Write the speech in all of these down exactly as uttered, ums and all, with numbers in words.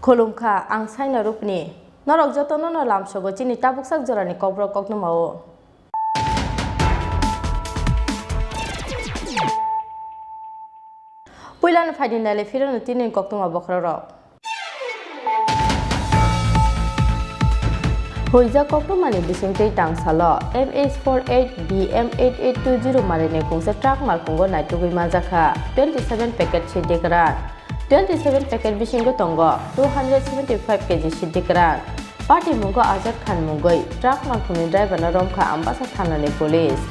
Khulumkha, ang Saina Rupni. Norok jotono no lamsogo chini tabuksak jorani kokborok koktwmao. Puilano phaidi naile phirano tini koktwma bokhorok rok. Huijak koktwmani bisingtwi tangsalo M H four eight B M eight eight two zero marini kungsa truck malkhungo naitugwi manjakha twenty seven packet siddi kwran. Twenty seven packet bisingo tongo two hundred seventy five K G siddi kwran. Patimungo Azad Khan mungwi truck malkhungni driver no romkha Ambasa thanani police.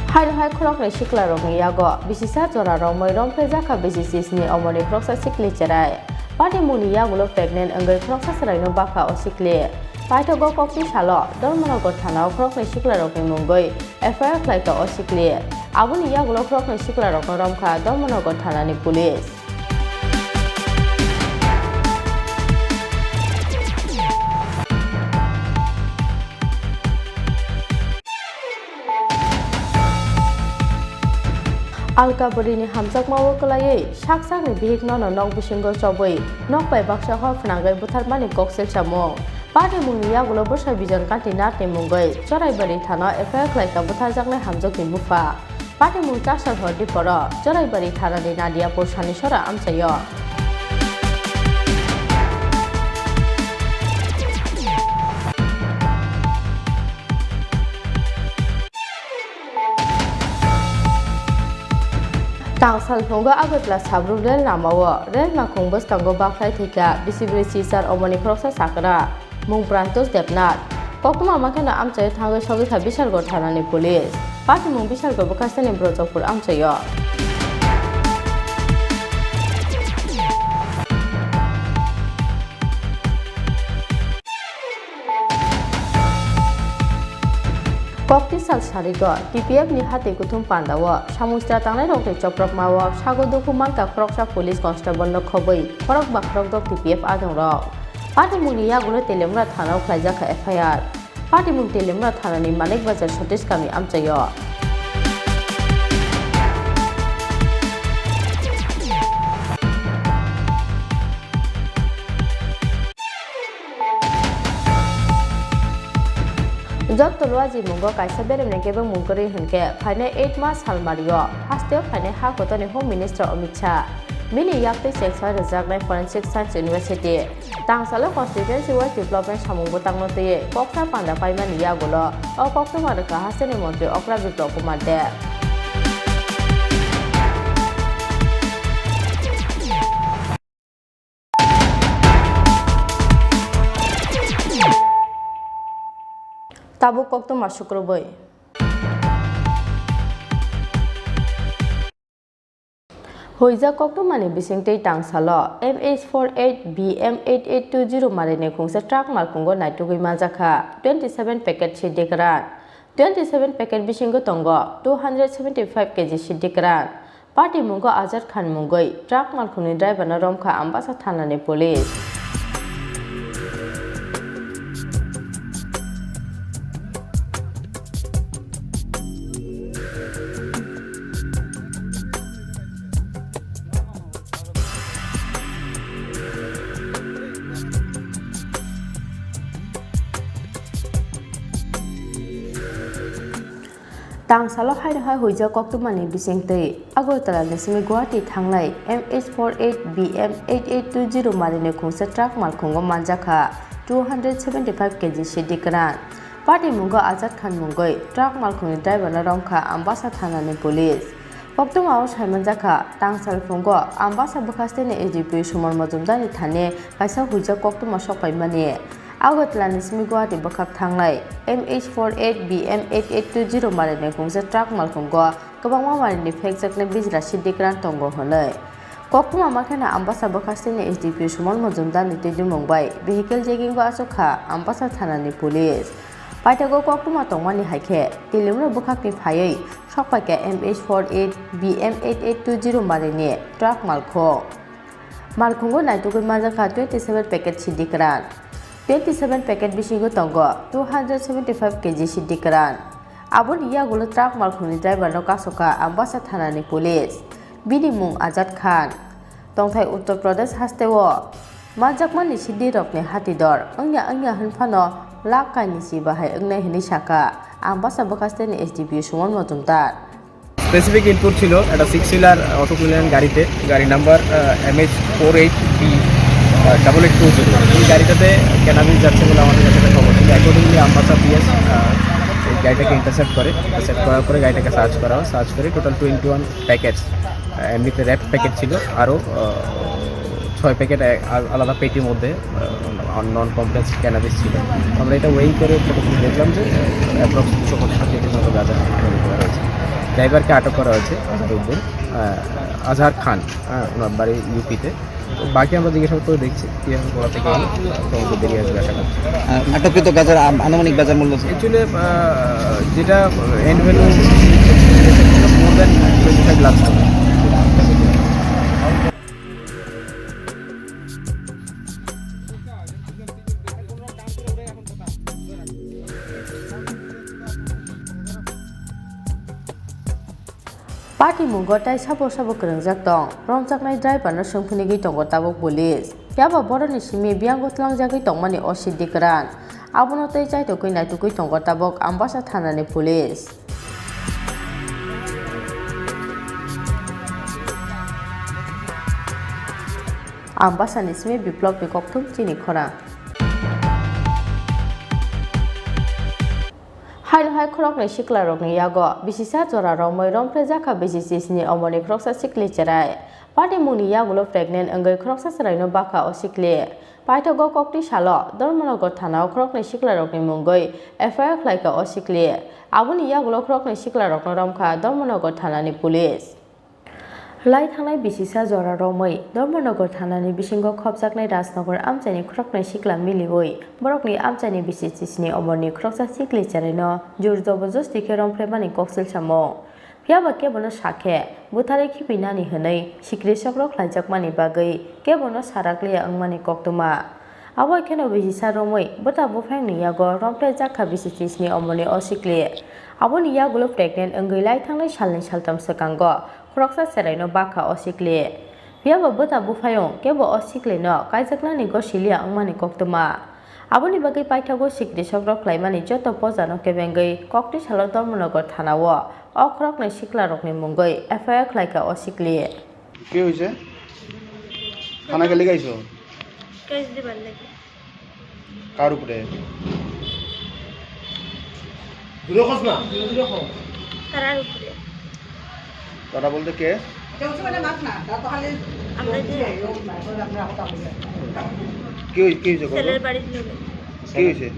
Haino hai khoroknwi siklarokni yago bisisa jora romwi romphaijakha B C C sni omoni khoroksa sikli cherai. Patimungni yagulo pregnant wngwi khoroksa chwraino bakha o sikli. Paithago kokni salo Dharmanagar thanao khoroknwi siklarokni mungwi F I R khlaikha o sikli. Aboni yagulo khoroknwi siklarokno romkha Dharmanagar thanani police. Alkaburini hamjakmao kwlaiwi sak sakni bihik nono nok bisingo chobwi nok bai baksa hor phnangwi butharmani koksil samung. Patimungni yagulo bwsa Bijon Kanti Nathni mungwi Choraibari thano F I R khlaikha butharjaknai hamjokni bupha. Patimung chasal hordi poro Choraibari thanani Nadiapur Sanisora amchaio. Tangsal phungo Agartala Sabru rel lamao rel makhung bwskango bakhlai thwikha bisi brwi Silchar omoni khoroksa chakra. Mung Prantosh Debnath. Koktwma makheno amchaio thangwi sogwi kha Bishalgarh thanani police. Patimung Bishalgarh bwkhasteni Brojapur amchaio. Kokti sal sarigo T P F ni hati kuthum pandao samung sitra tangnairokni chopropmao sago dukhu mankha khoroksa police constable no khobwi khorok ba khorokdok T P F adongrok. Patimungni yagulo Teliamura thanao khlaijak kha F I R. Patimung Teliamura thanani Manik Bazar Satish Kami amchaio. Jotto Luaji mungo kaisa beremni kebengmung kwrwi hinkhe phainai eight March salmario hasteo phainai ha kotorni Home Minister Amit Shah. Bini yaktwi chengsa rwjaknai Forensic Science University. Tangsalo constituency wise development samung bwtangno twiwi koksa panda paimani yagulo o koktwma rwkha hasteni montri Okra Biplab Kumar Deb. Tabuk koktwma sukrubwi. Huijak koktwmani bisingtwi tangsalo M H four eight B M eight eight two zero marini kungsa truck malkhungo naitugwi manjakha twenty seven packet siddi kwran. Twenty seven packet bisingo tongo two hundred seventy five K G siddi kwran. Patimungo Azad Khan mungwi truck malkhungni driver no romkha Ambasa thanani police. Tangsalo haino hai huijak koktwmani bisingtwi Agartala ni simi Guwahati thangnai M H four eight B M eight eight two zero marini kungsa truck malkhungo manjakha two hundred seventy five K G siddi kwran. Patimungo Azad Khan mungwi truck malkhungni driver no romkha Ambasa thanani police. Koktwmao saimanjakha, tangsal phungo Ambasa bwkhasteni S D P O Suman Majumdarni thani kaisa huijak koktwma sokpaimani. Agartala ni simi Guwahati bwkhak thangnai M H four eight B M eight eight two zero marini kungsa truck malkhungo kwbangma marini phekjaknai bijra siddi kwran tongo hwnwi. Koktwma makheno Ambasa bwkhasteni S D P O Suman Majumdarni twidulmung bai vehicle checking o achukha Ambasa thanani police. Paithago koktwma tongmani hai khe Teliamura bwkhakni phaiwi sokpaikha M H four eight B M eight eight two zero marini truck malkhung. Malkhungo naitugwi manjakha twenty seven packet siddi kwran. Twenty seven packet bisingo tongo two hundred seventy five K G siddi kwran. Aboni yagulo truck malkhungni driver no kasoka Ambasa thanani police. Bini mung Azad Khan. Tongthai Uttar Pradesh hasteo manjakmani siddi rokni hati dor wngya wngya hwnphano lakh kainwi si bahai wngnai hwnwi saka Ambasa bwkhasteni S D P O Suman Majumdar. Specific input ছিল একটা six wheeler Ashok Leyland গাড়িতে, গাড়ি number M H four eight P double eight two zero. এই গাড়িটাতে ক্যানাবিস যাচ্ছে বলে আমাদের কাছে একটা খবর ছিল। অ্যাকর্ডিংলি আমবাসা পিএস এই গাড়িটাকে ইন্টারসেপ্ট করে। ইন্টারসেপ্ট করার পরে গাড়িটাকে সার্চ করা হয়। সার্চ করে টোটাল টোয়েন্টি ওয়ান প্যাকেটস, এমনিতে র্যাপ প্যাকেট ছিল, আরও ছয় প্যাকেট আলাদা পেটির মধ্যে নন কমপ্লেক্স ক্যানাবিস ছিল। আমরা এটা ওয়েইং করে দেখলাম যে অ্যাপ্রক্স দুশো পঁচাশি কেজির মতো গাঁজা রিকভার হয়েছে। ড্রাইভারকে আটক করা হয়েছে, আজহার উদ্দিন, আহ, আজহার খান, হ্যাঁ, ওনার বাড়ি ইউপিতে। তো বাকি আমরা জিজ্ঞাসাবাদ করে দেখছি কীভাবে কোথা থেকে এলো, তদন্ত বেরিয়ে আসবে আশা করছি। আহ, আটককৃত গাঁজার আ-, আনুমানিক বাজার মূল্য? অ্যাকচুয়ালি যেটা end value more than twenty five lakh টাকা। Party mungo tai sabo sabo kwrwngjak tong, romjaknai driver no swngphinigwi tongo tabuk police. Phiya ba borokni simi biyango tlangjagwi tongmani o siddi kwran. Abono tei chaitokgwi naitugwi tongo tabuk Ambasa thanani police. Ambasani simi Biplobni kokthum chini khorang. Haino hai khoroknwi siklarokni yago bisisa jora romwi romphre jakha bisi chisni omorni khoroksa sikli cherai. Party mungni yagulo pregnant wngwi khoroksa cheraino bakha o sikli. Paithago kokti salo Dharmanagar thanao khoroknwi siklarokni mungwi F I R khlaikha o sikli. Aboni yagulo khoroknwi siklarokno romkha Dharmanagar thanani police. Lai thangnai bisisa jora romwi Dharmanagar thanani bisingo khopjaknai Rajnagar amchaini khoroknwi sikla miliwi borokni amchaini bisi chisni omorni khoroksa sikli cheraino jur joborjosti khe romphrebani koksil samung. Phiya ba kebono sakhe butharwi khibinani hwnwi sikri sokro khlaijakmani bagwi kebono sarakliya wngmani koktwma. Abo kheno bisisa romwi bwta buphangni yago romphre jakha bisi chisni omorni o sikli. Aboni yagulo pregnant wngwi lai thangnai salni saltham swkango khoroksa cheraino bakha o sikli. Phiya ba bwta buphayung kebo o siklino kaijaknani gosiliya wngmani koktwma. Aboni bagwi paithago sikri sokro khlaimani joto pojano kebengwi kokti salo Dharmanagar thanao o khoroknwi siklarokni mungwi F I R khlaikha o sikli. কি হৈছে? থানা কেলে আহিছ? কেছ দিবাৰ লাগি। কার উপরে? দূরে কস না। তারার উপরে। তারা বলতে কে? কেউ ছিল না, মাত না। তারা তো খালি আমরা যে কি হই-, কি হইছে ঘটনা? ছেলের বাড়ির লোক। কি হইছে?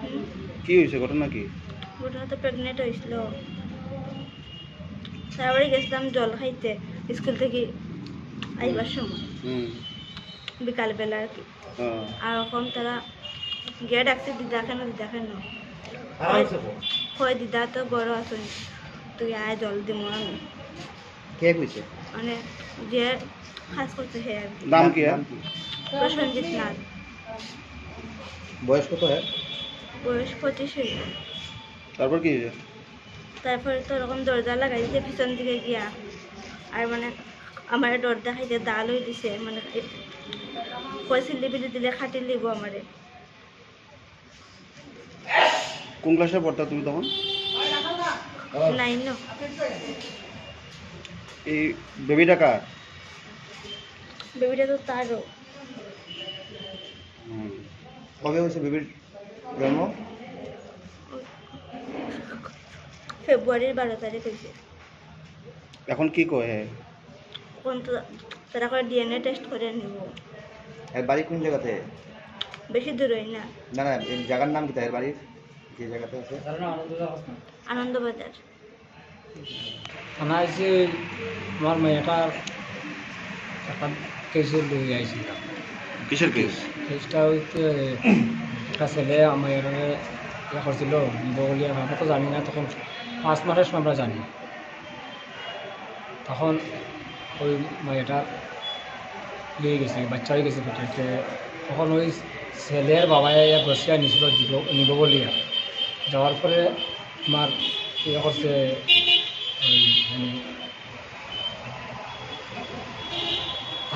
হুম? কি হইছে ঘটনা কি? ঘটনা তো প্রেগনেন্ট হয়েছিল। তারপরে গেছিলাম জল খাইতে স্কুল থেকে আইবার সময়। হুম। বিকালবেলা আর কি। হ্যাঁ। আর ওখান তারা গিয়ে ডাকছে, "দিদা কেন, দিদা কেন?" আরামসে বল। কয়, "দিদা তো ঘরো আছইন, তুই আয়, জল দিমু আমি।" কে কইছে? মানে যে কাজ করছে সে আর কি। নাম কি? নাম কি? প্রসেনজিৎ নাথ। বয়স কত হয়? বয়স পঁচিশ হইল। তারপর কি হয়েছে? তারপরে তো ওরকম দরজা লাগাই দিছে পিছন দিকে গিয়া, আর মানে আমার ডর দেখাইতে দা লই দিছে, মানে এ, কয় সিল্লি বিল্লি দিলে খাটি লিব আমারে। কোন ক্লাসে পড়তা তুমি তখন? নাইনো। এই বেবিটা কার? বেবিটা তো তারও। হুম। কবে হয়েছে বেবির জন্ম? ফেব্রুয়ারির বারো তারিখ হয়েছে। এখন কি কয়? এখন তো তারা করে ডিএনএ টেস্ট করে নিব। এর বাড়ি কোন জায়গাতে? বেশি দূরই না। না, না, এই জায়গার নাম কি তার বাড়ির? যে জায়গাতে আছে? আনন্দবাজার। থানা আইছি, আমার মেয়েটার একটা কেসে লই আইছিলাম। কিসের কেস? কেসটা হইতে একটা ছেলে আমার মেয়েটারে ইয়ে করছিল, বগলিয়া ভাবে তো জানি না, তখন পাঁচ মাসের সময় আমরা জানি। তখন ওই মেয়েটা ইয়ে হয়ে গেছে, বাচ্চা হয়ে গেছে পেটে, তখন ওই ছেলের বাবা ইয়া বসিয়া নিছিল দিব, নিব বলিয়া। যাওয়ার পরে আমার ইয়ে করছে, ওই মানে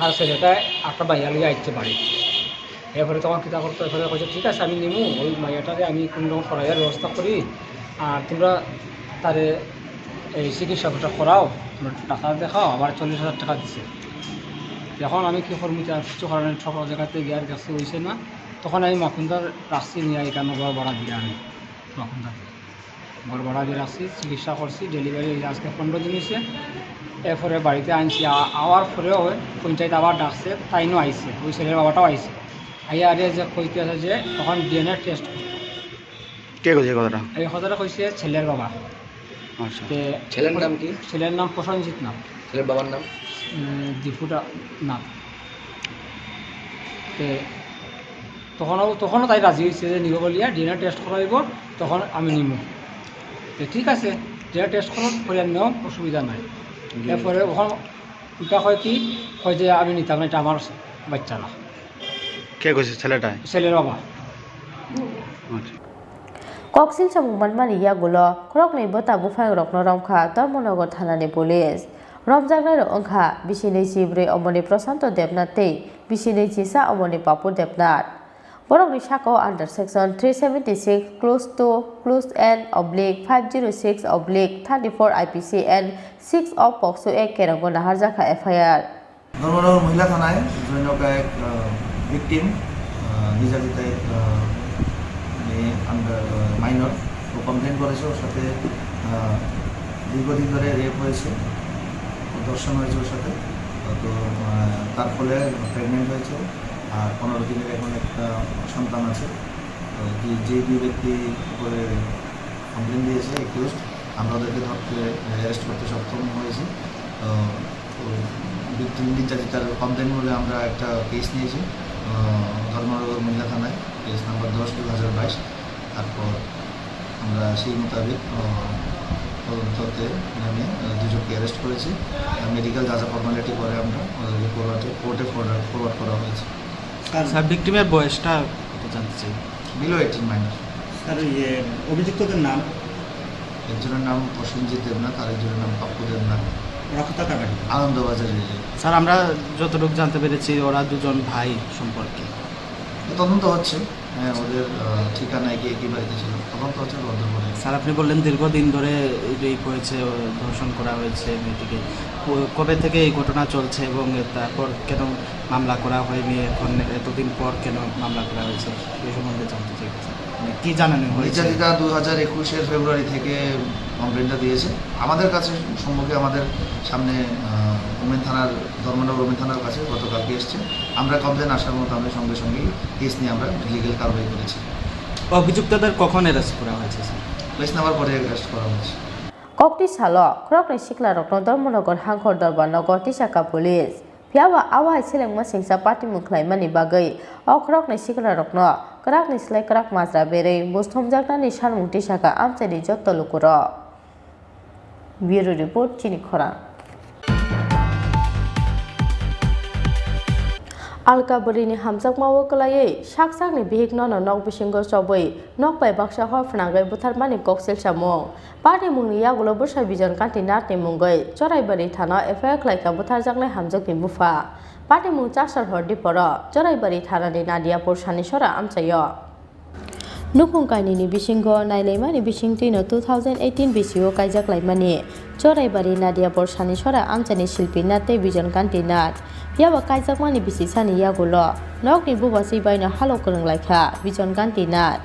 তার ছেলেটা একটা বাইয়া লিয়ে আইছে বাড়ি। এরপরে তখন কিতা করতো, এরপরে কইছে, "ঠিক আছে, আমি নিমু, ওই মাইয়াটারে আমি কোনো রকম সরাইয়ার ব্যবস্থা করি, আর তোমরা তারে এই চিকিৎসাটা করাও, তোমরা ডাক্তার দেখাও।" আবার চল্লিশ হাজার টাকা দিছে। এখন আমি কি করবো, আর কিছু করার নেই, সকল জায়গাতে গিয়ে আর কাছে হইছে না। তখন আমি মাকুন্দার রাখছি নিয়ে এখানে ঘর ভাড়া দিয়ে আমি মাকুন্দার ঘর ভাড়া দিয়ে রাখছি, চিকিৎসা করছি, ডেলিভারি হয়েছে আজকে পনেরো দিন হয়েছে। এরপরে বাড়িতে আনছি, আ-, আওয়ার পরেও ওই পঞ্চায়েত আবার ডাকছে, তাইনও আইছে, ওই ছেলের বাবাটাও আইছে। আইয়া আরে যে কইতে আছে যে তখন ডিএনএ টেস্ট। কে কইছে এই কথাটা? এই কথাটা কইছে ছেলের বাবা। আচ্ছা। তে ছেলের নাম কি? ছেলের নাম প্রসেনজিৎ নাথ। ছেলের বাবার নাম? উম, দীপুদা নাথ। তে তখনও, তখনও তাই রাজি হয়েছে যে নিব বলিয়া ডিএনএ টেস্ট করাইব, তখন আমি নিব। তো ঠিক আছে, ডিএনএ টেস্ট করো, করে নেও, অসুবিধা নাই। জি। এরপরে ওখানে উল্টা হয় কি, হয় যে আমি নিতাম না, এটা আমার বাচ্চা না। কে কইছে ছেলেটায়? ছেলের বাবা। আচ্ছা। Koksil samung manmani yagulo khoroknwi bwta buphangrokno romkha Dharmanagar thanani police. Romjaknairok wngkha bisinwi chibrwi omoni Prashanto Debnath tei bisinwi chisa omoni Papu Debnath. Borokni sakao under section three seventy six, clause two, clause N oblique five zero six oblique thirty four I P C and six of POCSO Act kerongo naharjakha F I R. Dharmanagar মহিলা থানায় জনৈক এক, আহ, ভিকটিম, আহ, নির্যাতিতা এক, আহ, মেয়ে আন্ডার, আহ, মাইনর, ও কমপ্লেন করেছে ওর সাথে, আহ, দীর্ঘদিন ধরে রেপ হয়েছে, ও ধর্ষণ হয়েছে ওর সাথে। তো, আহ, তার ফলে প্রেগনেন্ট হয়েছে, আর পনেরো দিনের এখন একটা সন্তান আছে। তো যে, যে দুই ব্যক্তি উপরে কমপ্লেন দিয়েছে, অ্যাকিউজড, আমরা ওদেরকে ধরতে, অ্যারেস্ট করতে সক্ষম হয়েছি। তো, তো ভিকটিম নির্যাতিতার কমপ্লেন বলে আমরা একটা কেস নিয়েছি, আহ, ধর্মনগর মহিলা থানায়, কেস নাম্বার দশ দুই হাজার বাইশ। তারপর আমরা সেই মোতাবেক, আহ, তদন্তে নেমে, আহ, দুজনকে অ্যারেস্ট করেছি। আহ, মেডিকেল যা যা ফর্মালিটি করে আমরা ওদেরকে কোর্টে, কোর্টে ফরওয়ার্ড, ফরওয়ার্ড করা হয়েছে। স্যার, স্যার, ভিকটিমের বয়সটা কত জানতে চাই? Below eighteen minor. স্যার, ইয়ে, অভিযুক্তদের নাম? একজনের নাম প্রসেনজিৎ দেবনাথ, আরেকজনের নাম পাপ্পু দেবনাথ। ওরা কোথাকার বাড়ি? আনন্দবাজার এরিয়া। স্যার, আমরা যতটুকু জানতে পেরেছি, ওরা দুজন ভাই সম্পর্কে। তদন্ত হচ্ছে, হ্যাঁ, ওদের, আহ, ঠিকানায় গিয়ে কি বাড়িতে ছিল, তদন্ত হচ্ছে, তদন্ত করে। স্যার, আপনি বললেন দীর্ঘদিন ধরে রেপ হয়েছে, ধর্ষণ করা হয়েছে মেয়েটিকে। ক-, কবে থেকে এই ঘটনা চলছে এবং তারপর কেন মামলা করা হয়নি, এখন এতদিন পর কেন মামলা করা হয়েছে, এই সম্বন্ধে জানতে চাই, স্যার। মানে, কি জানানো হয়েছে? নির্যাতিতা দু হাজার একুশের ফেব্রুয়ারি থেকে কমপ্লেনটা দিয়েছে আমাদের কাছে, সম্মুখে আমাদের সামনে, আহ, ওমেন থানার, ধর্মনগর ওমেন থানার কাছে গতকালকে এসছে। আমরা কমপ্লেন আসার মতো আমরা সঙ্গে সঙ্গেই কেস নিয়ে আমরা লিগ্যাল কারবাই করেছি। অভিযুক্তদের কখন অ্যারেস্ট করা হয়েছে, স্যার? প্লেস নেওয়ার পরে অ্যারেস্ট করা হয়েছে। Kokti salo khoroknwi siklarokno Dharmanagar Hangkhor Dorbar nogo tisaka police. Phiya ba a wahai selengma singcha patimung khlaimani bagwi o khoroknwi siklarokno kwrakni slai kwrak majra berwi bus thumjaknani sanmung tisaka amchaini jotto lukurok. Bureau Report, Chini Khorang. Alka bwrwini hamjakmao kwlaiwi sak sakni bihikno nok bisingo chobwi nok bai baksa hor phnangwi butharmani koksil samung. Patimungni yagulo bwsa Bijon Kanti Nathni mungwi Choraibari thana F I R khlaikha butharjaknai hamjakni bupha. Patimung chasal hor diporo Choraibari thanani Nadiapur Sanisora amchaio. Nukhung kainwini bisingo nailaimani bisingtwino two thousand eighteen bisio kaijak laimani Choraibari Nadiapur Sanisora amchaini Silpi Nath tei Bijon Kanti Nath. Phiya ba kaijakmani bisisani yagulo nokni bubaswi baino halok kwrwng laikha Bijon Kanti Nath.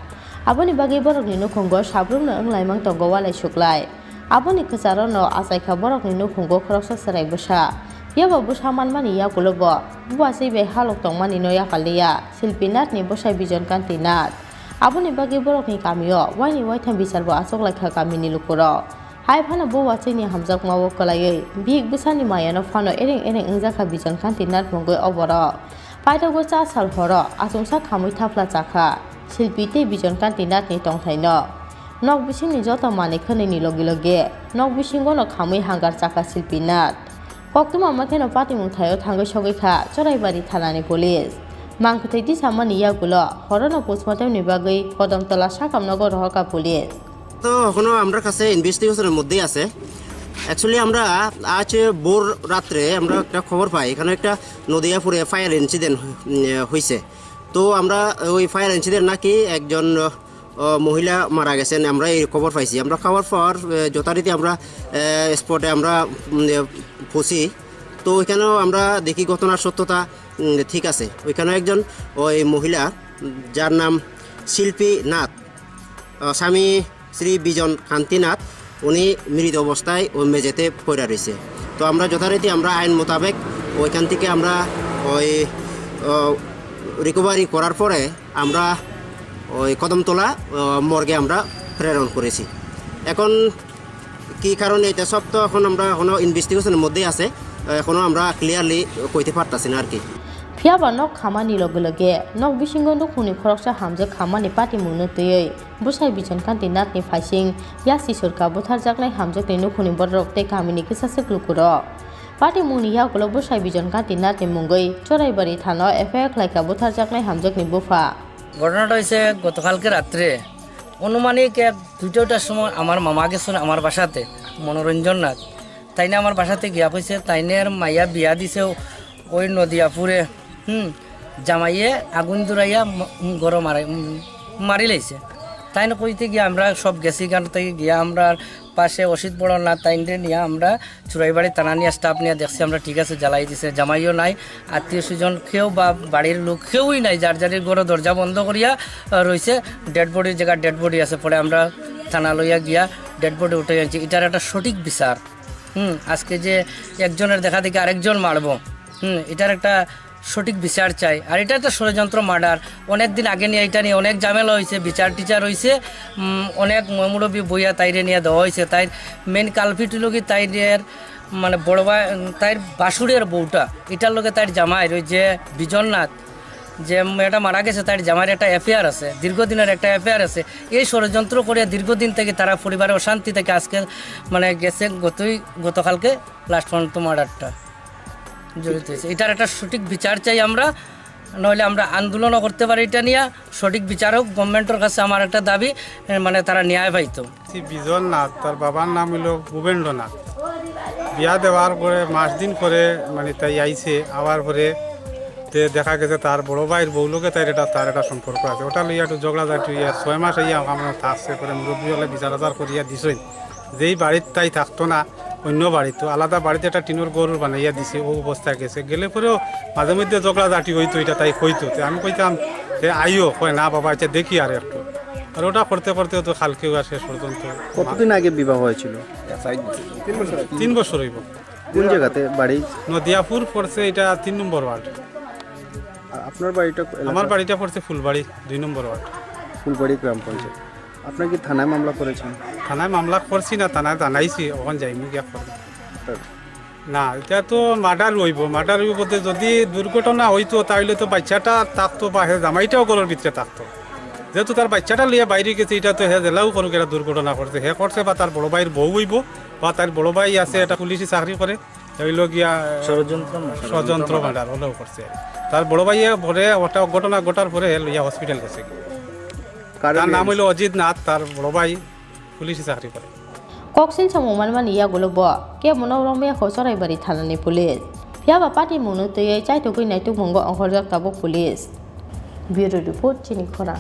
Aboni bagwi borokni nukhungo sabrumno wng laimang tongo walai suklai. Aboni kwcharono achaikha borokni nukhungo khoroksa chwrai bwsa. Phiya ba bwsa manmani yagulo bo bubaswi bai halok tongmanino yakarliya Silpi Nathni bwsai Bijon Kanti Nath. Aboni bagwi borokni kamio waini waitham bichar bo achuk laikha kamini lukurok. Hai phano bubaswini hamjakmao kwlaiwi bihik bwsani mayano phano ereng ereng wngjakha Bijon Kanti Nath mungwi o borok. Paithago cha sal horo achomsa khamwi thapla chakha Silpi tei Bijon Kanti Nathni tongthaino. Nok bisingni joto manwi khwnwini logi logi nok bisingono khamwi hangar chakha Silpi Nath. Koktwma makheno patimung thaio thangwi sogwi kha Choraibari thanani police. Mangkwthwi tisamani yagulo horono postmortem ni bagwi Kodamtola sakamnogo rohorkha police. তো এখনো আমরা কাছে ইনভেস্টিগেশনের মধ্যেই আছে। অ্যাকচুয়ালি আমরা আজ ভোর রাত্রে আমরা একটা খবর পাই, এখানে একটা নদিয়াপুরে ফায়ার ইনসিডেন্ট হয়েছে। তো আমরা ওই ফায়ার ইনসিডেন্ট নাকি একজন আহ, মহিলা মারা গেছেন, আমরা এই খবর পাইছি। আমরা খবর পাওয়ার আহ, যথারীতি আমরা স্পটে আমরা উম, আহ, পৌঁছি। তো ওইখানেও আমরা দেখি ঘটনার সত্যতা উম, ঠিক আছে। ওইখানে একজন ওই মহিলা, উম, যার নাম শিল্পী নাথ, আহ, স্বামী শ্রী বিজন কান্তি নাথ, উনি মৃত অবস্থায় ওই মেঝেতে পড়ে রয়েছে। তো আমরা যথারীতি আমরা আইন মোতাবেক ওইখান থেকে আমরা ওই রিকভারি করার পরে আমরা ওই কদমতলা মর্গে আমরা প্রেরণ করেছি। এখন কি কারণে, এটা সব তো এখন আমরা এখনো ইনভেস্টিগেশনের মধ্যেই আছে, এখনো আমরা ক্লিয়ারলি কইতে পারতাছি না আর কি। Phiya ba nok khamani loge loge nok bisingo nukhungni khoroksa hamjwk khamani patimungno twiwi bwsai Bijon Kanti Nathni phaising Yasi Sorka butharjaknai hamjwkni nukhungni bororok tei kamini kisaswk lukurok. Patimungni yagulo bwsai Bijon Kanti Nathni mungwi Choraibari thanao F I R khlaikha butharjaknai hamjwkni bupha. ঘটনাটা হয়েছে গতকালকে রাত্রে, আনুমানিক এক দুইটার সময় আমার মামা গেছেন আমার বাসাতে, মনোরঞ্জন নাথ। তাইনে আমার বাসাতে গিয়া কইছে, তাইনের মাইয়া বিয়া দিছে ওই নদিয়াপুরে। হুম। জামাইয়ে আগুন ধরাইয়া ম-, উম, গরম মারাই, উম, মারি লাইছে। তাইনে কইতে গিয়া আমরা সব গেছি, গান থেকে গিয়া আমরা পাশে অসিত বড় না তাইনরে নিয়ে আমরা চুরাইবাড়ি থানা নিয়ে স্টাফ নিয়ে দেখছি আমরা, ঠিক আছে, জ্বালাই দিছে, জামাইও নাই, আত্মীয় স্বজন কেউ বা বাড়ির লোক কেউই নাই, যার যার ঘরে দরজা বন্ধ করিয়া, আহ, রইছে। ডেড বডির জায়গা ডেড বডি আছে, পরে আমরা থানা লইয়া গিয়া ডেড বডি উঠে আনছি। এটার একটা সঠিক বিচার। হুম, আজকে যে একজনের দেখা দেখি আরেকজন মারবো, হুম, এটার একটা সঠিক বিচার চাই। আর এটা তো ষড়যন্ত্র মার্ডার। অনেক দিন আগে নিয়ে এটা নিয়ে অনেক ঝামেলা হয়েছে, বিচার টিচার হয়েছে, উম, অনেক ময়মুরব্বী বইয়া তাইরে নিয়ে দেওয়া হয়েছে। তাই মেইন কালপিট হলো কি তাইরের মানে বড় ভাই, উম, তাইর বাসুরের বউটা, এটার লগে তাইর জামাইর ওই যে বিজননাথ, যে মেয়েটা মারা গেছে, তাইর জামাইর একটা অ্যাফেয়ার আছে, দীর্ঘদিনের একটা অ্যাফেয়ার আছে। এই ষড়যন্ত্র করে দীর্ঘদিন থেকে তারা পরিবারে অশান্তি থেকে আজকে মানে গেছে গতই, গতকালকে লাস্ট পর্যন্ত মার্ডারটা জড়িত হয়েছে। এটার একটা সঠিক বিচার চাই আমরা, নইলে আমরা আন্দোলনও করতে পারি এটা নিয়ে। সঠিক বিচার হোক, গভর্নমেন্টের কাছে আমার একটা দাবি, এ, মানে তারা ন্যায় পাইতো। শ্রী বিজন নাথ, তার বাবার নাম হইল ভূপেন্দ্রনাথ। বিয়া দেওয়ার পরে মাস দিন পরে মানে তাই আইছে, আওয়ার পরে তে দেখা গেছে তার বড় ভাইয়ের বউ লোকে তার এটা, তার একটা সম্পর্ক আছে, ওটা লইয়া একটু ঝগড়াঝাটি হইয়া ছয় মাস হইয়া আমার থাকছে। পরে মুরব্বী হলে বিচার আচার করিয়া দিছইন, যেই বাড়িত তাই থাকতো না, অন্য বাড়িত, তো আলাদা বাড়িতে একটা টিনের ঘর বানাইয়া দিছে, ও অবস্থা গেছে। গেলে পরেও মাঝে মধ্যে ঝগড়াঝাটি হইতো, এটা তাই কইতো। তে আমি কইতাম যে, "আইও," কয়, "না বাবা, আচ্ছা দেখি আর একটু।" আর ওটা করতে করতে তো কালকেও আর শেষ পর্যন্ত। কতদিন আগে বিবাহ হয়েছিল? তিন বছর হইব। কোন জায়গাতে বাড়ি? নদিয়াপুর পড়ছে, এটা তিন নম্বর ওয়ার্ড। আর আপনার বাড়িটা কোন আমার এলাকা? বাড়িটা পড়ছে ফুলবাড়ি, দুই নম্বর ওয়ার্ড। ফুলবাড়ি গ্রাম পঞ্চায়েত। আপনার কি থানায় মামলা করেছেন? থানায় মামলা করছি না, থানায় জানাইছি, ওখান যাইমু গিয়া করবো। না, এটা তো মার্ডার হইব। মার্ডার হইব বলতে যদি দুর্ঘটনা হইতো তাহলে তো বাচ্চাটা থাকতো বা হে জামাইটাও ঘরের ভিতরে থাকতো। যেহেতু তার বাচ্চাটা লইয়া বাইরে গেছে, এটা তো হে জেলাও করুক, এটা দুর্ঘটনা করছে, হে করছে বা তার বড় ভাইয়ের বউ হইব বা তার বড় ভাই আছে, এটা পুলিশে চাকরি করে, হইল গিয়া ষড়যন্ত্র মার্ডার। ষড়যন্ত্র মার্ডার হলেও করছে। তার বড় ভাইয়ে পরে ওটা ঘটনা ঘটার পরে হে লইয়া হসপিটাল গেছে। কারো তার নাম বিয়ে হইল অজিত নাথ, তার বড় ভাই পুলিশে চাকরি করে। Koksin samung manmani yagulo bo kebono romya kho Choraibari thanani police. Phiya ba patimungno twiwi chaitugwi naitukmungo ongkhorjak tabuk police. Bureau report, chini khorang.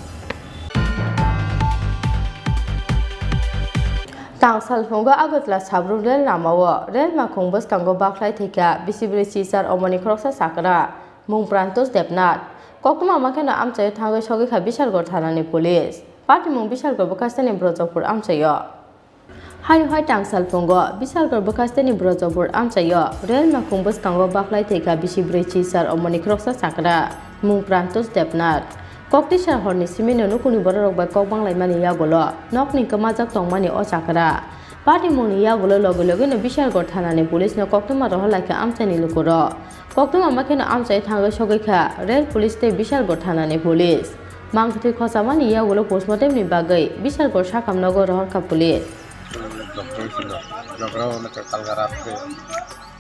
Tang salphungo Agartala Sabrum rel lamao rel makhung bwskango bakhlai thwikha bisi bwrwi chichar omoni khoroksa chakra mung Prantosh Debnath. Koktwma makheno amchaio thangwi sogwikha Bishargor thanani police. Patimung Bishargor bwkhasteni Brojopur amchaio. Haino hai tang salphungo Bishargor bwkhasteni Brojopur amchaio rel makhung bwskango bakhlai thwikha bisi bwrwi chichar omoni khoroksa chakra mung Prantosh Debnath. Koktwisa horni simino nukuni bororok bai kok banglaimani yagulo nokni kwmajak tongmani o chakra. Patimungni yagulo loge logeno Bishargor thanani policeno koktwma rohorlaikha amchaini lukurok. Koktwma makheno amchai thangwi sogwikha rel police tei Bishargor thanani police. Mangkwthwi khochamani yagulo postmortemni bagwi Bishargor sakamnogo rohorkha police. ঝগড়া হয়েছিল, ঝগড়া হলে তো কালকে রাত্রে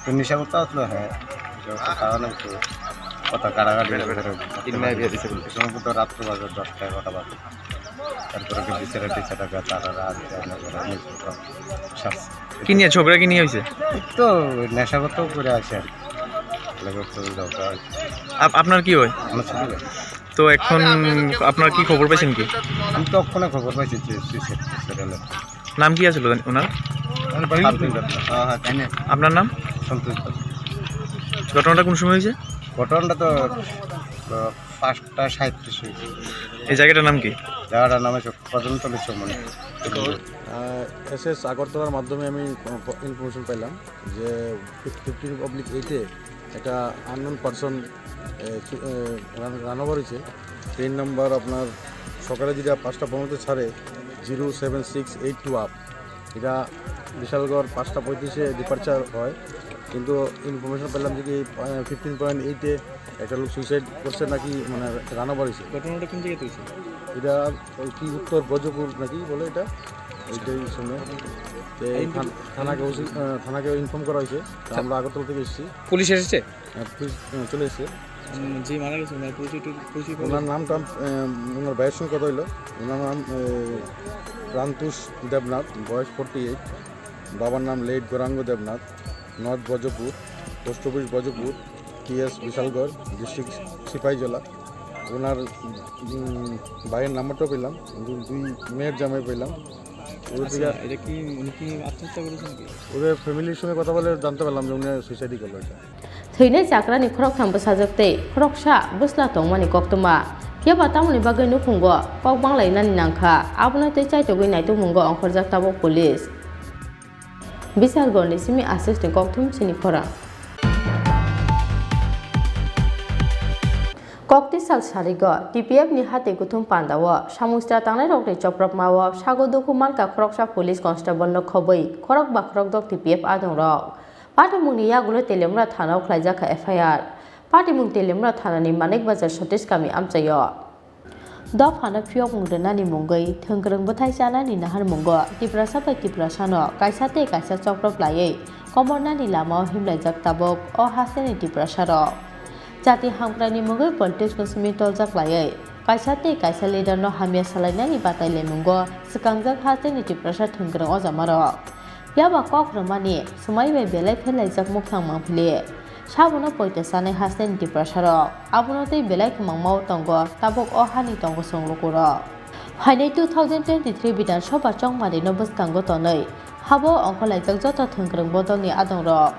তো নেশা করতে আসলো, হ্যাঁ, নেশা করতে খাওয়ানো হতো। কত কাড়াকাড়ি হয়েছে। তিন মাস বিয়ে দিছে বলে। সময় তো রাত্র বাজে দশটা এগারোটা বাজে। তারপরে কি বিচারে টিচারে গিয়ে তারা রাত জানে করে নিয়ে শাস্তি। কি নিয়ে ঝগড়া কি নিয়ে হয়েছে? এই তো নেশাগত করে আসে আর কি। লেগে তো ঝগড়া হয়েছে। আপ-, আপনার কি হয়? আমার ছোট ভাই। তো এখন আপনার কি খবর পাইছেন কি? আমি তো ওখানে খবর পাইছি যে সুইসাইড করছে রেলের। নাম কি আছিল ওনার? আমার বাড়ি? শান্তি দত্ত। হ্যাঁ, হ্যাঁ, তাই না? আপনার নাম? সন্তোষ দত্ত। ঘটনাটা কোন সময় হয়েছে? ঘটনাটা তো, আহ, পাঁচটা সাঁইত্রিশ হয়েছে। এই জায়গাটার নাম কি? জায়গাটার নাম হচ্ছে কদমতলী চৌমনি। আহ, এসএস আগরতলার মাধ্যমে আমি ইনফরমেশন পাইলাম যে ফিফটিন অবলিক এইটে একটা আননোন পারসন রান ওভার হয়েছে। ট্রেন নাম্বার আপনার সকালে যেটা পাঁচটা পনেরোতে ছাড়ে, zero seven six eight two up, এটা বিশালগড় পাঁচটা পঁয়ত্রিশে ডিপার্চার হয়, কিন্তু ইনফরমেশন পেলাম যে কি ফিফটিন পয়েন্ট এইটে একটা লোক সুইসাইড করছে নাকি, মানে রান ওভার হয়েছে। ঘটনাটা কোন জায়গাতে হয়েছে? এটা ওই কি উত্তর ব্রজপুর নাকি বলে এটা, ওইটাই শুনে। তো এই এই থান-, থানাকে ওসি, আহ, থানাকে ইনফর্ম করা হয়েছে। তো আচ্ছা। আমরা আগরতলা থেকে এসেছি। পুলিশ এসেছে? হ্যাঁ, পুলিশ, আহ, চলে এসেছে। উম, যে মারা গেছে, ওনার পরিচয় টরি-, পরিচয় বলা ওনার হয়েছে? নামটা, আহ, ওনার ভাইয়ের সঙ্গে কথা হইলো। ওনার নাম, আহ, প্রান্তুষ দেবনাথ, বয়স ফর্টি এইট। বাবার নাম লেট গৌরাঙ্গ দেবনাথ, নর্থ ব্রজপুর, পোস্ট অফিস ব্রজপুর, টিএস বিশালগড়, ডিস্ট্রিক্ট সিপাহীজলা। ওনার, উম, ভাইয়ের নাম্বারটাও পেলাম, দু-, দুই মেয়ের জামাই পেলাম। ওদের আচ্ছা, থেকে এটা কি, উনি কি আত্মহত্যা করেছেন কি? ওদের ফ্যামিলির সঙ্গে কথা বলে জানতে পারলাম যে উনি সুইসাইডই করলো এটা। Thwinai chakrani khoroktham bwsajwk tei khoroksa bwsla tongmani koktwma. Phiyaba tamoni bagwi nukhungo kok banglainani nangkha, abono tei chaitogwi naitugmungo ongkhorjak tabuk police. Bisal Gorni simi aswk ni kokthum chini khorang. Kokti sal sarigo T P F ni hati kuthum pandao samung sitra tangnai rokni chopropmao sago dukhu mankha khoroksa police constable no khobwi khorok ba khorok dok T P F adong rok. Patimung ni yagulo Teliamura thana o khlaijak kha F I R. Patimung Teliamura thana ni Manik Bazar Satish kami amchaio. Dophano phiyokmung rwnani mungwi thwngkwrwng bwthai chanani naharmungo Tiprasa bai Tiprasano kaisa tei kaisa choprop laiwi komornani lamao himlaijak tabuk o hasteni Tiprasarok. Jati hamkrani mungwi politics no simi toljak laiwi kaisa tei kaisa leader no hamya salainani batai laimungo swkangjak hasteni Tiprasa thwngkwrwng ojamarok. Phiya ba kok rwmani swmai bai belai phelaijak mukhang mangphili. Sabono poito chanai hasteni Tiprasarok. Abono tei belai kwmangma-o tongo tabuk o hani tongo chwng lukurok. Phainai two thousand twenty-three Bidhan Sabha chongmarino bwskango tonwi habo ongkhorlaijak joto thwngkwrwng bodolni adongrok.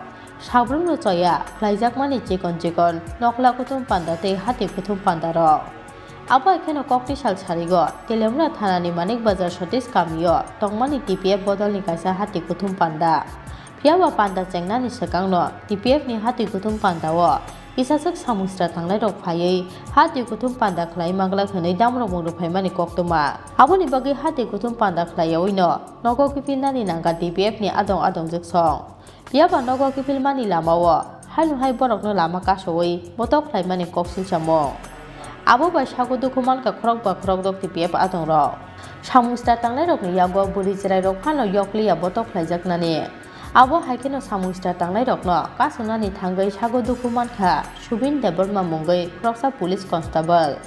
Sabrumno choya khlaijakmani chikon chikon nokla kuthum panda tei hati kuthum pandarok. Abo hai kheno kokti sal sarigo Teliamura thanani Manik Bazar Satish kamio tongmani T P F bodolni kaisa hati kuthum panda. Phiya ba panda chengnani swkangno T P F ni hati kuthum pandao kisaswk samung sitra tangnairok phaiwi hati kuthum panda khlai manglak hwnwi damrokmung rwphaimani koktwma. Aboni bagwi hati kuthum panda khlaiyawi no nogo kiphilnani nangkha T P F ni adong adongjwk song. Phiya ba nogo kiphilmani lamao haino hai borokno lama kasowi botok khlaimani kok silsamung. Abo bai sago dukhu mankha khorok ba khorok dok T P F adongrok. Samung sitra tangnairokni yago bwrwi chwrairok phano yokliya botok khlaijaknani. Abo hai kheno samung sitra tangnairokno kasonani thangwi sago dukhu mankha Subin Debbarma mungwi khoroksa police constable.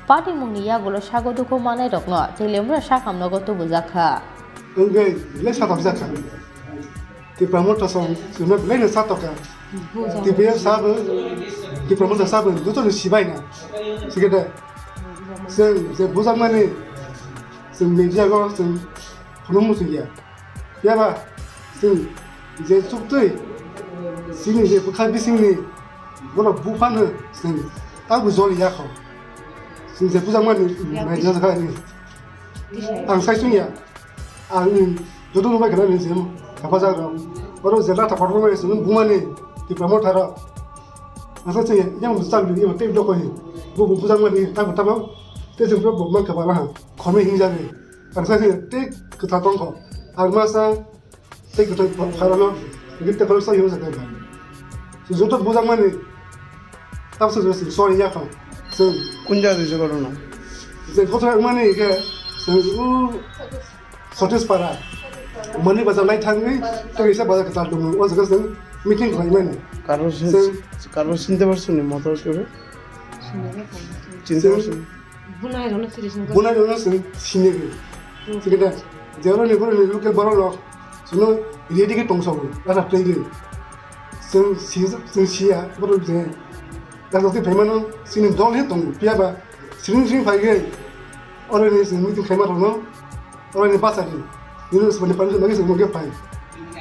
Patimungni yagulo sago dukhu mannairokno Teliamura sakhamnogo tubujakha. Wngwi belai satok jakha. Tipra Motha song chwngno belai no satok kha. Tipra sabo, Tipra Motha sabo joto no sibai na. Sikhe de. Chwng je bujakmani chwng media go chwng phunuk muchung ya. Phiya ba chwng je chuktwi chini je bwkha bisingni bono buphano chwng tabo joli ya kho. Chwng je bujakmani media go ni. Ang sai chwng ya. Ang joto no bai khna ni sim kapa jaga. Oro je lata kotor bai chwng bumani Tipra Motha ro. Asa chwng ya yang chang ni ma tei doko hi. Bu bu bujakmani tabo tabo. Te chwng pro bu man kapa la ha. Khormai hingjani. Ang sai chwng ya tei kwtha tong kho. Ang ma sa tei kwthang pharano, git te pharano sa yong sa kai. So, joto bujakmani, tamo se joto sorry ya kho. So, kun jaga se korona? Se kotor mani ke, se u Satish Para. Mani bazar lai thangwi, to isa bazar katal dum, o jaga se meeting khlaimani. Karo sin-, So, karo sinte parsuni motor kebe? Chwng, bunai rokno siri sini. Bunai rokno chwng sini. Chwng khe da, jero ni borok ni local borok rok chwngno ready khe tong sabo, rajak twi khe. Chwng si, chwng siya, borok je rajak twi phaimano chini dol he tongo, phiya ba sring sring phai khe oro ni chwng meeting khaima rokno, oro ni bachari, nini sabo ni permission bagwi chwng mokhe phai.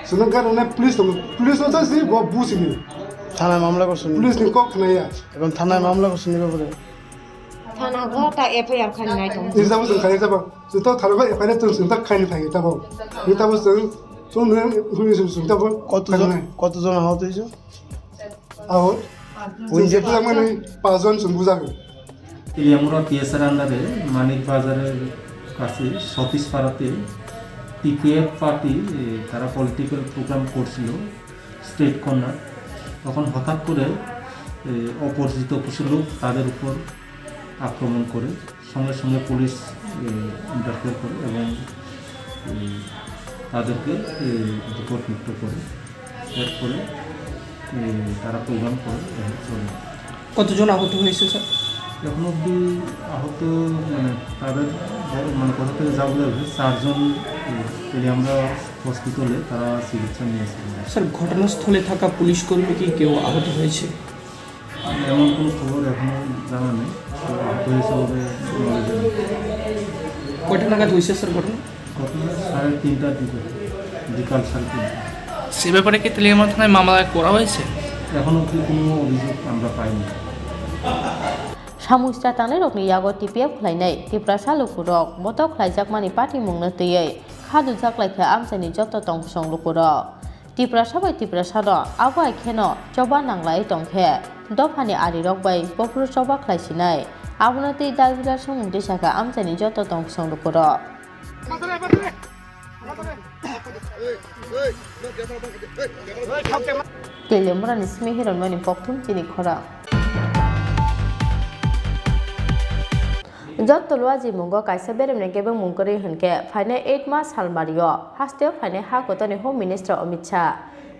Chwngno gana na police tongo, police no chasi bo busi ni. Thana mamla ko suni. Police ni kok khna ya. Ebong thana mamla ko suni ko bole. Thana go ta F I R khainai tong. Ni jabo chwng khainai jabo. Chwng to thana go F I R chwng chwng ta khainai thang tabo. Ni tabo chwng chwng ne huni chwng chwng tabo. Koto jon, koto jon ahot hoyse? Ahot. Chwng je bujak mani pas jon chwng bujak. Teliamura PSR আন্ডারে মানিক বাজারের কাছে সতীশ পাড়াতে TPF party, এ, তারা political programme করছিল street corner. তখন হঠাৎ করে, এ, অপরিচিত কিছু লোক তাদের উপর আক্রমণ করে। সঙ্গে সঙ্গে পুলিশ, এ, ইন্টারফেয়ার করে এবং, এ, তাদেরকে, এ, ডিপোর্ট মুক্ত করে। এরপরে, এ, তারা প্রোগ্রাম করে এবং চলে। কতজন আহত হয়েছে, স্যার? এখন অবধি আহত, মানে, তাদের বড়, মানে, কোথা থেকে যা বোঝা যাচ্ছে, চারজন, এ, তেলিয়ামুড়া হসপিটালে তারা চিকিৎসা নিয়েছে। স্যার, ঘটনাস্থলে থাকা পুলিশ কর্মী কি কেউ আহত হয়েছে? এমন কোনো খবর এখনো জানা নেই। তো আহত হয়েছে বলে নলেজে নেই। কয়টা নাগাদ হয়েছে, স্যার, ঘটনা? ঘটনা সাড়ে তিনটার দিকে, বিকাল সাড়ে তিনটা। সে ব্যাপারে কি তেলিয়ামুড়া থানায় মামলা করা হয়েছে? এখনো অবধি কোনো অভিযোগ আমরা পাইনি। Samung sra tangnai rokni yago T P F khlainai Tiprasa lukurok botok khlaijakmani patimungno twiwi kha dujak laikha amchaini joto tongkosong lukurok. Tiprasa bai Tiprasano abo hai kheno choba nanglai tongkhe dophani arirok bai bophuru choba khlaisinai. Abono twi dalbilar songmung tisakha amchaini joto tongkosong lukurok. Telemurani simi hironmani pokthum chini khorang. Jotto luajimungo kaisa beremni kebengmung kwrwi hwnkhe phainai eight March salmario hasteo phainai ha kotorni Home Minister Amit Shah.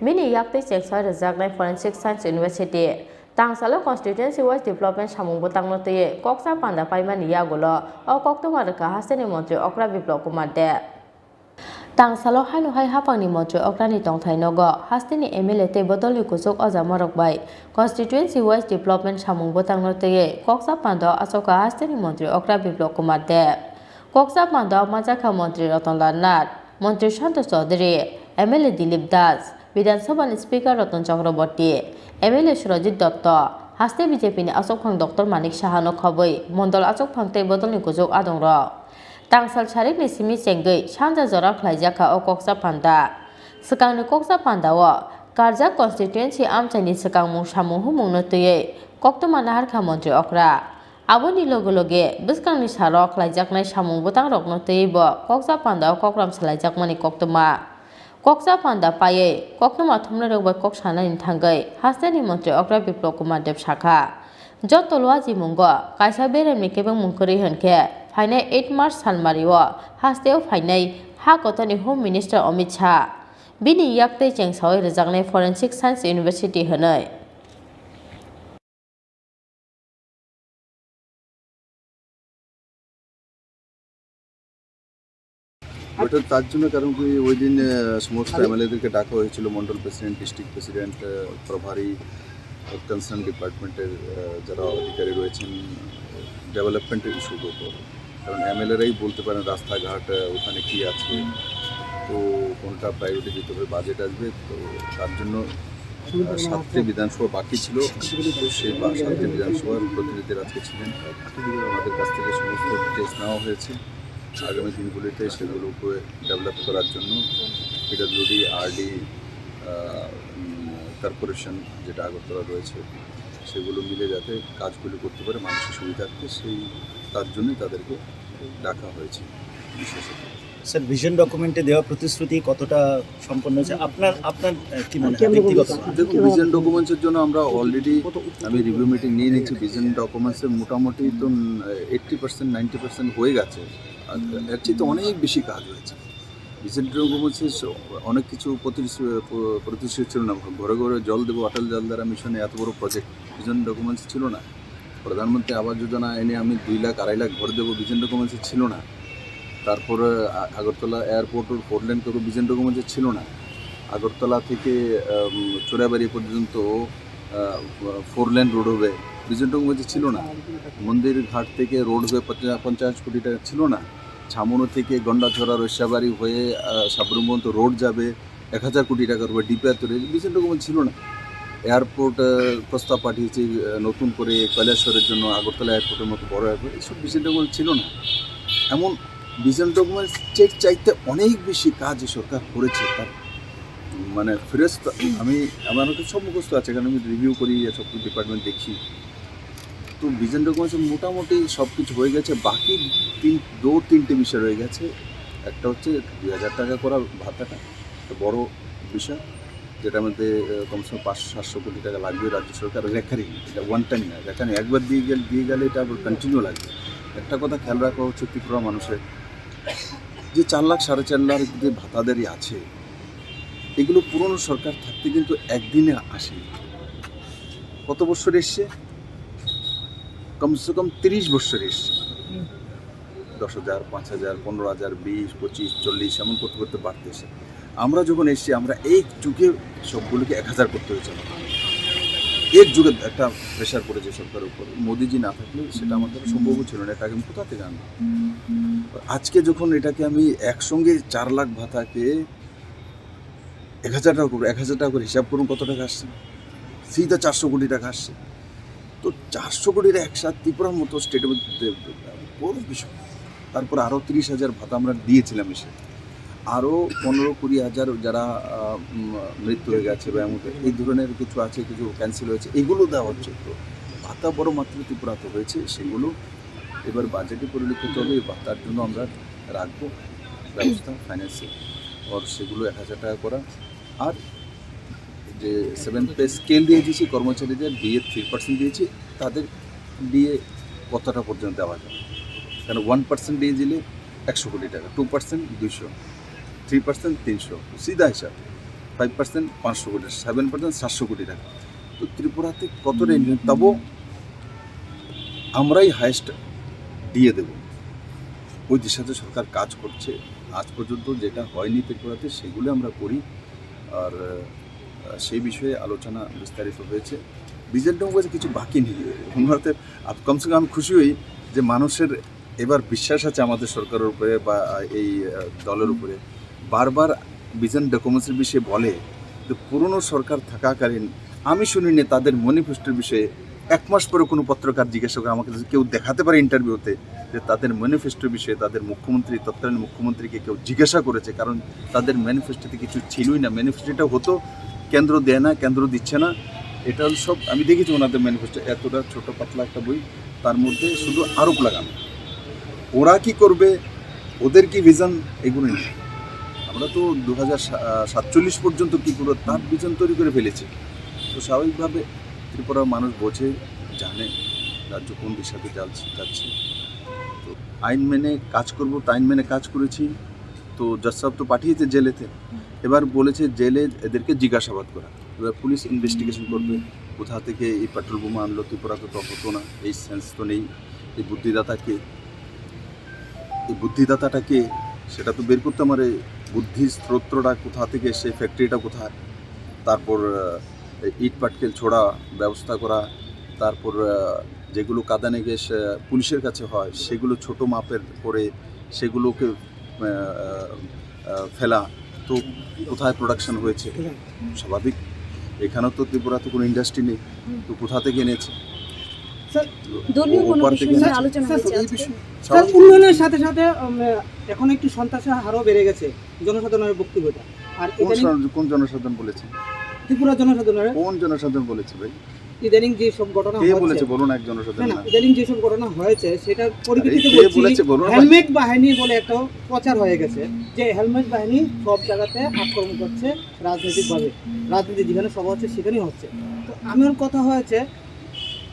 Bini yaktwi chengsa rwjaknai Forensic Science University. Tangsalo constituency wise development samung bwtangno twiwi koksa panda paimani yagulo o koktwma rwkha hasteni montri okra Biplab Kumar Deb. Tangsalo haino hai haphangni montri okrani tongthai nogo hasteni M L A tei bodolni kuchuk ojamarok bai constituency wise development samung bwtangno twiwi koksa pandao achukha hasteni montri okra Biplab Kumar Deb. Koksa pandao manjakha montri Ratan Lal Nath, montri Santosh Chaudhary, M L A Dilip Das, Bidhan Sabhani Speaker Ratan Chakraborty, M L A Surajit Dotto, haste B J P ni achukphang Doctor Manik Saha no khobwi mondol achukphang tei bodolni kuchuk adongrok. Tangsal sarikni simi chengwi sanja jora khlaijakha o koksa panda. Swkangni koksa pandao karjak constituency amchaini swkangmung samung humungno twiwi koktwma naharkha montri okra. Aboni loge loge bwskangni salo khlaijaknai samung bwtangrokno twiwi bo koksa pandao kokram salaijakmani koktwma. Koksa panda paiwi koktwma thumnairok bai kok sanani thangwi hasteni montri okra Biplab Kumar Deb sakha, jotto luajimungo kaisa beremni kebengmung kwrwi hwnkhe phainai eight March salmario hasteo phainai ha kotorni Home Minister Amit Shah. Bini yaktwi chengsawi rwjaknai Forensic Science University hwnwi. ওটা তার জন্য, কারণ কি ওই দিন, আহ, সমস্ত এমএলএদেরকে ডাকা হয়েছিল, মন্ডল প্রেসিডেন্ট, ডিস্ট্রিক্ট প্রেসিডেন্ট, আহ, প্রভারী, কনসার্ন ডিপার্টমেন্টের, আহ, যারা অধিকারী রয়েছেন, ডেভেলপমেন্টের ইস্যুর উপর। কারণ এমএলএরাই বলতে পারেন রাস্তাঘাট, আহ, ওখানে কি আছে, তো কোনটা প্রায়োরিটি দিতে হবে, বাজেট আসবে, তো তার জন্য, আহ, সাতটি বিধানসভা বাকি ছিল, তো সেই বা-, সাতটি বিধানসভার প্রতিনিধিরা আজকে ছিলেন। আমাদের কাছ থেকে সমস্ত ডিটেলস নেওয়া হয়েছে, আগামী দিনগুলিতে সেগুলোকে ডেভেলপ করার জন্য পিডব্লিউডি, আরডি, আহ, উম, কর্পোরেশন যেটা আগরতলা রয়েছে, সেগুলো মিলে যাতে কাজগুলি করতে পারে মানুষের সুবিধার্থে, সেই, তার জন্যই তাদেরকে ডাকা হয়েছে বিশেষত। স্যার, ভিশন ডকুমেন্টে দেওয়া প্রতিশ্রুতি কতটা সম্পন্ন হয়েছে? আপনার, আপনার, আহ, কি মনে হয় ব্যক্তিগত? দেখুন, ভিশন ডকুমেন্টসের জন্য আমরা অলরেডি, আমি রিভিউ মিটিং নিয়ে নিচ্ছি। ভিশন ডকুমেন্টসের মোটামুটি তো, উম, এইট্টি পার্সেন্ট, নাইনটি পার্সেন্ট হয়ে গেছে। আর এর চেয়ে তো অনেক বেশি কাজ হয়েছে। ভিশন ডকুমেন্টসে স-, অনেক কিছু প্রতিশ্রু-, প-, প্রতিশ্রুতি ছিল না। ঘরে ঘরে জল দেবো, অটল জলধারা মিশনে এত বড় প্রজেক্ট, ভিশন ডকুমেন্টস ছিল না। প্রধানমন্ত্রী আবাস যোজনা এনে আমি দুই লাখ আড়াই লাখ ঘর দেবো, বিজেন ডকুমেন্টসে ছিল না। তারপরে আ-, আগরতলা এয়ারপোর্টের ফোর লেন করবো, বিজেন ডকুমেন্টসে ছিল না। আগরতলা থেকে আম, চোরাবাড়ি পর্যন্ত আহ, ফোর লেন রোড হবে, বিজেন ডকুমেন্টসে ছিল না। মন্দির ঘাট থেকে রোড হবে পঞ্চা- পঞ্চাশ কোটি টাকা ছিল না। ছামনু থেকে গন্ডাছড়া রৈশাবাড়ি হয়ে আহ, সাবরুম পর্যন্ত রোড যাবে, এক হাজার কোটি টাকার উপরে ডিপিআর তৈরি হয়েছে, বিজেন ডকুমেন্টস ছিল না। এয়ারপোর্ট আহ, প্রস্তাব পাঠিয়েছে আহ, নতুন করে কৈলাসহরের জন্য, আগরতলা এয়ারপোর্টের মতো বড় এয়ারপোর্ট, এইসব বিজেন ডকুমেন্টস ছিল না। এমন বিজেন ডকুমেন্টসের চাইতে অনেক বেশি কাজ এই সরকার করেছে। তার মানে ফ্রেশ তো আমি, আমার কাছে সব মুখস্থ আছে, কারণ আমি রিভিউ করি, সব ডিপার্টমেন্ট দেখি। তো বিজেন ডকুমেন্টসে মোটামুটি সব কিছু হয়ে গেছে। বাকি তিন দু তিনটে বিষয় রয়ে গেছে। একটা হচ্ছে দুই হাজার টাকা করা ভাতাটা, একটা বড় বিষয়, যেটার মধ্যে আহ, কমসে কম পাঁচশো সাতশো কোটি টাকা লাগবে রাজ্য সরকার রেকারিং। এটা ওয়ান টাইম না, রেকারিং একবার দিয়ে গেলে দিয়ে গেলে এটা আবার কন্টিনিউ লাগবে। একটা কথা খেয়াল রাখা হচ্ছে, ত্রিপুরা মানুষের যে চার লাখ সাড়ে চার লাখ যে ভাতাদারি আছে, এগুলো পুরনো সরকার থাকতে কিন্তু একদিনে আসেনি। কত বছর এসছে? কমসে কম তিরিশ বছর এসছে। দশ হাজার, পাঁচ হাজার, পনেরো হাজার, বিশ, পঁচিশ, চল্লিশ, এমন করতে করতে বাড়তেছে। আমরা যখন এসছি, আমরা এক যুগে সবগুলোকে এক হাজার করতে হয়েছে আমাদের। এক যুগে একটা প্রেশার পড়েছে সরকারের উপর। মোদিজি না থাকলে সেটা আমাদের সম্ভবও ছিল না। এটা আমি কোথা থেকে আনবো? আজকে যখন এটাকে আমি একসঙ্গে চার লাখ ভাতাকে এক হাজার টাকা করে, এক হাজার টাকা করে হিসাব করুন, কত টাকা আসছে? সিধা চারশো কোটি টাকা আসছে। তো চারশো কোটির একসাথ ত্রিপুরার মতো স্টেটের মধ্যে বড় বিষয়। তারপর আরও তিরিশ হাজার ভাতা আমরা দিয়েছিলাম এসে, আরও পনেরো কুড়ি হাজার যারা আহ, উম, মৃত্যু হয়ে গেছে বা এমন এই ধরনের কিছু আছে, কিছু ক্যান্সেল হয়েছে, এগুলো দেওয়া হচ্ছে। তো ভাতা বড় মাত্রায় ত্রিপুরাতে হয়েছে, সেগুলো এবার বাজেটে পরিলক্ষিত হবে। এই ভাতার জন্য আমরা রাখবো ব্যবস্থা, ফাইন্যান্সে, ওর সেগুলো এক হাজার টাকা করা। আর যে সেভেন পে স্কেল দিয়ে দিয়েছি কর্মচারীদের, ডিএ থ্রি পার্সেন্ট দিয়েছি, তাদের ডিএ কতটা পর্যন্ত দেওয়া যায়? কারণ ওয়ান পার্সেন্ট দিয়ে দিলে একশো কোটি টাকা, টু পার্সেন্ট দুইশো, থ্রি পার্সেন্ট তিনশো, সিধা হিসাব। ফাইভ পার্সেন্ট পাঁচশো কোটি, সেভেন পার্সেন্ট সাতশো কোটি টাকা। তো ত্রিপুরাতে কত রেঞ্জ, তবু আমরাই হায়েস্ট ডিএ দেব। ওই দিশাতে সরকার কাজ করছে। আজ পর্যন্ত যেটা হয়নি ত্রিপুরাতে, সেগুলো আমরা করি। আর আহ, সেই বিষয়ে আলোচনা বিস্তারিত হয়েছে। বিজেপি ডকুমেন্টসে কিছু বাকি নেই। ওনাতে আপ- কমসে কম আমি খুশি হই যে মানুষের এবার বিশ্বাস আছে আমাদের সরকারের উপরে বা এই আহ, দলের উপরে। বারবার বিজেপি ডকুমেন্টসের বিষয়ে বলে, তো পুরনো সরকার থাকাকালীন আমি শুনিনি তাদের ম্যানিফেস্টোর বিষয়ে এক মাস পরে কোনো পত্রকার জিজ্ঞাসা করে, আমাকে যদি কেউ দেখাতে পারে ইন্টারভিউতে যে তাদের ম্যানিফেস্টোর বিষয়ে তাদের মুখ্যমন্ত্রী, তৎকালীন মুখ্যমন্ত্রীকে কেউ জিজ্ঞাসা করেছে, কারণ তাদের ম্যানিফেস্টোতে কিছু ছিলই না। ম্যানিফেস্টোটা হতো কেন্দ্র দেয় না, কেন্দ্র দিচ্ছে না, এটা সব আমি দেখেছি ওনাদের ম্যানিফেস্টো। এতটা ছোট পাতলা একটা বই, তার মধ্যে শুধু আরোপ লাগানো। ওরা কি করবে, ওদের কি ভিশন, এগুলো নেই। আমরা তো দু হাজার সাতচল্লিশ পর্যন্ত কী করবো, তার ভিশন তৈরি করে ফেলেছি। তো স্বাভাবিকভাবে ত্রিপুরার মানুষ বোঝে, জানে রাজ্য কোন দিশাতে যাচ্ছে যাচ্ছে। তো আইন মেনে কাজ করবো, তো আইন মেনে কাজ করেছি। তো জজ সাহেব তো পাঠিয়েছে জেলেতে, এবার বলেছে জেলে এদেরকে জিজ্ঞাসাবাদ করা। এবার পুলিশ ইনভেস্টিগেশন করবে, কোথা থেকে এই পেট্রোল বোমা আনলো, ত্রিপুরা তো তত না, এই সেন্স তো নেই। এই বুদ্ধিদাতাকে, এই বুদ্ধিদাতাটাকে, সেটা তো বের করতে আমার এই বুদ্ধির স্রোতটা কোথা থেকে, সেই ফ্যাক্টরিটা কোথায়, তারপর আহ, ইট পাটকেল ছোড়া ব্যবস্থা করা, তারপর আহ, যেগুলো কাদানে গ্যাস আহ, পুলিশের কাছে হয়, সেগুলো ছোট মাপের করে সেগুলোকে আহ, আহ, ফেলা। তো কোথায় প্রোডাকশন হয়েছে? স্বাভাবিক, এখানেও তো ত্রিপুরা তো কোনো ইন্ডাস্ট্রি নেই, তো কোথা থেকে এনেছে? স্যার, ধর্মীয় কোনো ওপার বিষয় থেকে নিয়ে এনেছে। আলোচনা স্যার, হয়েছে এই আজকে? বিষয়ে স্যার, স্বাভাবিক। উন্নয়নের সাথে সাথে উম, এখন একটু সন্ত্রাসের হারও বেড়ে গেছে জনসাধারণের বক্তব্যটা। আর কোন ইদানিং জন- কোন জনসাধারণ বলেছে? ত্রিপুরা জনসাধারণের কোন জনসাধারণ বলেছে ভাই? ইদানিং যে সব ঘটনা কে হচ্ছে, বলেছে বলুন, এক না, জনসাধারণ না, না। ইদানিং যে সব ঘটনা হয়েছে সেটার পরিপ্রেক্ষিতে আরে, কে বলছি, বলেছে বলুন না। হেলমেট বাহিনী বলে একটা প্রচার হয়ে গেছে যে হেলমেট বাহিনী সব জায়গাতে আক্রমণ করছে রাজনৈতিকভাবে, রাজনীতি যেখানে সভা হচ্ছে সেখানেই হচ্ছে। তো আমার কথা হয়েছে,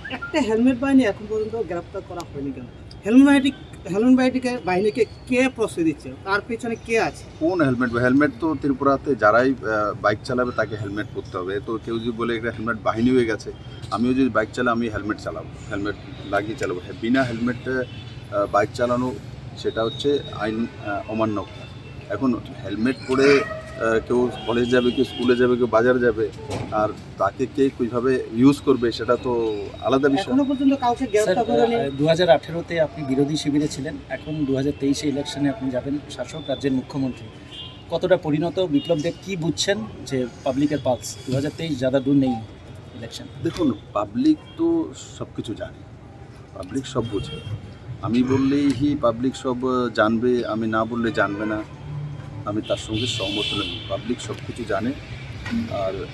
একটা হেলমেট বাহিনী এখন পর্যন্ত গ্রেপ্তার করা হয়নি কেন? হেলমেট বাহিনী, হেলমেট বাহিনীকে, বাহিনীকে কে প্রশ্রয় দিচ্ছে, তার পেছনে কে আছে? কোন হেলমেট? হেলমেট তো ত্রিপুরাতে যারাই আহ, বাইক চালাবে তাকে হেলমেট পরতে হবে। তো কেউ যদি বলে একটা হেলমেট বাহিনী হয়ে গেছে, আমিও যদি বাইক চালাই, আমি হেলমেট চালাবো, হেলমেট লাগিয়ে চালাবো। হ্যাঁ, বিনা হেলমেটে, আহ, বাইক চালানো, সেটা হচ্ছে আইন, আহ, অমান্য করা। এখন হেলমেট পরে, আহ, কেউ কলেজ যাবে, কেউ স্কুলে যাবে, কেউ বাজার যাবে, আর তাকে কে কিভাবে ইউজ করবে, সেটা তো আলাদা বিষয়। এখনো পর্যন্ত কাউকে গ্রেফতার করেনি। স্যার, আহ, দু হাজার আঠেরোতে আপনি বিরোধী শিবিরে ছিলেন, এখন দু হাজার তেইশে ইলেকশনে আপনি যাবেন শাসক রাজ্যের মুখ্যমন্ত্রী। কতটা পরিণত বিপ্লব দেব, কি বুঝছেন যে পাবলিকের পালস? দু হাজার তেইশ ज़्यादा दूर नहीं है इलेक्शन। দেখুন, পাবলিক তো সব কিছু জানে, পাবলিক সব বুঝে। আমি বললেই হি পাবলিক সব জানবে, আমি না বললে জানবে না, আমি তার সঙ্গে সহমত নই। পাবলিক সব কিছু জানে। আর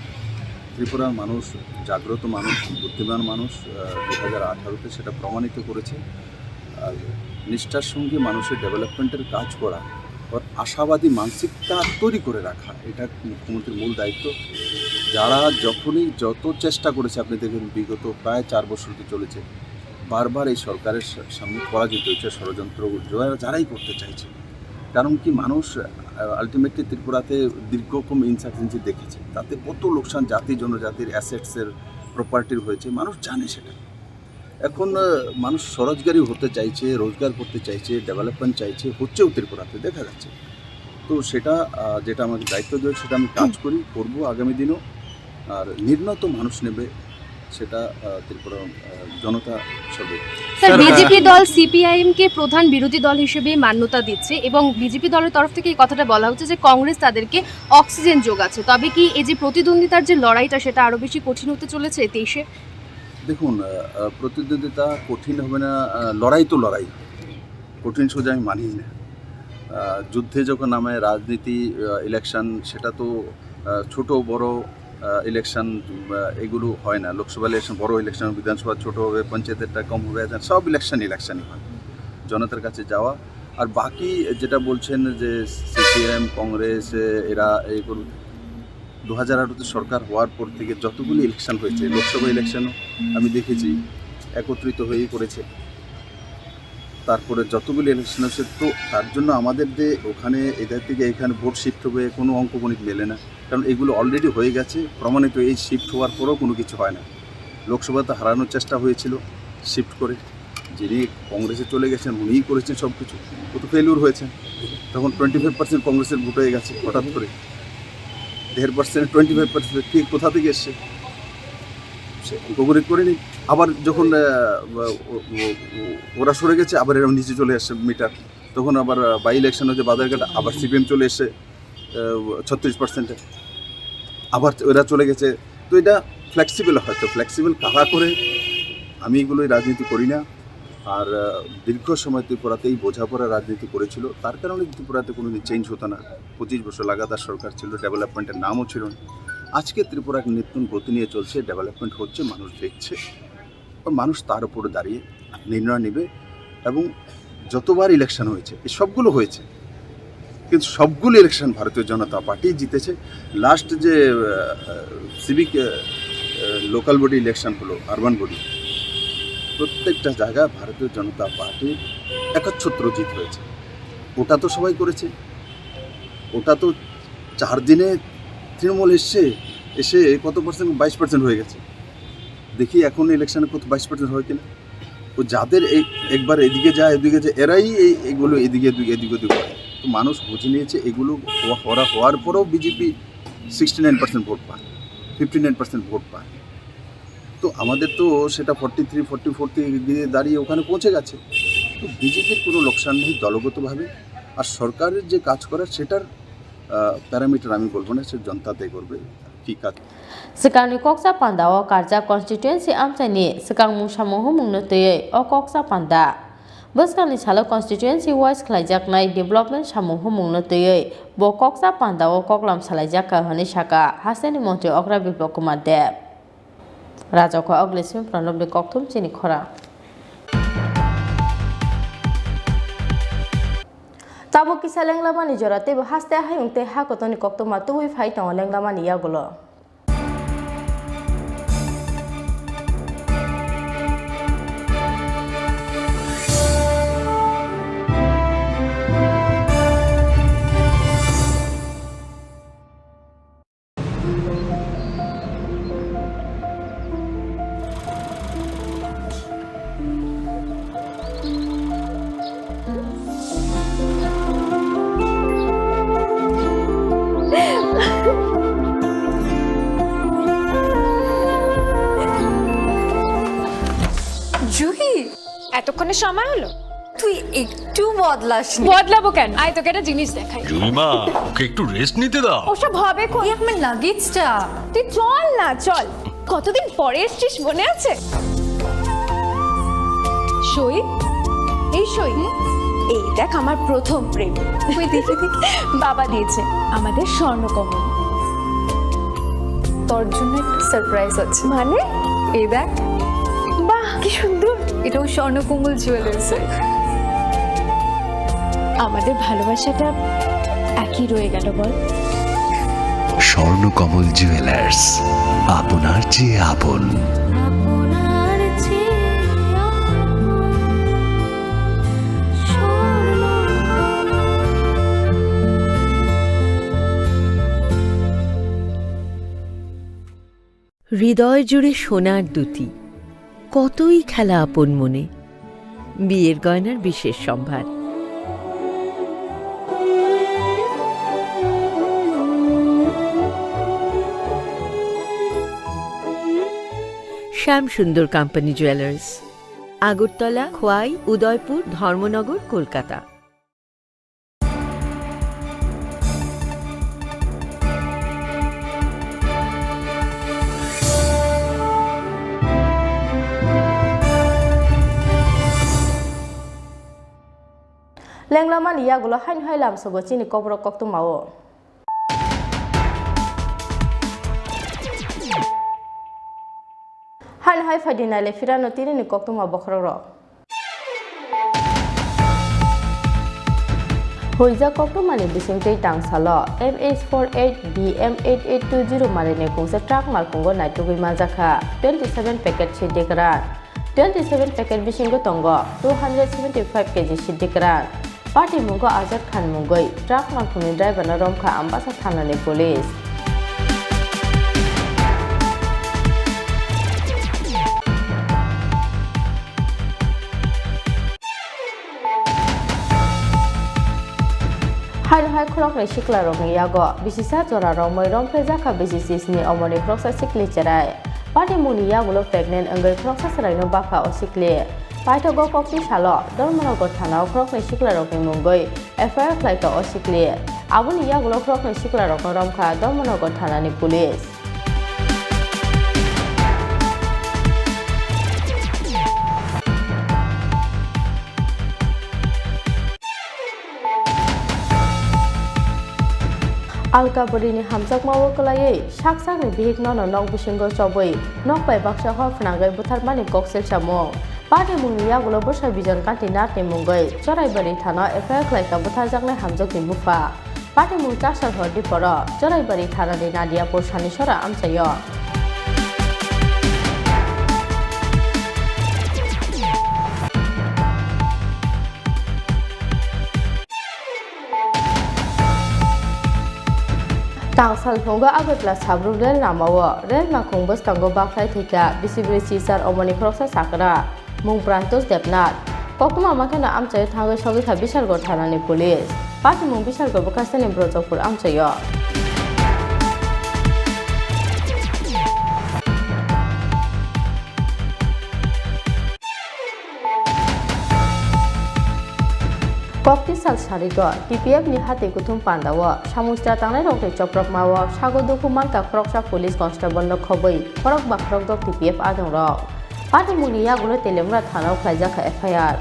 ত্রিপুরার মানুষ জাগ্রত মানুষ, বুদ্ধিমান মানুষ। আহ, দু হাজার আঠারোতে সেটা প্রমাণিত করেছে। আর নিষ্ঠার সঙ্গে মানুষের ডেভেলপমেন্টের কাজ করা, ওর আশাবাদী মানসিকতা তৈরি করে রাখা, এটা মুখ্যমন্ত্রীর মূল দায়িত্ব। যারা যখনই যত চেষ্টা করেছে, আপনি দেখেন বিগত প্রায় চার বছর তো চলেছে, বারবার এই সরকারের সা-, সামনে পরাজিত হয়েছে ষড়যন্ত্র, যারা, যারাই করতে চাইছে। কারণ কি, মানুষ আলটিমেটলি ত্রিপুরাতে দীর্ঘক্ষণ ইনসাফিসিয়েন্সি দেখেছে, তাতে কত লোকসান জাতি জনজাতির অ্যাসেটসের, প্রপার্টির হয়েছে, মানুষ জানে সেটা। এখন আহ, মানুষ স্বরোজগারী হতে চাইছে, রোজগার করতে চাইছে, ডেভেলপমেন্ট চাইছে, হচ্ছেও ত্রিপুরাতে, দেখা যাচ্ছে। তো সেটা আহ, যেটা আমাকে দায়িত্ব দেওয়া, সেটা আমি কাজ করি, করব আগামী দিনও। আর নির্ণয় তো মানুষ নেবে, সেটা আহ, ত্রিপুরা আহ, জনতা সর্বে। স্যার, স্যার, বিজেপি আহ, দল সিপিআইএম কে প্রধান বিরোধী দল হিসেবে মান্যতা দিচ্ছে এবং বিজেপি দলের তরফ থেকে এই কথাটা বলা হচ্ছে যে কংগ্রেস তাদেরকে অক্সিজেন যোগাচ্ছে। তবে কি এই যে প্রতিদ্বন্দ্বিতার যে লড়াইটা, সেটা আরো বেশি কঠিন হতে চলেছে তেইশে? দেখুন, আহ, আহ, প্রতিদ্বন্দ্বিতা কঠিন হবে না, আহ, লড়াই তো লড়াই, কঠিন সোজা আমি মানি না। আহ, যুদ্ধে যখন নামে রাজনীতি, আহ, ইলেকশন, সেটা তো আহ, ছোট বড় আহ, ইলেকশন, আহ, এগুলো হয় না। লোকসভা ইলেকশন, বড় ইলেকশন, বিধানসভা ছোট হবে, পঞ্চায়েতেরটা কম হবে, এখানে সব ইলেকশন ইলেকশনই হয়। জনতার কাছে যাওয়া। আর বাকি যেটা বলছেন যে সিপিএম, কংগ্রেস, এ, এরা এগুলো, দু হাজার আঠারোতে সরকার হওয়ার পর থেকে যতগুলি ইলেকশন হয়েছে, লোকসভা ইলেকশনও আমি দেখেছি, একত্রিত হয়েই করেছে। তারপরে যতগুলি ইলেকশন আছে, তো তার জন্য আমাদের যে ওখানে এদের থেকে এখানে ভোট শিফট হবে, কোনো অঙ্কগণিত মেলে না। কারণ এগুলো অলরেডি হয়ে গেছে, প্রমাণিত। এই শিফট হওয়ার পরেও কোনো কিছু হয় না। লোকসভাতে হারানোর চেষ্টা হয়েছিল শিফট করে, যিনি কংগ্রেসে চলে গেছেন, উনিই করেছেন সব কিছু। ও তো ফেলিওর হয়েছেন। তখন টোয়েন্টি ফাইভ পার্সেন্ট কংগ্রেসের ভোট হয়ে গেছে হঠাৎ করে। দেড় পার্সেন্ট, টোয়েন্টি ফাইভ পার্সেন্ট ঠিক কোথা থেকে এসছে? সে অঙ্কগণিত করেনি। আবার যখন আহ, ও- ও- ও- ওরা সরে গেছে, আবার এরকম নিচে চলে আসছে মিটার। তখন আবার বাই ইলেকশন হচ্ছে বাজারঘাট, আবার সিপিএম চলে এসছে ছত্রিশ পার্সেন্টে, আবার ওরা চলে গেছে। তো এটা ফ্লেক্সিবল, হয়তো ফ্লেক্সিবল কারা করে, আমি এগুলোই রাজনীতি করি না। আর আহ, দীর্ঘ সময় ত্রিপুরাতে এই বোঝাপড়া রাজনীতি করেছিল, তার কারণে ত্রিপুরাতে কোনোদিন চেঞ্জ হতো না। পঁচিশ বছর লাগাতার সরকার ছিল, ডেভেলপমেন্টের নামও ছিল না। আজকে ত্রিপুরা এক নতুন গতি নিয়ে চলছে, ডেভেলপমেন্ট হচ্ছে, মানুষ দেখছে, বা মানুষ তার উপরে দাঁড়িয়ে নির্ণয় নেবে। এবং যতবার ইলেকশন হয়েছে, এই সবগুলো হয়েছে, কিন্তু সবগুলো ইলেকশন ভারতীয় জনতা পার্টি জিতেছে। লাস্ট যে সিভিক লোকাল বডি ইলেকশন হলো, আরবান বডি, প্রত্যেকটা জায়গা ভারতীয় জনতা পার্টির একচ্ছত্র জিত হয়েছে। ওটা তো সবাই করেছে, ওটা তো চার দিনে তৃণমূল এসছে, এসে কত পার্সেন্ট? বাইশ পার্সেন্ট হয়ে গেছে। দেখি এখন ইলেকশনে কত, বাইশ পার্সেন্ট হয় কিনা। ও যাদের এই একবার এদিকে যায়, ওদিকে যায়, এরাই এই এগুলো এদিকে ওদিকে, এদিকে ওদিকে করে। তো মানুষ বুঝে নিয়েছে এগুলো হওয়া- হওয়া- হওয়ার পরেও BJP sixty nine percent vote পায়, ফিফটি নাইন পার্সেন্ট ভোট পায়। তো আমাদের তো সেটা ফর্টি থ্রি, ফর্টি ফোর দিয়ে দাঁড়িয়ে ওখানে পৌঁছে গেছে। তো বিজেপির কোনো লোকসান নেই দলগতভাবে। আর সরকারের যে কাজ করার, সেটার প্যারামিটার আমি বলবো না, সে জনতা তয় করবে কি কাজ। Swkangni koksa pandao karjak constituency amchaini swkangmung samung humungno twiwi o koksa panda. Bwskangni salo constituency wise khlaijaknai development samung humungno twiwi bo koksa pandao koklam salaijakha hwnwi sakha hasteni montri okra Biplab Kumar Deb. Rajokha Oglesmi Pranobni kokthum chini khorang. Tabuk kisa lenglamani jora teibo haste hayung tei ha kotorni koktwma tubui phai tongo lenglamani yagulo. সময় হলো। তুই একটু বদলাস নি। বদলাবো কেন? আয়, তোকে একটা জিনিস দেখাই। জুইমা, ওকে একটু রেস্ট নিতে দাও। ওসব হবে কোন? এই আমার লাগেজটা। তুই চল না, চল। কতদিন পরে এসছিস, মনে আছে? সই, এই সই। এই দেখ, আমার প্রথম প্রেম। ওই দেখি, দেখি। বাবা দিয়েছে আমাদের স্বর্ণকমল। তোর জন্য একটা সারপ্রাইজ আছে। মানে? এই দেখ। বাহ, কি সুন্দর। এটাও স্বর্ণকমল জুয়েলার্সের। আমাদের ভালোবাসাটা একই রয়ে গেল, বল? স্বর্ণকমল জুয়েলার্স, আপনার চেয়ে আপন। আপনার চেয়ে আপন। হৃদয় জুড়ে সোনার দুটি, কতই খেলা আপন মনে, বিয়ের গয়নার বিশেষ সম্ভার। শ্যাম সুন্দর কোম্পানি জুয়েলার্স, আগরতলা, খোয়াই, উদয়পুর, ধর্মনগর, Kolkata. Lenglamani yagulo haino hai lamsogo chini kokborok koktwmao. Haino hai phaidi naile phirano tinini koktwma bokhorokrok. Huijak koktwmani bisingtwi tangsalo M H four eight B M eight eight two zero malini kungsa truck malkhungo naitugwi manjakha twenty seven packet siddi kwran. Twenty seven packet bisingo tongo two hundred seventy five K G siddi kwran. Patimungo Azad Khan mungwi truck malkhungni driverno romkha Ambasa thanani police. Haino hai khoroknwi siklarokni yago bisisa jora romwi romphrejakha B C C S ni omoni khoroksa sikli cherai. Patimungni yagulo pregnant wngwi khoroksa chwraino bakha o sikli. Paithago kokti salo Dharmanagar thanao khoroknwi siklarokni mungwi F I R khlaikha o sikli. Aboni yagulo khoroknwi siklarokno romkha Dharmanagar thanani police. Alka bwrwini hamjakmao kwlaiwi sak sakni bihikno nok bisingo chobwi nok bai baksa hor phnangwi butharmani kok silsamung. Patimungni yagulo bwsa Bijon Kanti Nathni mungwi Choraibari thana F I R khlaikha butharjaknai hamjakni bupha. Patimung chasal hor diporo Choraibari thanani Nadiapur Sanisora amchaio. Tangsal phungo Agartala Sabrum rel lamao rel makhung bwskango bakhlai thwikha bisi brwi Silchar omoni khoroksa sakra mung Prantosh Debnath. Koktwma makheno amchaio thangwi sogwikha Bishargo thanani police. Patimung Bishargo bwkhasteni Brojopur amchaio. Kokti sal sarigo T P F ni hati kuthum pandao samung sitra tangnai rokni chopropmao sago dukhu mankha khoroksa police constable no khobwi khorok ba khorokdok T P F adongrok. Patimungni yagulo Teliamura thanao khlaijakha F I R.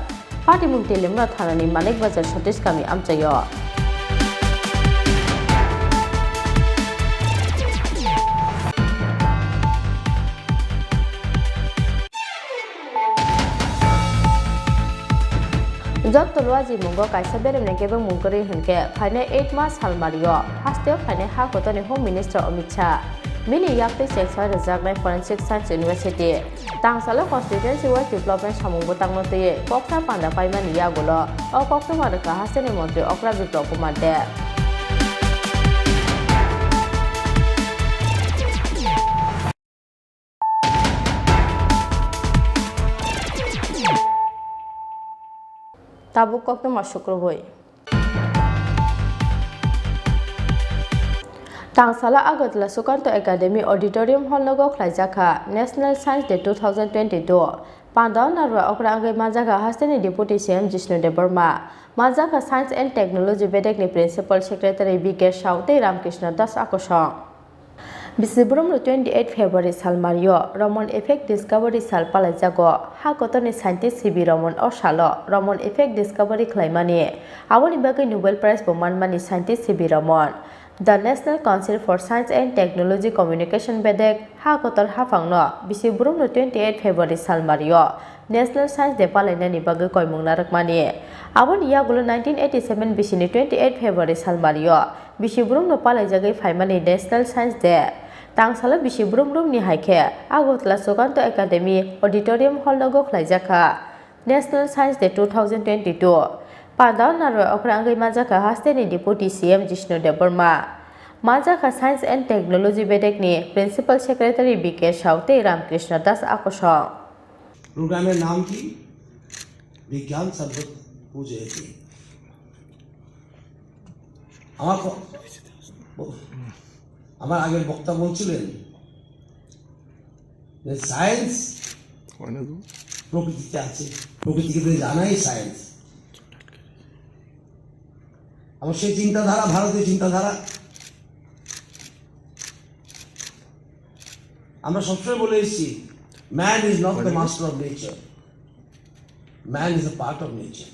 Patimung Teliamura thanani Manik Bazar Satish Kami amchaio. Jotto luaji mungo kaisa beremni kebengmung kwrwi hwnkhe phainai eight March salmario hasteo phainai ha kotorni Home Minister Amit Shah, bini yaktwi chengsa rwjaknai Forensic Science University, Tangsalo constituency wise development samung bwtangno twiwi koksa panda paimani yagulo o koktwma rwkha hasteni montri Okra Biplab Kumar Deb. Tabuk koktwma sukrubwi. Tangsala Agartala Sukanto Academy Auditorium Hall nogo khlaijakha National Science Day two thousand twenty-two. Pandao narwa okra wngwi manjakha hasteni Deputy C M Jishnu Debbarma, manjakha Science and Technology bedekni Principal Secretary B K Saw tei Ramkrishna Das Akosong. Bisi boromno twenty eight February salmario Roman Effect Discovery sal palaijago. Ha kotorni scientist C V Roman o salo Roman Effect Discovery khlaimani. Aboni bagwi Nobel Prize bo manmani scientist C V Roman. The National Council for Science and Technology Communication bedek ha kotor haphangno bisi boromno twenty eight February salmario National Science Day palainani bagwi koimung narwkmani. Aboni yagulo nineteen eighty seven bisini twenty eight February salmario bisi borokno palaijagwi phaimani National Science Day. Tangsalo bisi borok rokni hai khe Agartala Sukanto Academy Auditorium Hall nogo khlaijakha National Science Day two thousand twenty-two. Pandao narwa okra wngwi manjakha hasteni Deputy C M Jishnu Debbarma. Manjakha Science and Technology bedekni Principal Secretary B K Saw tei Ramkrishna Das Akosong. প্রোগ্রামের নাম কি? বিজ্ঞান সর্বত্র পূজয়তে। আমার ক- ব- আমার আগের বক্তা বলছিলেন যে সায়েন্স প্রকৃতিতে আছে, প্রকৃতিকে তো জানাই সায়েন্স। আমার সেই চিন্তাধারা, ভারতীয় চিন্তাধারা। আমরা সবসময় বলে এসেছি, man is not the master of nature, man is a part of nature।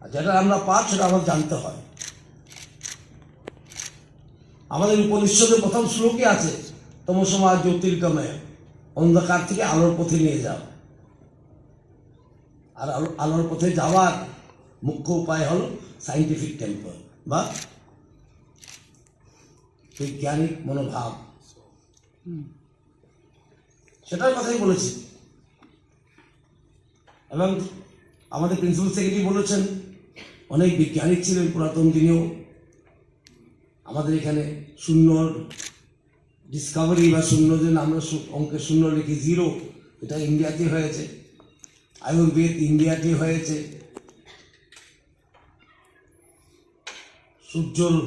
আর যেটা আমরা পার্ট, সেটা আমাদের জানতে হয়। আমাদের উপনিষদের প্রথম শ্লোকে আছে, তমসো মা জ্যোতির্গময়, অন্ধকার থেকে আলোর পথে নিয়ে যাও। আর আলো- আলোর পথে যাওয়ার মুখ্য উপায় হলো সায়েন্টিফিক টেম্পার বা বৈজ্ঞানিক মনোভাব। সেটার কথাই বলেছি। এবং আমাদের প্রিন্সিপাল সেক্রেটারি বলেছেন, অনেক বিজ্ঞানী ছিলেন পুরাতন দিনেও। আমাদের এখানে শূন্য ডিসকাভারি বা শূন্য, যে আমরা শু- অঙ্কে শূন্য লিখি, জিরো, এটা ইন্ডিয়াতে হয়েছে। আয়ুর্বেদ ইন্ডিয়াতে হয়েছে। সূর্যর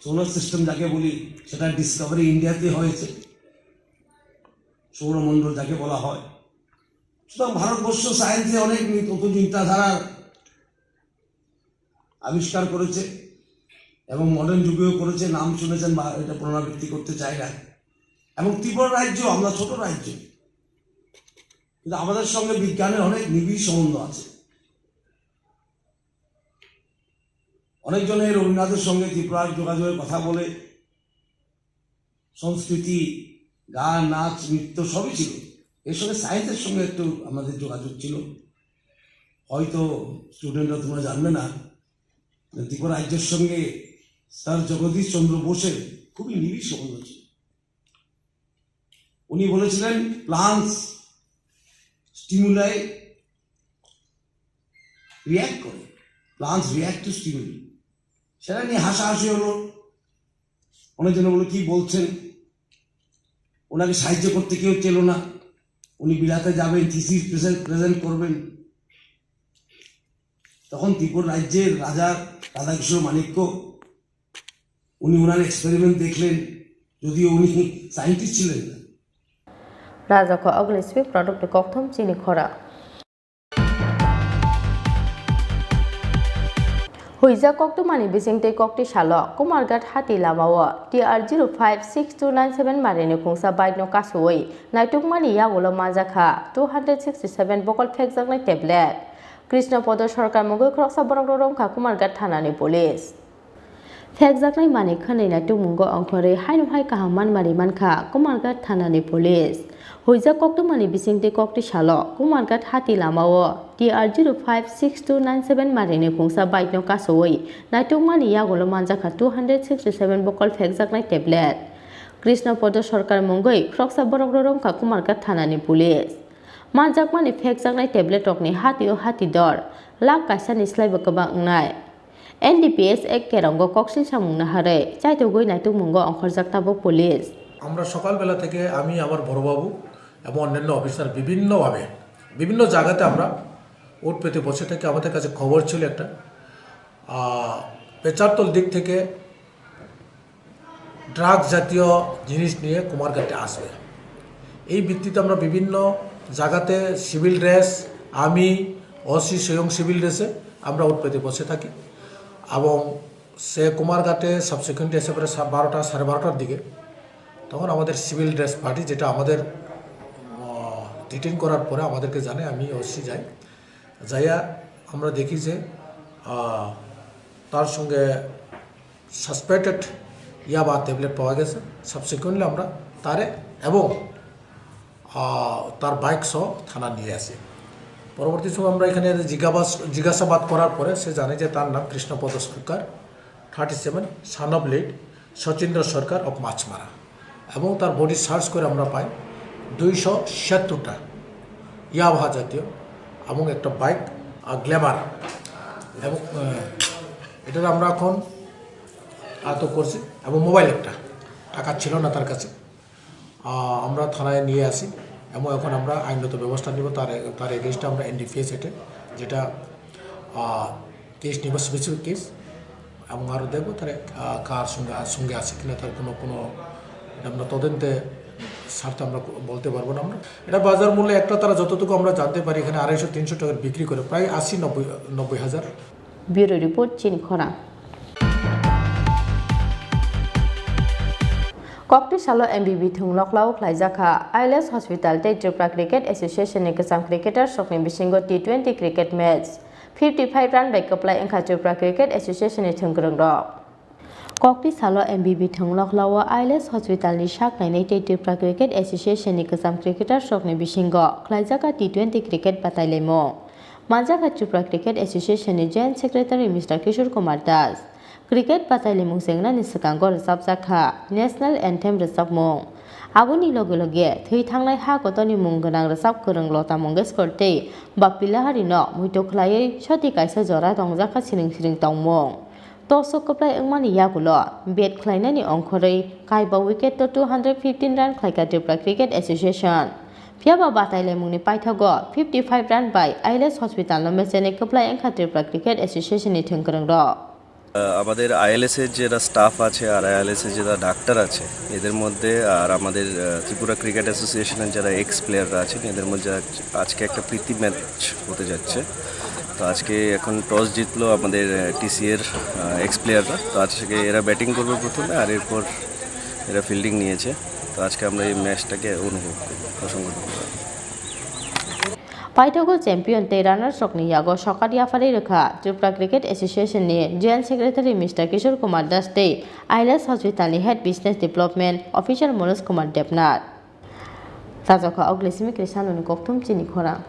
সোলার সিস্টেম যাকে বলি, সেটা ডিসকাভারি ইন্ডিয়াতে হয়েছে, সৌরমণ্ডল যাকে বলা হয়। সুতরাং ভারতবর্ষ সায়েন্সে অনেক নতুন চিন্তাধারার আবিষ্কার করেছে এবং মডার্ন যুগেও করেছে, নাম শুনেছেন বা এটা পুনরাবৃত্তি করতে চাই না। এবং ত্রিপুরা রাজ্য, আমরা ছোট রাজ্য, কিন্তু আমাদের সঙ্গে বিজ্ঞানের অনেক নিবিড় সম্বন্ধ আছে। অনেকজনে রবীন্দ্রনাথের সঙ্গে ত্রিপুরার যোগাযোগের কথা বলে, সংস্কৃতি, গান, নাচ, নৃত্য সবই ছিল। এর সঙ্গে সায়েন্সের সঙ্গে একটু আমাদের যোগাযোগ ছিল। হয়তো স্টুডেন্টরা তোমরা জানবে না, ত্রিপুরা রাজ্যের সঙ্গে স্যার জগদীশ চন্দ্র বোসের খুবই নিবিড় সম্বন্ধ ছিল। উনি বলেছিলেন, প্লান্টস স্টিমুলাই রিয়্যাক্ট করে, প্লান্টস রিয়্যাক্ট টু স্টিমুলাই। সেটা নিয়ে হাসাহাসি হলো। অনেকজনে বলে, "কি বলছেন?" ওনাকে সাহায্য করতে কেউ চেল না। উনি বিলাতে যাবেন, থিসিস প্রেজেন্ট করবেন। তখন ত্রিপুরা রাজ্যের রাজা রাধাকৃষ্ণ মাণিক্য, উনি ওনার এক্সপেরিমেন্ট দেখলেন, যদিও উনি সায়েন্টিস্ট ছিলেন না। Rajako Ogliswi product ni kokthom chini khora. Huijak koktwmani bisingtwi kokti salo Kumarghat hati lamao T R zero five six two nine seven marini khungsa bike no kasui naitukmani yagulo manjakha two hundred sixty seven bokol phekjaknai tablet. Krishna Podo Sarkar mungwi khoroksa borok roromkha Kumarghat thanani police. Phekjaknai manwi khwnwi naitukmungo ongkhorwi haino hai kaham manmari mankha Kumarghat thanani police. Huijak koktwmani bisingtwi kokti salo Kumarghat hati lamao T R zero five six two nine seven marini khungsa bike no kasui naitukmani yagulo manjakha two hundred sixty seven bokol phekjaknai tablet. Krishna Podo Sarkar mungwi khoroksa borok roromkha Kumarghat thanani police. Manjakmani phekjaknai tablet rokni hatio hati dor lakh kaisani slaibo kwbang wngnai. N D P S Act kerongo koksil samung naharwi chaitogwi naitukmungo ongkhorjak tabuk police. আমরা সকালবেলা থেকে আমি, আমার বড়বাবু এবং অন্যান্য অফিসার বিভিন্নভাবে বিভিন্ন জায়গাতে আমরা ওট পেতে বসে থাকি। আমাদের কাছে খবর ছিল একটা, আহ, পেচারতল দিক থেকে ড্রাগ জাতীয় জিনিস নিয়ে কুমারঘাটে আসবে। এই ভিত্তিতে আমরা বিভিন্ন জায়গাতে সিভিল ড্রেস, আমি, ওসি স্বয়ং সিভিল ড্রেসে আমরা উৎপেতে বসে থাকি। এবং সে কুমারঘাটে সাবসিকুয়েন্টলি এসে পড়ে সা-, বারোটা, সাড়ে বারোটার দিকে। তখন আমাদের সিভিল ড্রেস পার্টি, যেটা আমাদের, আহ, ডিটেইন করার পরে আমাদেরকে জানে, আমি ওসি যাই। যাইয়া আমরা দেখি যে, আহ, তার সঙ্গে সাসপেক্টেড ইয়াবা ট্যাবলেট পাওয়া গেছে। সাবসিকুয়েন্টলি আমরা তারে এবং, আহ, তার বাইক সহ থানা নিয়ে আসি। পরবর্তী সময় আমরা এখানে জিজ্ঞাবাস-, জিজ্ঞাসাবাদ করার পরে সে জানে যে তার নাম Krishnapada Sarkar, thirty seven, son of late Sachindra Sarkar of Machmara. এবং তার বডি সার্চ করে আমরা পাই দুইশো ছিয়াত্তরটা ইয়াবা জাতীয় এবং একটা বাইক আর গ্ল্যামার। এবং, আহ, এটার আমরা এখন আটক করছি এবং মোবাইল একটা, টাকা ছিল না তার কাছে। আহ, আমরা থানায় নিয়ে আসি এবং এখন আমরা আইনগত ব্যবস্থা নিব। তার, তার এগেইনস্টে আমরা এনডিপিএস অ্যাক্টে যেটা, আহ, কেস নিব, স্পেসিফিক কেস, এবং আরও দেখবো তারা, আহ, কার সঙ্গে, সঙ্গে আছে কিনা, তার কোনো, কোনো, এটা আমরা তদন্তে স্বার্থে আমরা বলতে পারবো না। আমরা এটা বাজার মূল্যে একটা, তারা যতটুকু আমরা জানতে পারি, এখানে আড়াইশো তিনশো টাকার বিক্রি করে প্রায় আশি নব্বই, নব্বই হাজার। Bureau report, Chini Khorang. Kokti salo M B B thwng noklao khlaijakha I L S Hospital tei Tripura Cricket Association ni kwcham cricketer sokni bisingo T twenty cricket match. Fifty five run bai kwplai wngkha Tripura Cricket Association ni thwngkwrwng rok. Kokti salo M B B thwng noklao I L S Hospital ni sak nainai tei Tripura Cricket Association ni kwcham cricketer sokni bisingo khlaijakha T twenty cricket batailaimung. Manjakha Tripura Cricket Association ni Joint Secretary Mister Kishore Kumar Das. Cricket batailaimung chengnani swkango rwchapjakha National Anthem rwchapmung. Aboni loge loge thwi thangnai ha kotorni mung gwnang rwchap kwrwng Lata Mangeshkar tei Bappi Lahari no muitu khlaiwi soti kaisa jora tongjakha siring siring tongmung. Tosok kwplai wngmani yagulo bat khlainani ongkhorwi kaiba wicket o two hundred fifteen run khlaikha Tripura Cricket Association. Phiyaba batailaimungni paithago fifty five run bai I L S Hospital no mechani kwplai wngkha Tripura Cricket Association ni thwngkwrwng rok. আহ, আমাদের আইএলএস এর যারা স্টাফ আছে আর আইএলএস এর যারা ডাক্তার আছে, এদের মধ্যে আর আমাদের, আহ, ত্রিপুরা ক্রিকেট অ্যাসোসিয়েশনের যারা এক্স প্লেয়াররা আছেন, এদের মধ্যে আজ-, আজকে একটা প্রীতি ম্যাচ হতে যাচ্ছে। তো আজকে এখন টস জিতলো আমাদের, আহ, টিসিএ র, আহ, এক্স প্লেয়াররা। তো আজকে এরা ব্যাটিং করবে প্রথমে, আর এরপর এরা ফিল্ডিং নিয়েছে। তো আজকে আমরা এই ম্যাচটাকে অনুভব করবো, প্রসঙ্গ করবো। Paithago champion tei runners rokni yago sokar yapharwi rwkha Tripura Cricket Association ni Joint Secretary Mister Kishore Kumar Das tei I L S Hospital ni Head Business Development Officer Manoj Kumar Debnath. Sajokha Oglisimi Krishnanu ni kokthum chini khorang.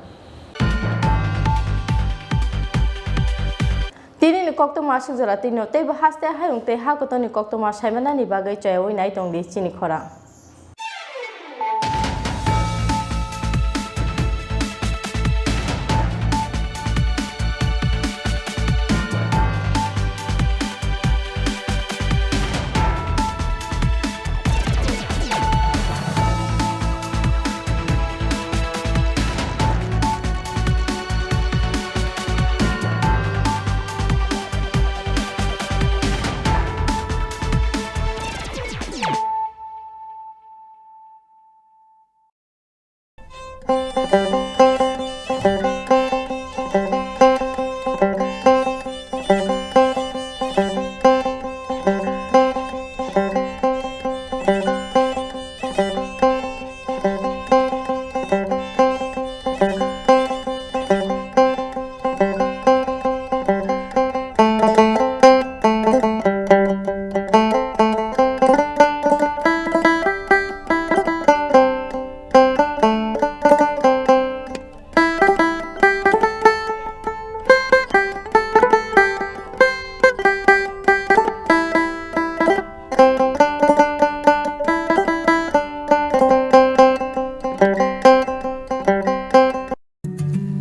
Tini ni kokthum aswk jora tino teibo haste hayung tei hakotorni kokthum saimanani bagwi chayawi nai tongdi chini khorang.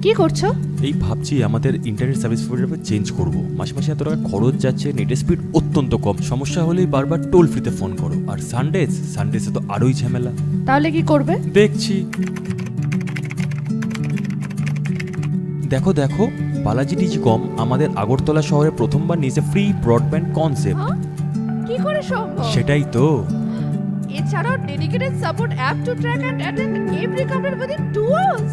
কি করছো? এই ভাবছি আমাদের internet service provider change করব। মাসে মাসে এত টাকা খরচ যাচ্ছে, নেটের স্পিড অত্যন্ত কম, সমস্যা হলেই বারবার টোল ফ্রিতে ফোন করো। আর সানডেজ, সানডেজে তো আরোই ঝামেলা। তাহলে কি করবে? দেখছি। দেখো, দেখো, বালাজি টিজিকম আমাদের আগরতলা শহরে প্রথমবার নিয়েছে ফ্রি ব্রডব্যান্ড কনসেপ্ট। হ্যাঁ? কি করে সম্ভব? সেটাই তো। এছাড়াও dedicated support app to track and attend every complaint within two hours.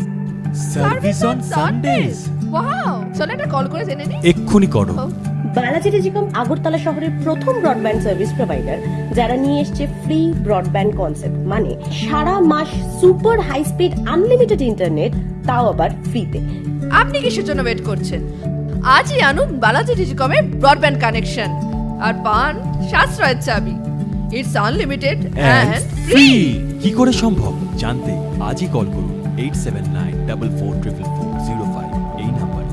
Service on Sundays. Wow, চলো একটা কল করে জেনে নিই। এক্ষুনি করো। বালাজি টেলিকম আগরতলা শহরের প্রথম ব্রডব্যান্ড সার্ভিস প্রোভাইডার, যারা নিয়ে এসছে ফ্রি ব্রডব্যান্ড কনসেপ্ট, মানে সারা মাস super high speed unlimited internet, তাও আবার ফ্রিতে। আপনি কিসের জন্য ওয়েট করছেন? আজই আনুন বালাজি টেলিকমের ব্রডব্যান্ড কানেকশন আর পান সাশ্রয়ের চাবি। It's unlimited and and free. Free. কি করে সম্ভব জানতে আজই কল করুন eight seven nine double four triple four zero five এই নাম্বারে।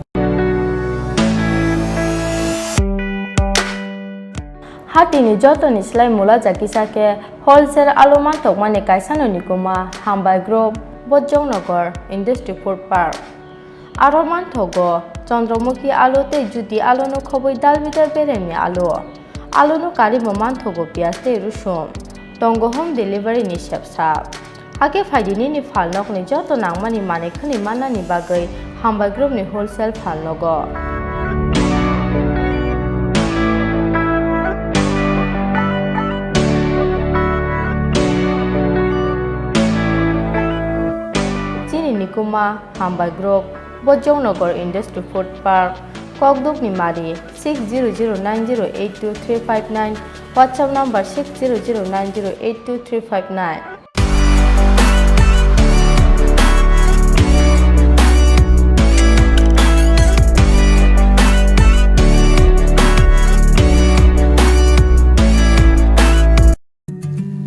Hatini jotoni slai mula jakisa khe wholesale alu manthokmani kaisano nikuma Hambai Group, Bojongnagar Industry Food Park. Aro manthogo Chandramukhi alu tei Jyoti aluno khobwi dalbidal beremni alu. Aluno karimo manthogo piyaj tei rusum. Tongo home delivery ni sepsa. Hakhe phaidi nini phalnokni joto nangmani manwi khwnwi mannani bagwi Hambai Group ni wholesale phalnogo. Chini nikuma Hambai Group, Bojongnagar Industry Food Park, Kokdukni Mari, six zero zero nine zero eight two three five nine, WhatsApp number six zero zero nine zero eight two three five nine.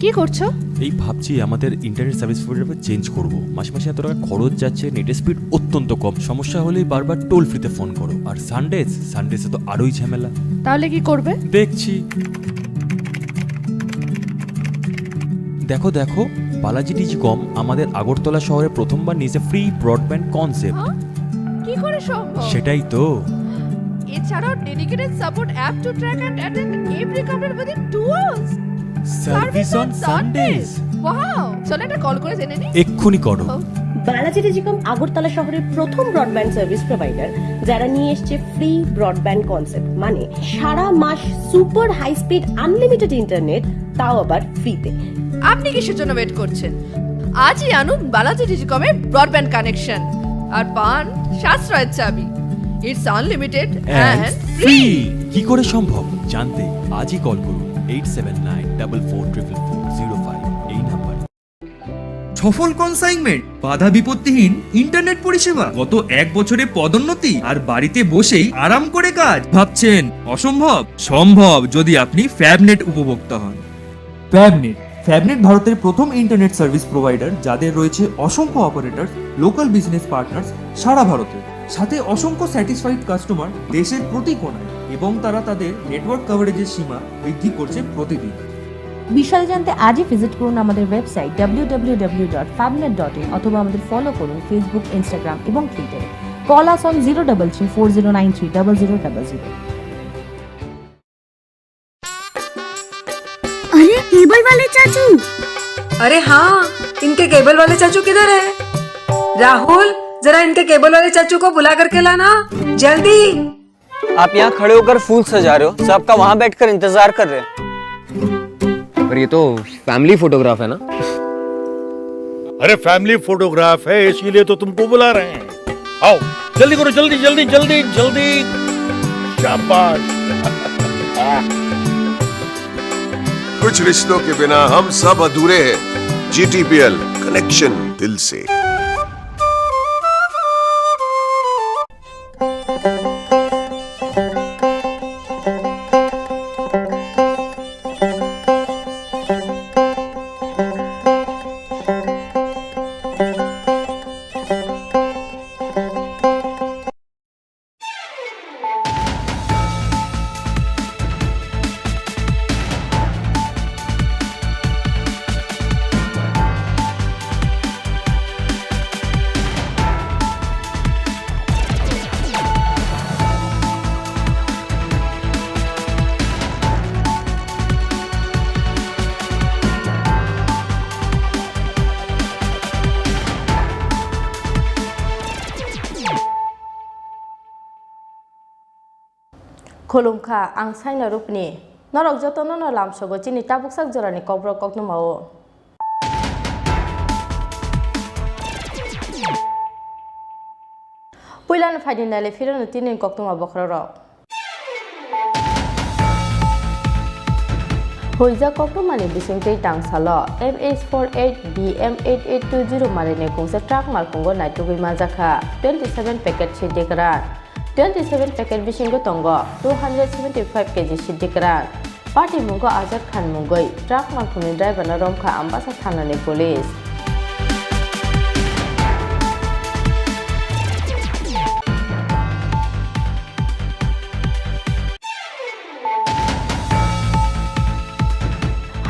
কি করছো? এই ভাবছি আমাদের internet service provider change করব। মাসে মাসে এত টাকা খরচ যাচ্ছে, নেটের স্পিড অত্যন্ত কম। সমস্যা হলেই বারবার টোল ফ্রিতে ফোন করো। আর সানডেজ, সানডেজে তো আরোই ঝামেলা। তাহলে কি করবে? দেখছি। দেখো, দেখো, বালাজি টেলিকম আমাদের আগরতলা শহরে প্রথমবার নিয়েছে ফ্রি ব্রডব্যান্ড কনসেপ্ট। হ্যাঁ? কি করে সম্ভব? সেটাই তো। এছাড়াও dedicated support app to track and attend every complaint within two hours. Service on Sundays. Wow, চলো একটা কল করে জেনে নিই। এক্ষুনি করো। বালাজি টেলিকম আগরতলা শহরের প্রথম ব্রডব্যান্ড সার্ভিস প্রোভাইডার, যারা নিয়ে এসছে ফ্রি ব্রডব্যান্ড কনসেপ্ট, মানে সারা মাস super high speed unlimited internet, তাও আবার ফ্রিতে। আপনি কিসের জন্য ওয়েট করছেন? আজই আনুন বালাজি টেলিকমের ব্রডব্যান্ড কানেকশন আর পান সাশ্রয়ের চাবি। It's unlimited and and free. Free. কি করে সম্ভব জানতে আজই কল করুন eight seven nine double four triple four zero five এই নাম্বারে। সফল কনসাইনমেন্ট, বাধা বিপত্তিহীন ইন্টারনেট পরিষেবা, গত এক বছরে পদোন্নতি আর বাড়িতে বসেই আরাম করে কাজ। ভাবছেন অসম্ভব? সম্ভব, যদি আপনি ফ্যাবনেট উপভোক্তা হন। ফ্যাবনেট। ফ্যাবনেট ভারতের প্রথম ইন্টারনেট সার্ভিস প্রোভাইডার, যাদের রয়েছে অসংখ্য অপারেটর, লোকাল বিজনেস পার্টনার্স সারা ভারতে, সাথে অসংখ্য স্যাটিসফাইড কাস্টমার দেশের প্রতি কোণায়, এবং তারা তাদের নেটওয়ার্ক কভারেজের সীমা বৃদ্ধি করছে প্রতিদিন। বিশদে জানতে আজই ভিজিট করুন আমাদের website W W W dot ফ্যাবনেট ডট ইন অথবা আমাদের ফলো করুন ফেসবুক, ইনস্টাগ্রাম এবং টুইটারে। Call us on zero double three four zero nine three double zero double zero। अरे, केबल वाले चाचू। अरे हाँ, इनके केबल वाले चाचू किधर है? राहुल, जरा इनके केबल वाले चाचू को बुला करके लाना, जल्दी। आप यहाँ खड़े होकर फूल सजा रहे हो, सबका वहाँ बैठकर इंतजार कर रहे हैं। पर ये तो फैमिली फोटोग्राफ है ना? अरे, फैमिली फोटोग्राफ है, इसीलिए तो तुमको बुला रहे हैं। आओ, जल्दी करो, जल्दी, जल्दी, जल्दी, जल्दी। शाबाश। कुछ रिश्तों के बिना हम सब अधूरे हैं। जीटीपीएल, कनेक्शन दिल से। Khulumkha, ang Saina Rupni. Norok jotono no lamsogo chini tabuksak jorani kokborok koktwmao. Puilano phaidi naile phirano tini koktwma bokhorok. Huijak koktwmani bisingtwi tangsalo M H four eight B M eight eight two zero marini khungsa truck malkhungo naitugwi manjakha twenty seven packet siddi kwran. Twenty seven packet bisingo tongo two hundred seventy five K G siddi kwran. Patimungo Azad Khan mungwi truck malkhungni driver no romkha Ambasa thanani police.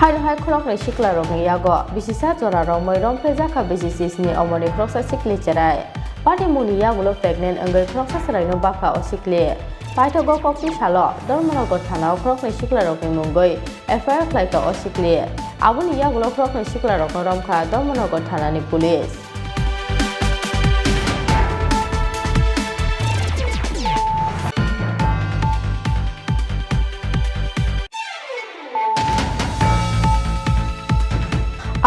Haino hai khoroknwi siklarokni yago bisisa jora romwi romphrejakha bisi sisni omorni khoroksa sikli cherai. Patimungni yagulo pregnant wngwi khoroksa chwraino bakha o sikli. Paithago kokti salo Dharmanagar thanao khoroknwi siklarokni mungwi F I R khlaikha o sikli. Aboni yagulo khoroknwi siklarokno romkha Dharmanagar thanani police.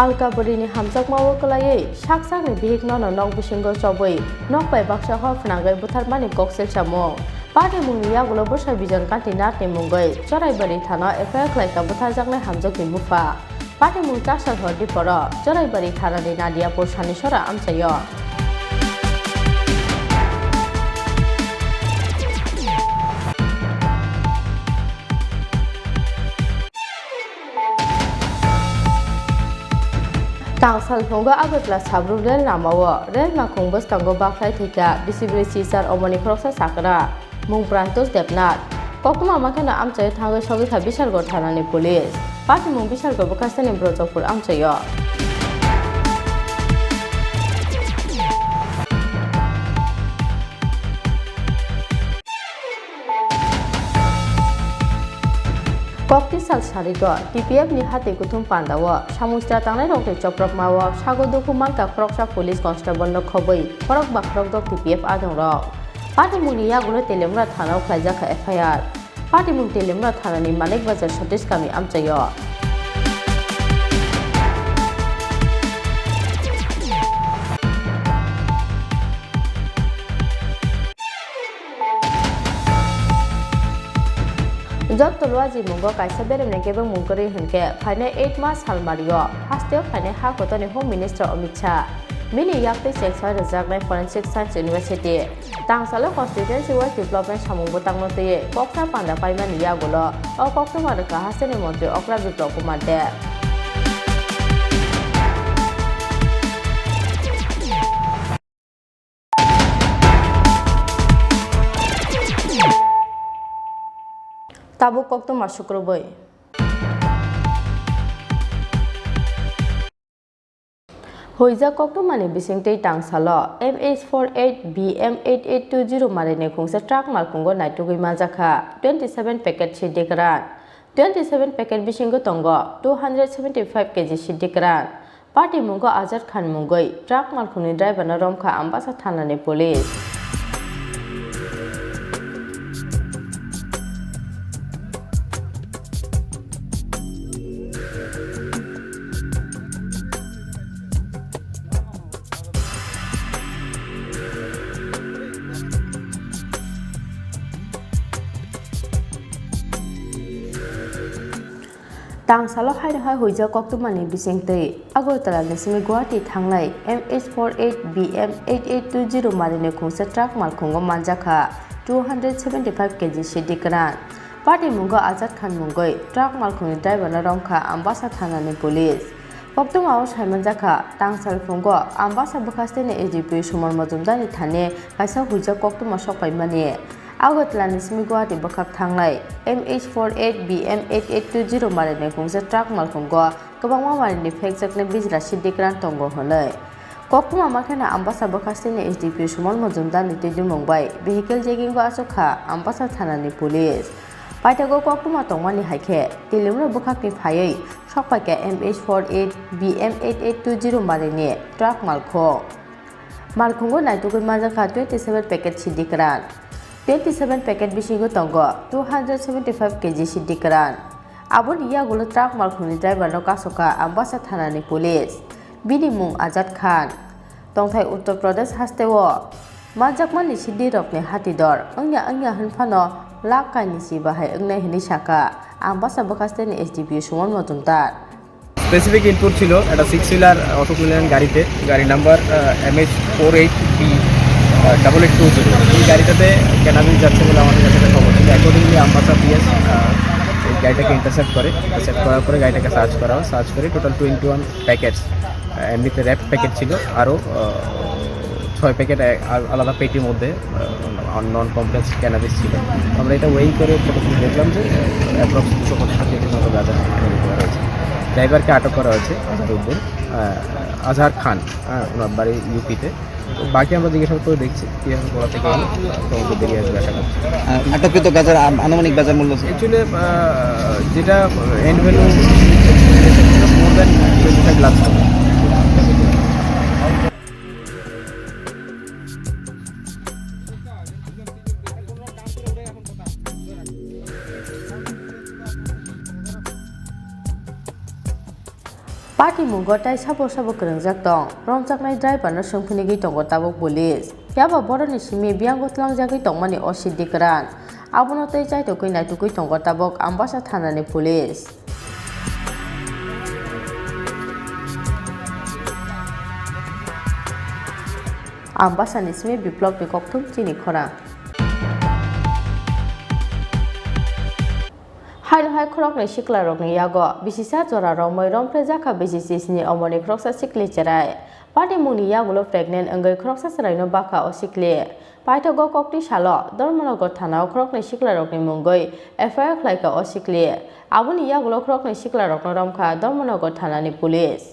Alkabarini hamjakmao kwlaiwi sak sakni bihikno nok bisingo chobwi nok bai baksa hor phnangwi butharmani koksil samung. Patimungni yagulo bwsa Bijon Kanti Nathni mungwi Choraibari thanao F I R khlaikha butharjaknai hamjakni bupha. Patimung chasal hor diporo Choraibari thanani Nadiapur Sanisora amchaio. Tangsal phungo Agartala Sabru rel lamao rel makhung bwskango bakhlai thwikha bisi brwi sisar omoni khoroksa sakra mung Prantosh Debnath. Koktwma makheno amchaio thangwi sogwikha Bishalgarh thanani police. Patimung Bishalgarh bwkhasteni Brojopur amchaio. Kokti sal sarigo T P F ni hati kuthum pandao samung sitra tangnai rokni chopropmao sago dukhu mankha khoroksa police constable no khobwi khorok ba khorokdok T P F adong rok. Patimungni yagulo Teliamura thanao khlaijakha F I R. Patimung Teliamura thanani Manik Bazar Satish Kami amchaio. Jotto luaji mungo kaisa beremni kebengmung kwrwi hinkhe phainai eight mas salmario hasteo phainai ha kotoni Home Minister Amit Shah, bini yaktwi cheng soi rwjaknai Forensic Science University, Tangsalo Constituency Wise Development samung bwtangno twiwi koksa panda paimani yagulo o koktwma rwkha hasteni montri Okra Biplab Kumar Deb. Tabuk koktwma sukrubwi. Huijak koktwmani bisingtwi tangsalo M H four eight B M eight eight two zero marini khungsa truck malkhungo naitugwi manjakha twenty seven packet siddi kwran. Twenty seven packet bisingo tongo two hundred seventy five K G siddi kwran. Patimungo Azad Khan mungwi truck malkhungni driver no romkha Ambasa thanani police. Tangsalo haino hai huijak koktwmani bisingtwi Agartala ni simi Guwahati thangnai M H four eight B M eight eight two zero marini khungsa truck malkhungo manjakha two hundred seventy five K G siddi kwran. Patimungo Azad Khan mungwi truck malkhungni driver no romkha Ambasa thanani police. Koktwmao saimanjakha, tangsal phungo Ambasa bwkhasteni S D P O Suman Majumdarni thani kaisa huijak koktwma sokpaimani. Agartala ni simi Guwahati bwkhak thangnai M H four eight B M eight eight two zero marini khungsa truck malkhungo kwbangma marini phekjaknai bijra siddi kwran tongo hwnwi. Koktwma makheno Ambasa bwkhasteni S D P O Suman Majumdarni twidulmung bai vehicle checking o achukha Ambasa thanani police. Paithago koktwma tongmani hai khe Teliamura bwkhakni phaiwi sokpaikha M H four eight B M eight eight two zero marini truck malkhung. Malkhungo naitugwi manjakha twenty seven packet siddi kwran. Twenty seven packet bisingo tongo two hundred seventy five K G siddi kwran. Aboni yagulo truck malkhungni driver no kasoka Ambasa thanani police. Bini mung Azad Khan. Tongthai Uttar Pradesh hasteo manjakmani siddhirokni hatidor wngya wngya hwnphano lakh kainwi si bahai wngnai hwnwi saka Ambasa bwkhasteni S D P O Suman Majumdar. Specific input ছিল একটা six wheeler Ashok Leyland গাড়িতে, গাড়ি number M H four eight B double eight two zero. এই গাড়িটাতে ক্যানাবিস যাচ্ছে বলে আমাদের কাছে একটা খবর ছিল। অ্যাকর্ডিংলি আমবাসা পিএস এই গাড়িটাকে ইন্টারসেপ্ট করে। ইন্টারসেপ্ট করার পরে গাড়িটাকে সার্চ করা হয়। সার্চ করে টোটাল টোয়েন্টি ওয়ান প্যাকেটস, এমনিতে র্যাপ প্যাকেট ছিল, আরও ছয় প্যাকেট আলাদা পেটির মধ্যে নন কমপ্লেক্স ক্যানাবিস ছিল। আমরা এটা ওয়েই করে কতক্ষণ দেখলাম যে অ্যাপ্রক্স দুশো পঁচাত্তর কেজির মতো গাঁজা রিকভার হয়েছে। ড্রাইভারকে আটক করা হয়েছে, আজহারউদ্দিন, আহ, আজহার খান, হ্যাঁ, ওনার বাড়ি ইউপিতে। তো বাকি আমরা জিজ্ঞাসাবাদ করে দেখছি কীভাবে কোথা থেকে এলো, তদন্ত বেরিয়ে আসবে আশা করছি। আহ, আটককৃত গাঁজার আ-, আনুমানিক বাজার মূল্য, স্যার? অ্যাকচুয়ালি, আহ, যেটা end value more than twenty five lakh. Patimungo tai sabo sabo kwrwngjak tong, romjaknai driver no swngphinigwi tongo tabuk police. Phiya ba borokni simi biyango tlangjagwi tongmani O C D kwran. Abono tei chaitokgwi naitugwi tongo tabuk Ambasa thanani police. Ambasani simi Biplobni kokthum chini khorang. Haino hai khoroknwi siklarokni yago bisisa jora romwi romphre jakha bisi chisni omorni khoroksa sikli cherai. Patimungni yagulo pregnant wngwi khoroksa cheraino bakha o sikli. Paithago kokti salo Dharmanagar thanao khoroknwi siklarokni mungwi F I R khlaikha o sikli. Aboni yagulo khoroknwi siklarokno romkha Dharmanagar thanani police.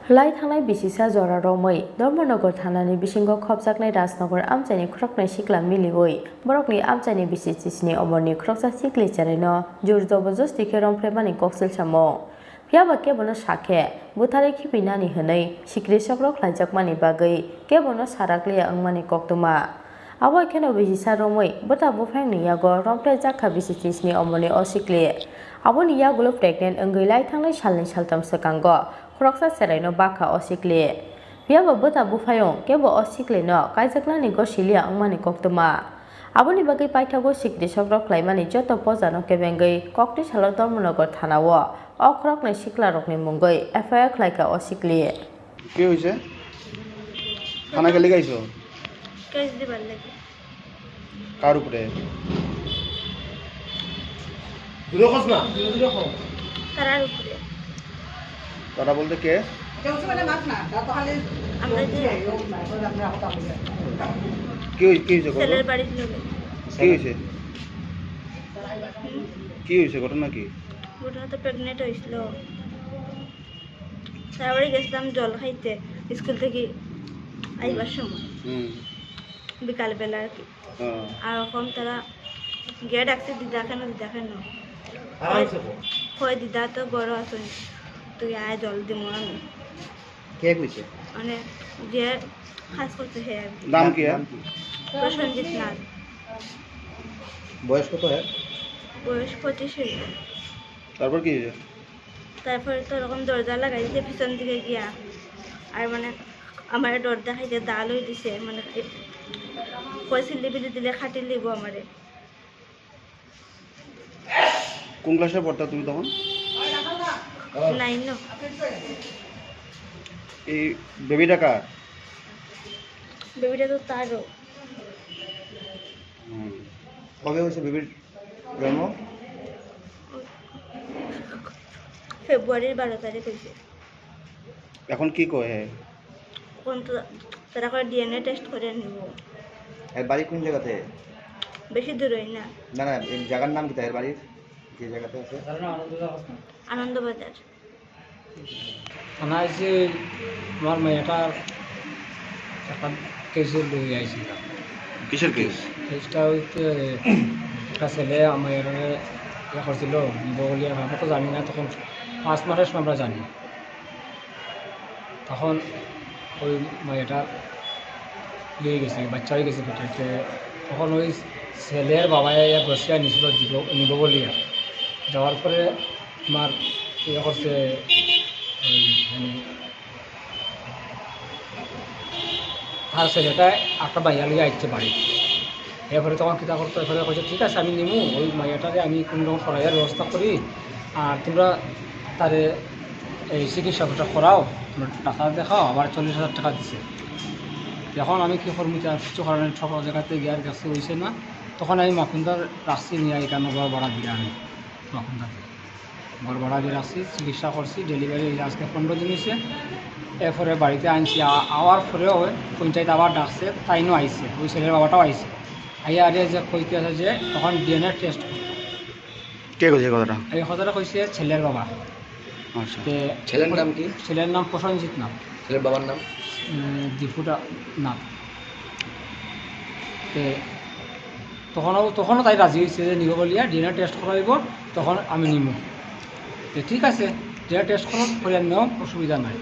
Lai thangnai bisisa jora romwi Dharmanagar thanani bisingo khopjaknai Rajnagar amchaini khoroknwi sikla miliwi borokni amchaini bisi chisni omorni khoroksa sikli cheraino jur joborjosti khe romphre mani koksil samung. Phiya ba kebono sakhe butharwi khibinani hwnwi sikri sokro khlaijakmani bagwi kebono sarakliya wngmani koktwma. Abo kheno bisisa romwi bwta buphayungni yago romphre jakha bisi chisni omorni o sikli. Aboni yagulo pregnant wngwi lai thangnai salni saltham swkango khoroksa cheraino bakha o sikli. Phiya ba bwta buphayung kebo o siklino kaijaknani gosiliya wngmani koktwma. Aboni bagwi paithago sikri sokro khlaimani joto pojano kebengwi kokti salo Dharmanagar thanao o khoroknwi siklarokni mungwi F I R khlaikha o sikli. কি হৈছে? থানা কেলে গাইছ? কেছ দিবার লাগি। কার উপরে? দূরে কস না। তারার উপরে। তারা বলতে কে? আমরা যে কি হই-, কি হয়েছে ঘটনা? ছেলের বাড়ির লোকে। কি হয়েছে? হুম? কি হয়েছে, ঘটনা কি? ঘটনা তো প্রেগনেন্ট হয়েছিল। তারপরে গেছিলাম জল খাইতে স্কুল থেকে আইবার সময়। হুম। বিকালবেলা আর কি। হ্যাঁ। আর ওখান তারা গিয়ে ডাকছে, "দিদা কেন, দিদা কেন?" আর আইছে কো? কয়, "দিদা তো ঘরো আছইন, তুই আয়, জল দিমু আমি।" কে কইছে? মানে যে কাজ করছে হে আর কি। নাম কি আর? প্রসেনজিৎ নাথ। বয়স কত এর? বয়স পঁচিশ হইল। তারপর কি হয়েছে? তারপরে তো ওরকম দরজা লাগাই দিছে পিছন দিকে গিয়া। আর মানে আমার ডর দেখাইতে দা লই দিছে, মানে এ, কই সিলি বিলি দিলে খাটি লিব আমারে। কোন ক্লাসে পড়তা তুমি তখন? নাইনো। এই বেবিটা কার? বেবিটা তো তারও। হুম। কবে হয়েছে বেবির জন্ম? ফেব্রুয়ারির বারো তারিখ হয়েছে। এখন কি কয়? এখন তো তারা করে ডিএনএ টেস্ট করে নিব। এর বাড়ি কোন জায়গাতে? বেশি দূরই না। না, না, এই জায়গার নাম কি তার বাড়ির? যে জায়গাতে আছে? আনন্দবাজার। থানা আইছি, আমার মেয়েটার একটা কেসে লই আইছিলাম। কিসের কেস? কেসটা হইতে একটা ছেলে আমার এখানে ইয়ে করছিল, নিব বলে, আমরা তো জানি না, তখন পাঁচ মাসের সময় আমরা জানি। তখন ওই মেয়েটা ইয়ে হয়ে গেছে, বাচ্চা হয়ে গেছে পেটে। তো তখন ওই ছেলের বাবায় এক বসিয়া নিছিল, দিব, নিব বলিয়া। যাওয়ার পরে আমার ইয়ে করছে, ওই, মানে, তার ছেলেটা একটা মাইয়া লইয়া আইছে বাড়ি। এরপরে তখন কিতা করতো, এরপরে কইছে, "ঠিক আছে, আমি নিমু, ওই মাইয়াটারে আমি কোনো রকম সরাইয়ার ব্যবস্থা করি, আর তোমরা তারে এই চিকিৎসা করতে করাও, তোমরা ডাক্তার দেখাও।" আবার চল্লিশ হাজার টাকা দিছে। এখন আমি কি করবো, আর কিছু করার নেই, সব জায়গাতে গিয়ে আর কাছে হইছে না। তখন আমি মাখুনদার রাখছি নিয়ে এখানে ঘর ভাড়া দিয়ে আমি মাখুনদার ঘর ভাড়া দিয়ে রাখছি, চিকিৎসা করছি, ডেলিভারি হইলে আজকে পনেরো দিন হয়েছে। এরপরে বাড়িতে আনছি, আ-, আওয়ার পরেও পঞ্চায়েত আবার ডাকছে, তাইনও আইছে, ওই ছেলের বাবাটাও আইছে। আইয়া আরে যে কইতে আছে যে তখন ডিএনএ টেস্ট করতে। কে কইছে কথাটা? এই কথাটা কইছে ছেলের বাবা। আচ্ছা। তে ছেলের নাম কি? ছেলের নাম প্রসেনজিৎ নাথ। ছেলের বাবার নাম? উম, দীপুদা নাথ। তে তখনও, তখনও তাই রাজি হয়েছে যে নিব বলিয়া ডিএনএ টেস্ট করাইব, তখন আমি নিমু। তে ঠিক আছে, ডিএনএ টেস্ট করো, করিয়া নিও, অসুবিধা নাই।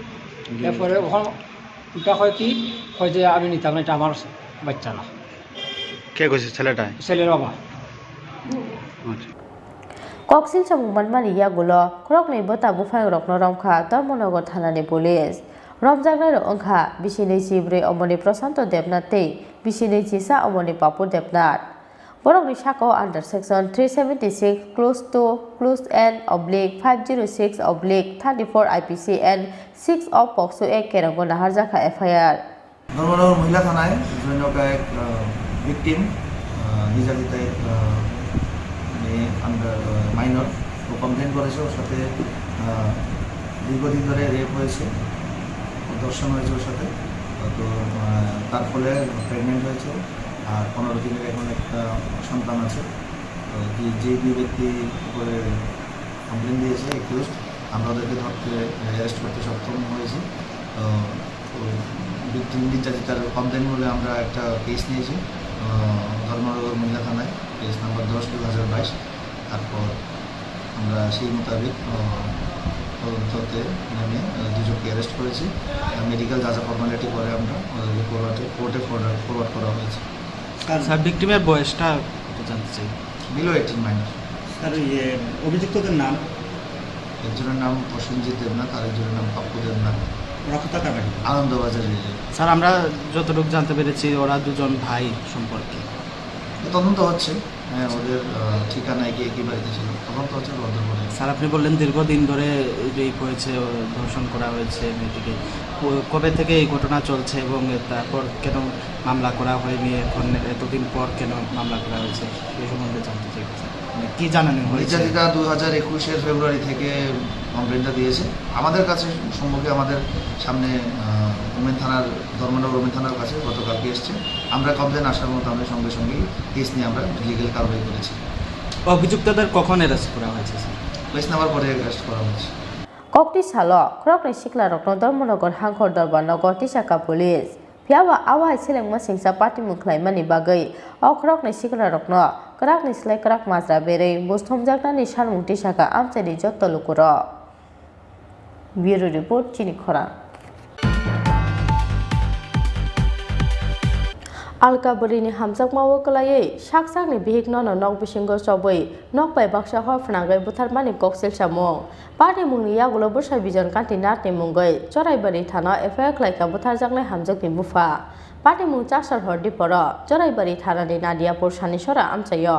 জি। এরপরে ওখানে উল্টা হয় কি, হয় যে আমি নিতাম না, এটা আমার বাচ্চা না। কে কইছে ছেলেটায়? ছেলের বাবা। আচ্ছা। Koksil samung manmani yagulo khoroknwi bwta buphangrokno romkha Dharmanagar thanani police. Romjaknairok wngkha bisinwi chibrwi omoni Prashanto Debnath tei bisinwi chisa omoni Papu Debnath. Borokni sakao under section three seventy six clause two clause N oblique five zero six oblique thirty four I P C and six of POCSO Act kerongo naharjakha F I R. Dharmanagar মহিলা থানায় জনৈক এক, আহ, ভিকটিম, আহ, নির্যাতিতা এক, আহ, মেয়ে আন্ডার, আহ, মাইনর, ও কমপ্লেন করেছে ওর সাথে, আহ, দীর্ঘদিন ধরে রেপ হয়েছে, ও ধর্ষণ হয়েছে ওর সাথে। তো, আহ, তার ফলে প্রেগনেন্ট হয়েছে, আর পনেরো দিনের এখন একটা সন্তান আছে। তো যে, যে দুই ব্যক্তির উপরে কমপ্লেন দিয়েছে অ্যাকিউজড, আমরা ওদেরকে ধরতে, অ্যারেস্ট করতে সক্ষম হয়েছি। তো, তো ভিকটিম নির্যাতিতার কমপ্লেন বলে আমরা একটা কেস নিয়েছি, আহ, ধর্মনগর মহিলা থানায়, কেস নাম্বার দশ দুই হাজার বাইশ। তারপর আমরা সেই মোতাবেক, আহ, তদন্ততে নেমে, আহ, দুজনকে অ্যারেস্ট করেছি। আহ, মেডিকেল যা যা ফর্মালিটি করে আমরা ওদেরকে কোর্টে, কোর্টে ফরওয়ার্ড, ফরওয়ার্ড করা হয়েছে। স্যার, স্যার, ভিকটিমের বয়সটা একটু জানতে চাই। Below eighteen minor. স্যার, ইয়ে, অভিযুক্তদের নাম? একজনের নাম প্রসেনজিৎ দেবনাথ, আরেকজনের নাম পাপ্পু দেবনাথ। ওরা কোথাকার বাড়ি? আনন্দবাজার এরিয়া। স্যার, আমরা যতটুকু জানতে পেরেছি, ওরা দুজন ভাই সম্পর্কে। তদন্ত হচ্ছে, হ্যাঁ, ওদের, আহ, ঠিকানা একই, একই বাড়িতে ছিল। তদন্ত হচ্ছে, তদন্তের পরে। স্যার, আপনি বললেন দীর্ঘদিন ধরে রেপ হয়েছে, ও ধর্ষণ করা হয়েছে মেয়েটিকে। ক-, কবে থেকে এই ঘটনা চলছে এবং তারপর কেন মামলা করা হয়নি, এখন এতদিন পর কেন মামলা করা হয়েছে, এই সম্বন্ধে জানতে চাই, স্যার। মানে, কি জানানো হয়েছে? নির্যাতিতা দুই হাজার একুশের ফেব্রুয়ারি থেকে কমপ্লেনটা দিয়েছে। আমাদের কাছে সম্মুখে, আমাদের সামনে, আহ, উমেন থানার, ধর্মনগর উমেন থানার কাছে গতকালকে এসছে। আমরা কমপ্লেন আসার মতো আমরা সঙ্গে সঙ্গেই কেস নিয়ে আমরা লিগ্যাল কার্যবাহি করেছি। অভিযুক্তদের কখন অ্যারেস্ট করা হয়েছে, স্যার? কেস নেওয়ার পরে অ্যারেস্ট করা হয়েছে। Kokti salo khoroknwi siklarokno Dharmanagar Hangkhor Dorbar nogo tisaka police. Phiya ba a wahai selengma singcha patimung khlaimani bagwi o khoroknwi siklarokno kwrakni slai kwrak majra berwi buj thumjaknani salmung tisaka amchaini jotto lukurok. Bureau Report, Chini Khorang. Alka bwrwini hamjakmao kwlaiwi sak sakni bihikno nok bisingo chobwi nok bai baksa hor phnangwi butharmani koksil samung. Patimungni yagulo bwsa Bijon Kanti Nathni mungwi Choraibari thana F I R khlaikha butharjaknai hamjakni bupha. Patimung chasar hor diporo Choraibari thanani Nadiapur Sanisora amchaio.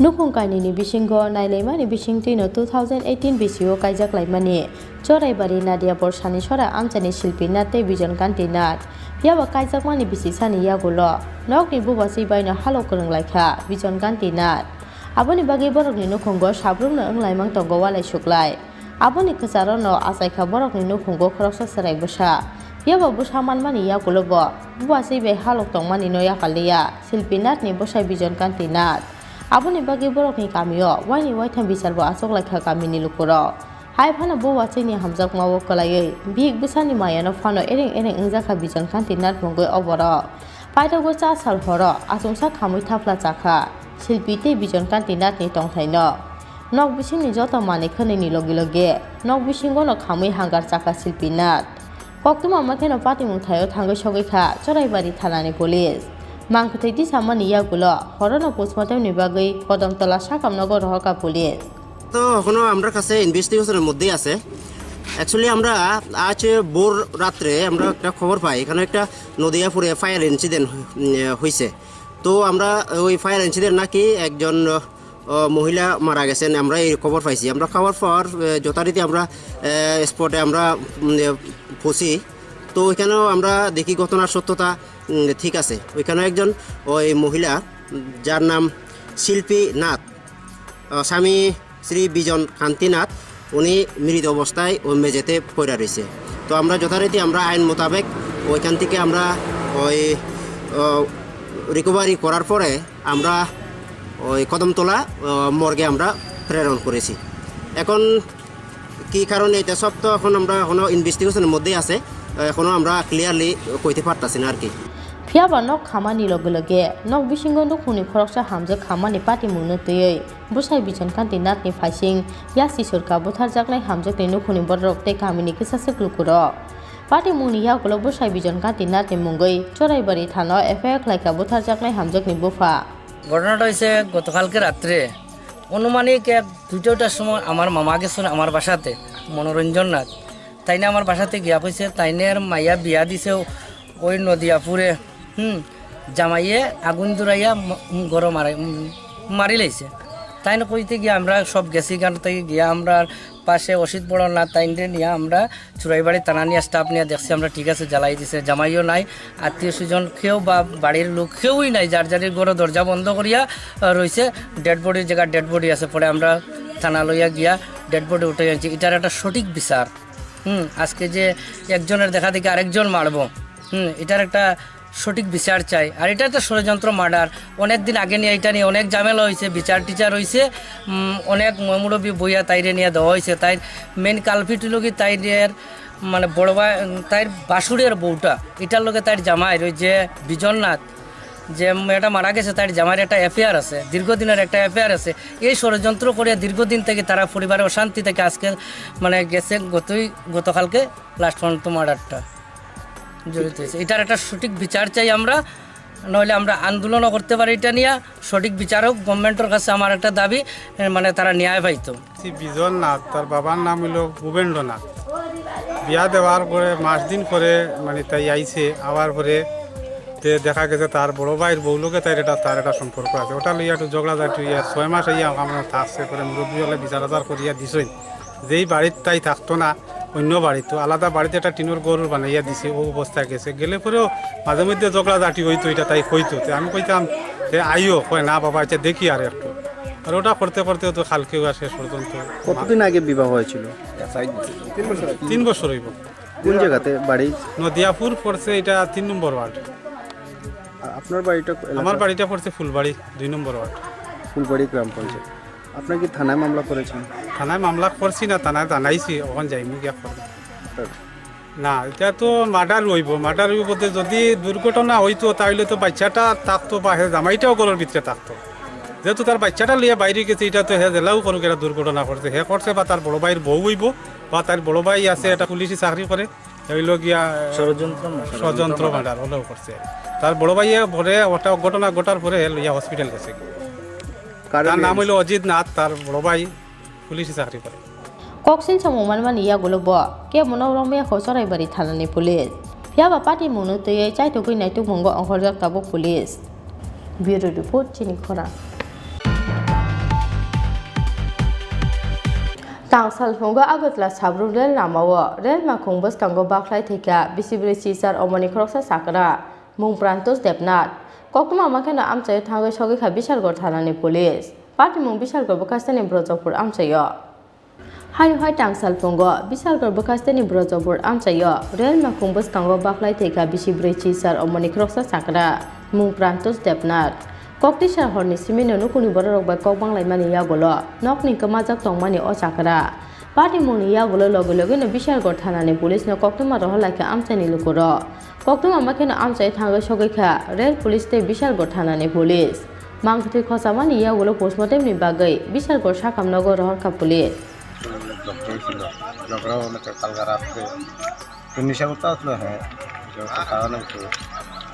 Nukhung kainwini bisingo nailaimani bisingtwino two thousand eighteen bisio kaijak laimani Choraibari Nadiapur Sanisora amchaini Silpi Nath tei Bijon Kanti Nath. Phiya ba kaijakmani bisisani yagulo nokni bubaswi baino halok kwrwng laikha Bijon Kanti Nath. Aboni bagwi borokni nukhungo sabrumno wng laimang tongo walai suklai. Aboni kwcharo no achaikha borokni nukhungo khoroksa chwrai bwsa. Phiya ba bwsa manmani yagulo bo bubaswi bai halok tongmani no yakaliya Silpi Nathni bwsai Bijon Kanti Nath. Aboni bagwi borokni kamio waini waitham bichar bo achuk laikha kamini lukurok. Hai phano bubaswini hamjakmao kwlaiwi bihik bwsani mayano phano ereng ereng wngjakha Bijon Kanti Nath mungwi o borok. Paithago cha sal horo achomsa khamwi thapla chakha Silpi tei Bijon Kanti Nathni tongthaino. Nok bisingni joto manwi khwnwini logi logi nok bisingono khamwi hangar chakha Silpi Nath. Koktwma makheno patimung thaio thangwi sogwi kha Choraibari thanani police. Mangkwthwi tisamani yagulo horono postmortem ni bagwi Kodamtola sakamnogo rohorkha police. তো এখনো আমরার কাছে ইনভেস্টিগেশনের মধ্যেই আছে। অ্যাকচুয়ালি আমরা আজ ভোর রাত্রে আমরা একটা খবর পাই, এখানে একটা নদিয়াপুরে ফায়ার ইনসিডেন্ট হয়েছে। তো আমরা ওই ফায়ার ইনসিডেন্ট নাকি একজন আহ, মহিলা মারা গেছেন, আমরা এই খবর পাইছি। আমরা খবর পাওয়ার আহ, যথারীতি আমরা স্পটে আমরা উম, এ, পৌঁছি। তো ওইখানেও আমরা দেখি ঘটনার সত্যতা উম, ঠিক আছে। ওইখানে একজন ওই মহিলা, উম, যার নাম শিল্পী নাথ, আহ, স্বামী শ্রী বিজন কান্তি নাথ, উনি মৃত অবস্থায় ওই মেঝেতে পড়ে রয়েছে। তো আমরা যথারীতি আমরা আইন মোতাবেক ওইখান থেকে আমরা ওই রিকভারি করার পরে আমরা ওই কদমতলা মর্গে আমরা প্রেরণ করেছি। এখন কি কারণে, এটা সব তো এখন আমরা এখনো ইনভেস্টিগেশনের মধ্যেই আছে, এখনো আমরা ক্লিয়ারলি কইতে পারতাছি না আর কি। Phiya ba nok khamani loge loge nok bisingo nukhungni khoroksa hamjwk khamani patimungno twiwi bwsai Bijon Kanti Nathni phaising Yasi Sorka butharjaknai hamjwkni nukhungni bororok tei kamini kisaswk lukurok. Patimungni yagulo bwsai Bijon Kanti Nathni mungwi Choraibari thanao F I R khlaikha butharjaknai hamjwkni bupha. ঘটনাটা হয়েছে গতকালকে রাত্রে, আনুমানিক এক দুইটার সময় আমার মামা গেছেন আমার বাসাতে, মনোরঞ্জন নাথ। তাইনে আমার বাসাতে গিয়া কইছে, তাইনের মাইয়া বিয়া দিছে ওই নদিয়াপুরে। হুম। জামাইয়ে আগুন ধরাইয়া ম-, উম, গরম মারাই, উম, মারি লাইছে। তাইনে কইতে গিয়া আমরা সব গেছি, গান থেকে গিয়া আমরা পাশে অসিত বড় না তাইনরে নিয়ে আমরা চুরাইবাড়ি থানা নিয়ে স্টাফ নিয়ে দেখছি আমরা, ঠিক আছে, জ্বালাই দিছে, জামাইও নাই, আত্মীয় স্বজন কেউ বা বাড়ির লোক কেউই নাই, যার যার ঘরে দরজা বন্ধ করিয়া, আহ, রইছে। ডেড বডির জায়গা ডেড বডি আছে, পরে আমরা থানা লইয়া গিয়া ডেড বডি উঠে আনছি। এটার একটা সঠিক বিচার। হুম, আজকে যে একজনের দেখা দেখি আরেকজন মারবো, হুম, এটার একটা সঠিক বিচার চাই। আর এটা তো ষড়যন্ত্র মার্ডার। অনেক দিন আগে নিয়ে এটা নিয়ে অনেক ঝামেলা হয়েছে, বিচার টিচার হয়েছে, উম, অনেক ময়মুরব্বী বইয়া তাইরে নিয়ে দেওয়া হয়েছে। তাই মেইন কালপিট হলো কি, তাইরের মানে বড় ভাই, উম, তাইর বাসুরের বউটা, এটার লগে তাইর জামাই ওই যে বিজননাথ, যে মেয়েটা মারা গেছে, তাইর জামাইয়ের একটা অ্যাফেয়ার আছে, দীর্ঘদিনের একটা অ্যাফেয়ার আছে। এই ষড়যন্ত্র করে দীর্ঘদিন থেকে তারা পরিবারে অশান্তি থেকে আজকে মানে গেছে গতই, গতকালকে লাস্ট পর্যন্ত মার্ডারটা জড়িত হয়েছে। এটার একটা সঠিক বিচার চাই আমরা, নইলে আমরা আন্দোলনও করতে পারি এটা নিয়ে। সঠিক বিচারক গভর্নমেন্টের কাছে আমার একটা দাবি, এ, মানে তারা ন্যায় পাইতো। শ্রী বিজন নাথ, তার বাবার নাম হইল ভূপেন্দ্র নাথ। বিয়া দেওয়ার পরে মাস দিন পরে মানে তাই আইছে, আওয়ার পরে তে দেখা গেছে তার বড় ভাইয়ের বউ লোকে তার এটা, তার একটা সম্পর্ক আছে, ওটা লইয়া একটু ঝগড়াঝাটি হইয়া ছয় মাস হইয়া আমার থাকছে, পরে মুরব্বী হলে বিচার আচার করিয়া দিছই। যেই বাড়িত তাই থাকতো না, অন্য বাড়িত, তো আলাদা বাড়িতে একটা টিনের ঘর বানাইয়া দিছে, ও অবস্থায় গেছে। গেলে পরেও মাঝে মধ্যে ঝগড়াঝাটি হইতো, এটা তাই কইতো। তে আমি কইতাম যে, "আইও," কয়, "না বাবা, আচ্ছা দেখি আর একটু।" আর ওটা করতে করতে তো কালকেও আর শেষ পর্যন্ত কতদিন আগে বিবাহ হয়েছিল? তিন বছর হইব। কোন জায়গাতে বাড়ি? নদিয়াপুর পড়ছে, এটা তিন নম্বর ওয়ার্ড। আর আপনার বাড়িটা কো-, এলাকা? আমার বাড়িটা পড়ছে ফুলবাড়ি, দুই নম্বর ওয়ার্ড। ফুলবাড়ি গ্রাম পঞ্চায়েত। আপনার কি থানায় মামলা করেছেন? থানায় মামলা করছি না, থানায় জানাইছি, ওখান যাইমু গিয়া করবো। না, এটা তো মার্ডার হইব। মার্ডার হইব বলতে যদি দুর্ঘটনা হইতো তাহলে তো বাচ্চাটা থাকতো বা হে জামাইটাও ঘরের ভিতরে থাকতো। যেহেতু তার বাচ্চাটা লইয়া বাইরে গেছে, এটা তো হে জেলাও কোনো একটা দুর্ঘটনা করছে, হে করছে বা তার বড় ভাইয়ের বউ হইব বা তার বড় ভাই আছে, এটা পুলিশে চাকরি করে, হইল গিয়া ষড়যন্ত্র মার্ডার। ষড়যন্ত্র মার্ডার হলেও করছে। তার বড় ভাইয়ে পরে ওটা ঘটনা ঘটার পরে হে লইয়া হসপিটাল গেছে। কারণ তার নাম হইল অজিত নাথ, তার বড় ভাই পুলিশে চাকরি করে। Koksin samung manmani yagulo bo kebono romya kho Choraibari thanani police. Phiya ba patimungno twiwi chaitugwi naitukmungo ongkhorjak tabuk police. Bureau report, chini khorang. Tang salphungo Agartala Sabrum rel lamao rel makhung bwskango bakhlai thwikha bisi brwi chichar omoni khoroksa chakra, mung Prantosh Debnath. Koktwma makheno amchaio thangwi sogwikha Bishalgarh thanani police. Patimung Bishalgarh bwkhasteni Brojopur amchaio. Haino hai tang salphungo Bishalgarh bwkhasteni Brojopur amchaio rel makhung bwskango bakhlai thwikha bisi brwi chichar omoni khoroksa chakra, mung Prantosh Debnath. Koktwisa horni simino nukhungni bororok bai kok banglaimani yagulo nokni kwmajak tongmani o chakra. Patimungni yagulo loge logeno Bishalgarh thanani police no koktwma rohorlaikha amchaini lukurok. Koktwma makheno amchai thangwi sogwikha rel police tei Bishalgarh thanani police. Mangkwthwi khochamani yagulo postmortemni bagwi Bishalgarh sakamnogo rohorkha police. Doctor ছিল, ডক্টর বলে তো কালকে রাত্রে তো নেশা করতে আসলো, হ্যাঁ, নেশা করতে খাওয়ানো হয়েছে।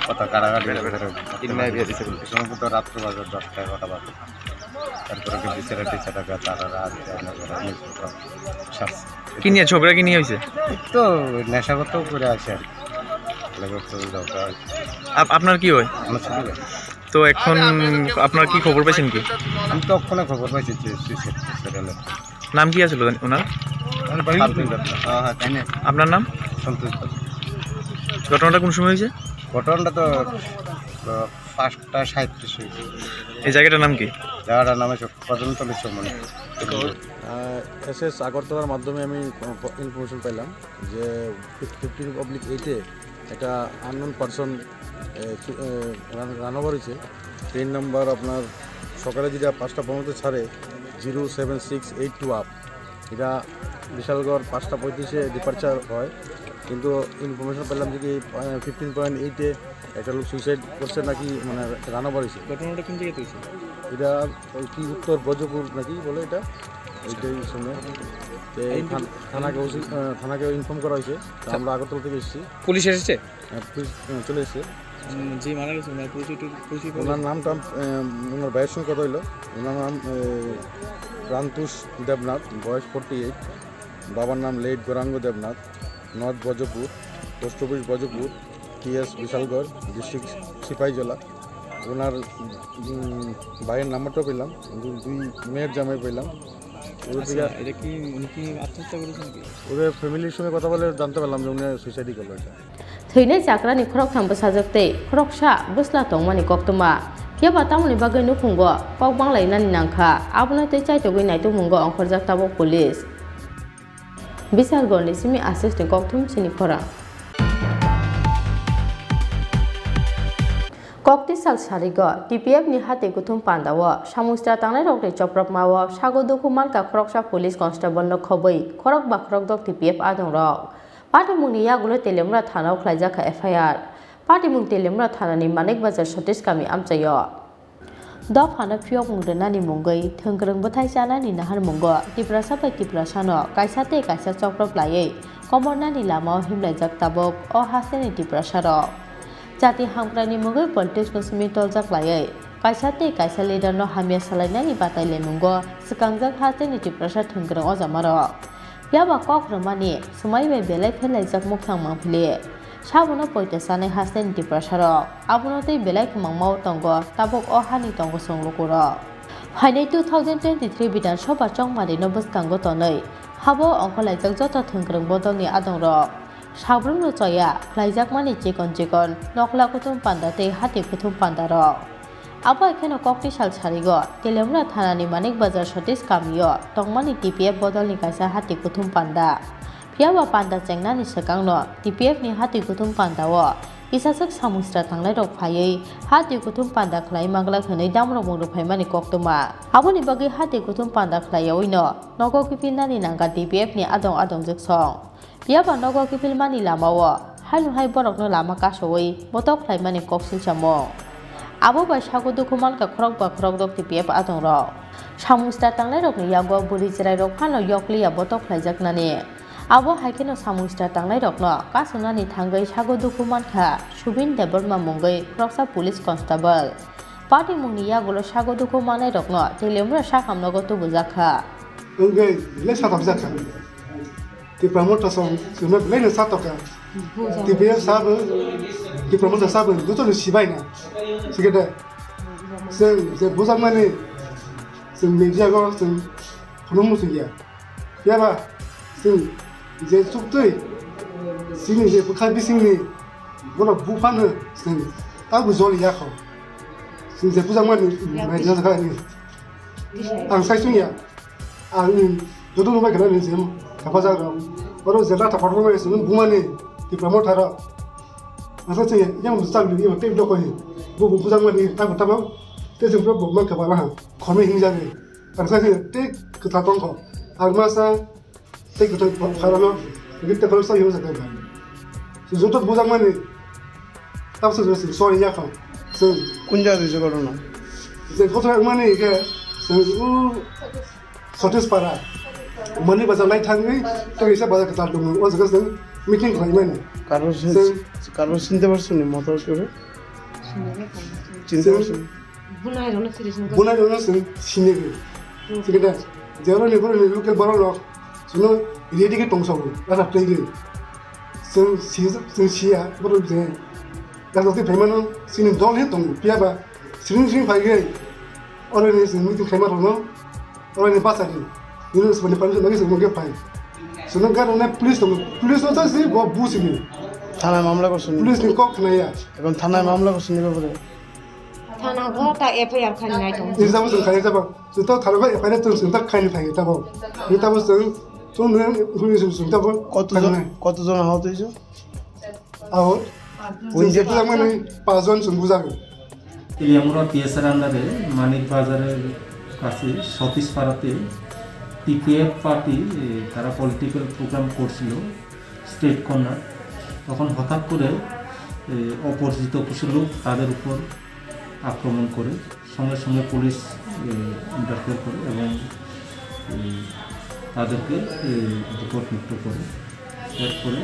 কত কাড়াকাড়ি করে। তিন মাস বিয়ে দিছে বলে। সময় তো রাত্র বাজে দশটা এগারোটা বাজে। তারপরে কি বিচারে টিচারে গিয়ে তারা রাত দেয় না করে আমি সব শাস্তি। কি নিয়ে ঝগড়া কি নিয়ে হয়েছে? এই তো নেশাগত করে আসে আর কি। লেগে তো ঝগড়া হয়েছে। আপ-, আপনার কি হয়? আমার ছোট ভাই। তো এখন আপনার কি খবর পাইছেন কি? আমি তো ওখানে খবর পাইছি যে সুইসাইড করে। নাম কি আছিল ওনার? আমার ভাই। আপনার নাম? সন্তোষ দাস। ঘটনাটা কোন সময় হয়েছে? ঘটনাটা তো, আহ, পাঁচটা সাঁইত্রিশ হয়েছে। এই জায়গাটার নাম কি? জায়গাটার নাম হচ্ছে কদমতলী চৌমনি। আহ, এসএস আগরতলার মাধ্যমে আমি ইনফরমেশন পেলাম যে ফিফটিন অবলিক এইটে একটা আননোন পারসন রান ওভার হয়েছে। ট্রেন নাম্বার আপনার সকালে যদি পাঁচটা পনেরোতে ছাড়ে, zero seven six eight two up, এটা বিশালগড় পাঁচটা পঁয়ত্রিশে ডিপার্চার হয়, কিন্তু ইনফরমেশন পেলাম যে কি ফিফটিন পয়েন্ট এইটে একটা লোক সুইসাইড করছে নাকি, মানে রান ওভার হয়েছে। ঘটনাটা কোন জায়গাতে হয়েছে? এটা ওই কি উত্তর ব্রজপুর নাকি বলে এটা, ওইটাই শুনে। তো এই এই থান-, থানাকে ওসি, আহ, থানাকে ইনফর্ম করা হয়েছে। তো আচ্ছা। আমরা আগরতলা থেকে এসেছি। পুলিশ এসেছে? হ্যাঁ, পুলিশ, আহ, চলে এসেছে। উম, যে মারা গেছে, ওনার পরিচয় টু-, পরিচয় বলো। ওনার নামটা, আহ, ওনার ভাইয়ের সঙ্গে কথা হইলো। ওনার নাম, আহ, প্রান্তুষ দেবনাথ, বয়স ফর্টি এইট। বাবার নাম লেট গৌরাঙ্গ দেবনাথ, নর্থ ব্রজপুর, পোস্ট অফিস ব্রজপুর, টিএস বিশালগড়, ডিস্ট্রিক্ট সিপাহীজলা। ওনার, উম, ভাইয়ের নাম্বারটাও পেলাম, দু-, দুই মেয়ের জামাই পেলাম। ওদের আচ্ছা, থেকে এটা কি, উনি কি আত্মহত্যা করেছেন কি? ওদের ফ্যামিলির সঙ্গে কথা বলে জানতে পারলাম যে উনি সুইসাইডই করলো এটা। Thwinai chakrani khoroktham bwsajwk tei khoroksa bwsla tongmani koktwma. Phiya ba tamoni bagwi nukhungo kok banglainani nangkha, abono tei chaitogwi naitukmungo ongkhorjak tabuk police. Bisargorni simi aswkni kokthum chini khorang. Kokti sal sarigo T P F ni hati kuthum pandao samung sitra tangnairokni chopropmao sago dukhu mankha khoroksa police constable no khobwi khorok ba khorokdok T P F adongrok. Patimungni yagulo Telemra thanao khlaijakha F I R. Patimung Telemra thanani Manik Bazar Satish kami amchaio. Dophano phiyokmung rwnani mungwi thwngkwrwng bwthai chanani naharmungo Tiprasa bai Tiprasano kaisa tei kaisa choprok laiwi komornani lamao himlaijak tabuk o hasteni Tiprasarok. Jati hamkraini mungwi politics no simi toljak laiwi kaisa tei kaisa leader no hamya salainani batai laimungo swkangjak hasteni Tiprasa thwngkwrwng ojamarok. Phiya ba kok rwmani swmai bai belai phelaijak mukhang mangphili. Sabono poito chanai hasteni Tiprasarok. Abono tei belai kwmangmao tongo tabuk o hani tongo chwng lukurok. Phainai two thousand twenty-three Bidhan Sabha chongmarino bwskango tonwi habo ongkhorlaijak joto thwngkwrwng bodolni adongrok. Sabrumno choya khlaijakmani chikon chikon nokla kuthum panda tei hati kuthum pandarok. Abo hai kheno kokti sal sarigo Telemra thanani Manik Bazar Satish kamio tongmani T P F bodolni kaisa hati kuthum panda. Phiya ba panda chengnani swkangno T P F ni hati kuthum pandao kisaswk samung sitra tangnairok phaiwi hati kuthum panda khlai manglak hwnwi damrokmung rwphaimani koktwma. Aboni bagwi hati kuthum panda khlaiyawi no nogo kiphilnani nangkha T P F ni adong adongjwk song. Phiya ba nogo kiphilmani lamao haino hai borokno lama kasowi botok khlaimani kok silsamung. Abo bai sago dukhu mankha khorok ba khorokdok T P F adongrok. Samung sitra tangnairokni yago bwrwi chwrairok phano yokliya botok khlaijaknani. Abo hai kheno samung sitra tangnairokno kasonani thangwi sago dukhu mankha Subin Debbarma mungwi khoroksa police constable. Patimungni yagulo sago dukhu mannairokno Telemra sakhamnogo tubujakha. Wngwi le satok jakha. Tipra Motha song chwngno belai no sa tokha. T P F sabo, Tipra Motha sabo joto no sibai na. Sikede. Chwng je bujakmani chwng media go chwng phunuk muchung ya. Phiya ba chwng je chuktwi chini je bwkha bisingni bono buphano chwng tabo joli ya kho. Chwng je bujakmani media jaga ni. Ang sai sung ya. Ang joto no bai kana ni jem kapa jaga. Oro je lata photo bai sung bumani Tipra Motha ro. Ang sai sung ya, yang chak ni yang tei doko ni. Bu bu bujakmani tabo tabo. Te jem pro bu man kapa la. Khome hing jani. Ang sai sung ya, te kwthar tong kho. Ang ma sa Tei kwthang pharano, tei kwthang sa yong sa kha. Joto bujakmani, tamo se sorry ya kha. Chwng kun jaga rwjak oro no? Je kotor mani ke chwng u Satish Para. Mani bazar lai thangwi, tei kisa bazar kwtal tongo. O jaga chwng meeting khlaimani. Karo sin-, Chwng karo sinte bar suni motor kore? Chini tamo chwng. Bunai rokno siri sini. Bunai rokno chwng sini gwi. Chini da. Jero ni boro ni local borok rok. Chwngno ready khe tong sabu. Asa play gwi. Chwng si, chwng siya borok je. Asa twi phaimano chini dol he tong. Phiya ba. Sring sring phai gwi. Oro ni chwng meeting khaima rokno. Oro ni basa di. Nini sumani permission lagi sumani ke phai. Sumani ke rone police tong. Police no tasi bo bu sini. Thana mamla ko sini. Police ni kok khna ya. Ekon thana mamla ko sini ko bole. Thana go ta F I R khani nai tong. Ni jabo sung khani jabo. Sung to thana go F I R tong sung ta khani phai jabo. Ni tabo sung sung ne huni sung sung tabo. কতজন, কতজন আহত হয়েছে? আহত? Injured তো তেমন নেই, পাঁচজন শুনবো যাবে। তেলিয়ামুড়া পিএসআর আন্ডারে মানিক বাজারের কাছে সতীশ পাড়াতে টিপিএফ পার্টি, এ, তারা পলিটিক্যাল প্রোগ্রাম করছিল স্ট্রিট কর্নার। তখন হঠাৎ করে, এ, অপরিচিত কিছু লোক তাদের উপর আক্রমণ করে। সঙ্গে সঙ্গে পুলিশ, এ, ইন্টারফেয়ার করে এবং, এ, তাদেরকে, এ, বিপদমুক্ত করে। এরপরে,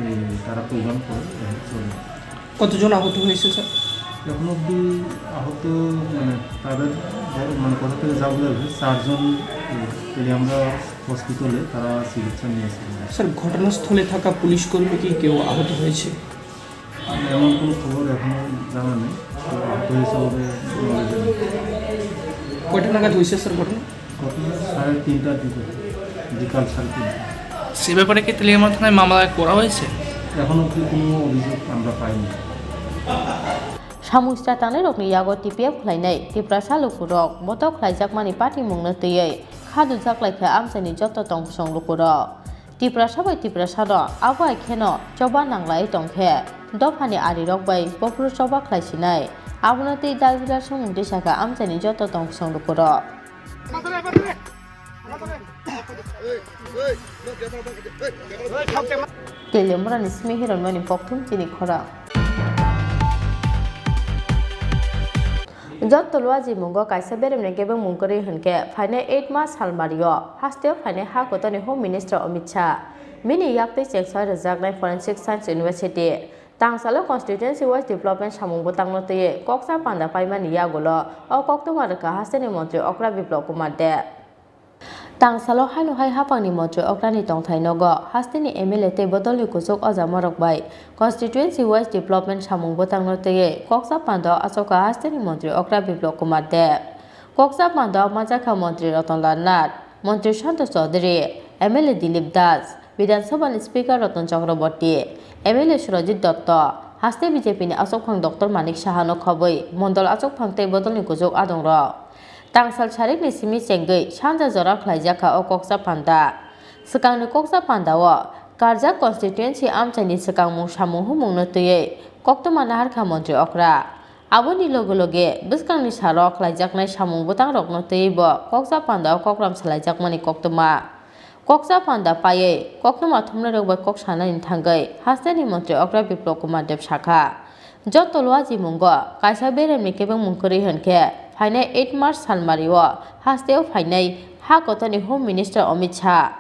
এ, তারা প্রোগ্রাম করে এবং চলে যায়। কতজন আহত হয়েছে, স্যার? এখন অবধি আহত, মানে, তাদের বড়, মানে, কোথা থেকে যা বোঝা যাচ্ছে, চারজন, এ, তেলিয়ামুড়া হসপিটালে তারা চিকিৎসা নিয়েছে। স্যার, ঘটনাস্থলে থাকা পুলিশ কর্মী কি কেউ আহত হয়েছে? এমন কোনো খবর এখনো জানা নেই। তো আহত হয়েছে বলে বলা যায় না। কয়টা নাগাদ হয়েছে, স্যার, ঘটনা? ঘটনা সাড়ে তিনটার দিকে, বিকাল সাড়ে তিনটা। সে ব্যাপারে কি তেলিয়ামুড়া থানায় মামলা করা হয়েছে? এখনো অবধি কোনো অভিযোগ আমরা পাইনি। Samung sra tangnairokni yago T P F khlainai Tiprasa lukurok botok khlaijakmani patimungno twiwi kha dujak lai kha amchaini joto tongkosong lukurok. Tiprasa bai Tiprasano abo hai kheno choba nanglai tongkhe dophani arirok bai bophuru choba khlaisinai. Abono tei dalbidal songmung tei sakha amchaini joto tongkosong lukurok. Teliamurani simi hironmani pokthum chini khorang. Jotto luajimungo kaisa beremni kebengmung kwrwi hwnkhe phainai eight March salmario hasteo phainai ha kotorni Home Minister Amit Shah. Bini yaktwi chengsoi rwjaknai Forensic Science University. Tangsalo constituency wise development samung bwtangno twiwi koksa panda paimani yagulo o koktwma rwkha hasteni montri okra Biplab Kumar Deb. Tangsalo haino hai haphangni montri okrani tongthai nogo hasteni M L A tei bodolni kuchuk ojamorok bai constituency wise development samung bwtangno twiwi koksa pandao achukha hasteni montri okra Biplab Kumar Deb. Koksa pandao manjakha montri Ratan Lal Nath, montri Santosh Chaudhary, M L A Dilip Das, Bidhan Sabhani Speaker Ratan Chakraborty, M L A Surajit Dotto, haste B J P ni achukphang Doctor Manik Sahano khobwi mondol achukphang tei bodolni kuchuk adongrok. Tangsal sarikni simi chengwi sanja jora khlaijakha o koksa panda. Swkangni koksa pandao karjak constituency amchaini swkangmung samung humungno twiwi koktwma naharkha montri okra. Aboni loge loge bwskangni salo khlaijaknai samung bwtangrokno twiwi bo koksa pandao kokram salaijakmani koktwma. Koksa panda paiwi koktwma thumnairok bai kok sanani thangwi hasteni montri okra Biplab Kumar Deb sakha, jotto luajimungo kaisa beremni kebengmung kwrwi hwnkhe phainai eight March salmario hasteo phainai ha kotorni Home Minister Amit Shah.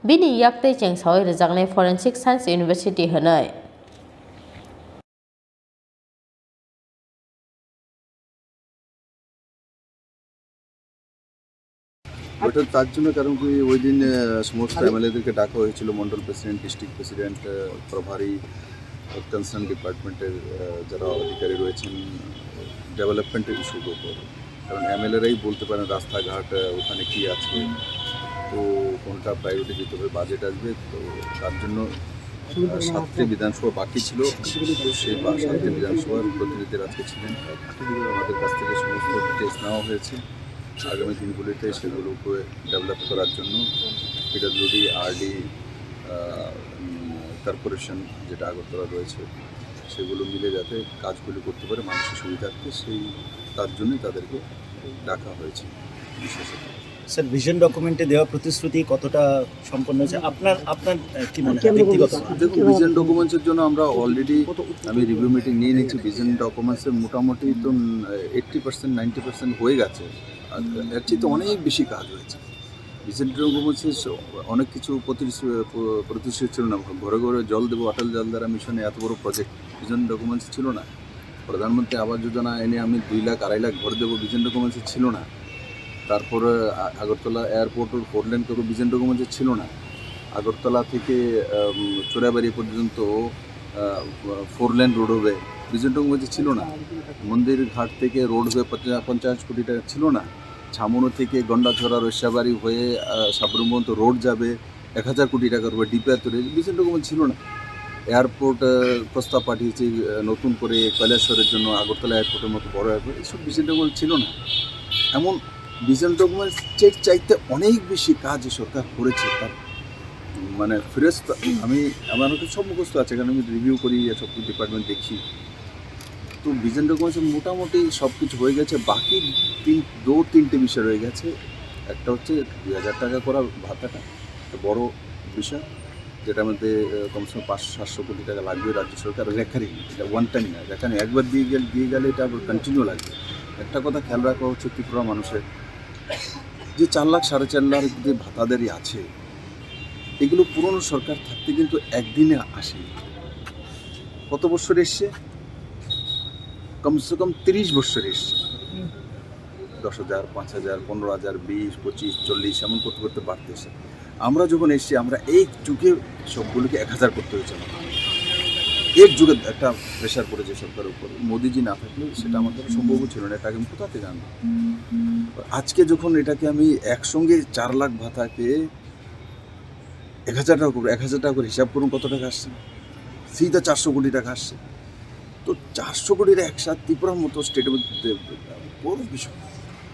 Bini yaktwi chengsaui rwjaknai Forensic Science University hwnwi. ওটা তার জন্য, কারণ কি ওই দিন, আহ, সমস্ত এমএলএদেরকে ডাকা হয়েছিল, মন্ডল প্রেসিডেন্ট, ডিস্ট্রিক্ট প্রেসিডেন্ট, আহ, প্রভারী, কনসার্ন ডিপার্টমেন্টের, আহ, যারা অধিকারী রয়েছেন, ডেভেলপমেন্টের ইস্যুর উপর। কারণ এমএলএরাই বলতে পারেন রাস্তাঘাট, আহ, ওখানে কি আছে, তো কোনটা প্রায়োরিটি দিতে হবে, বাজেট আসবে, তো তার জন্য, আহ, সাতটি বিধানসভা বাকি ছিল, তো সেই বা-, সাতটি বিধানসভার প্রতিনিধিরা আজকে ছিলেন। আমাদের কাছ থেকে সমস্ত ডিটেলস নেওয়া হয়েছে। আগামী দিনগুলিতে সেগুলোকে ডেভেলপ করার জন্য পিডব্লিউডি, আরডি, আহ, উম, কর্পোরেশন যেটা আগরতলা রয়েছে, সেগুলো মিলে যাতে কাজগুলি করতে পারে মানুষের সুবিধার্থে, সেই, তার জন্যই তাদেরকে ডাকা হয়েছে বিশেষত। স্যার, ভিশন ডকুমেন্টে দেওয়া প্রতিশ্রুতি কতটা সম্পন্ন হয়েছে? আপনার, আপনার, আহ, কি মনে হয় ব্যক্তিগত? দেখুন, ভিশন ডকুমেন্টসের জন্য আমরা অলরেডি, আমি রিভিউ মিটিং নিয়ে নিচ্ছি। ভিশন ডকুমেন্টসের মোটামুটি তো, উম, এইটটি পার্সেন্ট, নাইনটি পার্সেন্ট হয়ে গেছে। আর এর চেয়ে তো অনেক বেশি কাজ হয়েছে। ভিশন ডকুমেন্টসে স-, অনেক কিছু প্রতিশ্রু-, প-, প্রতিশ্রুতি ছিল না। ঘরে ঘরে জল দেবো, অটল জল ধারা মিশনে এত বড় প্রজেক্ট ভিশন ডকুমেন্টস ছিল না। প্রধানমন্ত্রী আবাস যোজনা এনে আমি দুই লাখ আড়াই লাখ ঘর দেবো, বিজেন ডকুমেন্টসে ছিল না। তারপরে আ-, আগরতলা এয়ারপোর্টের ফোর লেন করবো, বিজেন ডকুমেন্টসে ছিল না। আগরতলা থেকে আম, চোরাবাড়ি পর্যন্ত আহ, ফোর লেন রোড হবে, বিজেন ডকুমেন্টসে ছিল না। মন্দির ঘাট থেকে রোড হবে পঞ্চা- পঞ্চাশ কোটি টাকা ছিল না। ছামনু থেকে গন্ডাছড়া রৈশাবাড়ি হয়ে আহ, সাবরুম পর্যন্ত রোড যাবে, এক হাজার কোটি টাকার উপরে ডিপিআর তৈরি, বিজেন ডকুমেন্টস ছিল না। এয়ারপোর্ট আহ, প্রস্তাব পাঠিয়েছি আহ, নতুন করে কৈলাসহরের জন্য, আগরতলা এয়ারপোর্টের মতো বড় এয়ারপোর্ট, এইসব বিজেন ডকুমেন্টস ছিল না। এমন বিজেন ডকুমেন্টসের চাইতে অনেক বেশি কাজ এই সরকার করেছে। তার মানে ফ্রেশ তো আমি, আমার কাছে সব মুখস্থ আছে, কারণ আমি রিভিউ করি, সব ডিপার্টমেন্ট দেখি। তো বিজেন ডকুমেন্টসে মোটামুটি সব কিছু হয়ে গেছে। বাকি তিন দু তিনটে বিষয় রয়ে গেছে। একটা হচ্ছে দুই হাজার টাকা করা ভাতাটা, একটা বড় বিষয়, যেটার মধ্যে আহ, কমসে কম পাঁচশো সাতশো কোটি টাকা লাগবে রাজ্য সরকার রেকারিং। এটা ওয়ান টাইম না, রেকারিং একবার দিয়ে গেলে দিয়ে গেলে এটা আবার কন্টিনিউ লাগবে। একটা কথা খেয়াল রাখা হচ্ছে, ত্রিপুরা মানুষের যে চার লাখ সাড়ে চার লাখ যে ভাতাদারি আছে, এগুলো পুরনো সরকার থাকতে কিন্তু একদিনে আসেনি। কত বছর এসছে? কমসে কম তিরিশ বছর এসছে। দশ হাজার, পাঁচ হাজার, পনেরো হাজার, বিশ, পঁচিশ, চল্লিশ, এমন করতে করতে বাড়তেছে। আমরা যখন এসছি, আমরা এক যুগে সবগুলোকে এক হাজার করতে হয়েছে আমাদের। এক যুগে একটা প্রেশার পড়েছে সরকারের উপর। মোদিজি না থাকলে সেটা আমাদের সম্ভবও ছিল না। এটা আমি কোথা থেকে আনবো? আজকে যখন এটাকে আমি একসঙ্গে চার লাখ ভাতাকে এক হাজার টাকা করে, এক হাজার টাকা করে হিসাব করুন কত টাকা আসছে, সিধা চারশো কোটি টাকা আসছে। তো চারশো কোটির একসাথ ত্রিপুরার মতো স্টেটের মধ্যে বড় বিষয়।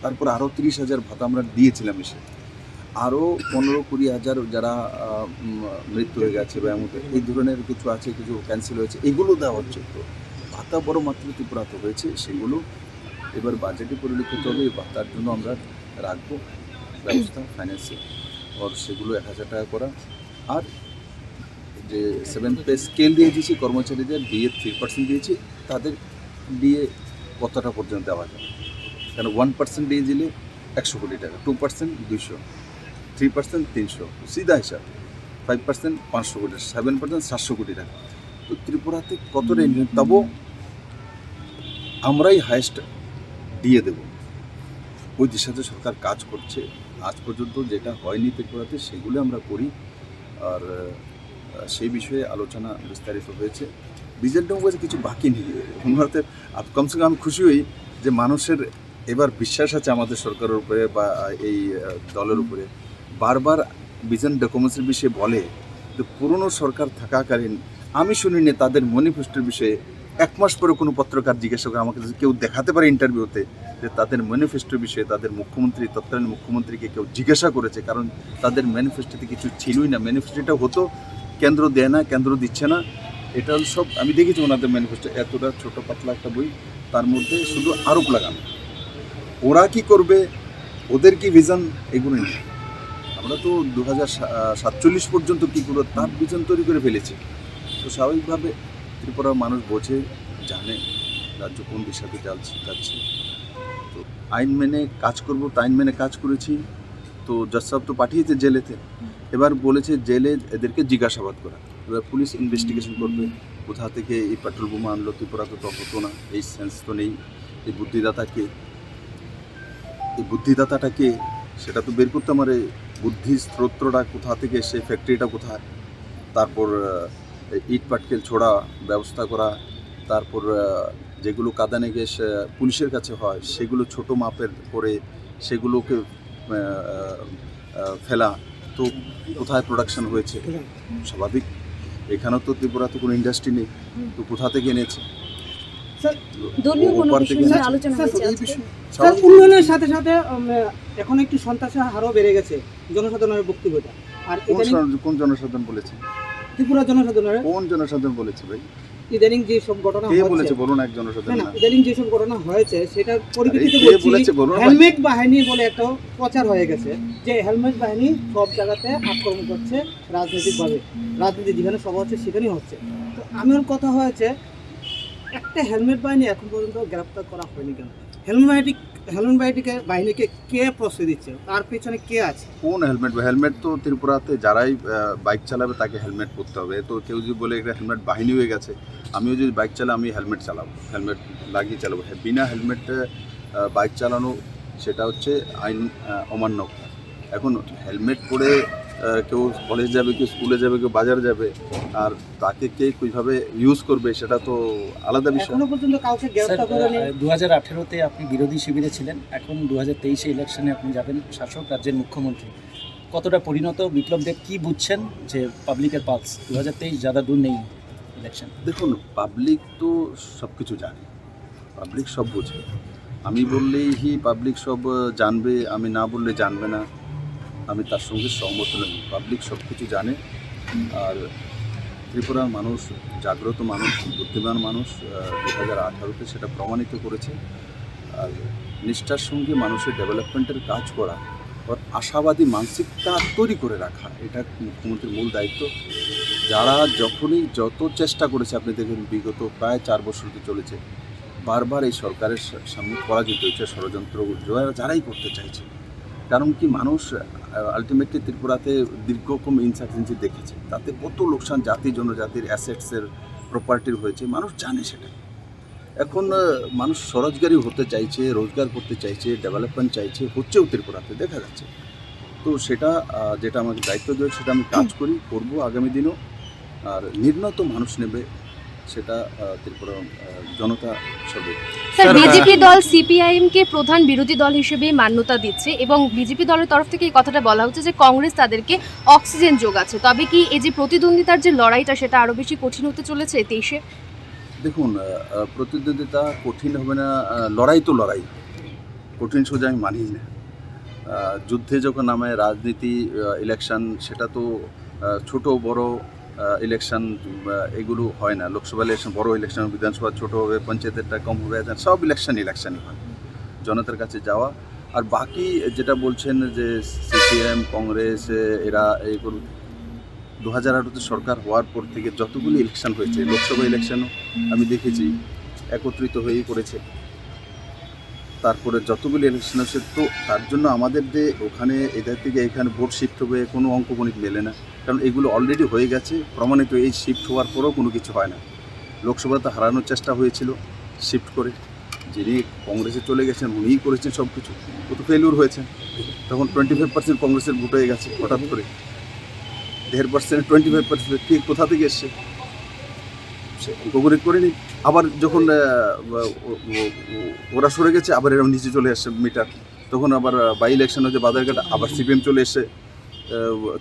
তারপর আরও তিরিশ হাজার ভাতা আমরা দিয়েছিলাম এসে, আরও পনেরো কুড়ি হাজার যারা আহ, উম, মৃত্যু হয়ে গেছে বা এমন এই ধরনের কিছু আছে, কিছু ক্যান্সেল হয়েছে, এগুলো দেওয়া হচ্ছে। তো ভাতা বড় মাত্রায় ত্রিপুরাতে হয়েছে, সেগুলো এবার বাজেটে পরিলক্ষিত হবে। এই ভাতার জন্য আমরা রাখবো ব্যবস্থা, ফাইন্যান্সে, আর সেগুলো এক হাজার টাকা করা। আর যে সেভেন পে স্কেল দিয়ে দিয়েছি কর্মচারীদের, ডিএ থ্রি পার্সেন্ট দিয়েছি, তাদের ডিএ কতটা পর্যন্ত দেওয়া যায়? কেন, ওয়ান পার্সেন্ট ডিএ দিলে একশো কোটি টাকা, টু পার্সেন্ট দুইশো, থ্রি পার্সেন্ট তিনশো, সিধা হিসাব। ফাইভ পার্সেন্ট পাঁচশো কোটি, সেভেন পার্সেন্ট সাতশো কোটি টাকা। তো ত্রিপুরাতে কত রেঞ্জ, তবু আমরাই হায়েস্ট ডিএ দেব। ওই দিশাতে সরকার কাজ করছে। আজ পর্যন্ত যেটা হয়নি ত্রিপুরাতে, সেগুলো আমরা করি। আর আহ, সেই বিষয়ে আলোচনা বিস্তারিত হয়েছে। বিজেন ডকুমেন্টসে কিছু বাকি নেই। ওনাতে আপ- কমসে কম আমি খুশি হই যে মানুষের এবার বিশ্বাস আছে আমাদের সরকারের উপরে বা এই আহ, দলের উপরে। বারবার বিজেন ডকুমেন্টসের বিষয়ে বলে, তো পুরনো সরকার থাকাকালীন আমি শুনিনি তাদের ম্যানিফেস্টোর বিষয়ে এক মাস পরে কোনো পত্রকার জিজ্ঞাসা করে, আমাকে যদি কেউ দেখাতে পারে ইন্টারভিউতে যে তাদের ম্যানিফেস্টোর বিষয়ে তাদের মুখ্যমন্ত্রী, তৎকালীন মুখ্যমন্ত্রীকে কেউ জিজ্ঞাসা করেছে, কারণ তাদের ম্যানিফেস্টোতে কিছু ছিলই না। ম্যানিফেস্টোটা হতো কেন্দ্র দেয় না, কেন্দ্র দিচ্ছে না, এটা হলো সব। আমি দেখেছি ওনাদের ম্যানিফেস্টো, এতটা ছোট পাতলা একটা বই, তার মধ্যে শুধু আরোপ লাগানো। ওরা কি করবে, ওদের কি ভিশন, এগুলো নেই। আমরা তো দু হাজার সাতচল্লিশ পর্যন্ত কী করবো, তার ভিশন তৈরি করে ফেলেছি। তো স্বাভাবিকভাবে ত্রিপুরার মানুষ বোঝে, জানে রাজ্য কোন দিশাতে যাচ্ছে যাচ্ছে। তো আইন মেনে কাজ করব, তো আইন মেনে কাজ করেছি। তো জজ সাহেব তো পাঠিয়েছে জেলেতে, এবার বলেছে জেলে এদেরকে জিজ্ঞাসাবাদ করা। এবার পুলিশ ইনভেস্টিগেশন করবে, কোথা থেকে এই পেট্রোল বোমা আনলো, ত্রিপুরা তো তত না, এই সেন্স তো নেই। এই বুদ্ধিদাতাকে, এই বুদ্ধিদাতাটাকে, সেটা তো বের করতে আমার এই বুদ্ধি স্রোতটা কোথা থেকে, সেই ফ্যাক্টরিটা কোথায়, তারপর আহ, এই ইট পাটকেল ছোড়া ব্যবস্থা করা, তারপর আহ, যেগুলো কাদানে গ্যাস আহ, পুলিশের কাছে হয়, সেগুলো ছোট মাপের করে সেগুলোকে আহ, আহ, ফেলা, তো কোথায় প্রোডাকশন হয়েছে? স্বাভাবিক, এখানেও তো ত্রিপুরা তো কোনো ইন্ডাস্ট্রি নেই, তো কোথা থেকে এনেছে? স্যার, দলীয় কোনো ওপার বিষয় থেকে নিয়ে এসেছে। আলোচনা স্যার, হয়েছে এই আজকে? বিষয়ে স্যার, স্বাভাবিক। উন্নয়নের সাথে সাথে উম, এখন একটু সন্ত্রাসের হারও বেড়ে গেছে, জনসাধারণের বক্তব্যটা। আর কোন ইদানিং জন- কোন জনসাধারণ বলেছে? ত্রিপুরা জনসাধারণের কোন জনসাধারণ বলেছে ভাই? ইদানিং যে সব ঘটনা কে হচ্ছে, বলেছে বলুন, এক না, জনসাধারণ না, না। ইদানিং যে সব ঘটনা হয়েছে সেটার পরিপ্রেক্ষিতে আরে, কে বলছি, বলেছে বলুন না। হেলমেট বাহিনী বলে একটা প্রচার হয়ে গেছে যে হেলমেট বাহিনী সব জায়গাতে আক্রমণ করছে রাজনৈতিকভাবে, রাজনীতি যেখানে সভা হচ্ছে সেখানেই হচ্ছে। তো আমার কথা হয়েছে, একটা হেলমেট বাহিনী এখন পর্যন্ত গ্রেপ্তার করা হয়নি কেন? হেলমেট বাহিনী, হেলমেট বাহিনীকে, বাহিনীকে কে প্রশ্রয় দিচ্ছে, তার পেছনে কে আছে? কোন হেলমেট? হেলমেট তো ত্রিপুরাতে যারাই আহ, বাইক চালাবে তাকে হেলমেট পরতে হবে। তো কেউ যদি বলে একটা হেলমেট বাহিনী হয়ে গেছে, আমিও যদি বাইক চালাই, আমি হেলমেট চালাবো, হেলমেট লাগিয়ে চালাবো। হ্যাঁ, বিনা হেলমেটে, আহ, বাইক চালানো, সেটা হচ্ছে আইন, আহ, অমান্য করা। এখন হেলমেট পরে, আহ, কেউ কলেজ যাবে, কেউ স্কুলে যাবে, কেউ বাজার যাবে, আর তাকে কে কীভাবে ইউজ করবে, সেটা তো আলাদা বিষয়। এখনো পর্যন্ত কাউকে গ্রেফতার স্যার, করেনি। আহ, দু হাজার আঠেরোতে আপনি বিরোধী শিবিরে ছিলেন, এখন দু হাজার তেইশে ইলেকশনে আপনি যাবেন শাসক রাজ্যের মুখ্যমন্ত্রী। কতটা পরিণত বিপ্লব দেব, কি বুঝছেন যে পাবলিকের পালস? দু হাজার তেইশ ज़्यादा दूर नहीं है इलेक्शन। দেখুন, পাবলিক তো সব কিছু জানে, পাবলিক সব বুঝে। আমি বললেই কি পাবলিক সব জানবে, আমি না বললে জানবে না, আমি তার সঙ্গে সহমত নই। পাবলিক সব কিছু জানে। আর ত্রিপুরার মানুষ জাগ্রত মানুষ, বুদ্ধিমান মানুষ। আহ, দু হাজার আঠারোতে সেটা প্রমাণিত করেছে। আর নিষ্ঠার সঙ্গে মানুষের ডেভেলপমেন্টের কাজ করা, ওর আশাবাদী মানসিকতা তৈরি করে রাখা, এটা মুখ্যমন্ত্রীর মূল দায়িত্ব। যারা যখনই যত চেষ্টা করেছে, আপনি দেখেন বিগত প্রায় চার বছর তো চলেছে, বারবার এই সরকারের সা-, সামনে পরাজিত হয়েছে ষড়যন্ত্র, যারা, যারাই করতে চাইছে। কারণ কি, মানুষ আলটিমেটলি ত্রিপুরাতে দীর্ঘক্ষণ ইনসার্জেন্সি দেখেছে, তাতে কত লোকসান জাতি জনজাতির অ্যাসেটসের, প্রপার্টির হয়েছে, মানুষ জানে সেটা। এখন আহ, মানুষ স্বরোজগারী হতে চাইছে, রোজগার করতে চাইছে, ডেভেলপমেন্ট চাইছে, হচ্ছেও ত্রিপুরাতে, দেখা যাচ্ছে। তো সেটা আহ, যেটা আমাকে দায়িত্ব দেওয়া, সেটা আমি কাজ করি, করব আগামী দিনও। আর নির্ণয় তো মানুষ নেবে, সেটা আহ, ত্রিপুরা আহ, জনতা সর্বে। স্যার, স্যার, বিজেপি আহ, দল সিপিআইএম কে প্রধান বিরোধী দল হিসেবে মান্যতা দিচ্ছে এবং বিজেপি দলের তরফ থেকে এই কথাটা বলা হচ্ছে যে কংগ্রেস তাদেরকে অক্সিজেন যোগাচ্ছে। তবে কি এই যে প্রতিদ্বন্দ্বিতার যে লড়াইটা, সেটা আরো বেশি কঠিন হতে চলেছে তেইশে? দেখুন, আহ, আহ, প্রতিদ্বন্দ্বিতা কঠিন হবে না, আহ, লড়াই তো লড়াই, কঠিন সোজা আমি মানি না। আহ, যুদ্ধে যখন নামে রাজনীতি, আহ, ইলেকশন, সেটা তো আহ, ছোট বড় আহ, ইলেকশন, আহ, এগুলো হয় না। লোকসভা ইলেকশন, বড় ইলেকশন, বিধানসভা ছোট হবে, পঞ্চায়েতেরটা কম হবে, এদের সব ইলেকশন ইলেকশনই হয়, জনতার কাছে যাওয়া। আর বাকি যেটা বলছেন যে সিপিএম, কংগ্রেস, এ, এরা এই করুন, দু হাজার আঠারোতে সরকার হওয়ার পর থেকে যতগুলো ইলেকশন হয়েছে, লোকসভা ইলেকশনও আমি দেখেছি, একত্রিত হয়েই করেছে। তারপরে যতগুলো ইলেকশন আছে, তো তার জন্য আমাদের যে ওখানে এদের থেকে এখানে ভোট শিফট হবে, কোনো অঙ্কগণিত মেলে না। কারণ এগুলো অলরেডি হয়ে গেছে, প্রমাণিত। এই শিফট হওয়ার পরেও কোনো কিছু হয় না। লোকসভাতে হারানোর চেষ্টা হয়েছিল শিফট করে, যিনি কংগ্রেসে চলে গেছেন, উনিই করেছেন সব কিছু। ও তো ফেলিওর হয়েছেন। তখন টোয়েন্টি ফাইভ পার্সেন্ট কংগ্রেসের ভোট হয়ে গেছে হঠাৎ করে। দেড় পার্সেন্ট, টোয়েন্টি ফাইভ পার্সেন্ট কে কোথা থেকে এসছে, সে অঙ্কগণিত করেনি। আবার যখন আহ, ও- ও- ও- ওরা সরে গেছে, আবার এরা নিচে চলে আসছে মিটার। তখন আবার বাই ইলেকশন হচ্ছে বাজারঘাট, আবার সিপিএম চলে এসছে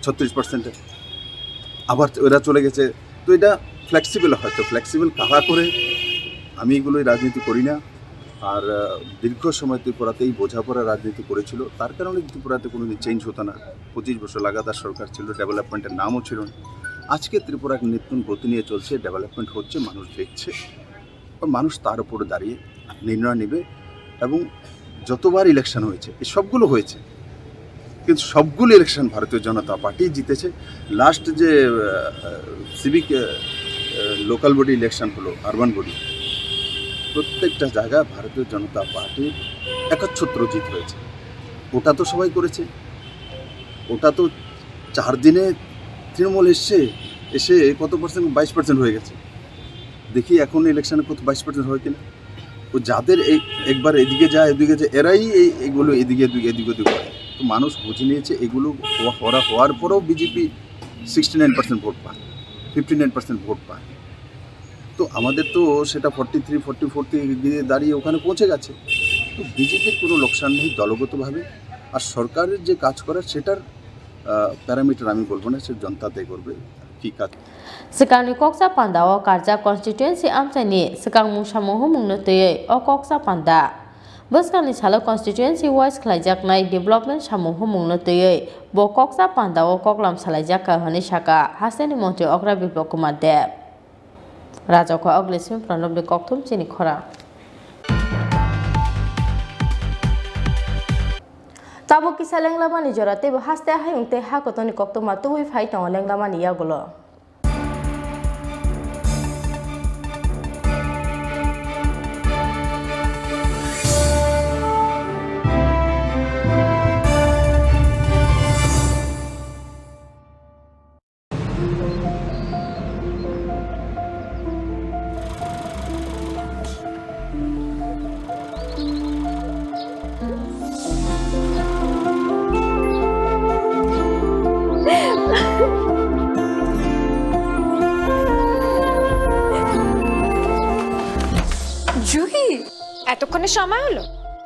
ছত্রিশ পার্সেন্টে, আবার ওরা চলে গেছে। তো এটা ফ্লেক্সিবল, হয়তো ফ্লেক্সিবল কারা করে, আমি এগুলোই রাজনীতি করি না। আর আহ, দীর্ঘ সময় ত্রিপুরাতে এই বোঝাপড়া রাজনীতি করেছিল, তার কারণে ত্রিপুরাতে কোনোদিন চেঞ্জ হতো না। পঁচিশ বছর লাগাতার সরকার ছিল, ডেভেলপমেন্টের নামও ছিল না। আজকে ত্রিপুরা এক নতুন গতি নিয়ে চলছে, ডেভেলপমেন্ট হচ্ছে, মানুষ দেখছে, বা মানুষ তার উপরে দাঁড়িয়ে নির্ণয় নেবে। এবং যতবার ইলেকশন হয়েছে, এই সবগুলো হয়েছে, কিন্তু সবগুলো ইলেকশন ভারতীয় জনতা পার্টি জিতেছে। লাস্ট যে সিভিক লোকাল বডি ইলেকশন হলো, আরবান বডি, প্রত্যেকটা জায়গায় ভারতীয় জনতা পার্টির একচ্ছত্র জিত হয়েছে। ওটা তো সবাই করেছে, ওটা তো চার দিনে তৃণমূল এসছে, এসে কত পার্সেন্ট? বাইশ পার্সেন্ট হয়ে গেছে। দেখি এখন ইলেকশনে কত, বাইশ পার্সেন্ট হয় কিনা। ও যাদের এই একবার এদিকে যায়, এদিকে যায়, এরাই এই এগুলো এদিকে এদিকে এদিকে ওদিকে করে। তো মানুষ বুঝে নিয়েছে এগুলো হওয়া- হওয়া- হওয়ার পরেও BJP sixty nine percent vote পায়, ফিফটি নাইন পার্সেন্ট ভোট পায়। তো আমাদের তো সেটা ফর্টি থ্রি, ফর্টি ফোর দিয়ে দাঁড়িয়ে ওখানে পৌঁছে গেছে। তো বিজেপির কোনো লোকসান নেই দলগতভাবে। আর সরকারের যে কাজ করার, সেটার প্যারামিটার আমি বলবো না, সে জনতা তয় করবে কি কাজ। Swkangni koksa panda o karjak constituency amchaini swkang mungsa muhumungno twiwi o koksa panda. Bwskangni salo constituency wise khlaijaknai development samung humungno twiwi bo koksa panda o koklam salaijak kha hwnwi sakha hasteni montri okra Biplab Kumar Deb. Rajokha Oglesing Pranobni kokthum chini khorang. Tabuk kisa lenglamani jora teibo haste hayung tei ha kotorni koktwma tubui phai tongo lenglamani yagulo. সময় হলো।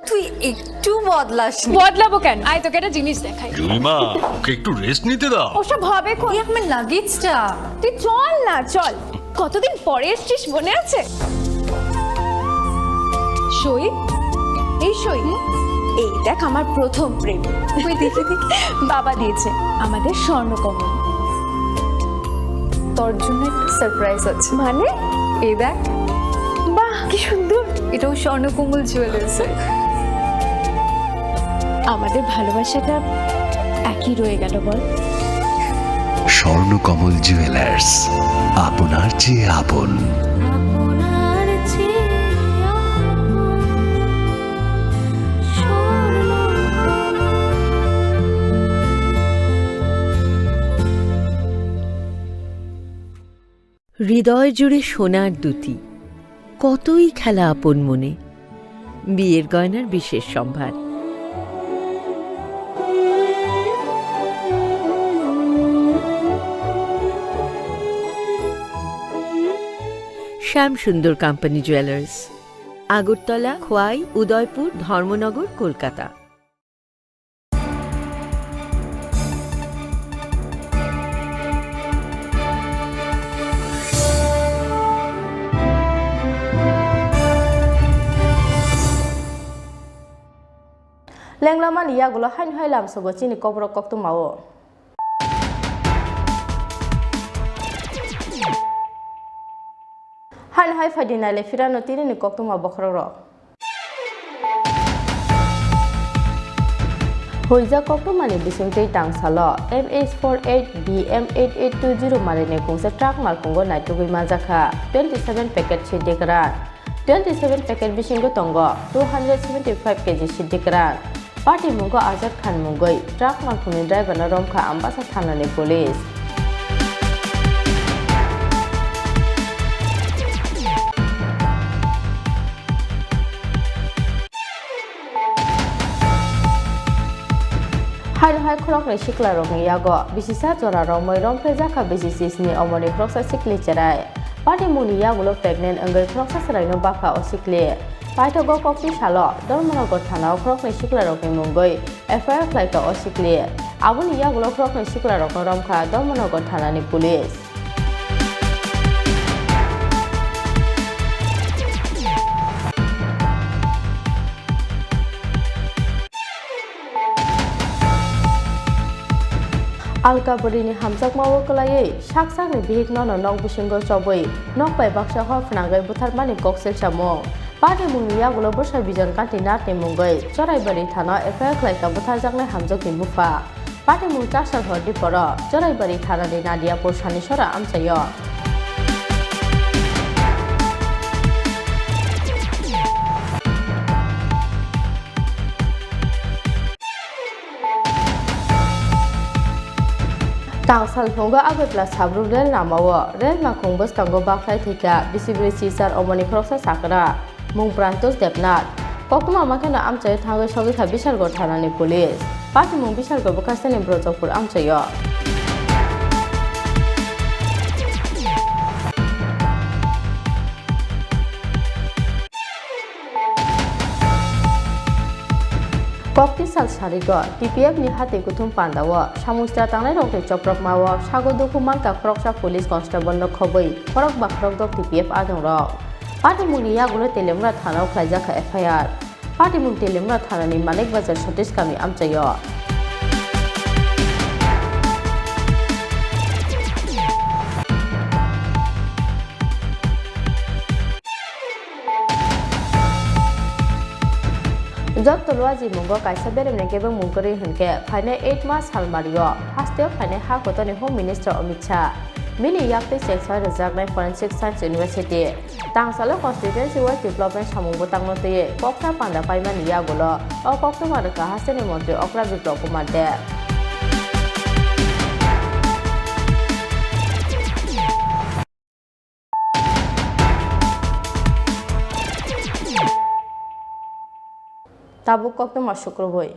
তুই একটু বদলাস নি। বদলাবো কেন? আয়, তোকে একটা জিনিস দেখাই। জুলিমা, ওকে একটু রেস্ট নিতে দাও। ওসব হবে কোন? এই আমার লাগেজটা। তুই চল না, চল। কতদিন পরে এসছিস, মনে আছে? সই, এই সই। এই দেখ, আমার প্রথম প্রেম। ওই দেখে দেখে। বাবা দিয়েছে আমাদের স্বর্ণকমল। তোর জন্য একটা সারপ্রাইজ আছে। মানে? এই দেখ। বাহ, কি সুন্দর। এটাও স্বর্ণকমল জুয়েলার্সের। আমাদের ভালোবাসাটা একই রয়ে গেল, বল? স্বর্ণকমল জুয়েলার্স, আপনার চেয়ে আপন। আপনার চেয়ে আপন স্বর্ণকমল। হৃদয় জুড়ে সোনার দুটি, কতই খেলা আপন মনে, বিয়ের গয়নার বিশেষ সম্ভার। শ্যাম সুন্দর কোম্পানি জুয়েলার্স, আগরতলা, খোয়াই, উদয়পুর, ধর্মনগর, Kolkata. Lenglamani yagulo haino hai lamsogo chini kokrok koktwmao. Haino hai phaidi naile phirano tinini koktwma bokhorokrok. Huijak koktwmani bisingtwi tangsalo M H four eight B M eight eight two zero malini kungsa truck malkhungo naitugwi manjakha twenty seven packet siddi kwran. Twenty seven packet bisingo tongo two hundred seventy five K G siddi kwran. Patimungo Azad Khan mungwi truck malkhungni driverno romkha Ambasa thanani police. Haino hai khoroknwi siklarokni yago bisisa jora romwi romphrejakha bisi sisni omoni khoroksa sikli cherai. Patimungni yagulo pregnant wngwi khoroksa chwraino bakha o sikli. Paithago kokti salo Dharmanagar thanao khoroknwi siklarokni mungwi F I R khlaikha o sikli. Aboni yagulo khoroknwi siklarokno romkha Dharmanagar thanani police. Alka bwrwini hamjakmao kwlaiwi sak sakni bihikno nok bisingo chobwi nok bai baksa hor phnangwi butharmani koksil samung. Patimungni yagulo bwsa Bijon Kanti Nathni mungwi Choraibari thana F I R khlaikha butharjaknai hamjakni bupha. Patimung chasal hordi poro Choraibari thanani Nadiapur Sanisora amchaio. Tangsal phungo Agartala Sabru rel lamao rel makhung bwskango bakhlai thwikha bisi brwi sisar omoni khoroksa chakra. Mung Prantosh Debnath. Koktwma makheno amchaio thangwi sogwi kha Bishalgarh thanani police. Patimung Bishalgarh bwkhasteni Brojapur amchaio. Kokti sal sarigo T P F ni hati kuthum pandao samung sitra tangnairokni chopropmao sago dukhu mankha khoroksa police constable no khobwi khorok ba khorokdok T P F adongrok. Patimungni yagulo Teliamura thanao khlaijak kha F I R. Patimung Teliamura thanani Manik Bazar Satish Kami amchaio. Jotto Luajimungo kaisa beremni kebengmung kwrwi hinkhe phainai eight March salmario hasteo phainai ha kotorni Home Minister Amit Shah. Bini yaktwi chengsa rwjaknai Forensic Science University. Tangsalo constituency wise development samung bwtangno twiwi koksa panda paimani yagulo o koktwma rwkha hasteni montri Okra Biplab Kumar Deb. Tabuk koktwma sukrubwi.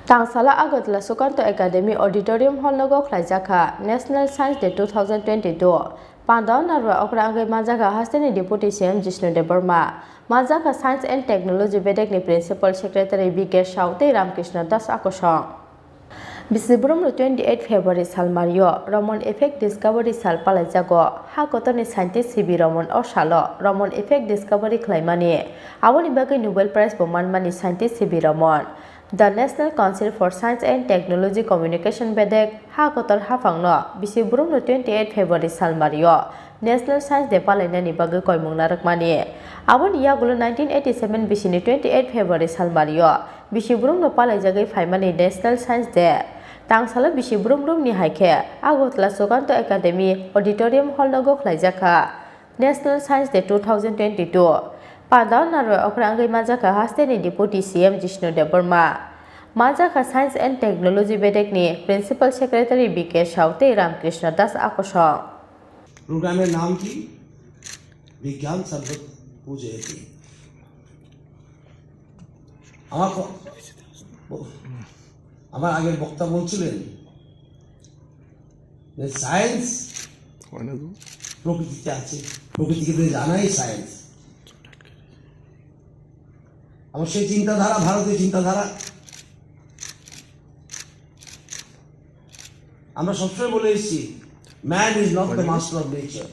Tangsala Agartala Sukanto Academy Auditorium Hall nogo khlaijakha National Science Day two thousand twenty-two. Pandao narwa okra wngwi manjakha hasteni Deputy C M Jishnu Debbarma, manjakha Science and Technology bedekni Principal Secretary B K Saw tei Ramkrishna Das akosong. Bisi boromno twenty eight February salmario Roman Effect Discovery sal palaijago. Ha kotorni scientist C V Roman o salo Roman Effect Discovery khlaimani. Aboni bagwi Nobel Prize bo manmani scientist C V Roman. The National Council for Science and Technology Communication bedek ha kotor haphangno bisi boromno twenty eight February salmario National Science Day palainani bagwi koimung narwkmani. Aboni yagulo nineteen eighty seven bisini twenty eight February salmario bisi boromno palaijagwi phaimani National Science Day. Tangsalo bisi borom romni hai khe Agartala Sukanto Academy Auditorium Hall nogo khlaijakha National Science Day two thousand twenty two. Pandao narwa okra wngwi manjakha hasteni Deputy C M Jishnu Debbarma. Manjakha Science and Technology bedekni Principal Secretary B K Saw tei Ramkrishna Das akosong. প্রোগ্রামের নাম কি? বিজ্ঞান সর্বত পূজয়তে। আমার ক- ব- আমার আগের বক্তা বলছিলেন যে সায়েন্স প্রকৃতিতে আছে, প্রকৃতিকে তো জানাই সায়েন্স। আমার সেই চিন্তাধারা, ভারতীয় চিন্তাধারা। আমরা সবসময় বলে এসেছি, man is not the master of nature,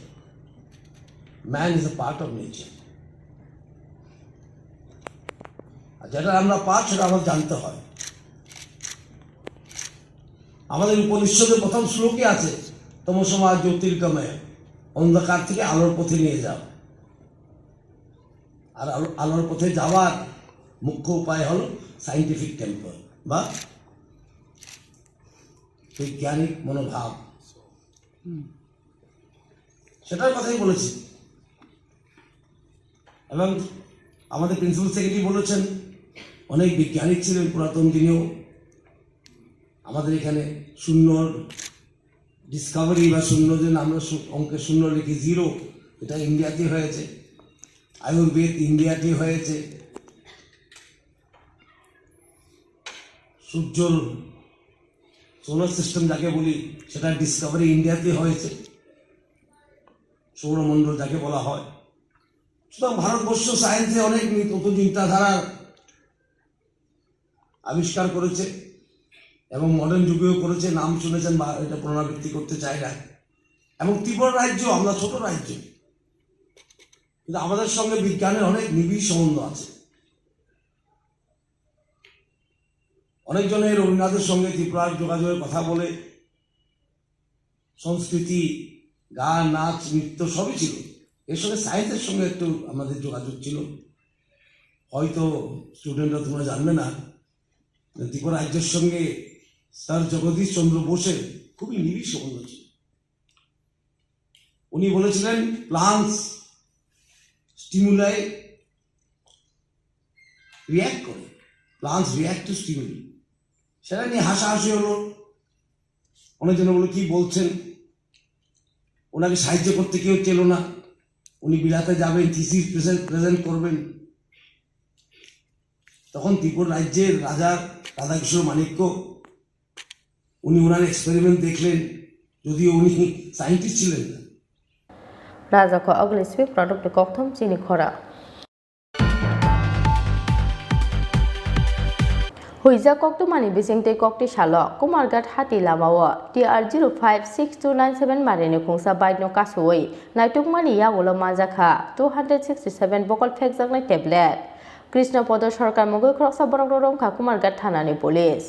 man is a part of nature। আর যেটা আমরা পার্ট, সেটা আমাদের জানতে হয়। আমাদের উপনিষদের প্রথম শ্লোকে আছে, তমসো মা জ্যোতির্গময়, অন্ধকার থেকে আলোর পথে নিয়ে যাও। আর আলো- আলোর পথে যাওয়ার মুখ্য উপায় হলো সায়েন্টিফিক টেম্পার বা বৈজ্ঞানিক মনোভাব। সেটার কথাই বলেছি। এবং আমাদের প্রিন্সিপাল সেক্রেটারি বলেছেন, অনেক বৈজ্ঞানিক ছিলেন পুরাতন দিনেও। আমাদের এখানে শূন্য ডিসকাভারি বা শূন্য, যে আমরা শূ- অঙ্কে শূন্য লিখি, জিরো, এটা ইন্ডিয়াতে হয়েছে। আয়ুর্বেদ ইন্ডিয়াতে হয়েছে। সূর্যর সোলার সিস্টেম যাকে বলি, সেটা ডিসকাভারি ইন্ডিয়াতে হয়েছে, সৌরমণ্ডল যাকে বলা হয়। সুতরাং ভারতবর্ষ সায়েন্সে অনেক নতুন চিন্তাধারার আবিষ্কার করেছে এবং মডার্ন যুগেও করেছে, নাম শুনেছেন বা এটা পুনরাবৃত্তি করতে চাই না। এবং ত্রিপুরা রাজ্য, আমরা ছোট রাজ্য, কিন্তু আমাদের সঙ্গে বিজ্ঞানের অনেক নিবিড় সম্বন্ধ আছে। অনেকজনে রবীন্দ্রনাথের সঙ্গে ত্রিপুরার যোগাযোগের কথা বলে, সংস্কৃতি, গান, নাচ, নৃত্য সবই ছিল। এর সঙ্গে সায়েন্সের সঙ্গে একটু আমাদের যোগাযোগ ছিল। হয়তো স্টুডেন্টরা তোমরা জানবে না, ত্রিপুরা রাজ্যের সঙ্গে স্যার জগদীশ চন্দ্র বোসের খুবই নিবিড় সম্বন্ধ ছিল। উনি বলেছিলেন, প্লান্টস স্টিমুলাই রিয়্যাক্ট করে, প্লান্টস রিয়্যাক্ট টু স্টিমুলাই। সেটা নিয়ে হাসাহাসি হলো। অনেকজন বললো, "কি বলছেন?" ওনাকে সাহায্য করতে কেউ চেল না। উনি বিলাতে যাবেন, থিসিস প্রেজেন্ট করবেন। তখন ত্রিপুরা রাজ্যের রাজা রাধাকিশোর মাণিক্য, উনি ওনার এক্সপেরিমেন্ট দেখলেন, যদিও উনি সায়েন্টিস্ট ছিলেন না। Rajako Ogliswi product ni kokthom chini khora. Huijak koktwmani bisingtwi kokti salo Kumarghat hati lamao T R zero five six two nine seven marini khungsa bike no kasui naitukmani yagulo manjakha two hundred sixty seven bokol phekjaknai tablet. Krishna Podo Sarkar mungwi khoroksa borok rwrwngkha Kumarghat thanani police.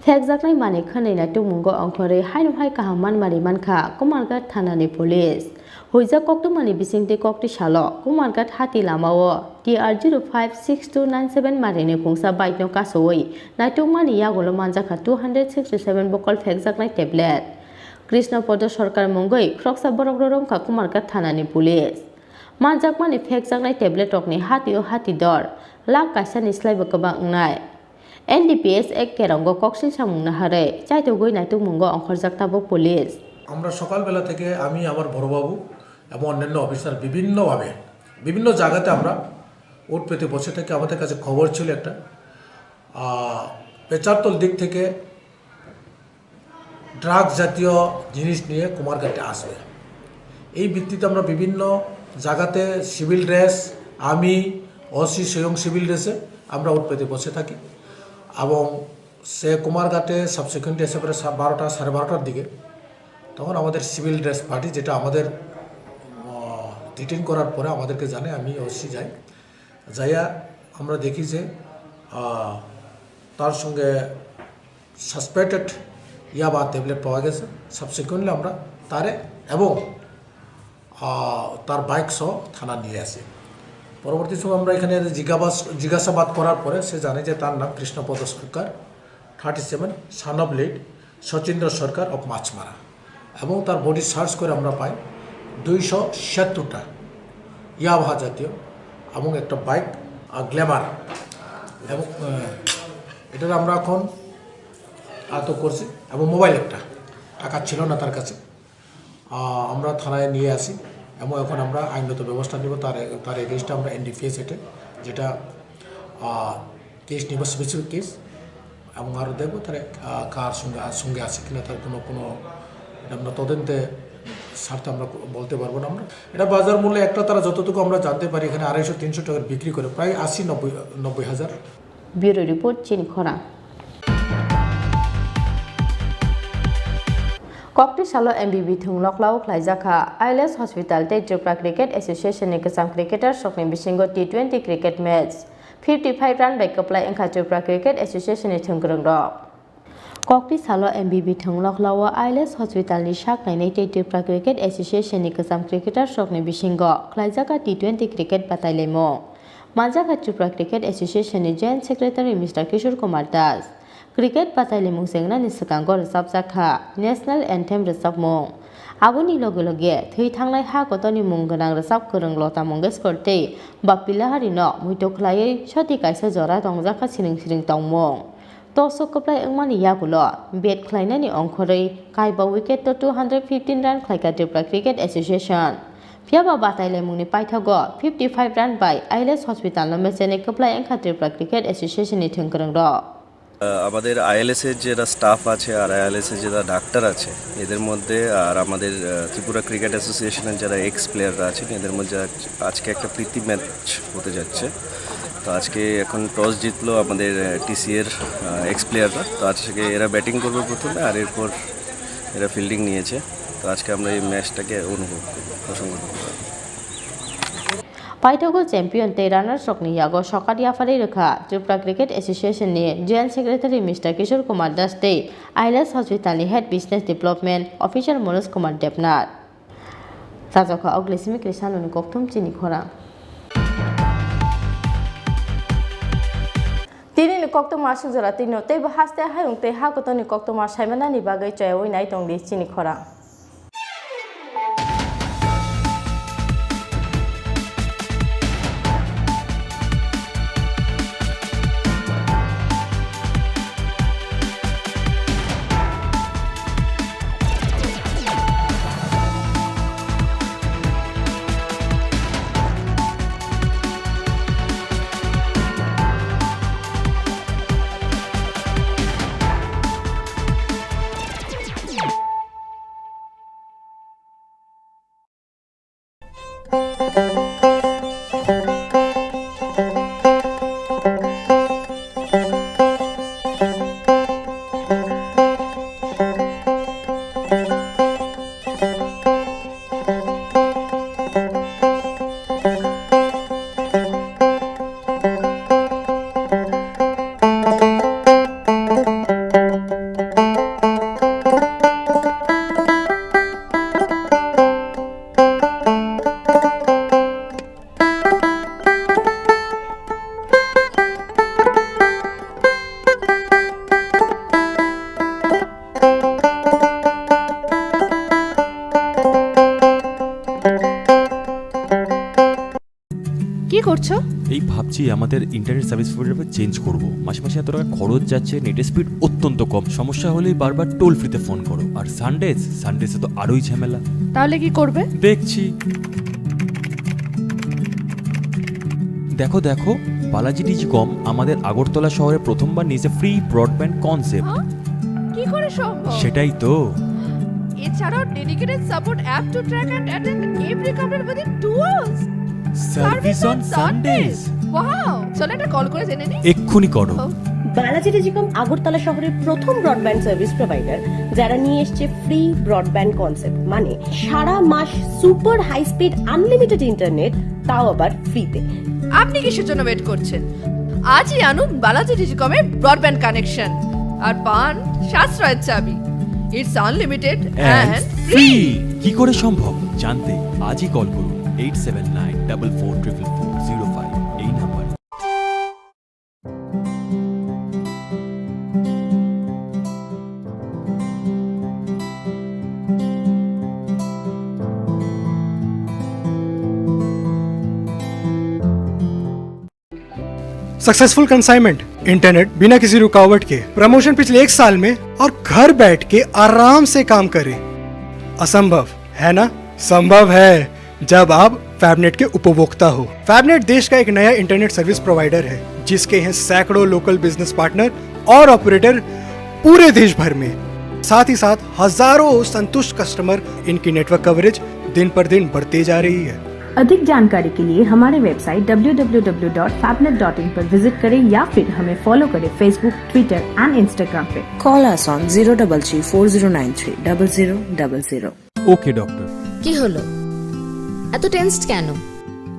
Phekjaknai manwi khwnwi naitukmungo ongkhorwi haino hai kaham manmari mankha Kumarghat thanani police. Huijak koktwmani bisingtwi kokti salo Kumarghat hati lamao T R zero five six two nine seven marini khungsa bike no kasui naitukmani yagulo manjakha two hundred sixty seven bokol phekjaknai tablet. Krishna Podo Sarkar mungwi khoroksa borok rwrwngkha Kumarghat thanani police. Manjakmani phekjaknai tablet rokni hatio hati dor lakh kaisani slaibo kwbang wngnai. N D P S Act kerongo koksil samung naharwi chaitugwi naitukmungo ongkhorjak tabuk police. আমরা সকালবেলা থেকে আমি, আমার বড়বাবু এবং অন্যান্য অফিসার বিভিন্নভাবে বিভিন্ন জায়গাতে আমরা ওট পেতে বসে থাকি। আমাদের কাছে খবর ছিল একটা, আহ, পেচারতল দিক থেকে ড্রাগ জাতীয় জিনিস নিয়ে কুমারঘাটে আসবে। এই ভিত্তিতে আমরা বিভিন্ন জায়গাতে সিভিল ড্রেস, আমি, ওসি স্বয়ং সিভিল ড্রেসে আমরা উঠপেতে বসে থাকি। এবং সে কুমারঘাটে সাবসিকুয়েন্টলি এসে পড়ে সা-, বারোটা, সাড়ে বারোটার দিকে। তখন আমাদের সিভিল ড্রেস পার্টি, যেটা আমাদের, আহ, ডিটেইন করার পরে আমাদেরকে জানায়, আমি ওসি যাই। যাইয়া আমরা দেখি যে, আহ, তার সঙ্গে সাসপেক্টেড ইয়াবা ট্যাবলেট পাওয়া গেছে। সাবসিকুয়েন্টলি আমরা তারে এবং, আহ, তার বাইক সহ থানা নিয়ে আসি। পরবর্তী সময় আমরা এখানে জিজ্ঞাবাস-, জিজ্ঞাসাবাদ করার পরে সে জানে যে তার নাম Krishnapada Sarkar, thirty seven, son of late Sachindra Sarkar of Machmara. এবং তার বডি সার্চ করে আমরা পাই দুইশো ছিয়াত্তরটা ইয়াবা জাতীয় এবং একটা বাইক, আহ, গ্ল্যামার। এবং, আহ, এটার আমরা এখন আটক করছি এবং মোবাইল একটা, টাকা ছিল না তার কাছে। আহ, আমরা থানায় নিয়ে আসি এবং এখন আমরা আইনগত ব্যবস্থা নিব। তার, তার এগেইনস্টে আমরা এনডিপিএস এটা, যেটা, আহ, কেস নিব, স্পেসিফিক কেস, এবং আরও দেখবো তারা, আহ, কার সঙ্গে, সঙ্গে আছে কিনা, তার কোনো, কোনো, এটা আমরা তদন্তে স্বার্থে আমরা বলতে পারবো না। আমরা এটা বাজার মূল্যে একটা, তারা যতটুকু আমরা জানতে পারি, এখানে আড়াইশো তিনশো টাকার বিক্রি করে প্রায় আশি নব্বই, নব্বই হাজার। Bureau report, Chini Khorang. Kokti salo M B B thwng noklao khlaijak kha I L S Hospital tei Tripura Cricket Association ni kwcham cricketer rokni bisingo T twenty cricket match. Fifty five run bai kwplai wngkha Tripura Cricket Association ni thwngkwrwng rok. Kokti salo M B B thwng noklao I L S Hospital ni sak nainai tei Tripura Cricket Association ni kwcham cricketer rokni bisingo khlaijak kha T twenty cricket batailaimung. Manjak kha Tripura Cricket Association ni Joint Secretary Mister Kishore Kumar Das. Cricket batailaimung chengnani swkango rwchapjak kha National Anthem rwchapmung. Aboni loge loge thwi thangnai ha kotorni mung gwnang rwchap kwrwng Lata Mangeshkar tei Bappi Lahari no muitu khlaiwi soti kaisa jora tongjak kha siring siring tongmung. Tosok kwplai wngmani yagulo bat khlainani ongkhorwi kaiba wicket o two hundred fifteen run khlaikha Tripura Cricket Association. Phiyaba batailaimungni paithago fifty five run bai I L S Hospital no mechenwi kwplai wngkha Tripura Cricket Association ni thwngkwrwng rok. আহ, আমাদের আইএলএস এর যারা স্টাফ আছে আর আইএলএস এর যারা ডাক্তার আছে, এদের মধ্যে আর আমাদের, আহ, ত্রিপুরা ক্রিকেট অ্যাসোসিয়েশনের যারা এক্স প্লেয়াররা আছেন, এদের মধ্যে আজ-, আজকে একটা প্রীতি ম্যাচ হতে যাচ্ছে। তো আজকে এখন টস জিতলো আমাদের, আহ, টিসি এর, আহ, এক্স প্লেয়াররা। তো আজকে এরা ব্যাটিং করবে প্রথমে, আর এরপর এরা ফিল্ডিং নিয়েছে। তো আজকে আমরা এই ম্যাচটাকে অনুভব করবো, প্রসঙ্গ করবো। Paithago champion tei runners rokni yago sokat yapharwi rwkha Tripura Cricket Association ni Joint Secretary Mister Kishore Kumar Das tei I L S Hospital ni Head Business Development Officer Manoj Kumar Debnath. Rajokha Oglisimi Krishnanoni kokthum chini khorang. Tini ni kokthum aswk jora tino teibo haste hayung tei ha kotorni kokthum saimanani bagwi chayawi nai tongdi chini khorang. কি করছো? এই ভাবছি আমাদের internet service provider change করব। মাসে মাসে এত টাকা খরচ যাচ্ছে, নেটের স্পিড অত্যন্ত কম। সমস্যা হলেই বারবার টোল ফ্রিতে ফোন করো। আর সানডেজ, সানডেজে তো আরোই ঝামেলা। তাহলে কি করবে? দেখছি। দেখো, দেখো, বালাজি টেলিকম আমাদের আগরতলা শহরে প্রথমবার নিয়েছে ফ্রি ব্রডব্যান্ড কনসেপ্ট। হ্যাঁ? কি করে সম্ভব? সেটাই তো। এছাড়াও dedicated support app to track and attend every complaint within two hours. Service on Sundays. Wow, চলো একটা কল করে জেনে নিই। এক্ষুনি করো। ও। বালাজি টেলিকম আগরতলা শহরের প্রথম ব্রডব্যান্ড সার্ভিস প্রোভাইডার, যারা নিয়ে এসছে ফ্রি ব্রডব্যান্ড কনসেপ্ট, মানে সারা মাস super high speed unlimited internet, তাও আবার ফ্রিতে। আপনি কিসের জন্য ওয়েট করছেন? আজই আনুন বালাজি টেলিকমে ব্রডব্যান্ড কানেকশন আর পান সাশ্রয়ের চাবি। It's unlimited and and free. Free. কি করে সম্ভব জানতে আজই কল করুন eight seven nine double four triple four zero five এই নাম্বারে। सक्सेसफुल कंसाइनमेंट, इंटरनेट बिना किसी रुकावट के, प्रमोशन पिछले एक साल में और घर बैठ के आराम से काम करें। असंभव है ना? संभव है, जब आप फैबनेट के उपभोक्ता हो। फैबनेट देश का एक नया इंटरनेट सर्विस प्रोवाइडर है, जिसके हैं सैकड़ों लोकल बिजनेस पार्टनर और ऑपरेटर पूरे देश भर में। साथ ही साथ हजारों संतुष्ट कस्टमर। इनकी नेटवर्क कवरेज दिन पर दिन बढ़ते जा रही है। अधिक जानकारी के लिए हमारे website W W W dot फैबनेट डॉट इन पर विजिट करें या फिर हमें फॉलो करें Facebook, Twitter and Instagram पे। Call us on zero double three four zero nine three double zero double zero। ওকে ডক্টর। কি হলো, এত টেন্সড কেন?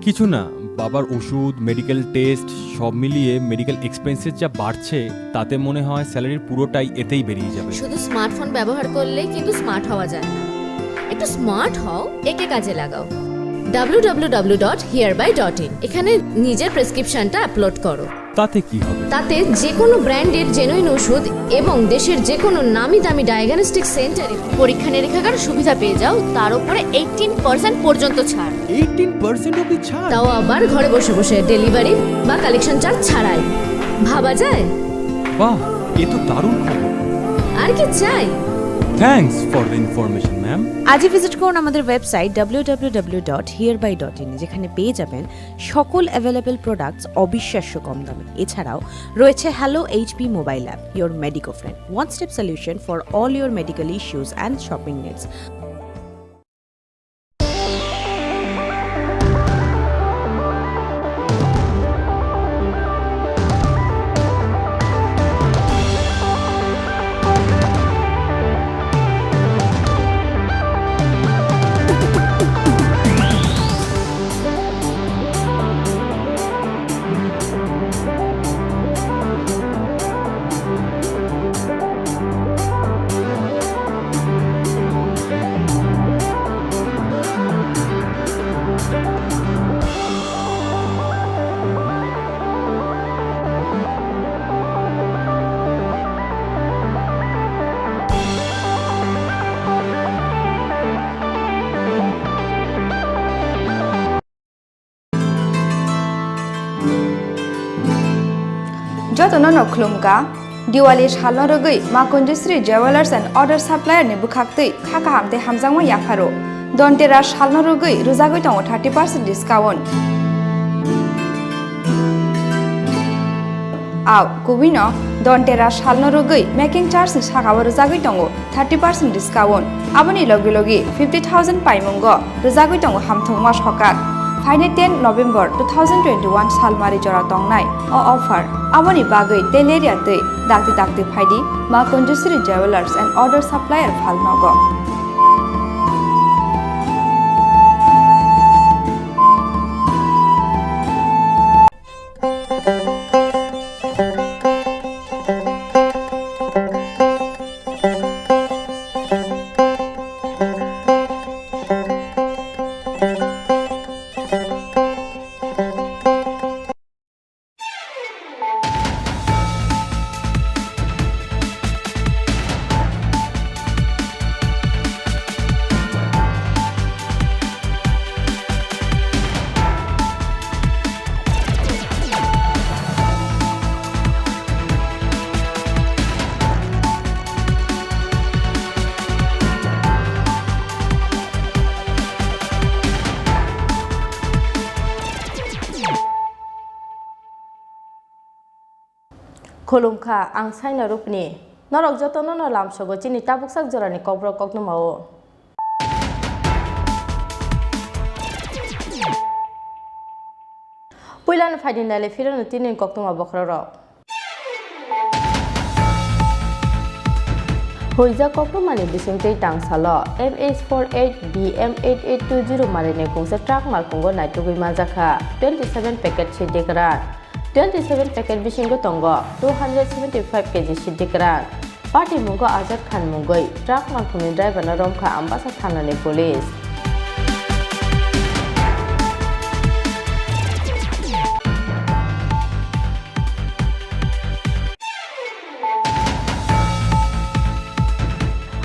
কিছু না, বাবার ওষুধ, মেডিকেল টেস্ট, সব মিলিয়ে মেডিকেল এক্সপেন্সেস যা বাড়ছে, তাতে মনে হয় স্যালারির পুরোটাই এতেই বেরিয়ে যাবে। শুধু স্মার্টফোন ব্যবহার করলে কিন্তু স্মার্ট হওয়া যায় না। একটু স্মার্ট হও, একে কাজে লাগাও। W W W dot here by dot in, এখানে নিজের প্রেসক্রিপশনটা আপলোড করো। তাতে কি হবে? তাতে যে কোনো ব্র্যান্ডের জেনুইন ওষুধ এবং দেশের যে কোনো নামি দামি ডায়াগনস্টিক সেন্টারে পরীক্ষা নিরীক্ষার সুবিধা পেয়ে যাও, তার উপরে এইটিন পার্সেন্ট পর্যন্ত ছাড়। এইটিন পার্সেন্ট অবধি ছাড়? তাও আবার ঘরে বসে বসে, ডেলিভারি বা কালেকশন চার্জ ছাড়াই। ভাবা যায়? বাহ, এ তো দারুণ খবর। আর কি চাই? Thanks for the information, ma'am. আজই ভিজিট করুন আমাদের website W W W dot here by dot in, যেখানে পেয়ে যাবেন সকল অ্যাভেলেবল প্রোডাক্টস অবিশ্বাস্য কম দামে। এছাড়াও রয়েছে hello HP mobile app, your Medico friend, one step solution for all your medical issues and shopping needs. Jotono no khulumkha, Diwali salno rwgwi Ma Kunjusri Jewellers and Other Supplier ni bwkhaktwi kha kaham tei hamjakma yapharo. Dhanteras salno rwgwi rwjagwi tongo thirty percent discount. Au, kubui no Dhanteras salno rwgwi making charge ni saka o rwjagwi tongo thirty percent discount. Aboni logi logi fifty thousand paimungo rwjagwi tongo hamthwngma sokat. Phainai ten November two thousand twenty-one salmari jora tongnai o offer. Aboni bagwi tei lerya twi dakti dakti phaidi Ma Kunjusri Jewellers and Other Supplier phalnogo. Khulumkha, ang Saina Rupni. Norok jotono no lamsogo chini tabuksak jorani kokborok koktwmao. Puilano phaidi naile phirano tini koktwma bokhorok. Huijak koktwmani bisingtwi tangsalo M H four eight B M eight eight two zero marini kungsa truck malkhungo naitugwi manjakha twenty seven packet siddi kwran. Twenty seven packet bisingo tongo two hundred seventy five K G siddi kwran. Patimungo Azad Khan mungwi truck malkhungni driver no romkha Ambasa thanani police.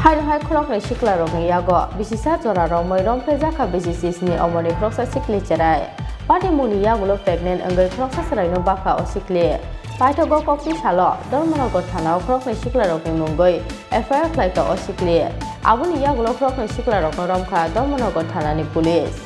Haino hai khoroknwi siklarokni yago bisisa jora romwi romphrejakha B C C sni omorni khoroksa sikli cherai. Patimungni yagulo pregnant wngwi khoroksa chwraino bakha o sikli. Paithago kokti salo Dharmanagar thanao khoroknwi siklarokni mungwi F I R khlaikha o sikli. Aboni yagulo khoroknwi siklarokno romkha Dharmanagar thanani police.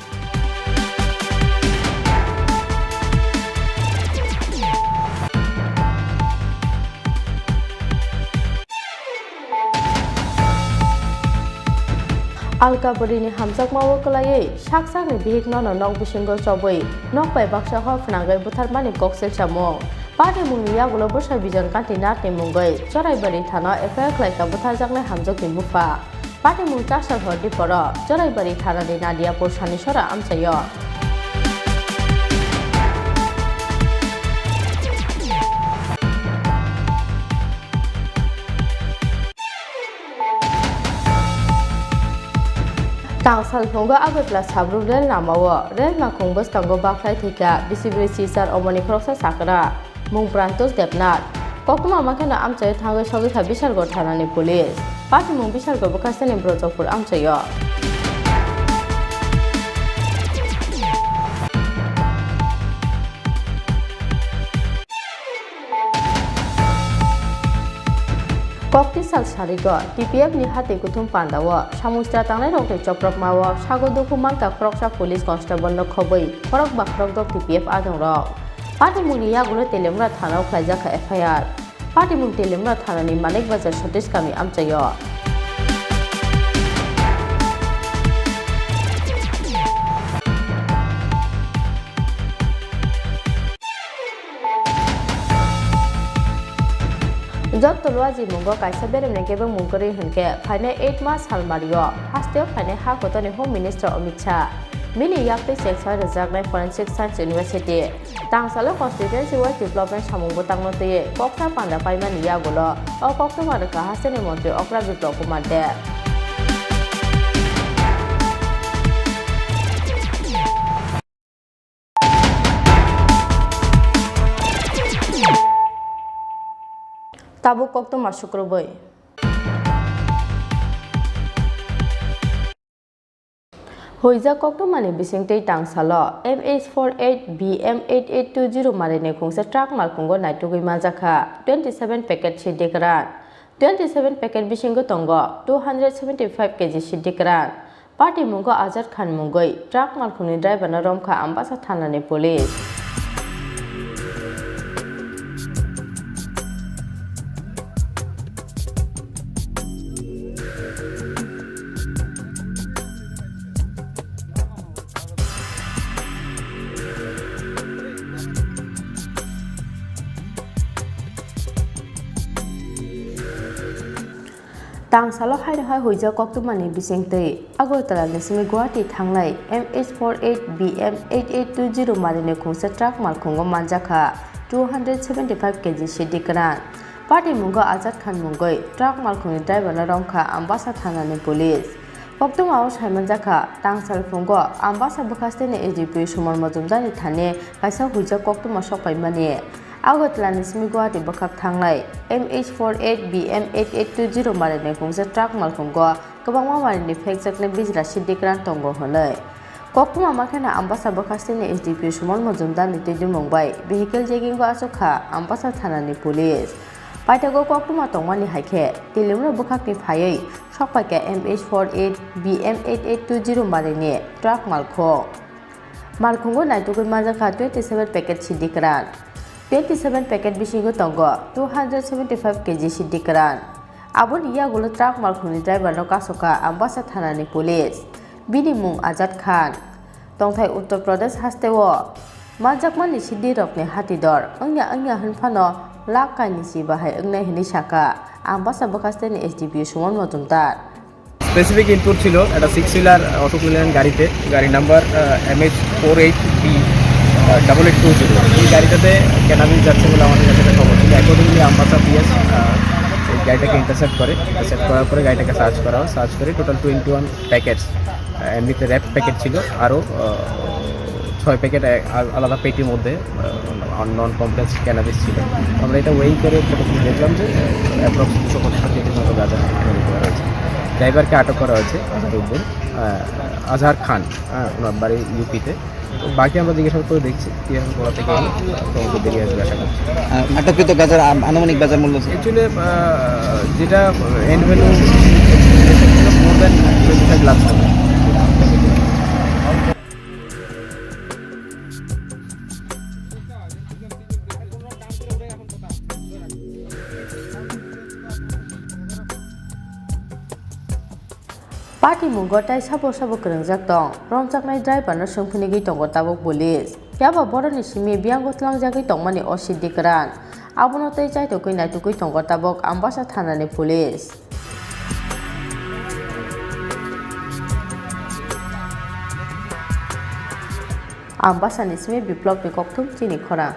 Alkabarini hamjakmao kwlaiwi sak sakni bihikno nok bisingo chobwi nok bai baksa hor phnangwi butharmani kok selsamung. Patimungni yagulo bwsa Bijon Kanti Nathni mungwi Choraibari thanao F I R khlaikha butharjaknai hamjakni bupha. Patimung chasal hor diporo Choraibari thanani Nadiapur Sanisora amchaio. Tangsal phungo Agartala Sabru rel lamao rel makhung bwskango bakhlai thwikha bisi brwi sisar omoni khoroksa sakra mung Prantosh Debnath. Koktwma makheno amchaio thangwi sogwikha Bishargo thanani police. Patimung Bishargo bwkhasteni Brojopur amchaio. Kokti sal sarigo T P F ni hati kuthum pandao samung sitra tangnairokni chopropmao sago dukhu mankha khoroksa police constable no khobwi khorok ba khorokdok T P F adongrok. Patimungni yagulo Teliamura thanao khlaijakha F I R. Patimung Teliamura thanani Manik Bazar Satish Kami amchaio. Jotto luaji mungo kaisa beremni kebengmung kwrwi hwnkhe phainai eight mas salmario hasteo phainai ha kotorni Home Minister Amit Shah, bini yaktwi cheng soi rwjaknai Forensic Science University, Tangsalo constituency wise development samung bwtangno twiwi koksa panda paimani yagulo o koktwma rwkha hasteni montri Okra Biplab Kumar Deb. Tabuk koktwma sukrubwi. Huijak koktwmani bisingtwi tangsalo M H four eight B M eight eight two zero marini khungsa truck malkhungo naitugwi manjakha twenty seven packet siddi kwran. Twenty seven packet bisingo tongo two hundred seventy five K G siddi kwran. Patimungo Azad Khan mungwi truck malkhungni driver no romkha Ambasa thanani police. Tangsalo haino hai huijak koktwmani bisingtwi Agartala ni simi Guwahati thangnai M H four eight B M eight eight two zero marini khungsa truck malkhungo manjakha two hundred seventy five K G siddi kwran. Patimungo Azad Khan mungwi truck malkhungni driver no romkha Ambasa thanani police. Koktwmao saimanjakha, tangsal phungo Ambasa bwkhasteni S D P O Suman Mojumdarni thani kaisa huijak koktwma sokpaimani. Agartala ni simi Guwahati bwkhak thangnai M H four eight B M eight eight two zero marini khungsa truck malkhungo kwbangma marini phekjaknai bijra siddi kwran tongo hwnwi. Koktwma makheno Ambasa bwkhasteni S D P O Suman Mojumdarni twidulmung bai vehicle checking o achukha Ambasa thanani police. Paithago koktwma tongmani hai khe Teliamura bwkhakni phaiwi sokpaikha M H four eight B M eight eight two zero marini truck malkhung. Malkhungo naitugwi manjakha twenty seven packet siddi kwran. Twenty seven packet bisingo tongo two hundred seventy five K G siddi kwran. Aboni yagulo truck malkhungni driver no kasoka Ambasa thanani police. Bini mung Azad Khan. Tongthai Uttar Pradesh hasteo manjakmani siddhirokni hatidor wngya wngya hwnphano lakh kainwi si bahai wngnai hwnwi saka Ambasa bwkhasteni S D P O Suman Majumdar. Specific input ছিল একটা six wheeler, Ashok Leyland গাড়িতে, গাড়ি number M H four eight B double eight two zero. এই গাড়িটাতে ক্যানাবিস যাচ্ছে বলে আমাদের কাছে একটা খবর ছিল। অ্যাকর্ডিংলি আমবাসা পিএস গাড়িটাকে ইন্টারসেপ্ট করে। ইন্টারসেপ্ট করার পরে গাড়িটাকে সার্চ করা হয়। সার্চ করে টোটাল টোয়েন্টি ওয়ান প্যাকেটস, এমনিতে র্যাপ প্যাকেট ছিল, আরও ছয় প্যাকেট আলাদা পেটির মধ্যে নন কমপ্লেক্স ক্যানাবিস ছিল। আমরা এটা ওয়েইং করে মোটামুটি দেখলাম যে অ্যাপ্রক্স দুশো পঁচাশি কেজির মতো গাঁজা এখানে রিকভার হয়েছে। ড্রাইভারকে আটক করা হয়েছে, আজহার উদ্দিন, আহ, আজহার খান, হ্যাঁ, ওনার বাড়ি ইউপিতে। তো বাকি আমরা জিজ্ঞাসাবাদ করে দেখছি, কি এখন কোথা থেকে এলো, তদন্ত বেরিয়ে আসবে আশা করছি। আহ, আটককৃত গাঁজার আ-, আনুমানিক বাজার মূল্য, স্যার? অ্যাকচুয়ালি, আহ, যেটা end value more than twenty five lakh হবে। Patimungo tai sabo sabo kwrwngjak tong, romjaknai driver no swngphinigwi tongo tabuk police. Phiya ba borokni simi biyango tlangjagwi tongmani O C Dikran. Abono tei chaitokwi naitugwi tongo tabuk Ambasa thanani police. Ambasani simi Biplopni kokthum chini khorang.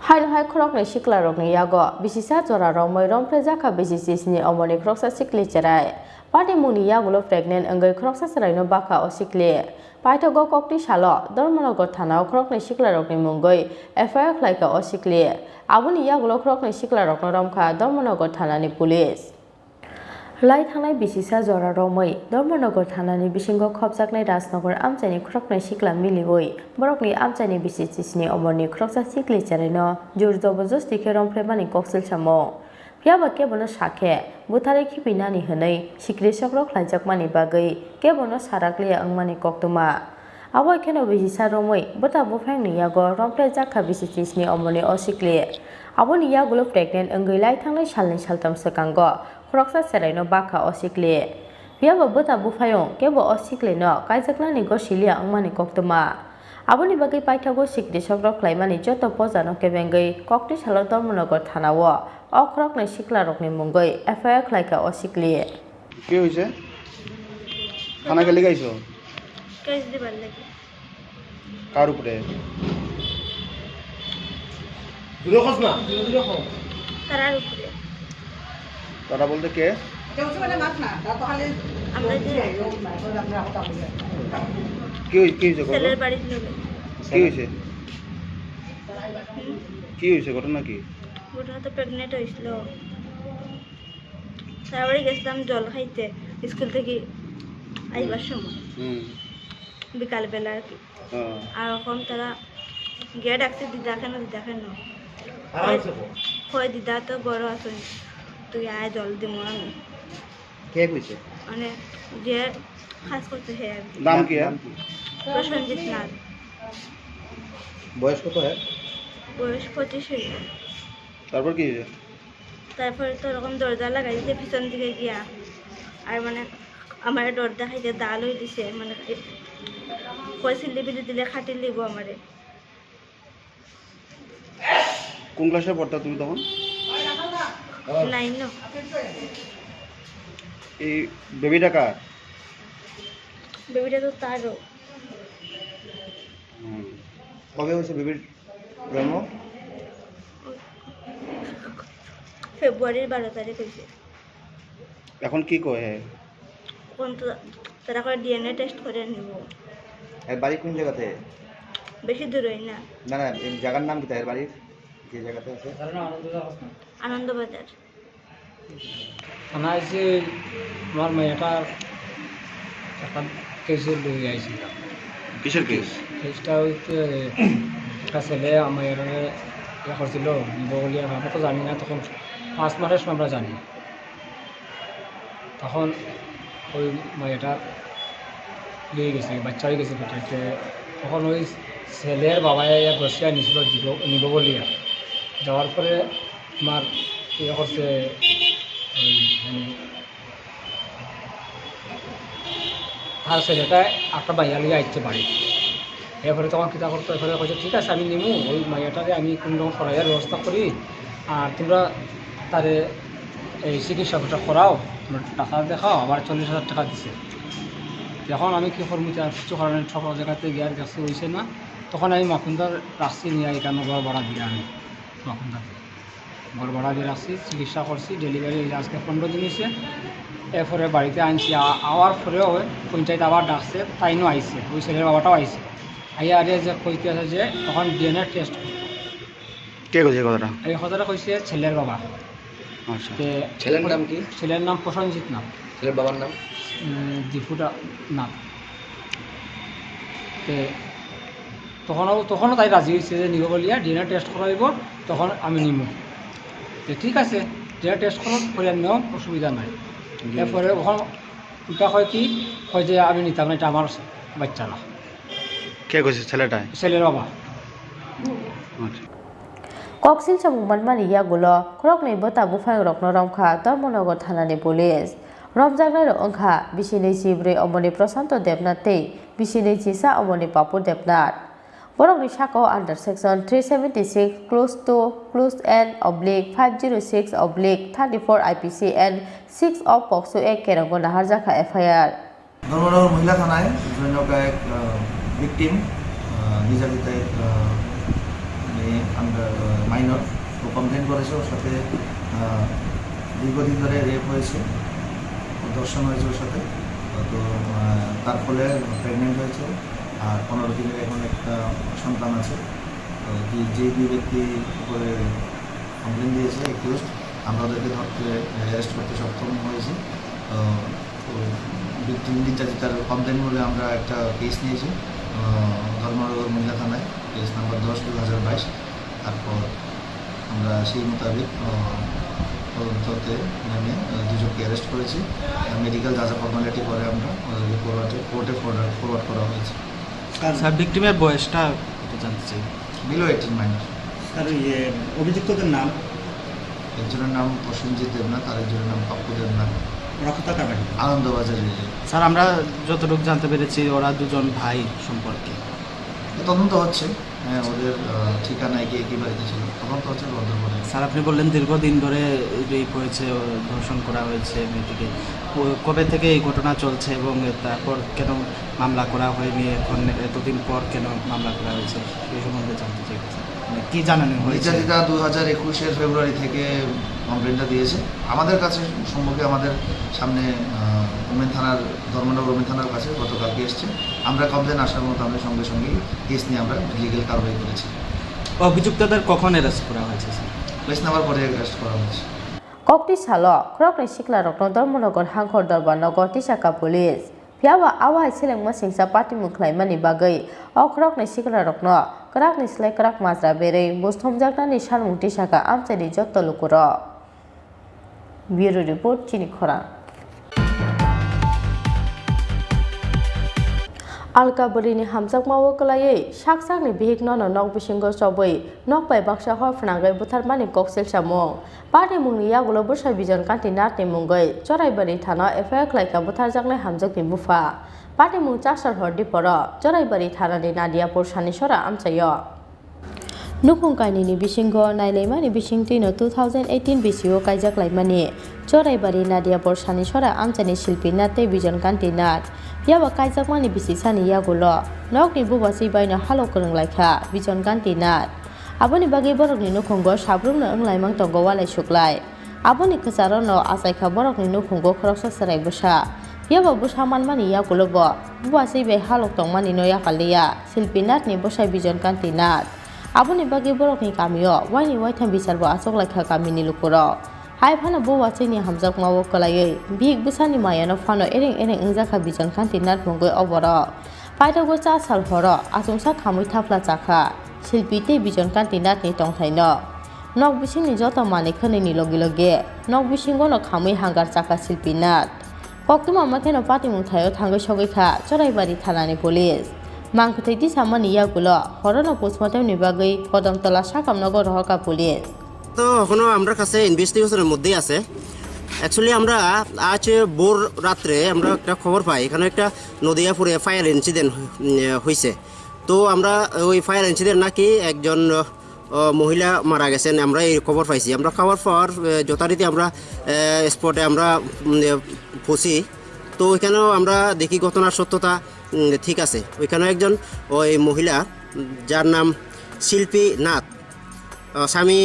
Haino hai khoroknwi siklarokni yago bisisa jora romwi romphrejakha bisi chisni omorni khoroksa sikli cherai. Patimungni yagulo pregnant wngwi khoroksa cheraino bakha o sikli. Paithago kokti salo Dharmanagar thanao khoroknwi siklarokni mungwi F I R khlaikha o sikli. Aboni yagulo khoroknwi siklarokno romkha Dharmanagar thanani police. Lai thangnai bisisa jora romwi Dharmanagar thanani bisingo khopjaknai Rajnagar amchaini khoroknwi sikla miliwi borokni amchaini bisi chisni omorni khoroksa sikli cheraino jur joborjosti khe romphreimani koksil samung. Phiya ba kebono sakhe butharwi khibinani hwnwi sikri sokro khlaijakmani bagwi kebono sarakliya wngmani koktwma. Abo kheno bisisa romwi bwta buphangni yago romphrejakha bisi chisni omorni o sikli. Aboni yagulo pregnant wngwi lai thangnai salni saltham swkango khoroksa cheraino bakha o sikli. Phiya ba bwta buphayung kebo o siklino kaijaknani go siliya wngmani koktwma. Aboni bagwi paithago sikri sokro khlaimani joto pojano kebengwi kokti salo Dharmanagar thanao o khoroknwi siklarokni mungwi F I R khlaikha o sikli. কি হৈছে? থানা কেলে গাইছ? কেছ দিবার লাগি। কার উপরে? জোরে কস না। তারার উপরে। তারা বলতে কে? আমরা যে কি হই-, কি হয়েছে ঘটনা? ছেলের বাড়ির লোকে। কি হয়েছে? হুম? কি হয়েছে ঘটনা কি? ঘটনা তো প্রেগনেন্ট হয়েছিল। তারপরে গেছিলাম জল খাইতে স্কুল থেকে আইবার সময়। হুম। বিকালবেলা আর কি। হ্যাঁ। আর ওখান তারা গিয়ে ডাকছে, "দিদা কেন, দিদা কেন?" কারা আইছে তো? কয়, "দিদা তো ঘরো আছে, তুই আয়, জল দিমু আমি।" কে কইছে? মানে যে কাজ করছে হে আর কি। নাম কি আর? নাম কি? প্রসেনজিৎ নাথ। বয়স কত হয়? বয়স পঁচিশ হইল। তারপর কি হয়েছে? তারপরে তো ওরকম দরজা লাগাই দিছে পিছন দিকে গিয়া। আর মানে আমার ডর দেখাইতে দা লই দিছে, মানে কই সিল্লি বিল্লি দিলে খাটি লিব আমারে। কোন ক্লাসে পড়তা তুমি তখন? নাইন। এই বেবিটা কার? বেবিটা তো তারও। হুম। কবে হয়েছে বেবির জন্ম? ফেব্রুয়ারির বারো তারিখ হয়েছে। এখন কি কয়? এখন তো তারা করে ডিএনএ টেস্ট করে নিব। এর বাড়ি কোন জায়গাতে? বেশি দূরই না। না, না, এই জায়গার নাম কি তার বাড়ির? যে জায়গাতে আছে? আনন্দবাজার। থানা আইসি, আমার মেয়েটার একটা কেসে লই আইছিলাম। কিসের কেস? কেসটা হইতে একটা ছেলে আমার ইয়ে করছিল, নিব বলে, আমরা তো জানি না, তখন পাঁচ মাসের সময় আমরা জানি। তখন ওই মেয়েটা ইয়ে হয়ে গেছে, বাচ্চা হয়ে গেছে পেটে। তখন ওই ছেলের বাবায় বসিয়া নিছিল, দিব, নিব বলিয়া। যাওয়ার পরে আমার ইয়ে করছে, ওই, মানে, তার ছেলেটা একটা বাইয়া লিয়ে আসছে বাড়ি। এরপরে তখন কিতা করতো, এরপরে কইছে, "ঠিক আছে, আমি নিমু, ওই মাইয়াটারে আমি কোনো রকম সরাইয়ার ব্যবস্থা করি, আর তোমরা তারে এই চিকিৎসা করতে করাও, ডাক্তার দেখাও।" আবার চল্লিশ হাজার টাকা দিছে। এখন আমি কি করবো, আর কিছু করার নেই, ঠকরা জায়গাতে গিয়ে আর দেখছি হইছে না। তখন আমি মাকুন্দার রাখছি নিয়ে এখানে ঘর ভাড়া দিয়ে আমি মাকুন্দার ঘর ভাড়া দিয়ে রাখছি, চিকিৎসা করছি, ডেলিভারি হয়েছে আজকে পনেরো দিন হয়েছে। এরপরে বাড়িতে আনছি, আ-, আওয়ার পরেও পঞ্চায়েত আবার ডাকছে, তাইনও আইছে, ওই ছেলের বাবাটাও আইছে। আইয়া আরে যে কইতে আছে যে তখন ডিএনএ টেস্ট। কে কইছে কথাটা? এই কথাটা কইছে ছেলের বাবা। আচ্ছা। তে ছেলের নাম কি? ছেলের নাম প্রসেনজিৎ নাম। ছেলের বাবার নাম? উম, দীপুদা নাম। তে তখনও, তখনও তাই রাজি হয়েছে যে নিব বলিয়া ডিএনএ টেস্ট করাইব, তখন আমি নিমু। তে ঠিক আছে, ডিএনএ টেস্ট করো, করিয়া নিও, অসুবিধা নাই। জি। এরপরে ওখানে উল্টা হয় কি, হয় যে আমি নিতাম না, এটা আমার বাচ্চা না। কে কইছে ছেলেটায়? ছেলের বাবা। আচ্ছা। Koksil samung manmani yagulo khoroknwi bwta buphang rokno romkha Dharmanagar thanani police. Romjaknairok wngkha bisinwi chibrwi Omoni Prashanto Debnath tei bisinwi chisa Omoni Papu Debnath. Borokni sakao under section three seventy six clause two clause N oblique five zero six oblique thirty four I P C and six of POCSO Act kerongo naharjakha F I R. Dharmanagar মহিলা থানায় জনৈক এক, আহ, ভিকটিম, আহ, নির্যাতিতা এক, আহ, মেয়ে, আন্ডার, আহ, মাইনর, ও কমপ্লেন করেছে ওর সাথে, আহ, দীর্ঘদিন ধরে রেপ হয়েছে, ধর্ষণ হয়েছে ওর সাথে। তো, আহ, তার ফলে প্রেগনেন্ট হয়েছে, আর পনেরো দিনের এখন একটা সন্তান আছে। তো যে, যে দুই ব্যক্তির উপরে কমপ্লেন দিয়েছে অ্যাকিউজড, আমরা ওদেরকে ধরতে, অ্যারেস্ট করতে সক্ষম হয়েছি। আহ, তো ভিকটিম নির্যাতিতার কমপ্লেন বলে আমরা একটা কেস নিয়েছি, আহ, ধর্মনগর মহিলা থানায়, কেস নাম্বার দশ দুই হাজার বাইশ। তারপর আমরা সেই মোতাবেক, আহ, তদন্ততে নেমে, আহ, দুজনকে অ্যারেস্ট করেছি। আহ, মেডিকেল যা যা ফর্মালিটি করে আমরা ওদেরকে কোর্টে, কোর্টে ফরওয়ার্ড, ফরওয়ার্ড করা হয়েছে। স্যার, ভিকটিমের বয়সটা একটু জানতে চাই। Below eighteen minor. স্যার, ইয়ে, অভিযুক্তদের নাম? একজনের নাম প্রসেনজিৎ দেবনাথ, আরেকজনের নাম পাপ্পু দেবনাথ। ওরা কোথাকার বাড়ি? আনন্দবাজার রেলওয়ে। স্যার, আমরা যতটুকু জানতে পেরেছি, ওরা দুজন ভাই সম্পর্কে। এ তদন্ত হচ্ছে, হ্যাঁ, ওদের, আহ, ঠিকানায় কে কি বাড়িতে ছিল, তদন্ত হচ্ছে, তদন্তের পরে। স্যার, আপনি বললেন দীর্ঘদিন ধরে রেপ হয়েছে, ও ধর্ষণ করা হয়েছে মেয়েটিকে। ক-, কবে থেকে এই ঘটনা চলছে এবং তারপর কেন মামলা করা হয়নি, এখন এতদিন পর কেন মামলা করা হয়েছে, সেই সম্বন্ধে জানতে চাই, স্যার। মানে, কি জানানো হয়েছে? নির্যাতিতা দু হাজার একুশের ফেব্রুয়ারি থেকে কমপ্লেনটা দিয়েছে। আমাদের কাছে সম্মুখে আমাদের সামনে, আহ, ওমেন থানার, ধর্মনগর ওমেন থানার কাছে গতকালকে এসছে। আমরা কমপ্লেন আসার মতো আমরা সঙ্গে সঙ্গেই কেস নিয়ে আমরা লিগ্যাল কার্যবাহী করেছি। অভিযুক্তদের কখন অ্যারেস্ট করা হয়েছে, স্যার? কেস নেওয়ার পরে অ্যারেস্ট করা হয়েছে। Kokti salo khoroknwi siklarokno Dharmanagar Hangkhor Dorbar nogo tisaka police. Phiya ba a wahai selengma singcha patimung khlaimani bagwi o khoroknwi siklarokno kwrakni slai kwrak majra berwi buj thumjaknani salmung tisaka amchaini jotto lukurok. Bureau Report, Chini Khorang. Alka bwrwini hamjakmao kwlaiwi sak sakni bihikno nok bisingo chobwi nok bai baksa hor phnangwi butharmani koksil samung. Patimungni yagulo bwsa Bijon Kanti Nathni mungwi Choraibari thana F I R khlaikha butharjaknai hamjakni bupha. Patimung chasal hor diporo Choraibari thanani Nadiapur Sanisora amchaio. Nukhung kainwini bisingo nailaimani bisingtwino two thousand eighteen bisio kaijak laimani Choraibari Nadiapur Sanisora amchaini Silpi Nath tei Bijon Kanti Nath. Phiya ba kaijakmani bisi sani yagulo nokni bubaswi baino halok kwrwng laikha Bijon Kanti Nath. Aboni bagwi borokni nukhungo sabrumno wng laimang tongo walai suklai. Aboni kwcharo no achaikha borokni nukhungo khoroksa chwrai bwsa. Phiya ba bwsa manmani yagulo bo bubaswi bai halok tongmani no yapharliya Silpi Nathni bwsai Bijon Kanti Nath. Aboni bagwi borokni kamio waini waitham bichar bo achuk laikha kamini lukurok. Hai phano bubaswini hamjakmao kwlaiwi bihik bwsani mayano phano ereng ereng wngjakha Bijon Kanti Nath mungwi o borok. Paithago cha sal horo achungsa khamwi thapla chakha Silpi tei Bijon Kanti Nathni tongthaino. Nok bisingni joto manwi khwnwini logi logi nok bisingono khamwi hangar chakha Silpi Nath. Koktwma makheno patimung thaio thangwi sogwi kha Choraibari thanani police. Mangkwthwi tisamani yagulo horono postmortem ni bagwi Kodamtola sakamnogo rohorkha police. তো এখনো আমরা কাছে ইনভেস্টিগেশনের মধ্যেই আছে। অ্যাকচুয়ালি আমরা আজ ভোর রাত্রে আমরা একটা খবর পাই, এখানে একটা নদিয়াপুরে ফায়ার ইনসিডেন্ট হয়েছে। তো আমরা ওই ফায়ার ইনসিডেন্ট নাকি একজন আহ, মহিলা মারা গেছেন, আমরা এই খবর পাইছি। আমরা খবর পাওয়ার আহ, যথারীতি আমরা স্পটে আমরা উম, আহ, পৌঁছি। তো ওইখানেও আমরা দেখি ঘটনার সত্যতা উম, ঠিক আছে। ওইখানে একজন ওই মহিলা উম, যার নাম শিল্পী নাথ, আহ, স্বামী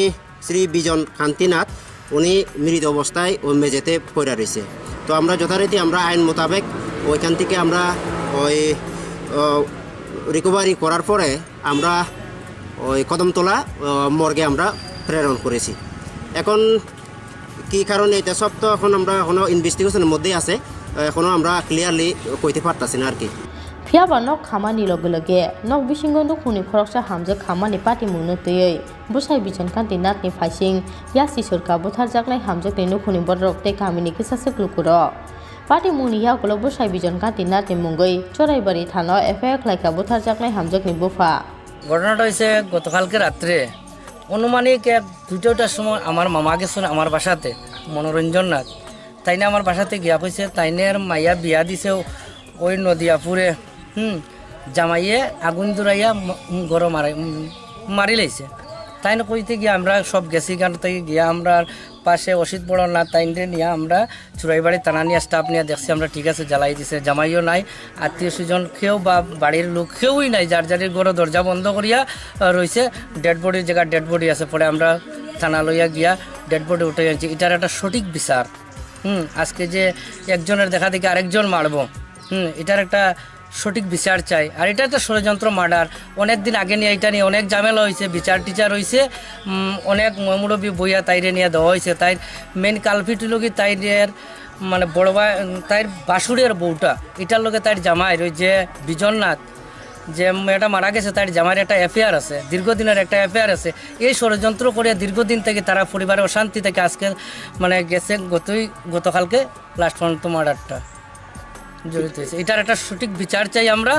শ্রী বিজন কান্তি নাথ, উনি মৃত অবস্থায় ওই মেঝেতে পড়ে রয়েছে। তো আমরা যথারীতি আমরা আইন মোতাবেক ওইখান থেকে আমরা ওই রিকভারি করার পরে আমরা ওই কদমতলা মর্গে আমরা প্রেরণ করেছি। এখন কি কারণে, এটা সব তো এখন আমরা এখনো ইনভেস্টিগেশনের মধ্যেই আছে, এখনো আমরা ক্লিয়ারলি কইতে পারতাছি না আর কি। Phiya ba nok khamani loge loge nok bisingo nukhungni khoroksa hamjwk khamani patimungno twiwi bwsai Bijon Kanti Nathni phaising Yasi Sorka butharjaknai hamjwkni nukhungni bororok tei kamini kisaswk lukurok. Patimungni yagulo bwsai Bijon Kanti Nathni mungwi Choraibari thanao F I R khlaikha butharjaknai hamjwkni bupha. ঘটনাটা হয়েছে গতকালকে রাত্রে, আনুমানিক এক দুইটার সময় আমার মামা গেছেন আমার বাসাতে, মনোরঞ্জন নাথ। তাইনে আমার বাসাতে গিয়া কইছে, তাইনের মাইয়া বিয়া দিছে ওই নদিয়াপুরে, হুম, জামাইয়ে আগুন ধরাইয়া ম-, উম, গরো মারাই, উম, মারি লাইছে। তাইন কইতে গিয়া আমরা সব গেছি, গান থেকে গিয়া আমরা পাশে অসিত বড় না তাইনরে নিয়ে আমরা চুরাইবাড়ি থানা নিয়ে স্টাফ নিয়ে দেখছি আমরা, ঠিক আছে, জ্বালাই দিছে, জামাইও নাই, আত্মীয় স্বজন কেউ বা বাড়ির লোক কেউই নাই, যার যার ঘরে দরজা বন্ধ করিয়া, আহ, রইছে। ডেড বডির জায়গা ডেড বডি আছে, পরে আমরা থানা লইয়া গিয়া ডেড বডি উঠে আনছি। এটার একটা সঠিক বিচার। হুম, আজকে যে একজনের দেখা দেখি আরেকজন মারবো, হুম, এটার একটা সঠিক বিচার চাই। আর এটা তো ষড়যন্ত্র মার্ডার, অনেক দিন আগে নিয়ে এটা নিয়ে অনেক ঝামেলা হয়েছে, বিচার টিচার হয়েছে, উম, অনেক ময়মুরব্বী বইয়া তাইরে নিয়ে দেওয়া হয়েছে। তাই মেইন কালপ্রিট হলো কি তাইরের মানে বড় ভাই, উম, তাইর বাসুরের বউটা, এটার লগে তাইর জামাই ওই যে বিজননাথ, যে মেয়েটা মারা গেছে, তাইর জামাইয়ের একটা অ্যাফেয়ার আছে, দীর্ঘদিনের একটা অ্যাফেয়ার আছে। এই ষড়যন্ত্র করে দীর্ঘদিন থেকে তারা পরিবারে অশান্তি থেকে আজকে মানে গেছে গতই, গতকালকে লাস্ট পর্যন্ত মার্ডারটা জড়িত হয়েছে। এটার একটা সঠিক বিচার চাই আমরা,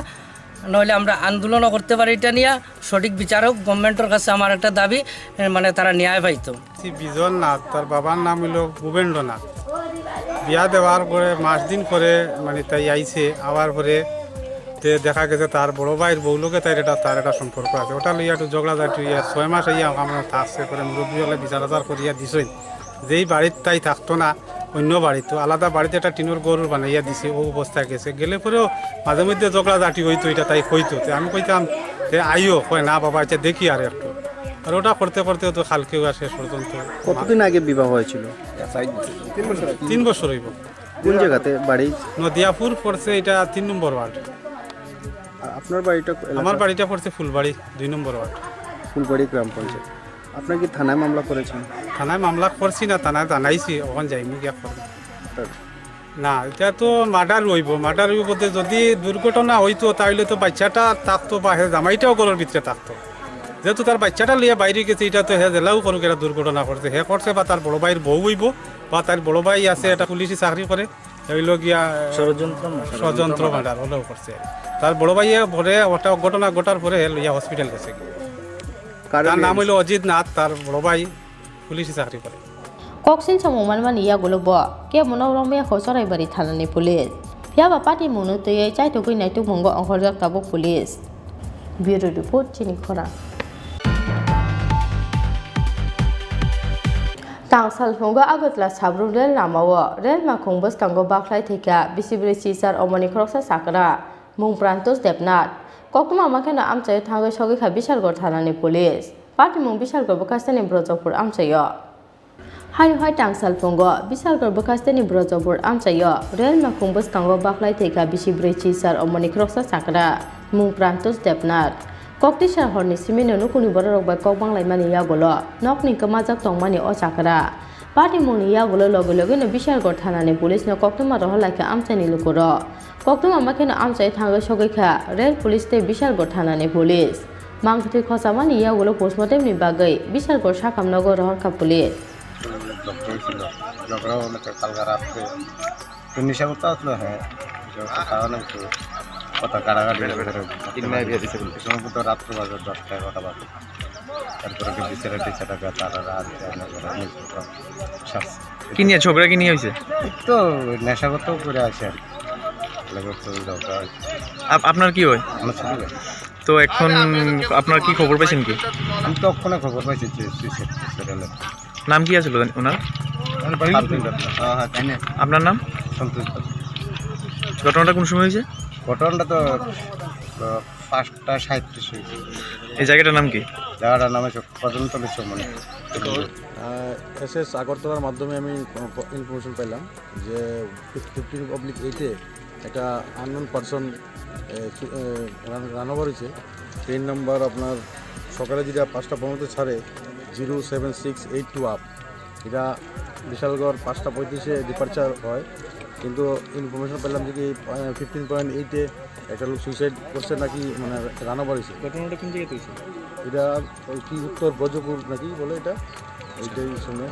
নইলে আমরা আন্দোলনও করতে পারি এটা নিয়ে। সঠিক বিচার হোক, গভর্নমেন্টের কাছে আমার একটা দাবি, এ, মানে তারা ন্যায় পাইতো। শ্রী বিজন নাথ, তার বাবার নাম হইল ভূপেন্দ্রনাথ। বিয়া দেওয়ার পরে মাস দিন পরে মানে তাই আইছে, আওয়ার পরে তে দেখা গেছে তার বড় ভাইয়ের বউ লোকে তাই এটা, তার একটা সম্পর্ক আছে, ওটা লইয়া একটু ঝগড়াঝাটি হইয়া ছয় মাস হইয়া আমরা থাকছে, পরে মুরব্বী হলে বিচার আচার করিয়া দিছই। যেই বাড়িত তাই থাকতো না, অন্য বাড়িত, তো আলাদা বাড়িতে একটা টিনের ঘর বানাইয়া দিছে, ও অবস্থায় গেছে। গেলে পরেও মাঝে মধ্যে ঝগড়াঝাটি হইতো, এটা তাই কইতো। তে আমি কইতাম যে, "আইও," কয়, "না বাবা, আচ্ছা দেখি আর একটু।" আর ওটা করতে করতে তো কালকেও আর শেষ পর্যন্ত। কতদিন আগে বিবাহ হয়েছিল? তিন বছর হইব। কোন জায়গাতে বাড়ি? নদিয়াপুর পড়ছে, এটা তিন নম্বর ওয়ার্ড। আ-, আপনার বাড়িটা কোন আমার এলাকা? বাড়িটা পড়ছে ফুলবাড়ি, দুই নম্বর ওয়ার্ড। ফুলবাড়ি গ্রাম পঞ্চায়েত। আপনারা কি থানায় মামলা করেছেন? থানায় মামলা করছি না, থানায় জানাইছি, ওখানে যাইমু গিয়া করবো। আচ্ছা। না, এটা তো মার্ডার হইব। মার্ডার হইব বলতে যদি দুর্ঘটনা হইতো, তাহলে তো বাচ্চাটা থাকতো বা হে জামাইটাও ঘরের ভিতরে থাকতো। যেহেতু তার বাচ্চাটা লইয়া বাইরে গেছে, এটা তো হে জেলাও করুক, এটা দুর্ঘটনা করছে, হে করছে বা তার বড় ভাইয়ের বউ হইব বা তার বড় ভাই আছে, এটা পুলিশে চাকরি করে, হইল গিয়া ষড়যন্ত্র মার্ডার। ষড়যন্ত্র মার্ডার হলেও করছে। তার বড় ভাইয়ে পরে ওটা ঘটনা ঘটার পরে হে লইয়া হসপিটাল গেছে। কারো তার নাম বিয়ে হইল অজিত নাথ, তার বড় ভাই পুলিশে চাকরি করে। Koksil samung manmani yagulo bo kebo nok romya kho Choraibari thanani police. Phiya ba patimungno twiwi chaitugwi naitukmungo ongkhorjak tabuk police. Bureau report, chini khorang. Tang salphungo Agartala Sabrung rel lamao rel makhung bwskango bakhlai thwikha bisi brwi chichar omoni khoroksa chakra, mung Prantosh Debnath. Koktwma ma kheno amchaio thangwi sogwi kha Bishalgarh thanani police. Patimung Bishalgarh bwkhasteni Brojopur amchaio. Haino hai tang salphungo Bishalgarh bwkhasteni Brojopur amchaio rel makhung bwskango bakhlai thwikha bisi brwi chichar omoni khoroksa chakra, mung Prantosh Debnath. Koktwisa horni simino nukungni bororok bai kok banglaimani yagulo nokni kwmajak tongmani o chakra. Patimungni yagulo loge logeno Bishalgarh thanani policeno koktwma rohorlaikha amchaini lukurok. Koktwma ma kheno amchai thangwi sogwi kha rel police tei Bishalgarh thanani police. Mangkwthwi khochamani yagulo postmortemni bagwi Bishalgarh sakamnogo rohorkha police. ঝগড়া হয়েছিল, ঝগড়া হলে তো কালকে রাত্রে তো নেশা করতে আসলো, হ্যাঁ, নেশা করতে খাওয়া নাই তো। কথা কাড়াকাড়ি করে। তিন মাস বিয়ে দিছে বলে। সম্ভবত রাত্র বাজে দশটা এগারোটা বাজে। তারপরে কি বিচারে টিচারে গিয়ে তারা রাত জানে করে নিয়ে শাস্তি। কি নিয়ে ঝগড়া কি নিয়ে হয়েছে? এই তো নেশাগত করে আসে আর কি। লেগে তো ঝগড়া হয়েছে। আপ-, আপনার কি হয়? আমার ছোট ভাই। তো এখন আপনার কি খবর পাইছেন কি? আমি তো ওখানে খবর পাইছি যে সুইসাইড টিসাইড হলো। নাম কি আছিল ওনার? আমার বাড়ি ফাল্গুন দত্ত। হ্যাঁ, হ্যাঁ, তাই না? আপনার নাম? সন্তোষ দত্ত। ঘটনাটা কোন সময় হয়েছে? ঘটনাটা তো, আহ, পাঁচটা সাঁইত্রিশ হয়েছে। এই জায়গাটার নাম কি? জায়গাটার নাম হচ্ছে কদমতলী চৌমনি। আহ, এসএস আগরতলার মাধ্যমে আমি ইনফরমেশন পেলাম যে ফিফটিন অবলিক এইটে একটা আননোন পারসন রান ওভার হয়েছে। ট্রেন নাম্বার আপনার সকালে যেটা পাঁচটা পনেরোতে ছাড়ে, zero seven six eight two up, এটা বিশালগড় পাঁচটা পঁয়ত্রিশে ডিপার্চার হয়, কিন্তু ইনফরমেশন পেলাম যে কি ফিফটিন পয়েন্ট এইটে একটা লোক সুইসাইড করছে নাকি, মানে রান ওভার হয়েছে। ঘটনাটা কোন জায়গাতে হয়েছে? এটা ওই কি উত্তর ব্রজপুর নাকি বলে এটা, ওইটাই শুনে।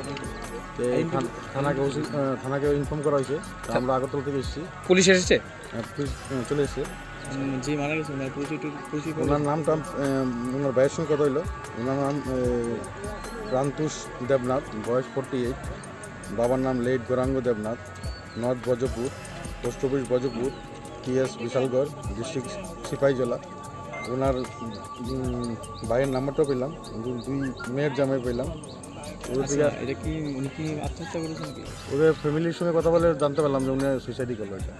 তো এই থান-, থানাকে ওসি, আহ, থানাকে ইনফর্ম করা হয়েছে। তো আমরা আগরতলা থেকে এসেছি। পুলিশ এসেছে? হ্যাঁ, পুলিশ, আহ, চলে এসেছে। উম, যে মারা গেছে, ওনার পরিচয় একটু, পরিচয় বলুন। ওনার নামটা, আহ, ওনার ভাইয়ের সঙ্গে কথা হইলো। ওনার নাম, আহ, প্রান্তুষ দেবনাথ, বয়স ফর্টি এইট। বাবার নাম লেট গৌরাঙ্গ দেবনাথ, নর্থ ব্রজপুর, পোস্ট অফিস ব্রজপুর, টিএস বিশালগড়, ডিস্ট্রিক্ট সিপাহীজলা। ওনার, উম, ভাইয়ের নাম্বারটা পেলাম, দু-, দুই মেয়ের জামাই পেলাম। ওদের আচ্ছা, থেকে এটা কি, উনি কি আত্মহত্যা করেছেন কি? ওদের ফ্যামিলির সঙ্গে কথা বলে জানতে পারলাম যে উনি সুইসাইডই করলো এটা।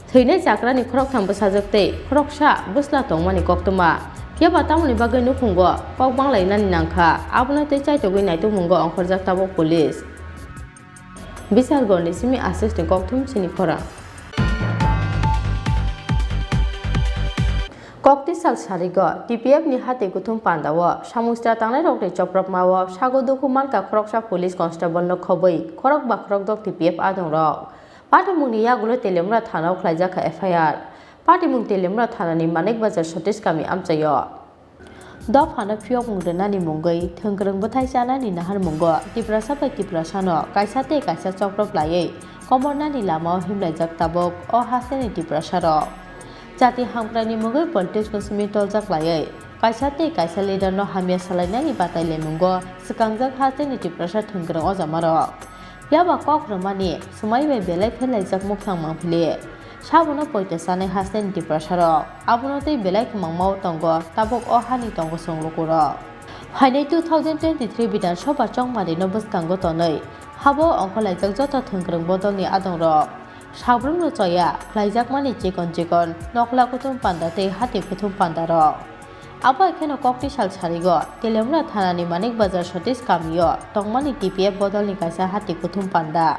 Thwinai chakrani khoroktham bwsajwk tei khoroksa bwsla tongmani koktwma. Phiyaba tamoni bagwi nukhungo kok banglainani nangkha, abono tei chaitogwi naitukmungo ongkhorjak tabuk police. Bisargorni simi aswkni kokthum sini khorang. Kokti sal sarigo T P F ni hati kuthum pandao samung sitra tangnairokni chopropmao sago dukhu mankha khoroksa police constable no khobwi khorok ba khorokdok T P F adongrok. Patimungni yagulo Teliamura thanao khlaijakha F I R. Patimung Teliamura thanani Manik Bazar Satish kami amchaio. Dophano phiyokmung rwnani mungwi thwngkwrwng bwthai chanani naharmungo Tiprasa bai Tiprasano kaisa tei kaisa choprop laiwi komornani lamao himlaijak tabuk o hasteni Tiprasarok. Jati hamkraini mungwi politics no simi toljak laiwi kaisa tei kaisa leader no hamya salainani batai lemungo swkangjak hasteni Tiprasa thwngkwrwng ojamarok. Phiya ba kok rwmani swmai bai belai phelaijak muphang mangphili. Sabono poito chanai hasteni Tiprasarok. Abono tei belai kwmangmao tongo tabuk o hani tongo chwng lukurok. Phainai two thousand twenty-three Bidhan Sabha chongmarino bwskango tonwi habo ongkhorlaijak joto thwngkwrwng bodolni adongrok. Sabrumno choya khlaijakmani chikon chikon nokla kuthum panda tei hati kuthum pandarok. Abo hai kheno kokti sal sarigo Teliamura thanani Manik Bazar Satish kamio tongmani T P F bodolni kaisa hati kuthum panda.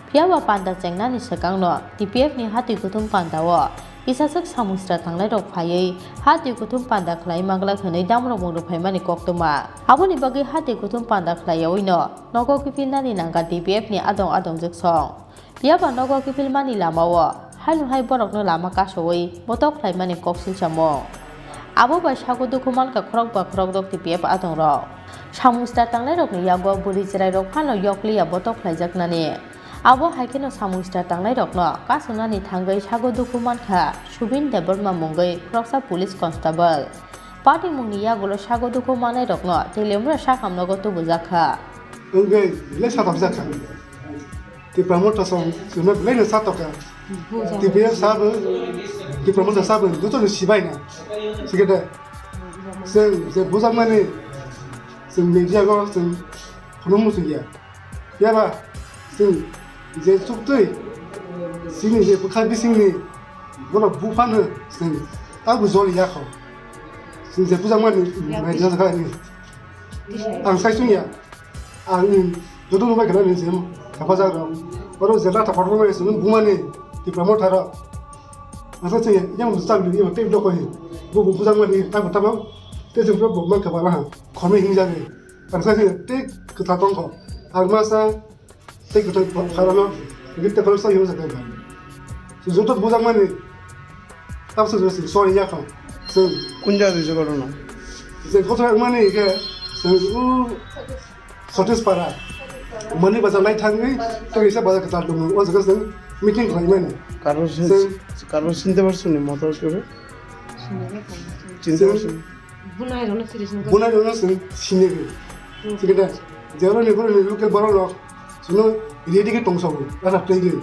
Phiya ba panda chengnani swkangno T P F ni hati kuthum pandao kisaswk samung sitra tangnairok phaiwi hati kuthum panda khlai manglak hwnwi damrokmung rwphaimani koktwma. Aboni bagwi hati kuthum panda khlaiyawi no nogo kiphilnani nangkha T P F ni adong adongjwk song. Phiya ba nogo kiphilmani lamao haino hai borokno lama kasowi botok khlaimani kok silsamung. Abo bai sago dukhu mankha khorok ba khorokdok T P F adongrok. Samung sitra tangnairokni yago bwrwi chwrairok phano yokliya botok khlaijaknani. Abo hai kheno samung sitra tangnairokno kasonani thangwi sago dukhu mankha Subin Debbarma mungwi khoroksa police constable. Patimungni yagulo sago dukhu mannairokno Teliamura sakamnogo tubujakha. Wngwi belai satok jakha. Tipra Motha song chwngno belai no satok kha. Tipra sabo, Tipra Motha sabo joto no sibai na. Sikete, chwng je bujakmani, chwng media go chwng khulum muchung ya. Phiya ba chwng je chuktwi chini je bwkha bisingni bono buphano chwng tabo joli ya kho. Chwng je bujakmani media jaga ni. Ang sai chwng ya. Ang joto no bai khana ni jem hephajak rok. Oro je lata photo bai chwng bumani Tipra Motha rok. Ang sai chwng ya, yang chang ni, yang tei doko hi. Bu bu bujakmani tabo tabo. Te chwng bo man kha ba ha. Khormai hini jani. Ang sai chwng ya, tei kwtha tong kho. Ang ma sa Tei kwthang pharano, git te khoroksa yong sa kaiba. Joto bujakmani, tabsa joto sorry ya kha. Chwng kun jaga rwjak oro no? Je kotor mani ke, chwng u Satish Para, Manik Bazar lai thangwi, to isa bazar kwtal tongo, o jaga chwng meeting khlaimani. Karo sin-, Chwng karo sinte bar suni motor kebe? Chwng, bunai rokno siri sini. Bunai rokno chwng sini gwi. Chwng khe da, jeboni borokni local borok rok chwngno ready khe tong sabo, rasa twi gwi.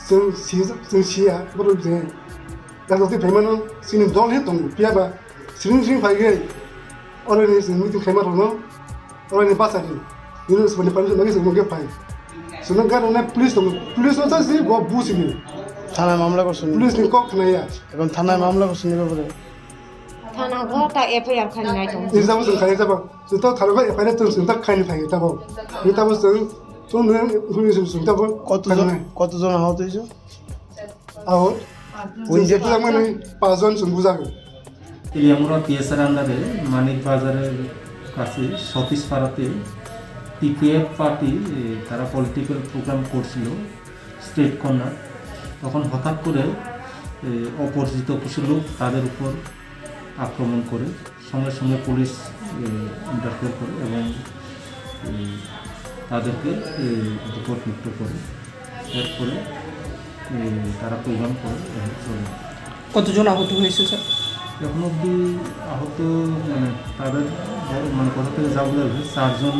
Chwng si, chwng siya, borok je. Rasa twi phaimano chini dol hin tongo, phiya ba sring sring phai gwi. Oro ni chwng meeting khaima rokno, oro ni basa di. Nini sumani pani sumani sumani phai. Sumani gana na police tongo, police no tasi go busi ni. Thana mamla ko suni. Police ni kok khna ya. Ekon thana mamla ko suni ko bole. Thana go ta F I R khani nai tong. Ni jabo sung khani jabo. Sung to tharo go F I R tong sung ta khani phai tabo. Ni tabo sung, sung ne sung sung tabo. কতজন, কতজন আহত হয়েছে? আহত? Injured তো মানে পাঁচজন শুনবো যাবে। তেলিয়ামুড়া পিএসআর আন্ডারে মানিক বাজারের কাছে সতীশ পাড়াতে টিপিএফ পার্টি, এ, তারা পলিটিক্যাল প্রোগ্রাম করছিল স্ট্রিট কর্নার। তখন হঠাৎ করে, এ, অপরিচিত কিছু লোক তাদের উপর আক্রমণ করে। সঙ্গে সঙ্গে পুলিশ, এ, ইন্টারফেয়ার করে এবং, এ, তাদেরকে, এ, বিপদমুক্ত করে। এরপরে, এ, তারা প্রোগ্রাম করে এবং চলে। কতজন আহত হয়েছে, স্যার? এখন অবধি আহত, মানে, তাদের বড়, মানে, কোথা থেকে যা বোঝা যাচ্ছে, চারজন,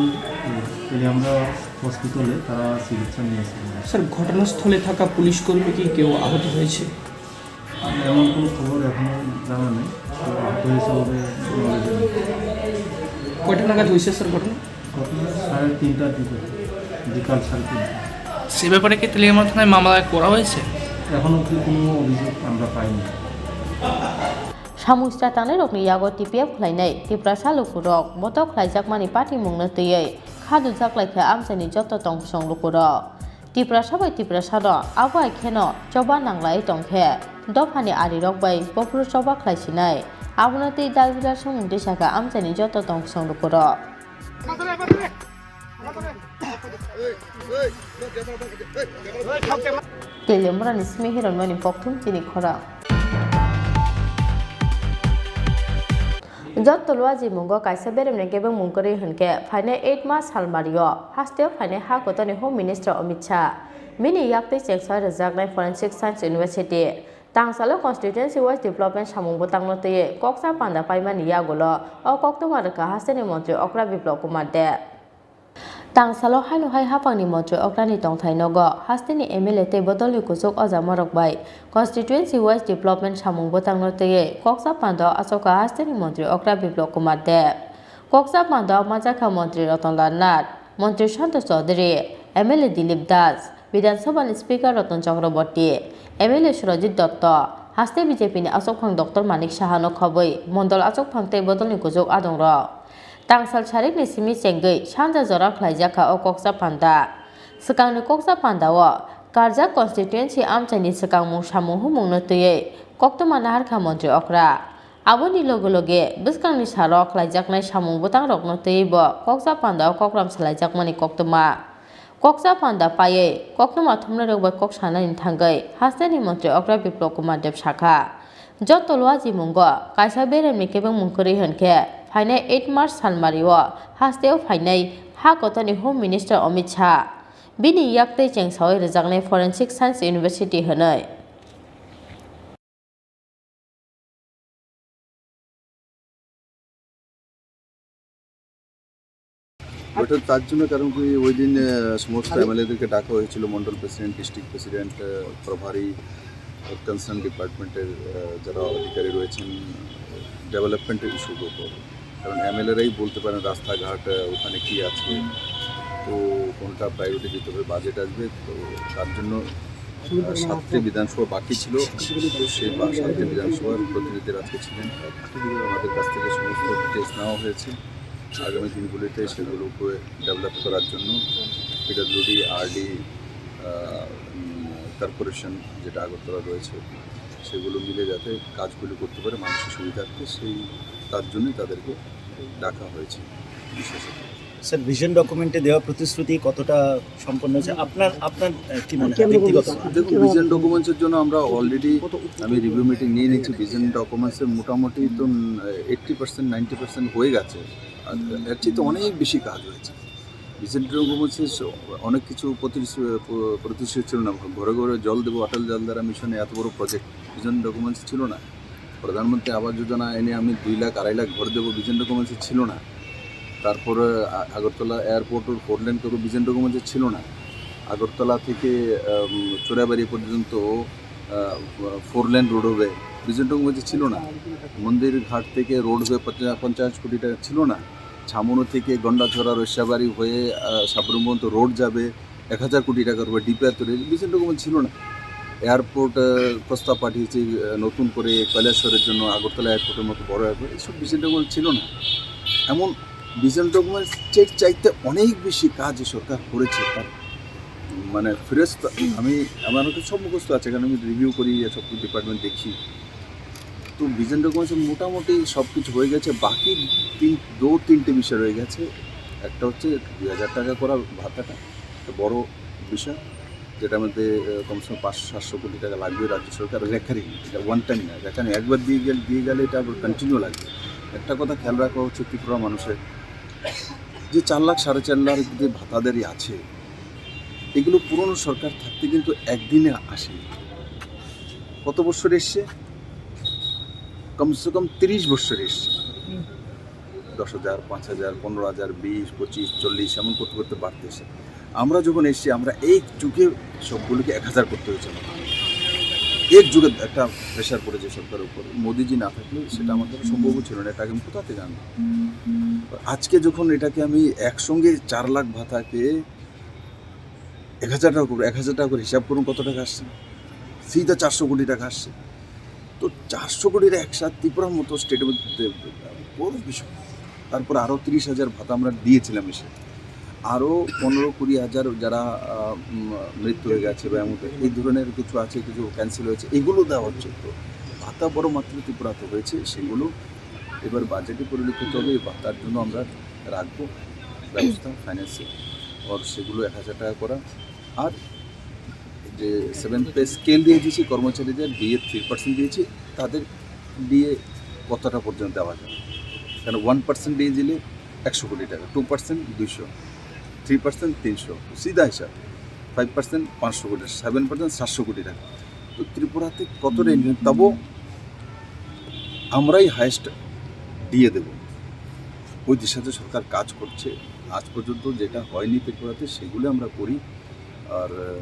এ, তেলিয়ামুড়া হসপিটালে তারা চিকিৎসা নিয়েছে। স্যার, ঘটনাস্থলে থাকা পুলিশ কর্মী কি কেউ আহত হয়েছে? এমন কোনো খবর এখনো জানা নেই। তো আহত হয়েছে বলে নলেজে নেই। কয়টা নাগাদ হয়েছে, স্যার, ঘটনা? ঘটনা সাড়ে তিনটার দিকে, বিকাল সাড়ে তিনটা। সে ব্যাপারে কি তেলিয়ামুড়া থানায় মামলা করা হয়েছে? এখনো অবধি কোনো অভিযোগ আমরা পাইনি। Samung sra tangnai rokni yago T P F khlainai Tiprasa lukurok botok khlaijakmani patimungno twiwi kha dujak laikha amchaini joto tongkosong lukurok. Tiprasa bai Tiprasano abo hai kheno choba nanglai tongkhe dophani arirok bai bophuru choba khlaisinai. Abono tei dalbidal songmung tei sakha amchaini joto tongkosong lukurok. Teliamurani simi hironmani pokthum chini khorang. Jotto luajimungo kaisa beremni kebengmung kwrwi hwnkhe phainai eight March salmario hasteo phainai ha kotorni Home Minister Amit Shah. Bini yaktwi chengsai rwjaknai Forensic Science University Tangsalo Constituency Wise Development samung bwtangno twiwi koksa panda paimani yagulo o koktwma rwkha hasteni montri okra Biplab Kumar Deb. Tangsalo haino hai haphangni montri okrani tongthai nogo hasteni M L A tei bodolni kuchuk ojamorok bai constituency wise development samung bwtangno twiwi koksa pandao achukha hasteni montri okra Biplab Kumar Deb. Koksa pandao manjakha montri Ratan Lal Nath, montri Santosh Chaudhary, M L A Dilip Das, Bidhan Sabhani Speaker Ratan Chakraborty, M L A Surajit Dotto, haste B J P ni achukphang Doctor Manik Sahano khobwi mondol achukphang tei bodolni kuchuk adongrok. Tangsal sarikni simi chengwi sanja jora khlaijakha o koksa panda. Swkangni koksa pandao karjak constituency amchaini swkangmung samung humungno twiwi koktwma naharkha montri okra. Aboni loge loge bwskangni salo khlaijaknai samung bwtangrokno twiwi bo koksa pandao kokram salaijakmani koktwma. Koksa panda paiwi koktwma thumnairok bai kok sanani thangwi hasteni montri okra Biplab Kumar Deb sakha, jotto luajimungo kaisa beremni kebengmung kwrwi hwnkhe phainai eight March salmario hasteo phainai ha kotorni Home Minister Amit Shah. Bini yaktwi chengsawi rwjaknai Forensic Science University hwnwi. ওটা তার জন্য, কারণ কি ওই দিন, আহ, সমস্ত আরে এমএলএদেরকে ডাকা হয়েছিল, মন্ডল প্রেসিডেন্ট, ডিস্ট্রিক্ট প্রেসিডেন্ট, আহ, প্রভারী, কনসার্ন ডিপার্টমেন্টের, আহ, যারা অধিকারী রয়েছেন, ডেভেলপমেন্টের ইস্যুর উপর। কারণ এমএলএরাই বলতে পারেন রাস্তাঘাট, আহ, ওখানে কি আছে, তো কোনটা প্রায়োরিটি দিতে হবে, বাজেট আসবে, তো তার জন্য, আহ, সাতটি বিধানসভা বাকি ছিল, তো সেই বা-, সাতটি বিধানসভার প্রতিনিধিরা আজকে ছিলেন। আমাদের কাছ থেকে সমস্ত ডিটেলস নেওয়া হয়েছে, আগামী দিনগুলিতে সেগুলোকে ডেভেলপ করার জন্য পিডব্লিউডি, আরডি, আহ, উম, কর্পোরেশন যেটা আগরতলা রয়েছে, সেগুলো মিলে যাতে কাজগুলি করতে পারে মানুষের সুবিধার্থে, সেই, তার জন্যই তাদেরকে ডাকা হয়েছে বিশেষত। স্যার, ভিশন ডকুমেন্টে দেওয়া প্রতিশ্রুতি কতটা সম্পন্ন হয়েছে? আপনার, আপনার, আহ, কি মনে হয় ব্যক্তিগত? দেখুন, ভিশন ডকুমেন্টসের জন্য আমরা অলরেডি, আমি রিভিউ মিটিং নিয়ে নিচ্ছি। ভিশন ডকুমেন্টসের মোটামুটি তো, উম, এইট্টি পার্সেন্ট, নাইনটি পার্সেন্ট হয়ে গেছে। আর এর চেয়ে তো অনেক বেশি কাজ হয়েছে। ভিশন ডকুমেন্টসে অনেক কিছু প্রতিশ্রু-, প-, প্রতিশ্রুতি ছিল না। ঘরে ঘরে জল দেবো, অটল জলধারা মিশনে এত বড় প্রজেক্ট ভিশন ডকুমেন্টস ছিল না। প্রধানমন্ত্রী আবাস যোজনা এনে আমি দুই লাখ আড়াই লাখ ঘর দেবো, বিজেন ডকুমেন্টসে ছিল না। তারপরে আ-, আগরতলা এয়ারপোর্টের ফোর লেন করবো, বিজেন ডকুমেন্টসে ছিল না। আগরতলা থেকে আম, চোরাবাড়ি পর্যন্ত আহ, ফোর লেন রোড হবে, বিজেন ডকুমেন্টসে ছিল না। মন্দির ঘাট থেকে রোড হবে পঞ্চা- পঞ্চাশ কোটি টাকা ছিল না। ছামনু থেকে গন্ডাছড়া রৈশাবাড়ি হয়ে আহ, সাবরুম পর্যন্ত রোড যাবে, এক হাজার কোটি টাকার উপরে ডিপিআর তৈরি, বিজেন ডকুমেন্ট ছিল না। এয়ারপোর্ট আহ, প্রস্তাব পাঠিয়েছি আহ, নতুন করে কৈলাসহরের জন্য, আগরতলা এয়ারপোর্টের মতো বড় এয়ারপোর্ট, এইসব বিজেন ডকুমেন্ট ছিল না। এমন বিজেন ডকুমেন্টসের চাইতে অনেক বেশি কাজ এই সরকার করেছে। তার মানে ফিরোজ তো, আমি, আমার কাছে সব মুখস্থ আছে, কারণ আমি রিভিউ করি, সব ডিপার্টমেন্ট দেখি। তো বিজেন ডকুমেন্টসের মোটামুটি সব কিছু হয়ে গেছে। বাকি তিন দু তিনটে বিষয় রয়ে গেছে। একটা হচ্ছে দুই হাজার টাকা করা ভাতাটা, একটা বড় বিষয়, যেটার মধ্যে আহ, কমসে কম পাঁচশো সাতশো কোটি টাকা লাগবে রাজ্য সরকার। রেকারিং, এটা ওয়ান টাইম না, রেকারিং একবার দিয়ে গেলে দিয়ে গেলে এটা আবার কন্টিনিউ লাগবে। একটা কথা খেয়াল রাখা হচ্ছে, ত্রিপুরা মানুষের যে চার লাখ সাড়ে চার লাখ যে ভাতাদারি আছে, এগুলো পুরনো সরকার থাকতে কিন্তু একদিনে আসেনি। কত বছর এসছে? কমসে কম তিরিশ বছর এসছে। দশ হাজার, পাঁচ হাজার, পনেরো হাজার, বিশ, পঁচিশ, চল্লিশ, এমন করতে করতে বাড়তেছে। আমরা যখন এসছি, আমরা এক যুগে সবগুলোকে এক হাজার করতে হয়েছে আমাদের। এক যুগে একটা প্রেশার পড়েছে সরকারের উপর। মোদিজি না থাকলে সেটা আমার দ্বারা সম্ভবও ছিল না। এটা আমি কোথা থেকে আনবো? আজকে যখন এটাকে আমি একসঙ্গে চার লাখ ভাতাকে এক হাজার টাকা করে, এক হাজার টাকা করে হিসাব করুন কত টাকা আসছে, সিধা চারশো কোটি টাকা আসছে। তো চারশো কোটির একসাথ ত্রিপুরার মতো স্টেটের মধ্যে বড় বিষয়। তারপর আরও তিরিশ হাজার ভাতা আমরা দিয়েছিলাম এসে, আরও পনেরো কুড়ি হাজার যারা আহ, উম, মৃত্যু হয়ে গেছে বা এমন এই ধরনের কিছু আছে, কিছু ক্যান্সেল হয়েছে, এগুলো দেওয়া হচ্ছে। তো ভাতা বড় মাত্রায় ত্রিপুরাতে হয়েছে, সেগুলো এবার বাজেটে পরিলক্ষিত হবে। এই ভাতার জন্য আমরা রাখবো ব্যবস্থা, ফাইন্যান্সে, আর সেগুলো এক হাজার টাকা করা। আর যে সেভেন পে স্কেল দিয়ে দিয়েছি কর্মচারীদের, ডিএ থ্রি পার্সেন্ট দিয়েছি, তাদের ডিএ কতটা পর্যন্ত দেওয়া যায়? কারণ ওয়ান পার্সেন্ট ডিএ দিলে একশো কোটি টাকা, টু পার্সেন্ট দুইশো, থ্রি পার্সেন্ট তিনশো, সিধা হিসাব। ফাইভ পার্সেন্ট পাঁচশো কোটি, সেভেন পার্সেন্ট সাতশো কোটি টাকা। তো ত্রিপুরাতে কত রেঞ্জ, তবু আমরাই হায়েস্ট ডিএ দেব। ওই দিশাতে সরকার কাজ করছে। আজ পর্যন্ত যেটা হয়নি ত্রিপুরাতে, সেগুলো আমরা করি। আর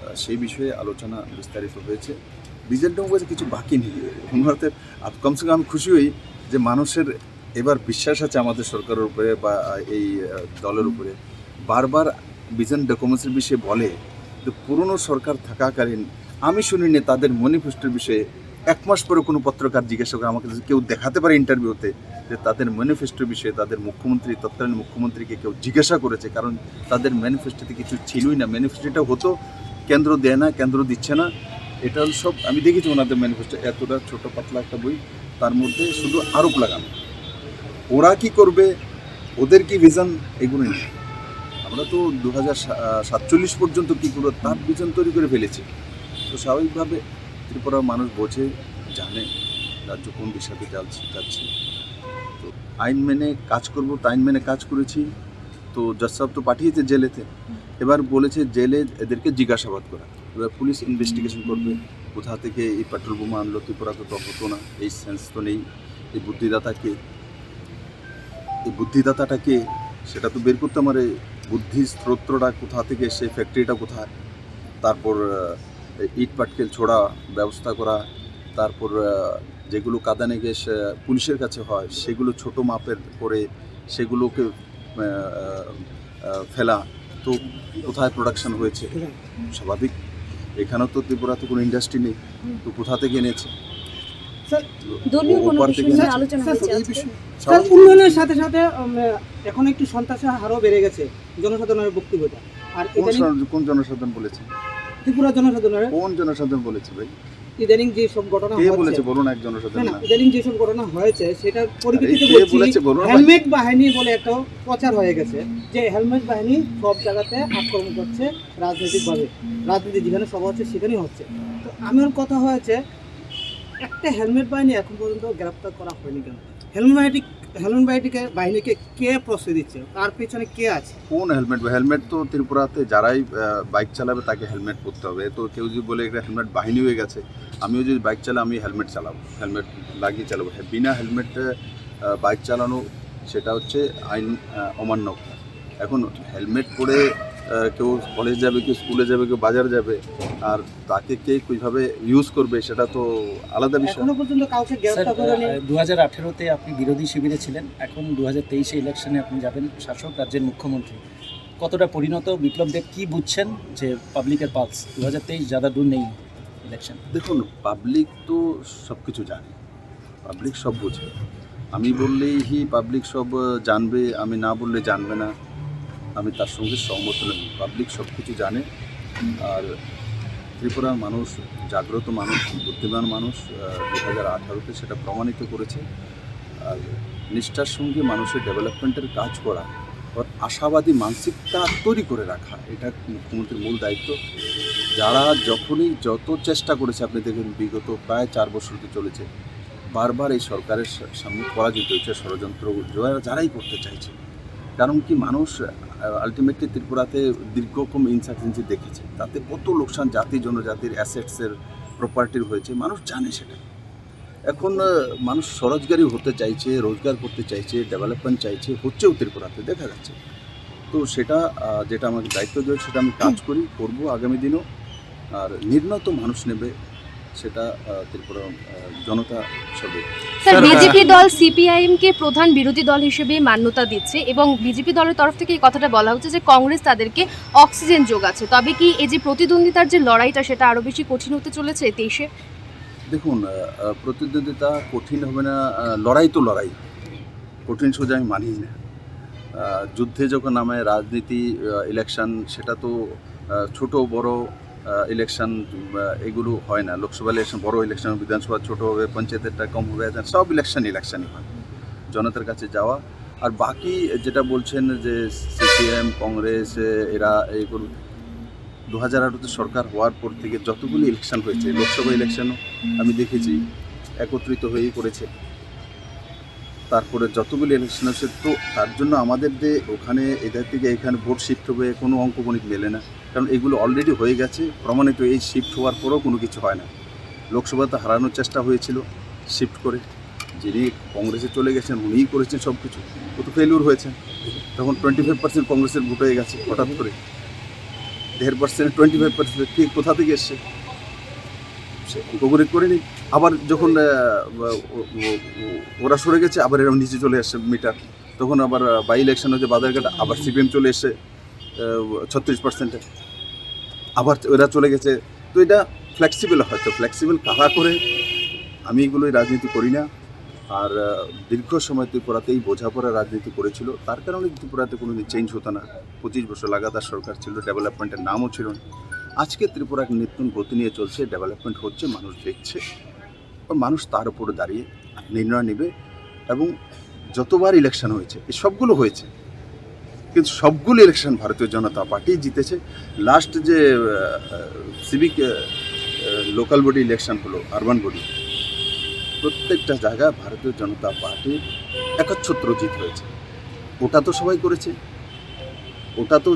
আহ, সেই বিষয়ে আলোচনা বিস্তারিত হয়েছে। বিজেল ডোমগাছে কিছু বাকি নেই। ওনাদের আপ-, কমসে কম আমি খুশি হই যে মানুষের এবার বিশ্বাস আছে আমাদের সরকারের উপরে বা এই আহ, দলের উপরে। বারবার বিজেন ডকুমেন্টসের বিষয়ে বলে, তো পুরনো সরকার থাকাকালীন আমি শুনিনি তাদের ম্যানিফেস্টোর বিষয়ে। এক মাস পরে কোনো পত্রকার জিজ্ঞাসা করে আমাকে যদি কেউ দেখাতে পারে ইন্টারভিউতে যে তাদের ম্যানিফেস্টোর বিষয়ে তাদের মুখ্যমন্ত্রী, তৎকালীন মুখ্যমন্ত্রীকে কেউ জিজ্ঞাসা করেছে, কারণ তাদের ম্যানিফেস্টোতে কিছু ছিলই না। ম্যানিফেস্টোটা হতো কেন্দ্র দেয় না, কেন্দ্র দিচ্ছে না, এটা সব আমি দেখেছি ওনাদের ম্যানিফেস্টো। এতটা ছোট পাতলা একটা বই, তার মধ্যে শুধু আরোপ লাগানো। ওরা কি করবে, ওদের কি ভিশন, এগুলো নেই। আমরা তো দু হাজার সাতচল্লিশ পর্যন্ত কী করবো, তার ভিশন তৈরি করে ফেলেছি। তো স্বাভাবিকভাবে ত্রিপুরার মানুষ বোঝে, জানে রাজ্য কোন দিশাতে যাচ্ছে, যাচ্ছে। তো আইন মেনে কাজ করব, তো আইন মেনে কাজ করেছি। তো জজ সাহেব তো পাঠিয়েছে জেলেতে, এবার বলেছে জেলে এদেরকে জিজ্ঞাসাবাদ করা। এবার পুলিশ ইনভেস্টিগেশন করবে, কোথা থেকে এই পেট্রোল বোমা আনলো, ত্রিপুরা তো তখন হতো না, এই সেন্স তো নেই। এই বুদ্ধিদাতাকে, এই বুদ্ধিদাতাটাকে, সেটা তো বের করতে আমার এই বুদ্ধি স্রোতটা কোথা থেকে, সেই ফ্যাক্টরিটা কোথায়, তারপর আহ, ইট পাটকেল ছোড়া ব্যবস্থা করা, তারপর আহ, যেগুলো কাদানে গ্যাস আহ, পুলিশের কাছে হয়, সেগুলো ছোট মাপের করে সেগুলোকে আহ, আহ, ফেলা। তো কোথায় প্রোডাকশন হয়েছে? স্বাভাবিক, এখানেও তো ত্রিপুরাতে কোনো ইন্ডাস্ট্রি নেই, তো কোথা থেকে এনেছে? স্যার, ধর্মীয় কোনো ওপার বিষয় থেকে নিয়ে এনেছে। আলোচনা স্যার, হয়েছে এই আজকে? বিষয়ে স্যার, উন্নয়নের সাথে সাথে উম, এখন একটু সন্ত্রাসের হারও বেড়ে গেছে, জনসাধারণের বক্তব্যটা। আর কোন ইদানিং জন- কোন জনসাধারণ বলেছে? ত্রিপুরা জনসাধারণের কোন জনসাধারণ বলেছে ভাই? ইদানিং যে সব ঘটনা কে হচ্ছে, বলেছে বলুন, এক না জনসাধারণ না, না। ইদানিং যে সব ঘটনা হয়েছে সেটার পরিপ্রেক্ষিতে আরে, কে বলছি, বলেছে বলুন না ভাই। হেলমেট বাহিনী বলে একটা প্রচার হয়ে গেছে যে হেলমেট বাহিনী সব জায়গাতে আক্রমণ করছে রাজনৈতিকভাবে, রাজনীতি যেখানে সভা হচ্ছে সেখানেই হচ্ছে। তো আমার কথা হয়েছে, একটা হেলমেট বাহিনী এখন পর্যন্ত গ্রেপ্তার করা হয়নি কেন? হেলমেট বাহিনী হেলমেট বাহিনীকে, বাহিনীকে কে প্রশ্রয় দিচ্ছে, তার পেছনে কে আছে? কোন হেলমেট? হেলমেট তো ত্রিপুরাতে যারাই বাইক চালাবে তাকে হেলমেট পরতে হবে। তো কেউ যদি বলে একটা হেলমেট বাহিনী হয়ে গেছে, আমিও যদি বাইক চালাই, আমি হেলমেট চালাবো, হেলমেট লাগিয়ে চালাবো। হ্যাঁ, বিনা হেলমেটে বাইক চালানো, সেটা হচ্ছে আইন অমান্য। এখন হেলমেট পরে কেউ কলেজ যাবে, কেউ স্কুলে যাবে, কেউ বাজার যাবে, আর তাকে কে কিভাবে ইউজ করবে, সেটা তো আলাদা বিষয়। এখনো পর্যন্ত কাউকে গ্রেফতার করেনি। দু হাজার আঠেরোতে আপনি বিরোধী শিবিরে ছিলেন, এখন দু হাজার তেইশে ইলেকশনে আপনি যাবেন শাসক রাজ্যের মুখ্যমন্ত্রী। কতটা পরিণত বিপ্লব দেব, কি বুঝছেন যে পাবলিকের পালস? দু হাজার তেইশ ज़्यादा दूर नहीं है इलेक्शन। দেখুন, পাবলিক তো সব কিছু জানে, পাবলিক সব বুঝে। আমি বললেই কি পাবলিক সব জানবে, আমি না বললে জানবে না, আমি তার সঙ্গে সহমত নই। পাবলিক সব কিছু জানে। আর ত্রিপুরার মানুষ জাগ্রত মানুষ, বুদ্ধিমান মানুষ। দু হাজার আঠারোতে সেটা প্রমাণিত করেছে। আর নিষ্ঠার সঙ্গে মানুষের ডেভেলপমেন্টের কাজ করা, ওর আশাবাদী মানসিকতা তৈরি করে রাখা, এটা মুখ্যমন্ত্রীর মূল দায়িত্ব। যারা যখনই যত চেষ্টা করেছে, আপনি দেখেন বিগত প্রায় চার বছর তো চলেছে, বারবার এই সরকারের সা-, সামনে পরাজিত হয়েছে ষড়যন্ত্র, যারা, যারাই করতে চাইছে। কারণ কি, মানুষ আলটিমেটলি ত্রিপুরাতে দীর্ঘক্ষণ ইনসাফিসিয়েন্সি দেখেছে, তাতে কত লোকসান জাতি জনজাতির অ্যাসেটসের, প্রপার্টির হয়েছে, মানুষ জানে সেটা। এখন মানুষ স্বরোজগারী হতে চাইছে, রোজগার করতে চাইছে, ডেভেলপমেন্ট চাইছে, হচ্ছেও ত্রিপুরাতে, দেখা যাচ্ছে। তো সেটা যেটা আমাকে দায়িত্ব দেওয়া, সেটা আমি কাজ করি, করব আগামী দিনও। আর নির্ণয় তো মানুষ নেবে, সেটা ত্রিপুরা জনতা সবে। স্যার, বিজেপি দল সিপিআইএম কে প্রধান বিরোধী দল হিসেবে মান্যতা দিচ্ছে এবং বিজেপি দলের তরফ থেকে এই কথাটা বলা হচ্ছে যে কংগ্রেস তাদেরকে অক্সিজেন যোগাচ্ছে। তবে কি এই যে প্রতিদ্বন্দ্বিতার যে লড়াইটা, সেটা আরো বেশি কঠিন হতে চলেছে তেইশে? দেখুন, প্রতিদ্বন্দ্বিতা কঠিন হবে না, লড়াই তো লড়াই, কঠিন সোজা আমি মানি না। যুদ্ধে যখন নামে রাজনীতি, ইলেকশন, সেটা তো ছোট বড় ইলেকশন এগুলো হয় না। লোকসভা ইলেকশন বড় ইলেকশন, বিধানসভা ছোট হবে, পঞ্চায়েতেরটা কম হবে, সব ইলেকশন ইলেকশনই হয়। জনতার কাছে যাওয়া। আর বাকি যেটা বলছেন যে সিপিএম, কংগ্রেস, এরা এই করুন, দু হাজার আঠারোতে সরকার হওয়ার পর থেকে যতগুলি ইলেকশন হয়েছে, লোকসভা ইলেকশনও আমি দেখেছি, একত্রিত হয়েই করেছে। তারপরে যতগুলি ইলেকশন হয়েছে, তো তার জন্য আমাদের যে ওখানে এধার থেকে এখানে ভোট শিফট হবে, কোনো অঙ্কগণিত মেলে না। কারণ এগুলো অলরেডি হয়ে গেছে, প্রমাণিত। এই শিফট হওয়ার পরেও কোনো কিছু হয় না। লোকসভাতে হারানোর চেষ্টা হয়েছিল শিফট করে, যিনি কংগ্রেসে চলে গেছেন, উনিই করেছেন সব কিছু। ও তো ফেলিওর হয়েছেন। তখন টোয়েন্টি ফাইভ পার্সেন্ট কংগ্রেসের ভোট হয়ে গেছে হঠাৎ করে। দেড় পার্সেন্ট, টোয়েন্টি ফাইভ পার্সেন্ট কে কোথা থেকে এসছে? সে অঙ্কগণিত করেনি। আবার যখন ওরা সরে গেছে, আবার এরা নিচে চলে আসছে মিটার। তখন আবার বাই ইলেকশন হচ্ছে বাজারঘাট, আবার সিপিএম চলে এসছে ছত্রিশ পার্সেন্টে, আবার ওরা চলে গেছে। তো এটা ফ্লেক্সিবল, হয়তো ফ্লেক্সিবল কারা করে, আমি এগুলোই রাজনীতি করি না। আর দীর্ঘ সময় ত্রিপুরাতেই বোঝাপড়া রাজনীতি করেছিল, তার কারণে ত্রিপুরাতে কোনো দিন চেঞ্জ হতো না। পঁচিশ বছর লাগাতার সরকার ছিল, ডেভেলপমেন্টের নামও ছিল না। আজকে ত্রিপুরা এক নতুন গতি নিয়ে চলছে, ডেভেলপমেন্ট হচ্ছে, মানুষ দেখছে। মানুষ তার উপরে দাঁড়িয়ে নির্ণয় নেবে। এবং যতবার ইলেকশন হয়েছে, এই সবগুলো হয়েছে, কিন্তু সবগুলো ইলেকশন ভারতীয় জনতা পার্টি জিতেছে। লাস্ট যে সিভিক লোকাল বডি ইলেকশন হলো, আরবান বডি, প্রত্যেকটা জায়গায় ভারতীয় জনতা পার্টির একচ্ছত্র জিত হয়েছে। ওটা তো সবাই করেছে, ওটা তো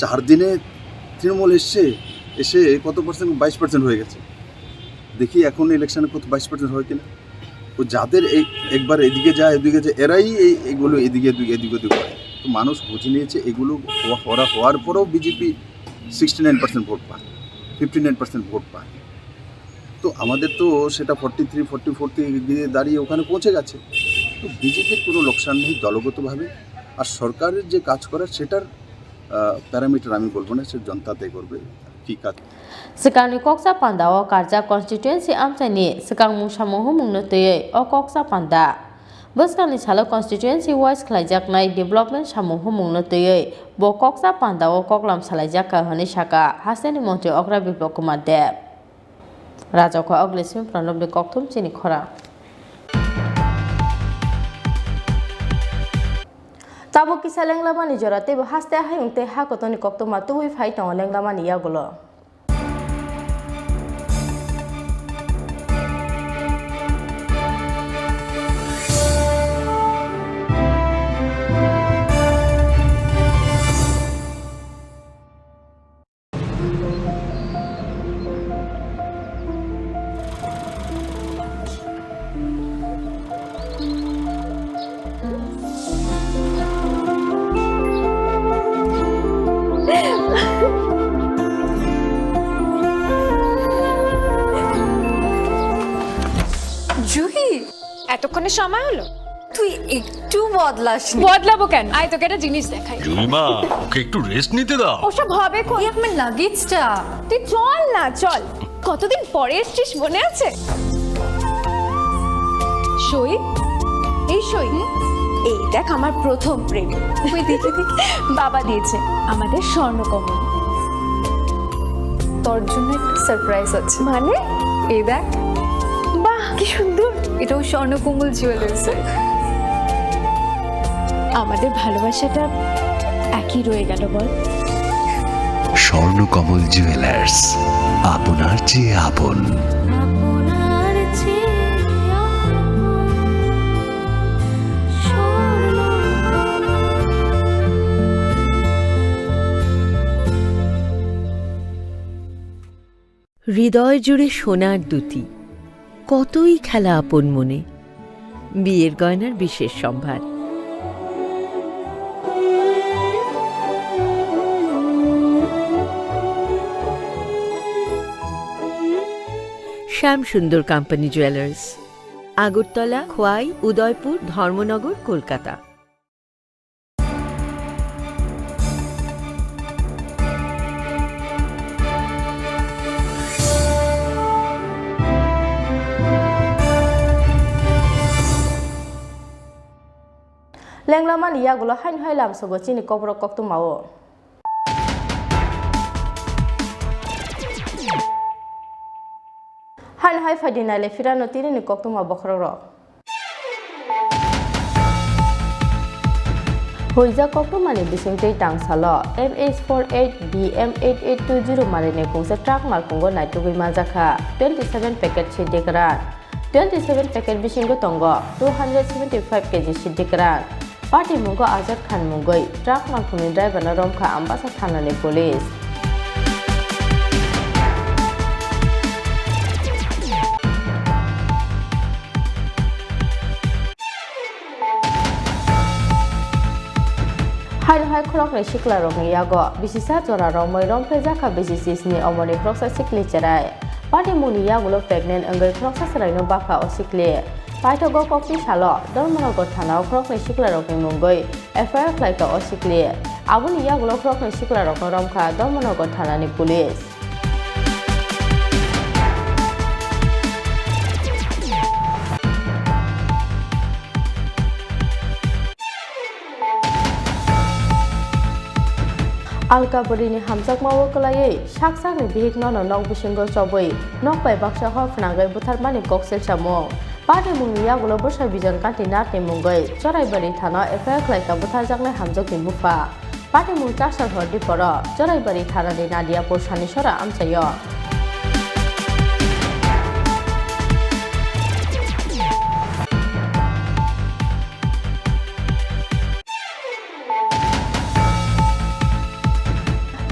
চার দিনে তৃণমূল এসছে, এসে কত পার্সেন্ট? বাইশ পার্সেন্ট হয়ে গেছে। দেখি এখন ইলেকশনে কত, বাইশ পার্সেন্ট হয় কিনা। ও যাদের এই একবার এদিকে যায়, এদিকে যায়, এরাই এই এগুলো এদিকে এদিকে এদিকে ওদিকে করে। তো মানুষ বুঝে নিয়েছে এগুলো হওয়া- হওয়া- হওয়ার পরেও BJP sixty nine percent vote পায়, ফিফটি নাইন পার্সেন্ট ভোট পায়। তো আমাদের তো সেটা ফর্টি থ্রি, ফর্টি ফোর থেকে গিয়ে দাঁড়িয়ে ওখানে পৌঁছে গেছে। তো বিজেপির কোনো লোকসান নেই দলগতভাবে। আর সরকারের যে কাজ করার, সেটার প্যারামিটার আমি বলবো না, সে জনতা তয় করবে কি কাজ। Swkangni koksa panda o karjak constituency amchaini swkang mungsa muhumungno twiwi o koksa panda. Bwskangni salo constituency wise khlaijaknai development samung humungno twiwi bo koksa panda o koklam salaijak kha hwnwi sakha hasteni montri okra Biplab Kumar Deb. Rajokha Oglesing Pranobni kokthum chini khorang. Tabuk kisa lenglamani jora teibo haste hayung tei ha kotorni koktwma tubui phai tongo lenglamani yagulo. এতক্ষণে সময় হলো? তুই একটু বদলাসনি। বদলাবো কেন? আয়, তোকে একটা জিনিস দেখাই। জুইমা, ওকে একটু রেস্ট নিতে দাও। ওসব হবে কই? এই আমার লাগেজটা। তুই চল না, চল। কতদিন পরে এসছিস, মনে আছে? সই, এই সই। হুম? এই দেখ, আমার প্রথম প্রেম। ওই দেখি, দেখি। বাবা দিয়েছে, আমাদের স্বর্ণকমল। তোর জন্য একটা সারপ্রাইজ আছে। মানে? এই দেখ। বাহ, কি সুন্দর। এটাও স্বর্ণকমল জুয়েলার্সের। আমাদের ভালোবাসাটা একই রয়ে গেল, বল? স্বর্ণকমল জুয়েলার্স, আপনার চেয়ে আপন। আপনার চেয়ে আপন স্বর্ণকমল। হৃদয় জুড়ে সোনার দুতি, কতই খেলা আপন মনে, বিয়ের গয়নার বিশেষ সম্ভার। শ্যাম সুন্দর কোম্পানি জুয়েলার্স, আগরতলা, খোয়াই, উদয়পুর, ধর্মনগর, Kolkata. Lenglamani yagulo haino hai lamsogo chini kokborok koktwmao. Haino hai phaidi naile phirano tinini koktwma bokhorokrok. Huijak koktwmani bisingtwi tangsalo M H four eight B M eight eight two zero malini kungsa truck malkhungo naitugwi manjakha twenty seven packet siddi kwran. Twenty seven packet bisingo tongo two hundred seventy five K G siddi kwran. Patimungo Azad Khan mungwi truck malkhungni driverno romkha Ambasa thanani police. Haino hai khoroknwi siklarokni yago bisisa jora romwi romphaijakha B C C S ni omoni khoroksa sikli cherai. Patimungni yagulo pregnant wngwi khoroksa chwraino bakha o sikli. Paithago kokni salo Dharmanagar thanao khoroknwi siklarokni mungwi F I R khlaikha o sikli. Aboni yagulo khoroknwi siklarokno romkha Dharmanagar thanani police. Alka bwrwini hamjakmao kwlaiwi sak sakni bihikno nok bisingo chobwi nok bai baksa hor phnangwi butharmani kok selsamung. Patimungni yagulo bwsa Bijon Kanti Nathni mungwi Choraibari thana F I R khlaikha butharjaknai hamjakni bupha. Patimung chasal hor diporo Choraibari thanani Nadiapur Sanisora amchaio.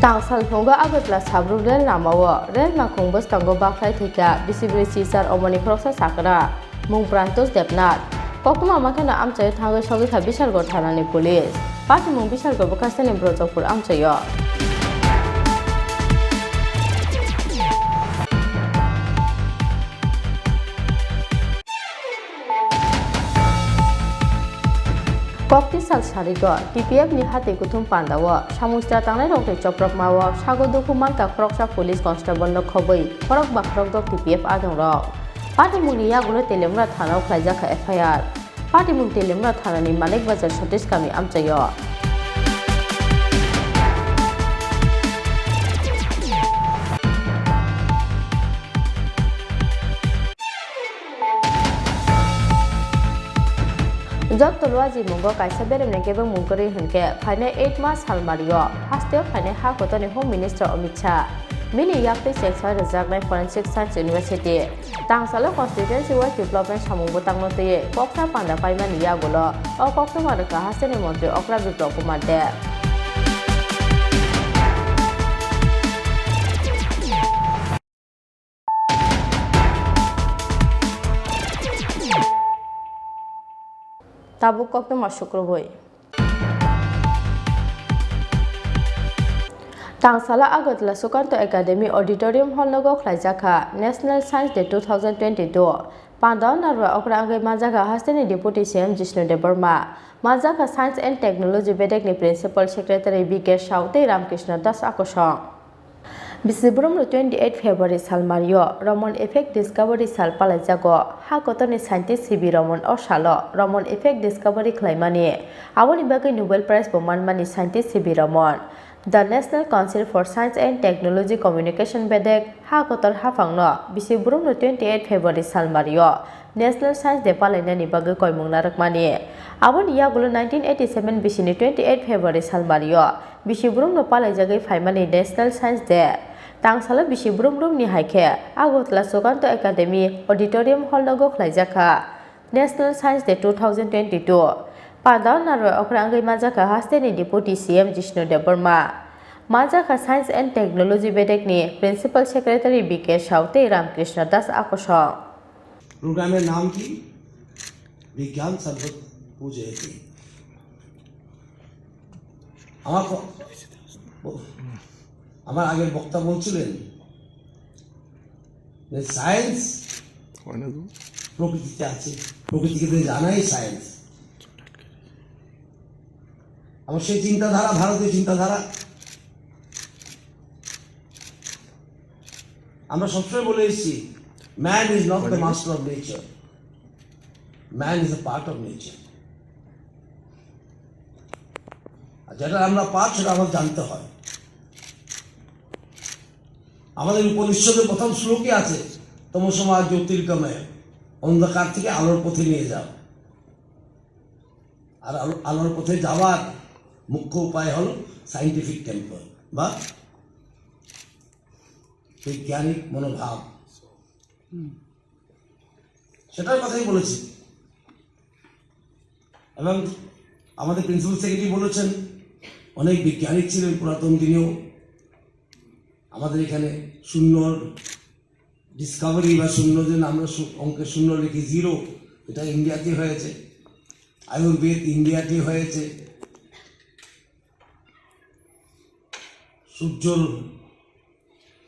Tangsal phungo Agartala Sabru rel lamao rel nakhung bwskango bakhlai thwikha bisi brwi Silchar omoni khoroksa sakra. Mung Prantosh Debnath. Koktwma makheno amchaio thangwi sogwi kha Bishalgarh thanani police. Patimung Bishalgarh bwkhasteni Brojokpur amchaio. Kokti sal sarigo T P F ni hati kuthum pandao samung sitra tangnairokni chopropmao sago dukhu mankha khoroksa police constable no khobwi khorokba khorokdok T P F adongrok. Patimungni yagulo Teliamura thanao khlaijakha F I R. Patimung Teliamura thanani Manik Bazar Satish Kami amchaio. Jotto luajimungo kaisa beremni kebengmung kwrwi hwnkhe phainai eight March salmario hasteo phainai ha kotorni Home Minister Amit Shah bini yaktwi chengsa rwjaknai Forensic Science University. Tangsalo constituency wise development samung bwtangno twiwi koksa panda paimani yagulo o koktwma rwkha hasteni montri okra Biplab Kumar Deb. Tabuk koktwma sukrubwi. Tangsala Agartala Sukanto Academy Auditorium Hall nogo khlaijakha National Science Day two thousand twenty-two. Pandao narwa okra wngwi manjakha hasteni Deputy C M Jishnu Debbarma, manjakha Science and Technology bedekni Principal Secretary B K Saw tei Ramkrishna Das Akosong. Bisi borokno twenty eight February salmario Roman Effect Discovery sal palaijago. Ha kotorni scientist C V Roman o salo Roman Effect Discovery khlaimani. Aboni bagwi Nobel Prize bo manmani scientist C V Roman. The National Council for Science and Technology Communication bedek ha kotor haphangno bisi borokno twenty eight February salmario National Science Day palainani bagwi koimung narwkmani. Aboni yagulo nineteen eighty seven bisini twenty eight February salmario bisi borokno palaijagwi phaimani National Science Day. Tangsalo bisi borok rokni hai khe Agartala Sukanto Academy Auditorium Hall nogo khlaijakha National Science Day two thousand twenty-two. Pandao narwa okra wngwi manjakha hasteni Deputy C M Jishnu Debbarma. Manjakha Science and Technology bedekni Principal Secretary B K Saw tei Ramkrishna Das Akosong. প্রোগ্রামের নাম কি? বিজ্ঞান সর্বত পূজয়তে। আমার ক-, আমার আগের বক্তা বলছিলেন যে সায়েন্স প্রকৃতিতে আছে, প্রকৃতিকে তো জানাই সায়েন্স। আমার সেই চিন্তাধারা, ভারতীয় চিন্তাধারা। আমরা সবসময় বলে এসেছি, man is not the master of nature, man is a part of nature। আর যেটা আমরা পার্ট, সেটা আমাদের জানতে হয়। আমাদের উপনিষদের প্রথম শ্লোকে আছে, "তমসো মা জ্যোতির্গময়", অন্ধকার থেকে আলোর পথে নিয়ে যাও। আর আলো, আলোর পথে যাওয়ার মুখ্য উপায় হলো সায়েন্টিফিক টেম্পার বা বৈজ্ঞানিক মনোভাব। সেটার কথাই বলেছি। এবং আমাদের প্রিন্সিপাল সেক্রেটারি বলেছেন, অনেক বৈজ্ঞানিক ছিলেন পুরাতন দিনেও। আমাদের এখানে শূন্যর ডিসকাভারি বা শূন্য, যে আমরা শূ-, অঙ্কে শূন্য লিখি, জিরো, এটা ইন্ডিয়াতে হয়েছে। আয়ুর্বেদ ইন্ডিয়াতে হয়েছে। সূর্যর,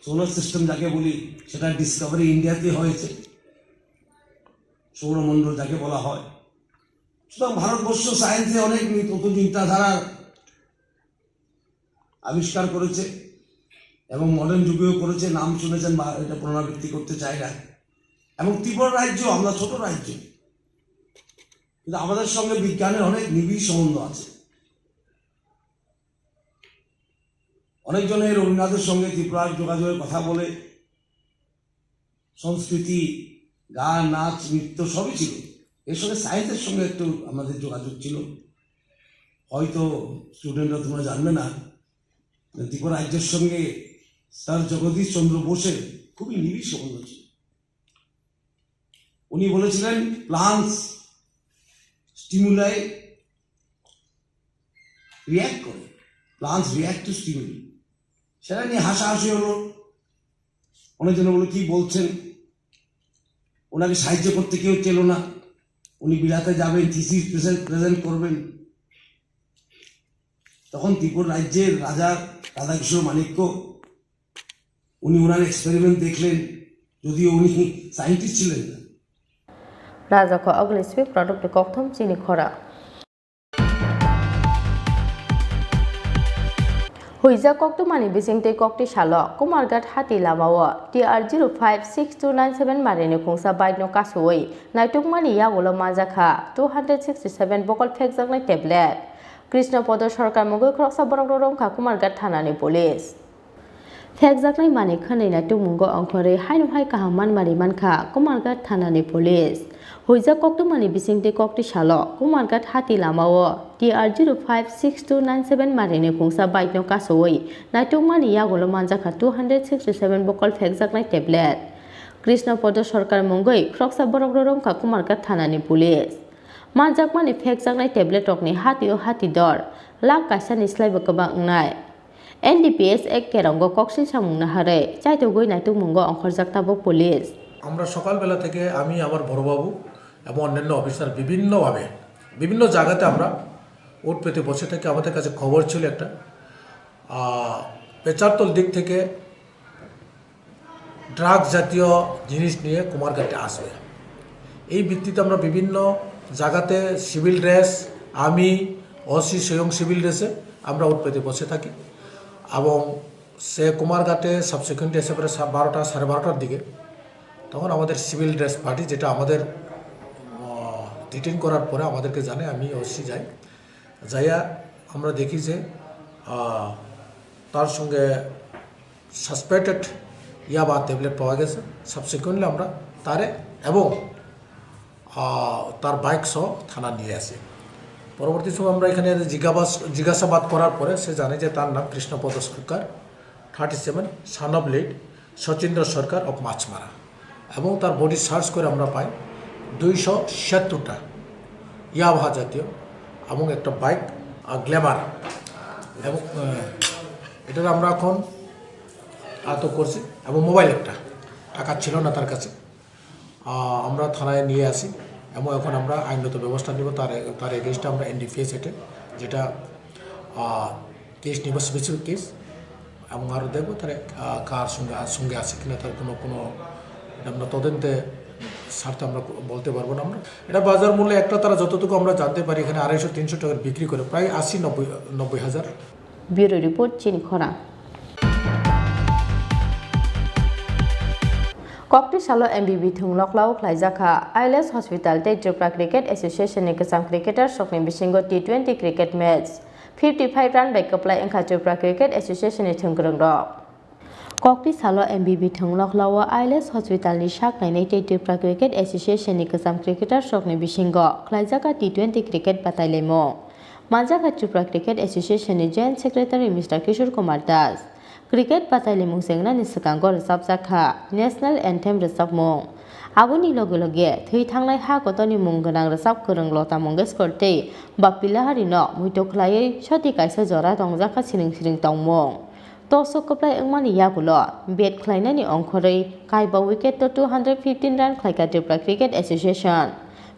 সোলার সিস্টেম যাকে বলি, সেটা ডিসকাভারি ইন্ডিয়াতে হয়েছে, সৌরমণ্ডল যাকে বলা হয়। সুতরাং ভারতবর্ষ সায়েন্সে অনেক নতুন চিন্তাধারা আবিষ্কার করেছে এবং মডার্ন যুগেও করেছে, নাম শুনেছেন বা এটা পুনরাবৃত্তি করতে চাই না। এবং ত্রিপুরা রাজ্য, আমরা ছোট রাজ্য, কিন্তু আমাদের সঙ্গে বিজ্ঞানের অনেক নিবিড় সম্বন্ধ আছে। অনেকজনে রবীন্দ্রনাথের সঙ্গে ত্রিপুরার যোগাযোগের কথা বলে, সংস্কৃতি, গান, নাচ, নৃত্য সবই ছিল। এর সঙ্গে সায়েন্সের সঙ্গে একটু আমাদের যোগাযোগ ছিল। হয়তো স্টুডেন্টরা তোমরা জানবে না, ত্রিপুরা রাজ্যের সঙ্গে স্যার জগদীশ চন্দ্র বোসের খুবই নিবিড় সম্বন্ধ ছিল। উনি বলেছিলেন, "প্লান্টস স্টিমুলাই রিয়্যাক্ট করে, প্লান্টস রিয়্যাক্ট টু স্টিমুলাই।" সেটা নিয়ে হাসাহাসি হলো। অনেকজন বলে, "কি বলছেন?" ওনাকে সাহায্য করতে কেউ চেল না। উনি বিলাতে যাবেন, থিসিস প্রেজেন্ট করবেন। তখন ত্রিপুরা রাজ্যের রাজা রাধাকিশোর মাণিক্য, উনি ওনার এক্সপেরিমেন্ট দেখলেন, যদিও উনি সায়েন্টিস্ট ছিলেন না। Rajako Ogni Sweep Product ni kokthom chini khora. Huijak koktwmani bisingtwi kokti salo Kumarghat hati lamao T R zero five six two nine seven marini khungsa bike no kasui naitukmani yagulo manjakha two hundred sixty seven bokol phekjaknai tablet. Krishna Podo Sarkar mungwi khoroksa borokno romkha Kumarghat thanani police. Phekjaknai manwi khwnwi naitukmungo ongkhorwi haino hai kaham manma ri mankha Kumarghat thanani police. Huijak koktwmani bisingtwi kokti salo Kumarghat hati lamao T R zero five six two nine seven marini khungsa bike no kasui naitukmani yagulo manjakha two hundred sixty seven bokol phekjaknai tablet. Krishna Podo Sarkar mungwi khoroksa borokno romkha Kumarghat thanani police. Manjakmani phekjaknai tablet rokni hatio hati dor lakh kaisani slaibo kwbang wngnai. N D P S Act kerongo koksil samung naharwi chaitogwi naitukmungo ongkhorjak tabuk police. আমরা সকালবেলা থেকে আমি, আমার বড়বাবু এবং অন্যান্য অফিসার বিভিন্নভাবে বিভিন্ন জায়গাতে আমরা ওট পেতে বসে থাকি। আমাদের কাছে খবর ছিল একটা, আহ, পেচারতল দিক থেকে ড্রাগ জাতীয় জিনিস নিয়ে কুমারঘাটে আসবে। এই ভিত্তিতে আমরা বিভিন্ন জায়গাতে সিভিল ড্রেস, আমি, ওসি স্বয়ং সিভিল ড্রেসে আমরা উঠপেতে বসে থাকি। এবং সে কুমারঘাটে সাবসিকুয়েন্টলি এসে পড়ে সা-, বারোটা, সাড়ে বারোটার দিকে। তখন আমাদের সিভিল ড্রেস পার্টি, যেটা আমাদের, আহ, ডিটেইন করার পরে আমাদেরকে জানায়, আমি ওসি যাই। যাইয়া আমরা দেখি যে, আহ, তার সঙ্গে সাসপেক্টেড ইয়াবা ট্যাবলেট পাওয়া গেছে। সাবসিকুয়েন্টলি আমরা তারে এবং, আহ, তার বাইক সহ থানা নিয়ে আসি। পরবর্তী সময় আমরা এখানে জিজ্ঞাবাস-, জিজ্ঞাসাবাদ করার পরে সে জানে যে তার নাম Krishnapada Sarkar, thirty seven, son of late Sachindra Sarkar of Machmara. এবং তার বডি সার্চ করে আমরা পাই দুইশো ছিয়াত্তরটা ইয়াবা জাতীয় এবং একটা বাইক, আহ, গ্ল্যামার। এবং, আহ, এটার আমরা এখন আটক করছি এবং মোবাইল একটা, টাকা ছিল না তার কাছে। আহ, আমরা থানায় নিয়ে আসি এবং এখন আমরা আইনগত ব্যবস্থা নিব। তার, তার এগেইনস্টে আমরা এনডিপিএস অ্যাক্টে যেটা, আহ, কেস নিব, স্পেসিফিক কেস, এবং আরও দেখবো তারা, আহ, কার সঙ্গে, আর সঙ্গে আছে কিনা, তার কোনো, কোনো, এটা আমরা তদন্তে স্বার্থে আমরা বলতে পারবো না। আমরা এটা বাজার মূল্যে একটা, তারা যতটুকু আমরা জানতে পারি, এখানে আড়াইশো তিনশো টাকার বিক্রি করে প্রায় আশি নব্বই, নব্বই হাজার। Bureau report, Chini Khorang. Kokti salo M B B thwng noklao khlaijakha I L S Hospital tei Tripura Cricket Association ni kwcham cricketer sokni bisingo T twenty cricket match. Fifty five run bai kwplai wngkha Tripura Cricket Association ni thwngkwrwng rok. Kokti salo M B B thwng noklao I L S Hospital ni sak nainai tei Tripura Cricket Association ni kwcham cricketer sokni bisingo khlaijakha T twenty cricket batailaimung. Manjakha Tripura Cricket Association ni Joint Secretary Mister Kishore Kumar Das. Cricket batailaimung chengnani swkango rwchapjakha National Anthem rwchapmung. Aboni loge loge thwi thangnai ha kotorni mung gwnang rwchap kwrwng Lata Mangeshkar tei Bappi Lahari no muitu khlaiwi soti kaisa jora tongjakha siring siring tongmung. Tosok kwplai wngmani yagulo bat khlainani ongkhorwi kaiba wicket o two hundred fifteen run khlaikha Tripura Cricket Association.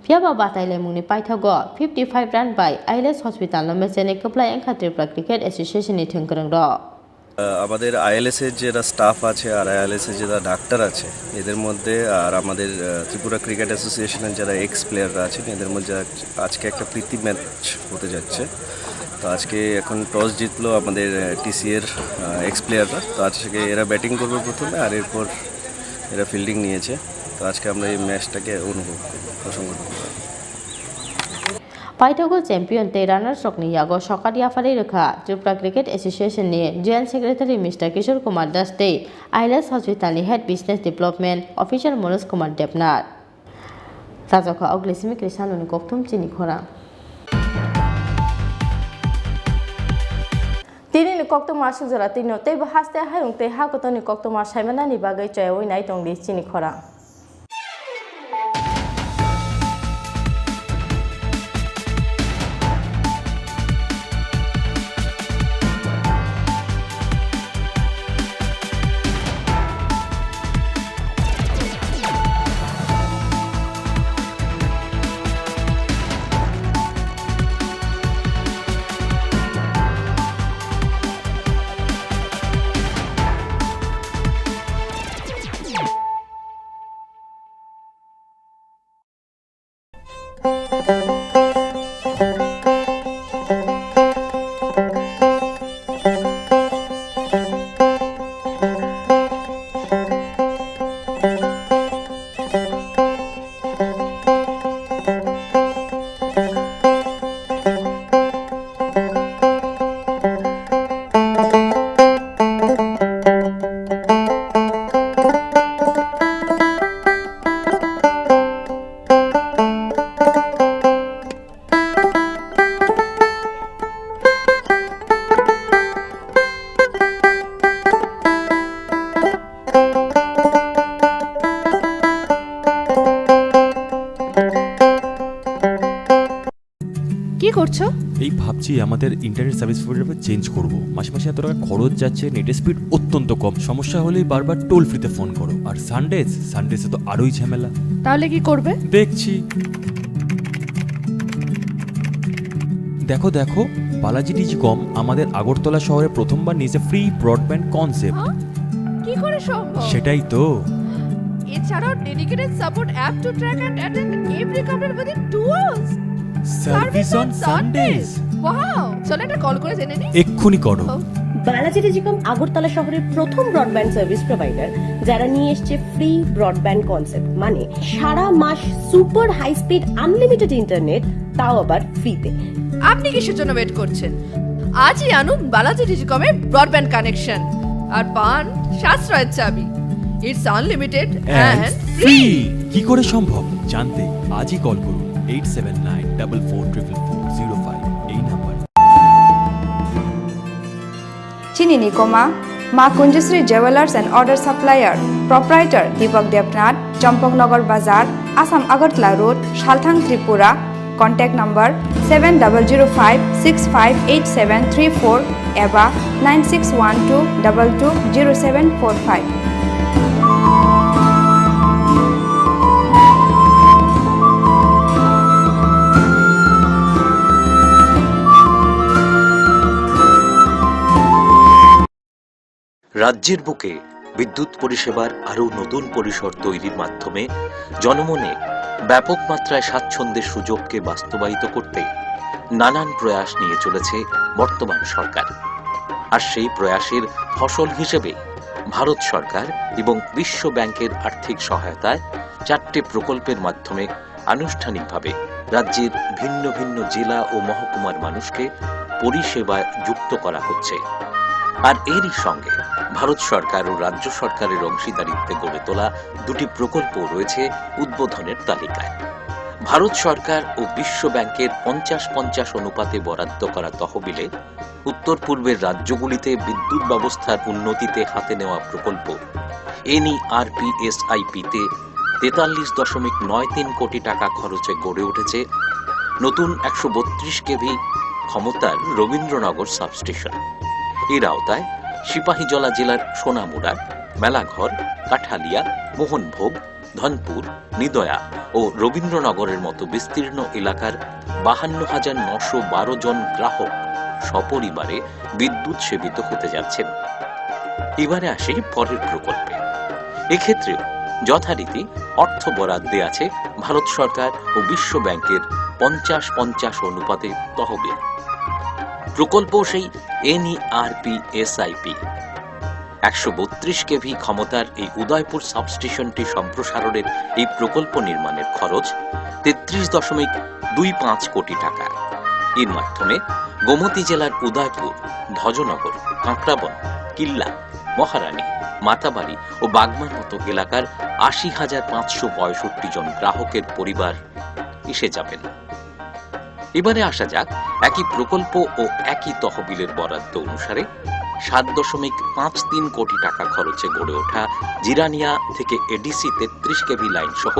Phiyaba batailaimungni paithago fifty five run bai I L S Hospital no mechene kwplai wngkha Tripura Cricket Association ni thwngkwrwng rok. আহ, আমাদের আইএলএস এর যারা স্টাফ আছে আর আইএলএস এর যারা ডাক্তার আছে, এদের মধ্যে আর আমাদের, আহ, ত্রিপুরা ক্রিকেট অ্যাসোসিয়েশনের যারা এক্স প্লেয়াররা আছেন, এদের মধ্যে আজ-, আজকে একটা প্রীতি ম্যাচ হতে যাচ্ছে। তো আজকে এখন টস জিতলো আমাদের, আহ, টিসিএ র, আহ, এক্স প্লেয়াররা। তো আজকে এরা ব্যাটিং করবে প্রথমে, আর এরপর এরা ফিল্ডিং নিয়েছে। তো আজকে আমরা এই ম্যাচটাকে অনুভব করবো, প্রশংসা করবো। Paithago champion tei runners rokni yago sokar yapharwi rwkha Tripura Cricket Association ni Joint Secretary Mister Kishore Kumar Das tei I L S Hospital ni Head Business Development Officer Manoj Kumar Debnath. Rajokha Oglisimi Krisano ni kokthum chini khorang. Tini ni koktwma aswk jora twi no tei bo haste hayung tei ha kotor ni koktwma saimanani bagwi chayawi nai tong di chini khorang. কি করছো? এই ভাবছি আমাদের internet service provider change করব। মাসে মাসে এত টাকা খরচ যাচ্ছে, নেটের স্পিড অত্যন্ত কম। সমস্যা হলেই বারবার টোল ফ্রিতে ফোন করো। আর সানডেজ, সানডেজে তো আরোই ঝামেলা। তাহলে কি করবে? দেখছি। দেখো, দেখো, বালাজি টিচিকম আমাদের আগরতলা শহরে প্রথমবার নিয়েছে ফ্রি ব্রডব্যান্ড কনসেপ্ট। হ্যাঁ? কি করে সম্ভব? সেটাই তো। এছাড়াও dedicated support app to track and attend every complaint within two hours. Service on Sundays. Wow, চলো একটা কল করে জেনে নিই। এক্ষুনি করো। ও। বালাজি টেলিকম আগরতলা শহরের প্রথম ব্রডব্যান্ড সার্ভিস প্রোভাইডার, যারা নিয়ে এসছে ফ্রি ব্রডব্যান্ড কনসেপ্ট, মানে সারা মাস super high speed unlimited internet, তাও আবার ফ্রিতে। আপনি কিসের জন্য ওয়েট করছেন? আজই আনুন বালাজি টেলিকমের ব্রডব্যান্ড কানেকশন আর পান সাশ্রয়ের চাবি। It's unlimited and free. কি করে সম্ভব জানতে আজই কল করুন eight seven nine double four triple four zero five এই number. Chini ni koma, Ma Kunjusri Jewelers and Order Supplier, Proprietor Deepak Debnath, Champaknagar Bazar, Assam Agartala Road, Salthang Tripura. Contact number seven double zero five six five eight seven three four eba nine six one two double two zero seven four five. রাজ্যের বুকে বিদ্যুৎ পরিষেবার আরও নতুন পরিসর তৈরির মাধ্যমে জনমনে ব্যাপক মাত্রায় স্বাচ্ছন্দ্যের সুযোগকে বাস্তবায়িত করতে নানান প্রয়াস নিয়ে চলেছে বর্তমান সরকার। আর সেই প্রয়াসের ফসল হিসেবে ভারত সরকার এবং বিশ্ব ব্যাংকের আর্থিক সহায়তায় চারটে প্রকল্পের মাধ্যমে আনুষ্ঠানিকভাবে রাজ্যের ভিন্ন ভিন্ন জেলা ও মহকুমার মানুষকে পরিষেবায় যুক্ত করা হচ্ছে। আর এরই সঙ্গে ভারত সরকার ও রাজ্য সরকারের অংশীদারিত্বে গড়ে তোলা দুটি প্রকল্প রয়েছে উদ্বোধনের তালিকায়। ভারত সরকার ও বিশ্ব ব্যাংকের পঞ্চাশ পঞ্চাশ অনুপাতে বরাদ্দ করা তহবিলে উত্তর পূর্বের রাজ্যগুলিতে বিদ্যুৎ ব্যবস্থার উন্নতিতে হাতে নেওয়া প্রকল্প এনইআরপিএসআইপিতে তেতাল্লিশ দশমিক নয় তিন কোটি টাকা খরচে গড়ে উঠেছে নতুন একশো বত্রিশ কেভি ক্ষমতার রবীন্দ্রনগর সাবস্টেশন। এর আওতায় সিপাহীজলা জেলার সোনামুড়া, মেলাঘর, কাঠালিয়া, মোহনভোগ, ধনপুর, নিদয়া ও রবীন্দ্রনগরের মতো বিস্তীর্ণ এলাকার বাহান্ন হাজার নশো বারো জন গ্রাহক সপরিবারে বিদ্যুৎ সেবিত হতে যাচ্ছেন। এবারে আসি পরের প্রকল্পে। এক্ষেত্রেও যথারীতি অর্থ বরাদ্দে আছে ভারত সরকার ও বিশ্ব ব্যাংকের পঞ্চাশ পঞ্চাশ অনুপাতে তহবিল। প্রকল্প সেই এনইআরপিএসআইপি। একশো বত্রিশ কেভি ক্ষমতার এই উদয়পুর সাবস্টেশনটি সম্প্রসারণের এই প্রকল্প নির্মাণের খরচ তেত্রিশ দশমিক দুই পাঁচ কোটি টাকা। এর মাধ্যমে গোমতী জেলার উদয়পুর, ভজনগর, কাঁকড়াবন, কিল্লা, মহারানী, মাতাবাড়ি ও বাগমার মতো এলাকার আশি হাজার পাঁচশো পঁয়ষট্টি জন গ্রাহকের পরিবার এসে যাবেন। এবারে আসা যাক একই প্রকল্প ও একই তহবিলের বরাদ্দ অনুসারে সাত দশমিক পাঁচ তিন কোটি টাকা খরচে গড়ে ওঠা জিরানিয়া থেকে এডিসি তেত্রিশ কেভি লাইন সহ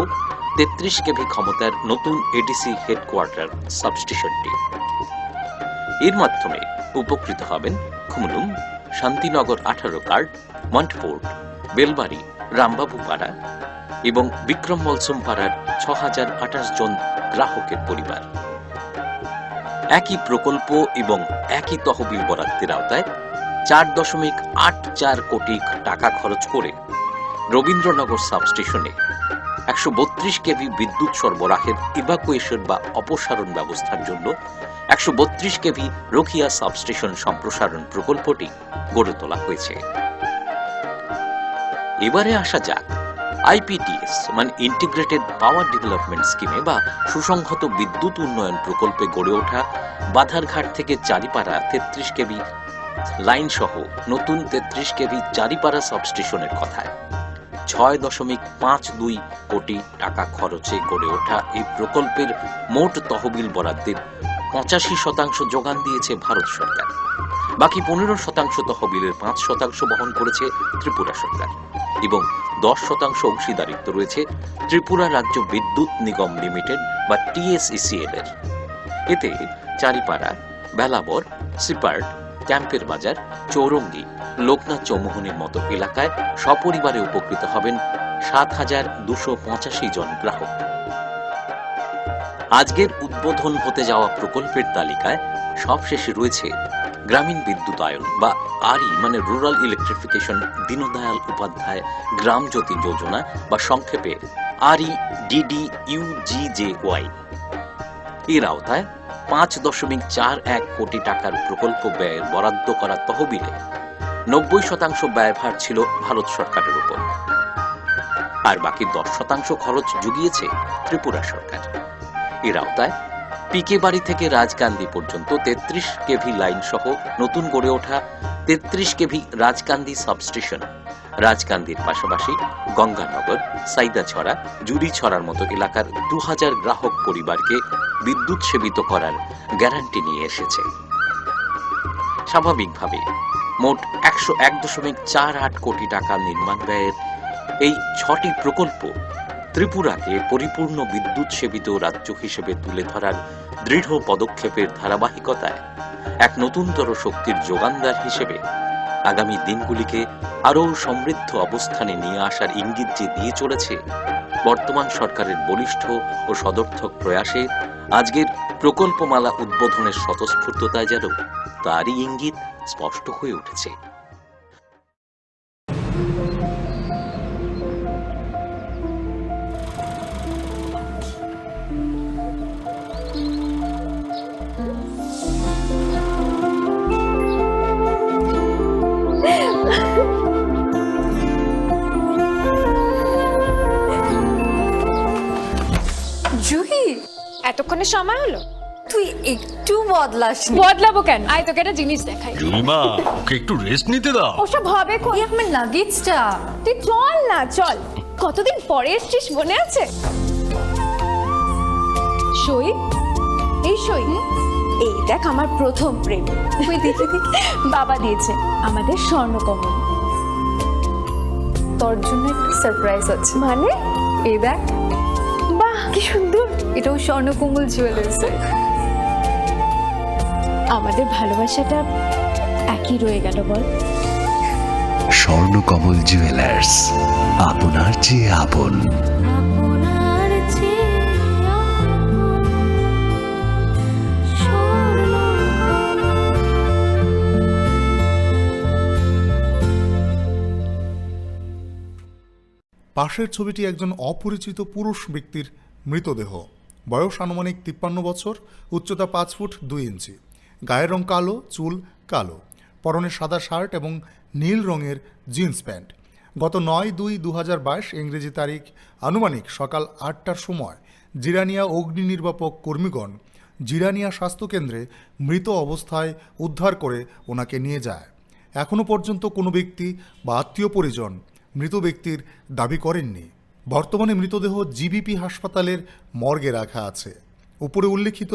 তেত্রিশ কেভি ক্ষমতার নতুন এডিসি হেডকোয়ার্টার সাবস্টেশনটি। এর মাধ্যমে উপকৃত হবেন খুমুলুং, শান্তিনগর আঠারো কার্ড, মন্টফোর্ড, বেলবাড়ি, রামবাবুপাড়া এবং বিক্রম মলসম পাড়ার ছ হাজার আঠাশ জন গ্রাহকের পরিবার। একই প্রকল্প এবং একই তহবিল বরাদ্দের আওতায় চার দশমিক আট চার কোটি টাকা খরচ করে রবীন্দ্রনগর সাবস্টেশনে একশো বত্রিশ কেভি বিদ্যুৎ সরবরাহের ইভাকুয়েশন বা অপসারণ ব্যবস্থার জন্য একশো বত্রিশ কেভি রোখিয়া সাবস্টেশন সম্প্রসারণ প্রকল্পটি গড়ে তোলা হয়েছে। এবারে আসা যাক আইপিটিএস, মানে ইন্টিগ্রেটেড পাওয়ার ডেভেলপমেন্ট স্কিমে বা সুসংহত বিদ্যুৎ উন্নয়ন প্রকল্পে গড়ে ওঠা বাধারঘাট থেকে চারিপাড়া তেত্রিশ কেভি লাইন সহ নতুন তেত্রিশ কেভি চারিপাড়া সাবস্টেশনের কথায়। ছয় দশমিক পাঁচ দুই কোটি টাকা খরচে গড়ে ওঠা এই প্রকল্পের মোট তহবিল বরাদ্দের পঁচাশি শতাংশ যোগান দিয়েছে ভারত সরকার। বাকি পনেরো শতাংশ তহবিলের পাঁচ শতাংশ বহন করেছে ত্রিপুরা সরকার এবং দশ শতাংশ অংশীদারিত্ব রয়েছে ত্রিপুরা রাজ্য বিদ্যুৎ নিগম লিমিটেড বা টিএসইসিএল এর। এতে চারিপাড়া, বেলাবর, সিপার্ট, ক্যাম্পের বাজার, চৌরঙ্গি, লোকনাথ চৌমুহনীর মতো এলাকায় সপরিবারে উপকৃত হবেন সাত হাজার দুশো পঁচাশি জন গ্রাহক। আজকের উদ্বোধন হতে যাওয়া প্রকল্পের তালিকায় সবশেষে রয়েছে গ্রামীণ বিদ্যুতায়ন বা আরই মানে রুরাল ইলেকট্রিফিকেশন দীনদয়াল উপাধ্যায় গ্রাম জ্যোতি যোজনা বা সংক্ষেপে আরই ডিডিইউজিজেওয়াই এর আওতায় পাঁচ দশমিক চার এক কোটি টাকার প্রকল্প ব্যয়ের বরাদ্দ করা তহবিলে নব্বই শতাংশ ব্যয়ভার ছিল ভারত সরকারের উপর, আর বাকি দশ শতাংশ খরচ জুগিয়েছে ত্রিপুরা সরকার। এর আওতায় পিকে বাড়ি থেকে রাজকান্দি পর্যন্ত তেত্রিশ কেভি লাইন সহ নতুন গড়ে ওঠা তেত্রিশ কেভি রাজকান্দি সাবস্টেশন, রাজকান্দির পাশাপাশি গঙ্গানগর, সাইদাছড়া, জুড়িছড়ার মতো এলাকার দু হাজার গ্রাহক পরিবারকে বিদ্যুৎ সেবিত করার গ্যারান্টি নিয়ে এসেছে। স্বাভাবিকভাবে মোট একশো এক দশমিক চার আট কোটি টাকা নির্মাণ ব্যয়ের এই ছটি প্রকল্প ত্রিপুরাকে পরিপূর্ণ বিদ্যুৎ সেবিত রাজ্য হিসেবে তুলে ধরার দৃঢ় পদক্ষেপের ধারাবাহিকতায় এক নতুনতর শক্তির যোগানদার হিসেবে আগামী দিনগুলিকে আরও সমৃদ্ধ অবস্থানে নিয়ে আসার ইঙ্গিত যে দিয়ে চলেছে, বর্তমান সরকারের বলিষ্ঠ ও সদর্থক প্রয়াসে আজকের প্রকল্পমালা উদ্বোধনের স্বতঃস্ফূর্ততায় যেন তারই ইঙ্গিত স্পষ্ট হয়ে উঠেছে। জুহি, এতক্ষণে সময় হলো? তুই একটু বদলাসনি। বদলাবো কেন? আয়, তোকে একটা জিনিস দেখাই। জুলিমা, ওকে একটু রেস্ট নিতে দাও। ওসব হবে কোন? এই আমার লাগেজটা। তুই চল না, চল। কতদিন পরে এসছিস, মনে আছে? সই, এই সই। এই দেখ, আমার প্রথম প্রেম। ওই দেখি, দেখি। বাবা দিয়েছে আমাদের স্বর্ণকমল। তোর জন্য একটা সারপ্রাইজ আছে। মানে? এই দেখ। বাহ, কি সুন্দর। এটাও স্বর্ণকমল জুয়েলার্সের। আমাদের ভালোবাসাটা একই রয়ে গেল, বল? স্বর্ণকমল জুয়েলার্স, আপনার চেয়ে আপন। আপনার চেয়ে আপন। পাশের ছবিটি একজন অপরিচিত পুরুষ ব্যক্তির মৃতদেহ। বয়স আনুমানিক তিপ্পান্ন বছর, উচ্চতা পাঁচ ফুট দুই ইঞ্চি, গায়ের রং কালো, চুল কালো, পরনে সাদা শার্ট এবং নীল রঙের জিন্স প্যান্ট। গত নয় দুই দু হাজার বাইশ ইংরেজি তারিখ আনুমানিক সকাল আটটার সময় জিরানিয়া অগ্নি নির্বাপক কর্মীগণ জিরানিয়া স্বাস্থ্যকেন্দ্রে মৃত অবস্থায় উদ্ধার করে ওনাকে নিয়ে যায়। এখনও পর্যন্ত কোনো ব্যক্তি বা আত্মীয় পরিজন মৃত ব্যক্তির দাবি করেননি। বর্তমানে মৃতদেহ জিবিপি হাসপাতালের মর্গে রাখা আছে। উপরে উল্লেখিত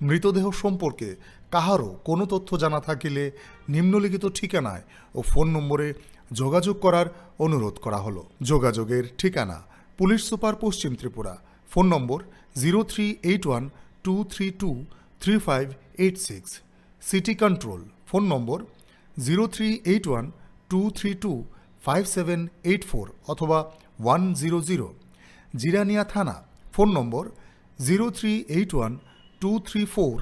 মৃতদেহ সম্পর্কে কাহারও কোনো তথ্য জানা থাকিলে নিম্নলিখিত ঠিকানায় ও ফোন নম্বরে যোগাযোগ করার অনুরোধ করা হলো। যোগাযোগের ঠিকানা: পুলিশ সুপার, পশ্চিম Tripura. Phone number: zero three eight one two three two three five eight six. City control, phone number zero three eight one two three two five seven eight four অথবা ওয়ান জিরো জিরো। জিরানিয়া থানা, phone number zero three eight one two three four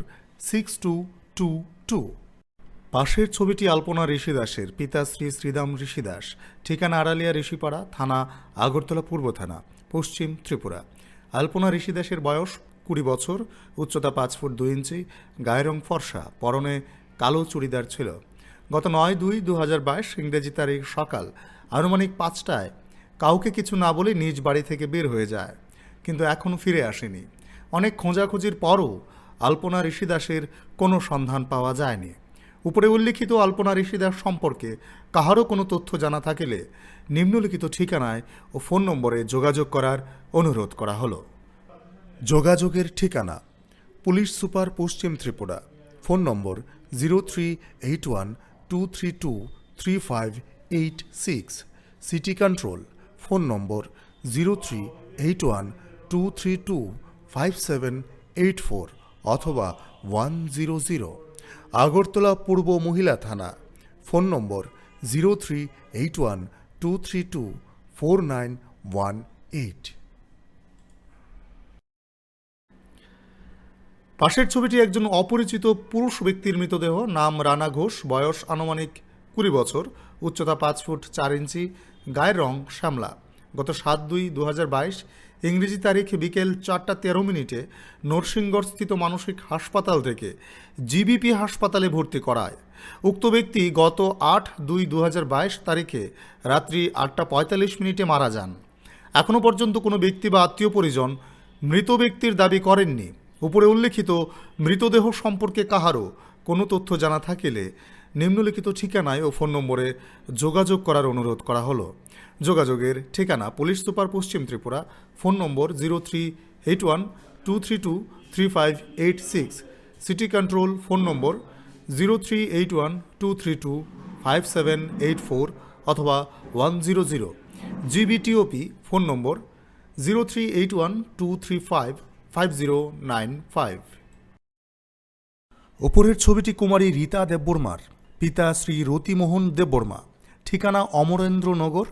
six two two two. পাশের ছবিটি আলপনা ঋষি দাসের, পিতা শ্রী শ্রীদাম ঋষি দাস, ঠিকানা আড়ালিয়া ঋষিপাড়া, থানা আগরতলা পূর্ব থানা, পশ্চিম ত্রিপুরা। আলপনা ঋষি দাসের বয়স কুড়ি বছর, উচ্চতা পাঁচ ফুট দুই ইঞ্চি, গায়ের রং ফর্সা, পরনে কালো চুড়িদার ছিল। গত নয় দুই দু হাজার বাইশ ইংরেজি তারিখ সকাল আনুমানিক পাঁচটায় কাউকে কিছু না বলে নিজ বাড়ি থেকে বের হয়ে যায়, কিন্তু এখনও ফিরে আসেনি। অনেক খোঁজাখুঁজির পরও আলপনা ঋষি দাসের কোনো সন্ধান পাওয়া যায়নি। উপরে উল্লিখিত আলপনা ঋষি দাস সম্পর্কে কাহারও কোনো তথ্য জানা থাকিলে নিম্নলিখিত ঠিকানায় ও ফোন নম্বরে যোগাযোগ করার অনুরোধ করা হলো। যোগাযোগের ঠিকানা: পুলিশ সুপার, পশ্চিম Tripura. Phone number zero three eight one two three two three five eight six. City control, phone number zero three eight one two three two five seven eight four অথবা ওয়ান জিরো জিরো। আগরতলা পূর্ব মহিলা থানা, phone number zero three eight one two three two four nine one eight. পাশের ছবিটি একজন অপরিচিত পুরুষ ব্যক্তির মৃতদেহ। নাম রানা ঘোষ, বয়স আনুমানিক কুড়ি বছর, উচ্চতা পাঁচ ফুট চার ইঞ্চি, গায়ের রং শ্যামলা। গত সাত দুই দু হাজার বাইশ ইংরেজি তারিখ বিকেল চারটা তেরো মিনিটে নরসিংগড়স্থিত মানসিক হাসপাতাল থেকে জিবিপি হাসপাতালে ভর্তি করায়। উক্ত ব্যক্তি গত আট দুই দু হাজার বাইশ তারিখে রাত্রি আটটা পঁয়তাল্লিশ মিনিটে মারা যান। এখনও পর্যন্ত কোনো ব্যক্তি বা আত্মীয় পরিজন মৃত ব্যক্তির দাবি করেননি। উপরে উল্লেখিত মৃতদেহ সম্পর্কে কাহারও কোনো তথ্য জানা থাকিলে নিম্নলিখিত ঠিকানায় ও ফোন নম্বরে যোগাযোগ করার অনুরোধ করা হলো। যোগাযোগের ঠিকানা: পুলিশ সুপার, পশ্চিম Tripura. Phone number zero three eight one two three two three five eight six. City control phone number zero three eight one two three two five seven eight four অথবা one zero zero. GBTOP phone number zero three eight one two three five five zero nine five. উপরের ছবিটি কুমারী রীতা দেববর্মার, পিতা শ্রী রতিমোহন দেববর্মা, ঠিকানা অমরেন্দ্রনগর,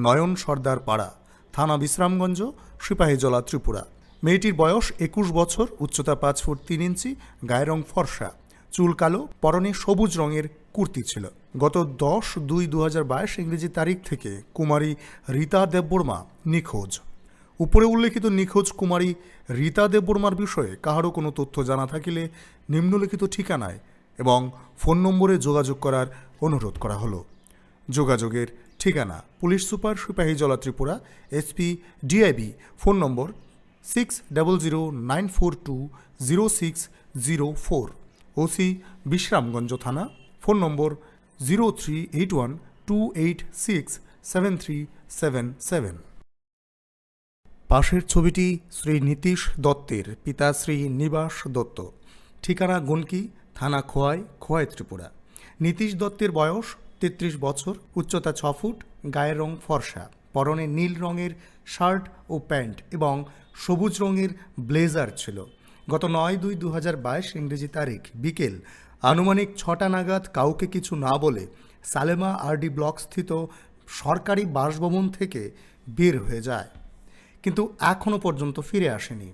নয়ন সর্দার পাড়া, থানা বিশ্রামগঞ্জ, সিপাহীজলা, ত্রিপুরা। মেয়েটির বয়স একুশ বছর, উচ্চতা পাঁচ ফুট তিন ইঞ্চি, গায়ের রং ফর্সা, চুল কালো, পরনে সবুজ রঙের কুর্তি ছিল। গত দশ দুই দু হাজার বাইশ ইংরেজি তারিখ থেকে কুমারী রীতা দেববর্মা নিখোঁজ। উপরে উল্লেখিত নিখোঁজ কুমারী রীতা দেববর্মার বিষয়ে কাহারও কোনো তথ্য জানা থাকিলে নিম্নলিখিত ঠিকানায় এবং ফোন নম্বরে যোগাযোগ করার অনুরোধ করা হলো। যোগাযোগের ঠিকানা: police super, Sepahijala, Tripura, SP, DIB. Phone number six double zero nine four two zero six zero four. OC, Bishramganj থানা। Phone number zero three eight one two eight six seven three seven seven. পাশের ছবিটি শ্রী নীতিশ দত্তের, পিতা শ্রী নিবাস দত্ত, ঠিকানা গুনকি, থানা খোয়াই, খোয়াই, ত্রিপুরা। নীতিশ দত্তের বয়স তেত্রিশ বছর, উচ্চতা ছ ফুট, গায়ের রং ফর্সা, পরনে নীল রঙের শার্ট ও প্যান্ট এবং সবুজ রঙের ব্লেজার ছিল। গত নয় দুই দু হাজার বাইশ ইংরেজি তারিখ বিকেল আনুমানিক ছটা নাগাদ কাউকে কিছু না বলে সালেমা আরডি ব্লক স্থিত সরকারি বাসভবন থেকে বের হয়ে যায়, কিন্তু এখনও পর্যন্ত ফিরে আসেনি।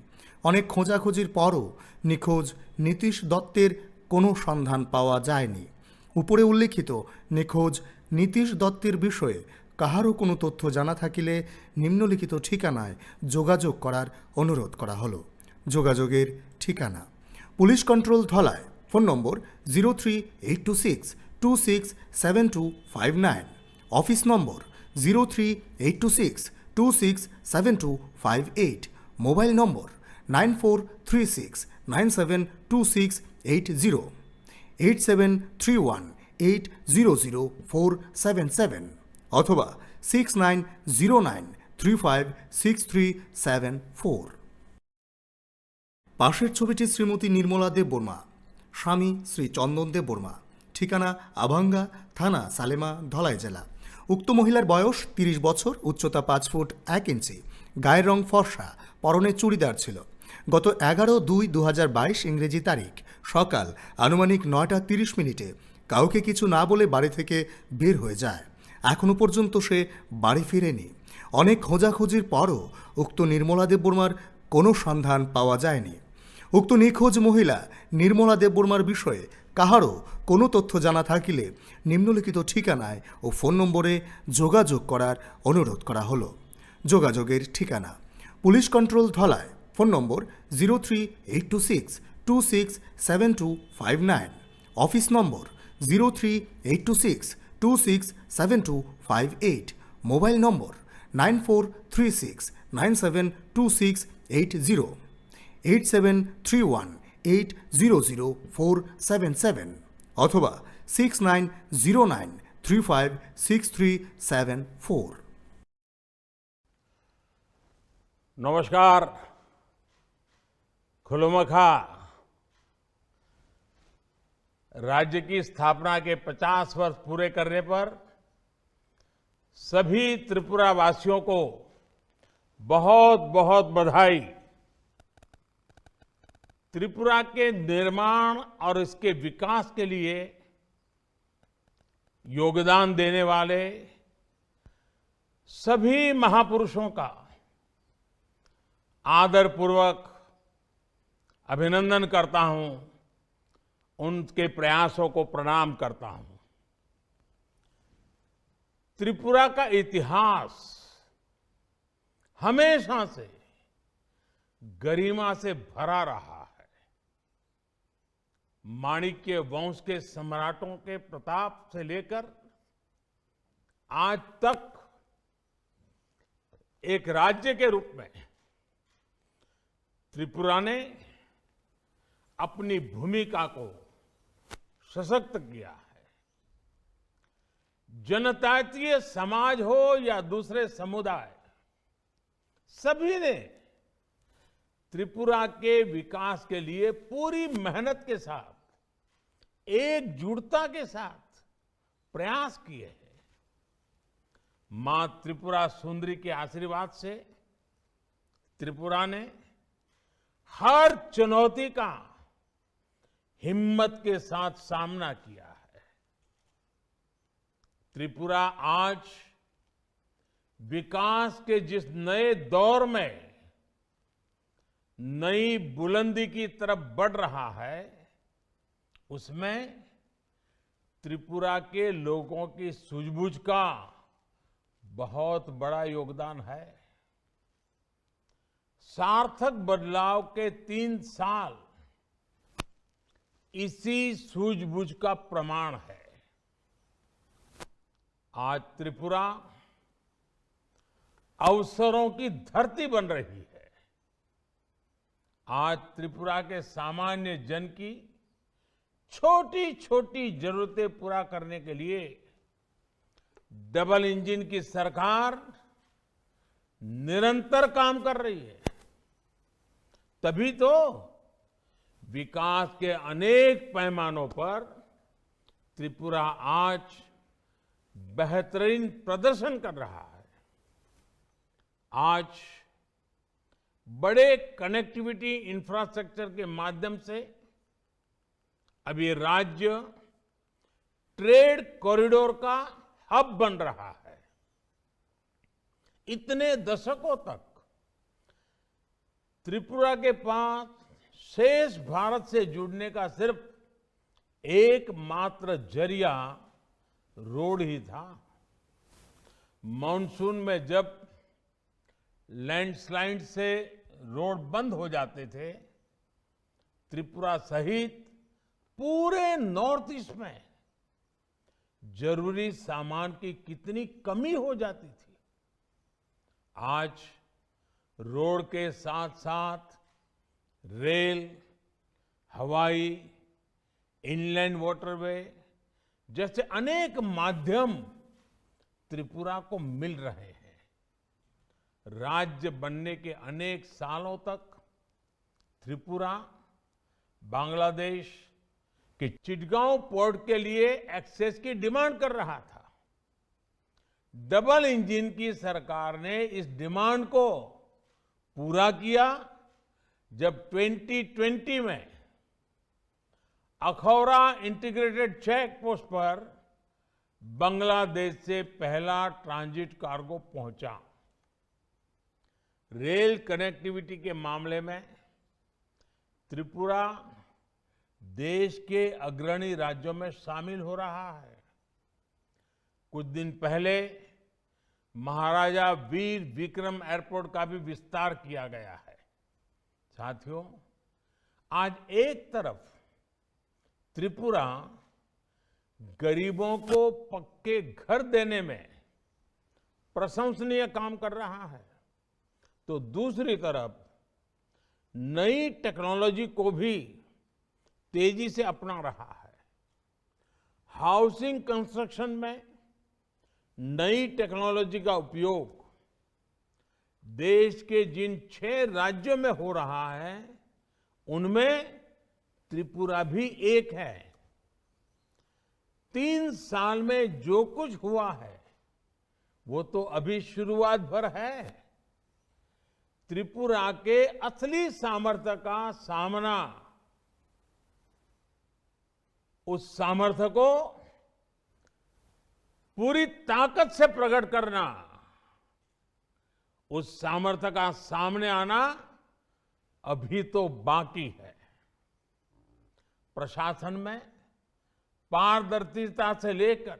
অনেক খোঁজাখুঁজির পরও নিখোঁজ নীতিশ দত্তের কোনো সন্ধান পাওয়া যায়নি। উপরে উল্লেখিত নিখোঁজ নীতিশ দত্তের বিষয়ে কাহারও কোনো তথ্য জানা থাকিলে নিম্নলিখিত ঠিকানায় যোগাযোগ করার অনুরোধ করা হলো। যোগাযোগের ঠিকানা: police control Dhalai, phone number zero three eight two six two six seven two five nine, office number zero three eight two six two six seven two five eight, mobile number nine four three six nine seven two six eight zero, eight seven three one eight zero zero four seven seven অথবা six nine zero nine three five six three seven four. পাশের ছবিটি শ্রীমতী নির্মলা দেববর্মা, স্বামী শ্রী চন্দন দেববর্মা, ঠিকানা আভাঙ্গা, থানা সালেমা, ধলাই জেলা। উক্ত মহিলার বয়স তিরিশ বছর, উচ্চতা পাঁচ ফুট এক ইঞ্চি, গায়ের রং ফর্সা, পরনে চুড়িদার ছিল। গত এগারো দুই দু হাজার বাইশ ইংরেজি তারিখ সকাল আনুমানিক নয়টা তিরিশ মিনিটে কাউকে কিছু না বলে বাড়ি থেকে বের হয়ে যায়। এখনও পর্যন্ত সে বাড়ি ফিরেনি। অনেক খোঁজাখুঁজির পরও উক্ত নির্মলা দেববর্মার কোনো সন্ধান পাওয়া যায়নি। উক্ত নিখোঁজ মহিলা নির্মলা দেববর্মার বিষয়ে কাহারও কোনো তথ্য জানা থাকিলে নিম্নলিখিত ঠিকানায় ও ফোন নম্বরে যোগাযোগ করার অনুরোধ করা হলো। যোগাযোগের ঠিকানা: police control Dhalai, phone number zero three eight two six two six seven two five nine, office number zero three eight two six two six seven two five eight, mobile number nine four three six nine seven two six eight zero, eight seven three one eight zero zero four seven seven অথবা six nine zero nine three five six three seven four. नमस्कार। खुलमखा। राज्य की स्थापना के पचास वर्ष पूरे करने पर सभी त्रिपुरा वासियों को बहुत बहुत बधाई। त्रिपुरा के निर्माण और इसके विकास के लिए योगदान देने वाले सभी महापुरुषों का आदरपूर्वक अभिनंदन करता हूं, उनके प्रयासों को प्रणाम करता हूं। त्रिपुरा का इतिहास हमेशा से गरिमा से भरा रहा है। माणिक्य वंश के सम्राटों के प्रताप से लेकर आज तक एक राज्य के रूप में त्रिपुरा ने अपनी भूमिका को सशक्त किया है। जनजातीय समाज हो या दूसरे समुदाय, सभी ने त्रिपुरा के विकास के लिए पूरी मेहनत के साथ, एकजुटता के साथ प्रयास किए हैं। मां त्रिपुरा सुंदरी के आशीर्वाद से त्रिपुरा ने हर चुनौती का हिम्मत के साथ सामना किया है। त्रिपुरा आज विकास के जिस नए दौर में नई बुलंदी की तरफ बढ़ रहा है, उसमें त्रिपुरा के लोगों की सूझबूझ का बहुत बड़ा योगदान है। सार्थक बदलाव के तीन साल इसी सूझबूझ का प्रमाण है। आज त्रिपुरा अवसरों की धरती बन रही है। आज त्रिपुरा के सामान्य जन की छोटी-छोटी जरूरतें पूरा करने के लिए डबल इंजन की सरकार निरंतर काम कर रही है। तभी तो विकास के अनेक पैमानों पर त्रिपुरा आज बेहतरीन प्रदर्शन कर रहा है। आज बड़े कनेक्टिविटी इंफ्रास्ट्रक्चर के माध्यम से अब ये राज्य ट्रेड कॉरिडोर का हब बन रहा है। इतने दशकों तक त्रिपुरा के पास शेष भारत से जुड़ने का सिर्फ एकमात्र जरिया रोड ही था। मानसून में जब लैंडस्लाइड से रोड बंद हो जाते थे, त्रिपुरा सहित पूरे नॉर्थ ईस्ट में जरूरी सामान की कितनी कमी हो जाती थी। आज रोड के साथ-साथ रेल, हवाई, इनलैंड वाटरवे जैसे अनेक माध्यम त्रिपुरा को मिल रहे हैं। राज्य बनने के अनेक सालों तक त्रिपुरा बांग्लादेश के चिटगांव पोर्ट के लिए एक्सेस की डिमांड कर रहा था। डबल इंजन की सरकार ने इस डिमांड को पूरा किया, जब ट्वेंटी ट्वेंटी में अखौरा इंटीग्रेटेड चेक पोस्ट पर बांग्लादेश से पहला ट्रांजिट कार्गो पहुंचा। रेल कनेक्टिविटी के मामले में त्रिपुरा देश के अग्रणी राज्यों में शामिल हो रहा है। कुछ दिन पहले महाराजा वीर विक्रम एयरपोर्ट का भी विस्तार किया गया है। साथियों, आज एक तरफ त्रिपुरा गरीबों को पक्के घर देने में प्रशंसनीय काम कर रहा है, तो दूसरी तरफ नई टेक्नोलॉजी को भी तेजी से अपना रहा है। हाउसिंग कंस्ट्रक्शन में नई टेक्नोलॉजी का उपयोग देश के जिन छह राज्यों में हो रहा है, उनमें त्रिपुरा भी एक है। तीन साल में जो कुछ हुआ है, वो तो अभी शुरुआत भर है। त्रिपुरा के असली सामर्थ्य का सामना, उस सामर्थ्य को पूरी ताकत से प्रकट करना, उस सामर्थ्य का सामने आना अभी तो बाकी है। प्रशासन में पारदर्शिता से लेकर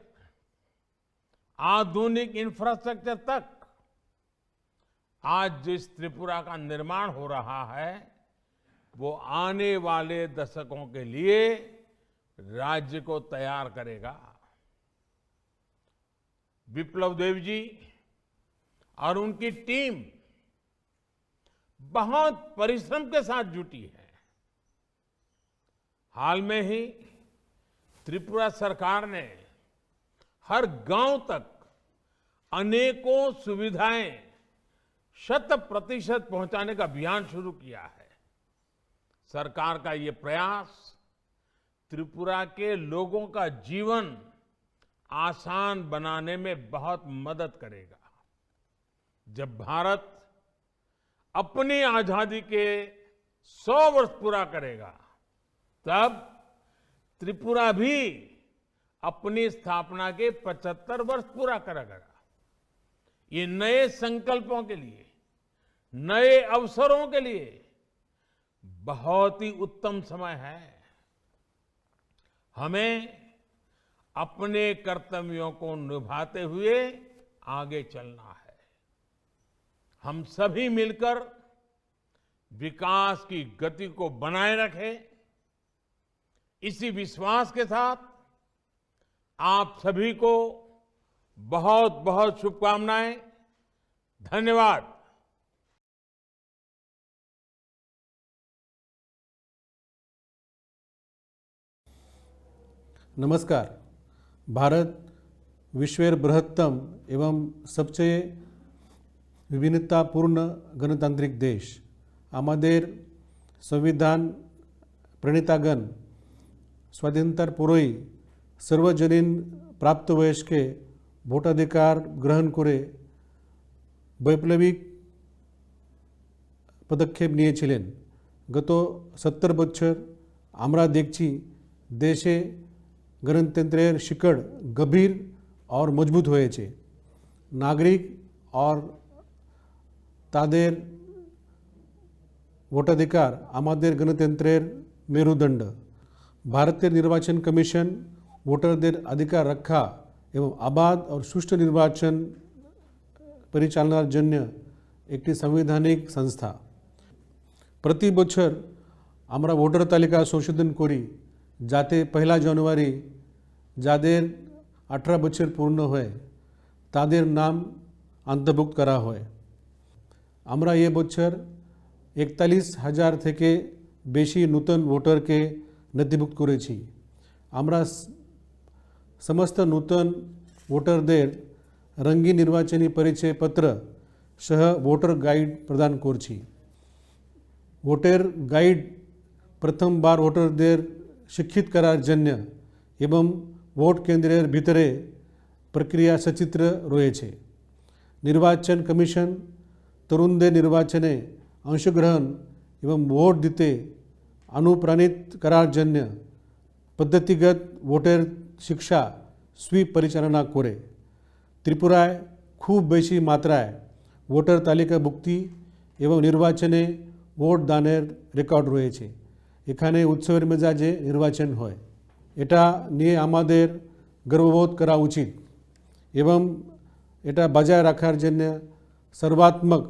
आधुनिक इंफ्रास्ट्रक्चर तक, आज जिस त्रिपुरा का निर्माण हो रहा है, वो आने वाले दशकों के लिए राज्य को तैयार करेगा। विप्लव देव जी और उनकी टीम बहुत परिश्रम के साथ जुटी है। हाल में ही त्रिपुरा सरकार ने हर गांव तक अनेकों सुविधाएं शत प्रतिशत पहुंचाने का अभियान शुरू किया है। सरकार का ये प्रयास त्रिपुरा के लोगों का जीवन आसान बनाने में बहुत मदद करेगा। जब भारत अपनी आजादी के सौ वर्ष पूरा करेगा, तब त्रिपुरा भी अपनी स्थापना के पचहत्तर वर्ष पूरा करेगा। ये नए संकल्पों के लिए, नए अवसरों के लिए बहुत ही उत्तम समय है। हमें अपने कर्तव्यों को निभाते हुए आगे चलना है। हम सभी मिलकर विकास की गति को बनाए रखें। इसी विश्वास के साथ आप सभी को बहुत बहुत शुभकामनाएं। धन्यवाद। नमस्कार। भारत विश्वेर बृहत्तम एवं सबसे विभिन्नतापूर्ण गणतांत्रिक देश। আমাদের সংবিধান প্রণেতাগণ স্বাধীনতার পরেই সার্বজনীন প্রাপ্তবয়স্কে ভোটাধিকার গ্রহণ করে বৈপ্লবিক পদক্ষেপ নিয়েছিলেন। গত সত্তর বছর আমরা দেখছি দেশে গণতন্ত্রের শিকড় গভীর আর মজবুত হয়েছে। নাগরিক আর তাদের ভোটাধিকার আমাদের গণতন্ত্রের মেরুদণ্ড। ভারতের নির্বাচন কমিশন ভোটারদের অধিকার রক্ষা এবং অবাধ ও সুষ্ঠু নির্বাচন পরিচালনার জন্য একটি সাংবিধানিক সংস্থা। প্রতি বছর আমরা ভোটার তালিকা সংশোধন করি, যাতে পয়লা জানুয়ারি যাদের আঠারো বছর পূর্ণ হয়, তাদের নাম অন্তর্ভুক্ত করা হয়। আমরা এ বছর একতাল্লিশ হাজার থেকে বেশি নতুন ভোটারকে নথিভুক্ত করেছি। আমরা স-, সমস্ত নতুন ভোটারদের রঙিন নির্বাচনী পরিচয় পত্র সহ ভোটার গাইড প্রদান করছি। ভোটার গাইড প্রথমবার ভোটারদের শিক্ষিত করার জন্য এবং ভোট কেন্দ্রের ভিতরে প্রক্রিয়া সচিত্র রয়েছে। নির্বাচন কমিশন তরুণদের নির্বাচনে অংশগ্রহণ এবং ভোট দিতে অনুপ্রাণিত করার জন্য পদ্ধতিগত ভোটার শিক্ষা সুইপ পরিচালনা করে। ত্রিপুরায় খুব বেশি মাত্রায় ভোটার তালিকাভুক্তি এবং নির্বাচনে ভোট দানের রেকর্ড রয়েছে। এখানে উৎসবের মেজাজে নির্বাচন হয়। এটা নিয়ে আমাদের গর্ববোধ করা উচিত এবং এটা বজায় রাখার জন্য সর্বাত্মক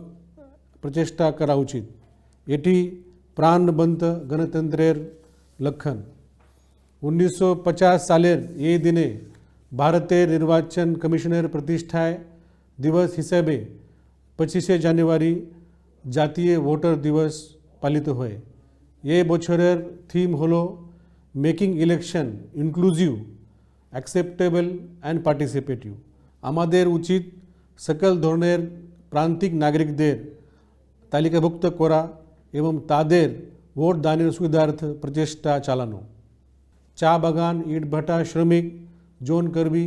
প্রচেষ্টা করা উচিত। এটি প্রাণবন্ত গণতন্ত্রের লক্ষণ। উনিশশো পঞ্চাশ সালের এই দিনে ভারতের নির্বাচন কমিশনের প্রতিষ্ঠায় দিবস হিসেবে পঁচিশে জানুয়ারি জাতীয় ভোটার দিবস পালিত হয়। এই বছরের থিম হলো making election inclusive, acceptable and participative. আমাদের উচিত সকল ধরনের প্রান্তিক নাগরিকদের তালিকাভুক্ত করা এবং তাদের ভোট দানের সুবিধার্থে প্রচেষ্টা চালানো। চা বাগান, ইটভাটা শ্রমিক, যৌন কর্মী,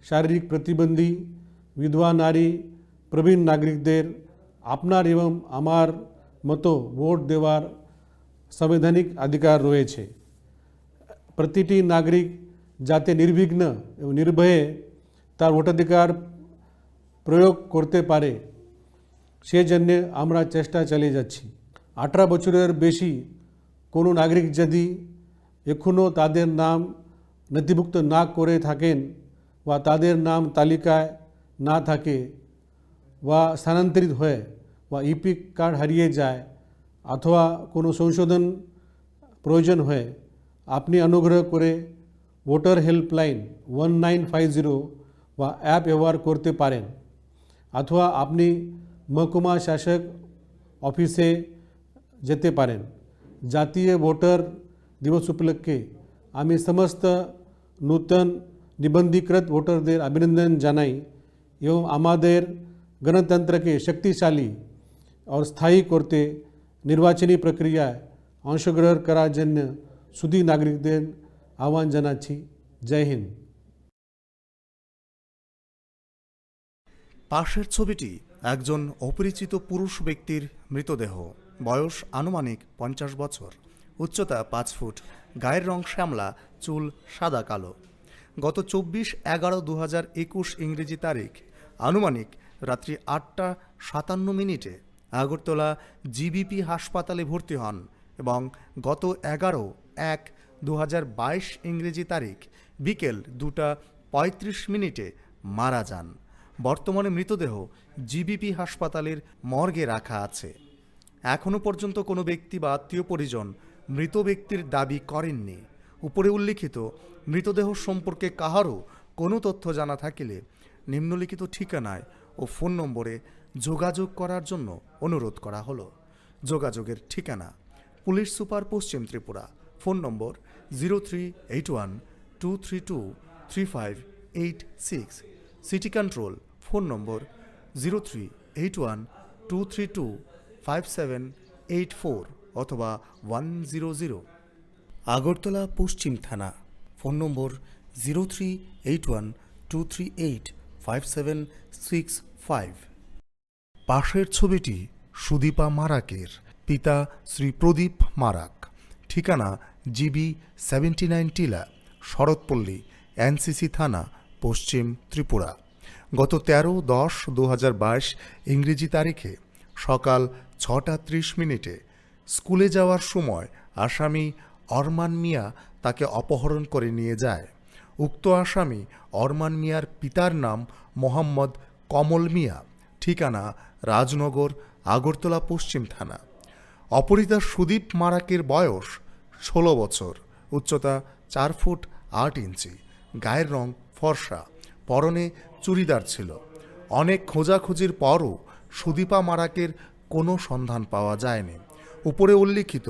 শারীরিক প্রতিবন্ধী, বিধবা নারী, প্রবীণ নাগরিকদের আপনার এবং আমার মতো ভোট দেওয়ার সাংবিধানিক অধিকার রয়েছে। প্রতিটি নাগরিক যাতে নির্বিঘ্ন এবং নির্ভয়ে তার ভোটাধিকার প্রয়োগ করতে পারে, সেজন্য আমরা চেষ্টা চালিয়ে যাচ্ছি। আঠারো বছরের বেশি কোনো নাগরিক যদি এখনও তাদের নাম নথিভুক্ত না করে থাকেন বা তাদের নাম তালিকায় না থাকে বা স্থানান্তরিত হয়ে বা ইপিক কার্ড হারিয়ে যায় অথবা কোনো সংশোধন প্রয়োজন হয়, আপনি অনুগ্রহ করে voter helpline one nine five zero বা অ্যাপ ব্যবহার করতে পারেন, অথবা আপনি মহকুমা শাসক অফিসে যেতে পারেন। জাতীয় ভোটার দিবস উপলক্ষে আমি সমস্ত নূতন নিবন্ধীকৃত ভোটারদের অভিনন্দন জানাই এবং আমাদের গণতন্ত্রকে শক্তিশালী ও স্থায়ী করতে নির্বাচনী প্রক্রিয়ায় অংশগ্রহণ করার জন্য সুধী নাগরিকদের আহ্বান জানাচ্ছি। জয় হিন্দ। পাশের ছবিটি একজন অপরিচিত পুরুষ ব্যক্তির মৃতদেহ। বয়স আনুমানিক পঞ্চাশ বছর, উচ্চতা পাঁচ ফুট, গায়ের রং শ্যামলা, চুল সাদা কালো। গত চব্বিশ এগারো দু হাজার একুশ ইংরেজি তারিখ আনুমানিক রাত্রি আটটা সাতান্ন মিনিটে আগরতলা জিবিপি হাসপাতালে ভর্তি হন এবং গত এগারো এক দু হাজার বাইশ ইংরেজি তারিখ বিকেল দুটা পঁয়ত্রিশ মিনিটে মারা যান। বর্তমানে মৃতদেহ জিবিপি হাসপাতালের মর্গে রাখা আছে। এখনও পর্যন্ত কোনো ব্যক্তি বা আত্মীয় পরিজন মৃত ব্যক্তির দাবি করেননি। উপরে উল্লিখিত মৃতদেহ সম্পর্কে কাহারও কোনো তথ্য জানা থাকিলে নিম্নলিখিত ঠিকানায় ও ফোন নম্বরে যোগাযোগ করার জন্য অনুরোধ করা হলো। যোগাযোগের ঠিকানা: পুলিশ সুপার, পশ্চিম Tripura, phone number zero three eight one two three two three five eight six, city control, phone number zero three eight one two three two five seven eight four অথবা ওয়ান জিরো জিরো। আগরতলা পশ্চিম থানা, phone number zero three eight one two three eight five seven six five. পাশের ছবিটি সুদীপা মারাকের, পিতা শ্রী প্রদীপ মারাক, ঠিকানা GB seventy nine টিলা, শরৎপল্লী, এনসিসি থানা, পশ্চিম ত্রিপুরা। গত তেরো দশ দু হাজার বাইশ ইংরেজি তারিখে সকাল ছটা ত্রিশ মিনিটে স্কুলে যাওয়ার সময় আসামি অরমান মিয়া তাকে অপহরণ করে নিয়ে যায়। উক্ত আসামি অরমান মিয়ার পিতার নাম মোহাম্মদ কমল মিয়া, ঠিকানা রাজনগর, আগরতলা পশ্চিম থানা। অপহৃতা সুদীপ মারাকের বয়স ষোলো বছর, উচ্চতা চার ফুট আট ইঞ্চি, গায়ের রং ফর্সা, পরনে চুড়িদার ছিল। অনেক খোঁজাখুঁজির পরও সুদীপা মারাকের কোনো সন্ধান পাওয়া যায়নি। উপরে উল্লিখিত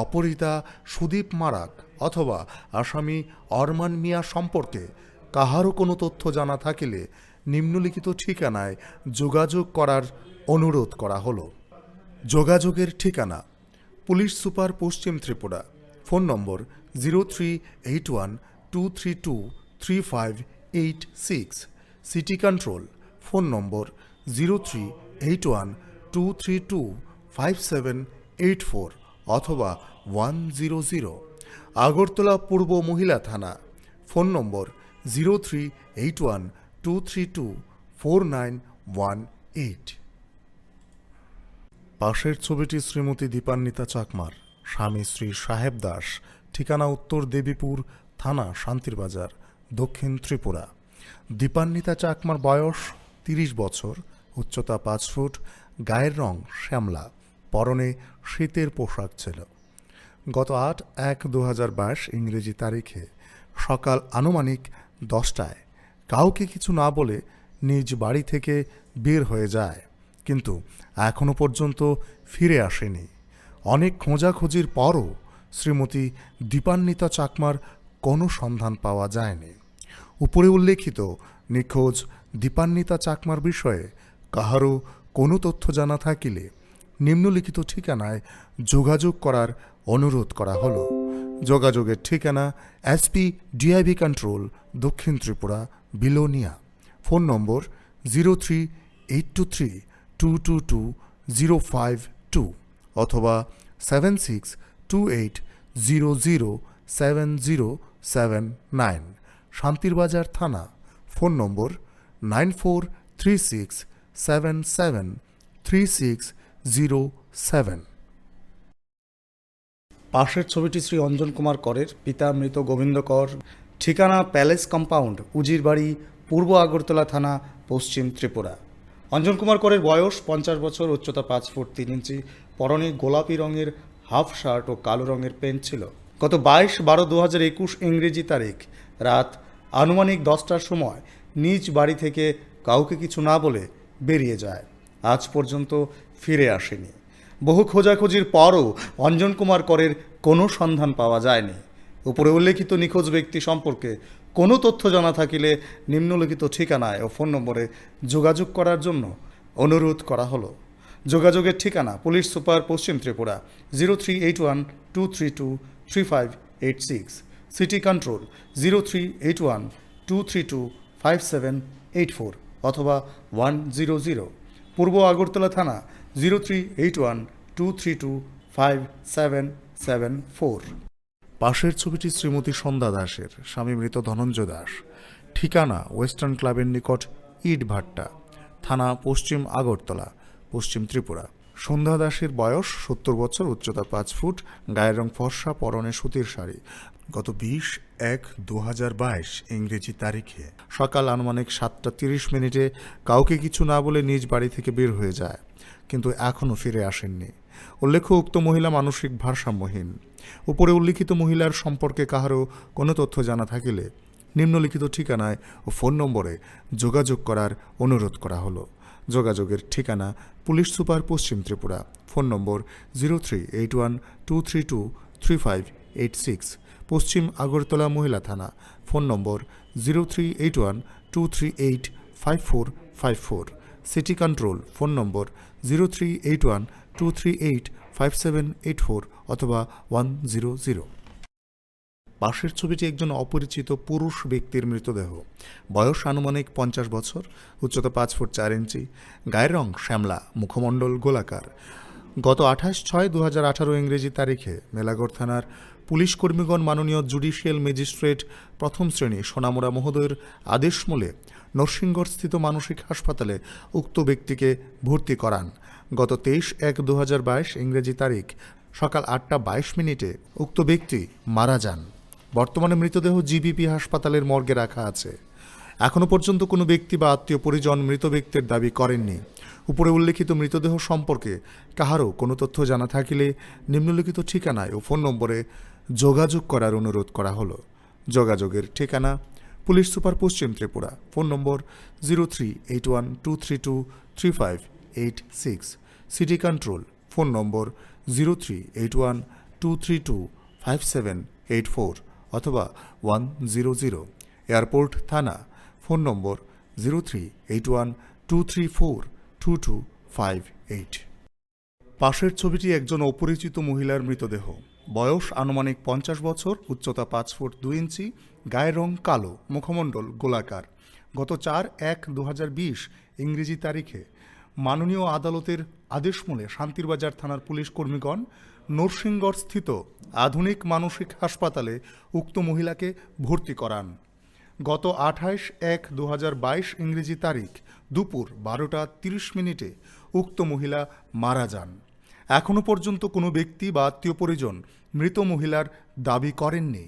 অপহৃতা সুদীপ মারাক অথবা আসামি অরমান মিয়া সম্পর্কে কাহারও কোনো তথ্য জানা থাকিলে নিম্নলিখিত ঠিকানায় যোগাযোগ করার অনুরোধ করা হলো। যোগাযোগের ঠিকানা: পুলিশ সুপার, পশ্চিম Tripura, phone number zero three eight one two three two three five eight six, city control, phone number zero three eight one two three two five seven eight four অথবা ওয়ান জিরো জিরো। আগরতলা পূর্ব মহিলা থানা, phone number zero three eight one two three two four nine one eight. পাশের ছবিটি শ্রীমতী দীপান্বিতা চাকমার, স্বামী শ্রী সাহেব দাস, ঠিকানা উত্তর দেবীপুর থানা, শান্তিরবাজার, দক্ষিণ ত্রিপুরা। দীপান্বিতা চাকমার বয়স তিরিশ বছর, উচ্চতা পাঁচ ফুট, গায়ের রং শ্যামলা, পরনে শীতের পোশাক ছিল। গত আট এক দু হাজার বাইশ ইংরেজি তারিখে সকাল আনুমানিক দশটায় কাউকে কিছু না বলে নিজ বাড়ি থেকে বের হয়ে যায়, কিন্তু এখনও পর্যন্ত ফিরে আসেনি। অনেক খোঁজাখুঁজির পরও শ্রীমতী দীপান্বিতা চাকমার কোনো সন্ধান পাওয়া যায়নি। উপরে উল্লেখিত নিখোঁজ দীপান্বিতা চাকমার বিষয়ে কাহারও কোনো তথ্য জানা থাকিলে নিম্নলিখিত ঠিকানায় যোগাযোগ করার অনুরোধ করা হলো। যোগাযোগের ঠিকানা: এসপি ডিআইবি কন্ট্রোল, দক্ষিণ Tripura, Belonia. Phone number zero three eight two three two two two zero five two অথবা seven six two eight zero zero seven zero seven nine. Santirbazar থানা, phone number nine four three six seven seven three six zero seven. পাশের ছবিটি শ্রী অঞ্জন কুমার করের, পিতা মৃত গোবিন্দ কর, ঠিকানা palace compound, উজিরবাড়ি, পূর্ব আগরতলা থানা, পশ্চিম ত্রিপুরা। অঞ্জন কুমার করের বয়স পঞ্চাশ বছর, উচ্চতা পাঁচ ফুট তিন ইঞ্চি, পরনে গোলাপি রঙের হাফ শার্ট ও কালো রঙের প্যান্ট ছিল। গত বাইশ বারো দু হাজার একুশ ইংরেজি তারিখ রাত আনুমানিক দশটার সময় নিজ বাড়ি থেকে কাউকে কিছু না বলে বেরিয়ে যায়। আজ পর্যন্ত ফিরে আসেনি। বহু খোঁজাখুঁজির পরও অঞ্জন কুমার করের কোনো সন্ধান পাওয়া যায়নি। উপরে উল্লেখিত নিখোঁজ ব্যক্তি সম্পর্কে কোনো তথ্য জানা থাকিলে নিম্নলিখিত ঠিকানায় ও ফোন নম্বরে যোগাযোগ করার জন্য অনুরোধ করা হলো। যোগাযোগের ঠিকানা: পুলিশ সুপার, পশ্চিম Tripura, zero three eight one two three two three five eight six, city control, zero three eight one two three two five seven eight four অথবা ওয়ান জিরো জিরো, পূর্ব আগরতলা থানা, zero three eight one two three two five seven seven four. পাশের ছবিটি শ্রীমতী সন্ধ্যা দাসের, স্বামী মৃত ধনঞ্জয় দাস, ঠিকানা ওয়েস্টার্ন ক্লাবের নিকট ইটভাট্টা, থানা পশ্চিম আগরতলা, পশ্চিম ত্রিপুরা। সন্ধ্যা দাসের বয়স সত্তর বছর, উচ্চতা পাঁচ ফুট, গায়ের রং ফর্সা, পরনে সুতির শাড়ি। গত বিশ এক দু হাজার বাইশ ইংরেজি তারিখে সকাল আনুমানিক সাতটা তিরিশ মিনিটে কাউকে কিছু না বলে নিজ বাড়ি থেকে বের হয়ে যায়, কিন্তু এখনও ফিরে আসেননি। উল্লেখ্য, উক্ত মহিলা মানসিক ভারসাম্যহীন। উপরে উল্লিখিত মহিলার সম্পর্কে কাহারও কোনো তথ্য জানা থাকিলে নিম্নলিখিত ঠিকানায় ও ফোন নম্বরে যোগাযোগ করার অনুরোধ করা হলো। যোগাযোগের ঠিকানা: পুলিশ সুপার, পশ্চিম Tripura, phone number zero three eight one two three two three five eight six, পশ্চিম আগরতলা মহিলা থানা, phone number zero three eight one two three eight five four five four, city control, phone number zero three eight one two three eight five seven eight four অথবা one zero zero. পাশের ছবিটি একজন অপরিচিত পুরুষ ব্যক্তির মৃতদেহ। বয়স আনুমানিক পঞ্চাশ বছর, উচ্চতা পাঁচ ফুট চার ইঞ্চি, গায়ের রং শ্যামলা, মুখমণ্ডল গোলাকার। গত আঠাশ ছয় দু হাজার আঠারো ইংরেজি তারিখে মেলাঘর থানার পুলিশ কর্মীগণ মাননীয় জুডিশিয়াল ম্যাজিস্ট্রেট প্রথম শ্রেণী সোনামুড়া মহোদয়ের আদেশ মূলে নরসিংগড়স্থিত মানসিক হাসপাতালে উক্ত ব্যক্তিকে ভর্তি করান। গত তেইশ এক দু হাজার বাইশ ইংরেজি তারিখ সকাল আটটা বাইশ মিনিটে উক্ত ব্যক্তি মারা যান। বর্তমানে মৃতদেহ জিবিপি হাসপাতালের মর্গে রাখা আছে। এখনও পর্যন্ত কোনো ব্যক্তি বা আত্মীয় পরিজন মৃত ব্যক্তির দাবি করেননি। উপরে উল্লেখিত মৃতদেহ সম্পর্কে কাহারও কোনো তথ্য জানা থাকিলে নিম্নলিখিত ঠিকানায় ও ফোন নম্বরে যোগাযোগ করার অনুরোধ করা হলো। যোগাযোগের ঠিকানা: পুলিশ সুপার, পশ্চিম Tripura, phone number zero three eight one two three two three five eight six, city control, phone number zero three eight one two three two five seven eight four অথবা ওয়ান জিরো জিরো, এয়ারপোর্ট থানা, phone number zero three eight one two three four two two five eight. পাশের ছবিটি একজন অপরিচিত মহিলার মৃতদেহ। বয়স আনুমানিক পঞ্চাশ বছর, উচ্চতা পাঁচ ফুট দুই ইঞ্চি, গায়ের রং কালো, মুখমণ্ডল গোলাকার। গত চার এক দু হাজার বিশ ইংরেজি তারিখে মাননীয় আদালতের আদেশ মূলে শান্তিরবাজার থানার পুলিশ কর্মীগণ নরসিংগড়স্থিত আধুনিক মানসিক হাসপাতালে উক্ত মহিলাকে ভর্তি করান। গত আঠাইশ এক দু হাজার বাইশ ইংরেজি তারিখ দুপুর বারোটা তিরিশ মিনিটে উক্ত মহিলা মারা যান। এখনও পর্যন্ত কোনো ব্যক্তি বা আত্মীয় পরিজন মৃত মহিলার দাবি করেননি।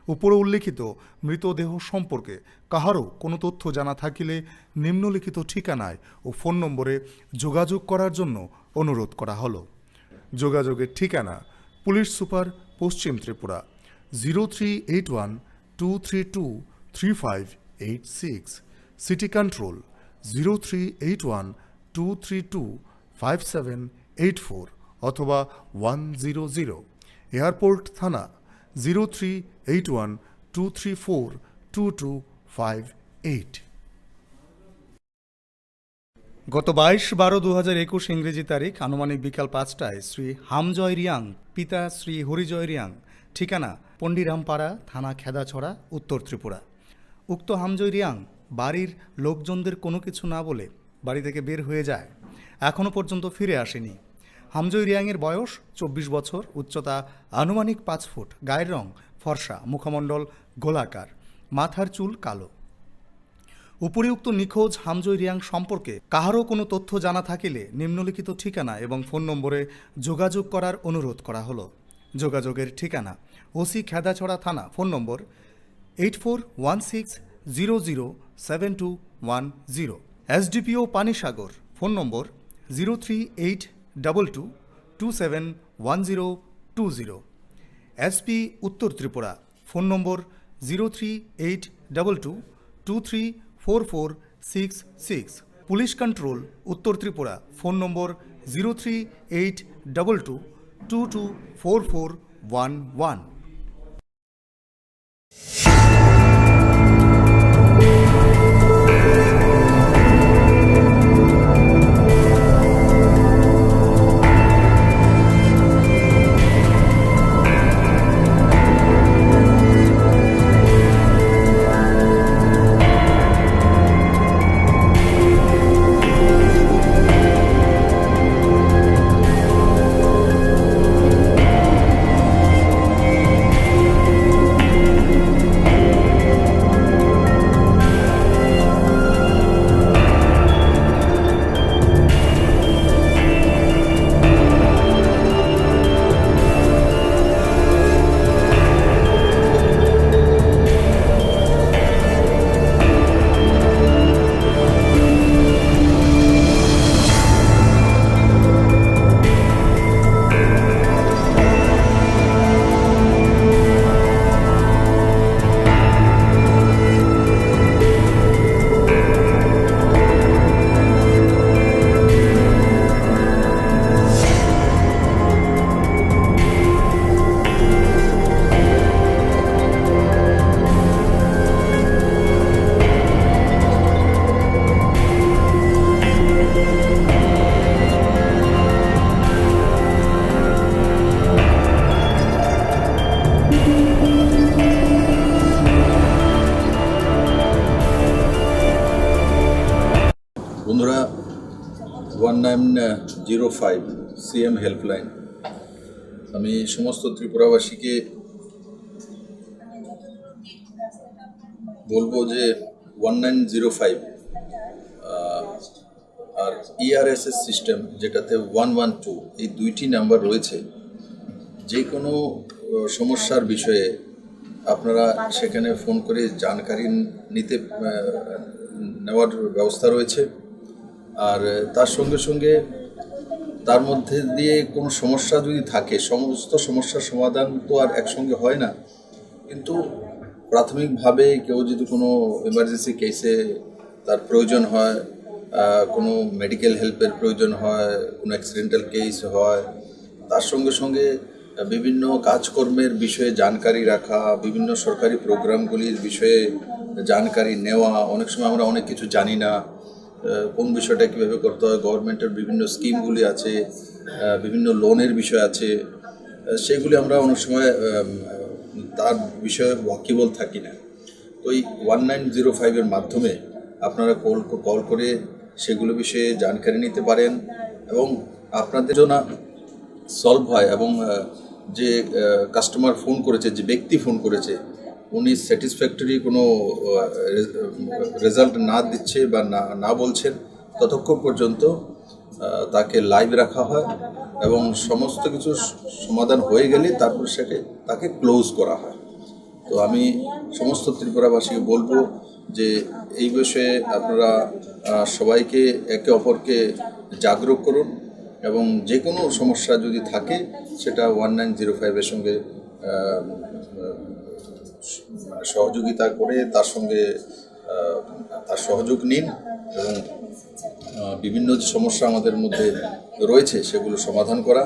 উপরে উল্লেখিত মৃতদেহ সম্পর্কে কাহারও কোনো তথ্য জানা থাকিলে নিম্নলিখিত ঠিকানায় ও ফোন নম্বরে যোগাযোগ করার জন্য অনুরোধ করা হলো। যোগাযোগের ঠিকানা: পুলিশ সুপার, পশ্চিম Tripura, zero three eight one two three two three five eight six, city control, zero three eight one two three two five seven eight four অথবা ওয়ান জিরো জিরো, এয়ারপোর্ট থানা, zero three eight one two three four two two five eight. গত বাইশ বারো দু হাজার একুশ ইংরেজি তারিখ আনুমানিক বিকাল পাঁচটায় শ্রী হামজয় রিয়াং, পিতা শ্রী হরিজয় রিয়াং, ঠিকানা পন্ডিরামপাড়া, থানা খেদাছড়া, উত্তর ত্রিপুরা। উক্ত হামজয় রিয়াং বাড়ির লোকজনদের কোনো কিছু না বলে বাড়ি থেকে বের হয়ে যায়। এখনও পর্যন্ত ফিরে আসেনি। হামজয় রিয়াংয়ের বয়স চব্বিশ বছর, উচ্চতা আনুমানিক পাঁচ ফুট, গায়ের রং ফর্সা, মুখমণ্ডল গোলাকার, মাথার চুল কালো। উপরিউক্ত নিখোঁজ হামজয় রিয়াং সম্পর্কে কাহারও কোনো তথ্য জানা থাকিলে নিম্নলিখিত ঠিকানা এবং ফোন নম্বরে যোগাযোগ করার অনুরোধ করা হলো। যোগাযোগের ঠিকানা: ওসি খেদাছড়া থানা, phone number eight four one six zero zero seven two one zero. SDPO Panisagar, phone number zero three eight double two two seven one zero two zero. SP উত্তর Tripura, phone number zero three eight double two two three four four six six. Police control উত্তর Tripura, phone number zero three eight double two two two four four one one. বন্ধুরা, one nine zero five CM helpline, আমি সমস্ত ত্রিপুরাবাসীকে বলবো যে one nine zero five আর ERSS system, যেটাতে one one two, এই দুইটি নাম্বার রয়েছে। যে কোনো আহ, সমস্যার বিষয়ে আপনারা সেখানে ফোন করে জানকারি নিতে আহ, নেওয়ার ব্যবস্থা রয়েছে। আর তার সঙ্গে সঙ্গে তার মধ্যে দিয়ে কোনো সমস্যা যদি থাকে, সমস্ত সমস্যার সমাধান তো আর একসঙ্গে হয় না, কিন্তু প্রাথমিকভাবে কেউ যদি কোনো ইমার্জেন্সি কেসে তার প্রয়োজন হয়, আহ, কোনো মেডিকেল হেল্পের প্রয়োজন হয়, কোনো অ্যাক্সিডেন্টাল কেস হয়, তার সঙ্গে সঙ্গে বিভিন্ন কাজকর্মের বিষয়ে জানকারি রাখা, বিভিন্ন সরকারি প্রোগ্রামগুলির বিষয়ে জানকারি নেওয়া। অনেক সময় আমরা অনেক কিছু জানি না, আহ, কোন বিষয়টা কীভাবে করতে হয়, গভর্নমেন্টের বিভিন্ন স্কিমগুলি আছে, আহ, বিভিন্ন লোনের বিষয় আছে, আহ, সেগুলি আমরা অনেক সময় আহ, তার বিষয়ে ওয়াকিবল থাকি না। তো এই ওয়ান নাইন জিরো ফাইভের মাধ্যমে আপনারা কল কল করে সেগুলো বিষয়ে জানকারি নিতে পারেন এবং আপনাদের জন্য সলভ হয় এবং আহ, যে কাস্টমার ফোন করেছে, যে ব্যক্তি ফোন করেছে, উনি স্যাটিসফ্যাক্টরি কোনো রেজাল্ট না দিচ্ছে বা না না বলছেন, ততক্ষণ পর্যন্ত আহ, তাকে লাইভ রাখা হয় এবং সমস্ত কিছু স- সমাধান হয়ে গেলে তারপর সেটা তাকে ক্লোজ করা হয়। তো আমি সমস্ত ত্রিপুরাবাসীকে বলবো যে এই বিষয়ে আপনারা আহ, সবাইকে একে অপরকে জাগরুক করুন এবং যে কোনো সমস্যা যদি থাকে সেটা ওয়ান নাইন জিরো ফাইভের সঙ্গে আহ, মানে সহযোগিতা করে তার সঙ্গে আহ, তার সহযোগ নিন এবং আহ, বিভিন্ন যে সমস্যা আমাদের মধ্যে রয়েছে সেগুলো সমাধান করা।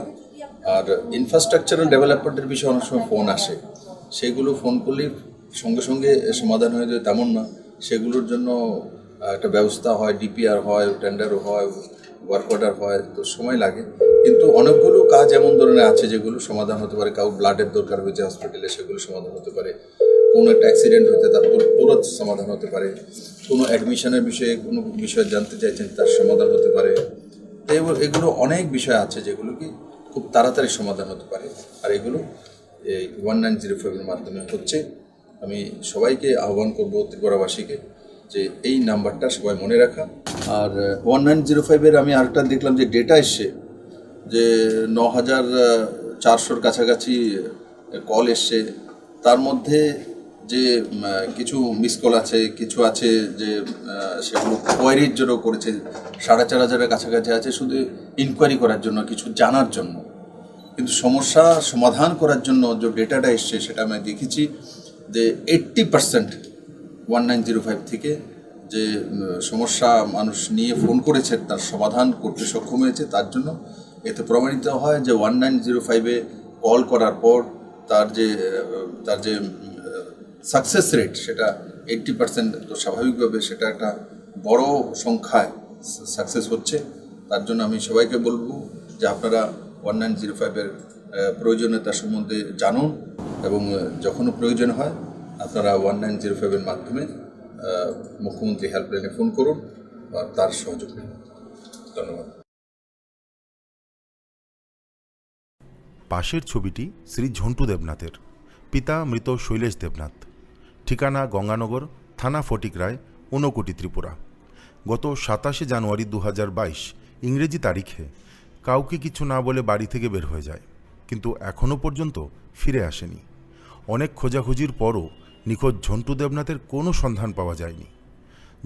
আর ইনফ্রাস্ট্রাকচারাল ডেভেলপমেন্টের বিষয়ে অনেক সময় ফোন আসে, সেগুলো ফোন করলে সঙ্গে সঙ্গে সমাধান হয়ে যায় তেমন না। সেগুলোর জন্য আহ, একটা ব্যবস্থা হয়, ডিপিআর হয়, টেন্ডারও হয়, ওয়ার্ক অর্ডার হয়, তো সময় লাগে। কিন্তু অনেকগুলো কাজ এমন ধরনের আছে যেগুলো সমাধান হতে পারে। কাউ ব্লাডের দরকার হয়েছে হসপিটালে, সেগুলো সমাধান হতে পারে। কোনো একটা অ্যাক্সিডেন্ট হতে তার তুর- তুরন্ত সমাধান হতে পারে। কোনো অ্যাডমিশনের বিষয়ে কোনো বিষয়ে জানতে চাইছেন, তার সমাধান হতে পারে। তো এগুলো এগুলো অনেক বিষয় আছে যেগুলো কি খুব তাড়াতাড়ি সমাধান হতে পারে। আর এগুলো এই ওয়ান নাইন জিরো ফাইভের মাধ্যমে হচ্ছে। আমি সবাইকে আহ্বান করব ত্রিপুরাবাসীকে যে এই নাম্বারটা সবাই মনে রাখা। আর ওয়ান নাইন জিরো ফাইভের আমি আরেকটা দেখলাম যে ডেটা এসছে যে ন হাজার চারশোর কাছাকাছি কল এসছে। তার মধ্যে যে, উম, কিছু মিস কল আছে, কিছু আছে যে, আহ, সেগুলো কোয়ারির জন্য করেছে, সাড়ে চার হাজারের কাছাকাছি আছে শুধু ইনকোয়ারি করার জন্য, কিছু জানার জন্য। কিন্তু সমস্যা সমাধান করার জন্য যে ডেটাটা এসছে, সেটা আমি দেখেছি যে eighty percent one nine zero five থেকে যে, উম, সমস্যা মানুষ নিয়ে ফোন করেছে, তার সমাধান করতে সক্ষম হয়েছে। তার জন্য এতে প্রমাণিত হয় যে ওয়ান নাইন জিরো ফাইভে কল করার পর তার যে, আহ, তার যে, উম, সাকসেস রেট, সেটা এইট্টি পার্সেন্ট। তো স্বাভাবিকভাবে সেটা একটা বড় সংখ্যায় সাকসেস হচ্ছে। তার জন্য আমি সবাইকে বলবো যে আপনারা ওয়ান নাইন জিরো ফাইভের, আহ, প্রয়োজনীয়তা সম্বন্ধে জানুন এবং, আহ, যখনও প্রয়োজন হয় আপনারা ওয়ান নাইন জিরো ফাইভের মাধ্যমে, আহ, মুখ্যমন্ত্রী হেল্পলাইনে ফোন করুন বা তার সহযোগ নিন। ধন্যবাদ। পাশের ছবিটি শ্রী ঝন্টু দেবনাথের, পিতা মৃত শৈলেশ দেবনাথ, ঠিকানা গঙ্গানগর, থানা ফটিকরায়, ঊনকোটি, ত্রিপুরা। গত সাতাশে জানুয়ারি দু হাজার বাইশ ইংরেজি তারিখে কাউকে কিছু না বলে বাড়ি থেকে বের হয়ে যায়, কিন্তু এখনও পর্যন্ত ফিরে আসেনি। অনেক খোঁজাখুঁজির পরও নিখোঁজ ঝন্টু দেবনাথের কোনো সন্ধান পাওয়া যায়নি।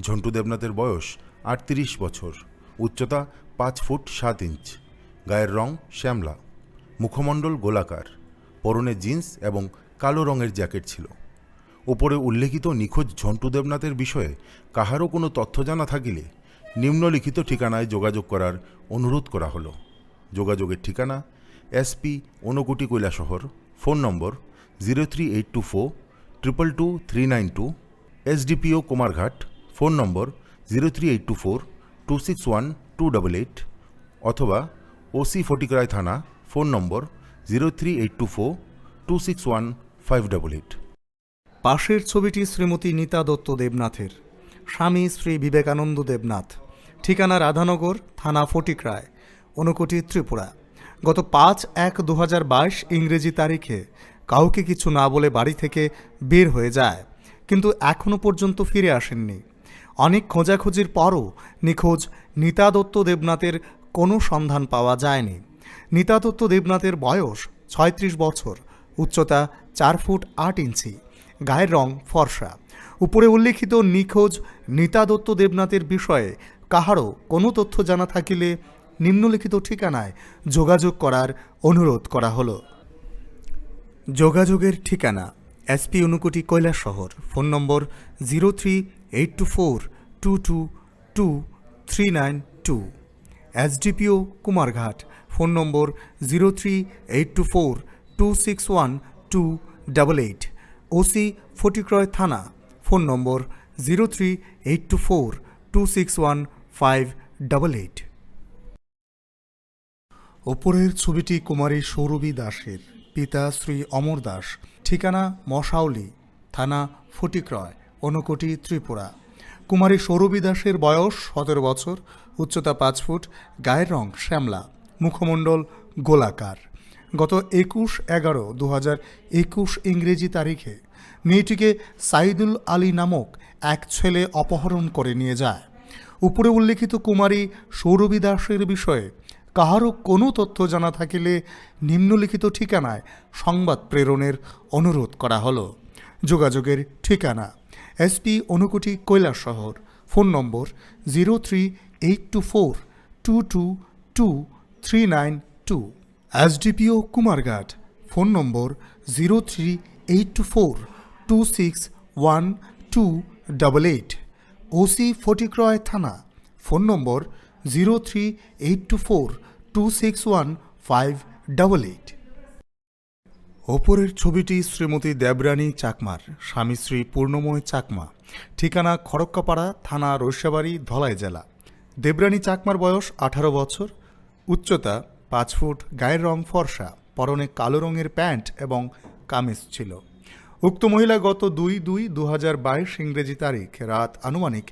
ঝন্টু দেবনাথের বয়স আটত্রিশ বছর, উচ্চতা পাঁচ ফুট সাত ইঞ্চ, গায়ের রং শ্যামলা, মুখমণ্ডল গোলাকার, পরনে জিন্স এবং কালো রঙের জ্যাকেট ছিল। উপরে উল্লেখিত নিখোঁজ ঝন্টু দেবনাথের বিষয়ে কাহারও কোনো তথ্য জানা থাকিলে নিম্নলিখিত ঠিকানায় যোগাযোগ করার অনুরোধ করা হলো। যোগাযোগের ঠিকানা: SP Unakoti Kailashahar, phone number zero three eight two four triple two three nine two, SDPO Kumarghat, phone number zero three eight two four two six one two double eight, অথবা ওসি ফটিকরায় থানা, phone number zero three eight two four two six one five double eight. পাশের ছবিটি শ্রীমতী নীতা দত্ত দেবনাথের, স্বামী শ্রী বিবেকানন্দ দেবনাথ, ঠিকানা রাধানগর, থানা ফটিকরায়, ঊনকোটি, ত্রিপুরা। গত পাঁচ এক দু হাজার বাইশ ইংরেজি তারিখে কাউকে কিছু না বলে বাড়ি থেকে বের হয়ে যায়, কিন্তু এখনও পর্যন্ত ফিরে আসেননি। অনেক খোঁজাখুঁজির পরও নিখোঁজ নীতা দত্ত দেবনাথের কোনো সন্ধান পাওয়া যায়নি। নীতা দত্ত দেবনাথের বয়স ছয়ত্রিশ বছর, উচ্চতা চার ফুট আট ইঞ্চি, গায়ের রং ফর্সা। উপরে উল্লেখিত নিখোঁজ নীতা দত্ত দেবনাথের বিষয়ে কাহারও কোনো তথ্য জানা থাকিলে নিম্নলিখিত ঠিকানায় যোগাযোগ করার অনুরোধ করা হলো। যোগাযোগের ঠিকানা: SP Unakoti Kailashahar, phone number zero three eight two four two two two three nine two, SDPO Kumarghat, phone number zero three eight two four two six one two double eight, OC Fatikroy থানা, phone number zero three eight two four two six one five double eight. ওপরের ছবিটি কুমারী সৌরভী দাসের, পিতা শ্রী অমর দাস, ঠিকানা মশাউলি, থানা ফটিকরায়, ঊনকোটি, ত্রিপুরা। কুমারী সৌরভী দাসের বয়স সতেরো বছর, উচ্চতা পাঁচ ফুট, গায়ের রং শ্যামলা, মুখমণ্ডল গোলাকার। গত একুশ এগারো দু হাজার একুশ ইংরেজি তারিখে মেয়েটিকে সাইদুল আলী নামক এক ছেলে অপহরণ করে নিয়ে যায়। উপরে উল্লেখিত কুমারী সৌরভী দাসের বিষয়ে কাহারও কোনো তথ্য জানা থাকিলে নিম্নলিখিত ঠিকানায় সংবাদ প্রেরণের অনুরোধ করা হলো। যোগাযোগের ঠিকানা: SP Unakoti Kailashahar, phone number zero three eight two four two two two three nine two, SDPO Kumarghat, phone number zero three eight two four two six one two double eight, OC Fatikroy থানা, phone number zero three eight two four two six one five double eight. ওপরের ছবিটি শ্রীমতী দেবরানী চাকমার, স্বামী শ্রী পূর্ণময় চাকমা, ঠিকানা খড়ক্কাপাড়া, থানা রৈশাবাড়ি, ধলাই জেলা। দেবরানী চাকমার বয়স আঠারো বছর, উচ্চতা পাঁচ ফুট, গায়ের রং ফর্সা, পরনে কালো রঙের প্যান্ট এবং কামিজ ছিল। উক্ত মহিলা গত দুই দুই দু হাজার বাইশ ইংরেজি তারিখ রাত আনুমানিক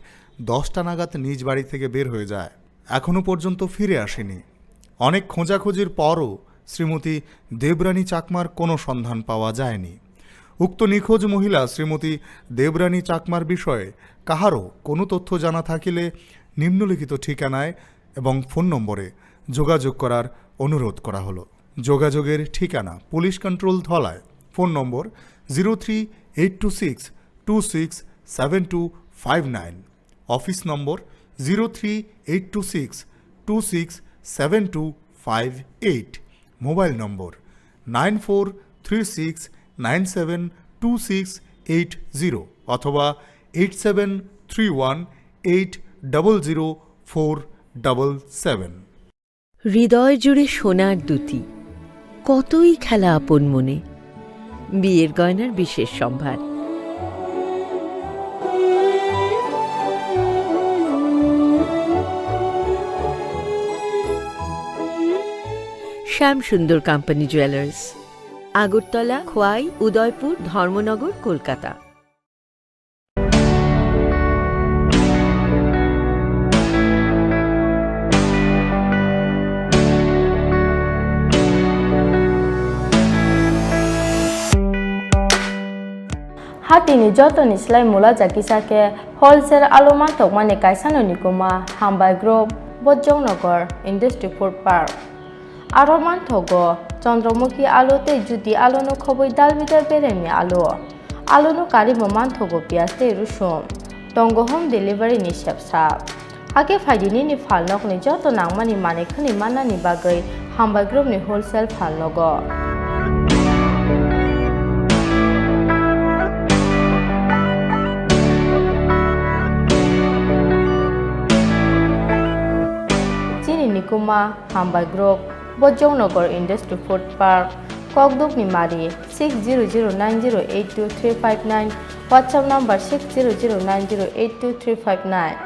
দশটা নাগাদ নিজ বাড়ি থেকে বের হয়ে যায়। এখনও পর্যন্ত ফিরে আসেনি। অনেক খোঁজাখুঁজির পরও শ্রীমতী দেবরানী চাকমার কোনো সন্ধান পাওয়া যায়নি। উক্ত নিখোঁজ মহিলা শ্রীমতী দেবরানী চাকমার বিষয়ে কাহারও কোনো তথ্য জানা থাকিলে নিম্নলিখিত ঠিকানায় এবং ফোন নম্বরে যোগাযোগ করার অনুরোধ করা হলো। যোগাযোগের ঠিকানা police control Dhalai, phone number zero three eight two six two six seven two five nine, office number zero three eight two six two six seven two five eight, mobile number nine four three six nine seven two six eight zero অথবা eight seven three one eight double zero four double seven. হৃদয় জুড়ে সোনার দ্যুতি, কতই খেলা আপন মনে। বিয়ের গয়নার বিশেষ সম্ভার। শ্যাম সুন্দর কোম্পানি জুয়েলার্স, আগরতলা, খোয়াই, উদয়পুর, ধর্মনগর, Kolkata. Hatini jotoni slai mula jakisa khe wholesale alo manthokmani kaisano nikuma Hambai Group, Bojongnagar, Industry Food Park. Aro manthogo Chandramukhi alo tei Jyoti alono khobwi dalbidal beremni alo. Alono karwi bo manthogo piyaj tei rusum. Tongo home delivery ni sepsa. Hakhe phaidi nini phalnokni joto nangmani manwi khwnwi mannani bagwi Hambai Group ni wholesale phalnogo. Chini nikuma Hambai Group, Bojongnagar Industry Food Park, Kokdukni Mari, six zero zero nine zero eight two three five nine, WhatsApp number six zero zero nine zero eight two three five nine.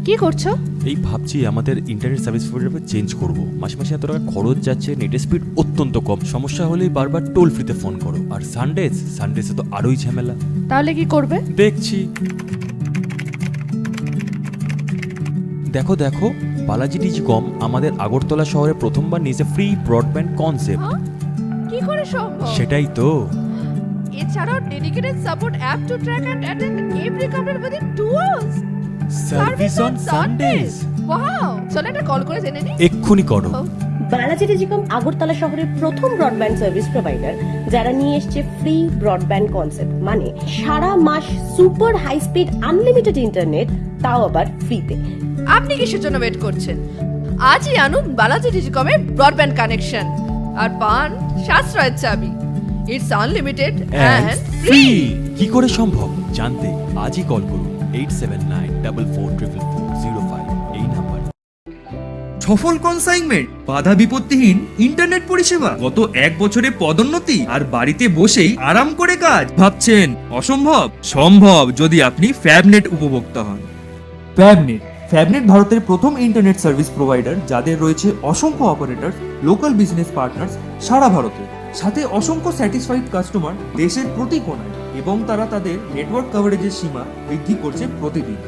কি করছো? এই ভাবছি আমাদের internet service provider change করব। মাসে মাসে এত টাকা খরচ যাচ্ছে, নেটের স্পিড অত্যন্ত কম, সমস্যা হলেই বারবার টোল ফ্রিতে ফোন করো। আর সানডেজ, সানডেজে তো আরোই ঝামেলা। তাহলে কি করবে? দেখছি। দেখো, দেখো, বালাজি টেলিকম আমাদের আগরতলা শহরে প্রথমবার নিয়েছে ফ্রি ব্রডব্যান্ড কনসেপ্ট। হ্যাঁ? কি করে সম্ভব? সেটাই তো। এছাড়াও dedicated support app to track and attend every complaint within two hours. Service on Sundays. Wow! চলো একটা কল করে জেনে নিই। এক্ষুনি করো। ও। বালাজি টেলিকম আগরতলা শহরের প্রথম ব্রডব্যান্ড সার্ভিস প্রোভাইডার, যারা নিয়ে এসছে ফ্রি ব্রডব্যান্ড কনসেপ্ট, মানে সারা মাস super high speed unlimited internet, তাও আবার ফ্রিতে। আপনি কিসের জন্য ওয়েট করছেন? আজই আনুন বালাজি টেলিকমের ব্রডব্যান্ড কানেকশন আর পান সাশ্রয়ের চাবি। It's unlimited and free. কি করে সম্ভব জানতে আজই কল করুন eight seven nine double four triple four zero five এই নাম্বারে। সফল কনসাইনমেন্ট, বাধা বিপত্তিহীন ইন্টারনেট পরিষেবা, গত এক বছরে পদোন্নতি আর বাড়িতে বসেই আরাম করে কাজ। ভাবছেন অসম্ভব? সম্ভব, যদি আপনি ফ্যাবনেট উপভোক্তা হন। ফ্যাবনেট। ফ্যাবনেট ভারতের প্রথম ইন্টারনেট সার্ভিস প্রোভাইডার, যাদের রয়েছে অসংখ্য অপারেটর, লোকাল বিজনেস পার্টনার্স সারা ভারতে, সাথে অসংখ্য স্যাটিসফাইড কাস্টমার দেশের প্রতি কোণায়, এবং তারা তাদের নেটওয়ার্ক কভারেজের সীমা বৃদ্ধি করছে প্রতিদিন।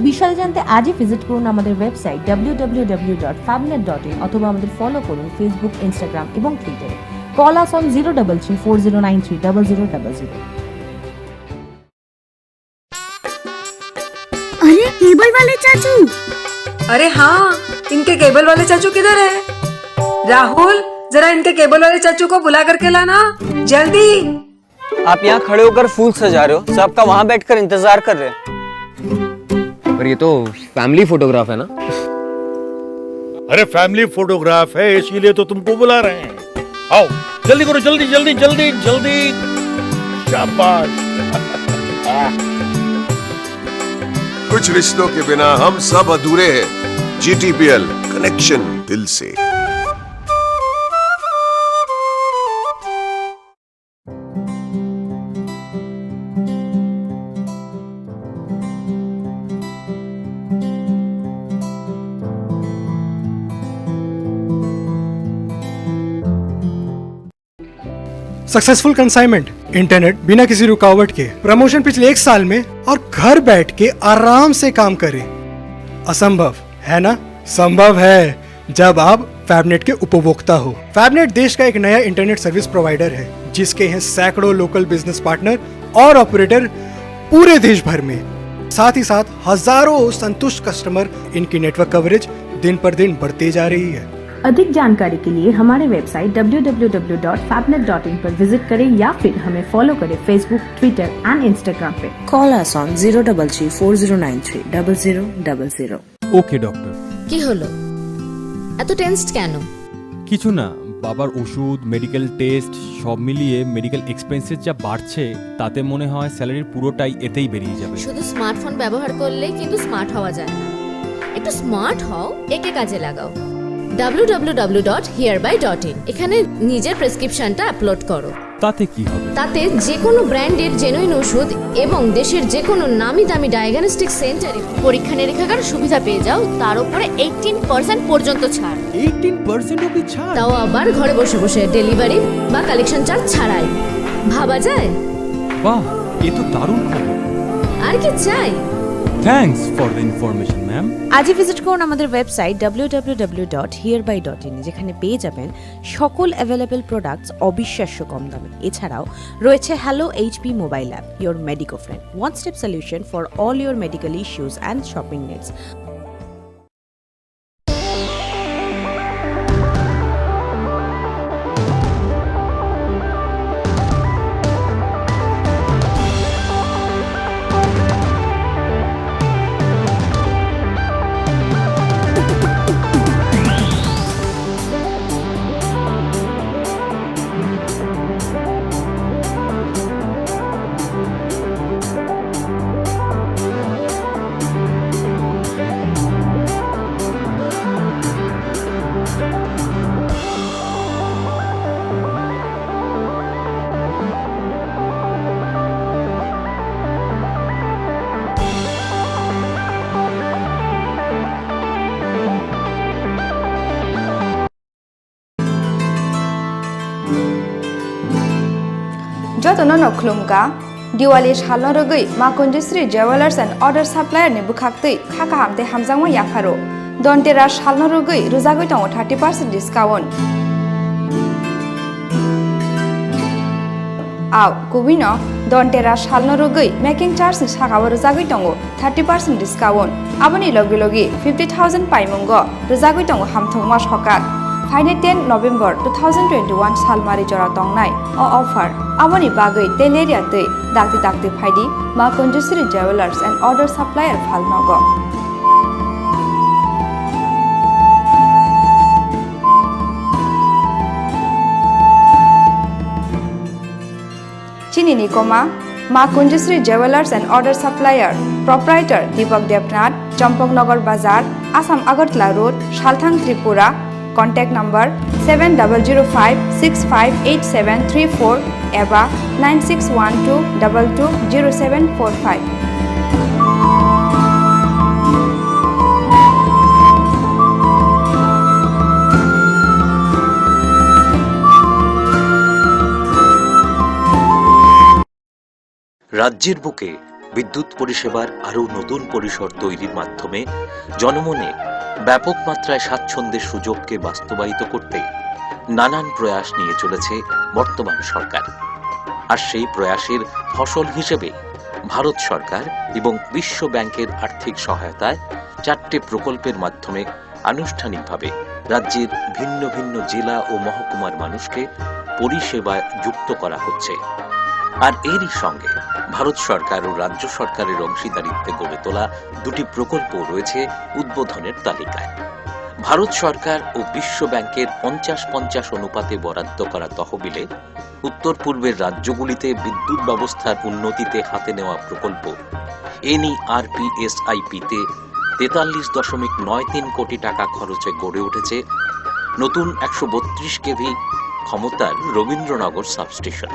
বিশদে জানতে আজই ভিজিট করুন আমাদের website W W W dot ফ্যাবনেট ডট ইন অথবা আমাদের ফলো করুন Facebook, Instagram এবং Twitter-এ। Call us on zero double three four zero nine three double zero double zero। अरे, केबल वाले चाचू। अरे हाँ, इनके केबल वाले चाचू किधर है? राहुल, जरा इनके केबल वाले चाचू को बुला करके लाना, जल्दी। आप यहाँ खड़े होकर फूल सजा रहे हो, सब आपका वहाँ बैठकर इंतजार कर रहे हैं। पर ये तो फैमिली फोटोग्राफ है ना? अरे, फैमिली फोटोग्राफ है, इसीलिए तो तुमको बुला रहे हैं। आओ, जल्दी करो, जल्दी, जल्दी, जल्दी, जल्दी। शाबाश। कुछ रिश्तों के बिना हम सब अधूरे हैं। जीटीपीएल, कनेक्शन दिल से। सक्सेसफुल कंसाइनमेंट, इंटरनेट बिना किसी रुकावट के, प्रमोशन पिछले एक साल में और घर बैठ के आराम से काम करें। असंभव है ना? संभव है, जब आप फैबनेट के उपभोक्ता हो। फैबनेट देश का एक नया इंटरनेट सर्विस प्रोवाइडर है, जिसके हैं सैकड़ों लोकल बिजनेस पार्टनर और ऑपरेटर पूरे देश भर में। साथ ही साथ हजारों संतुष्ट कस्टमर, इनकी नेटवर्क कवरेज दिन पर दिन बढ़ती जा रही है। अधिक जानकारी के लिए हमारे website W W W dot फैबनेट डॉट इन पर विजिट करें या फिर हमें फॉलो करें Facebook, Twitter and Instagram पे। Call us on zero double three four zero nine three double zero double zero। ওকে ডক্টর। কি হলো? এত টেন্সড কেন? কিছু না, বাবার ওষুধ, মেডিকেল টেস্ট, সব মিলিয়ে মেডিকেল এক্সপেন্সেস যা বাড়ছে, তাতে মনে হয় স্যালারির পুরোটাই এতেই বেরিয়ে যাবে। শুধু স্মার্টফোন ব্যবহার করলে কিন্তু স্মার্ট হওয়া যায় না। একটু স্মার্ট হও, একে কাজে লাগাও। ডাব্লিউ ডাব্লিউ ডাব্লিউ ডট হিয়ারবাই ডট ইন, এখানে নিজের প্রেসক্রিপশনটা আপলোড করো। তাতে কি হবে? তাতে যে কোনো ব্র্যান্ডের জেনুইন ওষুধ এবং দেশের যে কোনো নামি দামি ডায়াগনস্টিক সেন্টারে পরীক্ষা নিরীক্ষার সুবিধা পেয়ে যাও, তার উপরে এইটিন পার্সেন্ট পর্যন্ত ছাড়। এইটিন পার্সেন্ট অবধি ছাড়? তাও আবার ঘরে বসে বসে, ডেলিভারি বা কালেকশন চার্জ ছাড়াই। ভাবা যায়? বাহ, এ তো দারুণ খবর। আর কি চাই? Thanks for the information, ma'am. আজই ভিজিট করুন আমাদের website W W W dot হিয়ারবাই ডট ইন, যেখানে পেয়ে যাবেন সকল অ্যাভেলেবল প্রোডাক্টস অবিশ্বাস্য কম দামে। এছাড়াও রয়েছে hello HP mobile app, your Medico friend, one step solution for all your medical issues and shopping needs. Jotono no khulumkha, Diwali salno rwgwi Ma Kunjusri Jewellers and Other Supplier ni bwkhaktwi kha kaham tei hamjakma yapharo. Dhanteras salno rwgwi rwjagwi tongo thirty percent discount. Au, kubui no, Dhanteras salno rwgwi making charge ni saka o rwjagwi tongo thirty percent discount. Aboni logi logi fifty thousand paimungo rwjagwi tongo hamthwngma sokat. Phainai ten November two thousand twenty-one salmari jora tongnai o offer. Aboni bagwi tei lerya twi dakti dakti phaidi Ma Kunjusri Jewellers and Other Supplier phalnogo. Chini ni koma, Ma Kunjusri Jewellers and Other Supplier, Proprietor Deepak Debnath, Champaknagar Bazar, Assam Agartala Road, Salthang, Tripura. Contact number seven double zero five six five eight seven three four eba nine six one two double two zero seven four five. রাজ্যের বুকে বিদ্যুৎ পরিষেবার আরও নতুন পরিসর তৈরির মাধ্যমে জনমনে ব্যাপক মাত্রায় স্বাচ্ছন্দ্যের সুযোগকে বাস্তবায়িত করতে নানান প্রয়াস নিয়ে চলেছে বর্তমান সরকার। আর সেই প্রয়াসের ফসল হিসেবে ভারত সরকার এবং বিশ্ব ব্যাংকের আর্থিক সহায়তায় চারটে প্রকল্পের মাধ্যমে আনুষ্ঠানিকভাবে রাজ্যের ভিন্ন ভিন্ন জেলা ও মহকুমার মানুষকে পরিষেবায় যুক্ত করা হচ্ছে। আর এরই সঙ্গে ভারত সরকার ও রাজ্য সরকারের অংশীদারিত্বে গড়ে তোলা দুটি প্রকল্প রয়েছে উদ্বোধনের তালিকায়। ভারত সরকার ও বিশ্ব ব্যাংকের পঞ্চাশ পঞ্চাশ অনুপাতে বরাদ্দ করা তহবিলে উত্তর পূর্বের রাজ্যগুলিতে বিদ্যুৎ ব্যবস্থার উন্নতিতে হাতে নেওয়া প্রকল্প এনইআরপিএসআইপিতে তেতাল্লিশ দশমিক নয় তিন কোটি টাকা খরচে গড়ে উঠেছে নতুন একশো বত্রিশ কেভি ক্ষমতার রবীন্দ্রনগর সাবস্টেশন।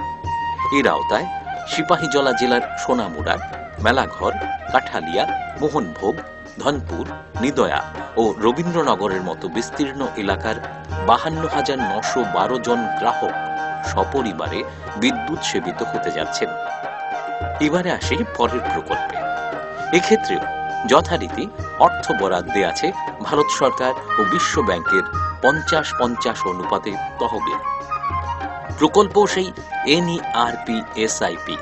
এর আওতায় সিপাহীজলা জেলার সোনামুড়া, মেলাঘর, কাঠালিয়া, মোহনভোগ, ধনপুর, নিদয়া ও রবীন্দ্রনগরের মতো বিস্তীর্ণ এলাকার বাহান্ন হাজার নশো বারো জন গ্রাহক সপরিবারে বিদ্যুৎ সেবিত হতে যাচ্ছেন। এবারে আসি পরের প্রকল্পে। এক্ষেত্রেও যথারীতি অর্থ বরাদ্দে আছে ভারত সরকার ও বিশ্ব ব্যাংকের পঞ্চাশ পঞ্চাশ অনুপাতে তহবিল। প্রকল্প সেই এনইআরপি এসআইপি।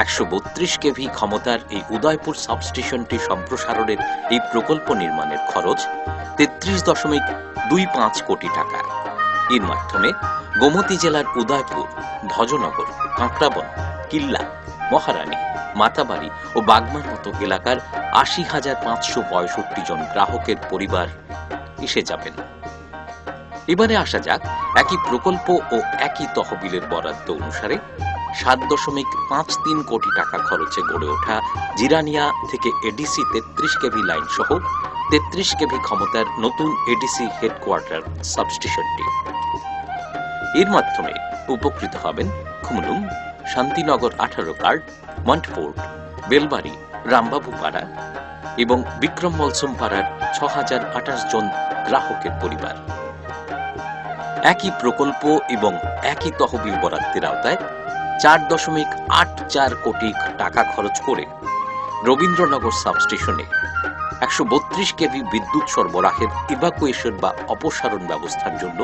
একশো বত্রিশ কেভি ক্ষমতার এই উদয়পুর সাবস্টেশনটি সম্প্রসারণের এই প্রকল্প নির্মাণের খরচ তেত্রিশ দশমিক দুই পাঁচ কোটি টাকা। এর মাধ্যমে গোমতী জেলার উদয়পুর, ভজনগর, কাঁকড়াবন, কিল্লা, মহারানী, মাতাবাড়ি ও বাগমার মতো এলাকার আশি হাজার পাঁচশো পঁয়ষট্টি জন গ্রাহকের পরিবার এসে যাবেন। এবারে আসা যাক একই প্রকল্প ও একই তহবিলের বরাদ্দ অনুসারে সাত দশমিক পাঁচ তিন কোটি টাকা খরচে গড়ে ওঠা জিরানিয়া থেকে এডিসি তেত্রিশ কেভি লাইন সহ তেত্রিশ কেভি ক্ষমতার নতুন এডিসি হেডকোয়ার্টার সাবস্টেশনটি। এর মাধ্যমে উপকৃত হবেন খুমলুং, শান্তিনগর আঠারো কার্ড, মন্টফোর্ড, বেলবাড়ি, রামবাবু পাড়া এবং বিক্রম মলসুম পাড়ার ছ হাজার আঠাশ জন গ্রাহকের পরিবার। একই প্রকল্প এবং একই তহবিল বরাদ্দের আওতায় চার দশমিক আট চার কোটি টাকা খরচ করে রবীন্দ্রনগর সাবস্টেশনে একশো বত্রিশ কেভি বিদ্যুৎ সরবরাহের ইভাকুয়েশন বা অপসারণ ব্যবস্থার জন্য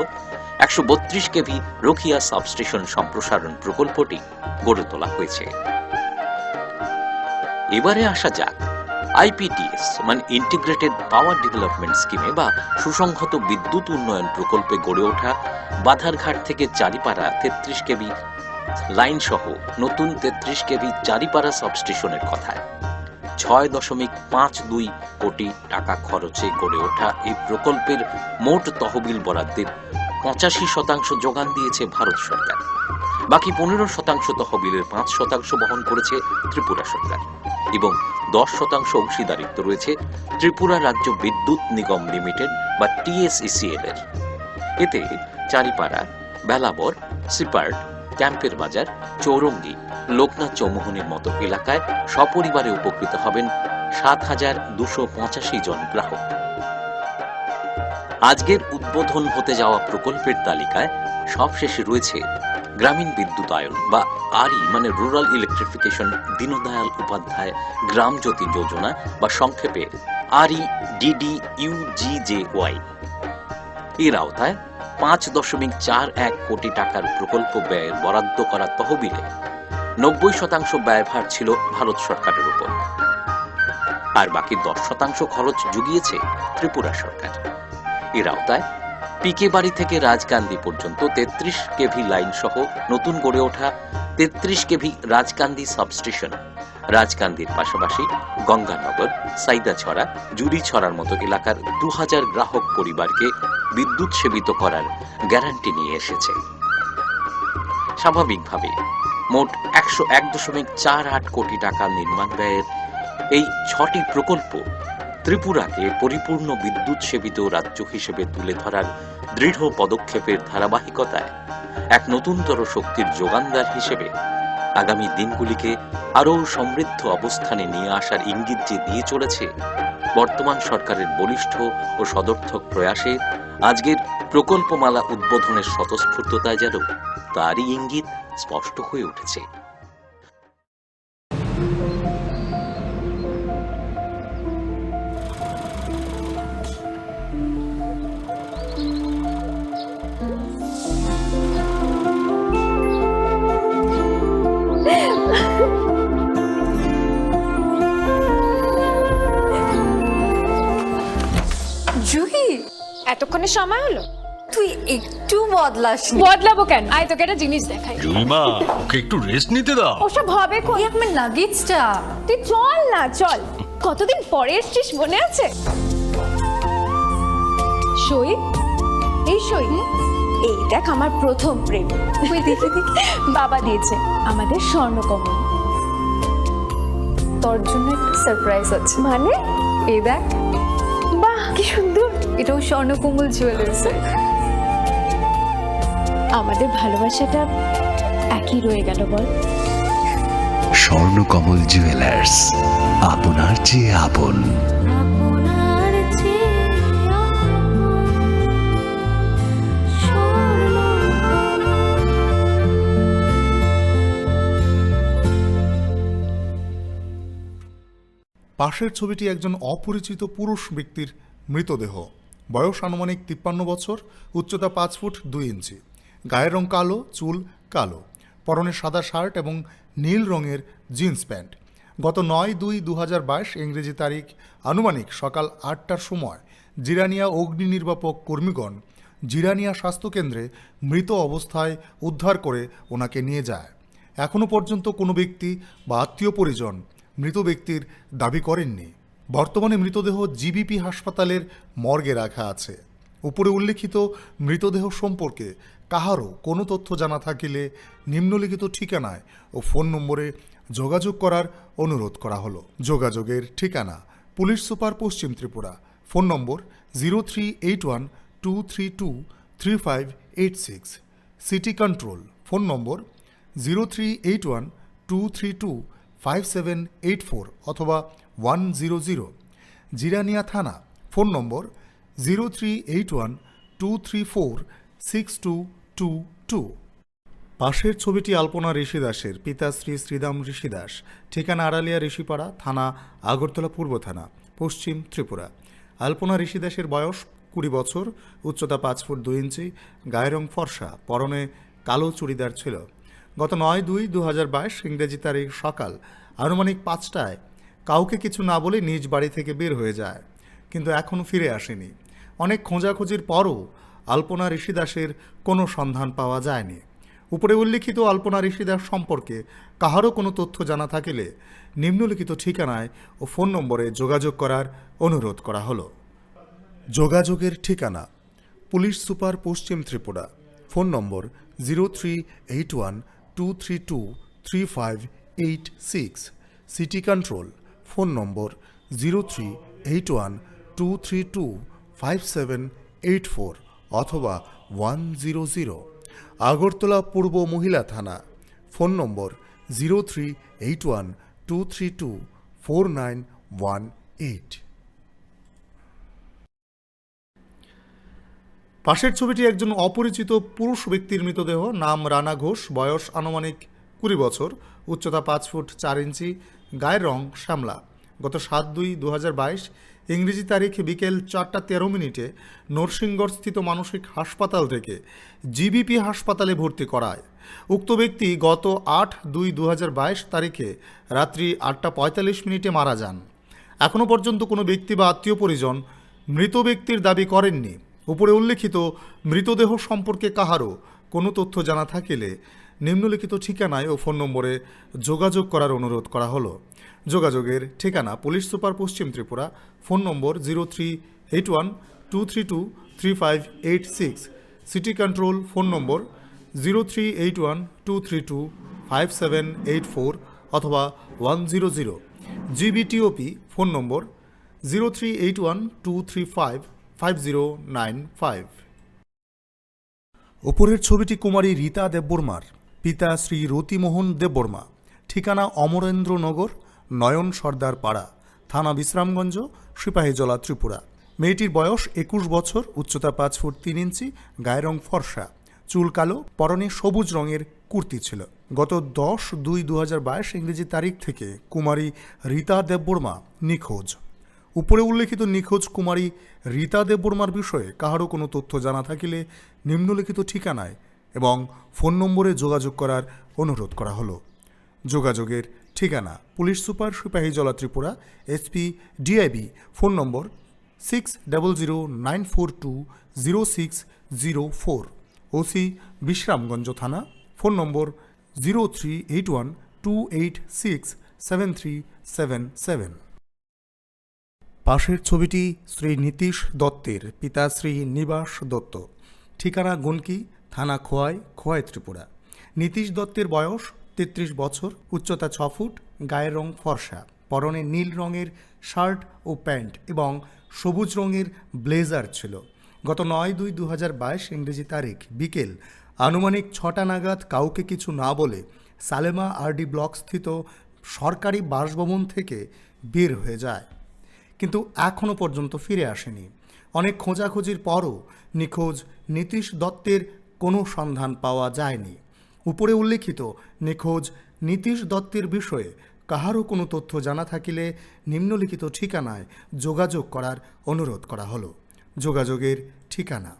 একশো বত্রিশ কেভি রোখিয়া সাবস্টেশন সম্প্রসারণ প্রকল্পটি গড়ে তোলা হয়েছে। এবারে আসা যাক আইপিডিএস, মানে ইন্টিগ্রেটেড পাওয়ার ডেভেলপমেন্ট স্কিমে বা সুসংহত বিদ্যুৎ উন্নয়ন প্রকল্পে গড়ে ওঠা বাধারঘাট থেকে চারিপাড়া তেত্রিশ কেভি লাইন সহ নতুন তেত্রিশ কেভি চারিপাড়া সাবস্টেশনের কথায়। ছয় দশমিক পাঁচ দুই কোটি টাকা খরচে গড়ে ওঠা এই প্রকল্পের মোট তহবিল বরাদ্দের পঁচাশি শতাংশ যোগান দিয়েছে ভারত সরকার। বাকি পনেরো শতাংশ তহবিলের পাঁচ শতাংশ বহন করেছে ত্রিপুরা সরকার এবং দশ শতাংশ অংশীদারিত্ব রয়েছে ত্রিপুরা রাজ্য বিদ্যুৎ নিগম লিমিটেড বা টিএসইসিএল এর। এতে চারিপাড়া, বেলাবর, সিপার্ট, ক্যাম্পের বাজার, চৌরঙ্গি, লোকনাথ চৌমুহনীর মতো এলাকায় সপরিবারে উপকৃত হবেন সাত হাজার দুশো পঁচাশি জন গ্রাহক। আজকের উদ্বোধন হতে যাওয়া প্রকল্পের তালিকায় সবশেষে রয়েছে গ্রামীণ বিদ্যুতায়ন বা আরই, মানে রুরাল ইলেকট্রিফিকেশন, দীনদয়াল উপাধ্যায় গ্রাম জ্যোতি যোজনা বা সংক্ষেপে আরই ডিডিইউজিজেওয়াই। এর আওতায় পাঁচ দশমিক চার এক কোটি টাকার প্রকল্প ব্যয়ের বরাদ্দ করা তহবিলে নব্বই শতাংশ ব্যয়ভার ছিল ভারত সরকারের উপর, আর বাকি দশ শতাংশ খরচ জুগিয়েছে ত্রিপুরা সরকার। এর আওতায় পিকে বাড়ি থেকে রাজকান্দি পর্যন্ত তেত্রিশ কেভি লাইন সহ নতুন গড়ে ওঠা তেত্রিশ কেভি রাজকান্দি সাবস্টেশন, রাজকান্দির পাশাপাশি গঙ্গানগর, সাইদাছড়া, জুড়িছড়ার মতো এলাকার দু হাজার গ্রাহক পরিবারকে বিদ্যুৎ সেবিত করার গ্যারান্টি নিয়ে এসেছে। স্বাভাবিকভাবে মোট একশো এক দশমিক চার আট কোটি টাকা নির্মাণ ব্যয়ের এই ছটি প্রকল্প ত্রিপুরাকে পরিপূর্ণ বিদ্যুৎ সেবিত রাজ্য হিসেবে তুলে ধরার দৃঢ় পদক্ষেপের ধারাবাহিকতায় এক নতুনতর শক্তির যোগানদার হিসেবে আগামী দিনগুলিকে আরও সমৃদ্ধ অবস্থানে নিয়ে আসার ইঙ্গিত যে দিয়ে চলেছে, বর্তমান সরকারের বলিষ্ঠ ও সদর্থক প্রয়াসে আজকের প্রকল্পমালা উদ্বোধনের স্বতঃস্ফূর্ততায় যেন তারই ইঙ্গিত স্পষ্ট হয়ে উঠেছে। জুহি, এতক্ষণে সময় হলো? তুই একটু বদলাসনি। বদলাবো কেন? আয়, তোকে একটা জিনিস দেখাই। জুইমা, ওকে একটু রেস্ট নিতে দাও। ওসব হবে কোন? এই আমার লাগেজটা। তুই চল না, চল। কতদিন পরে এসছিস, মনে আছে? সই, এই সই। এই দেখ, আমার প্রথম প্রেম। ওই দেখি, দেখি। বাবা দিয়েছে, আমাদের স্বর্ণকমল। তোর জন্য একটা সারপ্রাইজ আছে। মানে? এই দেখ। বাহ, কি সুন্দর। এটাও স্বর্ণকমল জুয়েলার্সের। আমাদের ভালোবাসাটা একই রয়ে গেল, বল? স্বর্ণকমল জুয়েলার্স, আপনার চেয়ে আপন। আপনার চেয়ে আপন স্বর্ণকমল। পাশের ছবিটি একজন অপরিচিত পুরুষ ব্যক্তির মৃতদেহ। বয়স আনুমানিক তিপ্পান্ন বছর, উচ্চতা পাঁচ ফুট দুই ইঞ্চি, গায়ের রং কালো, চুল কালো, পরনে সাদা শার্ট এবং নীল রঙের জিন্স প্যান্ট। গত নয় দুই দু হাজার বাইশ ইংরেজি তারিখ আনুমানিক সকাল আটটার সময় জিরানিয়া অগ্নি নির্বাপক কর্মীগণ জিরানিয়া স্বাস্থ্যকেন্দ্রে মৃত অবস্থায় উদ্ধার করে ওনাকে নিয়ে যায়। এখনও পর্যন্ত কোনো ব্যক্তি বা আত্মীয় পরিজন মৃত ব্যক্তির দাবি করেননি। বর্তমানে মৃতদেহ জিবিপি হাসপাতালের মর্গে রাখা আছে। উপরে উল্লেখিত মৃতদেহ সম্পর্কে কাহারও কোনো তথ্য জানা থাকিলে নিম্নলিখিত ঠিকানায় ও ফোন নম্বরে যোগাযোগ করার অনুরোধ করা হলো। যোগাযোগের ঠিকানা: পুলিশ সুপার, পশ্চিম Tripura. Phone number: zero three eight one two three two three five eight six. City control, phone number zero three eight one two three two five seven eight four অথবা ওয়ান জিরো জিরো। জিরানিয়া থানা, phone number zero three eight one two three four six two two two. পাশের ছবিটি আলপনা ঋষি দাসের, পিতা শ্রী শ্রীদাম ঋষি দাস, ঠিকানা আড়ালিয়া ঋষিপাড়া, থানা আগরতলা পূর্ব থানা, পশ্চিম ত্রিপুরা। আলপনা ঋষি দাসের বয়স কুড়ি বছর, উচ্চতা পাঁচ ফুট দুই ইঞ্চি, গায়ের রং ফর্সা, পরনে কালো চুড়িদার ছিল। গত নয় দুই দু হাজার বাইশ ইংরেজি তারিখ সকাল আনুমানিক পাঁচটায় কাউকে কিছু না বলে নিজ বাড়ি থেকে বের হয়ে যায়, কিন্তু এখনও ফিরে আসেনি। অনেক খোঁজাখুঁজির পরও আলপনা ঋষি দাসের কোনো সন্ধান পাওয়া যায়নি। উপরে উল্লিখিত আলপনা ঋষি দাস সম্পর্কে কাহারও কোনো তথ্য জানা থাকিলে নিম্নলিখিত ঠিকানায় ও ফোন নম্বরে যোগাযোগ করার অনুরোধ করা হলো। যোগাযোগের ঠিকানা: পুলিশ সুপার, পশ্চিম Tripura. Phone number zero three eight one two three two three five eight six. City control, phone number zero three eight one two three two five seven eight four অথবা ওয়ান জিরো জিরো। আগরতলা পূর্ব মহিলা থানা, phone number zero three eight one two three two four nine one eight. পাশের ছবিটি একজন অপরিচিত পুরুষ ব্যক্তির মৃতদেহ, নাম রানা ঘোষ, বয়স আনুমানিক কুড়ি বছর, উচ্চতা পাঁচ ফুট চার ইঞ্চি, গায়ের রং শ্যামলা। গত সাত দুই দু হাজার বাইশ ইংরেজি তারিখ বিকেল চারটা তেরো মিনিটে নরসিংগড়স্থিত মানসিক হাসপাতাল থেকে জিবিপি হাসপাতালে ভর্তি করায়। উক্ত ব্যক্তি গত আট দুই দু হাজার বাইশ তারিখে রাত্রি আটটা পঁয়তাল্লিশ মিনিটে মারা যান। এখনও পর্যন্ত কোনো ব্যক্তি বা আত্মীয় পরিজন মৃত ব্যক্তির দাবি করেননি। উপরে উল্লেখিত মৃতদেহ সম্পর্কে কাহারও কোনো তথ্য জানা থাকিলে নিম্নলিখিত ঠিকানায় ও ফোন নম্বরে যোগাযোগ করার অনুরোধ করা হলো। যোগাযোগের ঠিকানা: পুলিশ সুপার, পশ্চিম Tripura. Phone number zero three eight one two three two three five eight six. City control, phone number zero three eight one two three two five seven eight four অথবা one zero zero. GBTOP, phone number zero three eight one two three five five zero nine five. উপরের ছবিটি কুমারী রীতা দেববর্মার, পিতা শ্রী রতিমোহন দেববর্মা, ঠিকানা অমরেন্দ্রনগর, নয়ন সর্দার পাড়া, থানা বিশ্রামগঞ্জ, সিপাহীজলা, ত্রিপুরা। মেয়েটির বয়স একুশ বছর, উচ্চতা পাঁচ ফুট তিন ইঞ্চি, গায়ের রং ফর্সা, চুল কালো, পরনে সবুজ রঙের কুর্তি ছিল। গত দশ দুই দু হাজার বাইশ ইংরেজি তারিখ থেকে কুমারী রীতা দেববর্মা নিখোঁজ। উপরে উল্লেখিত নিখোঁজ কুমারী রীতা দেববর্মার বিষয়ে কাহারও কোনো তথ্য জানা থাকিলে নিম্নলিখিত ঠিকানায় এবং ফোন নম্বরে যোগাযোগ করার অনুরোধ করা হলো। যোগাযোগের ঠিকানা: police super, Sepahijala, Tripura, SP DIB, phone number six double zero nine four two zero six zero four. OC Bishramganj থানা, phone number zero three eight one two eight six seven three seven seven. পাশের ছবিটি শ্রী নীতিশ দত্তের, পিতা শ্রী নিবাস দত্ত, ঠিকানা গুনকি, থানা খোয়াই, খোয়াই, ত্রিপুরা। নীতিশ দত্তের বয়স তেত্রিশ বছর, উচ্চতা ছ ফুট, গায়ের রং ফর্সা, পরনে নীল রঙের শার্ট ও প্যান্ট এবং সবুজ রঙের ব্লেজার ছিল। গত নয় দুই দু হাজার বাইশ ইংরেজি তারিখ বিকেল আনুমানিক ছটা নাগাদ কাউকে কিছু না বলে সালেমা আরডি ব্লক স্থিত সরকারি বাসভবন থেকে বের হয়ে যায়, কিন্তু এখনও পর্যন্ত ফিরে আসেনি। অনেক খোঁজাখুঁজির পরও নিখোঁজ নীতিশ দত্তের কোনো সন্ধান পাওয়া যায়নি। উপরে উল্লেখিত নিখোঁজ নীতিশ দত্তের বিষয়ে কাহারও কোনো তথ্য জানা থাকিলে নিম্নলিখিত ঠিকানায় যোগাযোগ করার অনুরোধ করা হলো। যোগাযোগের ঠিকানা: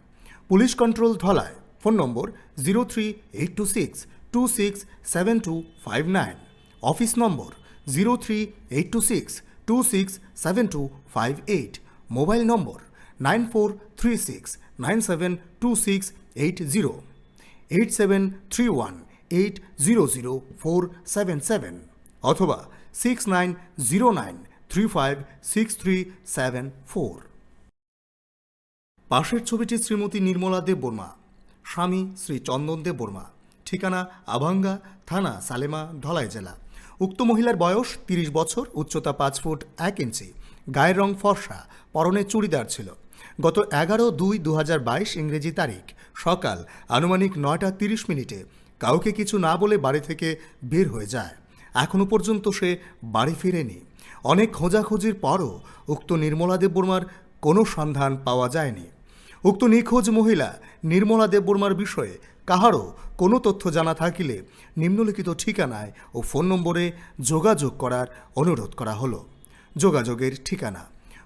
police control, Dhalai. Phone number: zero three eight two six two six seven two five nine. Office number: zero three eight two six two six seven two five eight. Mobile number: nine four three six nine seven two six eight zero, eight seven three one eight zero zero four seven seven অথবা six nine zero nine three five six three seven four. পাশের ছবিটি শ্রীমতী নির্মলা দেববর্মা, স্বামী শ্রী চন্দন দেববর্মা, ঠিকানা আভাঙ্গা, থানা সালেমা, ধলাই জেলা। উক্ত মহিলার বয়স তিরিশ বছর, উচ্চতা পাঁচ ফুট এক ইঞ্চি, গায়ের রং ফর্সা, পরনে চুড়িদার ছিল। গত এগারো দুই দু হাজার বাইশ ইংরেজি তারিখ সকাল আনুমানিক নয়টা তিরিশ মিনিটে কাউকে কিছু না বলে বাড়ি থেকে বের হয়ে যায়। এখনও পর্যন্ত সে বাড়ি ফিরেনি। অনেক খোঁজাখুঁজির পরও উক্ত নির্মলা দেববর্মার কোনো সন্ধান পাওয়া যায়নি। উক্ত নিখোঁজ মহিলা নির্মলা দেববর্মার বিষয়ে কাহারও কোনো তথ্য জানা থাকিলে নিম্নলিখিত ঠিকানায় ও ফোন নম্বরে যোগাযোগ করার অনুরোধ করা হলো। যোগাযোগের ঠিকানা: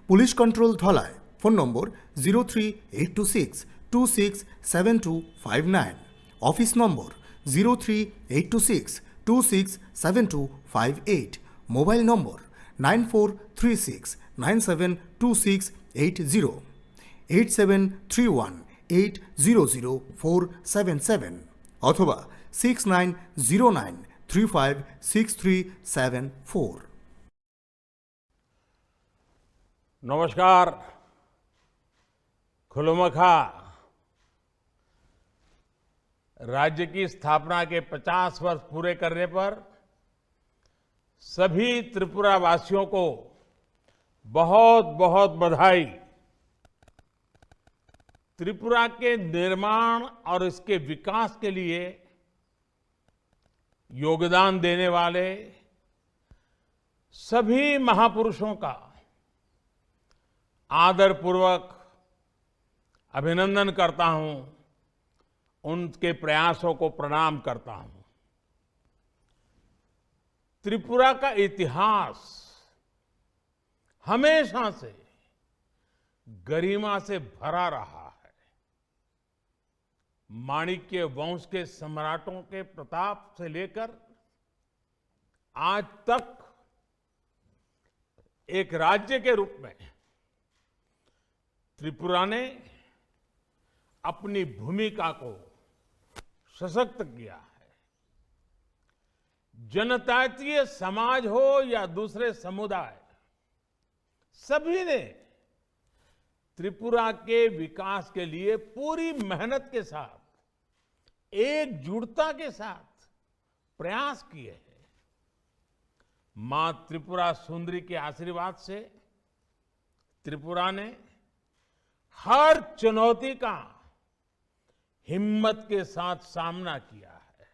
police control, Dhalai. Phone number: zero three eight two six two six seven two five nine. Office number: zero three eight two six two six seven two five eight. Mobile number: nine four three six nine seven two six eight zero, eight seven three one eight zero zero four seven seven অথবা six nine zero nine three five six three seven four. नमस्कार। खुलुमखा। राज्य की स्थापना के पचास वर्ष पूरे करने पर सभी त्रिपुरा वासियों को बहुत बहुत बधाई। त्रिपुरा के निर्माण और इसके विकास के लिए योगदान देने वाले सभी महापुरुषों का आदरपूर्वक अभिनंदन करता हूं, उनके प्रयासों को प्रणाम करता हूं। त्रिपुरा का इतिहास हमेशा से गरिमा से भरा रहा है। माणिक्य वंश के सम्राटों के प्रताप से लेकर आज तक एक राज्य के रूप में त्रिपुरा ने अपनी भूमिका को सशक्त किया है। जनजातीय समाज हो या दूसरे समुदाय, सभी ने त्रिपुरा के विकास के लिए पूरी मेहनत के साथ, एकजुटता के साथ प्रयास किए हैं। मां त्रिपुरा सुंदरी के आशीर्वाद से त्रिपुरा ने हर चुनौती का हिम्मत के साथ सामना किया है।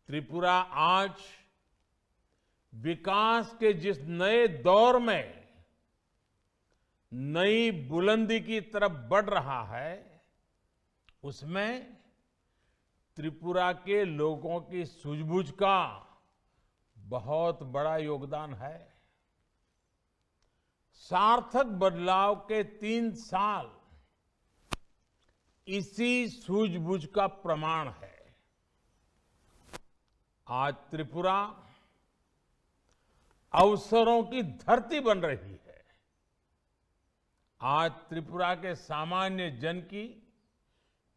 त्रिपुरा आज विकास के जिस नए दौर में नई बुलंदी की तरफ बढ़ रहा है, उसमें त्रिपुरा के लोगों की सूझबूझ का बहुत बड़ा योगदान है। सार्थक बदलाव के तीन साल इसी सूझबूझ का प्रमाण है। आज त्रिपुरा अवसरों की धरती बन रही है। आज त्रिपुरा के सामान्य जन की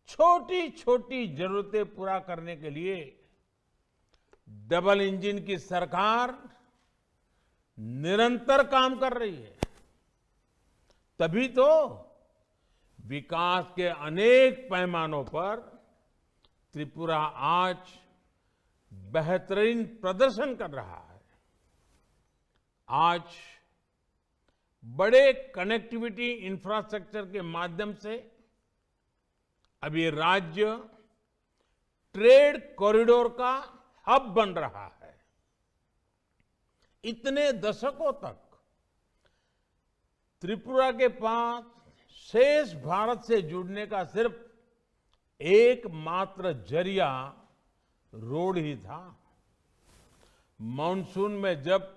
छोटी-छोटी जरूरतें पूरा करने के लिए डबल इंजन की सरकार निरंतर काम कर रही है। तभी तो विकास के अनेक पैमानों पर त्रिपुरा आज बेहतरीन प्रदर्शन कर रहा है। आज बड़े कनेक्टिविटी इंफ्रास्ट्रक्चर के माध्यम से अब ये राज्य ट्रेड कॉरिडोर का हब बन रहा है। इतने दशकों तक त्रिपुरा के पास शेष भारत से जुड़ने का सिर्फ एकमात्र जरिया रोड ही था। मानसून में जब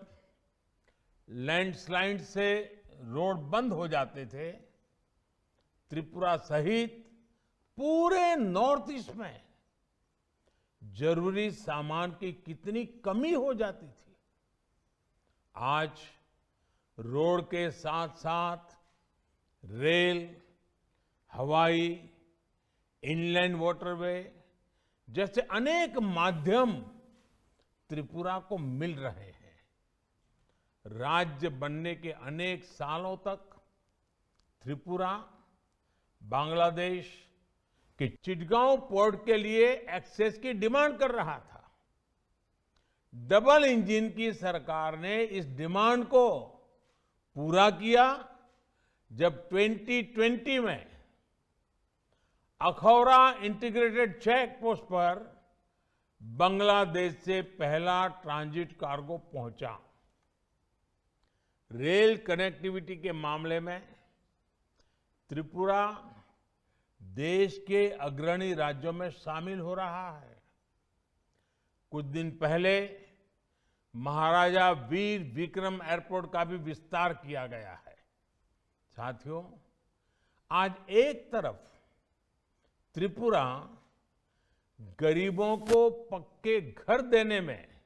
लैंडस्लाइड से रोड बंद हो जाते थे, त्रिपुरा सहित पूरे नॉर्थ ईस्ट में जरूरी सामान की कितनी कमी हो जाती थी। आज रोड के साथ-साथ रेल, हवाई, इनलैंड वाटरवे जैसे अनेक माध्यम त्रिपुरा को मिल रहे हैं। राज्य बनने के अनेक सालों तक त्रिपुरा बांग्लादेश के चिटगांव पोर्ट के लिए एक्सेस की डिमांड कर रहा था। डबल इंजन की सरकार ने इस डिमांड को पूरा किया, जब ट्वेंटी ट्वेंटी में अखौरा इंटीग्रेटेड चेक पोस्ट पर बांग्लादेश से पहला ट्रांजिट कार्गो पहुंचा। रेल कनेक्टिविटी के मामले में त्रिपुरा देश के अग्रणी राज्यों में शामिल हो रहा है। कुछ दिन पहले महाराजा वीर विक्रम एयरपोर्ट का भी विस्तार किया गया है। साथियों, आज एक तरफ त्रिपुरा गरीबों को पक्के घर देने में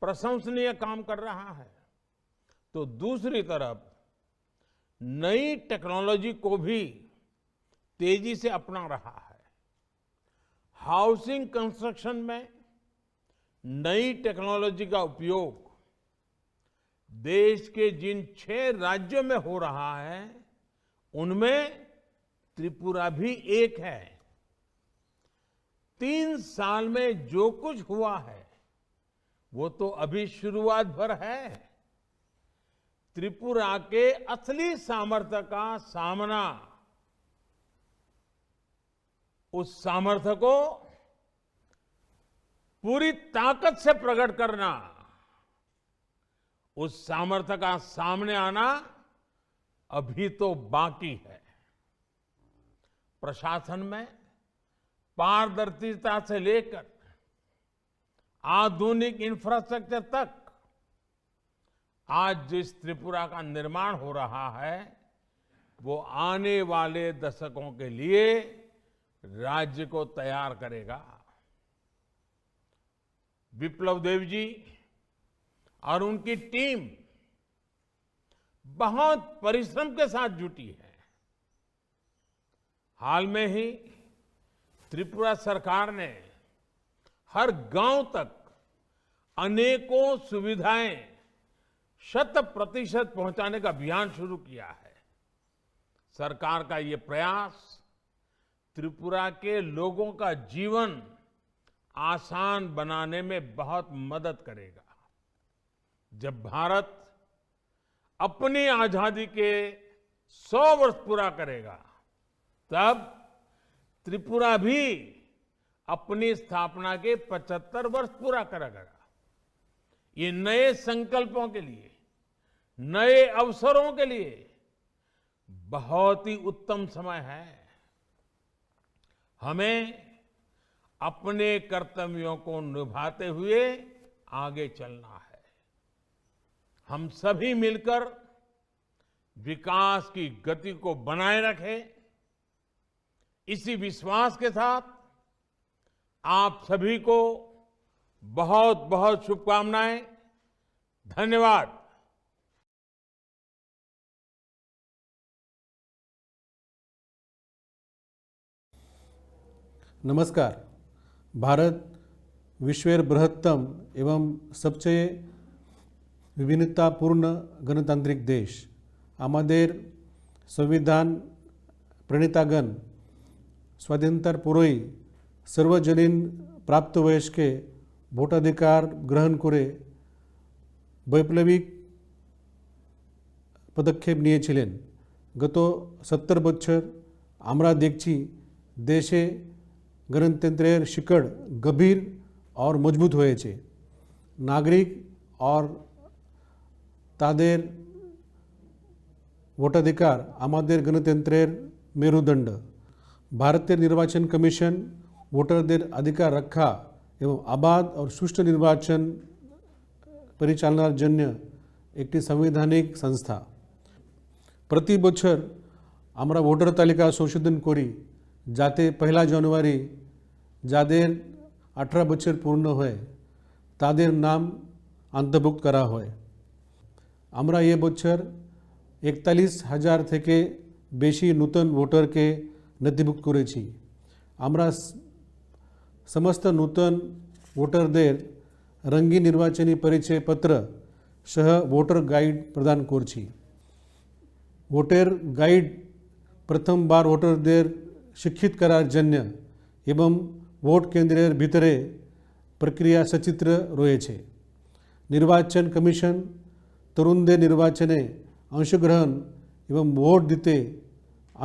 प्रशंसनीय काम कर रहा है, तो दूसरी तरफ नई टेक्नोलॉजी को भी तेजी से अपना रहा है। हाउसिंग कंस्ट्रक्शन में नई टेक्नोलॉजी का उपयोग देश के जिन छह राज्यों में हो रहा है, उनमें त्रिपुरा भी एक है। तीन साल में जो कुछ हुआ है, वो तो अभी शुरुआत भर है। त्रिपुरा के असली सामर्थ्य का सामना, उस सामर्थ्य को पूरी ताकत से प्रकट करना, उस सामर्थ्य का सामने आना अभी तो बाकी है। प्रशासन में पारदर्शिता से लेकर आधुनिक इंफ्रास्ट्रक्चर तक आज जिस त्रिपुरा का निर्माण हो रहा है, वो आने वाले दशकों के लिए राज्य को तैयार करेगा। विप्लव देव जी और उनकी टीम बहुत परिश्रम के साथ जुटी है। हाल में ही त्रिपुरा सरकार ने हर गांव तक अनेकों सुविधाएं शत प्रतिशत पहुंचाने का अभियान शुरू किया है। सरकार का ये प्रयास त्रिपुरा के लोगों का जीवन आसान बनाने में बहुत मदद करेगा। जब भारत अपनी आजादी के सौ वर्ष पूरा करेगा, तब त्रिपुरा भी अपनी स्थापना के पचहत्तर वर्ष पूरा करेगा। ये नए संकल्पों के लिए, नए अवसरों के लिए बहुत ही उत्तम समय है। हमें अपने कर्तव्यों को निभाते हुए आगे चलना है। हम सभी मिलकर विकास की गति को बनाए रखें। इसी विश्वास के साथ आप सभी को बहुत, बहुत शुभकामनाएं। धन्यवाद। नमस्कार। भारत विश्वेर बृहत्तम एवं सबसे विभिन्नतापूर्ण गणतांत्रिक देश। আমাদের সংবিধান প্রণেতাগণ স্বাধীনতার পরেই সর্বজনীন প্রাপ্তবয়স্কে ভোটাধিকার গ্রহণ করে বৈপ্লবিক পদক্ষেপ নিয়েছিলেন। গত সত্তর বছর আমরা দেখছি দেশে গণতন্ত্রের শিকড় গভীর আর মজবুত হয়েছে। নাগরিক আর তাদের ভোটাধিকার আমাদের গণতন্ত্রের মেরুদণ্ড। ভারতের নির্বাচন কমিশন ভোটারদের অধিকার রক্ষা এবং অবাধ ও সুষ্ঠু নির্বাচন পরিচালনার জন্য একটি সাংবিধানিক সংস্থা। প্রতি বছর আমরা ভোটার তালিকা সংশোধন করি, যাতে পয়লা জানুয়ারি যাদের আঠারো বছর পূর্ণ হয়, তাদের নাম অন্তর্ভুক্ত করা হয়। আমরা এ বছর একতাল্লিশ হাজার থেকে বেশি নতুন ভোটারকে নথিভুক্ত করেছি। আমরা স-, সমস্ত নতুন ভোটারদের রঙিন নির্বাচনী পরিচয় পত্র সহ ভোটার গাইড প্রদান করছি। ভোটার গাইড প্রথমবার ভোটারদের শিক্ষিত করার জন্য এবং ভোট কেন্দ্রের ভিতরে প্রক্রিয়া সচিত্র রয়েছে। নির্বাচন কমিশন তরুণদের নির্বাচনে অংশগ্রহণ এবং ভোট দিতে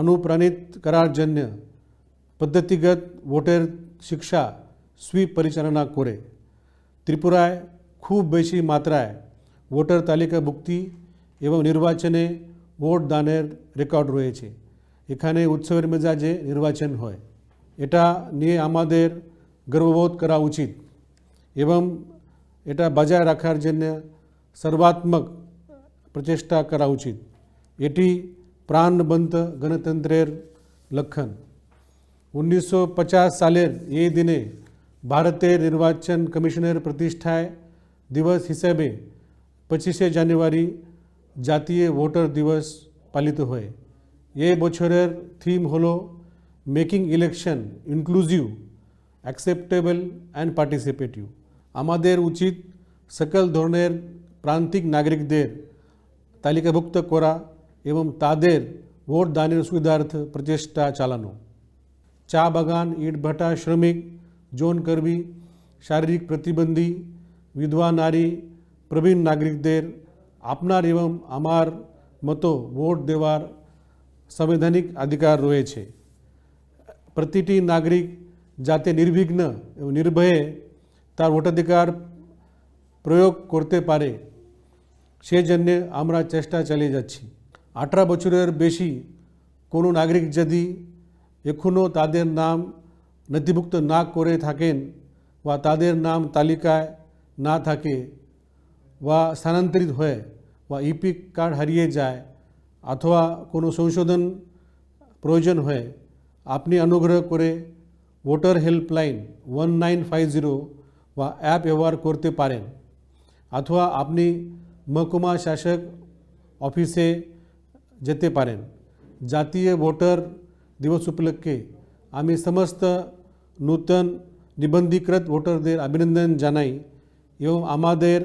অনুপ্রাণিত করার জন্য পদ্ধতিগত ভোটার শিক্ষা সুইপ পরিচালনা করে। ত্রিপুরায় খুব বেশি মাত্রায় ভোটার তালিকাভুক্তি এবং নির্বাচনে ভোট দানের রেকর্ড রয়েছে। এখানে উৎসবের মেজাজে নির্বাচন হয়। এটা নিয়ে আমাদের গর্ববোধ করা উচিত এবং এটা বজায় রাখার জন্য সর্বাত্মক প্রচেষ্টা করা উচিত। এটি প্রাণবন্ত গণতন্ত্রের লক্ষণ। উনিশশো পঞ্চাশ সালের এই দিনে ভারতের নির্বাচন কমিশনের প্রতিষ্ঠায় দিবস হিসেবে পঁচিশে জানুয়ারি জাতীয় ভোটার দিবস পালিত হয়। এই বছরের থিম হলো making election inclusive, acceptable and participative. আমাদের উচিত সকল ধরনের প্রান্তিক নাগরিকদের তালিকাভুক্ত করা এবং তাদের ভোট দানের সুবিধার্থে প্রচেষ্টা চালানো। চা বাগান, ইটভাটা শ্রমিক, জোন কর্মী, শারীরিক প্রতিবন্ধী, বিধবা নারী, প্রবীণ নাগরিকদের আপনার এবং আমার মতো ভোট দেওয়ার সাংবিধানিক অধিকার রয়েছে। প্রতিটি নাগরিক যাতে নির্বিঘ্ন এবং নির্ভয়ে তার ভোটাধিকার প্রয়োগ করতে পারে, সেজন্য আমরা চেষ্টা চালিয়ে যাচ্ছি। আঠারো বছরের বেশি কোনো নাগরিক যদি এখনও তাদের নাম নথিভুক্ত না করে থাকেন বা তাদের নাম তালিকায় না থাকে বা স্থানান্তরিত হয় বা ইপিক কার্ড হারিয়ে যায় অথবা কোনো সংশোধন প্রয়োজন হয়, আপনি অনুগ্রহ করে voter helpline one nine five zero বা অ্যাপ ব্যবহার করতে পারেন, অথবা আপনি মহকুমা শাসক অফিসে যেতে পারেন। জাতীয় ভোটার দিবস উপলক্ষে আমি সমস্ত নূতন নিবন্ধীকৃত ভোটারদের অভিনন্দন জানাই এবং আমাদের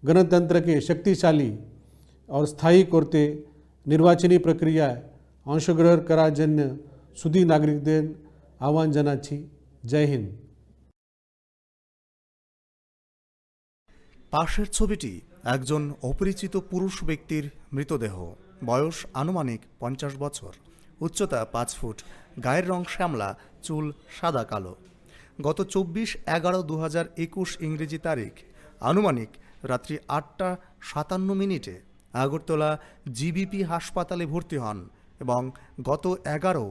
গণতন্ত্রকে শক্তিশালী ও স্থায়ী করতে নির্বাচনী প্রক্রিয়ায় অংশগ্রহণ করার জন্য সুধী নাগরিকদের আহ্বান জানাচ্ছি। জয় হিন্দ। পাশের ছবিটি একজন অপরিচিত পুরুষ ব্যক্তির মৃতদেহ। বয়স আনুমানিক পঞ্চাশ বছর, উচ্চতা পাঁচ ফুট, গায়ের রং শ্যামলা, চুল সাদা কালো। গত চব্বিশ এগারো দু হাজার একুশ ইংরেজি তারিখ আনুমানিক রাত্রি আটটা সাতান্ন মিনিটে আগরতলা জিবিপি হাসপাতালে ভর্তি হন এবং গত এগারো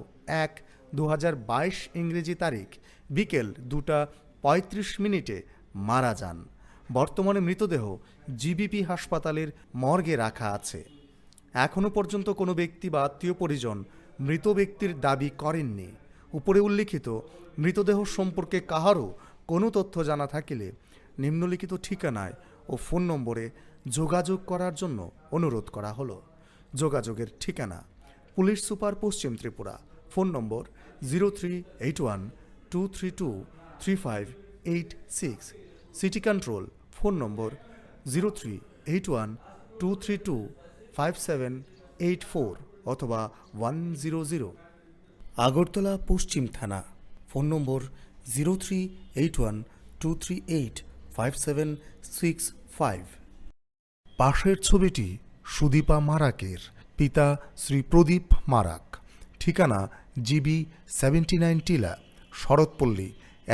এক দু হাজার বাইশ ইংরেজি তারিখ বিকেল দুটা পঁয়ত্রিশ মিনিটে মারা যান। বর্তমানে মৃতদেহ জিবিপি হাসপাতালের মর্গে রাখা আছে। এখনও পর্যন্ত কোনো ব্যক্তি বা আত্মীয় পরিজন মৃত ব্যক্তির দাবি করেননি। উপরে উল্লিখিত মৃতদেহ সম্পর্কে কাহারও কোনো তথ্য জানা থাকিলে নিম্নলিখিত ঠিকানায় ও ফোন নম্বরে যোগাযোগ করার জন্য অনুরোধ করা হলো। যোগাযোগের ঠিকানা: পুলিশ সুপার, পশ্চিম Tripura, phone number zero three eight one two three two three five eight six, city control, phone number zero three eight one two three two five seven eight four অথবা ওয়ান জিরো জিরো। আগরতলা পশ্চিম থানা, phone number zero three eight one two three eight five seven six five. পাশের ছবিটি সুদীপা মারাকের, পিতা শ্রী প্রদীপ মারাক, ঠিকানা GB seventy nine টিলা, শরৎপল্লী,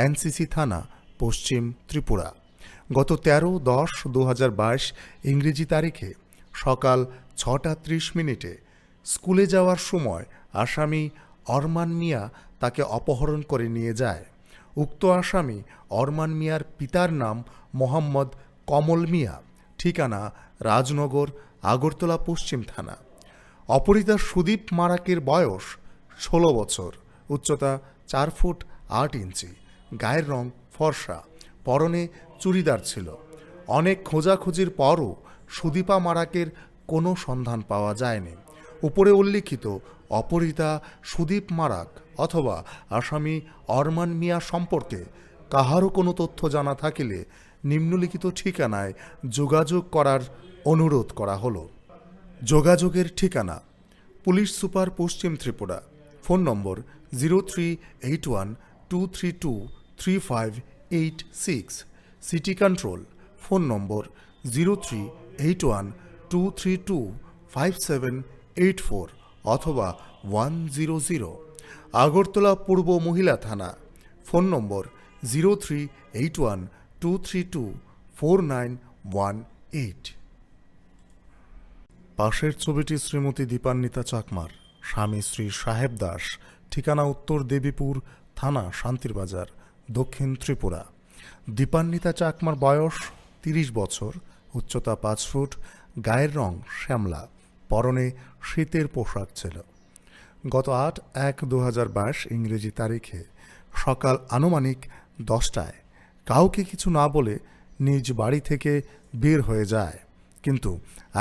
এনসিসি থানা, পশ্চিম ত্রিপুরা। গত তেরো দশ দু হাজার বাইশ ইংরেজি তারিখে সকাল ছটা ত্রিশ মিনিটে স্কুলে যাওয়ার সময় আসামি অরমান মিয়া তাকে অপহরণ করে নিয়ে যায়। উক্ত আসামি অরমান মিয়ার পিতার নাম মোহাম্মদ কমল মিয়া, ঠিকানা রাজনগর, আগরতলা পশ্চিম থানা। অপহৃতা সুদীপ মারাকের বয়স ষোলো বছর, উচ্চতা চার ফুট আট ইঞ্চি, গায়ের রং ফর্সা, পরনে চুড়িদার ছিল। অনেক খোঁজাখুঁজির পরও সুদীপা মারাকের কোনো সন্ধান পাওয়া যায়নি। উপরে উল্লিখিত অপহৃতা সুদীপ মারাক অথবা আসামি অরমান মিয়া সম্পর্কে কাহারও কোনো তথ্য জানা থাকিলে নিম্নলিখিত ঠিকানায় যোগাযোগ করার অনুরোধ করা হলো। যোগাযোগের ঠিকানা: পুলিশ সুপার, পশ্চিম Tripura. Phone number zero three eight one two three two three five eight six. City control. Phone number zero three eight one two three two five seven eight four অথবা ওয়ান জিরো জিরো। আগরতলা পূর্ব মহিলা থানা। Phone number zero three eight one two three two four nine one eight. পাশের ছবিটি শ্রীমতী দীপান্বিতা চাকমার, স্বামী শ্রী সাহেব দাস, ঠিকানা উত্তর দেবীপুর, থানা শান্তির বাজার, দক্ষিণ ত্রিপুরা। দীপান্বিতা চাকমার বয়স তিরিশ বছর, উচ্চতা পাঁচ ফুট, গায়ের রং শ্যামলা, পরনে শীতের পোশাক ছিল। গত আট এক দু হাজার বাইশ ইংরেজি তারিখে সকাল আনুমানিক দশটায় কাউকে কিছু না বলে নিজ বাড়ি থেকে বের হয়ে যায়, কিন্তু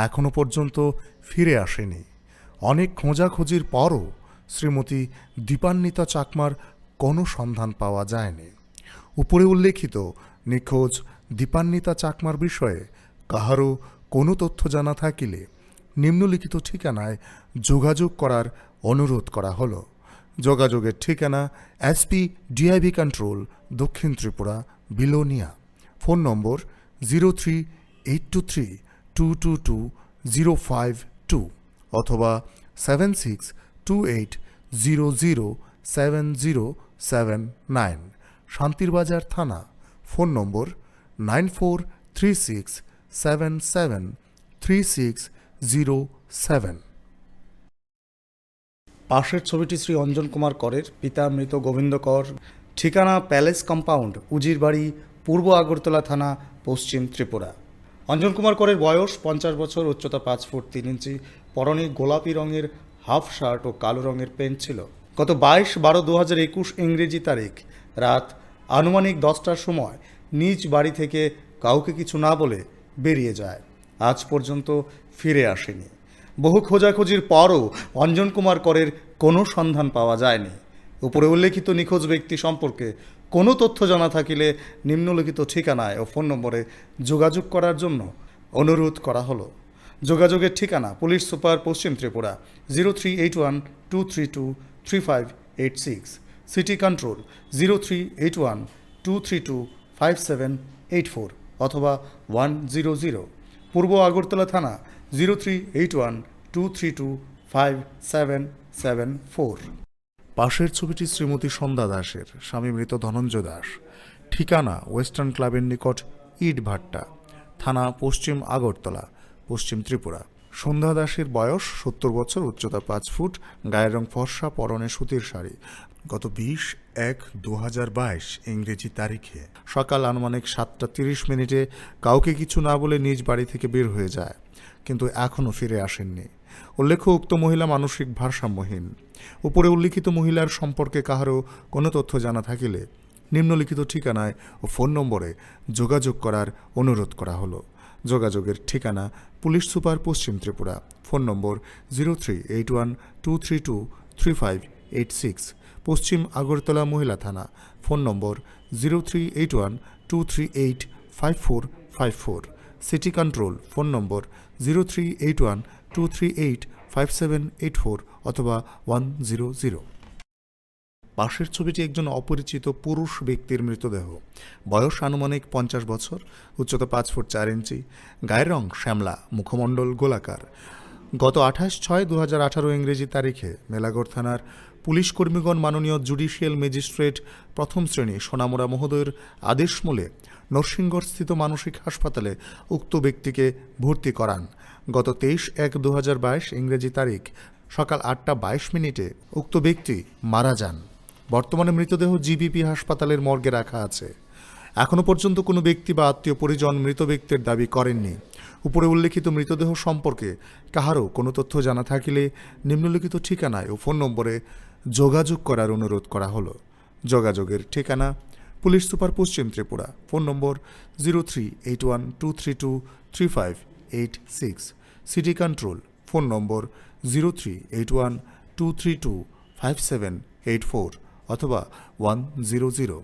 এখনো পর্যন্ত ফিরে আসেনি। অনেক খোঁজাখুঁজির পরও শ্রীমতী দীপান্বিতা চাকমার কোনো সন্ধান পাওয়া যায়নি। উপরে উল্লেখিত নিখোঁজ দীপান্বিতা চাকমার বিষয়ে কাহারও কোনো তথ্য জানা থাকিলে নিম্নলিখিত ঠিকানায় যোগাযোগ করার অনুরোধ করা হলো। যোগাযোগের ঠিকানা: এসপি ডিআইবি কন্ট্রোল, দক্ষিণ Tripura, Belonia. Phone number zero three eight two three two two two zero five two অথবা seven six two eight zero zero seven zero seven nine. Santirbazar থানা। Phone number nine four three six seven seven three six zero seven. পাশের ছবিটি শ্রী অঞ্জন কুমার করের, পিতা মৃত গোবিন্দ কর, ঠিকানা palace compound, উজিরবাড়ি, পূর্ব আগরতলা থানা, পশ্চিম ত্রিপুরা। অঞ্জন কুমার করের বয়স পঞ্চাশ বছর, উচ্চতা পাঁচ ফুট তিন ইঞ্চি, পরনে গোলাপি রঙের হাফ শার্ট ও কালো রঙের প্যান্ট ছিল। গত বাইশ বারো দু হাজার একুশ ইংরেজি তারিখ রাত আনুমানিক দশটার সময় নিজ বাড়ি থেকে কাউকে কিছু না বলে বেরিয়ে যায়। আজ পর্যন্ত ফিরে আসেনি। বহু খোঁজাখুঁজির পরও অঞ্জন কুমার করের কোনো সন্ধান পাওয়া যায়নি। উপরে উল্লেখিত নিখোঁজ ব্যক্তি সম্পর্কে কোনো তথ্য জানা থাকিলে নিম্নলিখিত ঠিকানায় ও ফোন নম্বরে যোগাযোগ করার জন্য অনুরোধ করা হলো। যোগাযোগের ঠিকানা: পুলিশ সুপার, পশ্চিম Tripura, zero three eight one two three two three five eight six. City control: zero three eight one two three two five seven eight four অথবা ওয়ান জিরো জিরো। পূর্ব আগরতলা থানা: zero three eight one two three two five seven seven four. পাশের ছবিটি শ্রীমতী সন্ধ্যা দাসের, স্বামী মৃত ধনঞ্জয় দাস, ঠিকানা ওয়েস্টার্ন ক্লাবের নিকট ইটভাট্টা, থানা পশ্চিম আগরতলা, পশ্চিম ত্রিপুরা। সন্ধ্যা দাসের বয়স সত্তর বছর, উচ্চতা পাঁচ ফুট, গায়ের রং ফর্সা, পরনে সুতির শাড়ি। গত বিশ এক দু হাজার বাইশ ইংরেজি তারিখে সকাল আনুমানিক সাতটা তিরিশ মিনিটে কাউকে কিছু না বলে নিজ বাড়ি থেকে বের হয়ে যায়, কিন্তু এখনও ফিরে আসেননি। উল্লেখ্য, উক্ত মহিলা মানসিক ভারসাম্যহীন। উপরে উল্লিখিত মহিলার সম্পর্কে কাহারও কোনো তথ্য জানা থাকিলে নিম্নলিখিত ঠিকানায় ও ফোন নম্বরে যোগাযোগ করার অনুরোধ করা হলো। যোগাযোগের ঠিকানা: পুলিশ সুপার, পশ্চিম Tripura. Phone number zero three eight one two three two three five eight six. পশ্চিম আগরতলা মহিলা থানা। Phone number zero three eight one two three eight five four five four. City control. Phone number zero three eight one two three eight five seven eight four অথবা one zero zero. পাশের ছবিটি একজন অপরিচিত পুরুষ ব্যক্তির মৃতদেহ। বয়স আনুমানিক পঞ্চাশ বছর, উচ্চতা পাঁচ ফুট চার ইঞ্চি, গায়ের রং শ্যামলা, মুখমণ্ডল গোলাকার। গত আঠাশ ছয় দু হাজার আঠারো ইংরেজি তারিখে মেলাঘর থানার পুলিশ কর্মীগণ মাননীয় জুডিশিয়াল ম্যাজিস্ট্রেট প্রথম শ্রেণী সোনামুড়া মহোদয়ের আদেশ মূলে নরসিংগড়স্থিত মানসিক হাসপাতালে উক্ত ব্যক্তিকে ভর্তি করান। গত তেইশ এক দু হাজার বাইশ ইংরেজি তারিখ সকাল আটটা বাইশ মিনিটে উক্ত ব্যক্তি মারা যান। বর্তমানে মৃতদেহ জিবিপি হাসপাতালের মর্গে রাখা আছে। এখনো পর্যন্ত কোনো ব্যক্তি বা আত্মীয় পরিজন মৃত ব্যক্তির দাবি করেননি। উপরে উল্লেখিত মৃতদেহ সম্পর্কে কাহারও কোনো তথ্য জানা থাকিলে নিম্নলিখিত ঠিকানায় ও ফোন নম্বরে যোগাযোগ করার অনুরোধ করা হলো। যোগাযোগের ঠিকানা: পুলিশ সুপার, পশ্চিম Tripura. Phone number: zero three eight one two three two three five eight six. City control. Phone number: zero three eight one two three two five seven eight four অথবা ওয়ান জিরো জিরো।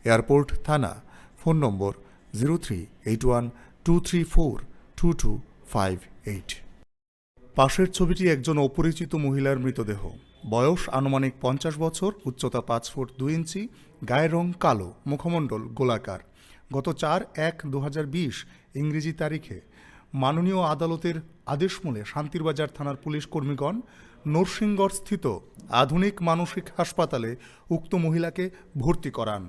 এয়ারপোর্ট থানা। Phone number: zero three eight one two three four two two five eight. পাশের ছবিটি একজন অপরিচিত মহিলার মৃতদেহ। বয়স আনুমানিক পঞ্চাশ বছর, উচ্চতা পাঁচ ফুট দুই ইঞ্চি, গায়ের রং কালো, মুখমণ্ডল গোলাকার। গত চার এক দু হাজার বিশ ইংরেজি তারিখে মাননীয় আদালতের আদেশমূলে শান্তিরবাজার থানার পুলিশ কর্মীগণ নরসিংগড়স্থিত আধুনিক মানসিক হাসপাতালে উক্ত মহিলাকে ভর্তি করান।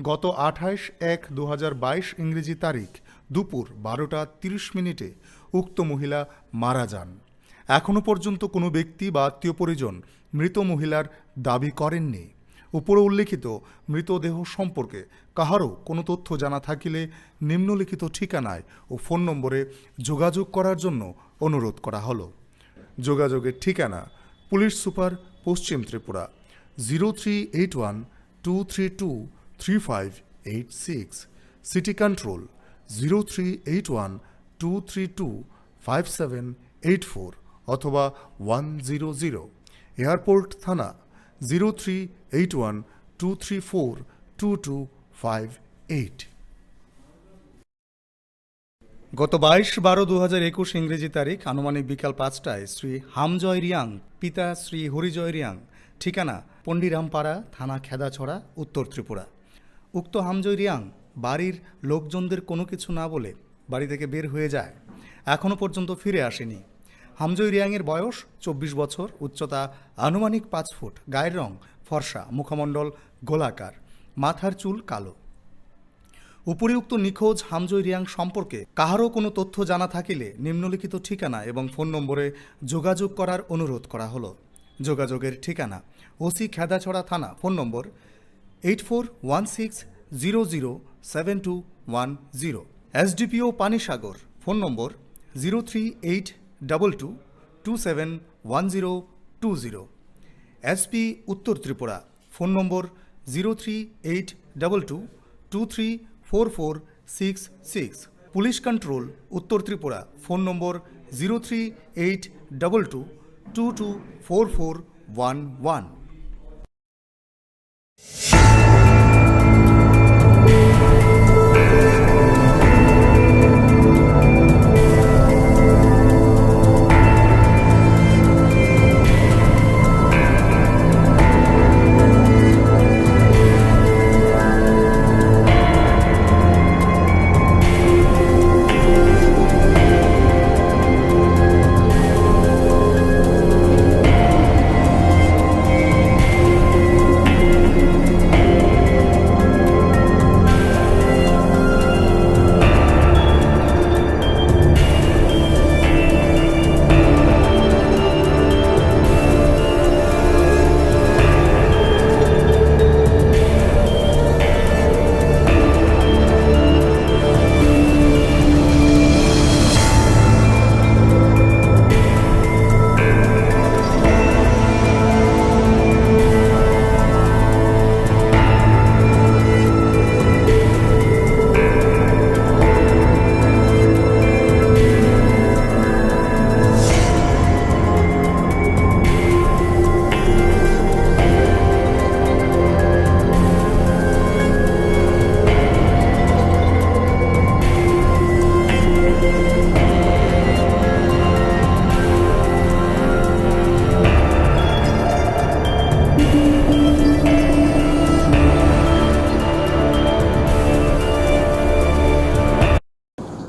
গত আঠাইশ এক দু হাজার বাইশ ইংরেজি তারিখ দুপুর বারোটা তিরিশ মিনিটে উক্ত মহিলা মারা যান। এখনও পর্যন্ত কোনো ব্যক্তি বা আত্মীয় পরিজন মৃত মহিলার দাবি করেননি। উপরে উল্লেখিত মৃতদেহ সম্পর্কে কাহারও কোনো তথ্য জানা থাকিলে নিম্নলিখিত ঠিকানায় ও ফোন নম্বরে যোগাযোগ করার জন্য অনুরোধ করা হলো। যোগাযোগের ঠিকানা: পুলিশ সুপার, পশ্চিম Tripura, zero three eight one two three two three five eight six. City control: zero three eight one two three two five seven eight four অথবা ওয়ান জিরো জিরো। এয়ারপোর্ট থানা: zero three eight one two three four two two five eight. গত বাইশ বারো দু হাজার একুশ ইংরেজি তারিখ আনুমানিক বিকাল পাঁচটায় শ্রী হামজয় রিয়াং, পিতা শ্রী হরিজয় রিয়াং, ঠিকানা পন্ডিরামপাড়া, থানা খেদাছড়া, উত্তর ত্রিপুরা। উক্ত হামজয় রিয়াং বাড়ির লোকজনদের কোনো কিছু না বলে বাড়ি থেকে বের হয়ে যায়। এখনও পর্যন্ত ফিরে আসেনি। হামজয় রিয়াংয়ের বয়স চব্বিশ বছর, উচ্চতা আনুমানিক পাঁচ ফুট, গায়ের রং ফর্সা, মুখমণ্ডল গোলাকার, মাথার চুল কালো। উপরিউক্ত নিখোঁজ হামজয় রিয়াং সম্পর্কে কাহারও কোনো তথ্য জানা থাকিলে নিম্নলিখিত ঠিকানা এবং ফোন নম্বরে যোগাযোগ করার অনুরোধ করা হলো। যোগাযোগের ঠিকানা: ওসি খেদাছড়া থানা, phone number eight four one six zero zero seven two one zero. SDPO Panisagar, phone number zero three eight double two two seven one zero two zero. SP উত্তর Tripura, phone number zero three eight double two two three four four six six. Police control উত্তর Tripura, phone number zero three eight double two two two four four one one.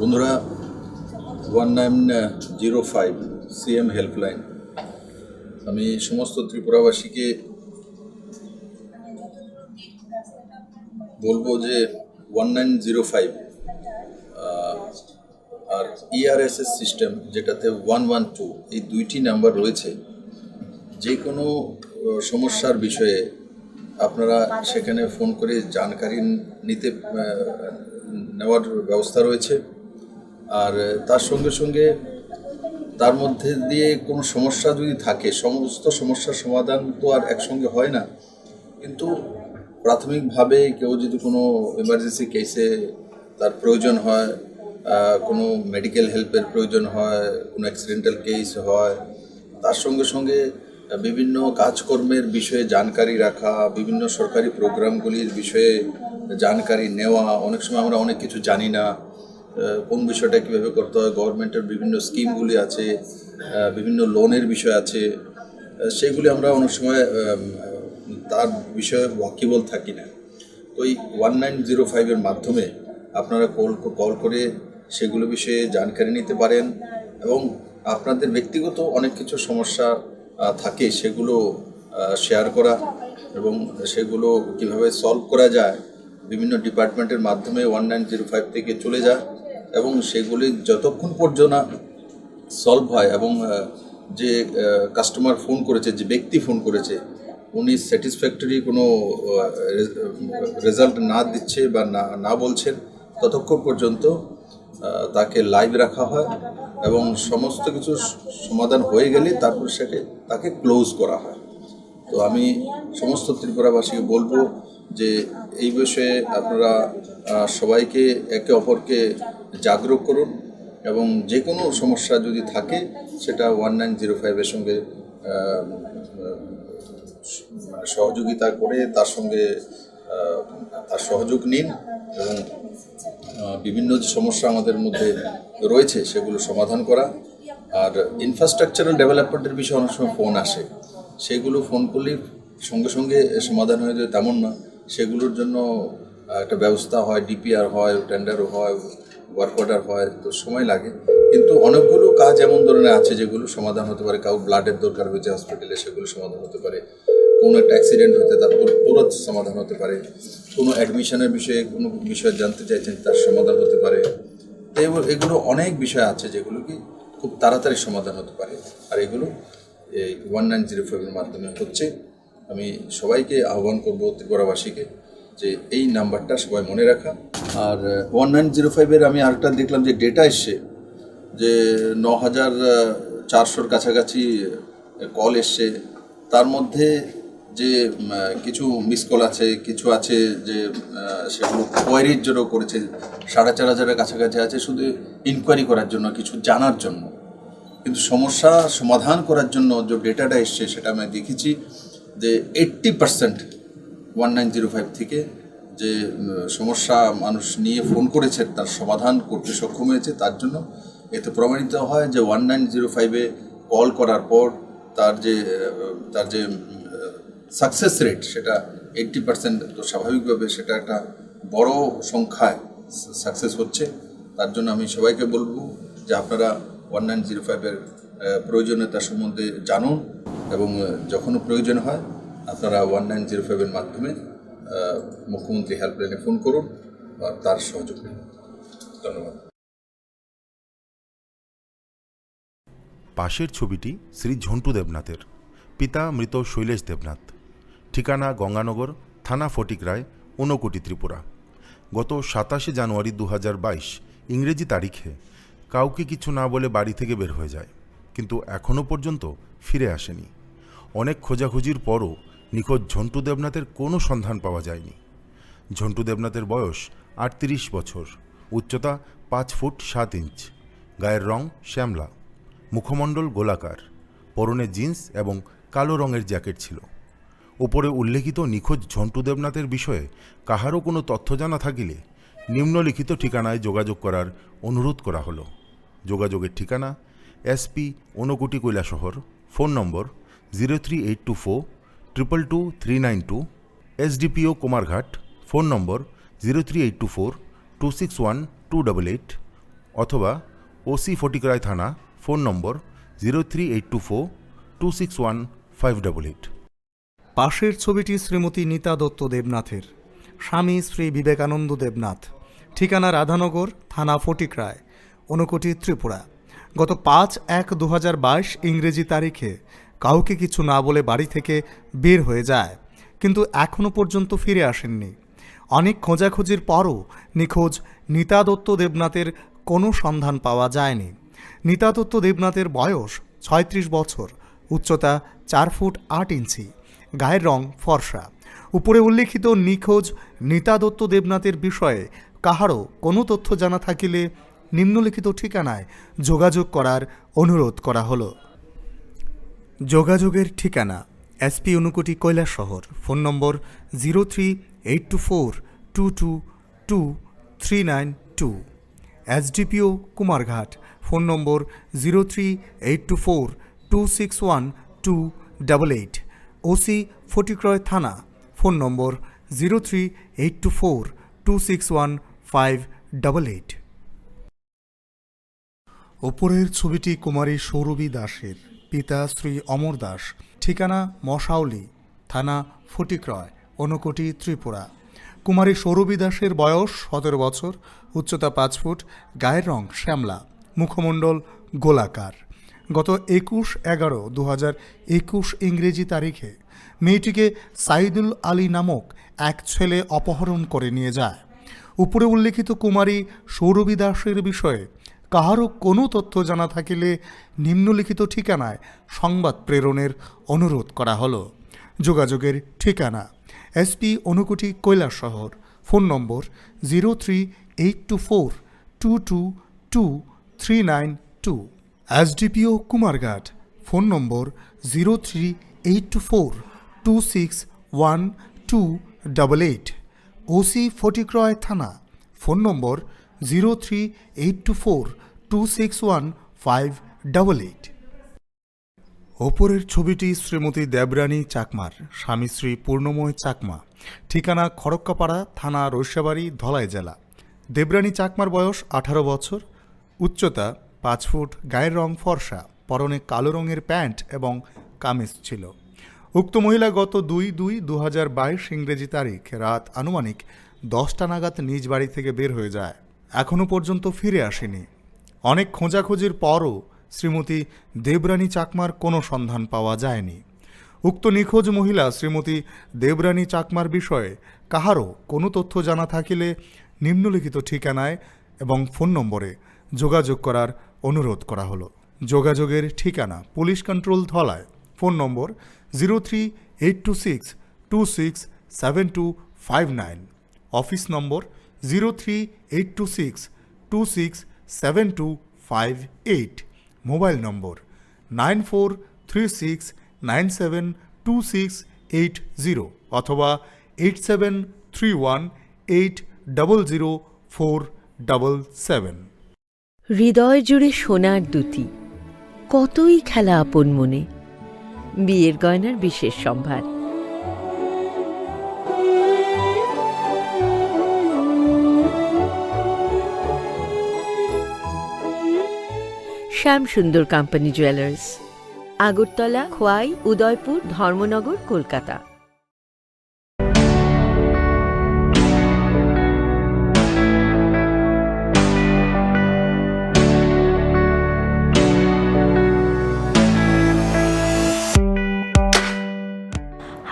বন্ধুরা, one nine zero five CM helpline, আমি সমস্ত ত্রিপুরাবাসীকে বলবো যে one nine zero five আর ERSS system, যেটাতে one one two, এই দুইটি নাম্বার রয়েছে। যে কোনো আহ, সমস্যার বিষয়ে আপনারা সেখানে ফোন করে জানকারি নিতে আহ, নেওয়ার ব্যবস্থা রয়েছে। আর তার সঙ্গে সঙ্গে তার মধ্যে দিয়ে কোনো সমস্যা যদি থাকে, সমস্ত সমস্যার সমাধান তো আর একসঙ্গে হয় না, কিন্তু প্রাথমিকভাবে কেউ যদি কোনো ইমার্জেন্সি কেসে তার প্রয়োজন হয়, আহ, কোনো মেডিকেল হেল্পের প্রয়োজন হয়, কোনো অ্যাক্সিডেন্টাল কেস হয়, তার সঙ্গে সঙ্গে বিভিন্ন কাজকর্মের বিষয়ে জানকারি রাখা, বিভিন্ন সরকারি প্রোগ্রামগুলির বিষয়ে জানকারি নেওয়া। অনেক সময় আমরা অনেক কিছু জানি না, আহ, কোন বিষয়টা কীভাবে করতে হয়, গভর্নমেন্টের বিভিন্ন স্কিমগুলি আছে, আহ, বিভিন্ন লোনের বিষয় আছে, আহ, সেগুলি আমরা অনেক সময়, আহ, তার বিষয়ে ওয়াকিবল থাকি না। তো এই ওয়ান নাইন জিরো ফাইভের মাধ্যমে আপনারা কল, কল করে সেগুলো বিষয়ে জানকারি নিতে পারেন এবং আপনাদের ব্যক্তিগত অনেক কিছু সমস্যা, আহ, থাকে, সেগুলো, আহ, শেয়ার করা এবং সেগুলো কিভাবে সলভ করা যায়, বিভিন্ন ডিপার্টমেন্টের মাধ্যমে ওয়ান নাইন জিরো ফাইভ থেকে চলে যায় এবং সেগুলি যতক্ষণ পর্যন্ত না সলভ হয় এবং, আহ, যে, আহ, কাস্টমার ফোন করেছে, যে ব্যক্তি ফোন করেছে, উনি স্যাটিসফ্যাক্টরি কোনো, আহ, রে-, রেজাল্ট না দিচ্ছে বা না, না বলছেন, ততক্ষণ পর্যন্ত, আহ, তাকে লাইভ রাখা হয় এবং সমস্ত কিছু স-, সমাধান হয়ে গেলে তারপর সেকে, তাকে ক্লোজ করা হয়। তো আমি সমস্ত ত্রিপুরাবাসীকে বলবো যে এই বিষয়ে আপনারা, আহ, সবাইকে একে অপরকে জাগরুক করুন এবং যে কোনো সমস্যা যদি থাকে সেটা ওয়ান নাইন জিরো ফাইভের সঙ্গে, আহ, মানে সহযোগিতা করে তার সঙ্গে, আহ, তার সহযোগ নিন এবং, আহ, বিভিন্ন যে সমস্যা আমাদের মধ্যে রয়েছে সেগুলো সমাধান করা। আর ইনফ্রাস্ট্রাকচারাল ডেভেলপমেন্টের বিষয়ে অনেক সময় ফোন আসে, সেগুলো ফোন করলে সঙ্গে সঙ্গে সমাধান হয়ে যায় তেমন না। সেগুলোর জন্য, আহ, একটা ব্যবস্থা হয়, ডিপিআর হয়, টেন্ডারও হয়, ওয়ার্ক অর্ডার হয়, তো সময় লাগে। কিন্তু অনেকগুলো কাজ এমন ধরনের আছে যেগুলো সমাধান হতে পারে। কাউ ব্লাডের দরকার হয়েছে হসপিটালে, সেগুলো সমাধান হতে পারে। কোনো একটা অ্যাক্সিডেন্ট হতে তার তুর-, তুরন্ত সমাধান হতে পারে। কোনো অ্যাডমিশনের বিষয়ে কোনো বিষয় জানতে চাইছেন, তার সমাধান হতে পারে। তো এগুলো, এগুলো অনেক বিষয় আছে যেগুলো কি খুব তাড়াতাড়ি সমাধান হতে পারে। আর এগুলো এই ওয়ান নাইন জিরো ফাইভের মাধ্যমে হচ্ছে। আমি সবাইকে আহ্বান করব ত্রিপুরাবাসীকে যে এই নাম্বারটা সবাই মনে রাখা। আর ওয়ান নাইন জিরো ফাইভের আমি আরেকটা দেখলাম যে ডেটা এসছে যে ন হাজার চারশোর কাছাকাছি কল এসছে, তার মধ্যে যে, উম, আহ, কিছু মিস কল আছে, কিছু আছে যে, আহ, সেগুলো কোয়ারির জন্য করেছে, সাড়ে চার হাজারের কাছাকাছি আছে শুধু ইনকোয়ারি করার জন্য, কিছু জানার জন্য। কিন্তু সমস্যা সমাধান করার জন্য যে ডেটাটা এসছে সেটা আমি দেখেছি যে eighty percent one nine zero five থেকে যে, উম, সমস্যা মানুষ নিয়ে ফোন করেছে তার সমাধান করতে সক্ষম হয়েছে। তার জন্য এতে প্রমাণিত হয় যে ওয়ান নাইন জিরো ফাইভে কল করার পর তার যে, আহ, তার যে, উম, আহ, সাকসেস রেট সেটা এইট্টি পার্সেন্ট, তো স্বাভাবিকভাবে সেটা একটা বড় সংখ্যায় সা-, সাকসেস হচ্ছে। তার জন্য আমি সবাইকে বলবো যে আপনারা ওয়ান নাইন জিরো ফাইভের, আহ, প্রয়োজনীয়তা সম্বন্ধে জানুন এবং, আহ, যখনও প্রয়োজন হয় আপনারা ওয়ান নাইন জিরো ফাইভের মাধ্যমে, আহ, মুখ্যমন্ত্রী হেল্পলাইনে ফোন করুন আর তার সহযোগ নিন। ধন্যবাদ। পাশের ছবিটি শ্রী ঝন্টু দেবনাথের, পিতা মৃত শৈলেশ দেবনাথ, ঠিকানা গঙ্গানগর, থানা ফটিকরায়, ঊনকোটি, ত্রিপুরা। গত সাতাশে জানুয়ারি দু হাজার বাইশ ইংরেজি তারিখে কাউকে কিছু না বলে বাড়ি থেকে বের হয়ে যায়, কিন্তু এখনও পর্যন্ত ফিরে আসেনি। অনেক খোঁজাখুঁজির পরও নিখোঁজ ঝন্টু দেবনাথের কোনো সন্ধান পাওয়া যায়নি। ঝন্টু দেবনাথের বয়স আটত্রিশ বছর, উচ্চতা পাঁচ ফুট সাত ইঞ্চ, গায়ের রং শ্যামলা, মুখমণ্ডল গোলাকার, পরনে জিন্স এবং কালো রঙের জ্যাকেট ছিল। উপরে উল্লেখিত নিখোঁজ ঝন্টু দেবনাথের বিষয়ে কাহারও কোনো তথ্য জানা থাকিলে নিম্নলিখিত ঠিকানায় যোগাযোগ করার অনুরোধ করা হলো। যোগাযোগের ঠিকানা: SP, Unakoti, Kailashahar, phone number zero three eight two four triple two three nine two, SDPO Kumarghat, phone number zero three eight two four two six one two double eight, অথবা ওসি ফটিকরায় থানা, phone number zero three eight two four two six one five double eight. পাশের ছবিটি শ্রীমতী নীতা দত্ত দেবনাথের, স্বামী শ্রী বিবেকানন্দ দেবনাথ, ঠিকানা রাধানগর, থানা ফটিকরায়, ঊনকোটি, ত্রিপুরা। গত পাঁচ এক দু হাজার বাইশ ইংরেজি তারিখে কাউকে কিছু না বলে বাড়ি থেকে বের হয়ে যায়, কিন্তু এখনও পর্যন্ত ফিরে আসেননি। অনেক খোঁজাখুঁজির পরও নিখোঁজ নীতা দত্ত দেবনাথের কোনো সন্ধান পাওয়া যায়নি। নিতাদত্ত দেবনাথের বয়স ছয়ত্রিশ বছর, উচ্চতা চার ফুট আট ইঞ্চি, গায়ের রং ফর্সা। উপরে উল্লেখিত নিখোঁজ নিতাদত্ত দেবনাথের বিষয়ে কাহারও কোনো তথ্য জানা থাকিলে নিম্নলিখিত ঠিকানায় যোগাযোগ করার অনুরোধ করা হলো। যোগাযোগের ঠিকানা: SP Unakoti Kailashahar, phone number zero three eight two four two two two three nine two. SDPO Kumarghat, phone number zero three eight two four two six one two double eight. OC Fatikroy থানা, phone number zero three eight two four two six one five double eight. ওপরের ছবিটি কুমারী সৌরভী দাসের, পিতা শ্রী অমর দাস, ঠিকানা মশাউলি, থানা ফটিকরয়, ঊনকোটি, ত্রিপুরা। কুমারী সৌরভী দাসের বয়স সতেরো বছর, উচ্চতা পাঁচ ফুট, গায়ের রং শ্যামলা, মুখমণ্ডল গোলাকার। গত একুশ এগারো দু হাজার একুশ ইংরেজি তারিখে মেয়েটিকে সাইদুল আলী নামক এক ছেলে অপহরণ করে নিয়ে যায়। উপরে উল্লেখিত কুমারী সৌরভী দাসের বিষয়ে কাহারও কোনো তথ্য জানা থাকিলে নিম্নলিখিত ঠিকানায় সংবাদ প্রেরণের অনুরোধ করা হলো। যোগাযোগের ঠিকানা: SP Unakoti Kailashahar, phone number zero three eight two four two two two three nine two. SDPO Kumarghat, phone number zero three eight two four two six one two double eight. OC Fatikroy থানা, phone number zero three eight two four two six one five double eight. ওপরের ছবিটি শ্রীমতী দেবরানী চাকমার, স্বামী শ্রী পূর্ণময় চাকমা, ঠিকানা খড়ক্কাপাড়া, থানা রৈশাবাড়ি, ধলাই জেলা। দেবরানী চাকমার বয়স আঠারো বছর, উচ্চতা পাঁচ ফুট, গায়ের রং ফর্সা, পরনে কালো রঙের প্যান্ট এবং কামিজ ছিল। উক্ত মহিলা গত দুই দুই দু হাজার বাইশ ইংরেজি তারিখ রাত আনুমানিক দশটা নাগাদ নিজ বাড়ি থেকে বের হয়ে যায়। এখনও পর্যন্ত ফিরে আসেনি। অনেক খোঁজাখুঁজির পরও শ্রীমতী দেবরানী চাকমার কোনো সন্ধান পাওয়া যায়নি। উক্ত নিখোঁজ মহিলা শ্রীমতী দেবরানী চাকমার বিষয়ে কাহারও কোনো তথ্য জানা থাকিলে নিম্নলিখিত ঠিকানায় এবং ফোন নম্বরে যোগাযোগ করার অনুরোধ করা হলো। যোগাযোগের ঠিকানা: police control Dhalai, phone number zero three eight two six two six seven two five nine, office number zero three eight two six two six seven two five eight, mobile number nine four three six nine seven two six eight zero অথবা eight seven three one eight double zero four double seven. হৃদয় জুড়ে সোনার দ্যুতি, কতই খেলা আপন মনে। বিয়ের গয়নার বিশেষ সম্ভার। শ্যাম সুন্দর কোম্পানি জুয়েলার্স, আগরতলা, খোয়াই, উদয়পুর, ধর্মনগর, Kolkata.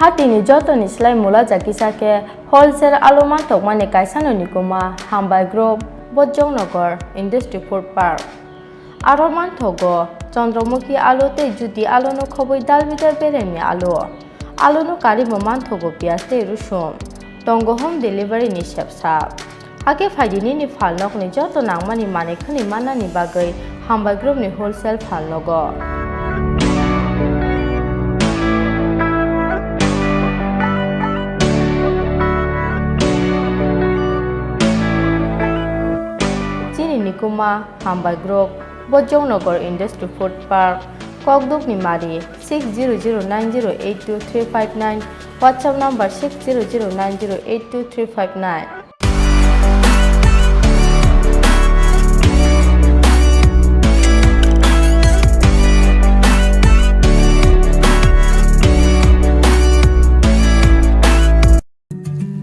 Hatini jotoni slai mula ja kisa khe wholesale alu manthokmani kaisano nikuma Hambai Group, Bojongnagar Industry Food Park. Aro manthogo Chandramukhi alu tei Jyoti aluno khobwi dalbidal beremni alu. Aluno karwi bo manthogo piyaj tei rusum. Tongo home delivery ni sepsa. Hakhe phaidi nini phalnokni joto nangmani manwi khwnwi mannani bagwi Hambai Group ni wholesale phalnogo. Chini nikuma Hambai Group, Bojongnagar Industry Food Park, Kokdukni Mari, six zero zero nine zero eight two three five nine, WhatsApp number six zero zero nine zero eight two three five nine.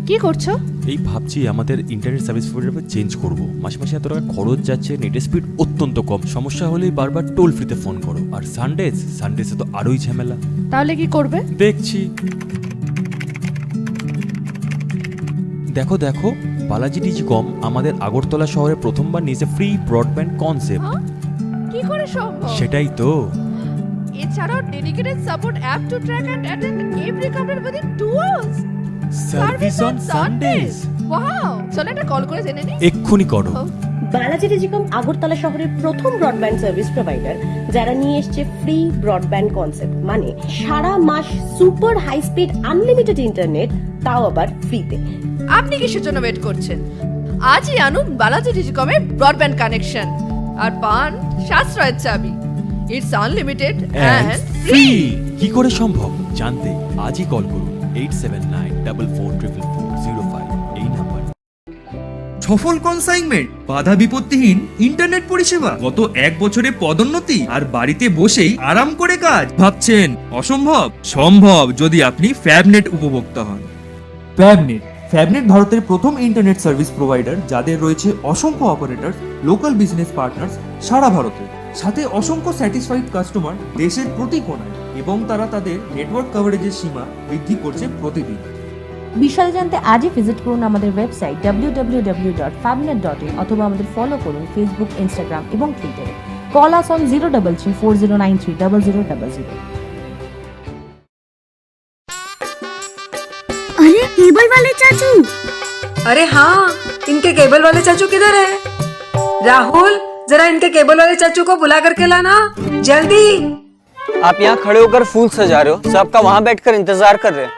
কি করছো? এই ভাবছি আমাদের internet service provider change করব। মাসে মাসে এত টাকা খরচ যাচ্ছে, নেটের স্পিড অত্যন্ত কম, সমস্যা হলেই বারবার টোল ফ্রিতে ফোন করো। আর সানডেজ, সানডেজে তো আরোই ঝামেলা। তাহলে কি করবে? দেখছি। দেখো, দেখো, বালাজি টেলিকম আমাদের আগরতলা শহরে প্রথমবার নিয়েছে ফ্রি ব্রডব্যান্ড কনসেপ্ট। হ্যাঁ? কি করে সম্ভব? সেটাই তো। এছাড়াও dedicated support app to track and attend every counter within two hours. Service on Sundays. Wow, চলো একটা কল করে জেনে নিই। এক্ষুনি করো। ও, বালাজি টেলিকম আগরতলা শহরের প্রথম ব্রডব্যান্ড সার্ভিস প্রোভাইডার, যারা নিয়ে এসছে ফ্রি ব্রডব্যান্ড কনসেপ্ট, মানে সারা মাস super high speed unlimited internet, তাও আবার ফ্রিতে। আপনি কিসের জন্য ওয়েট করছেন? আজই আনুন বালাজি টেলিকমে ব্রডব্যান্ড কানেকশন আর পান সাশ্রয়ের চাবি। It's unlimited and and free. কি করে সম্ভব জানতে আজই কল করুন eight seven nine double four triple four zero five এই নাম্বার। সফল কনসাইনমেন্ট, বাধা বিপত্তিহীন ইন্টারনেট পরিষেবা, গত এক বছরে পদোন্নতি আর বাড়িতে বসেই আরাম করে কাজ। ভাবছেন অসম্ভব? সম্ভব, যদি আপনি ফ্যাবনেট উপভোক্তা হন। ফ্যাবনেট ফ্যাবনেট ভারতের প্রথম ইন্টারনেট সার্ভিস প্রোভাইডার, যাদের রয়েছে অসংখ্য অপারেটর, লোকাল বিজনেস পার্টনার্স সারা ভারতে, সাথে অসংখ্য স্যাটিসফাইড কাস্টমার দেশের প্রতি কোণায়, এবং তারা তাদের নেটওয়ার্ক কভারেজের সীমা বৃদ্ধি করছে প্রতিদিন। বিশদে জানতে আজই ভিজিট করুন আমাদের website W W W dot ফ্যাবনেট ডট ইন অথবা আমাদের ফলো করুন ফেসবুক, ইনস্টাগ্রাম এবং টুইটারে। Call us on zero double three four zero nine three double zero double zero. अरे, केबल वाले चाचू। अरे हाँ, इनके केबल वाले चाचू किधर है? राहुल, जरा इनके केबल वाले चाचू को बुला करके लाना, जल्दी। आप यहाँ खड़े होकर फूल सजा रहे हो, सबका वहाँ बैठकर इंतजार कर रहे हैं।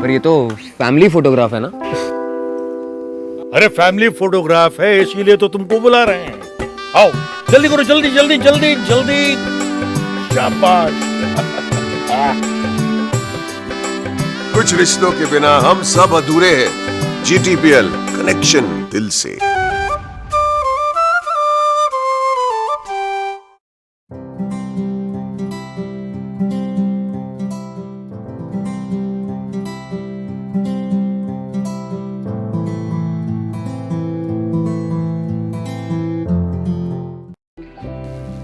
पर ये तो फैमिली फोटोग्राफ है ना? अरे, फैमिली फोटोग्राफ है, इसीलिए तो तुमको बुला रहे हैं। आओ, जल्दी करो, जल्दी, जल्दी, जल्दी, जल्दी। शाबाश। कुछ रिश्तों के बिना हम सब अधूरे हैं। जीटीपीएल, कनेक्शन दिल से।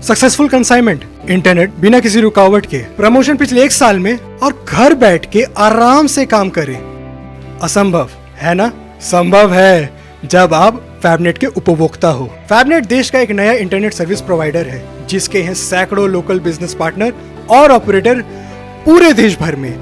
सक्सेसफुल कंसाइनमेंट, इंटरनेट बिना किसी रुकावट के, प्रमोशन पिछले एक साल में और घर बैठ के आराम से काम करें। असंभव है ना? संभव है, जब आप फैबनेट के उपभोक्ता हो। फैबनेट देश का एक नया इंटरनेट सर्विस प्रोवाइडर है, जिसके हैं सैकड़ों लोकल बिजनेस पार्टनर और ऑपरेटर पूरे देश भर में।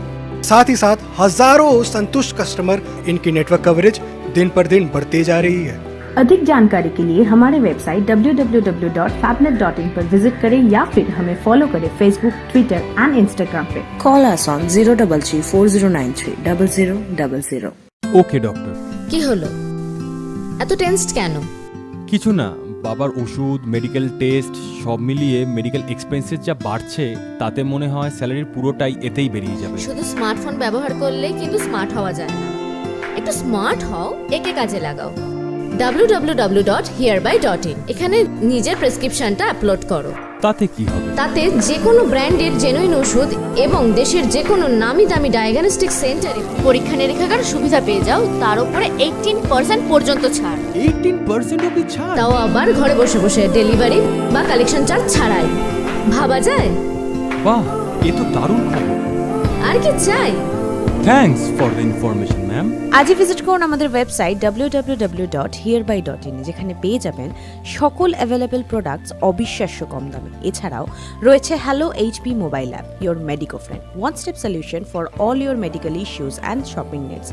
साथ ही साथ हजारों संतुष्ट कस्टमर, इनकी नेटवर्क कवरेज दिन पर दिन बढ़ती जा रही है। अधिक जानकारी के लिए हमारे website W W W dot फैबनेट डॉट इन पर विजिट करें या फिर हमें फॉलो करें फेसबुक, ट्विटर एंड इंस्टाग्राम पे। Call us on zero double three four zero nine three double zero double zero. ওকে ডক্টর। কি হলো? এত টেন্সড কেন? কিছু না, বাবার ওষুধ, মেডিকেল টেস্ট, সব মিলিয়ে মেডিকেল এক্সপেন্সেস যা বাড়ছে, তাতে মনে হয় স্যালারির পুরোটাই এতেই বেরিয়ে যাবে। শুধু স্মার্টফোন ব্যবহার করলে কিন্তু স্মার্ট হওয়া যায় না। একটু স্মার্ট হও, একে কাজে লাগাও। W W W dot here by dot in. এখানে নিজের প্রেসক্রিপশনটা আপলোড করো। তাতে কি হবে? তাতে যে কোনো ব্র্যান্ডের জেনুইন ওষুধ এবং দেশের যে কোনো নামি দামি ডায়াগনস্টিক সেন্টারে পরীক্ষা নিরীক্ষার সুবিধা পেয়ে যাও, তার উপরে এইটিন পার্সেন্ট পর্যন্ত ছাড়। এইটিন পার্সেন্ট অবধি ছাড়? তাও আবার ঘরে বসে বসে, ডেলিভারি বা কালেকশন চার্জ ছাড়াই। ভাবা যায়? বাহ, এ তো দারুণ খবর। আর কি চাই? Thanks for the information, ma'am. আজই ভিজিট করুন আমাদের website W W W dot here by dot in, যেখানে পেয়ে যাবেন সকল অ্যাভেলেবল প্রোডাক্টস অবিশ্বাস্য কম দামে। এছাড়াও রয়েছে hello HP mobile app, your Medico friend, one step solution for all your medical issues and shopping needs.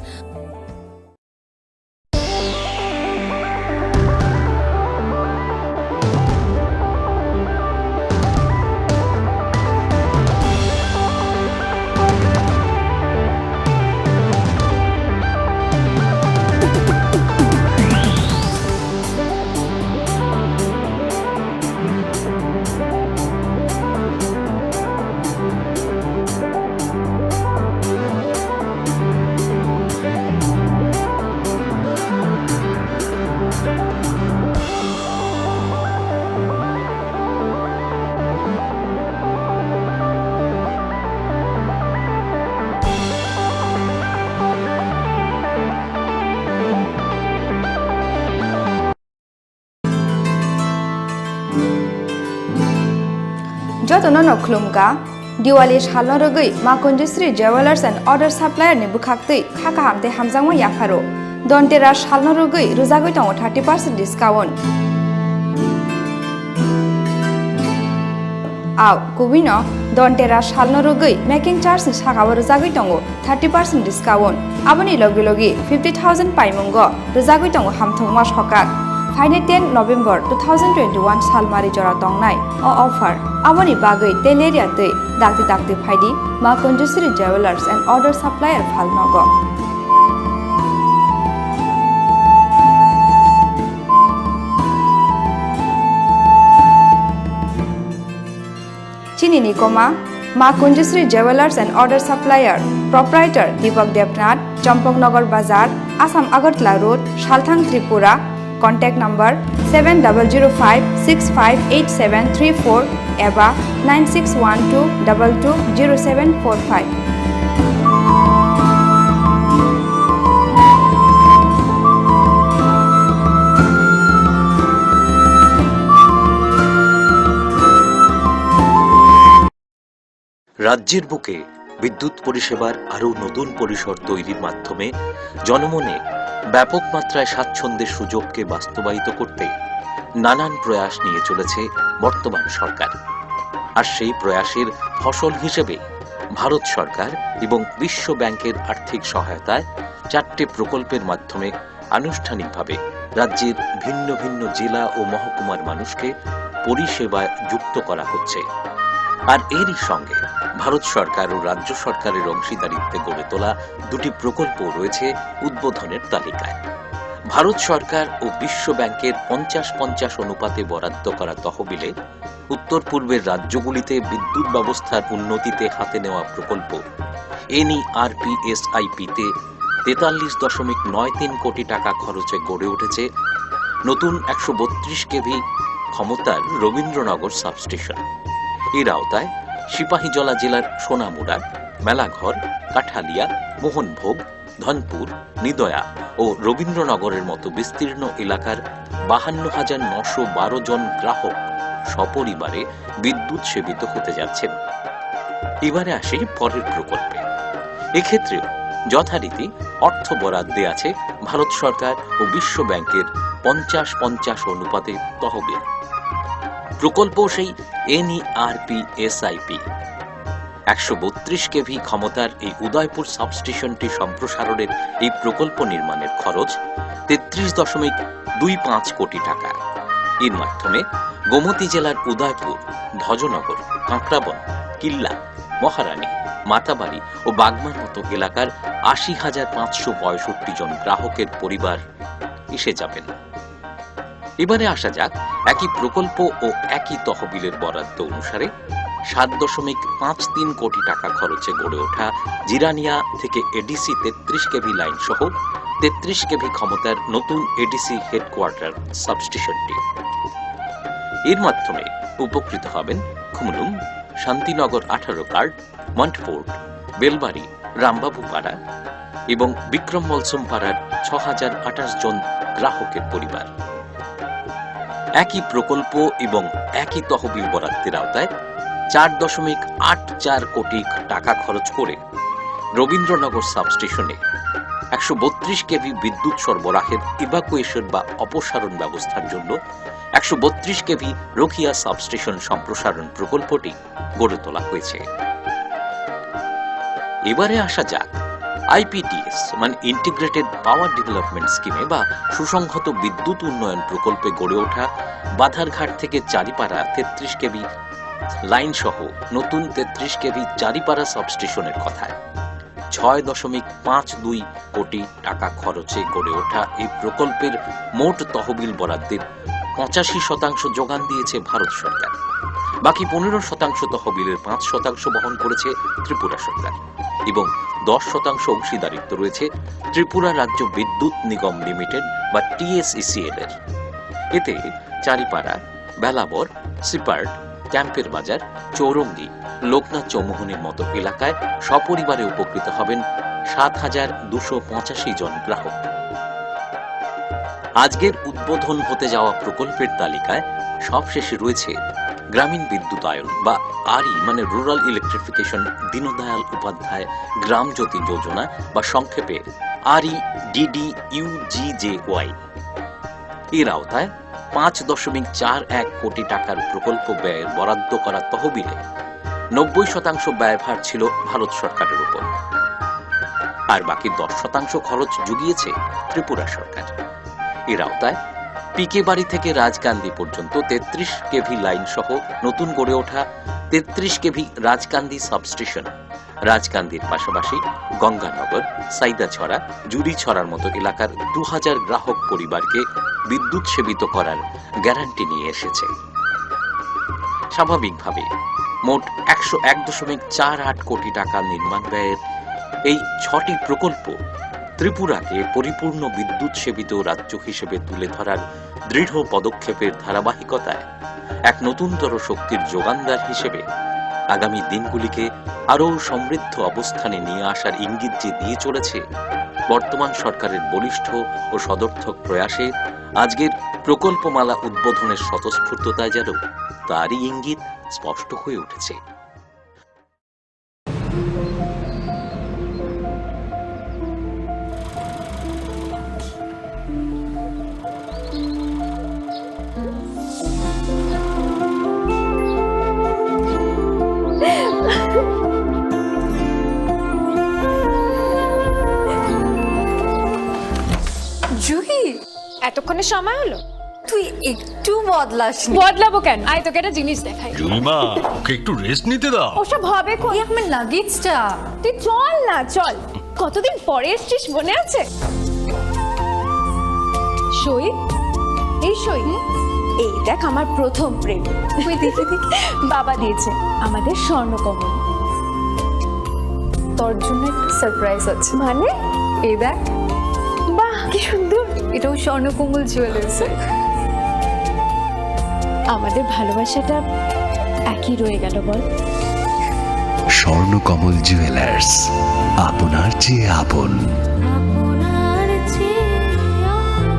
Jotono no khulumkha. Diwali salno rwgwi Ma Kunjusri Jewellers and Order Supplier ni bwkhaktwi kha kaham tei hamjakma yapharo. Dhanteras salno rwgwi rwjagwi tongo thirty percent discount. Aw, kubui no Dhanteras salno rwgwi making charge ni saka o rwjagwi tongo thirty percent discount. Aboni logi logi fifty thousand paimungo rwjagwi tongo hamthokma sokak. Phainai ten November two thousand twenty-one salmari jora tongnai o offer. Aboni bagwi Teleria twi dakti dakti phaidi Ma Kunjusri Jewellers and Order Supplier phalnogo. Chini ni koma, Ma Kunjusri Jewellers and Order Supplier, Proprietor Deepak Debnath, Champaknagar Bazar, Assam Agartala Road, Salthang, Tripura. Contact number seven double zero five six five eight seven three four eba nine six one two double two zero seven four five. রাজ্যের বুকে বিদ্যুৎ পরিষেবার আরও নতুন পরিসর তৈরির মাধ্যমে জনমনে ব্যাপক মাত্রায় স্বাচ্ছন্দ্যের সুযোগকে বাস্তবায়িত করতে নানান প্রয়াস নিয়ে চলেছে বর্তমান সরকার। আর সেই প্রয়াসের ফসল হিসেবে ভারত সরকার এবং বিশ্ব ব্যাংকের আর্থিক সহায়তায় চারটে প্রকল্পের মাধ্যমে আনুষ্ঠানিকভাবে রাজ্যের ভিন্ন ভিন্ন জেলা ও মহকুমার মানুষকে পরিষেবায় যুক্ত করা হচ্ছে। আর এরই সঙ্গে ভারত সরকার ও রাজ্য সরকারের অংশীদারিত্বে গড়ে তোলা দুটি প্রকল্প রয়েছে উদ্বোধনের তালিকায়। ভারত সরকার ও বিশ্ব ব্যাংকের পঞ্চাশ পঞ্চাশ অনুপাতে বরাদ্দ করা তহবিলে উত্তর পূর্বের রাজ্যগুলিতে বিদ্যুৎ ব্যবস্থার উন্নতিতে হাতে নেওয়া প্রকল্প এনইআরপিএসআইপিতে তেতাল্লিশ দশমিক নয় তিন কোটি টাকা খরচে গড়ে উঠেছে নতুন একশো বত্রিশ কেভি ক্ষমতার রবীন্দ্রনগর সাবস্টেশন। এর আওতায় সিপাহীজলা জেলার সোনামুড়া, মেলাঘর, কাঠালিয়া, মোহনভোগ, ধনপুর, নিদয়া ও রবীন্দ্রনগরের মতো বিস্তীর্ণ এলাকার বাহান্ন হাজার নশো বারো জন গ্রাহক সপরিবারে বিদ্যুৎ সেবিত হতে যাচ্ছেন। এবারে আসি পরের প্রকল্পে। এক্ষেত্রেও যথারীতি অর্থ বরাদ্দে আছে ভারত সরকার ও বিশ্ব ব্যাংকের পঞ্চাশ পঞ্চাশ অনুপাতে তহবিল। প্রকল্প সেই এনইআরপিএসআইপি। একশো বত্রিশ কেভি ক্ষমতার এই উদয়পুর সাবস্টেশনটি সম্প্রসারণের এই প্রকল্প নির্মাণের খরচ তেত্রিশ দশমিক দুই পাঁচ কোটি টাকা। এর মাধ্যমে গোমতী জেলার উদয়পুর, ভজনগর, কাঁকড়াবন, কিল্লা, মহারানী, মাতাবাড়ি ও বাগমার মতো এলাকার আশি হাজার পাঁচশো পঁয়ষট্টি জন গ্রাহকের পরিবার এসে যাবেন। এবারে আসা যাক একই প্রকল্প ও একই তহবিলের বরাদ্দ অনুসারে সাত দশমিক পাঁচ তিন কোটি টাকা খরচে গড়ে ওঠা জিরানিয়া থেকে এডিসি তেত্রিশ কেভি লাইন সহ তেত্রিশ কেভি ক্ষমতার নতুন এডিসি হেডকোয়ার্টার সাবস্টেশনটি। এর মাধ্যমে উপকৃত হবেন খুমলুং, শান্তিনগর আঠারো কার্ড, মন্টফোর্ড, বেলবাড়ি, রামবাবু পাড়া এবং বিক্রম মলসুম পাড়ার ছ হাজার আঠাশ জন গ্রাহকের পরিবার। একই প্রকল্প এবং একই তহবিল বরাদ্দের আওতায় চার দশমিক আট চার কোটি টাকা খরচ করে রবীন্দ্রনগর সাবস্টেশনে একশো বত্রিশ কেভি বিদ্যুৎ সরবরাহের ইভাকুয়েশন বা অপসারণ ব্যবস্থার জন্য একশো বত্রিশ কেভি রোকিয়া সাবস্টেশন সম্প্রসারণ প্রকল্পটি গড়ে তোলা হয়েছে। এবারে আসা যাক আইপিডিএস, মানে ইন্টিগ্রেটেড পাওয়ার ডেভেলপমেন্ট স্কিমে বা সুসংহত বিদ্যুৎ উন্নয়ন প্রকল্পে গড়ে ওঠা বাধারঘাট থেকে চারিপাড়া তেত্রিশ কেভি লাইন সহ নতুন তেত্রিশ কেভি চারিপাড়া সাবস্টেশনের কথায়। ছয় দশমিক পাঁচ দুই কোটি টাকা খরচে গড়ে ওঠা এই প্রকল্পের মোট তহবিল বরাদ্দের পঁচাশি শতাংশ যোগান দিয়েছে ভারত সরকার। বাকি পনেরো শতাংশ তহবিলের পাঁচ শতাংশ বহন করেছে ত্রিপুরা সরকার এবং দশ শতাংশ অংশীদারিত্ব রয়েছে ত্রিপুরা রাজ্য বিদ্যুৎ নিগম লিমিটেড বা টিএসইসিএল এর। এতে চারিপাড়া, বেলাবর, সিপার্ট, ক্যাম্পের বাজার, চৌরঙ্গি, লোকনাথ চৌমুহনীর মতো এলাকায় সপরিবারে উপকৃত হবেন সাত হাজার দুশো পঁচাশি জন গ্রাহক। আজকের উদ্বোধন হতে যাওয়া প্রকল্পের তালিকায় সবশেষে রয়েছে গ্রামীণ বিদ্যুতায়ন বা আরই মানে রুরাল ইলেকট্রিফিকেশন দীনদয়াল উপাধ্যায় গ্রাম জ্যোতি যোজনা বা সংক্ষেপে আরই ডিডিইউজিজেওয়াই। এর আওতায় পাঁচ দশমিক চার এক কোটি টাকার প্রকল্প ব্যয়ের বরাদ্দ করা তহবিলে নব্বই শতাংশ ব্যয়ভার ছিল ভারত সরকারের উপর, আর বাকি দশ শতাংশ খরচ জুগিয়েছে ত্রিপুরা সরকার। এর আওতায় পিকে বাড়ি থেকে রাজকান্দি পর্যন্ত তেত্রিশ কেভি লাইন সহ নতুন গড়ে ওঠা তেত্রিশ কেভি রাজকান্দি সাবস্টেশন, রাজকান্দির পাশাপাশি গঙ্গানগর, সাইদাছড়া, জুড়িছড়ার মতো এলাকার দু হাজার গ্রাহক পরিবারকে বিদ্যুৎ সেবিত করার গ্যারান্টি নিয়ে এসেছে। স্বাভাবিকভাবে মোট একশো এক দশমিক চার আট কোটি টাকা নির্মাণ ব্যয়ের এই ছটি প্রকল্প ত্রিপুরাকে পরিপূর্ণ বিদ্যুৎ সেবিত রাজ্য হিসেবে তুলে ধরার দৃঢ় পদক্ষেপের ধারাবাহিকতায় এক নতুনতর শক্তির যোগানদার হিসেবে আগামী দিনগুলিকে আরও সমৃদ্ধ অবস্থানে নিয়ে আসার ইঙ্গিত যে দিয়ে চলেছে বর্তমান সরকারের বলিষ্ঠ ও সদর্থক প্রয়াসে আজকের প্রকল্পমালা উদ্বোধনের স্বতঃস্ফূর্ততায় যেন তারই ইঙ্গিত স্পষ্ট হয়ে উঠেছে। জুহি, এতক্ষণে সময় হলো? তুই একটু বদলাসনি। বদলাবো কেন? আয়, তোকে একটা জিনিস দেখাই। জুইমা, ওকে একটু রেস্ট নিতে দাও। ওসব হবে কোন? এই আমার লাগেজটা। তুই চল না, চল। কতদিন পরে এসছিস, মনে আছে? সই, এই সই। এই দেখ, আমার প্রথম প্রেম। তুই দেখে দেখ। বাবা দিয়েছে আমাদের স্বর্ণকমল। তোর জন্য একটা সারপ্রাইজ আছে। মানে? এই দেখ। বাহ, কি সুন্দর। এটাও স্বর্ণকমল জুয়েলার্সের। আমাদের ভালোবাসাটা একই রয়ে গেল, বল? স্বর্ণকমল জুয়েলার্স, আপনার চেয়ে আপন। আপনার চেয়ে আপন।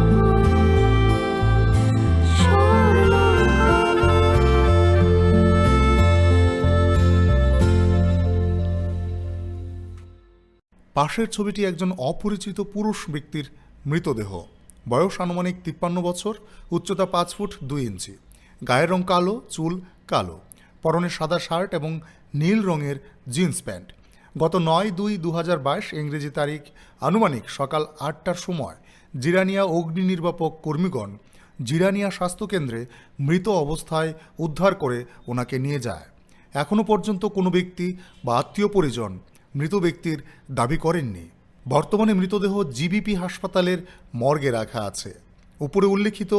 পাশের ছবিটি একজন অপরিচিত পুরুষ ব্যক্তির মৃতদেহ। বয়স আনুমানিক তিপ্পান্ন বছর, উচ্চতা পাঁচ ফুট দুই ইঞ্চি, গায়ের রং কালো, চুল কালো, পরনে সাদা শার্ট এবং নীল রঙের জিন্স প্যান্ট। গত নয় দুই দু হাজার বাইশ ইংরেজি তারিখ আনুমানিক সকাল আটটার সময় জিরানিয়া অগ্নি নির্বাপক কর্মীগণ জিরানিয়া স্বাস্থ্যকেন্দ্রে মৃত অবস্থায় উদ্ধার করে ওনাকে নিয়ে যায়। এখনও পর্যন্ত কোনো ব্যক্তি বা আত্মীয় পরিজন মৃত ব্যক্তির দাবি করেননি। বর্তমানে মৃতদেহ জিবিপি হাসপাতালের মর্গে রাখা আছে। উপরে উল্লেখিত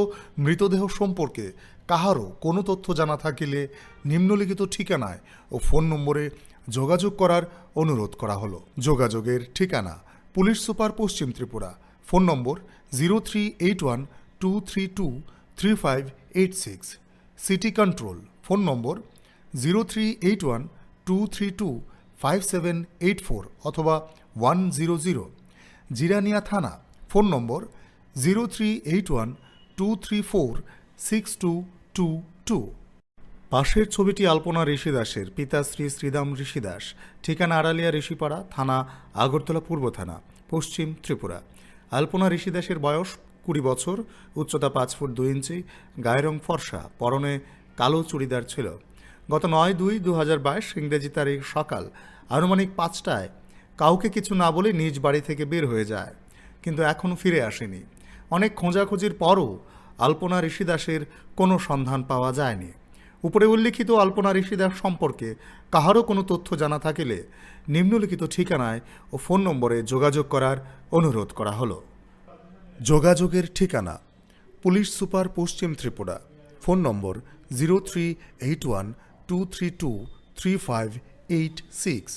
মৃতদেহ সম্পর্কে কাহারও কোনো তথ্য জানা থাকিলে নিম্নলিখিত ঠিকানায় ও ফোন নম্বরে যোগাযোগ করার অনুরোধ করা হলো। যোগাযোগের ঠিকানা: পুলিশ সুপার, পশ্চিম Tripura. Phone number: zero three eight one two three two three five eight six. City control. Phone number: zero three eight one two three two five seven eight four অথবা ওয়ান জিরো জিরো। জিরানিয়া থানা। Phone number: zero three eight one two three four six two two two. পাশের ছবিটি আলপনা ঋষি দাসের, পিতা শ্রী শ্রীদাম ঋষি দাস, ঠিকানা আড়ালিয়া ঋষিপাড়া, থানা আগরতলা পূর্ব থানা, পশ্চিম ত্রিপুরা। আলপনা ঋষি দাসের বয়স কুড়ি বছর, উচ্চতা পাঁচ ফুট দুই ইঞ্চি, গায়ের রং ফর্সা, পরনে কালো চুড়িদার ছিল। গত নয় দুই দু হাজার বাইশ ইংরেজি তারিখ সকাল আনুমানিক পাঁচটায় কাউকে কিছু না বলে নিজ বাড়ি থেকে বের হয়ে যায়, কিন্তু এখনও ফিরে আসেনি। অনেক খোঁজাখুঁজির পরও আলপনা ঋষি দাসের কোনো সন্ধান পাওয়া যায়নি। উপরে উল্লিখিত আলপনা ঋষি দাস সম্পর্কে কাহারও কোনো তথ্য জানা থাকিলে নিম্নলিখিত ঠিকানায় ও ফোন নম্বরে যোগাযোগ করার অনুরোধ করা হলো। যোগাযোগের ঠিকানা: পুলিশ সুপার, পশ্চিম Tripura. Phone number: zero three eight one two three two three five eight six.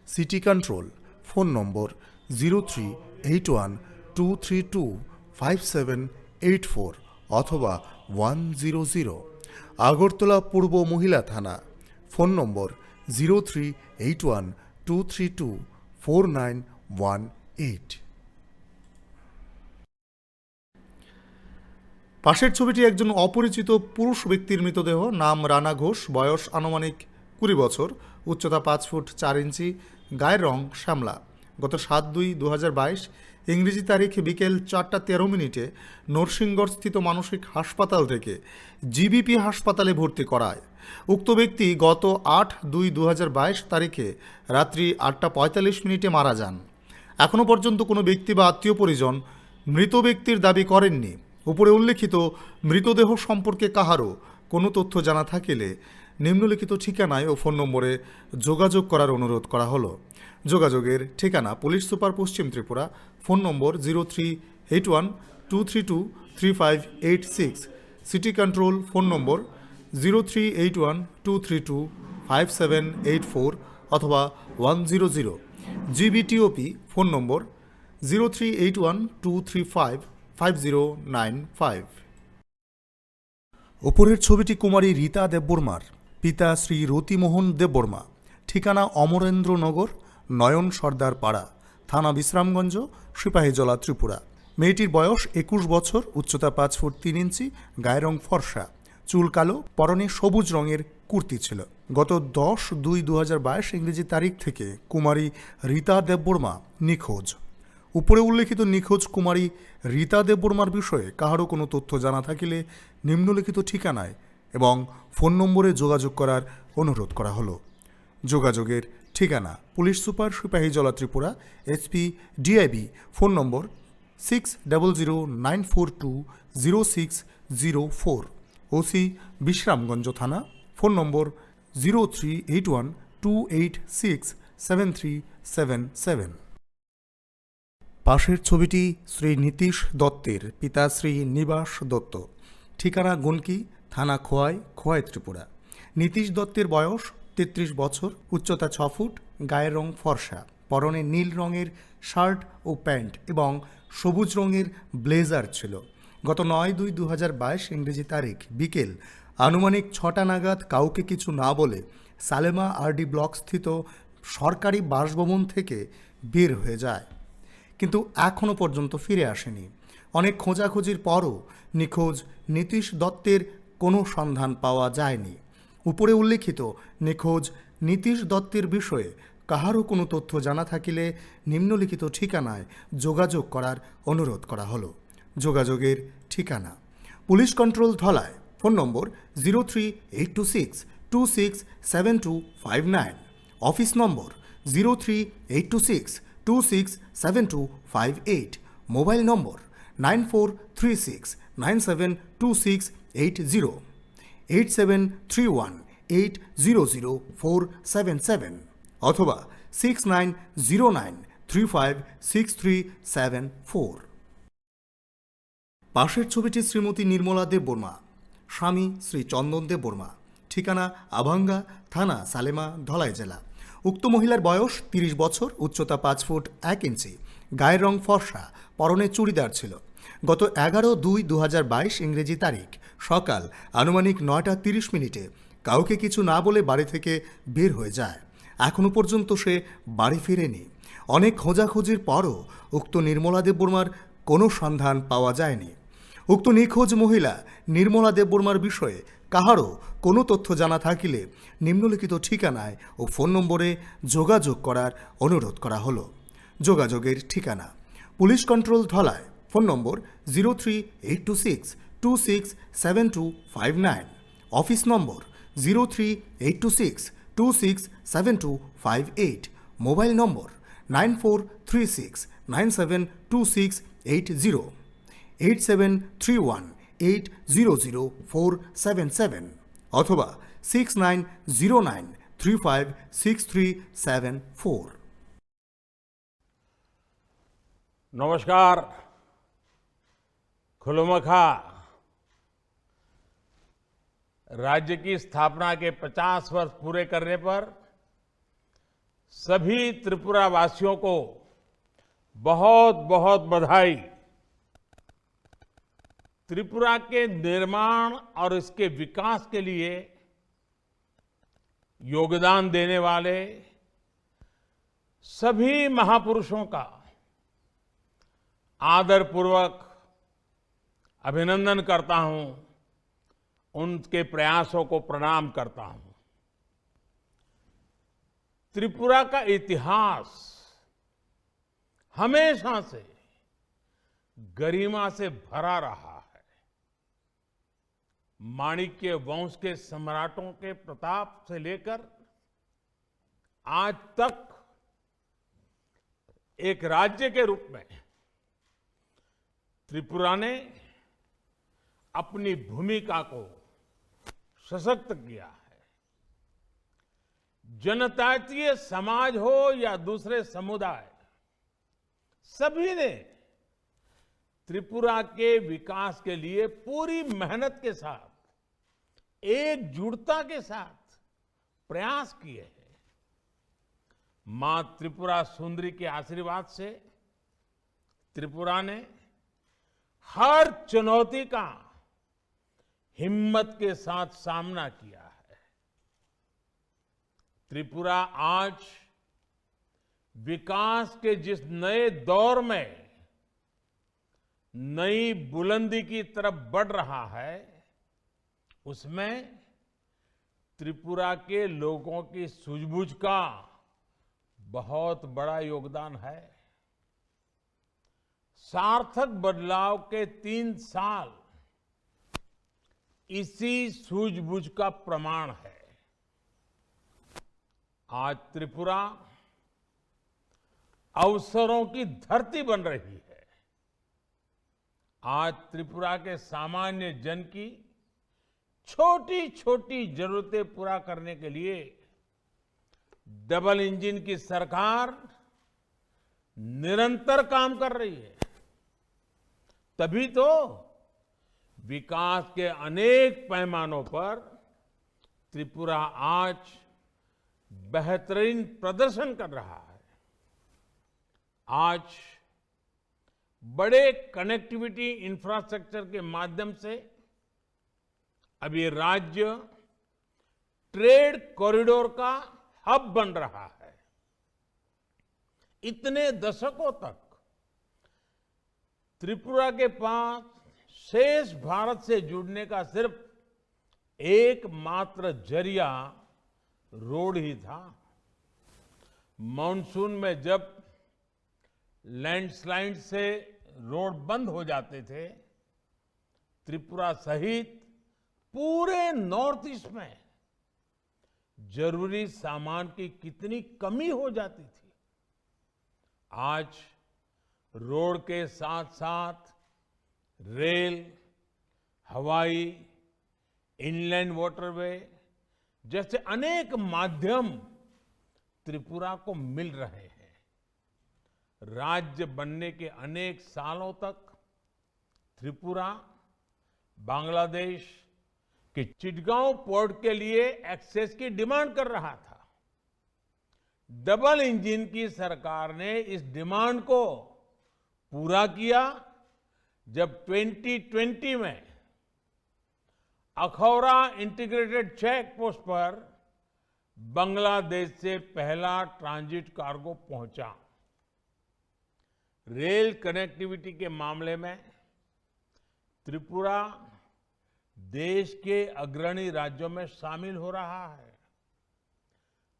City control. Phone number: zero three eight one two three two five seven eight four অথবা ওয়ান জিরো জিরো। আগরতলা পূর্ব মহিলা থানা। Phone number: zero three eight one two three two four nine one eight. পাশের ছবিটি একজন অপরিচিত পুরুষ ব্যক্তির মৃতদেহ। নাম রানা ঘোষ, বয়স আনুমানিক কুড়ি বছর, উচ্চতা পাঁচ ফুট চার ইঞ্চি, গায়ের রং শ্যামলা। গত সাত দুই দু হাজার বাইশ ইংরেজি তারিখ বিকেল চারটা তেরো মিনিটে নরসিংগড়স্থিত মানসিক হাসপাতাল থেকে জিবিপি হাসপাতালে ভর্তি করায়। উক্ত ব্যক্তি গত আট দুই দু হাজার বাইশ তারিখে রাত্রি আটটা পঁয়তাল্লিশ মিনিটে মারা যান। এখনও পর্যন্ত কোনো ব্যক্তি বা আত্মীয় পরিজন মৃত ব্যক্তির দাবি করেননি। উপরে উল্লেখিত মৃতদেহ সম্পর্কে কাহারও কোনো তথ্য জানা থাকিলে নিম্নলিখিত ঠিকানায় ও ফোন নম্বরে যোগাযোগ করার অনুরোধ করা হলো। যোগাযোগের ঠিকানা: পুলিশ সুপার, পশ্চিম Tripura, phone number zero three eight one two three two three five eight six, city control, phone number zero three eight one two three two five seven eight four অথবা one zero zero, GBTOP, phone number zero three eight one two three five five zero nine five. উপরের ছবিটি কুমারী রীতা দেববর্মার, পিতা শ্রী রতিমোহন দেববর্মা, ঠিকানা অমরেন্দ্রনগর, নয়ন সর্দার পাড়া, থানা বিশ্রামগঞ্জ, সিপাহীজলা, ত্রিপুরা। মেয়েটির বয়স একুশ বছর, উচ্চতা পাঁচ ফুট তিন ইঞ্চি, গায়ের রং ফর্সা, চুল কালো, পরনে সবুজ রঙের কুর্তি ছিল। গত দশ দুই দু হাজার বাইশ ইংরেজি তারিখ থেকে কুমারী রীতা দেববর্মা নিখোঁজ। উপরে উল্লেখিত নিখোঁজ কুমারী রীতা দেববর্মার বিষয়ে কাহারও কোনো তথ্য জানা থাকিলে নিম্নলিখিত ঠিকানায় এবং ফোন নম্বরে যোগাযোগ করার অনুরোধ করা হলো। যোগাযোগের ঠিকানা: police super, Sepahijala, Tripura, SP, DIB, phone number six double zero nine four two zero six zero four, OC, Bishramganj থানা, phone number zero three eight one two eight six seven three seven seven. পাশের ছবিটি শ্রী নীতিশ দত্তের, পিতা শ্রী নিবাস দত্ত, ঠিকানা গুনকি, থানা খোয়াই, খোয়াই, ত্রিপুরা। নীতিশ দত্তের বয়স তেত্রিশ বছর, উচ্চতা ছ ফুট, গায়ের রং ফর্সা, পরনে নীল রঙের শার্ট ও প্যান্ট এবং সবুজ রঙের ব্লেজার ছিল। গত নয় দুই দু হাজার বাইশ ইংরেজি তারিখ বিকেল আনুমানিক ছটা নাগাদ কাউকে কিছু না বলে সালেমা আরডি ব্লক স্থিত সরকারি বাসভবন থেকে বের হয়ে যায়, কিন্তু এখনও পর্যন্ত ফিরে আসেনি। অনেক খোঁজাখুঁজির পরও নিখোঁজ নীতিশ দত্তের কোনো সন্ধান পাওয়া যায়নি। উপরে উল্লেখিত নিখোঁজ নীতিশ দত্তের বিষয়ে কাহারও কোনো তথ্য জানা থাকিলে নিম্নলিখিত ঠিকানায় যোগাযোগ করার অনুরোধ করা হলো। যোগাযোগের ঠিকানা: police control, Dhalai, phone number zero three eight two six two six seven two five nine, office number zero three eight two six two six seven two five eight, mobile number nine four three six nine seven two six eight zero, eight seven three one eight zero zero four seven seven অথবা six nine zero nine three five six three seven four. পাশের ছবিটি শ্রীমতী নির্মলা দেববর্মা, স্বামী শ্রী চন্দন দেববর্মা, ঠিকানা আভাঙ্গা, থানা সালেমা, ধলাই জেলা। উক্ত মহিলার বয়স তিরিশ বছর, উচ্চতা পাঁচ ফুট এক ইঞ্চি, গায়ের রং ফর্সা, পরনে চুড়িদার ছিল। গত এগারো দুই দু হাজার বাইশ ইংরেজি তারিখ সকাল আনুমানিক নয়টা তিরিশ মিনিটে কাউকে কিছু না বলে বাড়ি থেকে বের হয়ে যায়। এখনও পর্যন্ত সে বাড়ি ফিরেনি। অনেক খোঁজাখুঁজির পরও উক্ত নির্মলা দেববর্মার কোনো সন্ধান পাওয়া যায়নি। উক্ত নিখোঁজ মহিলা নির্মলা দেববর্মার বিষয়ে কাহারও কোনো তথ্য জানা থাকিলে নিম্নলিখিত ঠিকানায় ও ফোন নম্বরে যোগাযোগ করার অনুরোধ করা হলো। যোগাযোগের ঠিকানা: police control, Dhalai, phone number zero three eight two six two six seven two five nine, office number zero three eight two six two six seven two five eight, mobile number nine four three six nine seven two six eight zero, eight seven three one eight zero zero four seven seven অথবা six nine zero nine three five six three seven four. नमस्कार। खुलुमखा। राज्य की स्थापना के पचास वर्ष पूरे करने पर सभी त्रिपुरा वासियों को बहुत, बहुत बधाई। त्रिपुरा के निर्माण और इसके विकास के लिए योगदान देने वाले सभी महापुरुषों का आदरपूर्वक अभिनंदन करता हूं, उनके प्रयासों को प्रणाम करता हूं। त्रिपुरा का इतिहास हमेशा से गरिमा से भरा रहा है। माणिक्य वंश के सम्राटों के प्रताप से लेकर आज तक एक राज्य के रूप में त्रिपुरा ने अपनी भूमिका को सशक्त किया है। जनजातीय समाज हो या दूसरे समुदाय, सभी ने त्रिपुरा के विकास के लिए पूरी मेहनत के साथ, एकजुटता के साथ प्रयास किए हैं। मां त्रिपुरा सुंदरी के आशीर्वाद से त्रिपुरा ने हर चुनौती का हिम्मत के साथ सामना किया है। त्रिपुरा आज विकास के जिस नए दौर में नई बुलंदी की तरफ बढ़ रहा है, उसमें त्रिपुरा के लोगों की सूझबूझ का बहुत बड़ा योगदान है। सार्थक बदलाव के तीन साल इसी सूझबूझ का प्रमाण है। आज त्रिपुरा अवसरों की धरती बन रही है। आज त्रिपुरा के सामान्य जन की छोटी-छोटी जरूरतें पूरा करने के लिए डबल इंजन की सरकार निरंतर काम कर रही है। तभी तो विकास के अनेक पैमानों पर त्रिपुरा आज बेहतरीन प्रदर्शन कर रहा है। आज बड़े कनेक्टिविटी इंफ्रास्ट्रक्चर के माध्यम से अब ये राज्य ट्रेड कॉरिडोर का हब बन रहा है। इतने दशकों तक त्रिपुरा के पास शेष भारत से जुड़ने का सिर्फ एकमात्र जरिया रोड ही था। मानसून में जब लैंडस्लाइड से रोड बंद हो जाते थे, त्रिपुरा सहित पूरे नॉर्थ ईस्ट में जरूरी सामान की कितनी कमी हो जाती थी। आज रोड के साथ-साथ रेल, हवाई, इनलैंड वाटरवे जैसे अनेक माध्यम त्रिपुरा को मिल रहे हैं। राज्य बनने के अनेक सालों तक त्रिपुरा बांग्लादेश के चिटगांव पोर्ट के लिए एक्सेस की डिमांड कर रहा था। डबल इंजन की सरकार ने इस डिमांड को पूरा किया, जब ट्वेंटी ट्वेंटी में अखौरा इंटीग्रेटेड चेक पोस्ट पर बांग्लादेश से पहला ट्रांजिट कार्गो पहुंचा। रेल कनेक्टिविटी के मामले में त्रिपुरा देश के अग्रणी राज्यों में शामिल हो रहा है।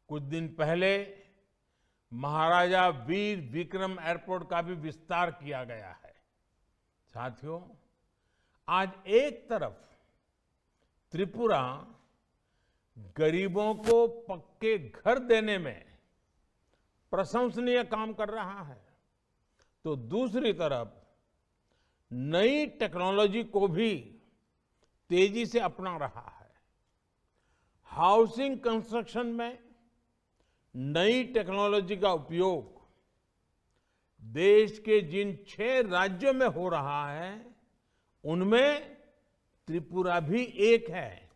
कुछ दिन पहले महाराजा वीर विक्रम एयरपोर्ट का भी विस्तार किया गया है। साथियों, आज एक तरफ त्रिपुरा गरीबों को पक्के घर देने में प्रशंसनीय काम कर रहा है, तो दूसरी तरफ नई टेक्नोलॉजी को भी तेजी से अपना रहा है। हाउसिंग कंस्ट्रक्शन में नई टेक्नोलॉजी का उपयोग देश के जिन छह राज्यों में हो रहा है, उनमें त्रिपुरा भी एक है।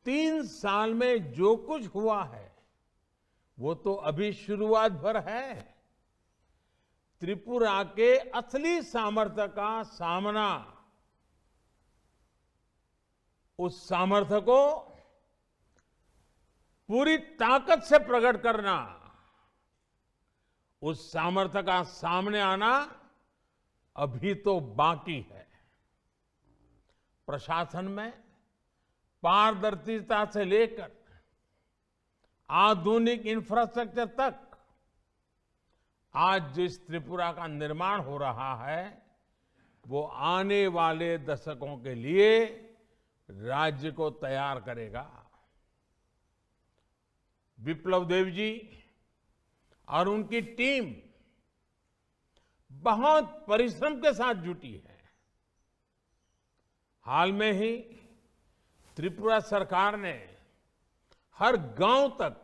तीन साल में जो कुछ हुआ है, वो तो अभी शुरुआत भर है। त्रिपुरा के असली सामर्थ्य का सामना, उस सामर्थ्य को पूरी ताकत से प्रकट करना, उस सामर्थ्य का सामने आना अभी तो बाकी है। प्रशासन में पारदर्शिता से लेकर आधुनिक इंफ्रास्ट्रक्चर तक, आज जिस त्रिपुरा का निर्माण हो रहा है, वो आने वाले दशकों के लिए राज्य को तैयार करेगा। विप्लव देव जी और उनकी टीम बहुत परिश्रम के साथ जुटी है। हाल में ही त्रिपुरा सरकार ने हर गांव तक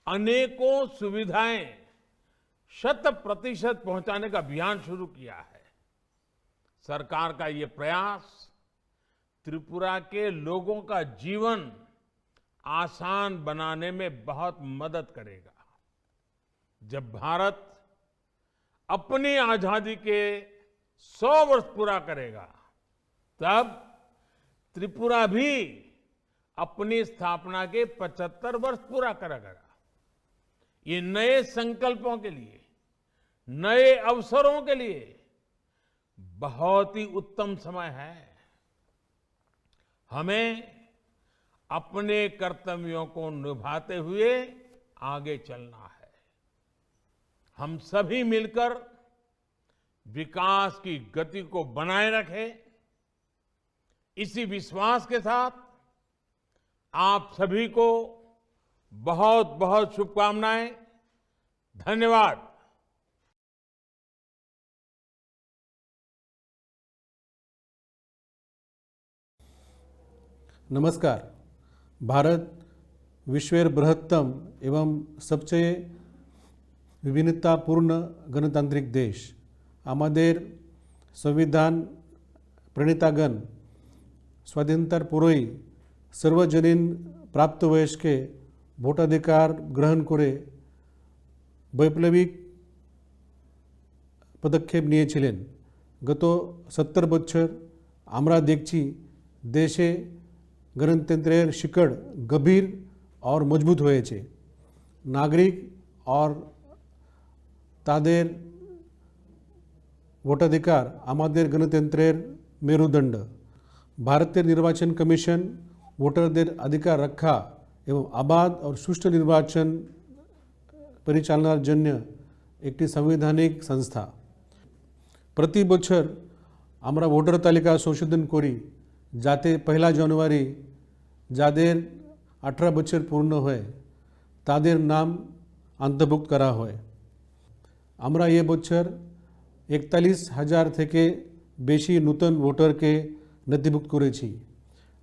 अनेकों सुविधाएं शत प्रतिशत पहुंचाने का अभियान शुरू किया है। सरकार का ये प्रयास त्रिपुरा के लोगों का जीवन आसान बनाने में बहुत मदद करेगा। जब भारत अपनी आजादी के सौ वर्ष पूरा करेगा, तब त्रिपुरा भी अपनी स्थापना के पचहत्तर वर्ष पूरा करेगा। ये नए संकल्पों के लिए, नए अवसरों के लिए बहुत ही उत्तम समय है। हमें अपने कर्तव्यों को निभाते हुए आगे चलना है। हम सभी मिलकर विकास की गति को बनाए रखें। इसी विश्वास के साथ आप सभी को बहुत बहुत शुभकामनाएं। धन्यवाद। नमस्कार। भारत विश्वेर बृहत्तम एवं सबसे विभिन्नतापूर्ण गणतांत्रिक देश। আমাদের সংবিধান প্রণেতাগণ স্বাধীনতার পরেই সার্বজনীন প্রাপ্তবয়স্কে ভোটাধিকার গ্রহণ করে বৈপ্লবিক পদক্ষেপ নিয়েছিলেন। গত সত্তর বছর আমরা দেখছি দেশে গণতন্ত্রের শিকড় গভীর আর মজবুত হয়েছে। নাগরিক আর তাদের ভোটাধিকার আমাদের গণতন্ত্রের মেরুদণ্ড। ভারতের নির্বাচন কমিশন ভোটারদের অধিকার রক্ষা এবং অবাধ ও সুষ্ঠু নির্বাচন পরিচালনার জন্য একটি সাংবিধানিক সংস্থা। প্রতি বছর আমরা ভোটার তালিকা সংশোধন করি, যাতে পয়লা জানুয়ারি যাদের আঠারো বছর পূর্ণ হয়, তাদের নাম অন্তর্ভুক্ত করা হয়। আমরা এ বছর একতাল্লিশ হাজার থেকে বেশি নতুন ভোটারকে নথিভুক্ত করেছি।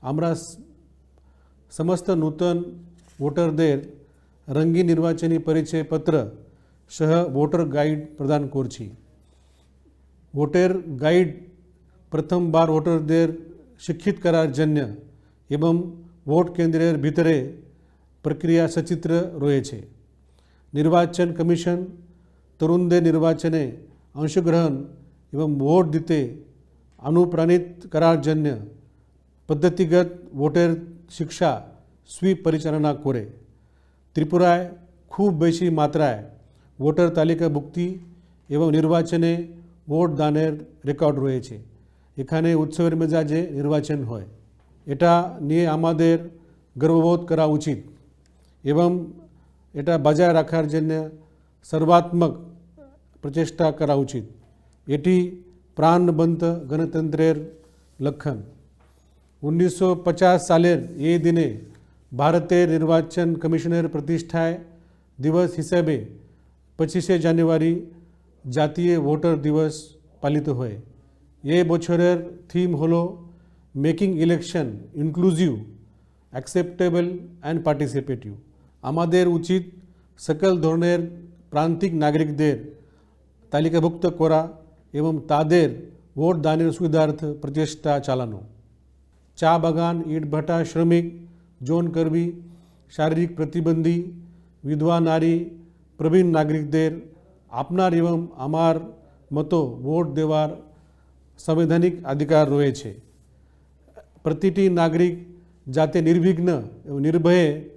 আমরা স-, সমস্ত নতুন ভোটারদের রঙিন নির্বাচনী পরিচয় পত্র সহ ভোটার গাইড প্রদান করছি। ভোটার গাইড প্রথমবার ভোটারদের শিক্ষিত করার জন্য এবং ভোট কেন্দ্রের ভিতরে প্রক্রিয়া সচিত্র রয়েছে। নির্বাচন কমিশন তরুণদের নির্বাচনে অংশগ্রহণ এবং ভোট দিতে অনুপ্রাণিত করার জন্য পদ্ধতিগত ভোটার শিক্ষা সুইপ পরিচালনা করে। ত্রিপুরায় খুব বেশি মাত্রায় ভোটার তালিকাভুক্তি এবং নির্বাচনে ভোট দানের রেকর্ড রয়েছে। এখানে উৎসবের মেজাজে নির্বাচন হয়। এটা নিয়ে আমাদের গর্ববোধ করা উচিত এবং এটা বজায় রাখার জন্য সর্বাত্মক প্রচেষ্টা করা উচিত। এটি প্রাণবন্ত গণতন্ত্রের লক্ষণ। উনিশশো পঞ্চাশ সালের এই দিনে ভারতের নির্বাচন কমিশনের প্রতিষ্ঠায় দিবস হিসাবে পঁচিশে জানুয়ারি জাতীয় ভোটার দিবস পালিত হয়। এই বছরের থিম হলো making election inclusive, acceptable and participative. আমাদের উচিত সকল ধরনের প্রান্তিক নাগরিকদের তালিকাভুক্ত করা এবং তাদের ভোট দানের সুবিধার্থে প্রচেষ্টা চালানো। চা বাগান, ইটভাটা শ্রমিক, যৌন কর্মী, শারীরিক প্রতিবন্ধী, বিধবা নারী, প্রবীণ নাগরিকদের আপনার এবং আমার মতো ভোট দেওয়ার সাংবিধানিক অধিকার রয়েছে। প্রতিটি নাগরিক যাতে নির্বিঘ্ন এবং নির্ভয়ে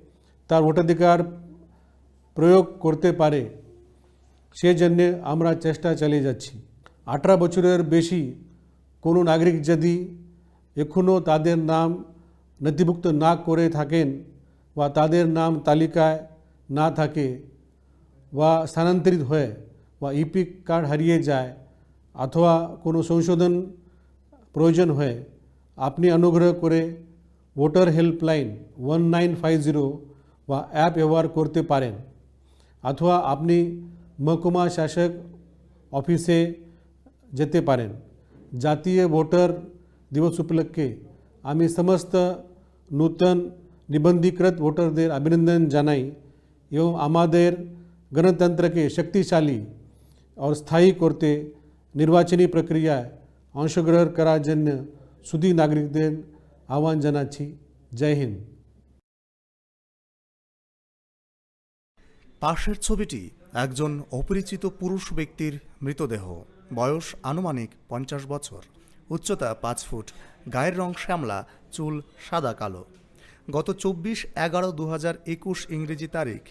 তার ভোটাধিকার প্রয়োগ করতে পারে, সেজন্য আমরা চেষ্টা চালিয়ে যাচ্ছি। আঠারো বছরের বেশি কোনো নাগরিক যদি এখনও তাদের নাম নথিভুক্ত না করে থাকেন বা তাদের নাম তালিকায় না থাকে বা স্থানান্তরিত হয়ে বা ইপিক কার্ড হারিয়ে যায় অথবা কোনো সংশোধন প্রয়োজন হয়, আপনি অনুগ্রহ করে voter helpline one nine five zero বা অ্যাপ ব্যবহার করতে পারেন, অথবা আপনি মহকুমা শাসক অফিসে যেতে পারেন। জাতীয় ভোটার দিবস উপলক্ষে আমি সমস্ত নূতন নিবন্ধীকৃত ভোটারদের অভিনন্দন জানাই এবং আমাদের গণতন্ত্রকে শক্তিশালী ও স্থায়ী করতে নির্বাচনী প্রক্রিয়ায় অংশগ্রহণ করার জন্য সুধী নাগরিকদের আহ্বান জানাচ্ছি। জয় হিন্দ। পাশের ছবিটি একজন অপরিচিত পুরুষ ব্যক্তির মৃতদেহ। বয়স আনুমানিক পঞ্চাশ বছর, উচ্চতা পাঁচ ফুট, গায়ের রং শ্যামলা, চুল সাদা কালো। গত চব্বিশ এগারো দু হাজার একুশ ইংরেজি তারিখ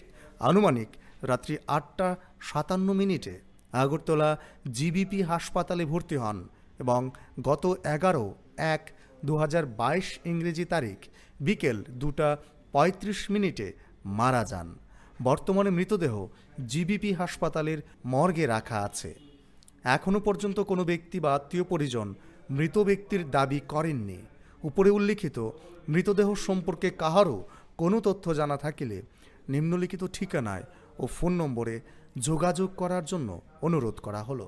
আনুমানিক রাত্রি আটটা সাতান্ন মিনিটে আগরতলা জিবিপি হাসপাতালে ভর্তি হন এবং গত এগারো এক দু হাজার বাইশ ইংরেজি তারিখ বিকেল দুটা পঁয়ত্রিশ মিনিটে মারা যান। বর্তমানে মৃতদেহ জিবিপি হাসপাতালের মর্গে রাখা আছে। এখনও পর্যন্ত কোনো ব্যক্তি বা আত্মীয় পরিজন মৃত ব্যক্তির দাবি করেননি। উপরে উল্লিখিত মৃতদেহ সম্পর্কে কাহারও কোনো তথ্য জানা থাকিলে নিম্নলিখিত ঠিকানায় ও ফোন নম্বরে যোগাযোগ করার জন্য অনুরোধ করা হলো।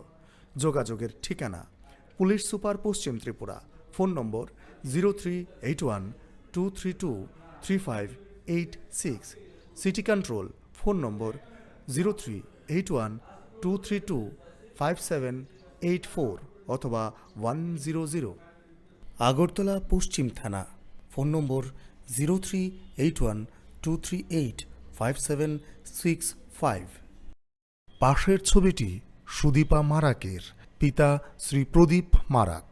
যোগাযোগের ঠিকানা: পুলিশ সুপার, পশ্চিম Tripura, phone number zero three eight one two three two three five eight six, city control, phone number zero three eight one two three two five seven eight four অথবা ওয়ান জিরো জিরো। আগরতলা পশ্চিম থানা, phone number zero three eight one two three eight five seven six five. পাশের ছবিটি সুদীপা মারাকের, পিতা শ্রী প্রদীপ মারাক,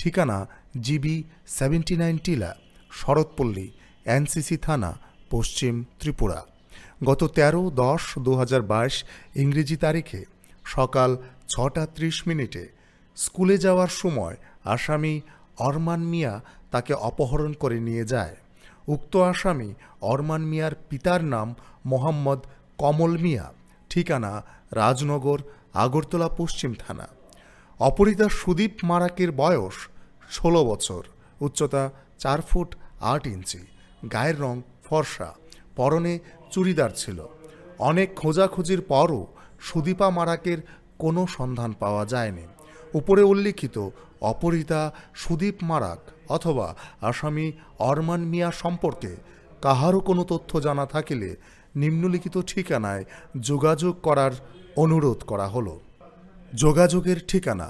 ঠিকানা GB seventy nine টিলা, শরৎপল্লী, এনসিসি থানা, পশ্চিম ত্রিপুরা। গত তেরো দশ দু হাজার বাইশ ইংরেজি তারিখে সকাল ছটা ত্রিশ মিনিটে স্কুলে যাওয়ার সময় আসামি অরমান মিয়া তাকে অপহরণ করে নিয়ে যায়। উক্ত আসামি অরমান মিয়ার পিতার নাম মোহাম্মদ কমল মিয়া, ঠিকানা রাজনগর, আগরতলা পশ্চিম থানা। অপহৃতা সুদীপ মারাকের বয়স ষোলো বছর, উচ্চতা চার ফুট আট ইঞ্চি, গায়ের রং ফর্সা, পরনে চুড়িদার ছিল। অনেক খোঁজাখুঁজির পরও সুদীপা মারাকের কোনো সন্ধান পাওয়া যায়নি। উপরে উল্লিখিত অপহৃতা সুদীপ মারাক অথবা আসামি অরমান মিয়া সম্পর্কে কাহারও কোনো তথ্য জানা থাকিলে নিম্নলিখিত ঠিকানায় যোগাযোগ করার অনুরোধ করা হলো। যোগাযোগের ঠিকানা: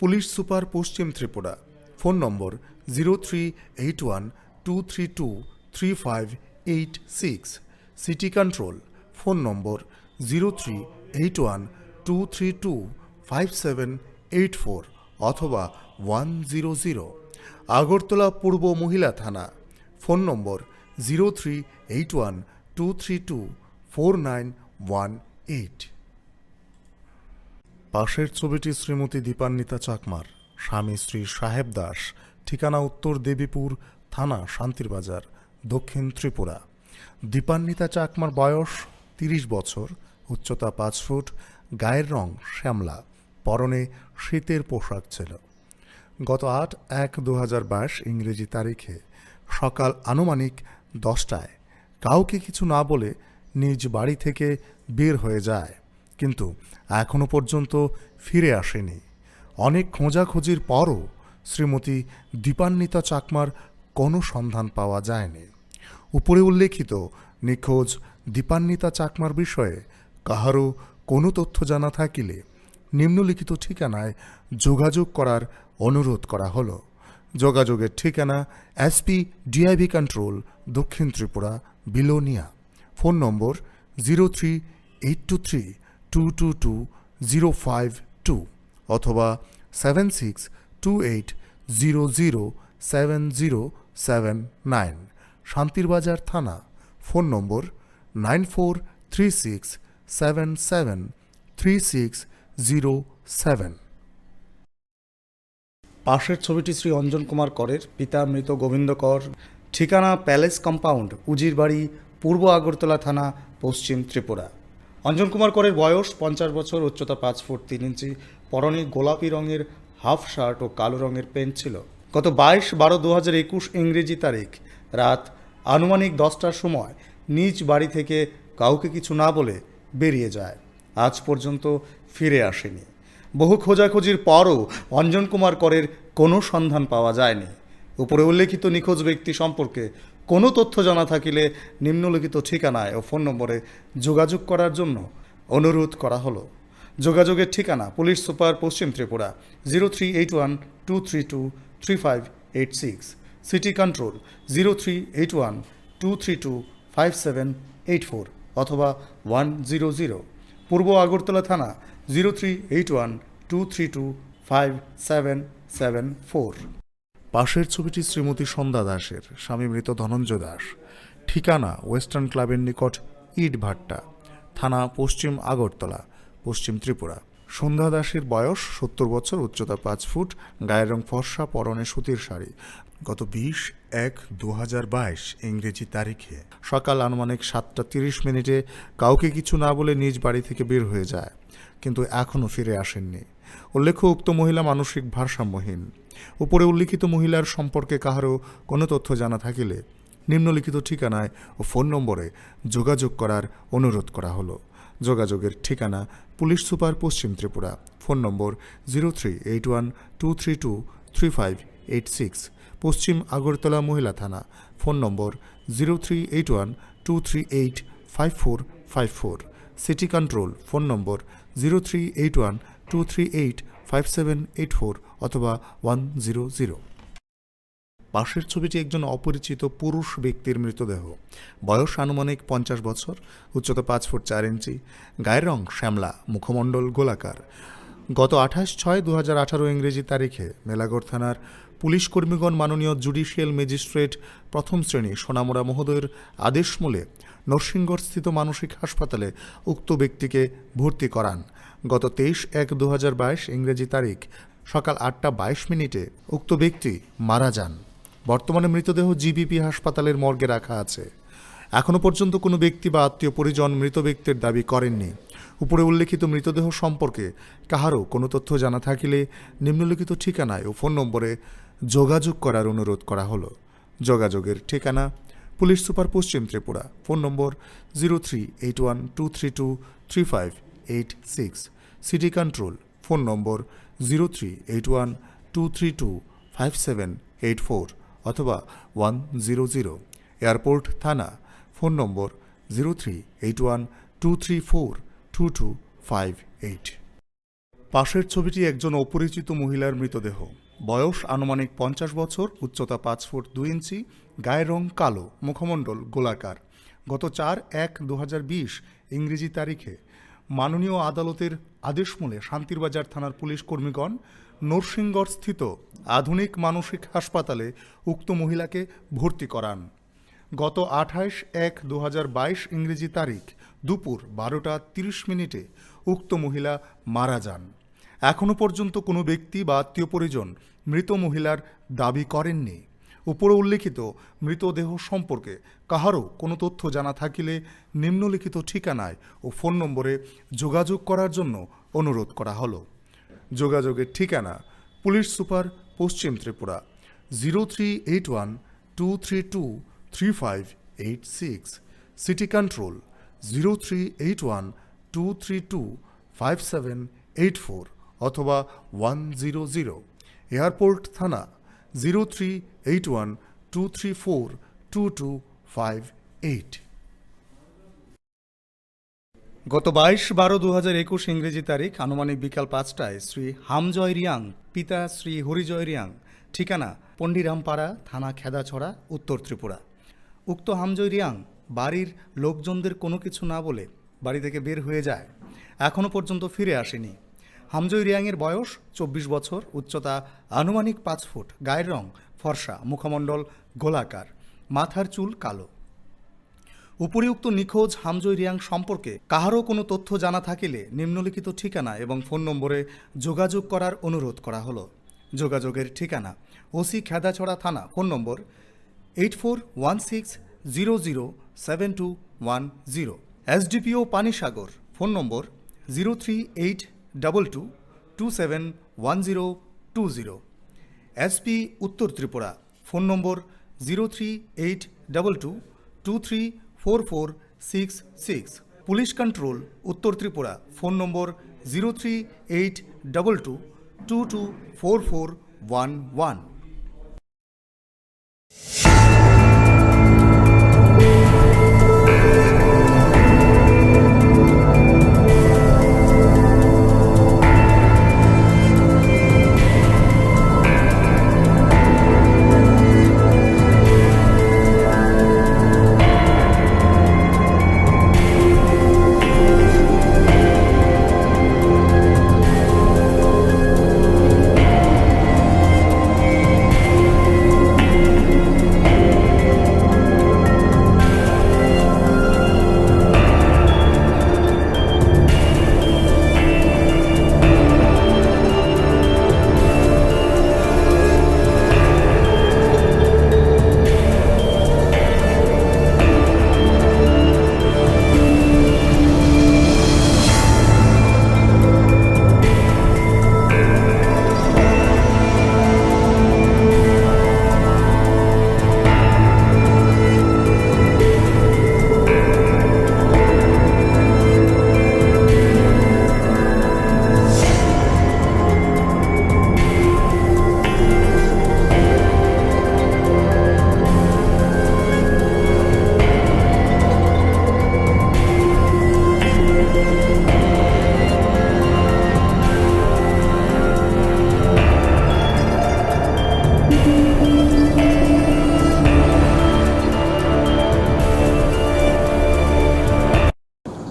পুলিশ সুপার, পশ্চিম Tripura, phone number zero three eight one two three two three five eight six, city control, phone number zero three eight one two three two five seven eight four অথবা ওয়ান জিরো জিরো। আগরতলা পূর্ব মহিলা থানা, phone number zero three eight one two three two four nine one eight. পাশের ছবিটি শ্রীমতী দীপান্বিতা চাকমার, স্বামী শ্রী সাহেব দাস, ঠিকানা উত্তর দেবীপুর থানা, শান্তিরবাজার, দক্ষিণ ত্রিপুরা। দীপান্বিতা চাকমার বয়স তিরিশ বছর, উচ্চতা পাঁচ ফুট, গায়ের রং শ্যামলা, পরনে শীতের পোশাক ছিল। গত আট এক দু হাজার বাইশ ইংরেজি তারিখে সকাল আনুমানিক দশটায় কাউকে কিছু না বলে নিজ বাড়ি থেকে বের হয়ে যায়, কিন্তু এখনও পর্যন্ত ফিরে আসেনি। অনেক খোঁজাখুঁজির পরও শ্রীমতী দীপান্বিতা চাকমার কোনো সন্ধান পাওয়া যায়নি। উপরে উল্লেখিত নিখোঁজ দীপান্বিতা চাকমার বিষয়ে কাহারও কোনো তথ্য জানা থাকিলে নিম্নলিখিত ঠিকানায় যোগাযোগ করার অনুরোধ করা হলো। যোগাযোগের ঠিকানা: এসপি ডিআইবি কন্ট্রোল, দক্ষিণ Tripura, Belonia. Phone number zero three eight two three two two two zero five two অথবা seven six two eight zero zero seven zero seven nine. Santirbazar থানা, phone number nine four three six seven seven three six zero seven. পাশের ছবিটি শ্রী অঞ্জন কুমার করের, পিতা মৃত গোবিন্দ কর, ঠিকানা palace compound, উজিরবাড়ি, পূর্ব আগরতলা থানা, পশ্চিম ত্রিপুরা। অঞ্জন কুমার করের বয়স পঞ্চাশ বছর, উচ্চতা পাঁচ ফুট তিন ইঞ্চি, পরনে গোলাপি রঙের হাফ শার্ট ও কালো রঙের প্যান্ট ছিল। গত বাইশ বারো দু হাজার একুশ ইংরেজি তারিখ রাত আনুমানিক দশটার সময় নিজ বাড়ি থেকে কাউকে কিছু না বলে বেরিয়ে যায়। আজ পর্যন্ত ফিরে আসেনি। বহু খোঁজাখুঁজির পরও অঞ্জন কুমার করের কোনো সন্ধান পাওয়া যায়নি। উপরে উল্লেখিত নিখোঁজ ব্যক্তি সম্পর্কে কোনো তথ্য জানা থাকিলে নিম্নলিখিত ঠিকানায় ও ফোন নম্বরে যোগাযোগ করার জন্য অনুরোধ করা হলো। যোগাযোগের ঠিকানা: পুলিশ সুপার, পশ্চিম Tripura, zero three eight one two three two three five eight six, city control, zero three eight one two three two five seven eight four অথবা ওয়ান জিরো জিরো, পূর্ব আগরতলা থানা, zero three eight one two three two five seven seven four. পাশের ছবিটি শ্রীমতী সন্ধ্যা দাসের, স্বামী মৃত ধনঞ্জয় দাস, ঠিকানা ওয়েস্টার্ন ক্লাবের নিকট ইটভাট্টা, থানা পশ্চিম আগরতলা, পশ্চিম ত্রিপুরা। সন্ধ্যা দাসের বয়স সত্তর বছর, উচ্চতা পাঁচ ফুট, গায়ের রং ফর্সা, পরনে সুতির শাড়ি। গত বিশ এক দু হাজার বাইশ ইংরেজি তারিখে সকাল আনুমানিক সাতটা তিরিশ মিনিটে কাউকে কিছু না বলে নিজ বাড়ি থেকে বের হয়ে যায়, কিন্তু এখনও ফিরে আসেননি। উল্লেখ্য, উক্ত মহিলা মানসিক ভারসাম্যহীন। উপরে উল্লিখিত মহিলার সম্পর্কে কাহারও কোনো তথ্য জানা থাকিলে নিম্নলিখিত ঠিকানায় ও ফোন নম্বরে যোগাযোগ করার অনুরোধ করা হলো। যোগাযোগের ঠিকানা: পুলিশ সুপার, পশ্চিম Tripura, phone number zero three eight one two three two three five eight six, পশ্চিম আগরতলা মহিলা থানা, phone number zero three eight one two three eight five four five four, city control, phone number zero three eight one two three eight five seven eight four অথবা one zero zero. পাশের ছবিটি একজন অপরিচিত পুরুষ ব্যক্তির মৃতদেহ। বয়স আনুমানিক পঞ্চাশ বছর, উচ্চতা পাঁচ ফুট চার ইঞ্চি, গায়ের রং শ্যামলা, মুখমণ্ডল গোলাকার। গত আঠাশ ছয় দু হাজার আঠারো ইংরেজি তারিখে মেলাঘর থানার পুলিশ কর্মীগণ মাননীয় জুডিশিয়াল ম্যাজিস্ট্রেট প্রথম শ্রেণী সোনামুড়া মহোদয়ের আদেশ মূলে নরসিংগড়স্থিত মানসিক হাসপাতালে উক্ত ব্যক্তিকে ভর্তি করান। গত তেইশ এক দু হাজার বাইশ ইংরেজি তারিখ সকাল আটটা বাইশ মিনিটে উক্ত ব্যক্তি মারা যান। বর্তমানে মৃতদেহ জিবিপি হাসপাতালের মর্গে রাখা আছে। এখনও পর্যন্ত কোনো ব্যক্তি বা আত্মীয় পরিজন মৃত ব্যক্তির দাবি করেননি। উপরে উল্লেখিত মৃতদেহ সম্পর্কে কাহারও কোনো তথ্য জানা থাকিলে নিম্নলিখিত ঠিকানায় ও ফোন নম্বরে যোগাযোগ করার অনুরোধ করা হলো। যোগাযোগের ঠিকানা: পুলিশ সুপার, পশ্চিম Tripura, phone number zero three eight one two three two three five eight six, city control, phone number zero three eight one two three two five seven eight four অথবা ওয়ান জিরো জিরো, এয়ারপোর্ট থানা, phone number zero three eight one two three four two two five eight. পাশের ছবিটি একজন অপরিচিত মহিলার মৃতদেহ। বয়স আনুমানিক পঞ্চাশ বছর, উচ্চতা পাঁচ ফুট দুই ইঞ্চি, গায়ের রং কালো, মুখমণ্ডল গোলাকার। গত চার এক দু হাজার বিশ ইংরেজি তারিখে মাননীয় আদালতের আদেশ মূলে শান্তিরবাজার থানার পুলিশ কর্মীগণ নরসিংগড়স্থিত আধুনিক মানসিক হাসপাতালে উক্ত মহিলাকে ভর্তি করান। গত আঠাশ এক দু হাজার বাইশ ইংরেজি তারিখ দুপুর বারোটা তিরিশ মিনিটে উক্ত মহিলা মারা যান। এখনও পর্যন্ত কোনো ব্যক্তি বা আত্মীয় পরিজন মৃত মহিলার দাবি করেননি। উপরে উল্লেখিত মৃতদেহ সম্পর্কে কাহারও কোনো তথ্য জানা থাকিলে নিম্নলিখিত ঠিকানায় ও ফোন নম্বরে যোগাযোগ করার জন্য অনুরোধ করা হলো। যোগাযোগের ঠিকানা: পুলিশ সুপার, পশ্চিম Tripura, zero three eight one two three two three five eight six, city control, zero three eight one two three two five seven eight four অথবা ওয়ান জিরো জিরো, এয়ারপোর্ট থানা, zero three eight one two three four two two five eight. গত বাইশ বারো দু হাজার একুশ ইংরেজি তারিখ আনুমানিক বিকাল পাঁচটায় শ্রী হামজয় রিয়াং, পিতা শ্রী হরিজয় রিয়াং, ঠিকানা পণ্ডিরামপাড়া, থানা খেদাছড়া, উত্তর ত্রিপুরা। উক্ত হামজয় রিয়াং বাড়ির লোকজনদের কোনো কিছু না বলে বাড়ি থেকে বের হয়ে যায়। এখনও পর্যন্ত ফিরে আসেনি। হামজয় রিয়াংয়ের বয়স চব্বিশ বছর, উচ্চতা আনুমানিক পাঁচ ফুট, গায়ের রং ফর্সা, মুখমণ্ডল গোলাকার, মাথার চুল কালো। উপরিউক্ত নিখোঁজ হামজয় রিয়াং সম্পর্কে কাহারও কোনো তথ্য জানা থাকিলে নিম্নলিখিত ঠিকানা এবং ফোন নম্বরে যোগাযোগ করার অনুরোধ করা হলো। যোগাযোগের ঠিকানা: ওসি খেদাছড়া থানা, phone number eight four one six zero zero seven two one zero. SDPO Panisagar, phone number zero three eight double two two seven one zero two zero. SP উত্তর Tripura, phone number zero three eight double two two three four four six six. Police control উত্তর Tripura, phone number zero three eight double two two two four four one one.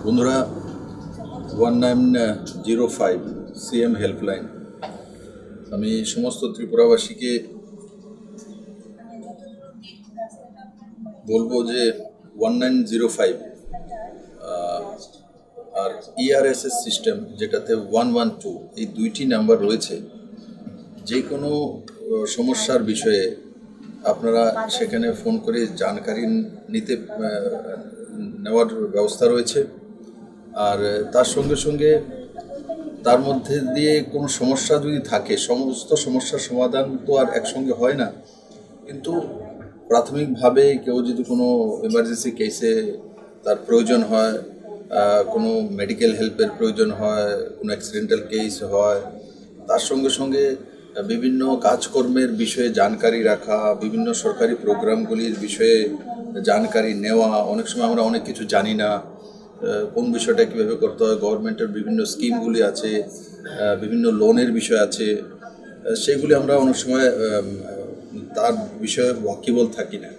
বন্ধুরা, one nine zero five CM helpline, আমি সমস্ত ত্রিপুরাবাসীকে বলবো যে one nine zero five আর ERSS system, যেটাতে one one two, এই দুইটি নাম্বার রয়েছে। যে কোনো আহ, সমস্যার বিষয়ে আপনারা সেখানে ফোন করে জানকারি নিতে আহ, নেওয়ার ব্যবস্থা রয়েছে। আর আহ, তার সঙ্গে সঙ্গে তার মধ্যে দিয়ে কোনো সমস্যা যদি থাকে, সমস্ত সমস্যার সমাধান তো আর একসঙ্গে হয় না, কিন্তু প্রাথমিকভাবে কেউ যদি কোনো ইমার্জেন্সি কেসে তার প্রয়োজন হয়, আহ, কোনো মেডিকেল হেল্পের প্রয়োজন হয়, কোনো অ্যাক্সিডেন্টাল কেস হয়, তার সঙ্গে সঙ্গে বিভিন্ন কাজকর্মের বিষয়ে জানকারি রাখা, বিভিন্ন সরকারি প্রোগ্রামগুলির বিষয়ে জানকারি নেওয়া। অনেক সময় আমরা অনেক কিছু জানি না, আহ, কোন বিষয়টা কীভাবে করতে হয়, গভর্নমেন্টের বিভিন্ন স্কিমগুলি আছে, আহ, বিভিন্ন লোনের বিষয় আছে, আহ, সেগুলি আমরা অনেক সময়, আহ, তার বিষয়ে ওয়াকিবল থাকি না।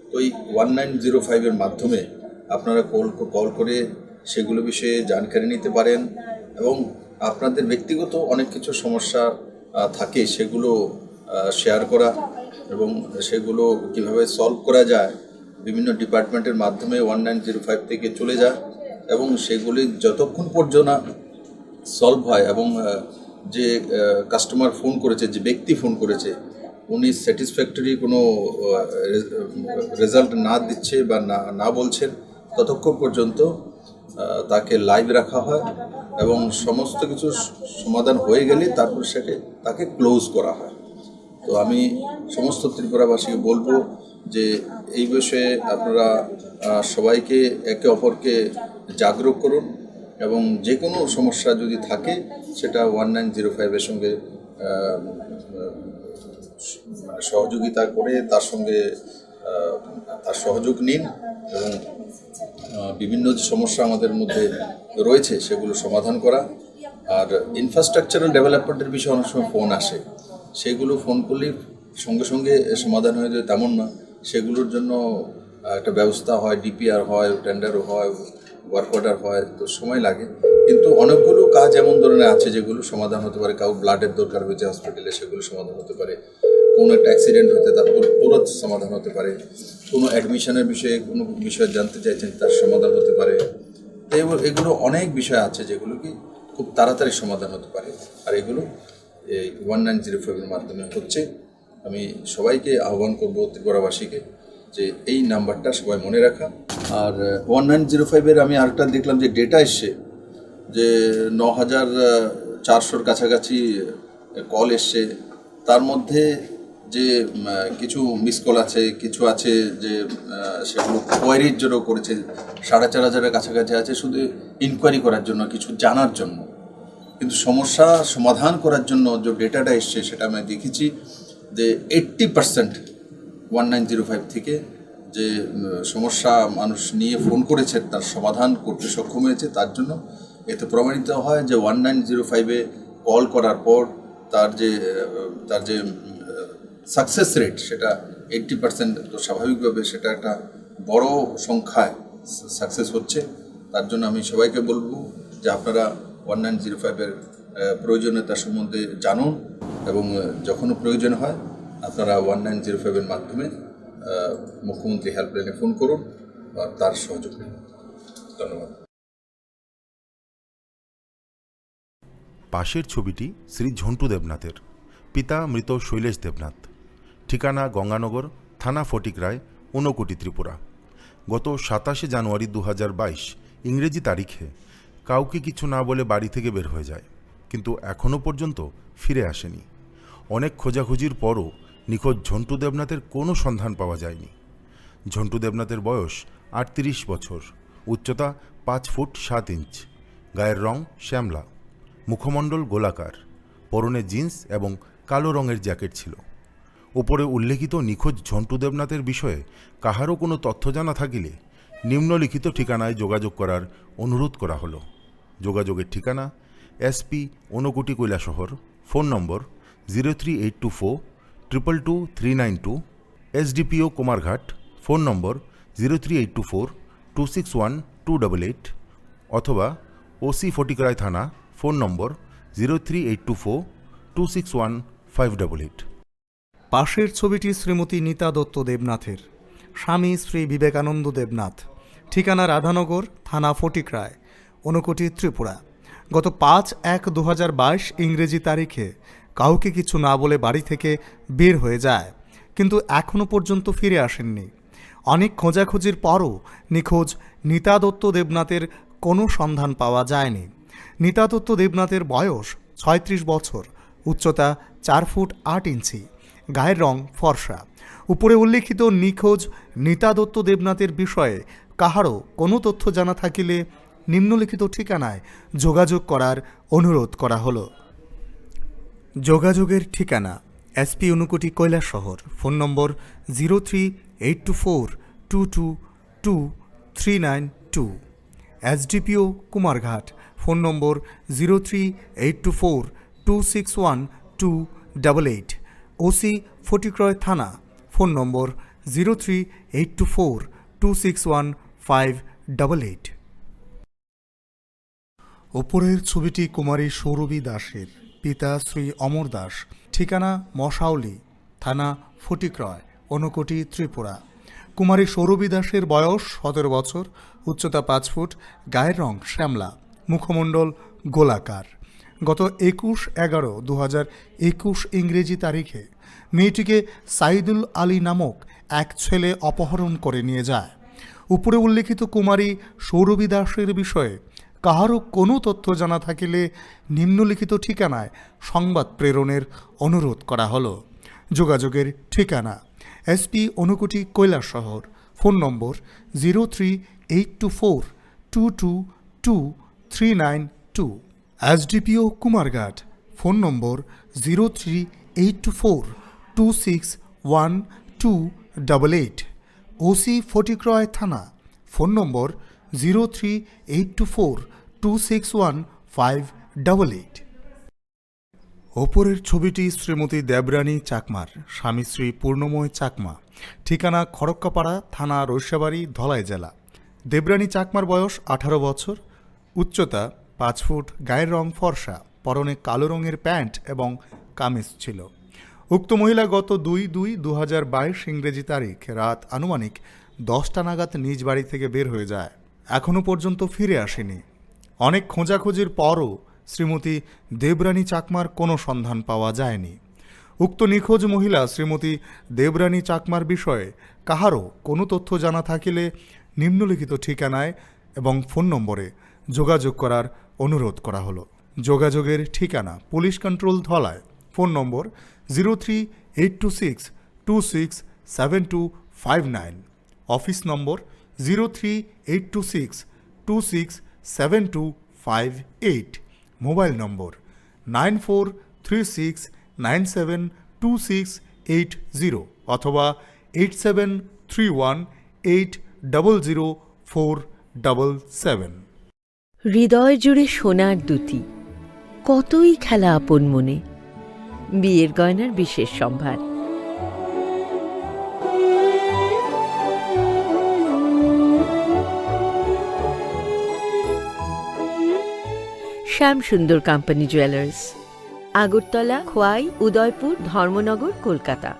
তো এই ওয়ান নাইন জিরো ফাইভের মাধ্যমে আপনারা কল, কল করে সেগুলো বিষয়ে জানকারি নিতে পারেন এবং আপনাদের ব্যক্তিগত অনেক কিছু সমস্যা, আহ, থাকে, সেগুলো, আহ, শেয়ার করা এবং সেগুলো কিভাবে সলভ করা যায়, বিভিন্ন ডিপার্টমেন্টের মাধ্যমে ওয়ান নাইন জিরো ফাইভ থেকে চলে যায় এবং সেগুলি যতক্ষণ পর্যন্ত না সলভ হয় এবং, আহ, যে, আহ, কাস্টমার ফোন করেছে, যে ব্যক্তি ফোন করেছে, উনি স্যাটিসফ্যাক্টরি কোনো, আহ, রে-, রেজাল্ট না দিচ্ছে বা না, না বলছেন, ততক্ষণ পর্যন্ত, আহ, তাকে লাইভ রাখা হয় এবং সমস্ত কিছু স-, সমাধান হয়ে গেলে তারপর সেটা, তাকে ক্লোজ করা হয়। তো আমি সমস্ত ত্রিপুরাবাসীকে বলবো যে এই বিষয়ে আপনারা, আহ, সবাইকে একে অপরকে জাগরুক করুন এবং যে কোনো সমস্যা যদি থাকে সেটা ওয়ান নাইন জিরো ফাইভের সঙ্গে, আহ, মানে সহযোগিতা করে তার সঙ্গে, আহ, তার সহযোগ নিন এবং, আহ, বিভিন্ন যে সমস্যা আমাদের মধ্যে রয়েছে সেগুলো সমাধান করা। আর ইনফ্রাস্ট্রাকচারাল ডেভেলপমেন্টের বিষয়ে অনেক সময় ফোন আসে, সেগুলো ফোন করলে সঙ্গে সঙ্গে সমাধান হয়ে যায় তেমন না। সেগুলোর জন্য, আহ, একটা ব্যবস্থা হয়, ডিপিআর হয়, টেন্ডার হয়, ওয়ার্ক অর্ডার হয়, তো সময় লাগে। কিন্তু অনেকগুলো কাজ এমন ধরনের আছে যেগুলো সমাধান হতে পারে। কাউ ব্লাডের দরকার হয়েছে হসপিটালে, সেগুলো সমাধান হতে পারে। কোনো একটা অ্যাক্সিডেন্ট হতে তার তুর-, তুরন্ত সমাধান হতে পারে। কোনো অ্যাডমিশনের বিষয়ে কোনো বিষয় জানতে চাইছেন, তার সমাধান হতে পারে। তো এগুলো, এগুলো অনেক বিষয় আছে যেগুলো কি খুব তাড়াতাড়ি সমাধান হতে পারে। আর এগুলো এই ওয়ান নাইন জিরো ফাইভের মাধ্যমে হচ্ছে। আমি সবাইকে আহ্বান করব, ত্রিপুরাবাসীকে, যে এই নাম্বারটা সবাই মনে রাখা। আর ওয়ান নাইন জিরো ফাইভের আমি আরেকটা দেখলাম যে ডেটা এসছে যে ন হাজার চারশোর কাছাকাছি কল এসছে। তার মধ্যে যে উম, কিছু মিস কল আছে, কিছু আছে যে আহ, সেগুলো কোয়ারির জন্য করেছে, সাড়ে চার হাজারের কাছাকাছি আছে শুধু ইনকোয়ারি করার জন্য, কিছু জানার জন্য। কিন্তু সমস্যা সমাধান করার জন্য যে ডেটাটা এসছে, সেটা আমি দেখেছি যে eighty percent one nine zero five থেকে যে উম, সমস্যা মানুষ নিয়ে ফোন করেছে, তার সমাধান করতে সক্ষম হয়েছে। তার জন্য এতে প্রমাণিত হয় যে ওয়ান নাইন জিরো ফাইভে কল করার পর তার যে আহ, তার যে সাকসেস রেট, সেটা এইট্টি পার্সেন্ট। তো স্বাভাবিকভাবে সেটা একটা বড় সংখ্যায় সাকসেস হচ্ছে। তার জন্য আমি সবাইকে বলবো যে আপনারা ওয়ান নাইন জিরো ফাইভের প্রয়োজনীয়তা সম্বন্ধে জানুন এবং আহ, যখনও প্রয়োজন হয় আপনারা ওয়ান নাইন জিরো ফাইভের মাধ্যমে আহ, মুখ্যমন্ত্রী হেল্পলাইনে ফোন করুন বা তার সহযোগ নিন। ধন্যবাদ। পাশের ছবিটি শ্রী ঝন্টু দেবনাথের, পিতা মৃত শৈলেশ দেবনাথ, ঠিকানা গঙ্গানগর, থানা ফটিকরায়, ঊনকোটি, ত্রিপুরা। গত সাতাশে জানুয়ারি দু হাজার বাইশ ইংরেজি তারিখে কাউকে কিছু না বলে বাড়ি থেকে বের হয়ে যায়, কিন্তু এখনও পর্যন্ত ফিরে আসেনি। অনেক খোঁজাখুঁজির পরও নিখোঁজ ঝন্টু দেবনাথের কোনো সন্ধান পাওয়া যায়নি। ঝন্টু দেবনাথের বয়স আটত্রিশ বছর, উচ্চতা পাঁচ ফুট সাত ইঞ্চ, গায়ের রং শ্যামলা, মুখমণ্ডল গোলাকার, পরনে জিন্স এবং কালো রঙের জ্যাকেট ছিল। উপরে উল্লেখিত নিখোঁজ ঝন্টু দেবনাথের বিষয়ে কাহারও কোনো তথ্য জানা থাকিলে নিম্নলিখিত ঠিকানায় যোগাযোগ করার অনুরোধ করা হলো। যোগাযোগের ঠিকানা: SP, Unakoti, Kailashahar, phone number zero three eight two four triple two three nine two, SDPO Kumarghat, phone number zero three eight two four two six one two double eight, অথবা ওসি ফটিকরায় থানা, phone number zero three eight two four two six one five double eight. পাশের ছবিটি শ্রীমতী নীতা দত্ত দেবনাথের। স্বামী শ্রী বিবেকানন্দ দেবনাথ। ঠিকানা রাধানগর, থানা ফটিকরায়, ঊনকোটি, ত্রিপুরা। গত পাঁচ এক দু হাজার বাইশ ইংরেজি তারিখে কাউকে কিছু না বলে বাড়ি থেকে বের হয়ে যায়, কিন্তু এখনও পর্যন্ত ফিরে আসেননি। অনেক খোঁজাখুঁজির পরও নিখোঁজ নীতা দত্ত দেবনাথের কোনো সন্ধান পাওয়া যায়নি। নীতা দত্ত দেবনাথের বয়স ছয়ত্রিশ বছর, উচ্চতা চার ফুট আট ইঞ্চি, গায়ের রং ফর্সা। উপরে উল্লেখিত নিখোঁজ নীতা দত্ত দেবনাথের বিষয়ে কাহারও কোনো তথ্য জানা থাকিলে নিম্নলিখিত ঠিকানায় যোগাযোগ করার অনুরোধ করা হলো। যোগাযোগের ঠিকানা: SP Unakoti Kailashahar, phone number zero three eight two four two two two three nine two, SDPO Kumarghat, phone number zero three eight two four two six one two double eight, OC Fatikroy থানা, phone number zero three eight two four two six one five double eight. ওপরের ছবিটি কুমারী সৌরভী দাসের, পিতা শ্রী অমর দাস, ঠিকানা মশাউলি, থানা ফটিকরায়, ঊনকোটি, ত্রিপুরা। কুমারী সৌরভী দাসের বয়স সতেরো বছর, উচ্চতা পাঁচ ফুট, গায়ের রং শ্যামলা, মুখমণ্ডল গোলাকার। গত একুশ এগারো দু হাজার একুশ ইংরেজি তারিখে মেয়েটিকে সাইদুল আলী নামক এক ছেলে অপহরণ করে নিয়ে যায়। উপরে উল্লেখিত কুমারী সৌরভী দাসের বিষয়ে কাহারও কোনো তথ্য জানা থাকিলে নিম্নলিখিত ঠিকানায় সংবাদ প্রেরণের অনুরোধ করা হলো। যোগাযোগের ঠিকানা: SP Unakoti Kailashahar, phone number zero three eight two four two two two three nine two, SDPO Kumarghat, phone number zero three eight two four two six one two double eight, OC Fatikroy থানা, phone number zero three eight two four two six one five double eight. ওপরের ছবিটি শ্রীমতী দেবরানী চাকমার, স্বামী শ্রী পূর্ণময় চাকমা, ঠিকানা খড়ক্কাপাড়া, থানা রৈশাবাড়ি, ধলাই জেলা। দেবরানী চাকমার বয়স আঠারো বছর, উচ্চতা পাঁচ ফুট, গায়ের রং ফর্সা, পরনে কালো রঙের প্যান্ট এবং কামিজ ছিল। উক্ত মহিলা গত দুই দুই দু হাজার বাইশ ইংরেজি তারিখ রাত আনুমানিক দশটা নাগাদ নিজ বাড়ি থেকে বের হয়ে যায়। এখনও পর্যন্ত ফিরে আসেনি। অনেক খোঁজাখুঁজির পরও শ্রীমতী দেবরানী চাকমার কোনো সন্ধান পাওয়া যায়নি। উক্ত নিখোঁজ মহিলা শ্রীমতী দেবরানী চাকমার বিষয়ে কাহারও কোনো তথ্য জানা থাকিলে নিম্নলিখিত ঠিকানায় এবং ফোন নম্বরে যোগাযোগ করার অনুরোধ করা হলো। যোগাযোগের ঠিকানা police control Dhalai, phone number zero three eight two six two six seven two five nine, office number zero three eight two six two six seven two five eight, mobile number nine four three six nine seven two six eight zero অথবা eight seven three one eight double zero four double seven. হৃদয় জুড়ে সোনার দ্যুতি, কতই খেলা আপন মনে। বিয়ের গয়নার বিশেষ সম্ভার। শ্যাম সুন্দর কোম্পানি জুয়েলার্স, আগরতলা, খোয়াই, উদয়পুর, ধর্মনগর, Kolkata.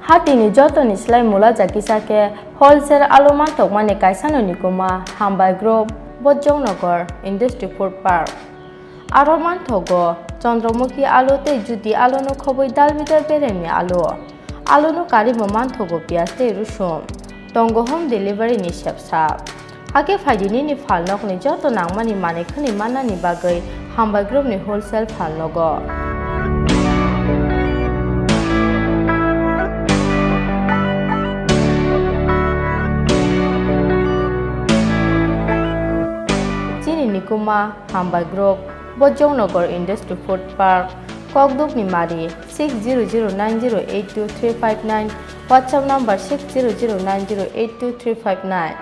Hatini jotoni slai mula jakisa khe wholesale alu manthokmani kaisano nikuma Hambai Group, Bojongnagar, Industry Food Park. Aro manthogo Chandramukhi alu tei Jyoti aluno khobwi dal bidal beremni alu. Aluno karwi bo manthogo piyaj tei rusum. Tongo home delivery ni sepsa. Hakhe phaidi nini phalnokni joto nangmani manwi khwnwi mannani bagwi Hambai Group ni wholesale phalnogo. Chini nikuma Hambai Group, Bojongnagar Industry Food Park, Kokdukni Mari, six zero zero nine zero eight two three five nine, WhatsApp number six zero zero nine zero eight two three five nine.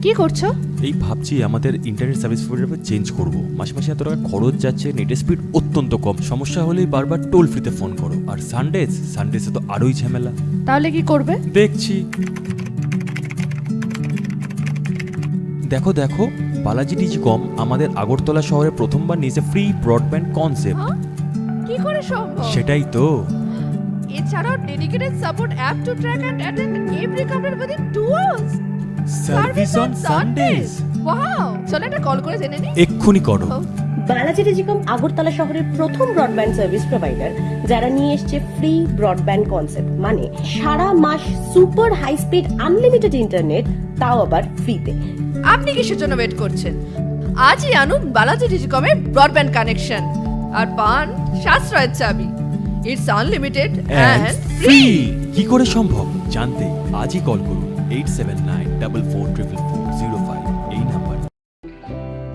কি করছো? এই ভাবছি আমাদের internet service provider change করব। মাসে মাসে এত টাকা খরচ যাচ্ছে, নেটের স্পিড অত্যন্ত কম, সমস্যা হলেই বারবার টোল ফ্রিতে ফোন করো। আর সানডেজ, সানডেজে তো আরোই ঝামেলা। তাহলে কি করবে? দেখছি। দেখো দেখো, বালাজি টেলিকম আমাদের আগরতলা শহরে প্রথমবার নিয়েছে ফ্রি ব্রডব্যান্ড কনসেপ্ট। হ্যাঁ? কি করে সম্ভব? সেটাই তো। এছাড়াও dedicated support app to track and attend every কাপড়ের মধ্যে tools. Service on Sundays. Wow, চলো একটা কল করে জেনে নিই। এক্ষুনি করো। বালাজি টেলিকম আগরতলা শহরের প্রথম ব্রডব্যান্ড সার্ভিস প্রোভাইডার, যারা নিয়ে এসছে ফ্রি ব্রডব্যান্ড কনসেপ্ট, মানে সারা মাস super high speed unlimited internet, তাও আবার ফ্রিতে। আপনি কিসের জন্য ওয়েট করছেন? আজই আনুন বালাজি টেলিকমের ব্রডব্যান্ড কানেকশন আর পান সাশ্রয়ের চাবি। It's unlimited and free. কি করে সম্ভব জানতে আজই কল করুন eight seven nine double four triple four zero five এই নাম্বারে।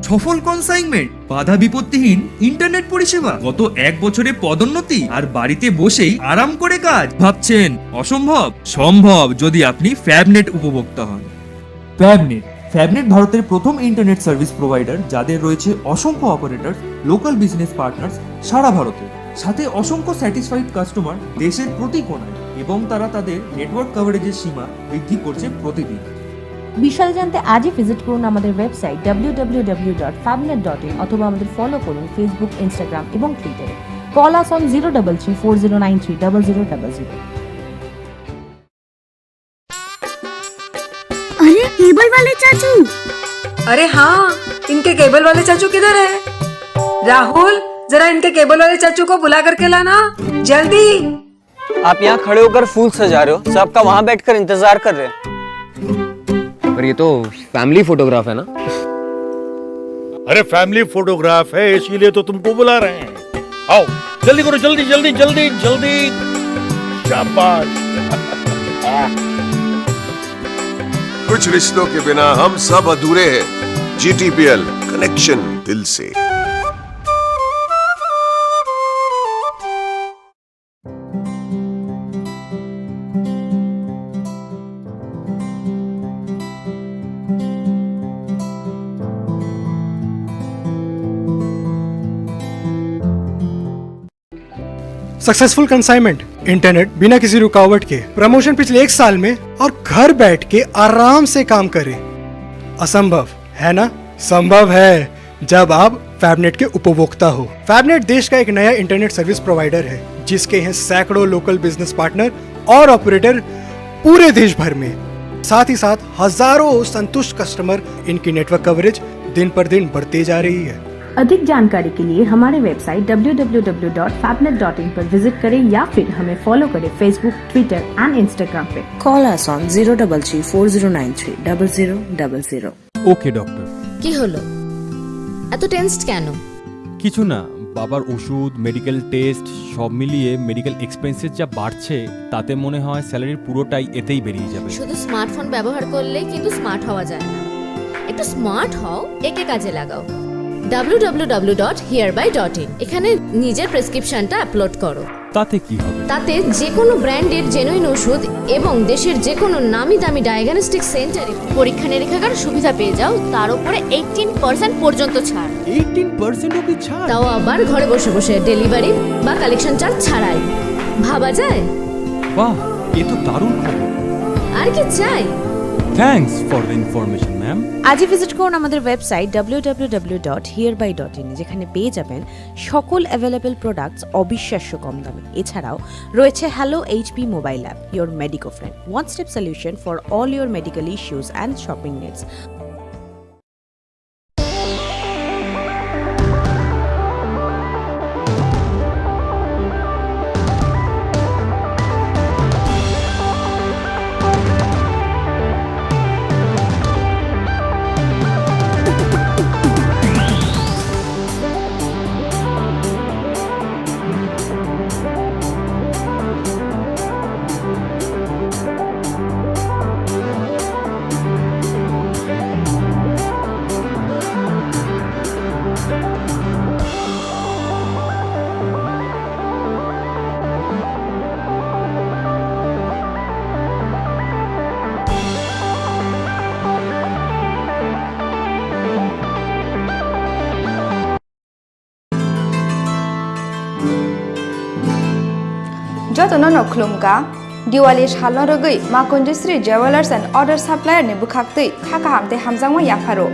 সফল কনসাইনমেন্ট, বাধা বিপত্তিহীন ইন্টারনেট পরিষেবা, গত এক বছরে পদোন্নতি আর বাড়িতে বসেই আরাম করে কাজ। ভাবছেন অসম্ভব? সম্ভব, যদি আপনি ফ্যাবনেট উপভোক্তা হন। ফ্যাবনেট। ফ্যাবনেট ভারতের প্রথম ইন্টারনেট সার্ভিস প্রোভাইডার, যাদের রয়েছে অসংখ্য অপারেটর, লোকাল বিজনেস পার্টনার্স সারা ভারতে, সাথে অসংখ্য স্যাটিসফাইড কাস্টমার দেশের প্রতি কোণায়, এবং তারা তাদের নেটওয়ার্ক কভারেজের সীমা বৃদ্ধি করছে প্রতিদিন। বিশদে জানতে আজই ভিজিট করুন আমাদের website W W W dot ফ্যাবনেট ডট ইন অথবা আমাদের ফলো করুন ফেসবুক, ইনস্টাগ্রাম এবং টুইটারে। Call us on zero double three four zero nine three double zero double zero। अरे, केबल वाले चाचू। अरे हाँ, इनके केबल वाले चाचू किधर है? राहुल, जरा इनके केबल वाले चाचू को बुला करके लाना, जल्दी। आप यहाँ खड़े होकर फूल सजा रहे हो, सब आपका वहाँ बैठकर इंतजार कर रहे हैं। पर ये तो फैमिली फोटोग्राफ है ना? अरे, फैमिली फोटोग्राफ है, इसीलिए तो तुमको बुला रहे हैं। आओ, जल्दी करो, जल्दी, जल्दी, जल्दी, जल्दी। शाबाश। कुछ रिश्तों के बिना हम सब अधूरे हैं। जीटीपीएल, कनेक्शन दिल से। सक्सेसफुल कंसाइनमेंट, इंटरनेट बिना किसी रुकावट के, प्रमोशन पिछले एक साल में और घर बैठ के आराम से काम करें। असंभव है ना? संभव है, जब आप फैबनेट के उपभोक्ता हो। फैबनेट देश का एक नया इंटरनेट सर्विस प्रोवाइडर है, जिसके हैं सैकड़ों लोकल बिजनेस पार्टनर और ऑपरेटर पूरे देश भर में। साथ ही साथ हजारों संतुष्ट कस्टमर, इनकी नेटवर्क कवरेज दिन पर दिन बढ़ते जा रही है। अधिक जानकारी के लिए हमारे website W W W dot फैबनेट डॉट इन पर विजिट करें या फिर हमें फॉलो करें Facebook, Twitter and Instagram पे। Call us on zero double three four zero nine three double zero double zero। ওকে ডক্টর। কি হলো? এত টেন্সড কেন? কিছু না, বাবার ওষুধ, মেডিকেল টেস্ট, সব মিলিয়ে মেডিকেল এক্সপেন্সেস যা বাড়ছে, তাতে মনে হয় স্যালারির পুরোটাই এতেই বেরিয়ে যাবে। শুধু স্মার্টফোন ব্যবহার করলে কিন্তু স্মার্ট হওয়া যায় না। একটু স্মার্ট হও, একে কাজে লাগাও। ডাব্লিউ ডাব্লিউ ডাব্লিউ ডট হিয়ারবাই ডট ইন, এখানে নিজের প্রেসক্রিপশনটা আপলোড করো। তাতে কি হবে? তাতে যে কোনো ব্র্যান্ডের জেনুইন ওষুধ এবং দেশের যে কোনো নামি দামি ডায়াগনস্টিক সেন্টারে পরীক্ষা নিরীক্ষার সুবিধা পেয়ে যাও, তার উপরে এইটিন পার্সেন্ট পর্যন্ত ছাড়। এইটিন পার্সেন্ট অবধি ছাড়? তাও আবার ঘরে বসে বসে, ডেলিভারি বা কালেকশন চার্জ ছাড়াই। ভাবা যায়? বাহ, এ তো দারুণ খবর। আর কি চাই? Thanks for the information, ma'am. আজই ভিজিট করুন আমাদের website W W W dot হিয়ারবাই ডট ইন, যেখানে পেয়ে যাবেন সকল অ্যাভেলেবল প্রোডাক্টস অবিশ্বাস্য কম দামে। এছাড়াও রয়েছে hello HP mobile app, your Medico friend, one step solution for all your medical issues and shopping needs. Jotono no khulumkha, Diwali salno rwgwi Ma Kunjusri Jewellers and Order Supplier ni bwkhaktwi kha kaham tei hamjakma yapharo.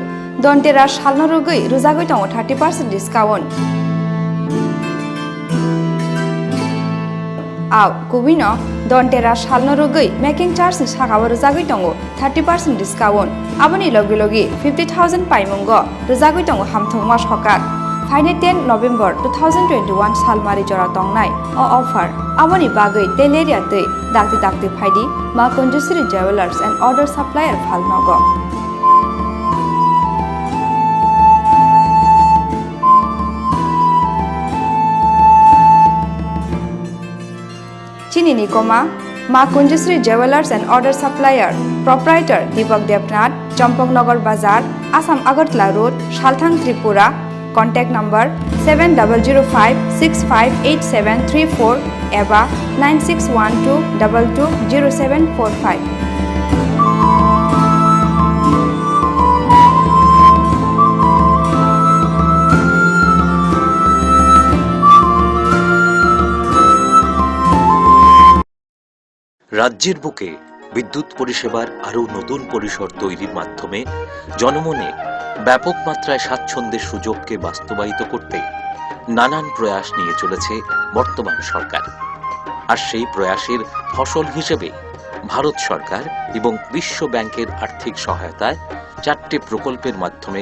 Dhanteras salno rwgwi rwjagwi tongo thirty percent discount. Au, kubui no Dhanteras salno rwgwi making charge ni sakao rwjagwi tongo thirty percent discount. Aboni logi logi fifty thousand paimungo rwjagwi tongo hamthwngma sokat. Phainai ten November two thousand twenty-one salmari jora tongnai o offer. Aboni bagwi tei lerya twi dakti dakti phaidi Ma Kunjusri Jewellers and Order Supplier phalnogo. Chini ni koma, Ma Kunjusri Jewellers and Order Supplier, Proprietor Deepak Debnath, Champaknagar Bazar, Assam Agartala Road, Salthang, Tripura. Contact number seven double zero five six five eight seven three four eba nine six one two double two zero seven four five. রাজ্যের বুকে বিদ্যুৎ পরিষেবার আরও নতুন পরিসর তৈরির মাধ্যমে জনমনে ব্যাপক মাত্রায় স্বাচ্ছন্দ্যের সুযোগকে বাস্তবায়িত করতে নানান প্রয়াস নিয়ে চলেছে বর্তমান সরকার। আর সেই প্রয়াসের ফসল হিসেবে ভারত সরকার এবং বিশ্ব ব্যাংকের আর্থিক সহায়তায় চারটে প্রকল্পের মাধ্যমে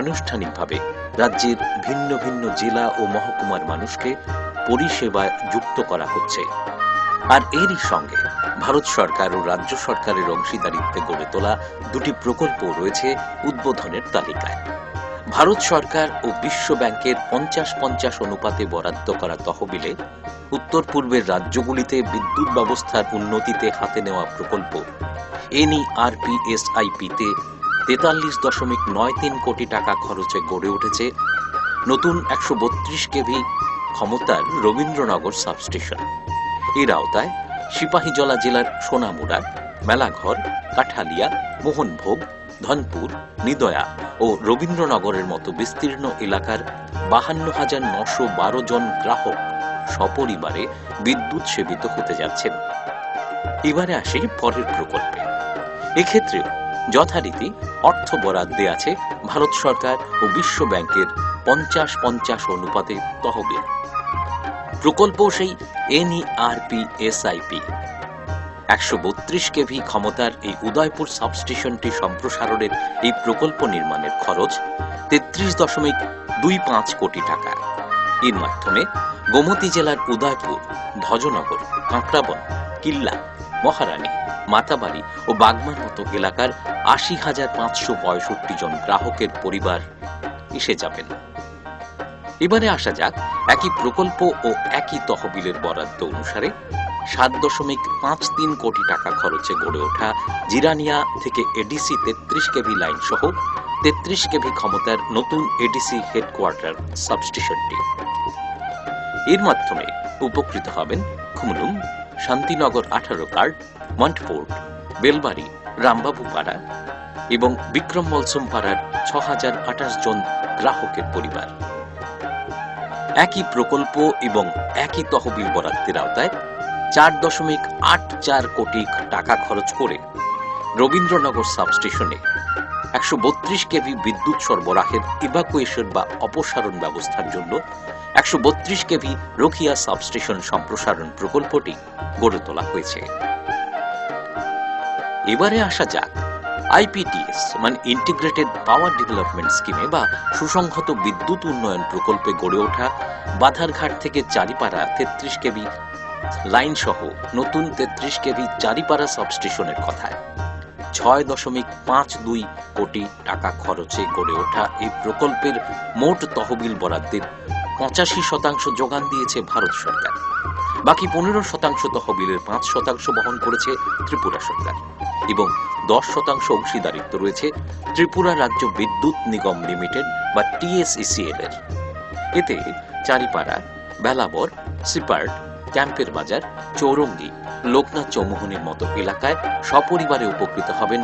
আনুষ্ঠানিকভাবে রাজ্যের ভিন্ন ভিন্ন জেলা ও মহকুমার মানুষকে পরিষেবায় যুক্ত করা হচ্ছে। আর এরই সঙ্গে ভারত সরকার ও রাজ্য সরকারের অংশীদারিত্বে গড়ে তোলা দুটি প্রকল্প রয়েছে উদ্বোধনের তালিকায়। ভারত সরকার ও বিশ্ব ব্যাংকের পঞ্চাশ পঞ্চাশ অনুপাতে বরাদ্দ করা তহবিলে উত্তর পূর্বের রাজ্যগুলিতে বিদ্যুৎ ব্যবস্থার উন্নতিতে হাতে নেওয়া প্রকল্প এনইআরপিএসআইপিতে তেতাল্লিশ দশমিক নয় তিন কোটি টাকা খরচে গড়ে উঠেছে নতুন একশো বত্রিশ কেভি ক্ষমতার রবীন্দ্রনগর সাবস্টেশন। এর আওতায় সিপাহীজলা জেলার সোনামুড়া, মেলাঘর, কাঠালিয়া, মোহনভোগ, ধনপুর, নিদয়া ও রবীন্দ্রনগরের মতো বিস্তীর্ণ এলাকার বাহান্ন হাজার নশো বারো জন গ্রাহক সপরিবারে বিদ্যুৎ সেবিত হতে যাচ্ছেন। এবারে আসি পরের প্রকল্পে। এক্ষেত্রেও যথারীতি অর্থ বরাদ্দে আছে ভারত সরকার ও বিশ্ব ব্যাংকের পঞ্চাশ পঞ্চাশ অনুপাতে তহবিল। প্রকল্প সেই এনইআরপি এসআইপি। একশো বত্রিশ কেভি ক্ষমতার এই উদয়পুর সাবস্টেশনটি সম্প্রসারণের এই প্রকল্প নির্মাণের খরচ তেত্রিশ দশমিক দুই পাঁচ কোটি টাকা। এর মাধ্যমে গোমতী জেলার উদয়পুর, ভজনগর, কাঁকড়াবন, কিল্লা, মহারানী, মাতাবাড়ি ও বাগমার মতো এলাকার আশি হাজার পাঁচশো পঁয়ষট্টি জন গ্রাহকের পরিবার এসে যাবেন। এবারে আসা যাক একই প্রকল্প ও একই তহবিলের বরাদ্দ অনুসারে সাত দশমিক পাঁচ তিন কোটি টাকা খরচে গড়ে ওঠা জিরানিয়া থেকে এডিসি তেত্রিশ কেভি লাইন সহ তেত্রিশ কেভি ক্ষমতার নতুন এডিসি হেডকোয়ার্টার সাবস্টেশনটি। এর মাধ্যমে উপকৃত হবেন খুমলুং, শান্তিনগর আঠারো কার্ড, মন্টফোর্ড, বেলবাড়ি, রামবাবুপাড়া এবং বিক্রম মলসম পাড়ার ছ হাজার আঠাশ জন গ্রাহকের পরিবার। একই প্রকল্প এবং একই তহবিল বরাদ্দের আওতায় চার দশমিক আট চার কোটি টাকা খরচ করে রবীন্দ্রনগর সাবস্টেশনে একশো বত্রিশ কেভি বিদ্যুৎ সরবরাহের ইভাকুয়েশন বা অপসারণ ব্যবস্থার জন্য একশো বত্রিশ কেভি রোকিয়া সাবস্টেশন সম্প্রসারণ প্রকল্পটি গড়ে তোলা হয়েছে। এবারে আসা যাক আইপিডিএস মানে ইন্টিগ্রেটেড পাওয়ার ডেভেলপমেন্ট স্কিমে বা সুসংহত বিদ্যুৎ উন্নয়ন প্রকল্পে গড়ে ওঠা বাধারঘাট থেকে চারিপাড়া তেত্রিশ কেভি লাইন সহ নতুন তেত্রিশ কেভি চারিপাড়া সাবস্টেশনের কথায়। ছয় দশমিক পাঁচ দুই কোটি টাকা খরচে গড়ে ওঠা এই প্রকল্পের মোট তহবিল বরাদ্দের পঁচাশি শতাংশ যোগান দিয়েছে ভারত সরকার। বাকি পনেরো শতাংশ তহবিলের পাঁচ শতাংশ বহন করেছে ত্রিপুরা সরকার এবং দশ শতাংশ অংশীদারিত্ব রয়েছে ত্রিপুরা রাজ্য বিদ্যুৎ নিগম লিমিটেড বা টিএসইসিএল এর। এতে চারিপাড়া, বেলাবর, সিপার্ট, ক্যাম্পের বাজার, চৌরঙ্গি, লোকনাথ চৌমুহনীর মতো এলাকায় সপরিবারে উপকৃত হবেন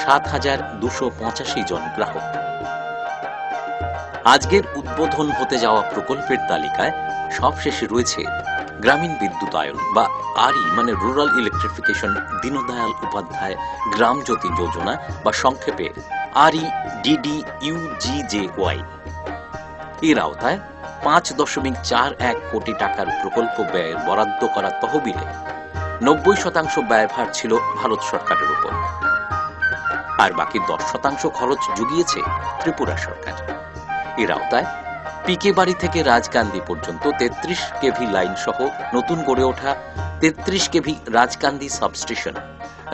সাত হাজার দুশো পঁচাশি জন গ্রাহক। আজকের উদ্বোধন হতে যাওয়া প্রকল্পের তালিকায় সবশেষে রয়েছে গ্রামীণ বিদ্যুতায়ন বা আরই মানে রুরাল ইলেকট্রিফিকেশন দীনদয়াল উপাধ্যায় গ্রাম জ্যোতি যোজনা বা সংক্ষেপে আরই ডিডিইউজিজেওয়াই। এর আওতায় পাঁচ দশমিক চার এক কোটি টাকার প্রকল্প ব্যয়ের বরাদ্দ করা তহবিলে নব্বই শতাংশ ব্যয়ভার ছিল ভারত সরকারের উপর, আর বাকি দশ শতাংশ খরচ জুগিয়েছে ত্রিপুরা সরকার। এর আওতায় পিকে বাড়ি থেকে রাজকান্দি পর্যন্ত তেত্রিশ কেভি লাইন সহ নতুন গড়ে ওঠা তেত্রিশ কেভি রাজকান্দি সাবস্টেশন,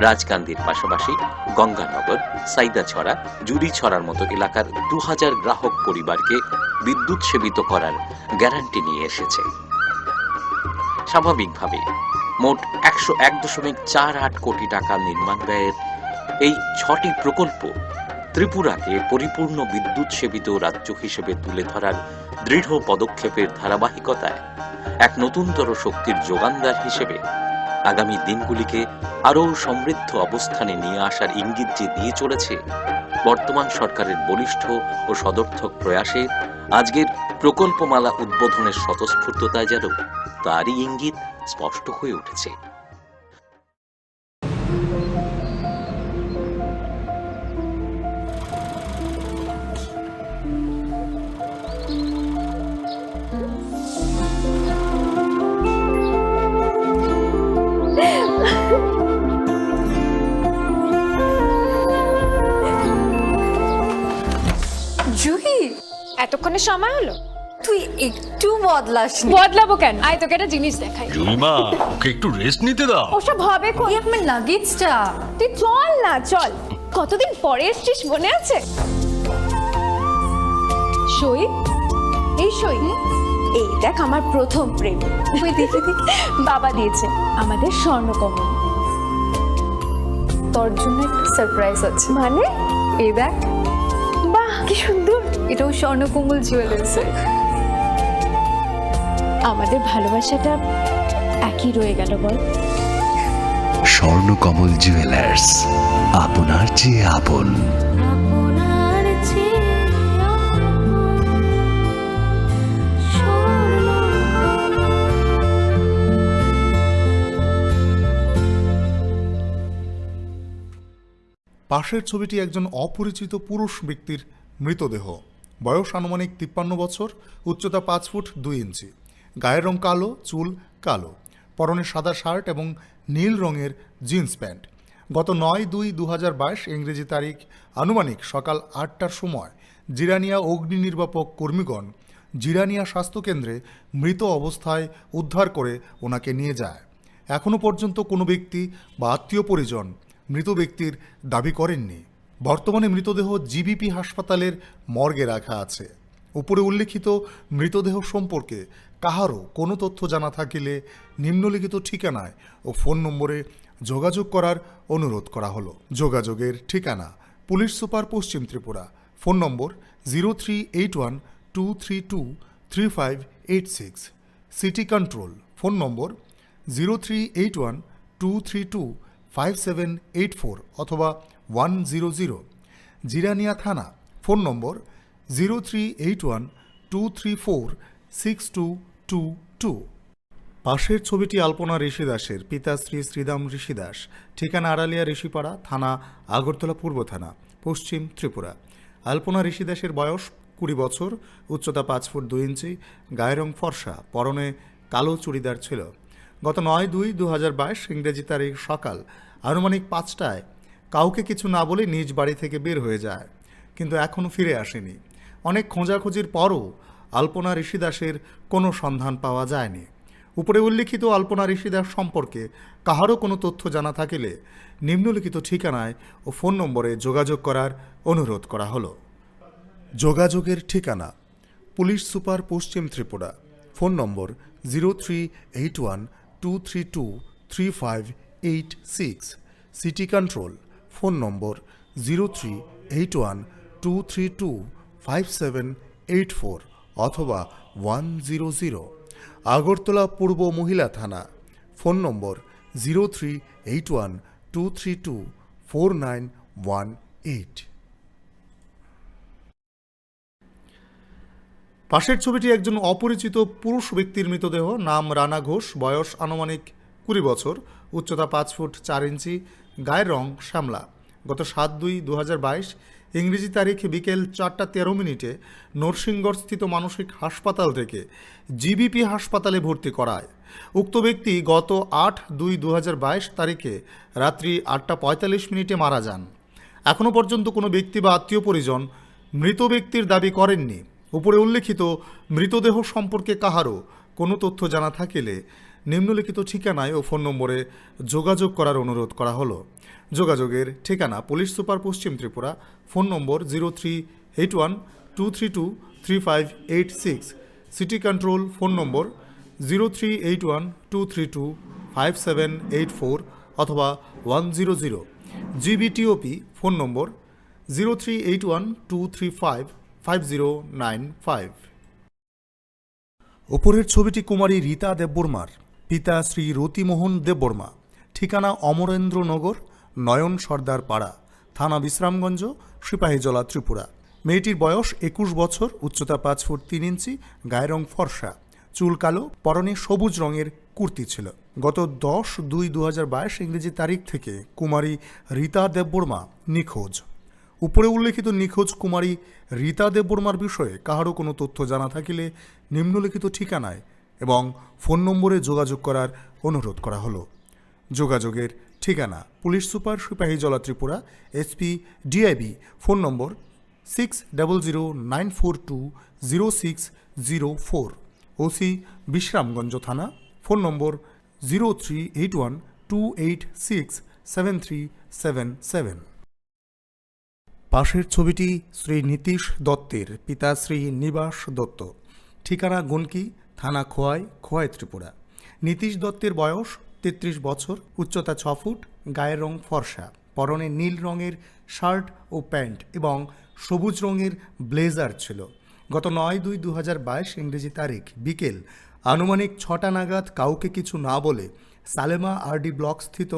রাজকান্দির পাশাপাশি গঙ্গানগর, সাইদাছড়া, জুড়িছড়ার মতো এলাকার দু হাজার গ্রাহক পরিবারকে বিদ্যুৎ সেবিত করার গ্যারান্টি নিয়ে এসেছে। স্বাভাবিকভাবে মোট একশো এক দশমিক চার আট কোটি টাকা নির্মাণ ব্যয়ের এই ছটি প্রকল্প ত্রিপুরাকে পরিপূর্ণ বিদ্যুৎ সেবিত রাজ্য হিসেবে তুলে ধরার দৃঢ় পদক্ষেপের ধারাবাহিকতায় এক নতুনতর শক্তির যোগানদার হিসেবে আগামী দিনগুলিকে আরও সমৃদ্ধ অবস্থানে নিয়ে আসার ইঙ্গিত যে দিয়ে চলেছে, বর্তমান সরকারের বলিষ্ঠ ও সদর্থক প্রয়াসে আজকের প্রকল্পমালা উদ্বোধনের স্বতঃস্ফূর্ততায় যেন তারই ইঙ্গিত স্পষ্ট হয়ে উঠেছে। জুহি, এতক্ষণে সময় হলো? তুই একটু বদলাসনি। বদলাবো কেন? আয়, তোকে একটা জিনিস দেখাই। জুইমা, ওকে একটু রেস্ট নিতে দাও। ওসব হবে কই? এই আমার লাগেজটা। তুই চল না, চল। কতদিন পরে এসছিস, মনে আছে? সই, এই সই। এই দেখ, আমার প্রথম প্রেম। ওই দেখে দেখে। বাবা দিয়েছে, আমাদের স্বর্ণকমল। তোর জন্য একটা সারপ্রাইজ আছে। মানে? এই দেখ। বাহ, কি সুন্দর। এটাও স্বর্ণকমল জুয়েলার্স। আমাদের ভালোবাসাটা একই রয়ে গেল, বল? স্বর্ণকমল জুয়েলার্স, আপনার চেয়ে আপন। আপনার চেয়ে আপন। স্বর্ণকমল। পাশের ছবিটি একজন অপরিচিত পুরুষ ব্যক্তির মৃতদেহ। বয়স আনুমানিক তিপ্পান্ন বছর, উচ্চতা পাঁচ ফুট দুই ইঞ্চি, গায়ের রং কালো, চুল কালো, পরনে সাদা শার্ট এবং নীল রঙের জিন্স প্যান্ট। গত নয় দুই দু হাজার বাইশ ইংরেজি তারিখ আনুমানিক সকাল আটটার সময় জিরানিয়া অগ্নি নির্বাপক কর্মীগণ জিরানিয়া স্বাস্থ্যকেন্দ্রে মৃত অবস্থায় উদ্ধার করে ওনাকে নিয়ে যায়। এখনও পর্যন্ত কোনো ব্যক্তি বা আত্মীয় পরিজন মৃত ব্যক্তির দাবি করেননি। বর্তমানে মৃতদেহ জিবিপি হাসপাতালের মর্গে রাখা আছে। উপরে উল্লেখিত মৃতদেহ সম্পর্কে কাহারও কোনো তথ্য জানা থাকিলে নিম্নলিখিত ঠিকানায় ও ফোন নম্বরে যোগাযোগ করার অনুরোধ করা হলো। যোগাযোগের ঠিকানা: পুলিশ সুপার, পশ্চিম Tripura. Phone number: zero three eight one two three two three five eight six. City control, phone number: zero three eight one two three two five seven eight four অথবা ওয়ান জিরো জিরো। জিরানিয়া থানা, phone number: zero three eight one two three four six two two two. পাশের ছবিটি আলপনা ঋষি দাসের, পিতা শ্রী শ্রীদাম ঋষি দাস, ঠিকানা আড়ালিয়া ঋষিপাড়া, থানা আগরতলা পূর্ব থানা, পশ্চিম ত্রিপুরা। আলপনা ঋষি দাসের বয়স কুড়ি বছর, উচ্চতা পাঁচ ফুট দুই ইঞ্চি, গায়ের রং ফর্সা, পরনে কালো চুড়িদার ছিল। গত নয় দুই দু হাজার বাইশ ইংরেজি তারিখ সকাল আনুমানিক পাঁচটায় কাউকে কিছু না বলে নিজ বাড়ি থেকে বের হয়ে যায়, কিন্তু এখনও ফিরে আসেনি। অনেক খোঁজাখুঁজির পরও আলপনা ঋষি দাসের কোনো সন্ধান পাওয়া যায়নি। উপরে উল্লিখিত আলপনা ঋষি দাস সম্পর্কে কাহারও কোনো তথ্য জানা থাকিলে নিম্নলিখিত ঠিকানায় ও ফোন নম্বরে যোগাযোগ করার অনুরোধ করা হলো। যোগাযোগের ঠিকানা: পুলিশ সুপার, পশ্চিম Tripura. Phone number: zero three eight one two three two three five eight six. City control, phone number: zero three eight one two three two five seven eight four অথবা ওয়ান জিরো জিরো। আগরতলা পূর্ব মহিলা থানা, phone number: zero three eight one two three two four nine one eight. পাশের ছবিটি একজন অপরিচিত পুরুষ ব্যক্তির মৃতদেহ। নাম রানা ঘোষ, বয়স আনুমানিক কুড়ি বছর, উচ্চতা পাঁচ ফুট চার ইঞ্চি, গায়ের রং শ্যামলা। গত সাত দুই দু হাজার বাইশ ইংরেজি তারিখ বিকেল চারটা তেরো মিনিটে নরসিংগড়স্থিত মানসিক হাসপাতাল থেকে জিবিপি হাসপাতালে ভর্তি করায়। উক্ত ব্যক্তি গত আট দুই দু হাজার বাইশ তারিখে রাত্রি আটটা পঁয়তাল্লিশ মিনিটে মারা যান। এখনও পর্যন্ত কোনো ব্যক্তি বা আত্মীয় পরিজন মৃত ব্যক্তির দাবি করেননি। উপরে উল্লেখিত মৃতদেহ সম্পর্কে কাহারও কোনো তথ্য জানা থাকিলে নিম্নলিখিত ঠিকানায় ও ফোন নম্বরে যোগাযোগ করার অনুরোধ করা হলো। যোগাযোগের ঠিকানা: পুলিশ সুপার, পশ্চিম Tripura. Phone number: zero three eight one two three two three five eight six. City control, phone number: zero three eight one two three two five seven eight four অথবা one zero zero. GBTOP, phone number: zero three eight one two three five five zero nine five. উপরের ছবিটি কুমারী রীতা দেববর্মার, পিতা শ্রী রতিমোহন দেববর্মা, ঠিকানা অমরেন্দ্রনগর, নয়ন সর্দার পাড়া, থানা বিশ্রামগঞ্জ, সিপাহীজলা, ত্রিপুরা। মেয়েটির বয়স একুশ বছর, উচ্চতা পাঁচ ফুট তিন ইঞ্চি, গায়ের রং ফর্সা, চুল কালো, পরনে সবুজ রঙের কুর্তি ছিল। গত দশ দুই দু হাজার বাইশ ইংরেজি তারিখ থেকে কুমারী রীতা দেববর্মা নিখোঁজ। উপরে উল্লেখিত নিখোঁজ কুমারী রীতা দেববর্মার বিষয়ে কাহারও কোনো তথ্য জানা থাকিলে নিম্নলিখিত ঠিকানায় এবং ফোন নম্বরে যোগাযোগ করার অনুরোধ করা হলো। যোগাযোগের ঠিকানা: police super, Sepahijala, Tripura, SP, DIB. Phone number: six double zero nine four two zero six zero four. OC, Bishramganj থানা। Phone number: zero three eight one two eight six seven three seven seven. পাশের ছবিটি শ্রী নীতিশ দত্তের, পিতা শ্রী নিবাস দত্ত, ঠিকানা গুনকি, থানা খোয়াই, খোয়াই, ত্রিপুরা। নীতিশ দত্তের বয়স তেত্রিশ বছর, উচ্চতা ছ ফুট, গায়ের রং ফর্সা, পরনে নীল রঙের শার্ট ও প্যান্ট এবং সবুজ রঙের ব্লেজার ছিল। গত নয় দুই দু হাজার বাইশ ইংরেজি তারিখ বিকেল আনুমানিক ছটা নাগাদ কাউকে কিছু না বলে সালেমা আরডি ব্লকস্থিত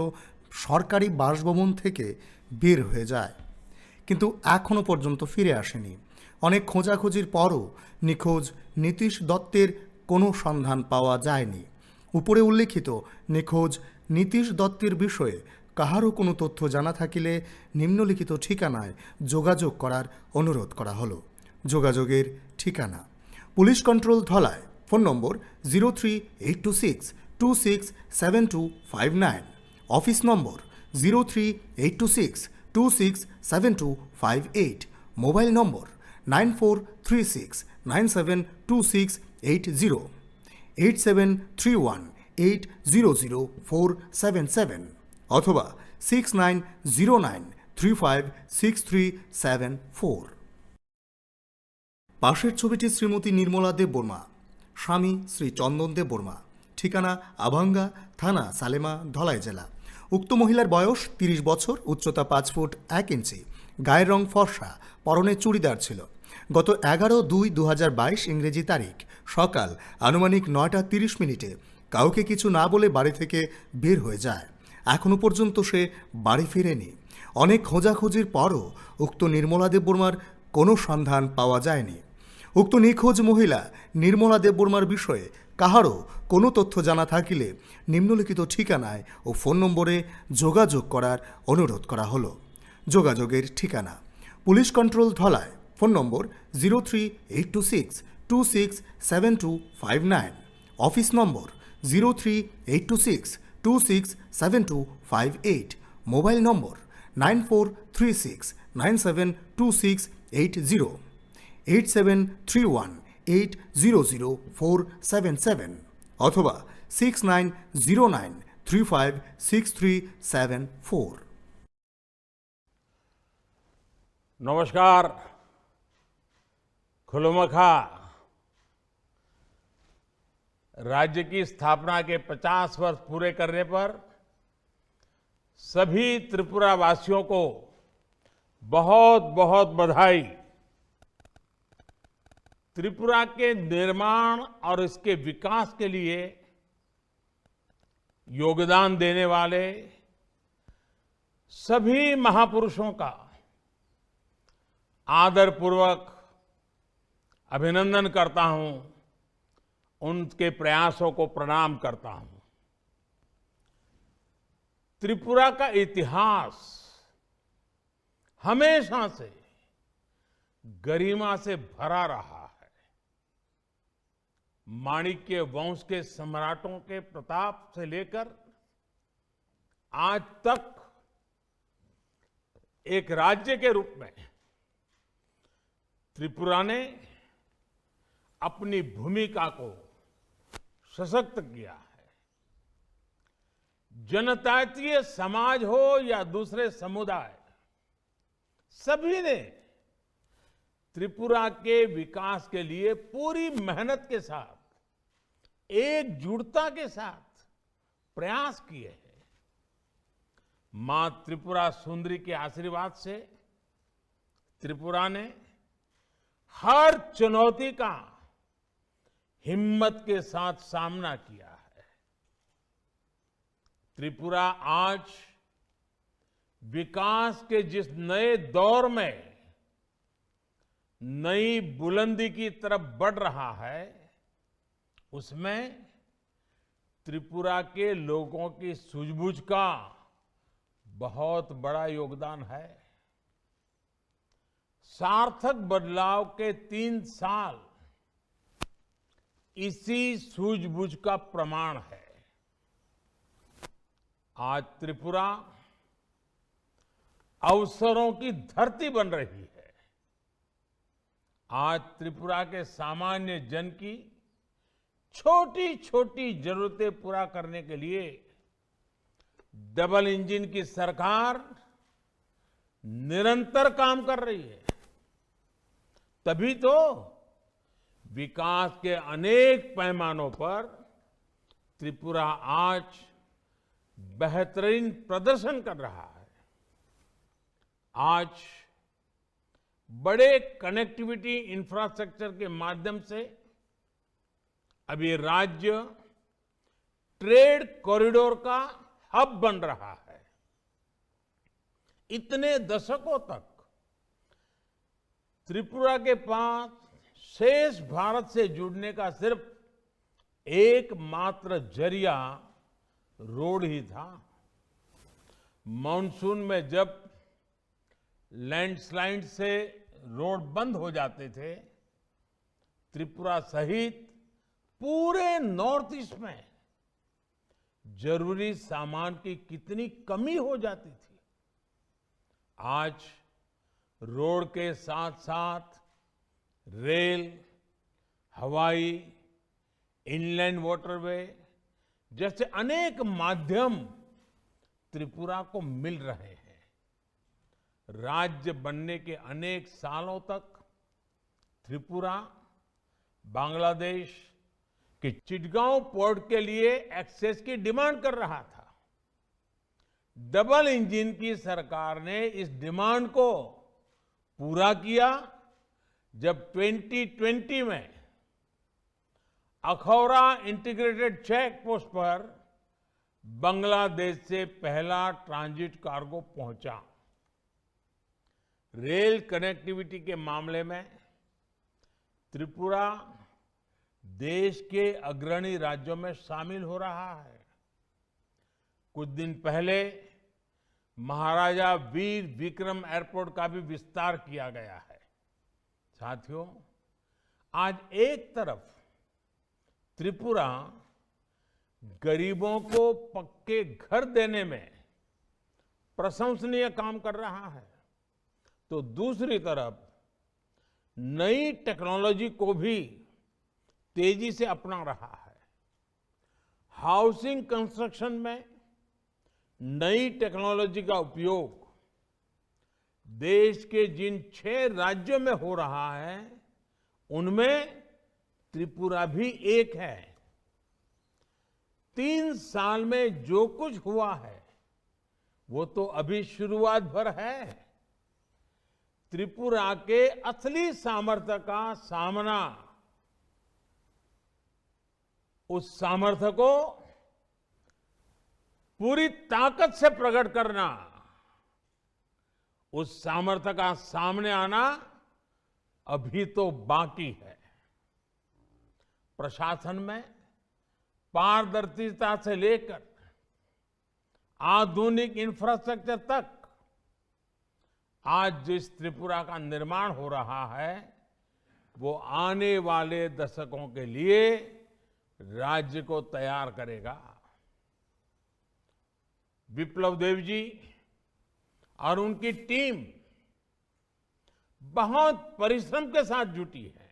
সরকারি বাসভবন থেকে বের হয়ে যায়, কিন্তু এখনও পর্যন্ত ফিরে আসেনি। অনেক খোঁজাখুঁজির পরও নিখোঁজ নীতিশ দত্তের কোনো সন্ধান পাওয়া যায়নি। উপরে উল্লেখিত নিখোঁজ নীতিশ দত্তের বিষয়ে কাহারও কোনো তথ্য জানা থাকিলে নিম্নলিখিত ঠিকানায় যোগাযোগ করার অনুরোধ করা হলো। যোগাযোগের ঠিকানা: police control Dhalai, phone number zero three eight two six two six seven two five nine, office number zero three eight two six two six seven two five eight, mobile number nine four three six nine seven two six eight zero, eight seven three one eight zero zero four seven seven অথবা six nine zero nine three five six three seven four. পাশের ছবিটি শ্রীমতী নির্মলা দেববর্মা, স্বামী শ্রী চন্দন দেববর্মা, ঠিকানা আভাঙ্গা, থানা সালেমা, ধলাই জেলা। উক্ত মহিলার বয়স তিরিশ বছর, উচ্চতা পাঁচ ফুট এক ইঞ্চি, গায়ের রং ফর্সা, পরনে চুড়িদার ছিল। গত এগারো দুই দু হাজার বাইশ ইংরেজি তারিখ সকাল আনুমানিক নয়টা তিরিশ মিনিটে কাউকে কিছু না বলে বাড়ি থেকে বের হয়ে যায়। এখনো পর্যন্ত সে বাড়ি ফিরেনি। অনেক খোঁজাখুঁজির পরও উক্ত নির্মলা দেববর্মার কোনো সন্ধান পাওয়া যায়নি। উক্ত নিখোঁজ মহিলা নির্মলা দেববর্মার বিষয়ে কাহারও কোনো তথ্য জানা থাকিলে নিম্নলিখিত ঠিকানায় ও ফোন নম্বরে যোগাযোগ করার অনুরোধ করা হলো। যোগাযোগের ঠিকানা: police control Dhalai, phone number zero three eight two six two six seven two five nine, office number zero three eight two six two six seven two five eight, mobile number nine four three six nine seven two six eight zero, eight seven three one eight zero zero four seven seven অথবা six nine zero nine three five six three seven four. नमस्कार। खुलुमखा। राज्य की स्थापना के पचास वर्ष पूरे करने पर सभी त्रिपुरा वासियों को बहुत बहुत बधाई। त्रिपुरा के निर्माण और इसके विकास के लिए योगदान देने वाले सभी महापुरुषों का आदरपूर्वक अभिनंदन करता हूं, उनके प्रयासों को प्रणाम करता हूं। त्रिपुरा का इतिहास हमेशा से गरिमा से भरा रहा है। माणिक्य वंश के सम्राटों के प्रताप से लेकर आज तक एक राज्य के रूप में त्रिपुरा ने अपनी भूमिका को सशक्त किया है। जनजातीय समाज हो या दूसरे समुदाय, सभी ने त्रिपुरा के विकास के लिए पूरी मेहनत के साथ, एकजुटता के साथ प्रयास किए हैं। मां त्रिपुरा सुंदरी के आशीर्वाद से त्रिपुरा ने हर चुनौती का हिम्मत के साथ सामना किया है। त्रिपुरा आज विकास के जिस नए दौर में नई बुलंदी की तरफ बढ़ रहा है, उसमें त्रिपुरा के लोगों की सूझबूझ का बहुत बड़ा योगदान है। सार्थक बदलाव के तीन साल इसी सूझबूझ का प्रमाण है। आज त्रिपुरा अवसरों की धरती बन रही है। आज त्रिपुरा के सामान्य जन की छोटी-छोटी जरूरतें पूरा करने के लिए डबल इंजन की सरकार निरंतर काम कर रही है। तभी तो विकास के अनेक पैमानों पर त्रिपुरा आज बेहतरीन प्रदर्शन कर रहा है। आज बड़े कनेक्टिविटी इंफ्रास्ट्रक्चर के माध्यम से अब ये राज्य ट्रेड कॉरिडोर का हब बन रहा है। इतने दशकों तक त्रिपुरा के पास शेष भारत से जुड़ने का सिर्फ एकमात्र जरिया रोड ही था। मानसून में जब लैंडस्लाइड से रोड बंद हो जाते थे, त्रिपुरा सहित पूरे नॉर्थ ईस्ट में जरूरी सामान की कितनी कमी हो जाती थी। आज रोड के साथ-साथ रेल, हवाई, इनलैंड वाटरवे जैसे अनेक माध्यम त्रिपुरा को मिल रहे हैं। राज्य बनने के अनेक सालों तक त्रिपुरा बांग्लादेश के चिटगांव पोर्ट के लिए एक्सेस की डिमांड कर रहा था। डबल इंजन की सरकार ने इस डिमांड को पूरा किया जब ट्वेंटी ट्वेंटी में अखौरा इंटीग्रेटेड चेक पोस्ट पर बांग्लादेश से पहला ट्रांजिट कार्गो पहुंचा। रेल कनेक्टिविटी के मामले में त्रिपुरा देश के अग्रणी राज्यों में शामिल हो रहा है। कुछ दिन पहले महाराजा वीर विक्रम एयरपोर्ट का भी विस्तार किया गया है। साथियों, आज एक तरफ त्रिपुरा गरीबों को पक्के घर देने में प्रशंसनीय काम कर रहा है, तो दूसरी तरफ नई टेक्नोलॉजी को भी तेजी से अपना रहा है। हाउसिंग कंस्ट्रक्शन में नई टेक्नोलॉजी का उपयोग देश के जिन छह राज्यों में हो रहा है, उनमें त्रिपुरा भी एक है। तीन साल में जो कुछ हुआ है, वो तो अभी शुरुआत भर है। त्रिपुरा के असली सामर्थ्य का सामना, उस सामर्थ्य को पूरी ताकत से प्रकट करना, उस सामर्थ्य का सामने आना अभी तो बाकी है। प्रशासन में पारदर्शिता से लेकर आधुनिक इंफ्रास्ट्रक्चर तक आज जिस त्रिपुरा का निर्माण हो रहा है, वो आने वाले दशकों के लिए राज्य को तैयार करेगा। विप्लव देव जी और उनकी टीम बहुत परिश्रम के साथ जुटी है।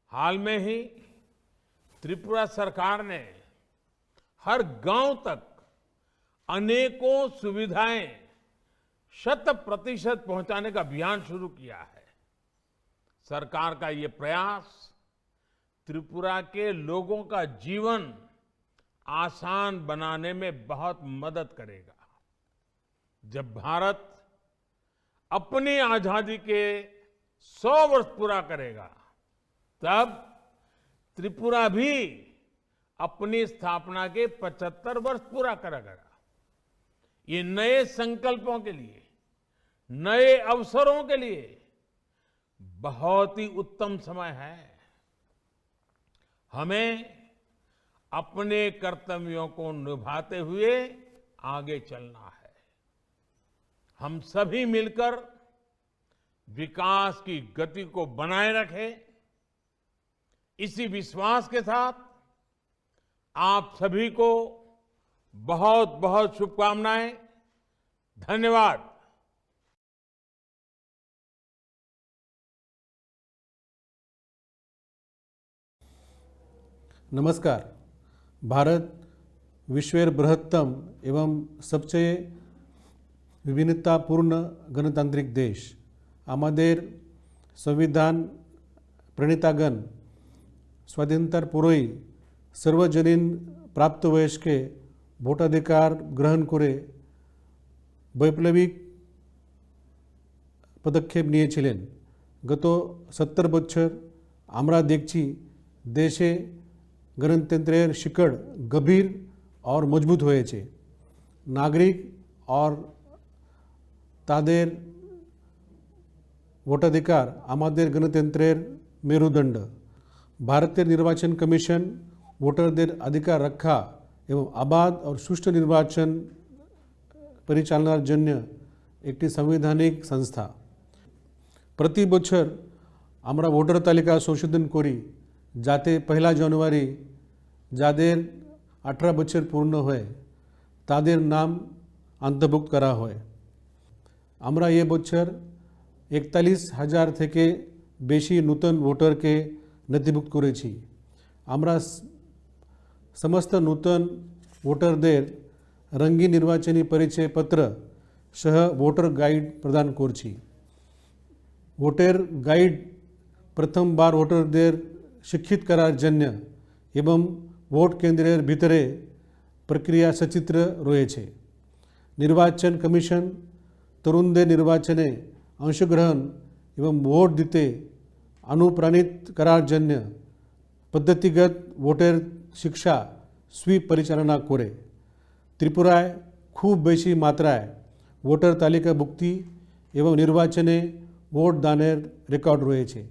हाल में ही त्रिपुरा सरकार ने हर गांव तक अनेकों सुविधाएं शत प्रतिशत पहुंचाने का अभियान शुरू किया है। सरकार का ये प्रयास त्रिपुरा के लोगों का जीवन आसान बनाने में बहुत मदद करेगा। जब भारत अपनी आजादी के सौ वर्ष पूरा करेगा, तब त्रिपुरा भी अपनी स्थापना के पचहत्तर वर्ष पूरा करेगा। ये नए संकल्पों के लिए, नए अवसरों के लिए बहुत ही उत्तम समय है। हमें अपने कर्तव्यों को निभाते हुए आगे चलना है। हम सभी मिलकर विकास की गति को बनाए रखें। इसी विश्वास के साथ आप सभी को बहुत बहुत शुभकामनाएं। धन्यवाद। नमस्कार। भारत विश्वेर बृहत्तम एवं सबसे विभिन्नतापूर्ण गणतांत्रिक देश। আমাদের সংবিধান প্রণেতাগণ স্বাধীনতার পরেই সর্বজনীন প্রাপ্তবয়স্কে ভোটাধিকার গ্রহণ করে বৈপ্লবিক পদক্ষেপ নিয়েছিলেন। গত সত্তর বছর আমরা দেখছি দেশে গণতন্ত্রের শিকড় গভীর আর মজবুত হয়েছে। নাগরিক আর তাদের ভোটাধিকার আমাদের গণতন্ত্রের মেরুদণ্ড। ভারতের নির্বাচন কমিশন ভোটারদের অধিকার রক্ষা এবং অবাধ আর সুষ্ঠু নির্বাচন পরিচালনার জন্য একটি সাংবিধানিক সংস্থা। প্রতি বছর আমরা ভোটার তালিকা সংশোধন করি, যাতে পয়লা জানুয়ারি যাদের আঠারো বছর পূর্ণ হয়, তাদের নাম অন্তর্ভুক্ত করা হয়। আমরা এ বছর একতাল্লিশ হাজার থেকে বেশি নতুন ভোটারকে নথিভুক্ত করেছি। আমরা স-, সমস্ত নতুন ভোটারদের রঙিন নির্বাচনী পরিচয় পত্র সহ ভোটার গাইড প্রদান করছি। ভোটার গাইড প্রথমবার ভোটারদের শিক্ষিত করার জন্য এবং ভোট কেন্দ্রের ভিতরে প্রক্রিয়া সচিত্র রয়েছে। নির্বাচন কমিশন তরুণদের নির্বাচনে অংশগ্রহণ এবং ভোট দিতে অনুপ্রাণিত করার জন্য পদ্ধতিগত ভোটার শিক্ষা সুইপ পরিচালনা করে। ত্রিপুরায় খুব বেশি মাত্রায় ভোটার তালিকাভুক্তি এবং নির্বাচনে ভোট দানের রেকর্ড রয়েছে।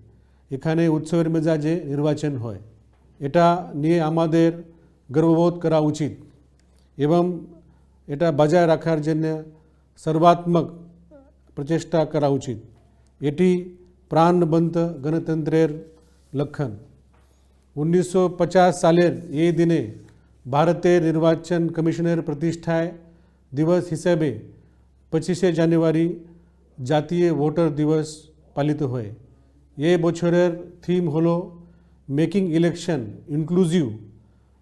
এখানে উৎসবের মেজাজে নির্বাচন হয়। এটা নিয়ে আমাদের গর্ববোধ করা উচিত এবং এটা বজায় রাখার জন্য সর্বাত্মক প্রচেষ্টা করা উচিত। এটি প্রাণবন্ত গণতন্ত্রের লক্ষণ। উনিশশো পঞ্চাশ সালের এই দিনে ভারতের নির্বাচন কমিশনের প্রতিষ্ঠায় দিবস হিসেবে পঁচিশে জানুয়ারি জাতীয় ভোটার দিবস পালিত হয়। এ বছরের থিম হলো making election inclusive,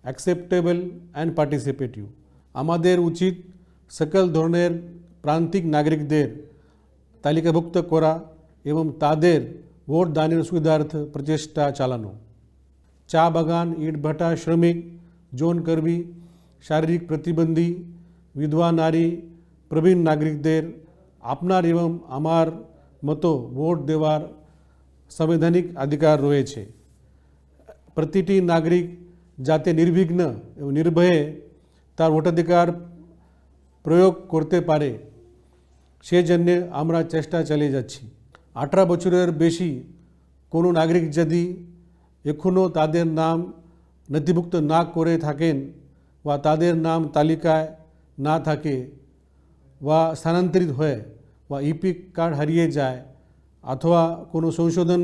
acceptable and participative. আমাদের উচিত সকল ধরনের প্রান্তিক নাগরিকদের তালিকাভুক্ত করা এবং তাদের ভোট দানের সুবিধার্থে প্রচেষ্টা চালানো। চা বাগান, ইটভাটা শ্রমিক, যৌন কর্মী, শারীরিক প্রতিবন্ধী, বিধবা নারী, প্রবীণ নাগরিকদের আপনার এবং আমার মতো ভোট দেওয়ার সাংবিধানিক অধিকার রয়েছে। প্রতিটি নাগরিক যাতে নির্বিঘ্ন এবং নির্ভয়ে তার ভোটাধিকার প্রয়োগ করতে পারে, সেজন্য আমরা চেষ্টা চালিয়ে যাচ্ছি। আঠারো বছরের বেশি কোনো নাগরিক যদি এখনও তাদের নাম নথিভুক্ত না করে থাকেন বা তাদের নাম তালিকায় না থাকে বা স্থানান্তরিত হয় বা ইপিক কার্ড হারিয়ে যায় অথবা কোনো সংশোধন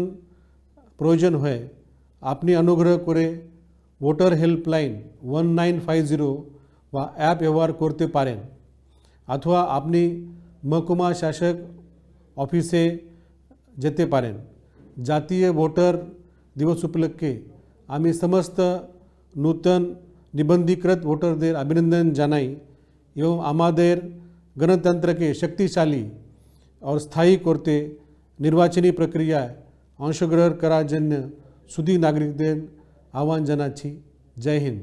প্রয়োজন হয়, আপনি অনুগ্রহ করে voter helpline one nine five zero বা অ্যাপ ব্যবহার করতে পারেন, অথবা আপনি মহকুমা শাসক অফিসে যেতে পারেন। জাতীয় ভোটার দিবস উপলক্ষে আমি সমস্ত নূতন নিবন্ধীকৃত ভোটারদের অভিনন্দন জানাই এবং আমাদের গণতন্ত্রকে শক্তিশালী ও স্থায়ী করতে নির্বাচনী প্রক্রিয়ায় অংশগ্রহণ করার জন্য সুধী নাগরিকদের আহ্বান জানাচ্ছি। জয় হিন্দ।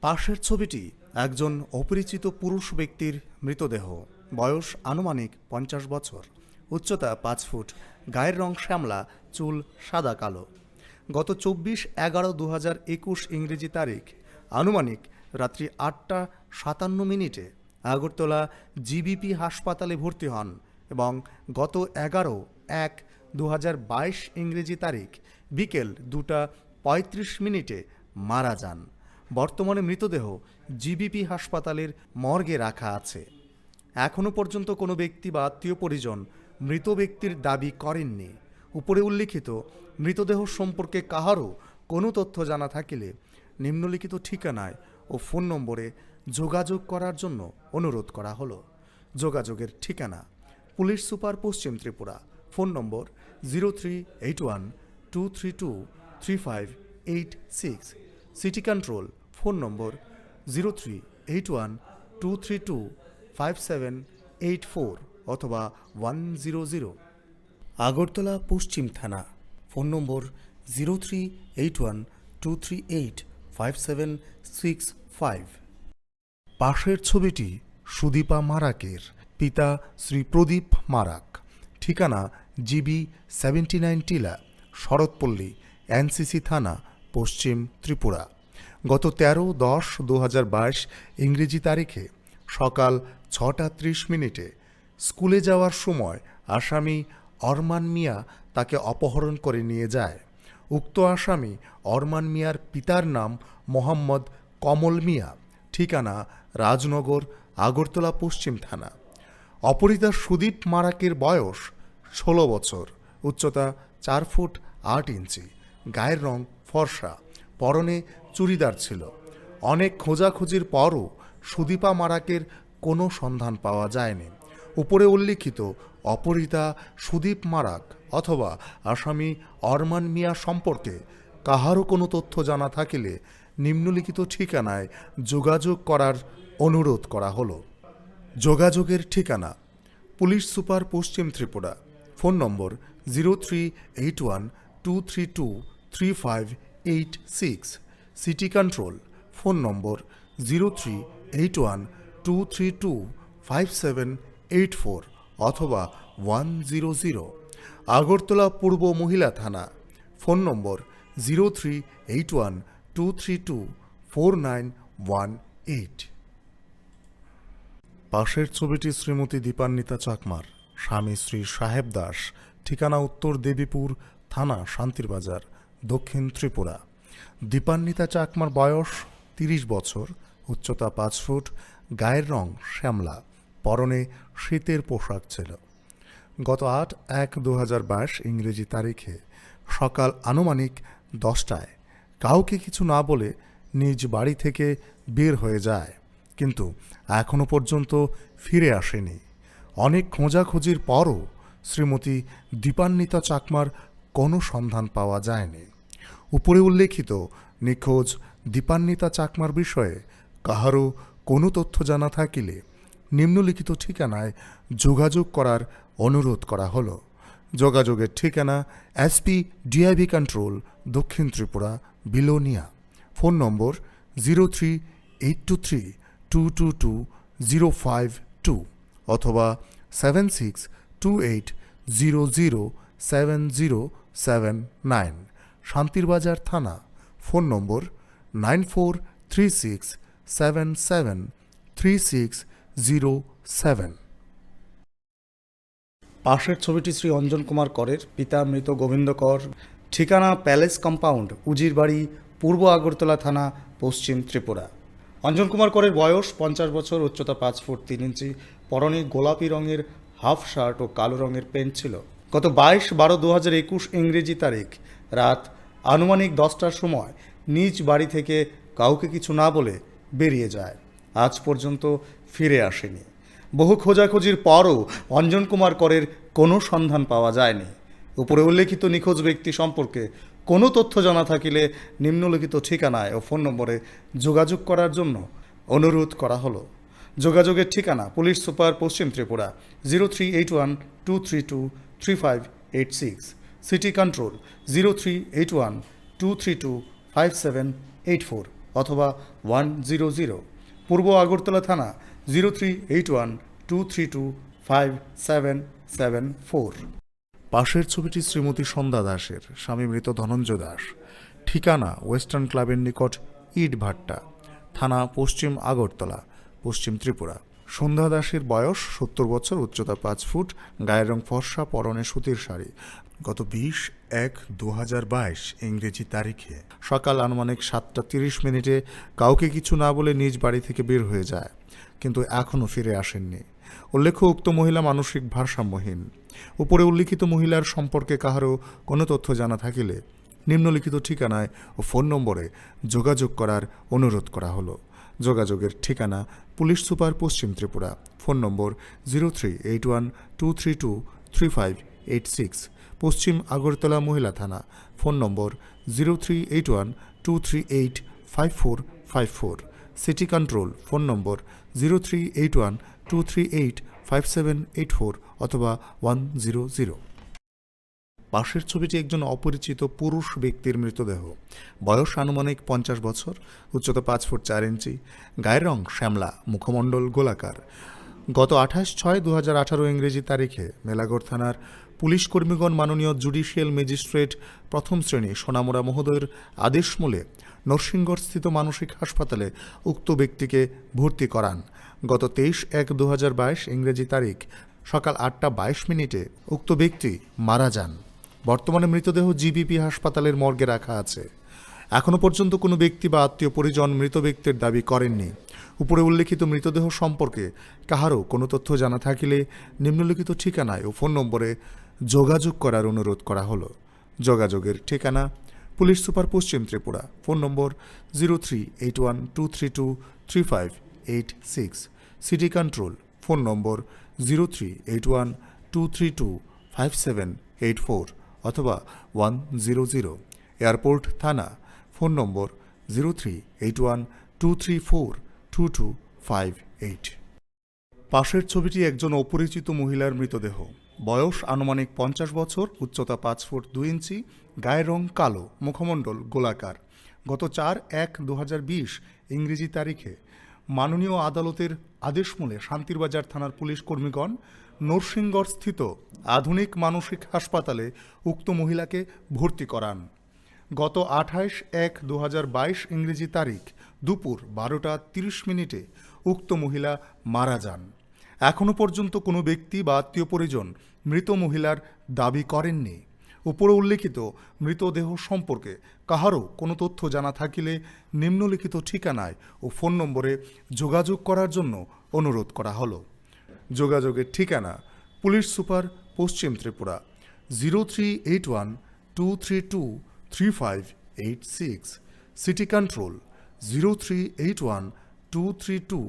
পাশের ছবিটি একজন অপরিচিত পুরুষ ব্যক্তির মৃতদেহ। বয়স আনুমানিক পঞ্চাশ বছর, উচ্চতা পাঁচ ফুট, গায়ের রং শ্যামলা, চুল সাদা কালো। গত চব্বিশ এগারো দু হাজার একুশ ইংরেজি তারিখ, আনুমানিক রাত্রি আটটা সাতান্ন মিনিটে আগরতলা জিবিপি হাসপাতালে ভর্তি হন এবং গত এগারো এক দু হাজার বাইশ ইংরেজি তারিখ বিকেল দুটা পঁয়ত্রিশ মিনিটে মারা যান। বর্তমানে মৃতদেহ জিবিপি হাসপাতালের মর্গে রাখা আছে। এখনও পর্যন্ত কোনো ব্যক্তি বা আত্মীয় পরিজন মৃত ব্যক্তির দাবি করেননি। উপরে উল্লিখিত মৃতদেহ সম্পর্কে কাহারও কোনো তথ্য জানা থাকিলে নিম্নলিখিত ঠিকানায় ও ফোন নম্বরে যোগাযোগ করার জন্য অনুরোধ করা হলো। যোগাযোগের ঠিকানা: পুলিশ সুপার, পশ্চিম Tripura. Phone number zero three eight one two three two three five eight six. City control, phone number zero three eight one two three two five seven eight four অথবা ওয়ান জিরো জিরো। আগরতলা পশ্চিম থানা, phone number zero three eight one two three eight five seven six five. পাশের ছবিটি সুদীপা মারাকের, পিতা শ্রী প্রদীপ মারাক, ঠিকানা GB seventy nine টিলা, শরৎপল্লী, এনসিসি থানা, পশ্চিম ত্রিপুরা। গত তেরো দশ দু হাজার বাইশ ইংরেজি তারিখে সকাল ছটা ত্রিশ মিনিটে স্কুলে যাওয়ার সময় আসামি অরমান মিয়া তাকে অপহরণ করে নিয়ে যায়। উক্ত আসামি অরমান মিয়ার পিতার নাম মোহাম্মদ কমল মিয়া, ঠিকানা রাজনগর, আগরতলা পশ্চিম থানা। অপহৃতা সুদীপ মারাকের বয়স ষোলো বছর, উচ্চতা চার ফুট আট ইঞ্চি, গায়ের রং ফর্সা, পরনে চুড়িদার ছিল। অনেক খোঁজাখুঁজির পরও সুদীপা মারাকের কোনো সন্ধান পাওয়া যায়নি। উপরে উল্লিখিত অপহৃতা সুদীপ মারাক অথবা আসামি অরমান মিয়া সম্পর্কে কাহারও কোনো তথ্য জানা থাকিলে নিম্নলিখিত ঠিকানায় যোগাযোগ করার অনুরোধ করা হলো। যোগাযোগের ঠিকানা: পুলিশ সুপার, পশ্চিম Tripura. Phone number: zero three eight one two three two three five eight six। City control, phone number: zero three eight one two three two five seven eight four অথবা ওয়ান জিরো জিরো। আগরতলা পূর্ব মহিলা থানা, phone number: zero three eight one two three two four nine one eight। পাশের ছবিটি শ্রীমতী দীপান্বিতা চাকমার, স্বামী শ্রী সাহেব দাস, ঠিকানা উত্তর দেবীপুর থানা, শান্তির বাজার, দক্ষিণ ত্রিপুরা। দীপান্বিতা চাকমার বয়স তিরিশ বছর, উচ্চতা পাঁচ ফুট, গায়ের রং শ্যামলা, পরনে শীতের পোশাক ছিল। গত আট এক দু হাজার বাইশ ইংরেজি তারিখে সকাল আনুমানিক দশটায় কাউকে কিছু না বলে নিজ বাড়ি থেকে বের হয়ে যায়, কিন্তু এখনো পর্যন্ত ফিরে আসেনি। অনেক খোঁজাখুঁজির পরও শ্রীমতী দীপান্বিতা চাকমার কোনো সন্ধান পাওয়া যায়নি। উপরে উল্লেখিত নিখোঁজ দীপান্বিতা চাকমার বিষয়ে কাহারও কোনো তথ্য জানা থাকিলে নিম্নলিখিত ঠিকানায় যোগাযোগ করার অনুরোধ করা হলো। যোগাযোগের ঠিকানা: এসপি ডিআইবি কন্ট্রোল, দক্ষিণ Tripura, Belonia. Phone number: zero three eight two three two two two five two অথবা seven six two eight zero zero seven zero seven nine। শান্তির বাজার থানা। ফোন নম্বর: nine four three six seven seven three six zero seven। পাশের ছবিটি শ্রী অঞ্জন কুমার করের, পিতা মৃত গোবিন্দ কর, ঠিকানা প্যালেস কম্পাউন্ড, উজিরবাড়ি, পূর্ব আগরতলা থানা, পশ্চিম ত্রিপুরা। অঞ্জন কুমার করের বয়স পঞ্চাশ বছর, উচ্চতা পাঁচ ফুট তিন ইঞ্চি, পরনে গোলাপি রঙের হাফ শার্ট ও কালো রঙের প্যান্ট ছিল। গত বাইশ বারো দু হাজার একুশ ইংরেজি তারিখ রাত আনুমানিক দশটার সময় নিজ বাড়ি থেকে কাউকে কিছু না বলে বেরিয়ে যায়। আজ পর্যন্ত ফিরে আসেনি। বহু খোঁজাখুঁজির পরও অঞ্জন কুমার করের কোনো সন্ধান পাওয়া যায়নি। উপরে উল্লেখিত নিখোঁজ ব্যক্তি সম্পর্কে কোনো তথ্য জানা থাকিলে নিম্নলিখিত ঠিকানায় ও ফোন নম্বরে যোগাযোগ করার জন্য অনুরোধ করা হলো। যোগাযোগের ঠিকানা: পুলিশ সুপার, পশ্চিম Tripura, zero three eight one two three two three five eight six। City control: zero three eight one two three two five seven eight four অথবা ওয়ান জিরো জিরো। পূর্ব আগরতলা থানা: zero three eight one two three two five seven seven four। পাশের ছবিটি শ্রীমতী সন্ধ্যা দাসের, স্বামী মৃত ধনঞ্জয় দাস, ঠিকানা ওয়েস্টার্ন ক্লাবের নিকট ইটভাট্টা, থানা পশ্চিম আগরতলা, পশ্চিম ত্রিপুরা। সন্ধ্যা দাসের বয়স সত্তর বছর, উচ্চতা পাঁচ ফুট, গায়ের রং ফর্সা, পরনে সুতির শাড়ি। গত বিশ এক দু হাজার বাইশ ইংরেজি তারিখে সকাল আনুমানিক সাতটা তিরিশ মিনিটে কাউকে কিছু না বলে নিজ বাড়ি থেকে বের হয়ে যায়, কিন্তু এখনও ফিরে আসেননি। উল্লেখ্য, উক্ত মহিলা মানসিক ভারসাম্যহীন। উপরে উল্লিখিত মহিলার সম্পর্কে কাহারও কোনো তথ্য জানা থাকিলে নিম্নলিখিত ঠিকানায় ও ফোন নম্বরে যোগাযোগ করার অনুরোধ করা হলো। যোগাযোগের ঠিকানা: পুলিশ সুপার, পশ্চিম Tripura. Phone number: zero three eight one two three two three five eight six। পশ্চিম আগরতলা মহিলা থানা। Phone number: zero three eight one two three eight five four five four। City control. Phone number: zero three eight one two three eight five seven eight four অথবা one zero zero. পাশের ছবিটি একজন অপরিচিত পুরুষ ব্যক্তির মৃতদেহ। বয়স আনুমানিক পঞ্চাশ বছর, উচ্চতা পাঁচ ফুট চার ইঞ্চি, গায়ের রং শ্যামলা, মুখমণ্ডল গোলাকার। গত আঠাশ ছয় দু হাজার আঠারো ইংরেজি তারিখে মেলাঘর থানার পুলিশ কর্মীগণ মাননীয় জুডিশিয়াল ম্যাজিস্ট্রেট প্রথম শ্রেণী সোনামুড়া মহোদয়ের আদেশ মূলে নরসিংগড়স্থিত মানসিক হাসপাতালে উক্ত ব্যক্তিকে ভর্তি করান। গত তেইশ এক দু হাজার বাইশ ইংরেজি তারিখ সকাল আটটা বাইশ মিনিটে উক্ত ব্যক্তি মারা যান। বর্তমানে মৃতদেহ জিবিপি হাসপাতালের মর্গে রাখা আছে। এখনো পর্যন্ত কোনো ব্যক্তি বা আত্মীয় পরিজন মৃত ব্যক্তির দাবি করেননি। উপরে উল্লেখিত মৃতদেহ সম্পর্কে কাহারও কোনো তথ্য জানা থাকিলে নিম্নলিখিত ঠিকানায় ও ফোন নম্বরে যোগাযোগ করার অনুরোধ করা হলো। যোগাযোগের ঠিকানা: পুলিশ সুপার, পশ্চিম Tripura. Phone number: zero three eight one two three two three five eight six. City control. Phone number: zero three eight one two three two five seven eight four অথবা ওয়ান জিরো জিরো। এয়ারপোর্ট থানা। Phone number: zero three eight one two three four two two five eight. পাশের ছবিটি একজন অপরিচিত মহিলার মৃতদেহ। বয়স আনুমানিক পঞ্চাশ বছর, উচ্চতা পাঁচ ফুট দুই ইঞ্চি, গায়ের রং কালো, মুখমণ্ডল গোলাকার। গত চার এক দু হাজার বিশ ইংরেজি তারিখে মাননীয় আদালতের আদেশমূলে শান্তিরবাজার থানার পুলিশ কর্মীগণ নরসিংগড়স্থিত আধুনিক মানসিক হাসপাতালে উক্ত মহিলাকে ভর্তি করান। গত আঠাইশ এক দু হাজার বাইশ ইংরেজি তারিখ দুপুর বারোটা তিরিশ মিনিটে উক্ত মহিলা মারা যান। এখনও পর্যন্ত কোনো ব্যক্তি বা আত্মীয় পরিজন মৃত মহিলার দাবি করেননি। উপরে উল্লেখিত মৃতদেহ সম্পর্কে কাহারও কোনো তথ্য জানা থাকিলে নিম্নলিখিত ঠিকানায় ও ফোন নম্বরে যোগাযোগ করার জন্য অনুরোধ করা হলো। যোগাযোগের ঠিকানা: পুলিশ সুপার, পশ্চিম Tripura, zero three eight one two three two three five eight six. City control: zero three eight one two three two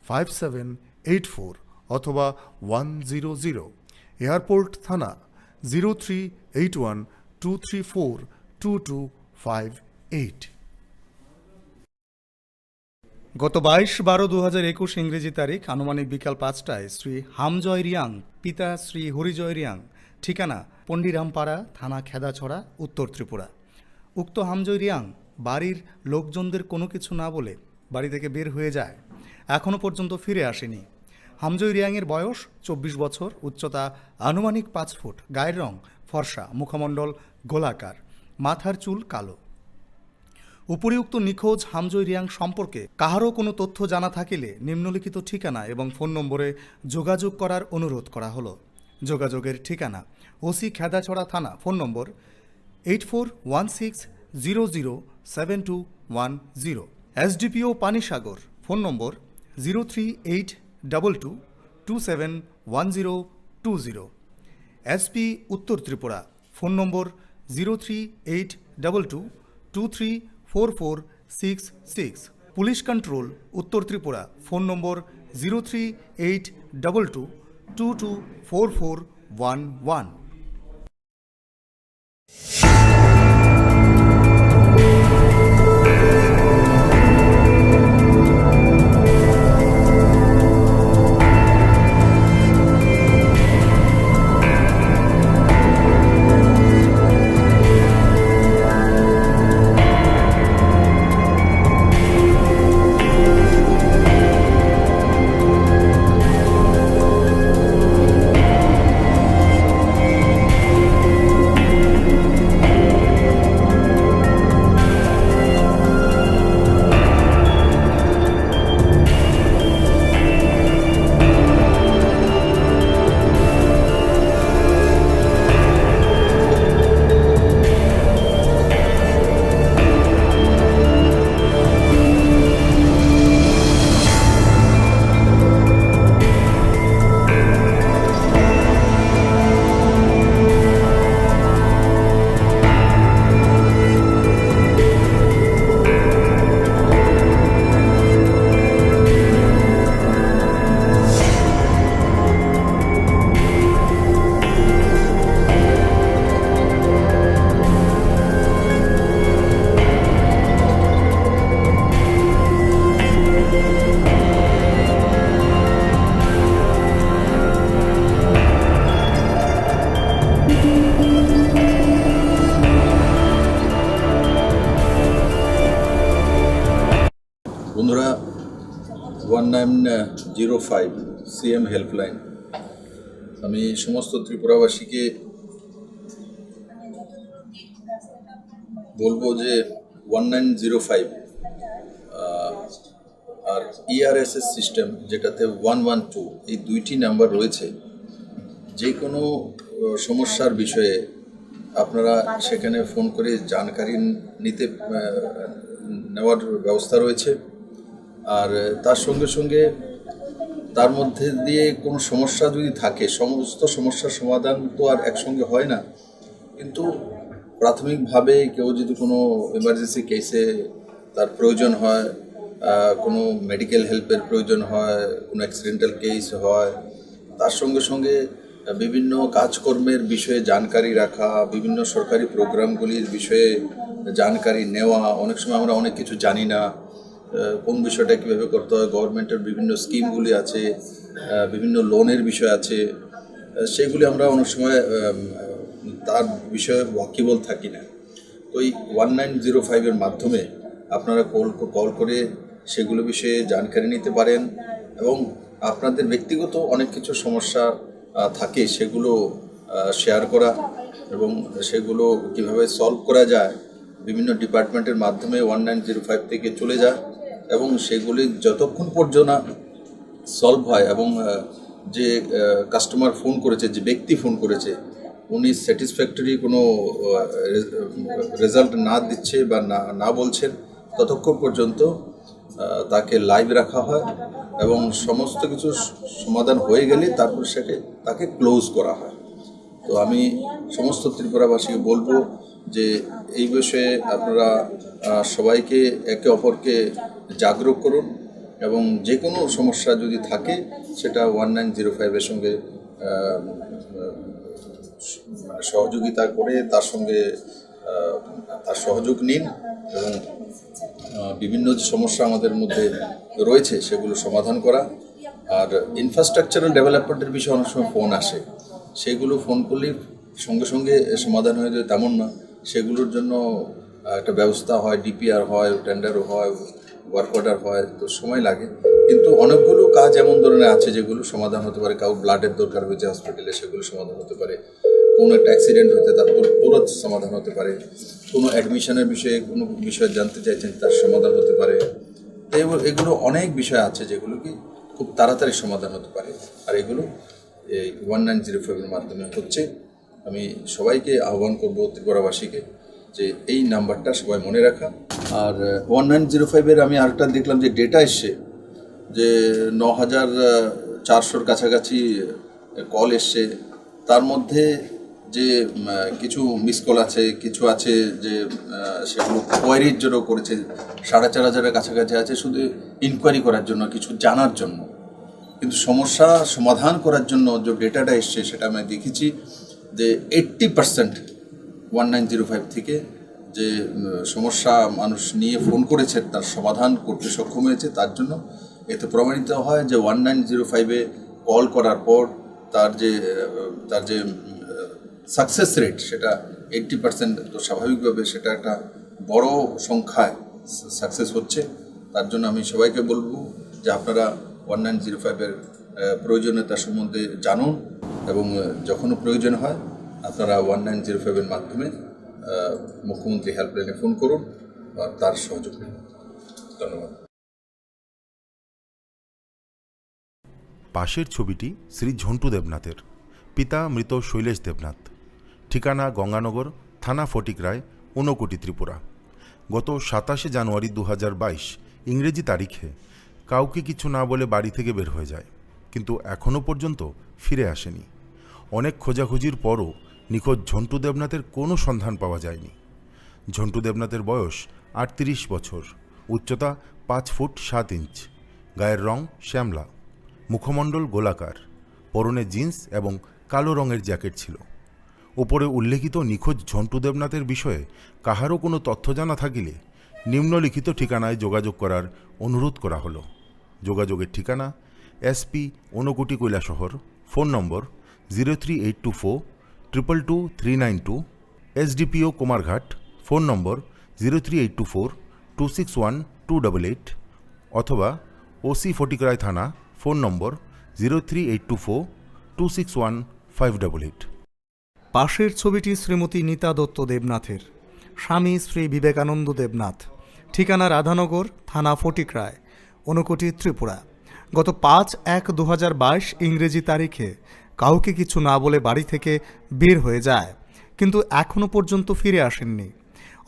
five seven eight four অথবা ওয়ান জিরো জিরো। এয়ারপোর্ট থানা: zero three eight one two three four two two five eight. গত বাইশ বারো দু হাজার একুশ ইংরেজি তারিখ আনুমানিক বিকাল পাঁচটায় শ্রী হামজয় রিয়াং, পিতা শ্রী হরিজয় রিয়াং, ঠিকানা পন্ডিরামপাড়া, থানা খেদাছড়া, উত্তর ত্রিপুরা। উক্ত হামজয় রিয়াং বাড়ির লোকজনদের কোনো কিছু না বলে বাড়ি থেকে বের হয়ে যায়। এখনও পর্যন্ত ফিরে আসেনি। হামজয় রিয়াংয়ের বয়স চব্বিশ বছর, উচ্চতা আনুমানিক পাঁচ ফুট, গায়ের রং ফর্সা, মুখমণ্ডল গোলাকার, মাথার চুল কালো। উপরিউক্ত নিখোঁজ হামজয় রিয়াং সম্পর্কে কাহারও কোনো তথ্য জানা থাকিলে নিম্নলিখিত ঠিকানা এবং ফোন নম্বরে যোগাযোগ করার অনুরোধ করা হলো। যোগাযোগের ঠিকানা: ওসি খেদাছড়া থানা, phone number eight four one six zero zero seven two one zero. SDPO Panisagar, phone number zero three eight double two two seven one zero two zero. SP উত্তর Tripura, phone number zero three eight double two two three four four six six. Police control উত্তর Tripura, phone number zero three eight double two two two four four one one. বন্ধুরা, one nine zero five CM helpline, আমি সমস্ত ত্রিপুরাবাসীকে বলবো যে one nine zero five আর ERSS system, যেটাতে one one two, এই দুইটি নাম্বার রয়েছে। যে কোনো আহ, সমস্যার বিষয়ে আপনারা সেখানে ফোন করে জানকারি নিতে আহ, নেওয়ার ব্যবস্থা রয়েছে। আর তার সঙ্গে সঙ্গে তার মধ্যে দিয়ে কোনো সমস্যা যদি থাকে, সমস্ত সমস্যার সমাধান তো আর একসঙ্গে হয় না, কিন্তু প্রাথমিকভাবে কেউ যদি কোনো ইমার্জেন্সি কেসে তার প্রয়োজন হয়, আহ, কোনো মেডিকেল হেল্পের প্রয়োজন হয়, কোনো অ্যাক্সিডেন্টাল কেস হয়, তার সঙ্গে সঙ্গে বিভিন্ন কাজকর্মের বিষয়ে জানকারি রাখা, বিভিন্ন সরকারি প্রোগ্রামগুলির বিষয়ে জানকারি নেওয়া। অনেক সময় আমরা অনেক কিছু জানি না, আহ, কোন বিষয়টা কীভাবে করতে হয়, গভর্নমেন্টের বিভিন্ন স্কিমগুলি আছে, আহ, বিভিন্ন লোনের বিষয় আছে, আহ, সেগুলি আমরা অনেক সময়, আহ, তার বিষয়ে ওয়াকিবল থাকি না। তো এই ওয়ান নাইন জিরো ফাইভের মাধ্যমে আপনারা কল, কল করে সেগুলো বিষয়ে জানকারি নিতে পারেন এবং আপনাদের ব্যক্তিগত অনেক কিছু সমস্যা, আহ, থাকে, সেগুলো, আহ, শেয়ার করা এবং সেগুলো কীভাবে সলভ করা যায়, বিভিন্ন ডিপার্টমেন্টের মাধ্যমে ওয়ান নাইন জিরো ফাইভ থেকে চলে যায় এবং সেগুলি যতক্ষণ পর্যন্ত না সলভ হয় এবং, আহ, যে, আহ, কাস্টমার ফোন করেছে, যে ব্যক্তি ফোন করেছে, উনি স্যাটিসফ্যাক্টরি কোনো, আহ, রে-, রেজাল্ট না দিচ্ছে বা না, না বলছেন, ততক্ষণ পর্যন্ত, আহ, তাকে লাইভ রাখা হয় এবং সমস্ত কিছু স-, সমাধান হয়ে গেলে তারপর সেটা, তাকে ক্লোজ করা হয়। তো আমি সমস্ত ত্রিপুরাবাসীকে বলবো যে এই বিষয়ে আপনারা, আহ, সবাইকে একে অপরকে জাগরুক করুন এবং যে কোনো সমস্যা যদি থাকে সেটা ওয়ান নাইন জিরো ফাইভের সঙ্গে, আহ, মানে সহযোগিতা করে তার সঙ্গে, আহ, তার সহযোগ নিন এবং, আহ, বিভিন্ন যে সমস্যা আমাদের মধ্যে রয়েছে সেগুলো সমাধান করা। আর ইনফ্রাস্ট্রাকচারাল ডেভেলপমেন্টের বিষয়ে অনেক সময় ফোন আসে, সেগুলো ফোন করলেই সঙ্গে সঙ্গে সমাধান হয়ে যায় তেমন না, সেগুলোর জন্য, আহ, একটা ব্যবস্থা হয়, ডিপিআর হয়, টেন্ডার হয়, ওয়ার্ক অর্ডার হয়, তো সময় লাগে। কিন্তু অনেকগুলো কাজ এমন ধরনের আছে যেগুলো সমাধান হতে পারে। কাউ ব্লাডের দরকার হয়েছে হসপিটালে, সেগুলো সমাধান হতে পারে। কোনো একটা অ্যাক্সিডেন্ট হতে তার পুরো, পুরো সমাধান হতে পারে। কোনো অ্যাডমিশনের বিষয়ে কোনো বিষয় জানতে চাইছেন, তার সমাধান হতে পারে। তো এগুলো, এগুলো অনেক বিষয় আছে যেগুলো কি খুব তাড়াতাড়ি সমাধান হতে পারে। আর এগুলো এই ওয়ান নাইন জিরো ফাইভের মাধ্যমে হচ্ছে। আমি সবাইকে আহ্বান করব, ত্রিপুরাবাসীকে, যে এই নাম্বারটা সবাই মনে রাখা। আর ওয়ান নাইন জিরো ফাইভের আমি আরেকটা দেখলাম যে ডেটা এসছে যে ন হাজার চারশোর কাছাকাছি কল এসছে। তার মধ্যে যে, উম, আহ, কিছু মিস কল আছে, কিছু আছে যে, আহ, সেগুলো কোয়ারির জন্য করেছে, সাড়ে চার হাজারের কাছাকাছি আছে শুধু ইনকোয়ারি করার জন্য, কিছু জানার জন্য। কিন্তু সমস্যা সমাধান করার জন্য যে ডেটাটা এসছে, সেটা আমি দেখেছি যে eighty percent one nine zero five থেকে যে, উম, সমস্যা মানুষ নিয়ে ফোন করেছে, তার সমাধান করতে সক্ষম হয়েছে। তার জন্য এতে প্রমাণিত হয় যে ওয়ান নাইন জিরো ফাইভে কল করার পর তার যে, আহ, তার যে, উম, সাকসেস রেট, সেটা এইট্টি পার্সেন্ট। তো স্বাভাবিকভাবে সেটা একটা বড় সংখ্যায় সাকসেস হচ্ছে। তার জন্য আমি সবাইকে বলবো যে আপনারা ওয়ান নাইন জিরো ফাইভের, আহ, প্রয়োজনীয়তা সম্বন্ধে জানুন এবং, আহ, যখনও প্রয়োজন হয় আপনারা ওয়ান নাইন জিরো ফাইভের মাধ্যমে, আহ, মুখ্যমন্ত্রী হেল্পলাইনে ফোন করুন বা তার সহযোগ নিন। ধন্যবাদ। পাশের ছবিটি শ্রী ঝন্টু দেবনাথের, পিতা মৃত শৈলেশ দেবনাথ, ঠিকানা গঙ্গানগর, থানা ফটিকরায়, ঊনকোটি, ত্রিপুরা। গত সাতাশে জানুয়ারি দু হাজার বাইশ ইংরেজি তারিখে কাউকে কিছু না বলে বাড়ি থেকে বের হয়ে যায়, কিন্তু এখনও পর্যন্ত ফিরে আসেনি। অনেক খোঁজাখুঁজির পরও নিখোঁজ ঝন্টু দেবনাথের কোনো সন্ধান পাওয়া যায়নি। ঝন্টু দেবনাথের বয়স আটত্রিশ বছর, উচ্চতা পাঁচ ফুট সাত ইঞ্চ, গায়ের রং শ্যামলা, মুখমণ্ডল গোলাকার, পরনে জিন্স এবং কালো রঙের জ্যাকেট ছিল। উপরে উল্লেখিত নিখোঁজ ঝন্টু দেবনাথের বিষয়ে কাহারও কোনো তথ্য জানা থাকিলে নিম্নলিখিত ঠিকানায় যোগাযোগ করার অনুরোধ করা হলো। যোগাযোগের ঠিকানা: SP, Unakoti, Kailashahar, phone number zero three eight two four triple two three nine two, SDPO Kumarghat, phone number zero three eight two four two six one two double eight, অথবা ওসি ফটিকরায় থানা, phone number zero three eight two four two six one five double eight. পাশের ছবিটি শ্রীমতী নীতা দত্ত দেবনাথের, স্বামী শ্রী বিবেকানন্দ দেবনাথ, ঠিকানা রাধানগর, থানা ফটিকরায়, ঊনকোটি, ত্রিপুরা। গত পাঁচ এক দু হাজার বাইশ ইংরেজি তারিখে কাউকে কিছু না বলে বাড়ি থেকে বের হয়ে যায়, কিন্তু এখনও পর্যন্ত ফিরে আসেননি।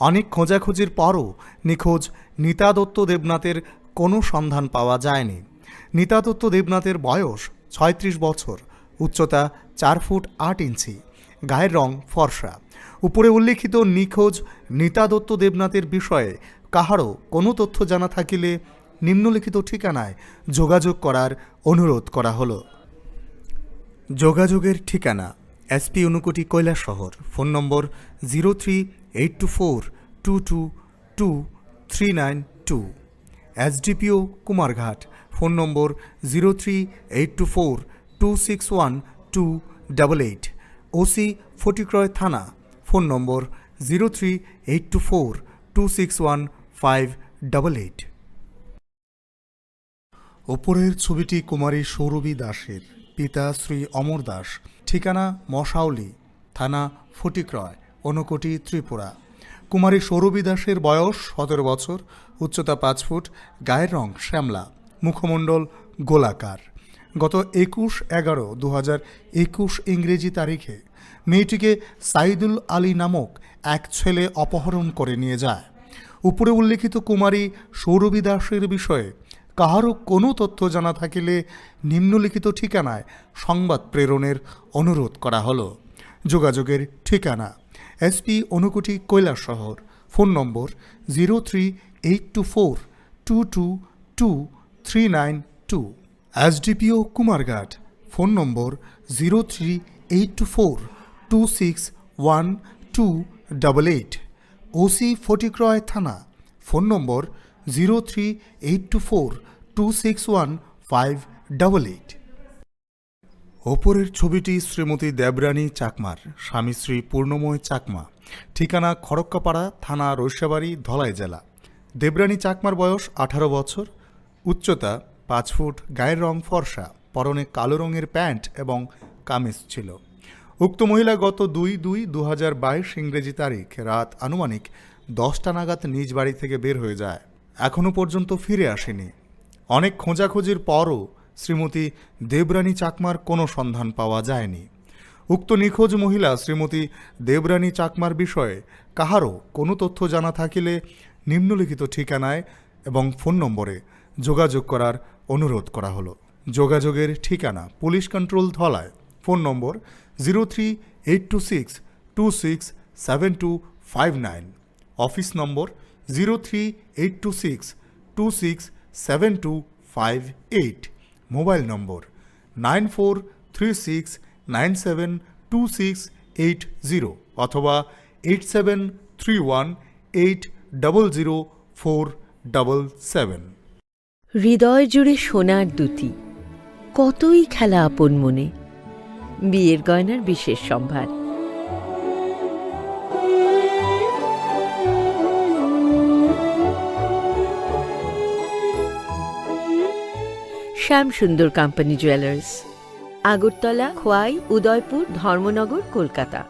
অনেক খোঁজাখুঁজির পরও নিখোঁজ নীতা দত্ত দেবনাথের কোনো সন্ধান পাওয়া যায়নি। নিতাদত্ত দেবনাথের বয়স ছয়ত্রিশ বছর, উচ্চতা চার ফুট আট ইঞ্চি, গায়ের রং ফর্সা। উপরে উল্লেখিত নিখোঁজ নিতাদত্ত দেবনাথের বিষয়ে কাহারও কোনো তথ্য জানা থাকিলে নিম্নলিখিত ঠিকানায় যোগাযোগ করার অনুরোধ করা হলো। যোগাযোগের ঠিকানা: SP Unakoti Kailashahar, phone number zero three eight two four two two two three nine two. SDPO Kumarghat, phone number zero three eight two four two six one two double eight. OC Fatikroy থানা, phone number zero three eight two four two six one five double eight. ওপরের ছবিটি কুমারী সৌরভী দাসের, পিতা শ্রী অমর দাস, ঠিকানা মশাউলি, থানা ফটিকরয়, ঊনকোটি, ত্রিপুরা। কুমারী সৌরভী দাসের বয়স সতেরো বছর, উচ্চতা পাঁচ ফুট, গায়ের রং শ্যামলা, মুখমণ্ডল গোলাকার। গত একুশ এগারো দু হাজার একুশ ইংরেজি তারিখে মেয়েটিকে সাইদুল আলী নামক এক ছেলে অপহরণ করে নিয়ে যায়। উপরে উল্লেখিত কুমারী সৌরভী দাসের বিষয়ে কাহারও কোনো তথ্য জানা থাকিলে নিম্নলিখিত ঠিকানায় সংবাদ প্রেরণের অনুরোধ করা হলো। যোগাযোগের ঠিকানা: SP Unakoti Kailashahar, phone number zero three eight two four two two two three nine two. SDPO Kumarghat, phone number zero three eight two four two six one two double eight. OC Fatikroy থানা, phone number zero three eight two four two six one five double eight. ওপরের ছবিটি শ্রীমতী দেবরানী চাকমার, স্বামী শ্রী পূর্ণময় চাকমা, ঠিকানা খড়ক্কাপাড়া, থানা রৈশাবাড়ি, ধলাই জেলা। দেবরানী চাকমার বয়স আঠারো বছর, উচ্চতা পাঁচ ফুট, গায়ের রং ফর্সা, পরনে কালো রঙের প্যান্ট এবং কামিজ ছিল। উক্ত মহিলা গত দুই দুই দু হাজার বাইশ ইংরেজি তারিখ রাত আনুমানিক দশটা নাগাদ নিজ বাড়ি থেকে বের হয়ে যায়। এখনও পর্যন্ত ফিরে আসেনি। অনেক খোঁজাখুঁজির পরও শ্রীমতী দেবরানী চাকমার কোনো সন্ধান পাওয়া যায়নি। উক্ত নিখোঁজ মহিলা শ্রীমতী দেবরানী চাকমার বিষয়ে কাহারও কোনো তথ্য জানা থাকিলে নিম্নলিখিত ঠিকানায় এবং ফোন নম্বরে যোগাযোগ করার অনুরোধ করা হলো। যোগাযোগের ঠিকানা: police control Dhalai, phone number zero three eight two six two six seven two five nine, office number zero three eight two six two six seven two five eight, mobile number nine four three six nine seven two six eight zero অথবা eight seven three one eight double zero four double seven. হৃদয় জুড়ে সোনার দ্যুতি, কতই খেলা আপন মনে। বিয়ের গয়নার বিশেষ সম্ভার। শ্যাম সুন্দর কোম্পানি জুয়েলার্স, আগরতলা, খোয়াই, উদয়পুর, ধর্মনগর, Kolkata.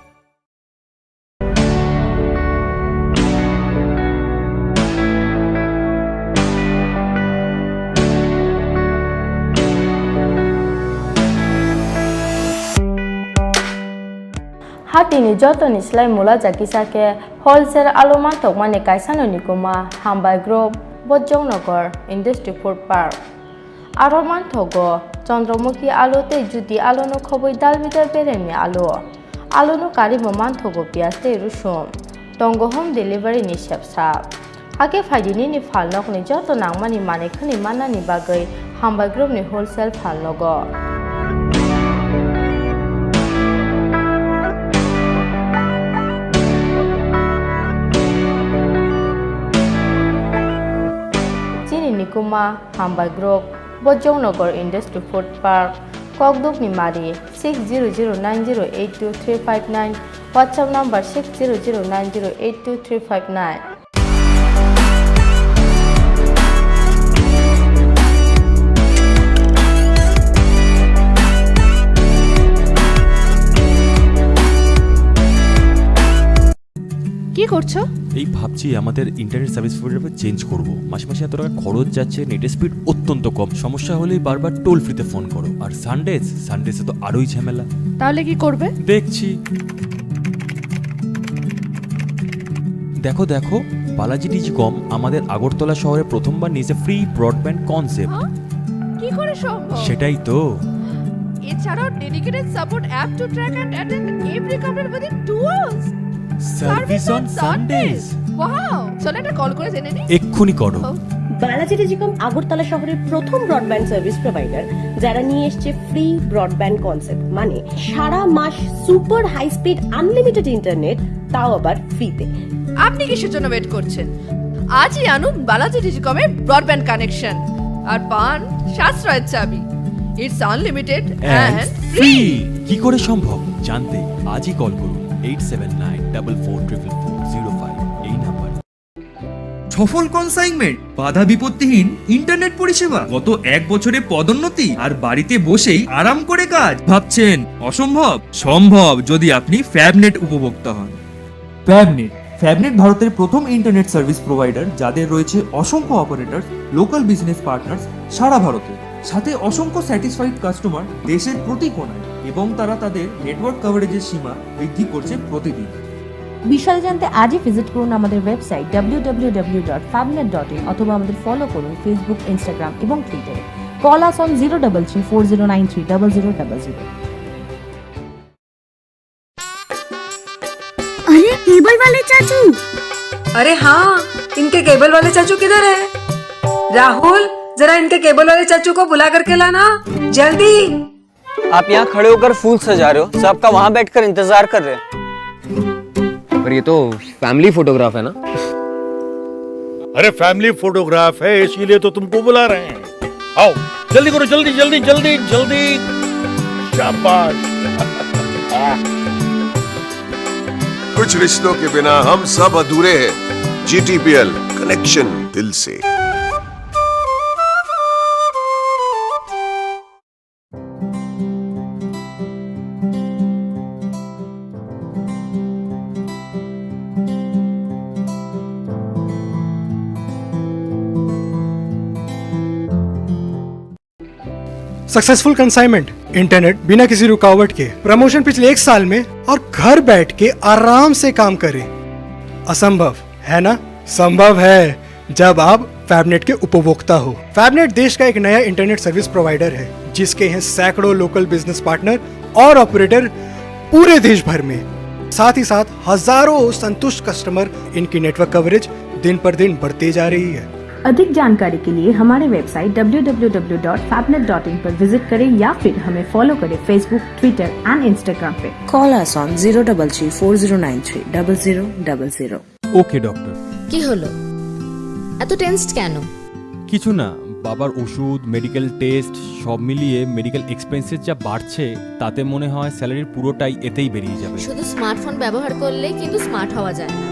Hatini jotoni slai mula jakisa khe wholesale alu manthokmani kaisano nikuma Hambai Group, Bojongnagar Industry Food Park. Aro manthogo Chandramukhi alu tei Jyoti aluno khobwi dalbidal beremni alu. Aluno karibo manthogo piyaj tei rusum. Tongo home delivery ni sepsa. Hakhe phaidi nini phalnokni joto nangmani manwi khwnwi mannani bagwi Hambai Group ni wholesale phalnogo. Chini nikuma Hambai Group, Bojongnagar Industry Food Park, Kokdukni Mari, six zero zero nine zero eight two three five nine, WhatsApp number six zero zero nine zero eight two three five nine. কি করছো? এই ভাবছি আমাদের internet service provider change করব। মাসে মাসে এত টাকা খরচ যাচ্ছে, নেটের স্পিড অত্যন্ত কম, সমস্যা হলেই বারবার টোল ফ্রিতে ফোন করো। আর সানডেজ, সানডেজে তো আরোই ঝামেলা। তাহলে কি করবে? দেখছি। দেখো, দেখো, বালাজি টেলিকম আমাদের আগরতলা শহরে প্রথমবার নিয়েছে ফ্রি ব্রডব্যান্ড কনসেপ্ট। হ্যাঁ? কি করে সম্ভব? সেটাই তো। এছাড়াও dedicated support app to track and attend every corner within two hours. Service on Sundays. Wow! চলো একটা কল করে জেনে নিই। এক্ষুনি করো। ও। বালাজি টেলিকম আগরতলা শহরের প্রথম ব্রডব্যান্ড সার্ভিস প্রোভাইডার, যারা নিয়ে এসছে ফ্রি ব্রডব্যান্ড কনসেপ্ট, মানে সারা মাস super high speed unlimited internet, তাও আবার ফ্রিতে। আপনি কিসের জন্য ওয়েট করছেন? আজই আনুন বালাজি টেলিকমের ব্রডব্যান্ড কানেকশন আর পান সাশ্রয়ের চাবি। It's unlimited and and free. Free. কি করে সম্ভব? জানতে আজই কল করুন eight seven nine double four triple four zero five এই নাম্বার। সফল কনসাইনমেন্ট, বাধা বিপত্তিহীন ইন্টারনেট পরিষেবা। গত এক বছরে পদোন্নতি আর বাড়িতে বসেই আরাম করে কাজ। ভাবছেন অসম্ভব? সম্ভব, যদি আপনি ফ্যাবনেট উপভোক্তা হন। ফ্যাবনেট। ফ্যাবনেট ভারতের প্রথম ইন্টারনেট সার্ভিস প্রোভাইডার, যাদের রয়েছে অসংখ্য অপারেটর, লোকাল বিজনেস পার্টনার্স সারা ভারতে, সাথে অসংখ্য স্যাটিসফাইড কাস্টমার দেশের প্রতি কোণায়, এবং তারা তাদের নেটওয়ার্ক কভারেজের সীমা বৃদ্ধি করছে প্রতিদিন। বিশদে জানতে আজই ভিজিট করুন আমাদের website W W W dot ফ্যাবনেট ডট ইন অথবা আমাদের ফলো করুন ফেসবুক, ইনস্টাগ্রাম এবং টুইটারে। Call us on zero double three four zero nine three double zero double zero। अरे, केबल वाले चाचू। अरे हाँ, इनके केबल वाले चाचू किधर है? राहुल, जरा इनके केबल वाले चाचू को बुला करके लाना, जल्दी। आप यहाँ खड़े होकर फूल सजा रहे हो, सबका वहाँ बैठकर इंतजार कर रहे हैं। पर ये तो फैमिली फोटोग्राफ है ना? अरे, फैमिली फोटोग्राफ है, इसीलिए तो तुमको बुला रहे हैं। आओ, जल्दी करो, जल्दी, जल्दी, जल्दी, जल्दी। शाबाश। कुछ रिश्तों के बिना हम सब अधूरे हैं। जीटीपीएल, कनेक्शन दिल से। सक्सेसफुल कंसाइनमेंट, इंटरनेट बिना किसी रुकावट के, प्रमोशन पिछले एक साल में और घर बैठ के आराम से काम करें। असंभव है ना? संभव है, जब आप फैबनेट के उपभोक्ता हो। फैबनेट देश का एक नया इंटरनेट सर्विस प्रोवाइडर है, जिसके हैं सैकड़ों लोकल बिजनेस पार्टनर और ऑपरेटर पूरे देश भर में। साथ ही साथ हजारों संतुष्ट कस्टमर, इनकी नेटवर्क कवरेज दिन पर दिन बढ़ती जा रही है। अधिक जानकारी के लिए हमारे website W W W dot फैबनेट डॉट इन पर विजिट करें या फिर हमें फॉलो करें Facebook, Twitter and Instagram पे। Call us on zero double three four zero nine three double zero double zero। ওকে ডক্টর। কি হলো? এত টেন্সড কেন? কিছু না, বাবার ওষুধ, মেডিকেল টেস্ট, সব মিলিয়ে মেডিকেল এক্সপেন্সেস যা বাড়ছে, তাতে মনে হয় স্যালারির পুরোটাই এতেই বেরিয়ে যাবে। শুধু স্মার্টফোন ব্যবহার করলে কিন্তু স্মার্ট হওয়া যায় না।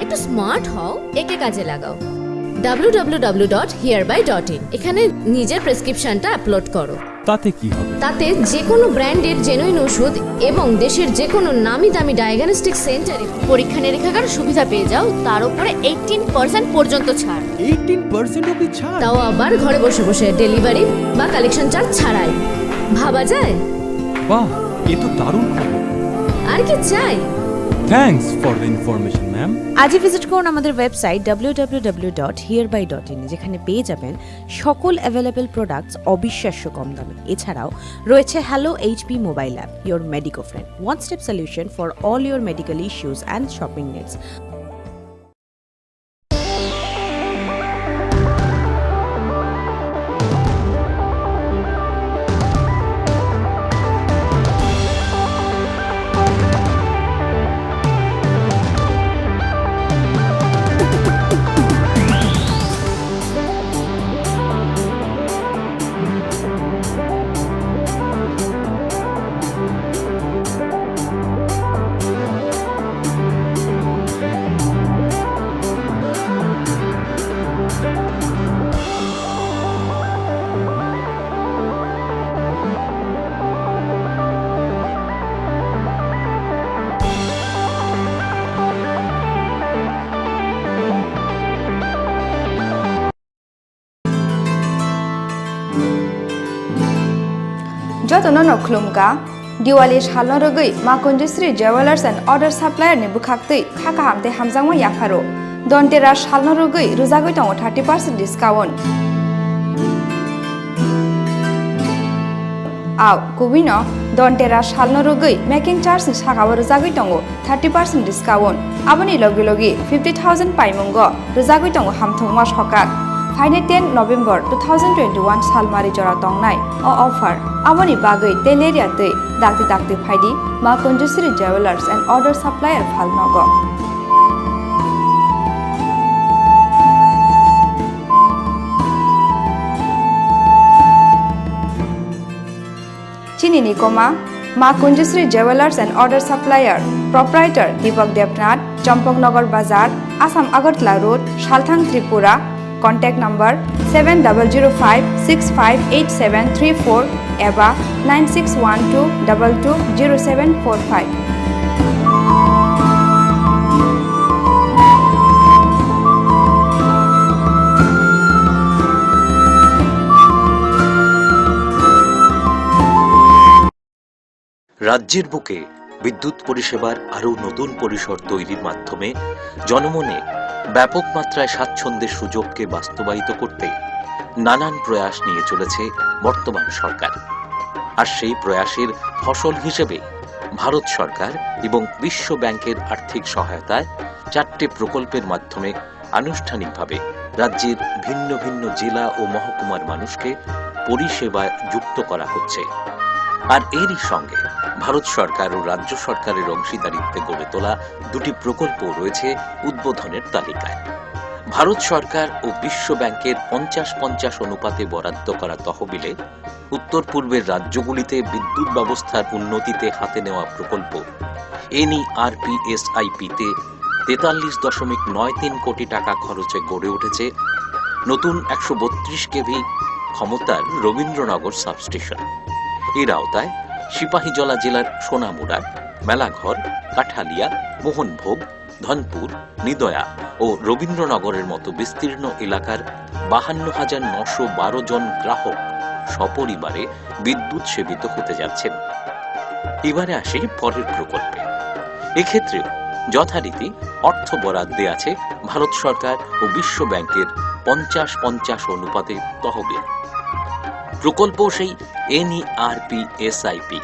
একটু স্মার্ট হও, একে কাজে লাগাও। ডাব্লিউ ডাব্লিউ ডাব্লিউ ডট হিয়ারবাই ডট ইন। এখানে নিজের প্রেসক্রিপশনটা আপলোড করো। তাতে কি হবে? তাতে যে কোনো ব্র্যান্ডের জেনুইন ওষুধ এবং দেশের যে কোনো নামি দামি ডায়াগনস্টিক সেন্টারে পরীক্ষা নিরীক্ষার সুবিধা পেয়ে যাও, তার উপরে এইটিন পার্সেন্ট পর্যন্ত ছাড়। এইটিন পার্সেন্ট অবধি ছাড়? তাও আবার ঘরে বসে বসে, ডেলিভারি বা কালেকশন চার্জ ছাড়াই। ভাবা যায়? বাহ, এ তো দারুণ খবর। আর কি চাই? Thanks for the information, ma'am। আজই ভিজিট করুন আমাদের website W W W dot হিয়ারবাই ডট ইন, যেখানে পেয়ে যাবেন সকল অ্যাভেলেবল প্রোডাক্টস অবিশ্বাস্য কম দামে। এছাড়াও রয়েছে hello HP mobile app, your Medico friend, one step solution for all your medical issues and shopping needs। Jotono no khulumkha, Diwali salno rwgwi Ma Kunjasri Jewellers and Auto Supplier ni bwkhaktwi kha kaham tei hamjakma yapharo. Dhanteras salno rwgwi rwjagwi tongo thirty percent discount. Au, kubui no Dhanteras salno rwgwi making charge ni saka o rwjagwi tongo thirty percent discount. Aboni logi logi fifty thousand paimungo rwjagwi tongo hamthwngma sokak. Phainai ten November two thousand twenty-one salmari jora tongnai o offer. Aboni bagwi teleria twi dakti dakti phaidi Ma Kunjusri Jewellers and Order Supplier phalnogo. Chini ni koma Ma Kunjusri Jewellers and Order Supplier, Proprietor Deepak Debnath, Champaknagar Bazar, Assam Agartala Road, Salthang, Tripura. Contact number seven double zero five six five eight seven three four eba nine six one two double two zero seven four five. রাজ্যের বুকে বিদ্যুৎ পরিষেবার আরও নতুন পরিসর তৈরির মাধ্যমে জনমনে ব্যাপক মাত্রায় স্বাচ্ছন্দ্যের সুযোগকে বাস্তবায়িত করতে নানান প্রয়াস নিয়ে চলেছে বর্তমান সরকার। আর সেই প্রয়াসের ফসল হিসেবে ভারত সরকার এবং বিশ্ব ব্যাংকের আর্থিক সহায়তায় চারটে প্রকল্পের মাধ্যমে আনুষ্ঠানিকভাবে রাজ্যের ভিন্ন ভিন্ন জেলা ও মহকুমার মানুষকে পরিষেবায় যুক্ত করা হচ্ছে। আর এরই সঙ্গে ভারত সরকার ও রাজ্য সরকারের অংশীদারিত্বে গড়ে তোলা দুটি প্রকল্প রয়েছে উদ্বোধনের তালিকায়। ভারত সরকার ও বিশ্ব ব্যাংকের পঞ্চাশ পঞ্চাশ অনুপাতে বরাদ্দ করা তহবিলে উত্তর পূর্বের রাজ্যগুলিতে বিদ্যুৎ ব্যবস্থার উন্নতিতে হাতে নেওয়া প্রকল্প এনইআরপিএসআইপিতে তেতাল্লিশ দশমিক নয় তিন কোটি টাকা খরচে গড়ে উঠেছে নতুন একশো বত্রিশ কেভি ক্ষমতার রবীন্দ্রনগর সাবস্টেশন। এর আওতায় সিপাহীজলা জেলার সোনামুড়া, মেলাঘর, কাঠালিয়া, মোহনভোগ, ধনপুর, নিদয়া ও রবীন্দ্রনগরের মতো বিস্তীর্ণ এলাকার বাহান্ন হাজার নশো বারো জন গ্রাহক সপরিবারে বিদ্যুৎ সেবিত হতে যাচ্ছেন। এবারে আসি পরের প্রকল্পে। এক্ষেত্রে যথারীতি অর্থ বরাদ্দে আছে ভারত সরকার ও বিশ্ব ব্যাংকের পঞ্চাশ পঞ্চাশ অনুপাতে তহবিল। প্রকল্প সেই এনইআরপিএসআইপি।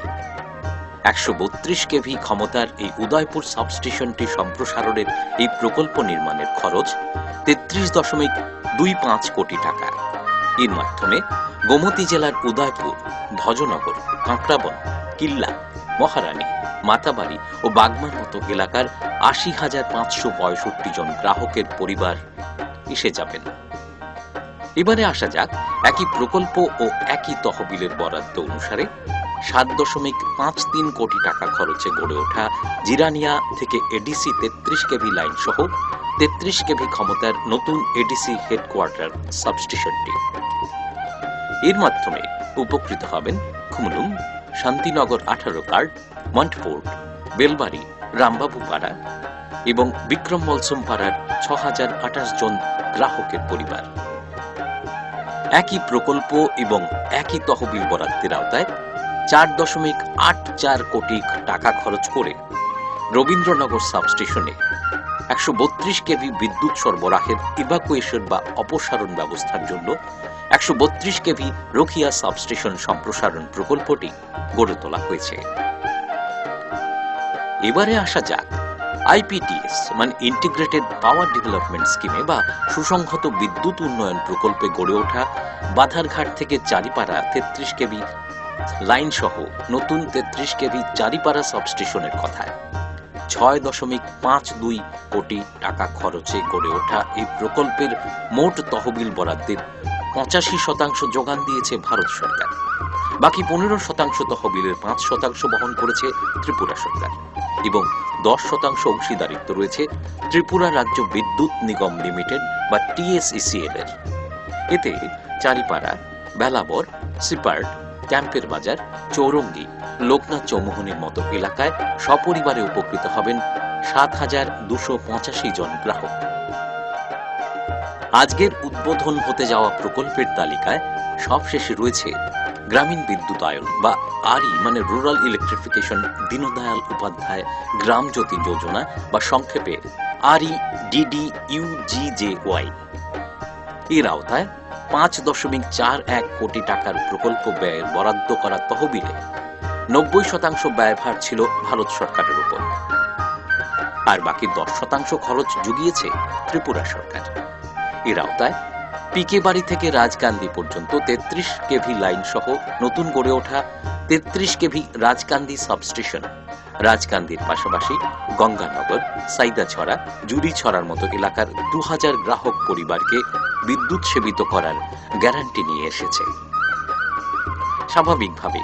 একশো বত্রিশ কেভি ক্ষমতার এই উদয়পুর সাবস্টেশনটি সম্প্রসারণের এই প্রকল্প নির্মাণের খরচ তেত্রিশ দশমিক দুই পাঁচ কোটি টাকা। এর মাধ্যমে গোমতী জেলার উদয়পুর, ভজনগর, কাঁকড়াবন, কিল্লা, মহারানী, মাতাবাড়ি ও বাগমার মতো এলাকার আশি হাজার পাঁচশো পঁয়ষট্টি জন গ্রাহকের পরিবার এসে যাবেন। এবারে আসা যাক একই প্রকল্প ও একই তহবিলের বরাদ্দ অনুসারে সাত দশমিক পাঁচ তিন কোটি টাকা খরচে গড়ে ওঠা জিরানিয়া থেকে এডিসি তেত্রিশ কেভি লাইন সহ তেত্রিশ কেভি ক্ষমতার নতুন এডিসি হেডকোয়ার্টার সাবস্টেশনটি। এর মাধ্যমে উপকৃত হবেন খুমুলুং, শান্তিনগর আঠারো কার্ড, মন্টফোর্ড, বেলবাড়ি, রামবাবু পাড়া এবং বিক্রম মলসুম পাড়ার ছ হাজার আঠাশ জন গ্রাহকের পরিবার। একই প্রকল্প এবং একই তহবিল বরাদ্দের আওতায় চার দশমিক আট চার কোটি টাকা খরচ করে রবীন্দ্রনগর সাবস্টেশনে একশো বত্রিশ কেভি বিদ্যুৎ সরবরাহের ইভাকুয়েশন বা অপসারণ ব্যবস্থার জন্য একশো বত্রিশ কেভি রোখিয়া সাবস্টেশন সম্প্রসারণ প্রকল্পটি গড়ে তোলা হয়েছে। এবারে আসা যাক আইপিডিএস মানে ইন্টিগ্রেটেড পাওয়ার ডেভেলপমেন্ট স্কিমে বা সুসংহত বিদ্যুৎ উন্নয়ন প্রকল্পে গড়ে ওঠা বাধারঘাট থেকে চারিপাড়া তেত্রিশ কেভি লাইন সহ নতুন তেত্রিশ কেভি চারিপাড়া সাবস্টেশনের কথায়। ছয় দশমিক পাঁচ দুই কোটি টাকা খরচে গড়ে ওঠা এই প্রকল্পের মোট তহবিল বরাদ্দের পঁচাশি শতাংশ যোগান দিয়েছে ভারত সরকার। বাকি পনেরো শতাংশ তহবিলের পাঁচ শতাংশ বহন করেছে ত্রিপুরা সরকার এবং দশ শতাংশ অংশীদারিত্ব রয়েছে ত্রিপুরা রাজ্য বিদ্যুৎ নিগম লিমিটেড বা টিএসইসিএল এর। এতে চারিপাড়া, বেলাবর, সিপার্ট, ক্যাম্পের বাজার, চৌরঙ্গি, লোকনাথ চৌমুহনীর মতো এলাকায় সপরিবারে উপকৃত হবেন সাত হাজার দুশো পঁচাশি জন গ্রাহক। আজকের উদ্বোধন হতে যাওয়া প্রকল্পের তালিকায় সবশেষে রয়েছে গ্রামীণ বিদ্যুতায়ন বা আরই মানে রুরাল ইলেকট্রিফিকেশন দীনদয়াল উপাধ্যায় গ্রাম জ্যোতি যোজনা বা সংক্ষেপে আরই ডিডিইউজিজেওয়াই। এর আওতায় পাঁচ দশমিক চার এক কোটি টাকার প্রকল্প ব্যয়ের বরাদ্দ করা তহবিলে নব্বই শতাংশ ব্যয়ভার ছিল ভারত সরকারের উপর, আর বাকি দশ শতাংশ খরচ জুগিয়েছে ত্রিপুরা সরকার। এর আওতায় পিকে বাড়ি থেকে রাজকান্দি পর্যন্ত তেত্রিশ কেভি লাইন সহ নতুন গড়ে ওঠা তেত্রিশ কেভি রাজকান্দি সাবস্টেশন, রাজকান্দির পাশাপাশি গঙ্গানগর, সাইদাছড়া, জুড়িছড়ার মতো এলাকার দু হাজার গ্রাহক পরিবারকে বিদ্যুৎ সেবিত করার গ্যারান্টি নিয়ে এসেছে। স্বাভাবিকভাবে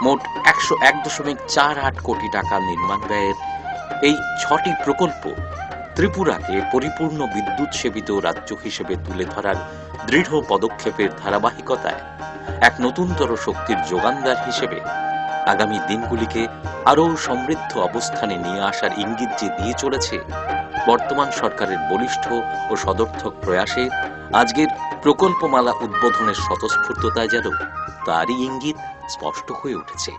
মোট একশো এক দশমিক চার আট কোটি টাকা নির্মাণ ব্যয়ের এই ছটি প্রকল্প ত্রিপুরাকে পরিপূর্ণ বিদ্যুৎ সেবিত রাজ্য হিসেবে তুলে ধরার দৃঢ় পদক্ষেপের ধারাবাহিকতায় এক নতুনতর শক্তির যোগানদার হিসেবে আগামী দিনগুলিকে আরও সমৃদ্ধ অবস্থানে নিয়ে আসার ইঙ্গিত যে দিয়ে চলেছে, বর্তমান সরকারের বলিষ্ঠ ও সদর্থক প্রয়াসে আজকের প্রকল্পমালা উদ্বোধনের স্বতঃস্ফূর্ততায় যেন তারই ইঙ্গিত স্পষ্ট হয়ে উঠেছে।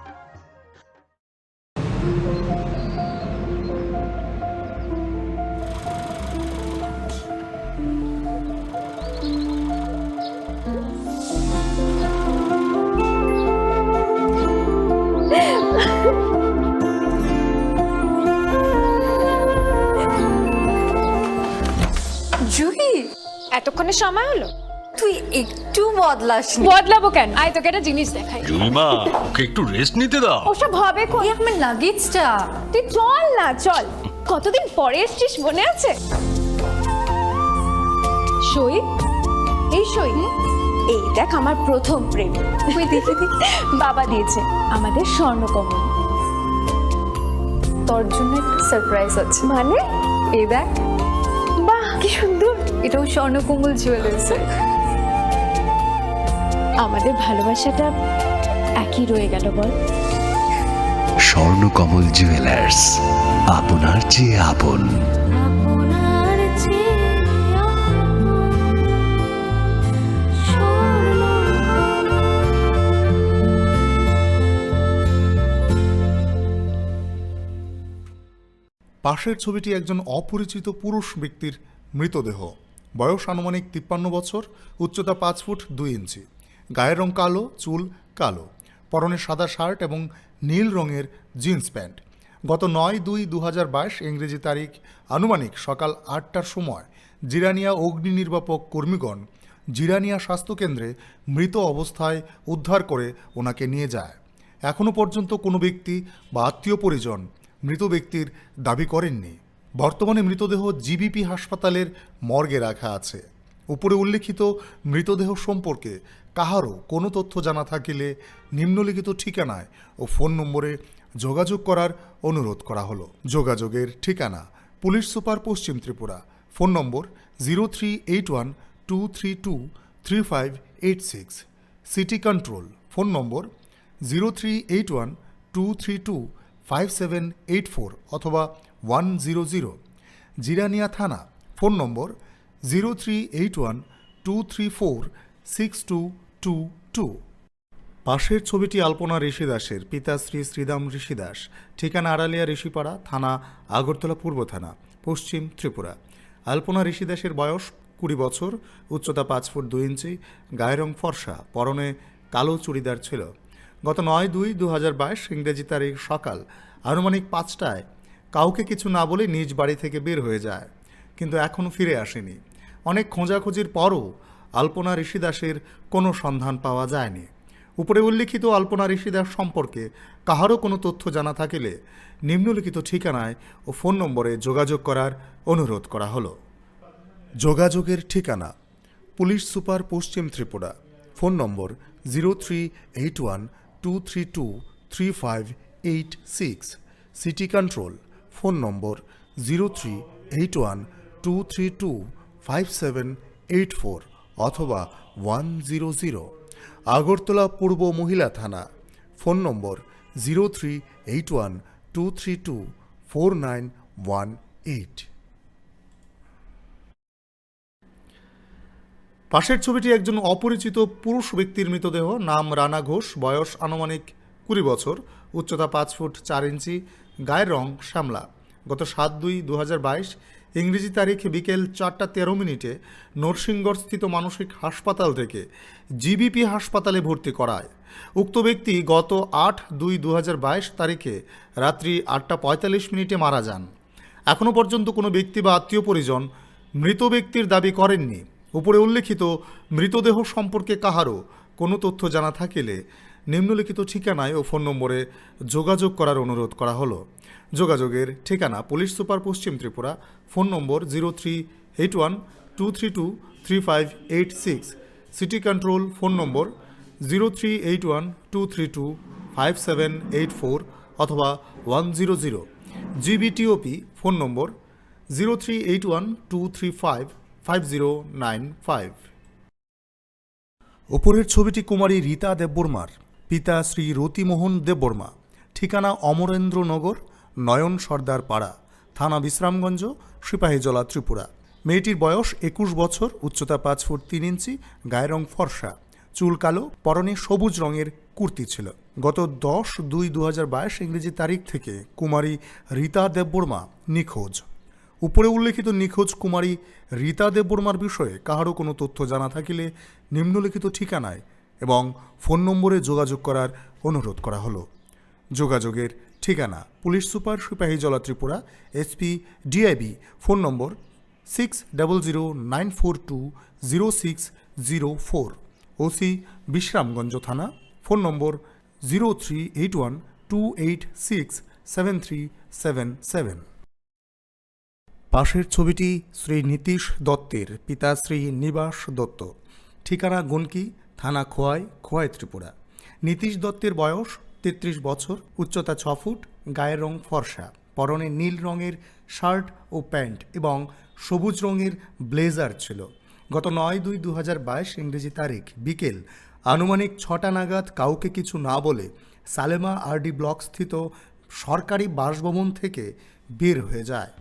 জুহি, এতক্ষণে সময় হলো? তুই একটু বদলাসনি। বদলাবো কেন? আয়, তোকে একটা জিনিস দেখাই। জুইমা, ওকে একটু রেস্ট নিতে দাও। ওসব হবে কোন? এই আমার লাগেজটা। তুই চল না, চল। কতদিন পরে এসছিস, মনে আছে? সই, এই সই। এই দেখ, আমার প্রথম প্রেম। তুই দেখে দে। বাবা দিয়েছে আমাদের স্বর্ণকমল। তোর জন্য একটা সারপ্রাইজ আছে। মানে? এই দেখ। বাহ, কি সুন্দর। এটাও স্বর্ণকমল জুয়েলার্সের। আমাদের ভালোবাসাটা একই রয়ে গেল, বল? স্বর্ণকমল জুয়েলার্স, আপনার চেয়ে আপন। আপনার চেয়ে আপন। পাশের ছবিটি একজন অপরিচিত পুরুষ ব্যক্তির মৃতদেহ। বয়স আনুমানিক তিপ্পান্ন বছর, উচ্চতা পাঁচ ফুট দুই ইঞ্চি, গায়ের রং কালো, চুল কালো, পরনে সাদা শার্ট এবং নীল রঙের জিন্স প্যান্ট। গত নয় দুই দু হাজার বাইশ ইংরেজি তারিখ আনুমানিক সকাল আটটার সময় জিরানিয়া অগ্নি নির্বাপক কর্মীগণ জিরানিয়া স্বাস্থ্যকেন্দ্রে মৃত অবস্থায় উদ্ধার করে ওনাকে নিয়ে যায়। এখনও পর্যন্ত কোনো ব্যক্তি বা আত্মীয় পরিজন মৃত ব্যক্তির দাবি করেননি। বর্তমানে মৃতদেহ জিবিপি হাসপাতালের মর্গে রাখা আছে। উপরে উল্লেখিত মৃতদেহ সম্পর্কে কাহারও কোনো তথ্য জানা থাকিলে নিম্নলিখিত ঠিকানায় ও ফোন নম্বরে যোগাযোগ করার অনুরোধ করা হলো। যোগাযোগের ঠিকানা: পুলিশ সুপার, পশ্চিম Tripura. Phone number: zero three eight one two three two three five eight six. City control. Phone number: zero three eight one two three two five seven eight four অথবা ওয়ান জিরো জিরো। জিরানিয়া থানা। Phone number: zero three eight one two three four six two two two. পাশের ছবিটি আলপনা ঋষি দাসের, পিতা শ্রী শ্রীদাম ঋষি দাস, ঠিকানা আড়ালিয়া ঋষিপাড়া, থানা আগরতলা পূর্ব থানা, পশ্চিম ত্রিপুরা। আলপনা ঋষি দাসের বয়স কুড়ি বছর, উচ্চতা পাঁচ ফুট দুই ইঞ্চি, গায়ের রং ফর্সা, পরনে কালো চুড়িদার ছিল। গত নয় দুই দু হাজার বাইশ ইংরেজি তারিখ সকাল আনুমানিক পাঁচটায় কাউকে কিছু না বলে নিজ বাড়ি থেকে বের হয়ে যায়, কিন্তু এখনও ফিরে আসেনি। অনেক খোঁজাখুঁজির পরও আলপনা ঋষি দাসের কোনো সন্ধান পাওয়া যায়নি। উপরে উল্লিখিত আলপনা ঋষি দাস সম্পর্কে কাহারও কোনো তথ্য জানা থাকিলে নিম্নলিখিত ঠিকানায় ও ফোন নম্বরে যোগাযোগ করার অনুরোধ করা হলো। যোগাযোগের ঠিকানা: পুলিশ সুপার, পশ্চিম Tripura. Phone number: zero three eight one two three two three five eight six. City control. Phone number: zero three eight one two three two five seven eight four অথবা ওয়ান জিরো জিরো। আগরতলা পূর্ব মহিলা থানা। Phone number: zero three eight one two three two four nine one eight. পাশের ছবিটি একজন অপরিচিত পুরুষ ব্যক্তির মৃতদেহ। নাম রানা ঘোষ, বয়স আনুমানিক কুড়ি বছর, উচ্চতা পাঁচ ফুট চার ইঞ্চি, গায়ের রং শ্যামলা। গত সাত দুই দু হাজার বাইশ ইংরেজি তারিখ বিকেল চারটা তেরো মিনিটে নরসিংগড়স্থিত মানসিক হাসপাতাল থেকে জিবিপি হাসপাতালে ভর্তি করায়। উক্ত ব্যক্তি গত আট দুই দু হাজার বাইশ তারিখে রাত্রি আটটা পঁয়তাল্লিশ মিনিটে মারা যান। এখনও পর্যন্ত কোনো ব্যক্তি বা আত্মীয় পরিজন মৃত ব্যক্তির দাবি করেননি। উপরে উল্লেখিত মৃতদেহ সম্পর্কে কাহারও কোনো তথ্য জানা থাকিলে নিম্নলিখিত ঠিকানায় ও ফোন নম্বরে যোগাযোগ করার অনুরোধ করা হলো। যোগাযোগের ঠিকানা: পুলিশ সুপার, পশ্চিম Tripura, phone number zero three eight one two three two three five eight six, city control, phone number zero three eight one two three two five seven eight four অথবা one zero zero, GBTOP, phone number zero three eight one two three five five zero nine five. উপরের ছবিটি কুমারী রীতা দেববর্মার, পিতা শ্রী রতিমোহন দেববর্মা, ঠিকানা অমরেন্দ্রনগর, নয়ন সর্দার পাড়া, থানা বিশ্রামগঞ্জ, সিপাহীজলা, ত্রিপুরা। মেয়েটির বয়স একুশ বছর, উচ্চতা পাঁচ ফুট তিন ইঞ্চি, গায়ের রং ফর্সা, চুল কালো, পরনে সবুজ রঙের কুর্তি ছিল। গত দশ দুই দু হাজার বাইশ ইংরেজি তারিখ থেকে কুমারী রীতা দেববর্মা নিখোঁজ। উপরে উল্লেখিত নিখোঁজ কুমারী রীতা দেববর্মার বিষয়ে কাহারও কোনো তথ্য জানা থাকিলে নিম্নলিখিত ঠিকানায় এবং ফোন নম্বরে যোগাযোগ করার অনুরোধ করা হলো। যোগাযোগের ঠিকানা: police super, Sepahijala, Tripura, SP, DIB, phone number six double zero nine four two zero six zero four, OC, Bishramganj থানা, phone number zero three eight one two eight six seven three seven seven. পাশের ছবিটি শ্রী নীতিশ দত্তের, পিতা শ্রী নিবাস দত্ত, ঠিকানা গুনকি, থানা খোয়াই, খোয়াই, ত্রিপুরা। নীতিশ দত্তের বয়স তেত্রিশ বছর, উচ্চতা ছ ফুট, গায়ের রং ফর্সা, পরনে নীল রঙের শার্ট ও প্যান্ট এবং সবুজ রঙের ব্লেজার ছিল। গত নয় দুই দু হাজার বাইশ ইংরেজি তারিখ বিকেল আনুমানিক ছটা নাগাদ কাউকে কিছু না বলে সালেমা আরডি ব্লক স্থিত সরকারি বাসভবন থেকে বের হয়ে যায়,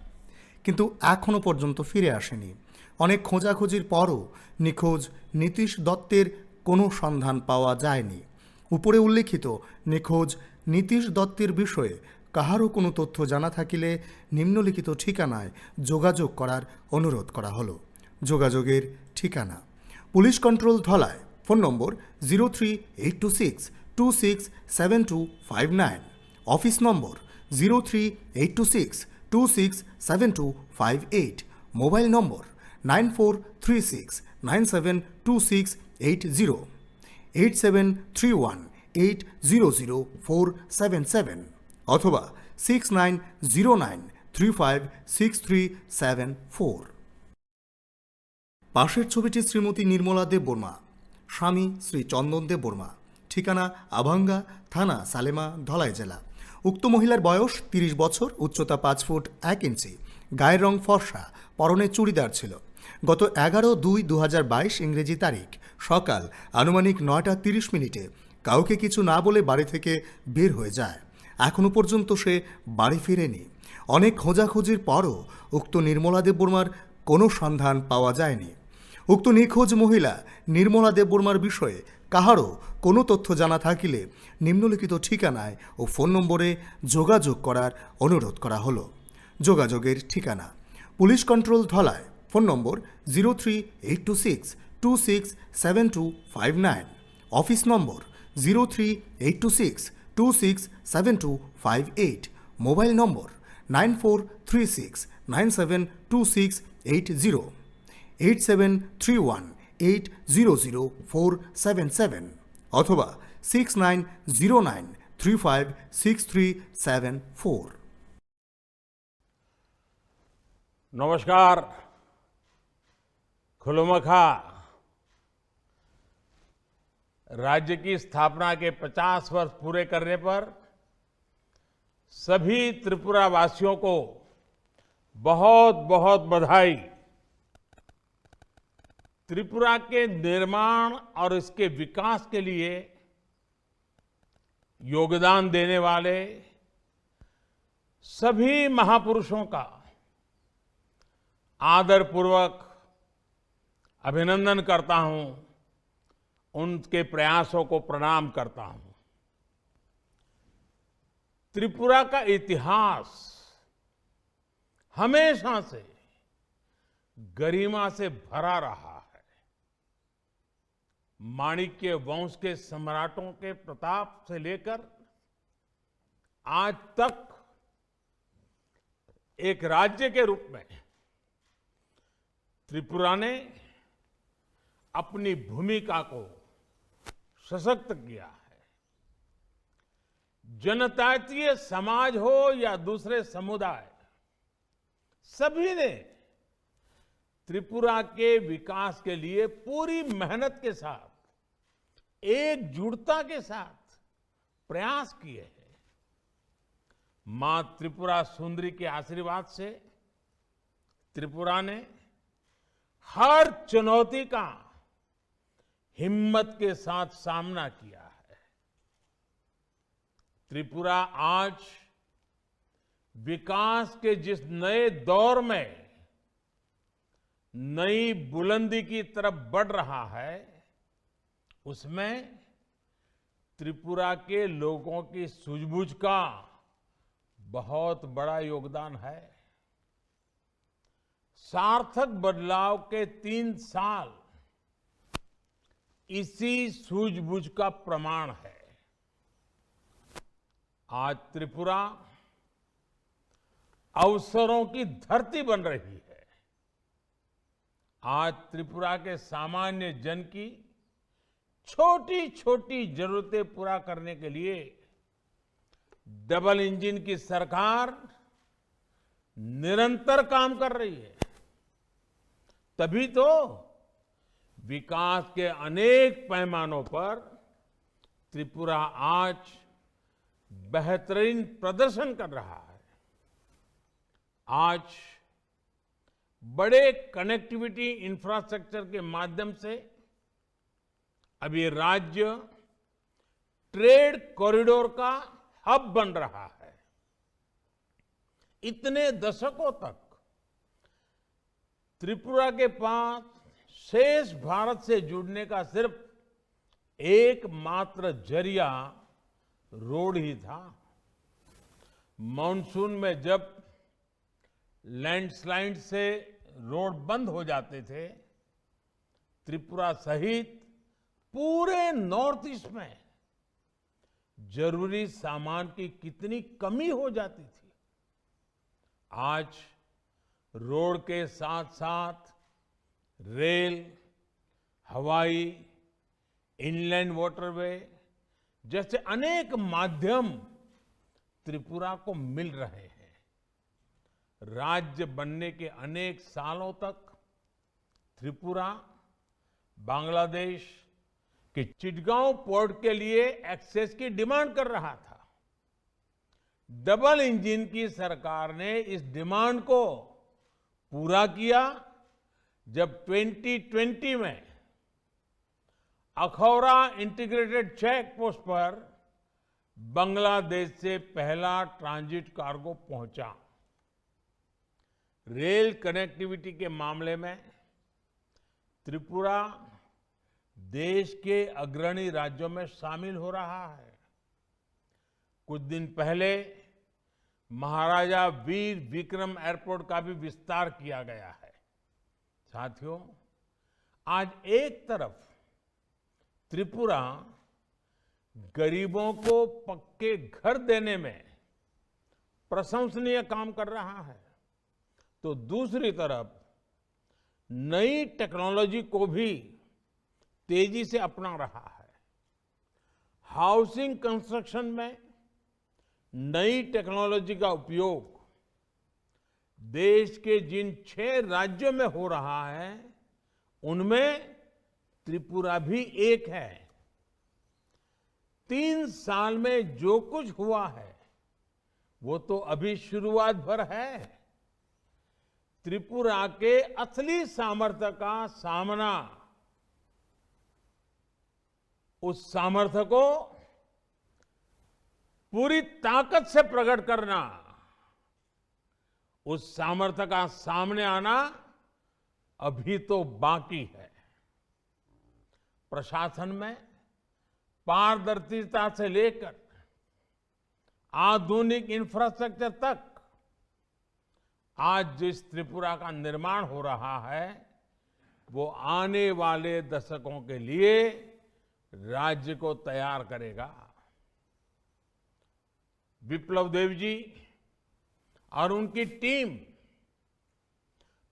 কিন্তু এখনও পর্যন্ত ফিরে আসেনি। অনেক খোঁজাখুঁজির পরও নিখোঁজ নীতিশ দত্তের কোনো সন্ধান পাওয়া যায়নি। উপরে উল্লেখিত নিখোঁজ নীতিশ দত্তের বিষয়ে কাহারও কোনো তথ্য জানা থাকিলে নিম্নলিখিত ঠিকানায় যোগাযোগ করার অনুরোধ করা হলো। যোগাযোগের ঠিকানা: police control Dhalai, phone number zero three eight two six two six seven two five nine, office number zero three eight two six two six seven two five eight, mobile number nine four three six nine seven two six eight zero, eight seven three one eight zero zero four seven seven অথবা six nine zero nine three five six three seven four. পাশের ছবিটি শ্রীমতী নির্মলা দেববর্মা, স্বামী শ্রী চন্দন দেববর্মা, ঠিকানা আভাঙ্গা, থানা সালেমা, ধলাই জেলা। উক্ত মহিলার বয়স তিরিশ বছর, উচ্চতা পাঁচ ফুট এক ইঞ্চি, গায়ের রং ফর্সা, পরনে চুড়িদার ছিল। গত এগারো দুই দু হাজার বাইশ ইংরেজি তারিখ সকাল আনুমানিক নয়টা তিরিশ মিনিটে কাউকে কিছু না বলে বাড়ি থেকে বের হয়ে যায়। এখনও পর্যন্ত সে বাড়ি ফিরেনি। অনেক খোঁজাখুঁজির পরও উক্ত নির্মলা দেববর্মার কোনো সন্ধান পাওয়া যায়নি। উক্ত নিখোঁজ মহিলা নির্মলা দেববর্মার বিষয়ে কাহারও কোনো তথ্য জানা থাকিলে নিম্নলিখিত ঠিকানায় ও ফোন নম্বরে যোগাযোগ করার অনুরোধ করা হলো। যোগাযোগের ঠিকানা: police control Dhalai, phone number zero three eight two six two six seven two five nine, office number zero three eight two six two six seven two five eight, mobile number nine four three six nine seven two six eight zero, eight seven three one eight zero zero four seven seven অথবা six nine zero nine three five six three seven four. नमस्कार। खुलुमखा। राज्य की स्थापना के पचास वर्ष पूरे करने पर सभी त्रिपुरा वासियों को बहुत, बहुत बधाई। त्रिपुरा के निर्माण और इसके विकास के लिए योगदान देने वाले सभी महापुरुषों का आदरपूर्वक अभिनंदन करता हूं, उनके प्रयासों को प्रणाम करता हूं। त्रिपुरा का इतिहास हमेशा से गरिमा से भरा रहा है। माणिक्य वंश के सम्राटों के प्रताप से लेकर आज तक एक राज्य के रूप में त्रिपुरा ने अपनी भूमिका को सशक्त किया है। जनजातीय समाज हो या दूसरे समुदाय, सभी ने त्रिपुरा के विकास के लिए पूरी मेहनत के साथ, एकजुटता के साथ प्रयास किए हैं। मां त्रिपुरा सुंदरी के आशीर्वाद से त्रिपुरा ने हर चुनौती का हिम्मत के साथ सामना किया है। त्रिपुरा आज विकास के जिस नए दौर में नई बुलंदी की तरफ बढ़ रहा है, उसमें त्रिपुरा के लोगों की सूझबूझ का बहुत बड़ा योगदान है। सार्थक बदलाव के तीन साल इसी सूझबूझ का प्रमाण है। आज त्रिपुरा अवसरों की धरती बन रही है। आज त्रिपुरा के सामान्य जन की छोटी-छोटी जरूरतें पूरा करने के लिए डबल इंजन की सरकार निरंतर काम कर रही है। तभी तो विकास के अनेक पैमानों पर त्रिपुरा आज बेहतरीन प्रदर्शन कर रहा है। आज बड़े कनेक्टिविटी इंफ्रास्ट्रक्चर के माध्यम से अब ये राज्य ट्रेड कॉरिडोर का हब बन रहा है। इतने दशकों तक त्रिपुरा के पास शेष भारत से जुड़ने का सिर्फ एकमात्र जरिया रोड ही था। मानसून में जब लैंडस्लाइड से रोड बंद हो जाते थे, त्रिपुरा सहित पूरे नॉर्थ ईस्ट में जरूरी सामान की कितनी कमी हो जाती थी। आज रोड के साथ-साथ रेल, हवाई, इनलैंड वाटरवे जैसे अनेक माध्यम त्रिपुरा को मिल रहे हैं। राज्य बनने के अनेक सालों तक त्रिपुरा बांग्लादेश के चिटगांव पोर्ट के लिए एक्सेस की डिमांड कर रहा था। डबल इंजन की सरकार ने इस डिमांड को पूरा किया, जब ट्वेंटी ट्वेंटी में अखौरा इंटीग्रेटेड चेक पोस्ट पर बांग्लादेश से पहला ट्रांजिट कार्गो पहुंचा। रेल कनेक्टिविटी के मामले में त्रिपुरा देश के अग्रणी राज्यों में शामिल हो रहा है। कुछ दिन पहले महाराजा वीर विक्रम एयरपोर्ट का भी विस्तार किया गया है। साथियों, आज एक तरफ त्रिपुरा गरीबों को पक्के घर देने में प्रशंसनीय काम कर रहा है, तो दूसरी तरफ नई टेक्नोलॉजी को भी तेजी से अपना रहा है। हाउसिंग कंस्ट्रक्शन में नई टेक्नोलॉजी का उपयोग देश के जिन छह राज्यों में हो रहा है, उनमें त्रिपुरा भी एक है। तीन साल में जो कुछ हुआ है, वो तो अभी शुरुआत भर है। त्रिपुरा के असली सामर्थ्य का सामना, उस सामर्थ्य को पूरी ताकत से प्रकट करना, उस सामर्थ्य का सामने आना अभी तो बाकी है। प्रशासन में पारदर्शिता से लेकर आधुनिक इंफ्रास्ट्रक्चर तक आज जिस त्रिपुरा का निर्माण हो रहा है, वो आने वाले दशकों के लिए राज्य को तैयार करेगा। विप्लव देव जी और उनकी टीम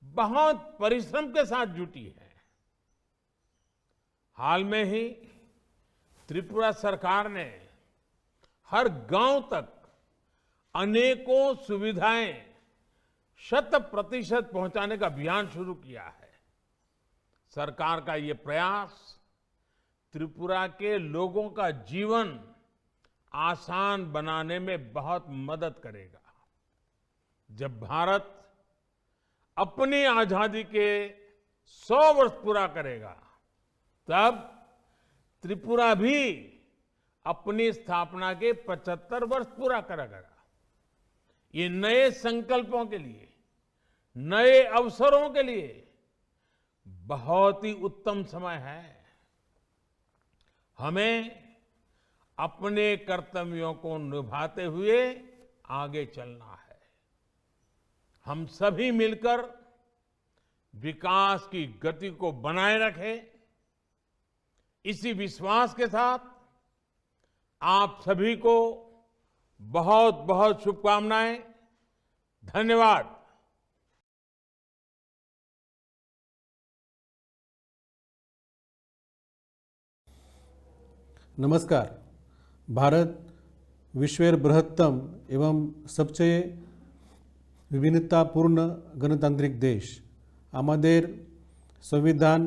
बहुत परिश्रम के साथ जुटी है। हाल में ही त्रिपुरा सरकार ने हर गांव तक अनेकों सुविधाएं शत प्रतिशत पहुंचाने का अभियान शुरू किया है। सरकार का ये प्रयास त्रिपुरा के लोगों का जीवन आसान बनाने में बहुत मदद करेगा। जब भारत अपनी आजादी के सौ वर्ष पूरा करेगा, तब त्रिपुरा भी अपनी स्थापना के पचहत्तर वर्ष पूरा करेगा। ये नए संकल्पों के लिए, नए अवसरों के लिए बहुत ही उत्तम समय है। हमें अपने कर्तव्यों को निभाते हुए आगे चलना है। हम सभी मिलकर विकास की गति को बनाए रखें। इसी विश्वास के साथ आप सभी को बहुत बहुत शुभकामनाएं। धन्यवाद। नमस्कार। भारत विश्वेर बृहत्तम एवं सबसे विभिन्नतापूर्ण गणतांत्रिक देश। আমাদের সংবিধান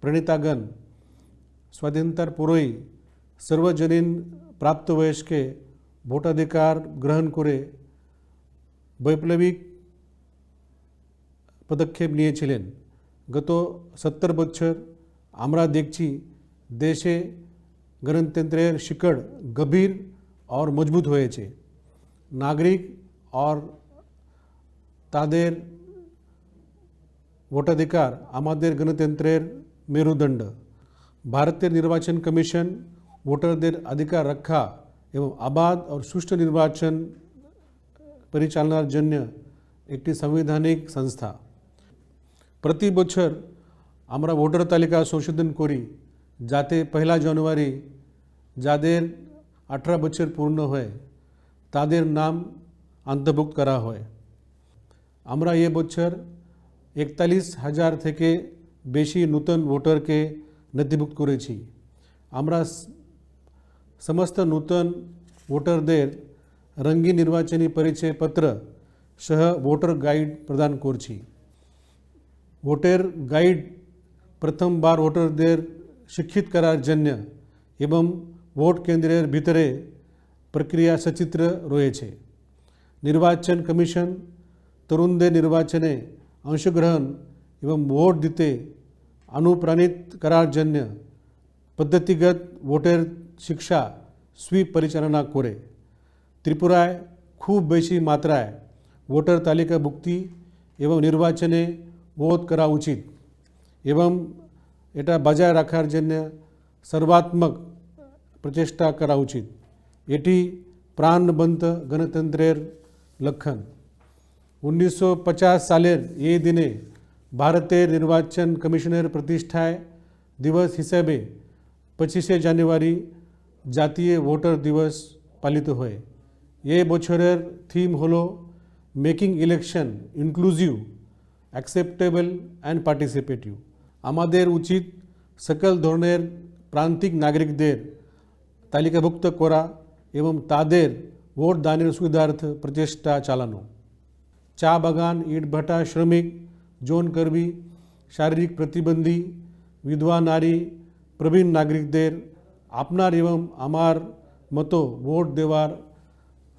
প্রণেতাগণ স্বাধীনতার পরেই সার্বজনীন প্রাপ্তবয়স্কে ভোটাধিকার গ্রহণ করে বৈপ্লবিক পদক্ষেপ নিয়েছিলেন। গত সত্তর বছর আমরা দেখছি দেশে গণতন্ত্রের শিকড় গভীর আর মজবুত হয়েছে। নাগরিক আর তাদের ভোটাধিকার আমাদের গণতন্ত্রের মেরুদণ্ড। ভারতের নির্বাচন কমিশন ভোটারদের অধিকার রক্ষা এবং অবাধ ও সুষ্ঠু নির্বাচন পরিচালনার জন্য একটি সাংবিধানিক সংস্থা। প্রতি বছর আমরা ভোটার তালিকা সংশোধন করি, যাতে পয়লা জানুয়ারি যাদের আঠারো বছর পূর্ণ হয়, তাদের নাম অন্তর্ভুক্ত করা হয়। আমরা এ বছর একতাল্লিশ হাজার থেকে বেশি নতুন ভোটারকে নথিভুক্ত করেছি। আমরা স-, সমস্ত নতুন ভোটারদের রঙিন নির্বাচনী পরিচয় পত্র সহ ভোটার গাইড প্রদান করছি। ভোটার গাইড প্রথমবার ভোটারদের শিক্ষিত করার জন্য এবং ভোট কেন্দ্রের ভিতরে প্রক্রিয়া সচিত্র রয়েছে। নির্বাচন কমিশন তরুণদের নির্বাচনে অংশগ্রহণ এবং ভোট দিতে অনুপ্রাণিত করার জন্য পদ্ধতিগত ভোটার শিক্ষা সুইপ পরিচালনা করে। ত্রিপুরায় খুব বেশি মাত্রায় ভোটার তালিকাভুক্তি এবং নির্বাচনে ভোট করা উচিত এবং এটা বজায় রাখার জন্য সর্বাত্মক প্রচেষ্টা করা উচিত। এটি প্রাণবন্ত গণতন্ত্রের লক্ষণ। উনিশশো পঞ্চাশ সালের এই দিনে ভারতের নির্বাচন কমিশনের প্রতিষ্ঠায় দিবস হিসেবে পঁচিশে জানুয়ারি জাতীয় ভোটার দিবস পালিত হয়। এই বছরের থিম হলো making election inclusive, acceptable and participative. আমাদের উচিত সকল ধরনের প্রান্তিক নাগরিকদের তালিকাভুক্ত করা এবং তাদের ভোট দানের সুবিধার্থে প্রচেষ্টা চালানো। চা বাগান, ইটভাটা শ্রমিক, যৌন কর্মী, শারীরিক প্রতিবন্ধী, বিধবা নারী, প্রবীণ নাগরিকদের আপনার এবং আমার মতো ভোট দেওয়ার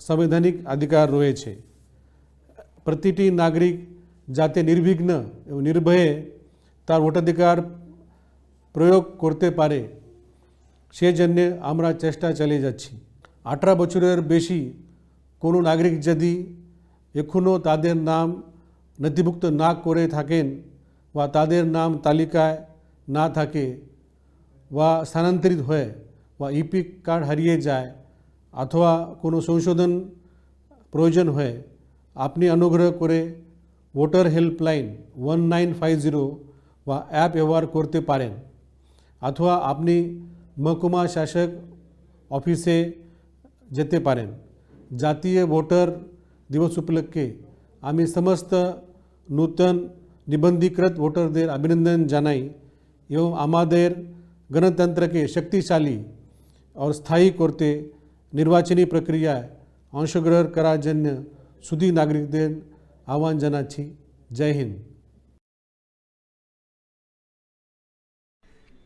সাংবিধানিক অধিকার রয়েছে। প্রতিটি নাগরিক যাতে নির্বিঘ্ন এবং নির্ভয়ে তার ভোটাধিকার প্রয়োগ করতে পারে, সেজন্যে আমরা চেষ্টা চালিয়ে যাচ্ছি। আঠারো বছরের বেশি কোনো নাগরিক যদি এখনও তাদের নাম নথিভুক্ত না করে থাকেন বা তাদের নাম তালিকায় না থাকে, বা স্থানান্তরিত হয় বা ইপিক কার্ড হারিয়ে যায় অথবা কোনো সংশোধন প্রয়োজন হয়, আপনি অনুগ্রহ করে voter helpline one nine five zero বা অ্যাপ ব্যবহার করতে পারেন, অথবা আপনি মহকুমা শাসক অফিসে যেতে পারেন। জাতীয় ভোটার দিবস উপলক্ষে আমি সমস্ত নূতন নিবন্ধীকৃত ভোটারদের অভিনন্দন জানাই এবং আমাদের গণতন্ত্রকে শক্তিশালী ও স্থায়ী করতে নির্বাচনী প্রক্রিয়ায় অংশগ্রহণ করার জন্য সুধী নাগরিকদের আহ্বান জানাচ্ছি। জয় হিন্দ।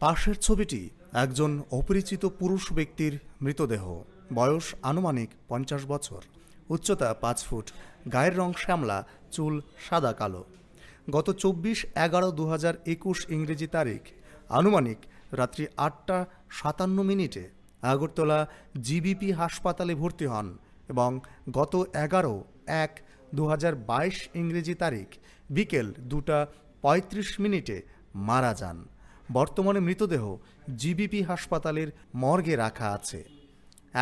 পাশের ছবিটি একজন অপরিচিত পুরুষ ব্যক্তির মৃতদেহ, বয়স আনুমানিক পঞ্চাশ বছর, উচ্চতা পাঁচ ফুট, গায়ের রং শ্যামলা, চুল সাদা কালো। গত চব্বিশ এগারো দু হাজার একুশ ইংরেজি তারিখ, আনুমানিক রাত্রি আটটা সাতান্ন মিনিটে আগরতলা জিবিপি হাসপাতালে ভর্তি হন এবং গত এগারো এক দু হাজার বাইশ ইংরেজি তারিখ বিকেল দুটা পঁয়ত্রিশ মিনিটে মারা যান। বর্তমানে মৃতদেহ জিবিপি হাসপাতালের মর্গে রাখা আছে।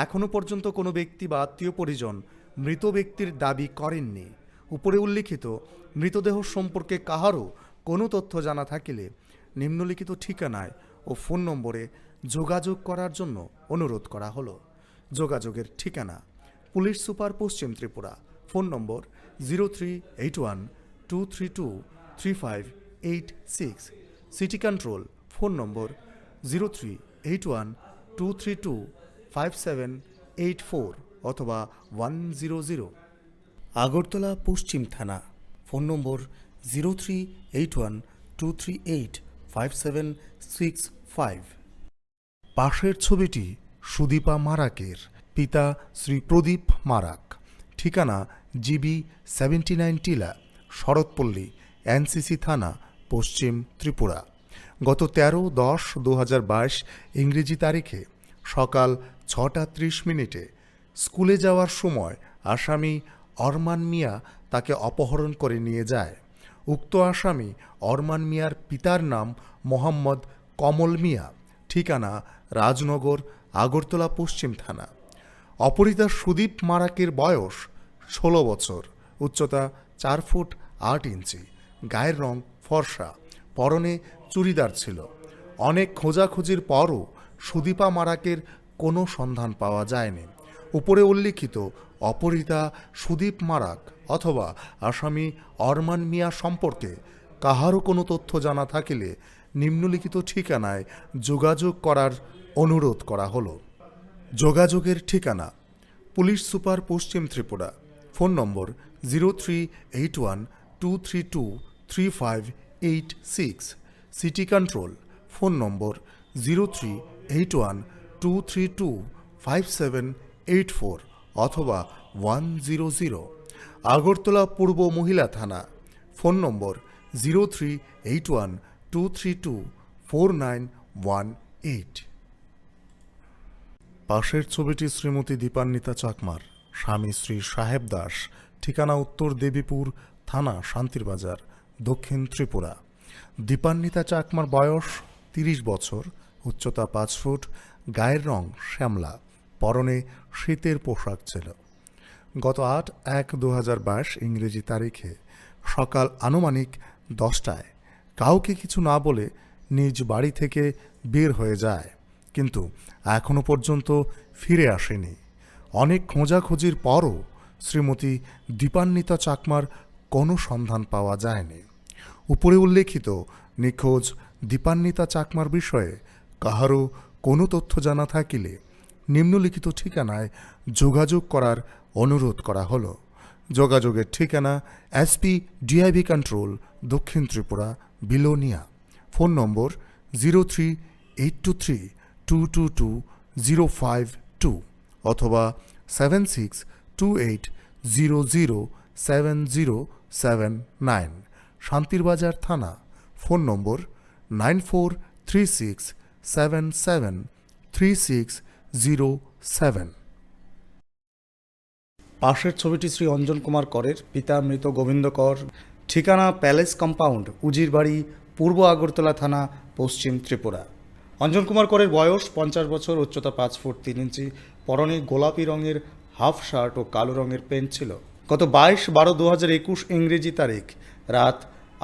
এখনও পর্যন্ত কোনো ব্যক্তি বা আত্মীয় পরিজন মৃত ব্যক্তির দাবি করেননি। উপরে উল্লিখিত মৃতদেহ সম্পর্কে কাহারও কোনো তথ্য জানা থাকিলে নিম্নলিখিত ঠিকানায় ও ফোন নম্বরে যোগাযোগ করার জন্য অনুরোধ করা হলো। যোগাযোগের ঠিকানা: পুলিশ সুপার, পশ্চিম Tripura, phone number zero three eight one two three two three five eight six, city control, phone number zero three eight one two three two five seven eight four অথবা ওয়ান জিরো জিরো। আগরতলা পশ্চিম থানা, phone number zero three eight one two three eight five seven six five. পাশের ছবিটি সুদীপা মারাকের, পিতা শ্রী প্রদীপ মারাক, ঠিকানা GB seventy nine টিলা, শরৎপল্লী, এনসিসি থানা, পশ্চিম ত্রিপুরা। গত তেরো দশ দু হাজার বাইশ ইংরেজি তারিখে সকাল ছটা ত্রিশ মিনিটে স্কুলে যাওয়ার সময় আসামি অরমান মিয়া তাকে অপহরণ করে নিয়ে যায়। উক্ত আসামি অরমান মিয়ার পিতার নাম মোহাম্মদ কমল মিয়া, ঠিকানা রাজনগর, আগরতলা পশ্চিম থানা। অপহৃতা সুদীপ মারাকের বয়স ষোলো বছর, উচ্চতা চার ফুট আট ইঞ্চি, গায়ের রং ফর্সা, পরনে চুড়িদার ছিল। অনেক খোঁজাখুঁজির পরও সুদীপা মারাকের কোনো সন্ধান পাওয়া যায়নি। উপরে উল্লিখিত অপহৃতা সুদীপ মারাক অথবা আসামি অরমান মিয়া সম্পর্কে কাহারও কোনো তথ্য জানা থাকিলে নিম্নলিখিত ঠিকানায় যোগাযোগ করার অনুরোধ করা হলো। যোগাযোগের ঠিকানা: পুলিশ সুপার, পশ্চিম Tripura, phone number zero three eight one two three two three five eight six, city control, phone number zero three eight one two three two five seven eight four অথবা ওয়ান জিরো জিরো। আগরতলা পূর্ব মহিলা থানা, phone number zero three eight one two three two four nine one eight. পাশের ছবিটি শ্রীমতী দীপান্বিতা চাকমার, স্বামী শ্রী সাহেব দাস, ঠিকানা উত্তর দেবীপুর থানা, শান্তিরবাজার, দক্ষিণ ত্রিপুরা। দীপান্বিতা চাকমার বয়স তিরিশ বছর, উচ্চতা পাঁচ ফুট, গায়ের রং শ্যামলা, পরনে শীতের পোশাক ছিল। গত আট এক দু হাজার বাইশ ইংরেজি তারিখে সকাল আনুমানিক দশটায় কাউকে কিছু না বলে নিজ বাড়ি থেকে বের হয়ে যায়, কিন্তু এখনও পর্যন্ত ফিরে আসেনি। অনেক খোঁজাখুঁজির পরও শ্রীমতী দীপান্বিতা চাকমার কোনো সন্ধান পাওয়া যায়নি। উপরে উল্লেখিত নিখোঁজ দীপান্বিতা চাকমার বিষয়ে কাহারও কোনো তথ্য জানা থাকিলে নিম্নলিখিত ঠিকানায় যোগাযোগ করার অনুরোধ করা হলো। যোগাযোগের ঠিকানা: এসপি ডিআইবি কন্ট্রোল, দক্ষিণ Tripura, Belonia. Phone number zero three eight two three two two two zero five two অথবা seven six two eight zero zero seven zero seven nine. Santirbazar থানা, phone number nine four three six seven seven three six zero seven. পাশের ছবিটি শ্রী অঞ্জন কুমার করের, পিতা মৃত গোবিন্দ কর, ঠিকানা palace compound, উজিরবাড়ি, পূর্ব আগরতলা থানা, পশ্চিম ত্রিপুরা। অঞ্জন কুমার করের বয়স পঞ্চাশ বছর, উচ্চতা পাঁচ ফুট তিন ইঞ্চি, পরনে গোলাপি রঙের হাফ শার্ট ও কালো রঙের প্যান্ট ছিল। গত বাইশ বারো দু হাজার একুশ ইংরেজি তারিখ রাত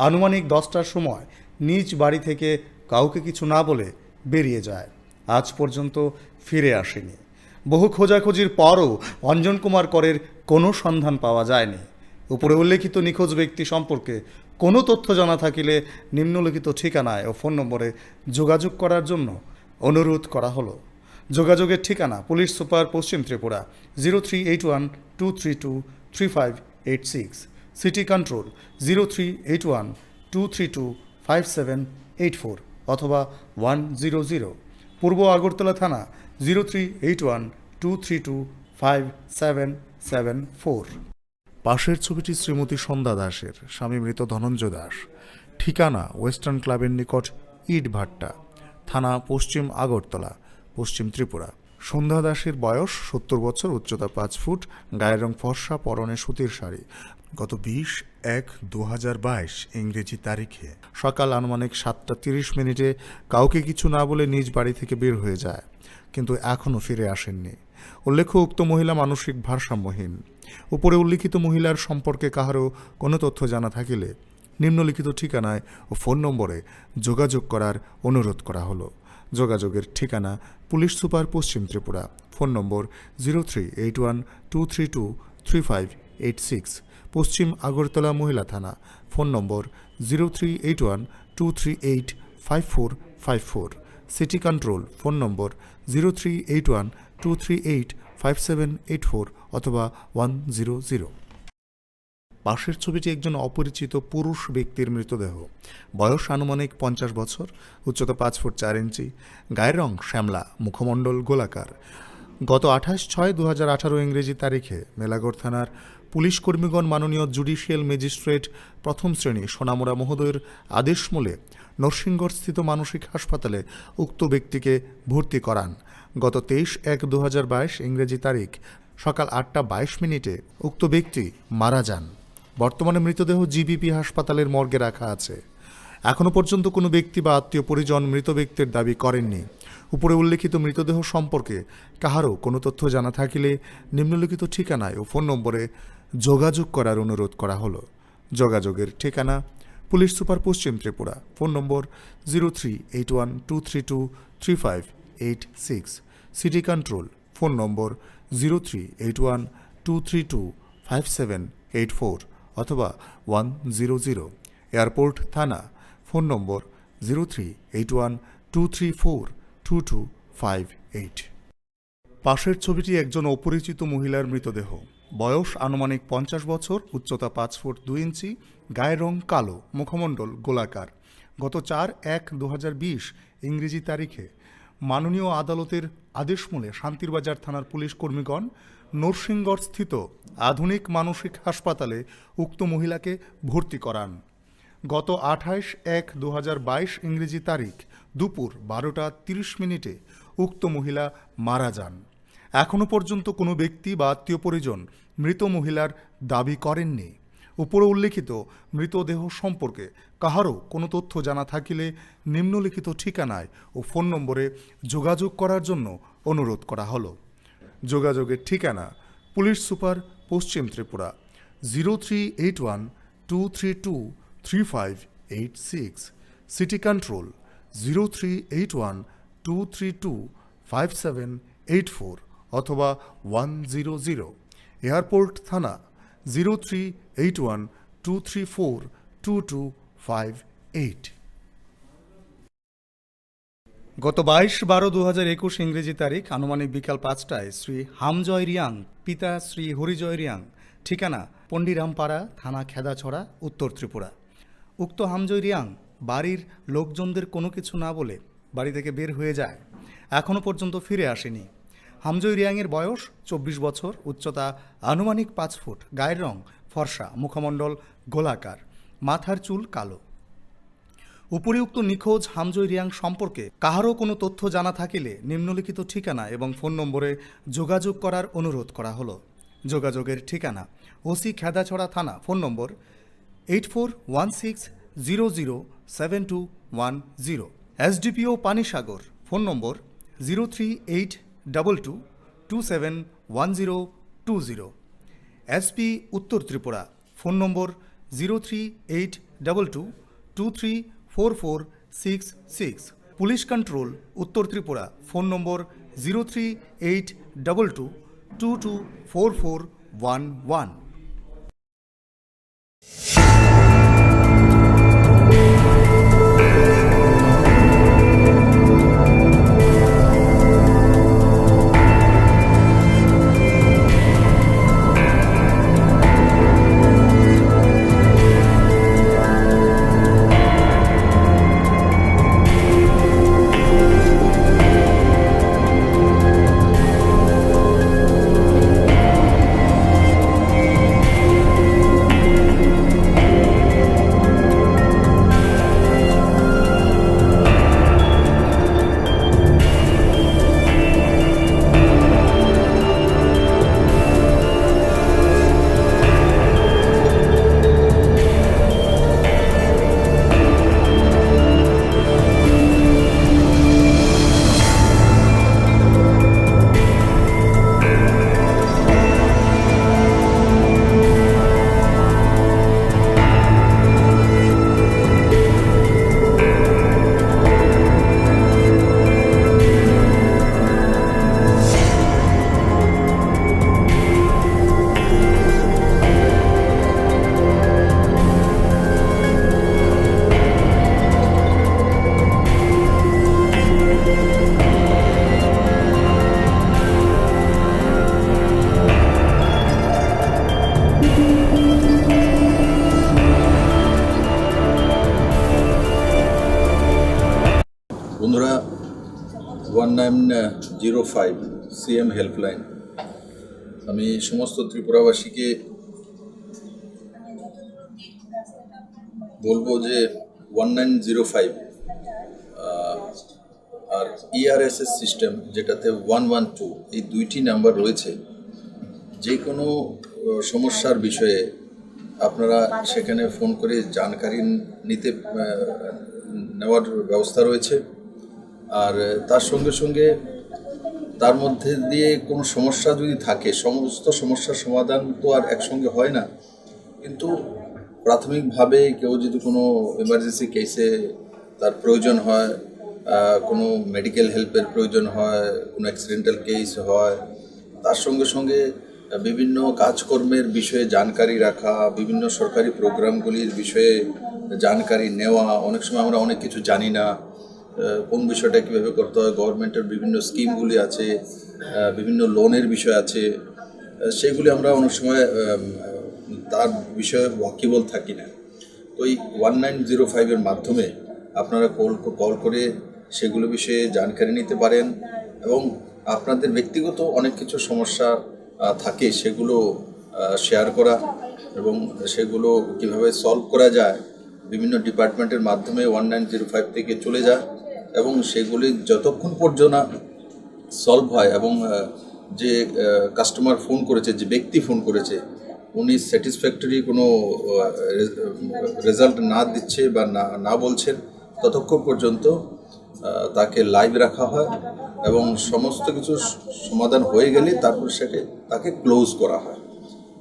আনুমানিক দশটার সময় নিজ বাড়ি থেকে কাউকে কিছু না বলে বেরিয়ে যায়। আজ পর্যন্ত ফিরে আসেনি। বহু খোঁজাখুঁজির পরও অঞ্জন কুমার করের কোনো সন্ধান পাওয়া যায়নি। উপরে উল্লেখিত নিখোঁজ ব্যক্তি সম্পর্কে কোনো তথ্য জানা থাকিলে নিম্নলিখিত ঠিকানায় ও ফোন নম্বরে যোগাযোগ করার জন্য অনুরোধ করা হলো। যোগাযোগের ঠিকানা: পুলিশ সুপার, পশ্চিম Tripura, zero three eight one two three two three five eight six, city control, zero three eight one two three two five seven eight four অথবা ওয়ান জিরো জিরো, পূর্ব আগরতলা থানা, zero three eight one two three two five seven seven four. পাশের ছবিটি শ্রীমতী সন্ধ্যা দাসের, স্বামী মৃত ধনঞ্জয় দাস, ঠিকানা ওয়েস্টার্ন ক্লাবের নিকট ইটভাট্টা, থানা পশ্চিম আগরতলা, পশ্চিম ত্রিপুরা। সন্ধ্যা দাসের বয়স সত্তর বছর, উচ্চতা পাঁচ ফুট, গায়ের রং ফর্সা, পরনে সুতির শাড়ি। গত বিশ এক দু হাজার বাইশ ইংরেজি তারিখে সকাল আনুমানিক সাতটা তিরিশ মিনিটে কাউকে কিছু না বলে নিজ বাড়ি থেকে বের হয়ে যায়, কিন্তু এখনও ফিরে আসেননি। উল্লেখ্য, উক্ত মহিলা মানসিক ভারসাম্যহীন। উপরে উল্লিখিত মহিলার সম্পর্কে কাহারও কোনো তথ্য জানা থাকিলে নিম্নলিখিত ঠিকানায় ও ফোন নম্বরে যোগাযোগ করার অনুরোধ করা হলো। যোগাযোগের ঠিকানা: পুলিশ সুপার, পশ্চিম Tripura, phone number zero three eight one two three two three five eight six, পশ্চিম আগরতলা মহিলা থানা, phone number zero three eight one two three eight five four five four, city control, phone number zero three eight one two three eight five seven eight four অথবা one zero zero. পাশের ছবিটি একজন অপরিচিত পুরুষ ব্যক্তির মৃতদেহ। বয়স আনুমানিক পঞ্চাশ বছর, উচ্চতা পাঁচ ফুট চার ইঞ্চি, গায়ের রং শ্যামলা, মুখমণ্ডল গোলাকার। গত আঠাশ ছয় দু হাজার আঠারো ইংরেজি তারিখে মেলাঘর থানার পুলিশ কর্মীগণ মাননীয় জুডিশিয়াল ম্যাজিস্ট্রেট প্রথম শ্রেণী সোনামুড়া মহোদয়ের আদেশ মূলে নরসিংগড়স্থিত মানসিক হাসপাতালে উক্ত ব্যক্তিকে ভর্তি করান। গত তেইশ এক দু হাজার বাইশ ইংরেজি তারিখ সকাল আটটা বাইশ মিনিটে উক্ত ব্যক্তি মারা যান। বর্তমানে মৃতদেহ জিবিপি হাসপাতালের মর্গে রাখা আছে। এখনও পর্যন্ত কোনো ব্যক্তি বা আত্মীয় পরিজন মৃত ব্যক্তির দাবি করেননি। উপরে উল্লেখিত মৃতদেহ সম্পর্কে কাহারও কোনো তথ্য জানা থাকিলে নিম্নলিখিত ঠিকানায় ও ফোন নম্বরে যোগাযোগ করার অনুরোধ করা হলো। যোগাযোগের ঠিকানা: পুলিশ সুপার, পশ্চিম Tripura, phone number zero three eight one two three two three five eight six, city control, phone number zero three eight one two three two five seven eight four অথবা ওয়ান জিরো জিরো, এয়ারপোর্ট থানা, phone number zero three eight one two three four two two five eight. পাশের ছবিটি একজন অপরিচিত মহিলার মৃতদেহ। বয়স আনুমানিক পঞ্চাশ বছর, উচ্চতা পাঁচ ফুট দুই ইঞ্চি, গায়ের রং কালো, মুখমণ্ডল গোলাকার। গত চার এক দু হাজার বিশ ইংরেজি তারিখে মাননীয় আদালতের আদেশ মূলে শান্তিরবাজার থানার পুলিশ কর্মীগণ নরসিংগড়স্থিত আধুনিক মানসিক হাসপাতালে উক্ত মহিলাকে ভর্তি করান। গত আঠাইশ এক দু হাজার বাইশ ইংরেজি তারিখ দুপুর বারোটা তিরিশ মিনিটে উক্ত মহিলা মারা যান। এখনও পর্যন্ত কোনো ব্যক্তি বা আত্মীয় পরিজন মৃত মহিলার দাবি করেননি। উপরে উল্লেখিত মৃতদেহ সম্পর্কে কাহারও কোনো তথ্য জানা থাকিলে নিম্নলিখিত ঠিকানায় ও ফোন নম্বরে যোগাযোগ করার জন্য অনুরোধ করা হলো। যোগাযোগের ঠিকানা: পুলিশ সুপার, পশ্চিম Tripura, zero three eight one two three two three five eight six, city control, zero three eight one two three two five seven eight four অথবা ওয়ান জিরো জিরো, এয়ারপোর্ট থানা, zero three eight one two three four two two five eight. গত বাইশ বারো দু হাজার একুশ ইংরেজি তারিখ আনুমানিক বিকাল পাঁচটায় শ্রী হামজয় রিয়াং, পিতা শ্রী হরিজয় রিয়াং, ঠিকানা পন্ডিরামপাড়া, থানা খেদাছড়া, উত্তর ত্রিপুরা। উক্ত হামজয় রিয়াং বাড়ির লোকজনদের কোনো কিছু না বলে বাড়ি থেকে বের হয়ে যায়। এখনও পর্যন্ত ফিরে আসেনি। হামজয় রিয়াংয়ের বয়স চব্বিশ বছর, উচ্চতা আনুমানিক পাঁচ ফুট, গায়ের রং ফর্সা, মুখমণ্ডল গোলাকার, মাথার চুল কালো। উপরিউক্ত নিখোঁজ হামজয় রিয়াং সম্পর্কে কাহারও কোনো তথ্য জানা থাকিলে নিম্নলিখিত ঠিকানা এবং ফোন নম্বরে যোগাযোগ করার অনুরোধ করা হলো। যোগাযোগের ঠিকানা: ওসি খেদাছড়া থানা, phone number eight four one six zero zero seven two one zero, SDPO Panisagar, phone number zero three eight double two two seven one zero two zero. SP উত্তর Tripura, phone number zero three eight double two two three four four six six. Police control উত্তর Tripura, phone number zero three eight double two two two four four one one. বন্ধুরা, one nine zero five CM helpline, আমি সমস্ত ত্রিপুরাবাসীকে বলবো যে one nine zero five আর ERSS system, যেটাতে one one two, এই দুইটি নাম্বার রয়েছে। যে কোনো আহ, সমস্যার বিষয়ে আপনারা সেখানে ফোন করে জানকারি নিতে আহ, নেওয়ার ব্যবস্থা রয়েছে। আর আহ, তার সঙ্গে সঙ্গে তার মধ্যে দিয়ে কোনো সমস্যা যদি থাকে, সমস্ত সমস্যার সমাধান তো আর একসঙ্গে হয় না, কিন্তু প্রাথমিকভাবে কেউ যদি কোনো ইমার্জেন্সি কেসে তার প্রয়োজন হয়, আহ, কোনো মেডিকেল হেল্পের প্রয়োজন হয়, কোনো অ্যাক্সিডেন্টাল কেস হয়, তার সঙ্গে সঙ্গে বিভিন্ন কাজকর্মের বিষয়ে জানকারি রাখা, বিভিন্ন সরকারি প্রোগ্রামগুলির বিষয়ে জানকারি নেওয়া। অনেক সময় আমরা অনেক কিছু জানি না, আহ, কোন বিষয়টা কীভাবে করতে হয়, গভর্নমেন্টের বিভিন্ন স্কিমগুলি আছে, আহ, বিভিন্ন লোনের বিষয় আছে, আহ, সেগুলি আমরা অনেক সময় আহ, তার বিষয়ে ওয়াকিবল থাকি না। তো এই ওয়ান নাইন জিরো ফাইভের মাধ্যমে আপনারা কল কল করে সেগুলো বিষয়ে জানকারি নিতে পারেন এবং আপনাদের ব্যক্তিগত অনেক কিছু সমস্যা আহ, থাকে, সেগুলো শেয়ার করা এবং সেগুলো কিভাবে সলভ করা যায়, বিভিন্ন ডিপার্টমেন্টের মাধ্যমে ওয়ান নাইন জিরো ফাইভ থেকে চলে যায় এবং সেগুলি যতক্ষণ পর্যন্ত না সলভ হয় এবং আহ, যে কাস্টমার ফোন করেছে, যে ব্যক্তি ফোন করেছে, উনি স্যাটিসফ্যাক্টরি কোনো রেজাল্ট না দিচ্ছে বা না না বলছেন, ততক্ষণ পর্যন্ত আহ, তাকে লাইভ রাখা হয় এবং সমস্ত কিছু স- সমাধান হয়ে গেলে তারপর সেটা তাকে ক্লোজ করা হয়।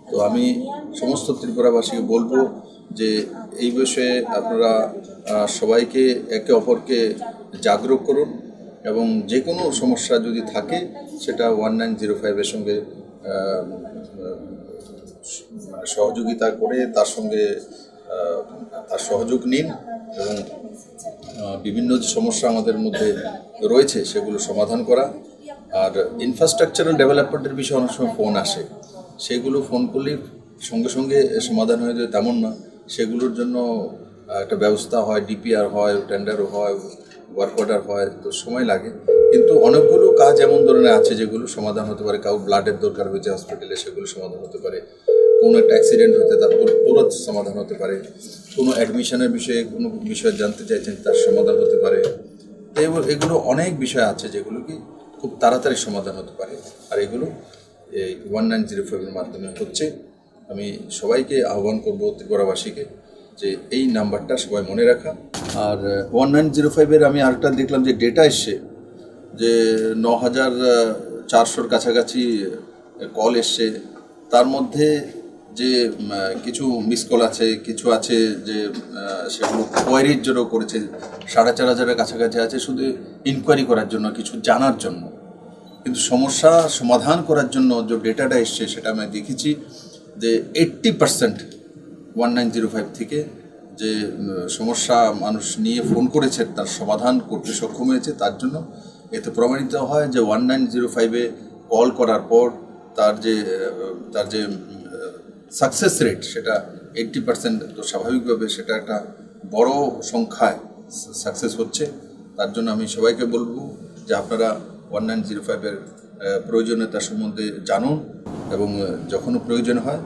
তো আমি সমস্ত ত্রিপুরাবাসীকে বলবো যে এই বিষয়ে আপনারা আহ, সবাইকে একে অপরকে জাগরুক করুন এবং যে কোনো সমস্যা যদি থাকে, সেটা ওয়ান নাইন জিরো ফাইভের সঙ্গে আহ, মানে সহযোগিতা করে তার সঙ্গে আহ, তার সহযোগ নিন এবং আহ, বিভিন্ন যে সমস্যা আমাদের মধ্যে রয়েছে, সেগুলো সমাধান করা। আর ইনফ্রাস্ট্রাকচারাল ডেভেলপমেন্টের বিষয়ে অনেক সময় ফোন আসে, সেগুলো ফোন করলে সঙ্গে সঙ্গে সমাধান হয়ে যায় তেমন না। সেগুলোর জন্য আহ, একটা ব্যবস্থা হয়, ডিপিআর হয়, টেন্ডার হয়, ওয়ার্ক অর্ডার হয়, তো সময় লাগে। কিন্তু অনেকগুলো কাজ এমন ধরনের আছে যেগুলো সমাধান হতে পারে। কাউ ব্লাডের দরকার হয়েছে হসপিটালে, সেগুলো সমাধান হতে পারে। কোনো একটা অ্যাক্সিডেন্ট হতে তার তুর- তুরন্ত সমাধান হতে পারে। কোনো অ্যাডমিশনের বিষয়ে কোনো বিষয় জানতে চাইছেন, তার সমাধান হতে পারে। তো এগুলো এগুলো অনেক বিষয় আছে যেগুলো কি খুব তাড়াতাড়ি সমাধান হতে পারে। আর এগুলো এই ওয়ান নাইন জিরো ফাইভের মাধ্যমে হচ্ছে। আমি সবাইকে আহ্বান করব, ত্রিপুরাবাসীকে, যে এই নাম্বারটা সবাই মনে রাখা। আর ওয়ান নাইন জিরো ফাইভের আমি আরেকটা দেখলাম যে ডেটা এসছে, যে ন হাজার চারশোর কাছাকাছি কল এসছে। তার মধ্যে যে, উম, কিছু মিস কল আছে, কিছু আছে যে, আহ, সেগুলো কোয়ারির জন্য করেছে, সাড়ে চার হাজারের কাছাকাছি আছে শুধু ইনকোয়ারি করার জন্য, কিছু জানার জন্য। কিন্তু সমস্যা সমাধান করার জন্য যে ডেটাটা এসছে, সেটা আমরা দেখেছি যে eighty percent one nine zero five থেকে যে, উম, সমস্যা মানুষ নিয়ে ফোন করেছে, তার সমাধান করতে সক্ষম হয়েছে। তার জন্য এতে প্রমাণিত হয় যে ওয়ান নাইন জিরো ফাইভে কল করার পর তার যে, আহ, তার যে, উম, সাকসেস রেট, সেটা এইট্টি পার্সেন্ট। তো স্বাভাবিকভাবে সেটা একটা বড় সংখ্যায় সাকসেস হচ্ছে। তার জন্য আমি সবাইকে বলবো যে আপনারা ওয়ান নাইন জিরো ফাইভের, আহ, প্রয়োজনীয়তা সম্বন্ধে জানুন এবং, আহ, যখনও প্রয়োজন হয়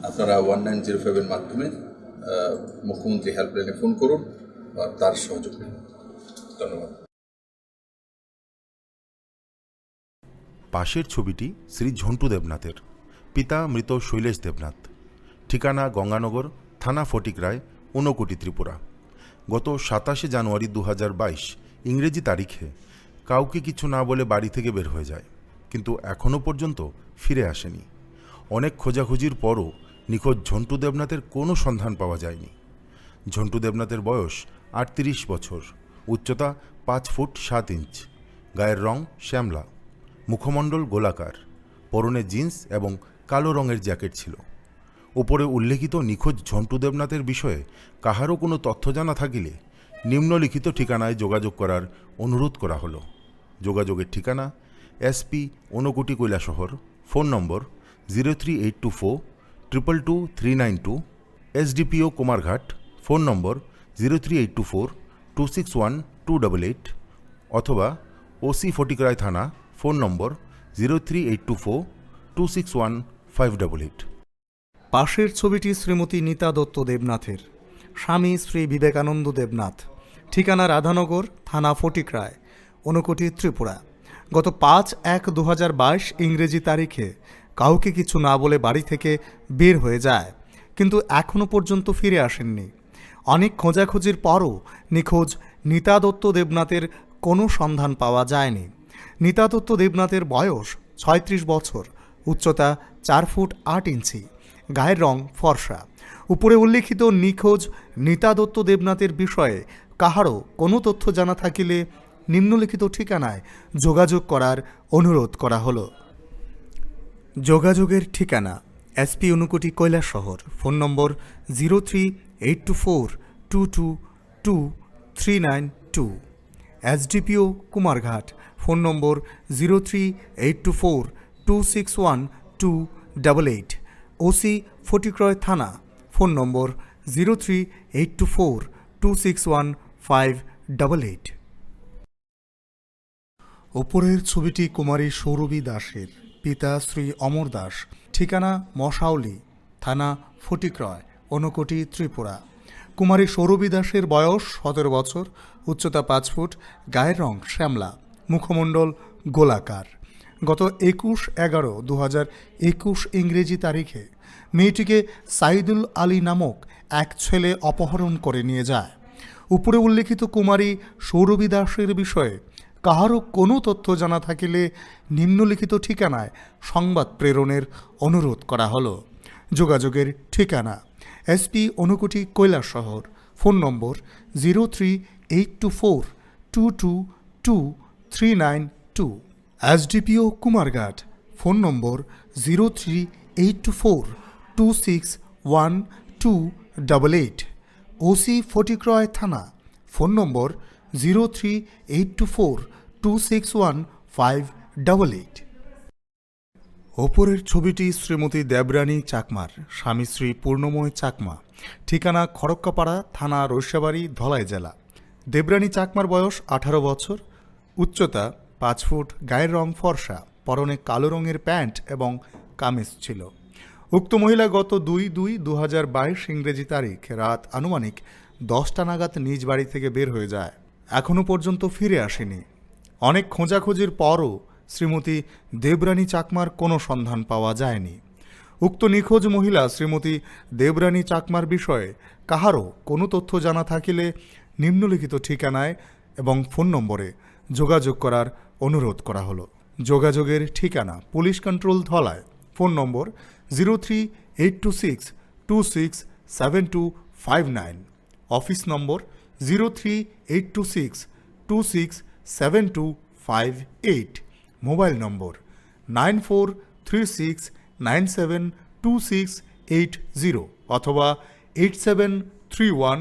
আপনারা ওয়ান নাইন জিরো ফাইভের মাধ্যমে, আহ, মুখ্যমন্ত্রী হেল্পলাইনে ফোন করুন বা তার সহযোগ নিন। ধন্যবাদ। পাশের ছবিটি শ্রী ঝন্টু দেবনাথের, পিতা মৃত শৈলেশ দেবনাথ, ঠিকানা গঙ্গানগর, থানা ফটিকরায়, ঊনকোটি, ত্রিপুরা। গত সাতাশে জানুয়ারি দু হাজার বাইশ ইংরেজি তারিখে কাউকে কিছু না বলে বাড়ি থেকে বের হয়ে যায়, কিন্তু এখনও পর্যন্ত ফিরে আসেনি। অনেক খোঁজাখুঁজির পরও নিখোঁজ ঝন্টু দেবনাথের কোনো সন্ধান পাওয়া যায়নি। ঝন্টু দেবনাথের বয়স আটত্রিশ বছর, উচ্চতা পাঁচ ফুট সাত ইঞ্চ, গায়ের রং শ্যামলা, মুখমণ্ডল গোলাকার, পরনে জিন্স এবং কালো রঙের জ্যাকেট ছিল। উপরে উল্লেখিত নিখোঁজ ঝন্টু দেবনাথের বিষয়ে কাহারও কোনো তথ্য জানা থাকিলে নিম্নলিখিত ঠিকানায় যোগাযোগ করার অনুরোধ করা হলো। যোগাযোগের ঠিকানা: SP, Unakoti, Kailashahar, phone number zero three eight two four triple two three nine two, SDPO Kumarghat, phone number zero three eight two four two six one two double eight, অথবা ওসি ফটিকরায় থানা, phone number zero three eight two four two six one five double eight. পাশের ছবিটি শ্রীমতী নীতা দত্ত দেবনাথের, স্বামী শ্রী বিবেকানন্দ দেবনাথ, ঠিকানা রাধানগর, থানা ফটিকরায়, ঊনকোটি, ত্রিপুরা। গত পাঁচ এক দু হাজার বাইশ ইংরেজি তারিখে কাউকে কিছু না বলে বাড়ি থেকে বের হয়ে যায়, কিন্তু এখনও পর্যন্ত ফিরে আসেননি। অনেক খোঁজাখুঁজির পরও নিখোঁজ নীতা দত্ত দেবনাথের কোনো সন্ধান পাওয়া যায়নি। নীতা দত্ত দেবনাথের বয়স ছয়ত্রিশ বছর, উচ্চতা চার ফুট আট ইঞ্চি, গায়ের রং ফর্সা। উপরে উল্লেখিত নিখোঁজ নীতা দত্ত দেবনাথের বিষয়ে কাহারও কোনো তথ্য জানা থাকিলে নিম্নলিখিত ঠিকানায় যোগাযোগ করার অনুরোধ করা হলো। যোগাযোগের ঠিকানা: SP Unakoti, Kailashahar, phone number zero three eight two four two two two three nine two. SDPO Kumarghat, phone number zero three eight two four two six one two double eight. OC Fatikroy থানা, phone number zero three eight two four two six one five double eight. ওপরের ছবিটি কুমারী সৌরভী দাসের, পিতা শ্রী অমর দাস, ঠিকানা মশাউলি, থানা ফটিকরায়, ঊনকোটি, ত্রিপুরা। কুমারী সৌরভী দাসের বয়স সতেরো বছর, উচ্চতা পাঁচ ফুট, গায়ের রং শ্যামলা, মুখমণ্ডল গোলাকার। গত একুশ এগারো দু হাজার একুশ ইংরেজি তারিখে মেয়েটিকে সাইদুল আলী নামক এক ছেলে অপহরণ করে নিয়ে যায়। উপরে উল্লেখিত কুমারী সৌরভী দাসের বিষয়ে কাহারও কোনো তথ্য জানা থাকিলে নিম্নলিখিত ঠিকানায় সংবাদ প্রেরণের অনুরোধ করা হলো। যোগাযোগের ঠিকানা: SP Unakoti, Kailashahar, phone number zero three eight two four two two two three nine two. SDPO Kumarghat, phone number zero three eight two four two six one two double eight. OC Fatikroy থানা, phone number zero three eight two four two six one five double eight. ওপরের ছবিটি শ্রীমতী দেবরানী চাকমার, স্বামী শ্রী পূর্ণময় চাকমা, ঠিকানা খড়ক্কাপাড়া, থানা রৈশাবাড়ি, ধলাই জেলা। দেবরানী চাকমার বয়স আঠারো বছর, উচ্চতা পাঁচ ফুট, গায়ের রং ফর্সা, পরনে কালো রঙের প্যান্ট এবং কামিজ ছিল। উক্ত মহিলা গত দুই দুই দু হাজার বাইশ ইংরেজি তারিখ রাত আনুমানিক দশটা নাগাদ নিজ বাড়ি থেকে বের হয়ে যায়। এখনও পর্যন্ত ফিরে আসেনি। অনেক খোঁজাখুঁজির পরও শ্রীমতী দেবরানী চাকমার কোনো সন্ধান পাওয়া যায়নি। উক্ত নিখোঁজ মহিলা শ্রীমতী দেবরানী চাকমার বিষয়ে কাহারও কোনো তথ্য জানা থাকিলে নিম্নলিখিত ঠিকানায় এবং ফোন নম্বরে যোগাযোগ করার অনুরোধ করা হলো। যোগাযোগের ঠিকানা police control Dhalai, phone number zero three eight two six two six seven two five nine, office number zero three eight two six two six seven two five eight, mobile number nine four three six nine seven two six eight zero অথবা eight seven three one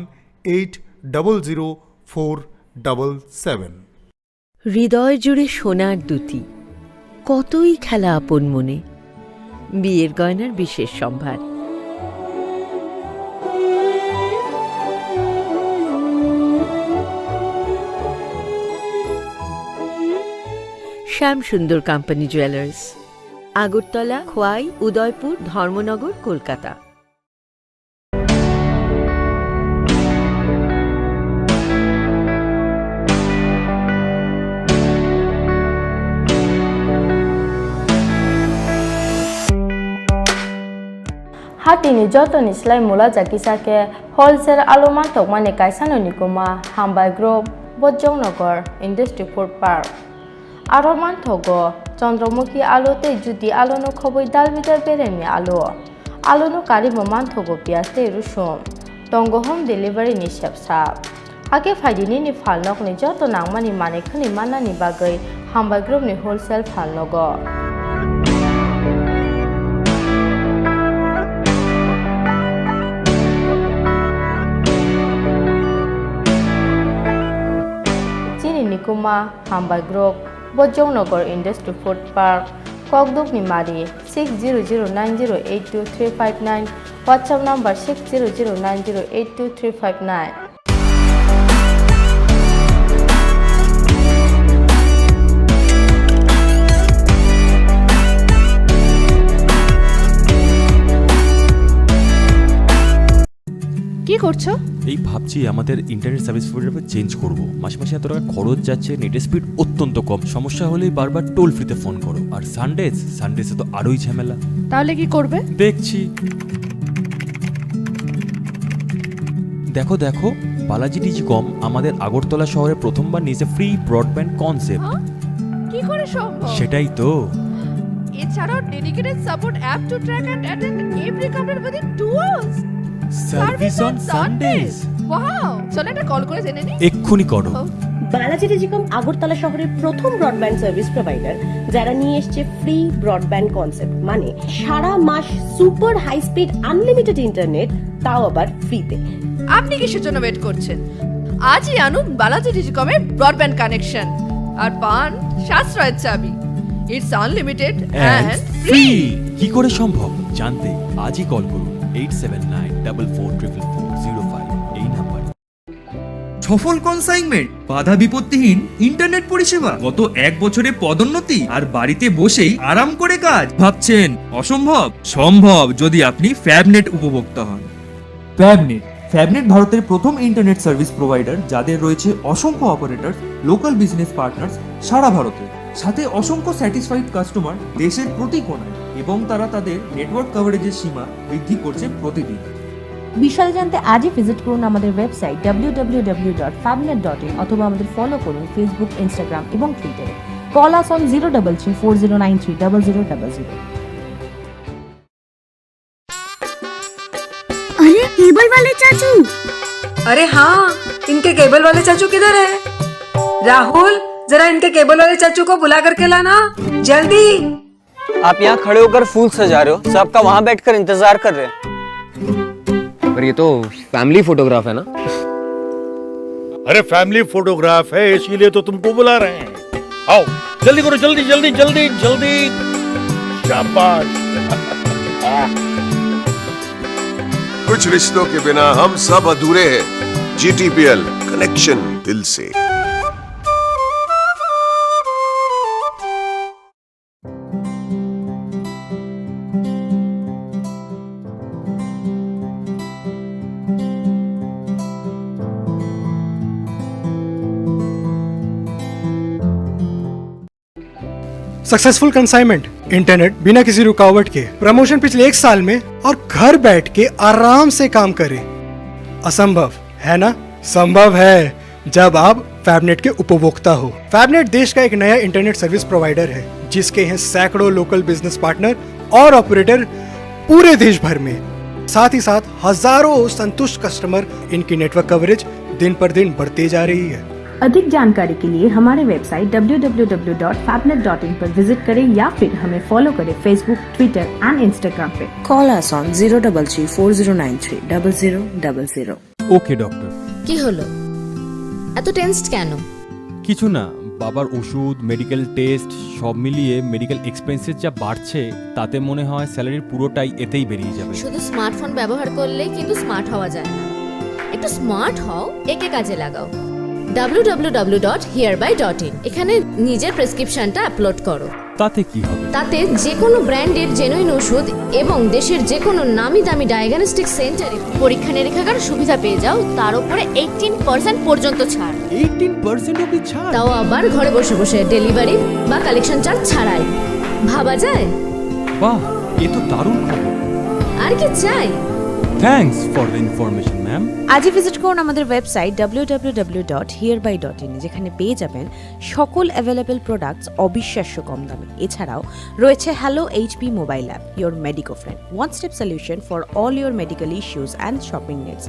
eight double zero four double seven. হৃদয় জুড়ে সোনার দ্যুতি, কতই খেলা আপন মনে। বিয়ের গয়নার বিশেষ সম্ভার। শ্যাম সুন্দর কোম্পানি জুয়েলার্স, আগরতলা, খোয়াই, উদয়পুর, ধর্মনগর, Kolkata. Hatini jotoni slai mula jakisa khe wholesale alo mantokmani kaisano nikuma Hambai Group, Bojongnagar Industry Food Park. Aro manthogo Chandramukhi alo tei Jyoti alono khobwi dal bidal beremni alo. Alono karwi bo manthogo piyaj tei rusum. Tongo home delivery ni sepsa. Hakhe phaidi nini phalnokni joto nangmani manwi khwnwi mannani bagwi Hambai Group ni wholesale phalnogo. Chini nikuma Hambai Group, Bojongnagar Industry Food Park, Kokdukni Mari, six zero zero nine zero eight two three five nine, WhatsApp number six zero zero nine zero eight two three five nine. কি করছো? এই ভাবছি আমাদের internet service provider change করব। মাসে মাসে এত টাকা খরচ যাচ্ছে, নেটের স্পিড অত্যন্ত কম, সমস্যা হলেই বারবার টোল ফ্রিতে ফোন করো। আর সানডেজ, সানডেজে তো আরোই ঝামেলা। তাহলে কি করবে? দেখছি। দেখো দেখো, বালাজি টেলিকম আমাদের আগরতলা শহরে প্রথমবার নিয়েছে ফ্রি ব্রডব্যান্ড কনসেপ্ট। হ্যাঁ? কি করে সম্ভব? সেটাই তো। এছাড়াও dedicated support app to track and attend every counter within two hours. Service on Sundays. Wow, চলো একটা কল করে জেনে নিই। এক্ষুনি করো। ও। বালাজি টেলিকম আগরতলা শহরের প্রথম ব্রডব্যান্ড সার্ভিস প্রোভাইডার, যারা নিয়ে এসছে ফ্রি ব্রডব্যান্ড কনসেপ্ট, মানে সারা মাস super high speed unlimited internet, তাও আবার ফ্রিতে। আপনি কিসের জন্য ওয়েট করছেন? আজই আনুন বালাজি টেলিকমের ব্রডব্যান্ড কানেকশন আর পান সাশ্রয়ের চাবি। It's unlimited and and free. Free. কি করে সম্ভব জানতে আজই কল করুন eight seven nine double four triple four zero five এই নাম্বারে। সফল কনসাইনমেন্ট, বাধা বিপত্তিহীন ইন্টারনেট পরিষেবা, গত এক বছরে পদোন্নতি আর বাড়িতে বসেই আরাম করে কাজ। ভাবছেন অসম্ভব? সম্ভব, যদি আপনি ফ্যাবনেট উপভোক্তা হন। ফ্যাবনেট। ফ্যাবনেট ভারতের প্রথম ইন্টারনেট সার্ভিস প্রোভাইডার, যাদের রয়েছে অসংখ্য অপারেটর, লোকাল বিজনেস পার্টনার্স সারা ভারতে, সাথে অসংখ্য স্যাটিসফাইড কাস্টমার দেশের প্রতি কোণায়, এবং তারা তাদের নেটওয়ার্ক কভারেজের সীমা বৃদ্ধি করছে প্রতিদিন। বিশদে জানতে আজই ভিজিট করুন আমাদের website W W W dot ফ্যাবনেট ডট ইন অথবা আমাদের ফলো করুন ফেসবুক, ইনস্টাগ্রাম এবং টুইটারে। Call us on zero double three four zero nine three double zero double zero. अरे, केबल वाले चाचू। अरे हाँ, इनके केबल वाले चाचू किधर है? राहुल, जरा इनके केबल वाले चाचू को बुला करके लाना, जल्दी। आप यहाँ खड़े होकर फूल सजा रहे हो, सब आपका वहाँ बैठकर इंतजार कर रहे हैं। पर ये तो फैमिली फोटोग्राफ है ना? अरे, फैमिली फोटोग्राफ है, इसीलिए तो तुमको बुला रहे हैं। आओ, जल्दी करो, जल्दी, जल्दी, जल्दी, जल्दी। शाबाश। कुछ रिश्तों के बिना हम सब अधूरे हैं। जीटीपीएल, कनेक्शन दिल से। सक्सेसफुल कंसाइनमेंट, इंटरनेट बिना किसी रुकावट के, प्रमोशन पिछले एक साल में, और घर बैठ के आराम से काम करें। असंभव है ना? संभव है। जब आप फैबनेट के उपभोक्ता हो। फैबनेट देश का एक नया इंटरनेट सर्विस प्रोवाइडर है, जिसके हैं सैकड़ों लोकल बिजनेस पार्टनर और ऑपरेटर पूरे देश भर में। साथ ही साथ हजारों संतुष्ट कस्टमर, इनकी नेटवर्क कवरेज दिन पर दिन बढ़ती जा रही है। अधिक जानकारी के लिए हमारे website W W W dot फैबनेट डॉट इन पर विजिट करें या फिर हमें फॉलो करें Facebook, Twitter and Instagram पे। Call us on zero double three four zero nine three double zero double zero। ওকে ডক্টর। কি হলো? এত টেন্সড কেন? কিছু না, বাবার ওষুধ, মেডিকেল টেস্ট, সব মিলিয়ে মেডিকেল এক্সপেন্সেস যা বাড়ছে, তাতে মনে হয় স্যালারির পুরোটাই এতেই বেরিয়ে যাবে। শুধু স্মার্টফোন ব্যবহার করলে কিন্তু স্মার্ট হওয়া যায় না। একটু স্মার্ট হও, একে কাজে লাগাও। ডাব্লিউ ডাব্লিউ ডাব্লিউ ডট হিয়ারবাই ডট ইন, এখানে নিজের প্রেসক্রিপশনটা আপলোড করো। তাতে কি হবে? তাতে যে কোনো ব্র্যান্ডের জেনুইন ওষুধ এবং দেশের যে কোনো নামি দামি ডায়াগনস্টিক সেন্টারে পরীক্ষা নিরীক্ষার সুবিধা পেয়ে যাও, তার উপরে এইটিন পার্সেন্ট পর্যন্ত ছাড়। এইটিন পার্সেন্ট অবধি ছাড়? তাও আবার ঘরে বসে বসে, ডেলিভারি বা কালেকশন চার্জ ছাড়াই। ভাবা যায়? বাহ, এ তো দারুণ খবর। আর কি চাই? Thanks for the information, ma'am. আজই ভিজিট করুন আমাদের website W W W dot হিয়ারবাই ডট ইন, যেখানে পেয়ে যাবেন সকল অ্যাভেলেবল প্রোডাক্টস অবিশ্বাস্য কম দামে। এছাড়াও রয়েছে hello HP mobile app, your Medico friend, one step solution for all your medical issues and shopping needs.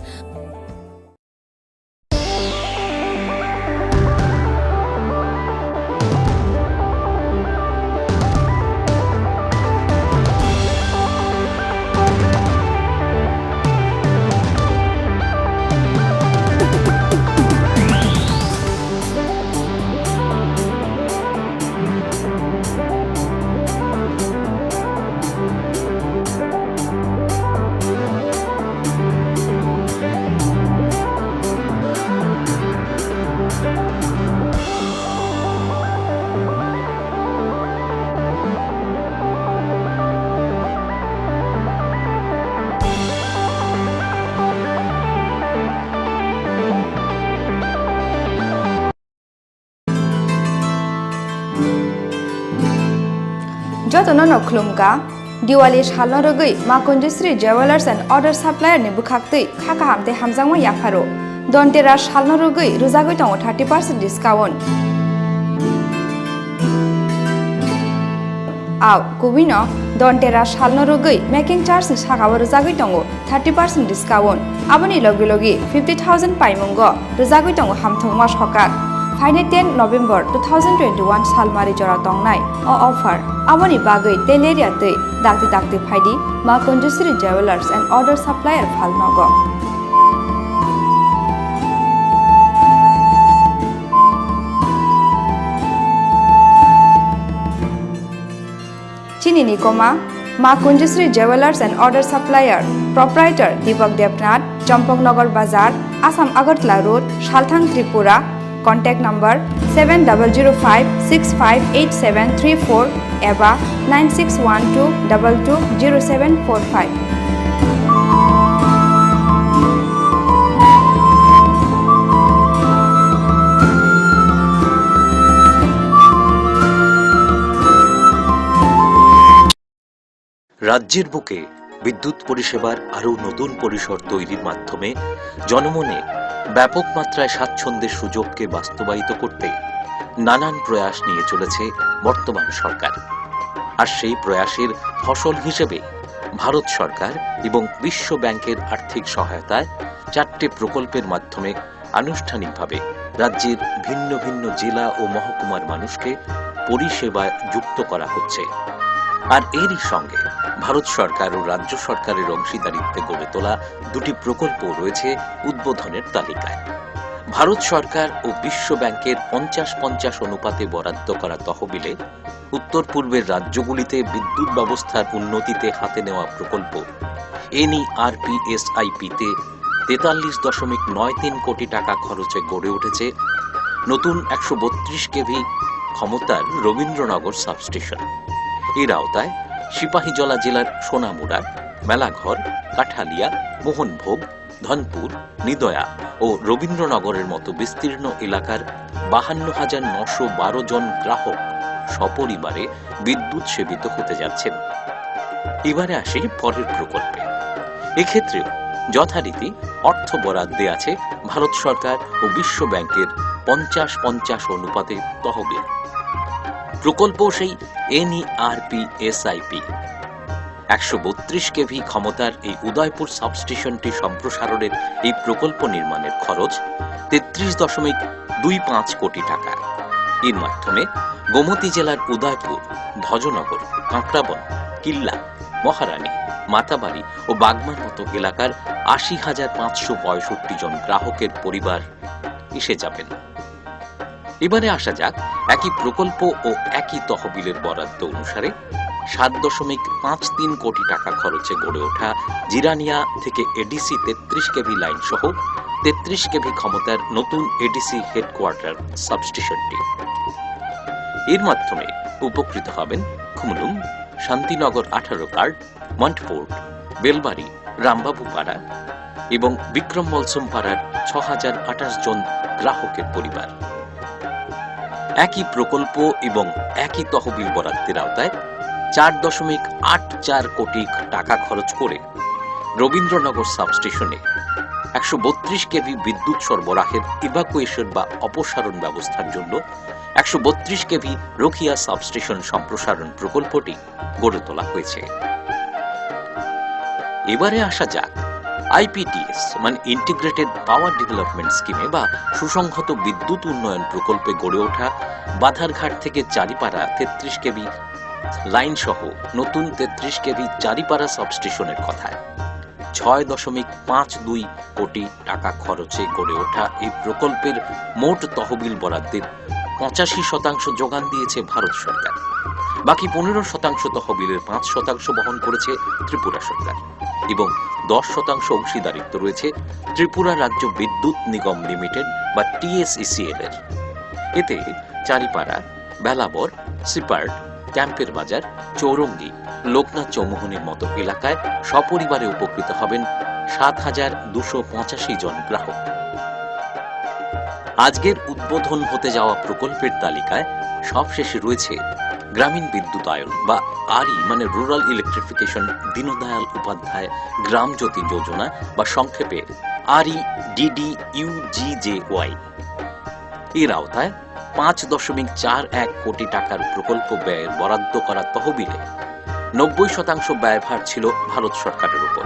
Jotono no khulumkha, Diwali salno rwgwi Ma Kunjusri Jewellers and Other Supplier ni bwkhaktwi kha kaham tei hamjakma yapharo. Dhanteras salno rwgwi rwjagwi tongo thirty percent discount. Au, kubui no Dhanteras salno rwgwi making charge ni sakao rwjagwi tongo thirty percent discount. Aboni logi logi fifty thousand paimungo rwjagwi tongo hamthwngma sokat. Phainai ten November two thousand twenty-one salmari jora tongnai o offer. Aboni bagwi teleria twi dakti dakti phaidi Ma Kunjusri Jewellers and Other Supplier phalnogo. Chini ni koma, Ma Kunjusri Jewellers and Other Supplier, Proprietor Deepak Debnath, Champaknagar Bazar, Assam Agartala Road, Salthang, Tripura. Contact number seven double zero five six five eight seven three four eba nine six one two double two zero seven four five. রাজ্যের বুকে বিদ্যুৎ পরিষেবার আরও নতুন পরিসর তৈরির মাধ্যমে জনমনে ব্যাপক মাত্রায় স্বাচ্ছন্দ্যের সুযোগকে বাস্তবায়িত করতে নানান প্রয়াস নিয়ে চলেছে বর্তমান সরকার। আর সেই প্রয়াসের ফসল হিসেবে ভারত সরকার এবং বিশ্ব ব্যাংকের আর্থিক সহায়তায় চারটে প্রকল্পের মাধ্যমে আনুষ্ঠানিকভাবে রাজ্যের ভিন্ন ভিন্ন জেলা ও মহকুমার মানুষকে পরিষেবায় যুক্ত করা হচ্ছে। আর এরই সঙ্গে ভারত সরকার ও রাজ্য সরকারের অংশীদারিত্বে গড়ে তোলা দুটি প্রকল্প রয়েছে উদ্বোধনের তালিকায়। ভারত সরকার ও বিশ্ব ব্যাংকের পঞ্চাশ পঞ্চাশ অনুপাতে বরাদ্দ করা তহবিলে উত্তর পূর্বের রাজ্যগুলিতে বিদ্যুৎ ব্যবস্থার উন্নতিতে হাতে নেওয়া প্রকল্প এনইআরপিএসআইপিতে তেতাল্লিশ দশমিক নয় তিন কোটি টাকা খরচে গড়ে উঠেছে নতুন একশো বত্রিশ কেভি ক্ষমতার রবীন্দ্রনগর সাবস্টেশন। এর আওতায় সিপাহীজলা জেলার সোনামুড়া, মেলাঘর, কাঠালিয়া, মোহনভোগ, ধনপুর, নিদয়া ও রবীন্দ্রনগরের মতো বিস্তীর্ণ এলাকার বাহান্ন হাজার নশো বারো জন গ্রাহক সপরিবারে বিদ্যুৎ সেবিত হতে যাচ্ছেন। এবারে আসি পরের প্রকল্পে। এক্ষেত্রে যথারীতি অর্থ বরাদ্দে আছে ভারত সরকার ও বিশ্ব ব্যাংকের পঞ্চাশ পঞ্চাশ অনুপাতে তহবিল। প্রকল্প সেই এনইআরপি এসআইপি। একশো বত্রিশ কেভি ক্ষমতার এই উদয়পুর সাবস্টেশনটি সম্প্রসারণের এই প্রকল্প নির্মাণের খরচ তেত্রিশ দশমিক দুই পাঁচ কোটি টাকা। এর মাধ্যমে গোমতী জেলার উদয়পুর, ভজনগর, কাঁকড়াবন, কিল্লা, মহারানী, মাতাবাড়ি ও বাগমার মতো এলাকার আশি হাজার পাঁচশো পঁয়ষট্টি জন গ্রাহকের পরিবার এসে যাবেন। এবারে আসা যাক একই প্রকল্প ও একই তহবিলের বরাদ্দ অনুসারে সাত দশমিক পাঁচ তিন কোটি টাকা খরচে গড়ে ওঠা জিরানিয়া থেকে এডিসি তেত্রিশ কেভি লাইন সহ তেত্রিশ কেভি ক্ষমতার নতুন এডিসি হেডকোয়ার্টার সাবস্টেশনটি। এর মাধ্যমে উপকৃত হবেন খুমলুং, শান্তিনগর আঠারো কার্ড, মন্টফোর্ড, বেলবাড়ি, রামবাবু পাড়া এবং বিক্রম মলসুম পাড়ার ছ হাজার আঠাশ জন গ্রাহকের পরিবার। একই প্রকল্প এবং একই তহবিল বরাদ্দের আওতায় চার দশমিক আট চার কোটি টাকা খরচ করে রবীন্দ্রনগর সাবস্টেশনে একশো বত্রিশ কেভি বিদ্যুৎ সরবরাহের ইভাকুয়েশন বা অপসারণ ব্যবস্থার জন্য একশো বত্রিশ কেভি রোখিয়া সাবস্টেশন সম্প্রসারণ প্রকল্পটি গড়ে তোলা হয়েছে। এবারে আসা যাক আইপিডিএস, মানে ইন্টিগ্রেটেড পাওয়ার ডেভেলপমেন্ট স্কিমে বা সুসংহত বিদ্যুৎ উন্নয়ন প্রকল্পে গড়ে ওঠা বাধারঘাট থেকে চারিপাড়া তেত্রিশ কেভি লাইন সহ নতুন তেত্রিশ কেভি চারিপাড়া সাবস্টেশনের কথা। ছয় দশমিক পাঁচ দুই কোটি টাকা খরচে গড়ে ওঠা এই প্রকল্পের মোট তহবিল বরাদ্দের পঁচাশি শতাংশ যোগান দিয়েছে ভারত সরকার। বাকি পনেরো শতাংশ তহবিলের পাঁচ শতাংশ বহন করেছে ত্রিপুরা সরকার এবং দশ শতাংশ অংশীদারিত্ব রয়েছে ত্রিপুরা রাজ্য বিদ্যুৎ নিগম লিমিটেড বা টিএসইসিএল এর। এতে চারিপাড়া, বেলাবর, সিপার্ট, ক্যাম্পের বাজার, চৌরঙ্গি, লোকনাথ চৌমুহনীর মতো এলাকায় সপরিবারে উপকৃত হবেন সাত হাজার দুশো পঁচাশি জন গ্রাহক। আজকের উদ্বোধন হতে যাওয়া প্রকল্পের তালিকায় সবশেষে রয়েছে গ্রামীণ বিদ্যুতায়ন বা আরই, মানে রুরাল ইলেকট্রিফিকেশন, দীনদয়াল উপাধ্যায় গ্রাম জ্যোতি যোজনা বা সংক্ষেপে আরই ডিডিইউজিজেওয়াই। এর আওতায় পাঁচ দশমিক চার এক কোটি টাকার প্রকল্প ব্যয়ের বরাদ্দ করা তহবিলে নব্বই শতাংশ ব্যয়ভার ছিল ভারত সরকারের উপর,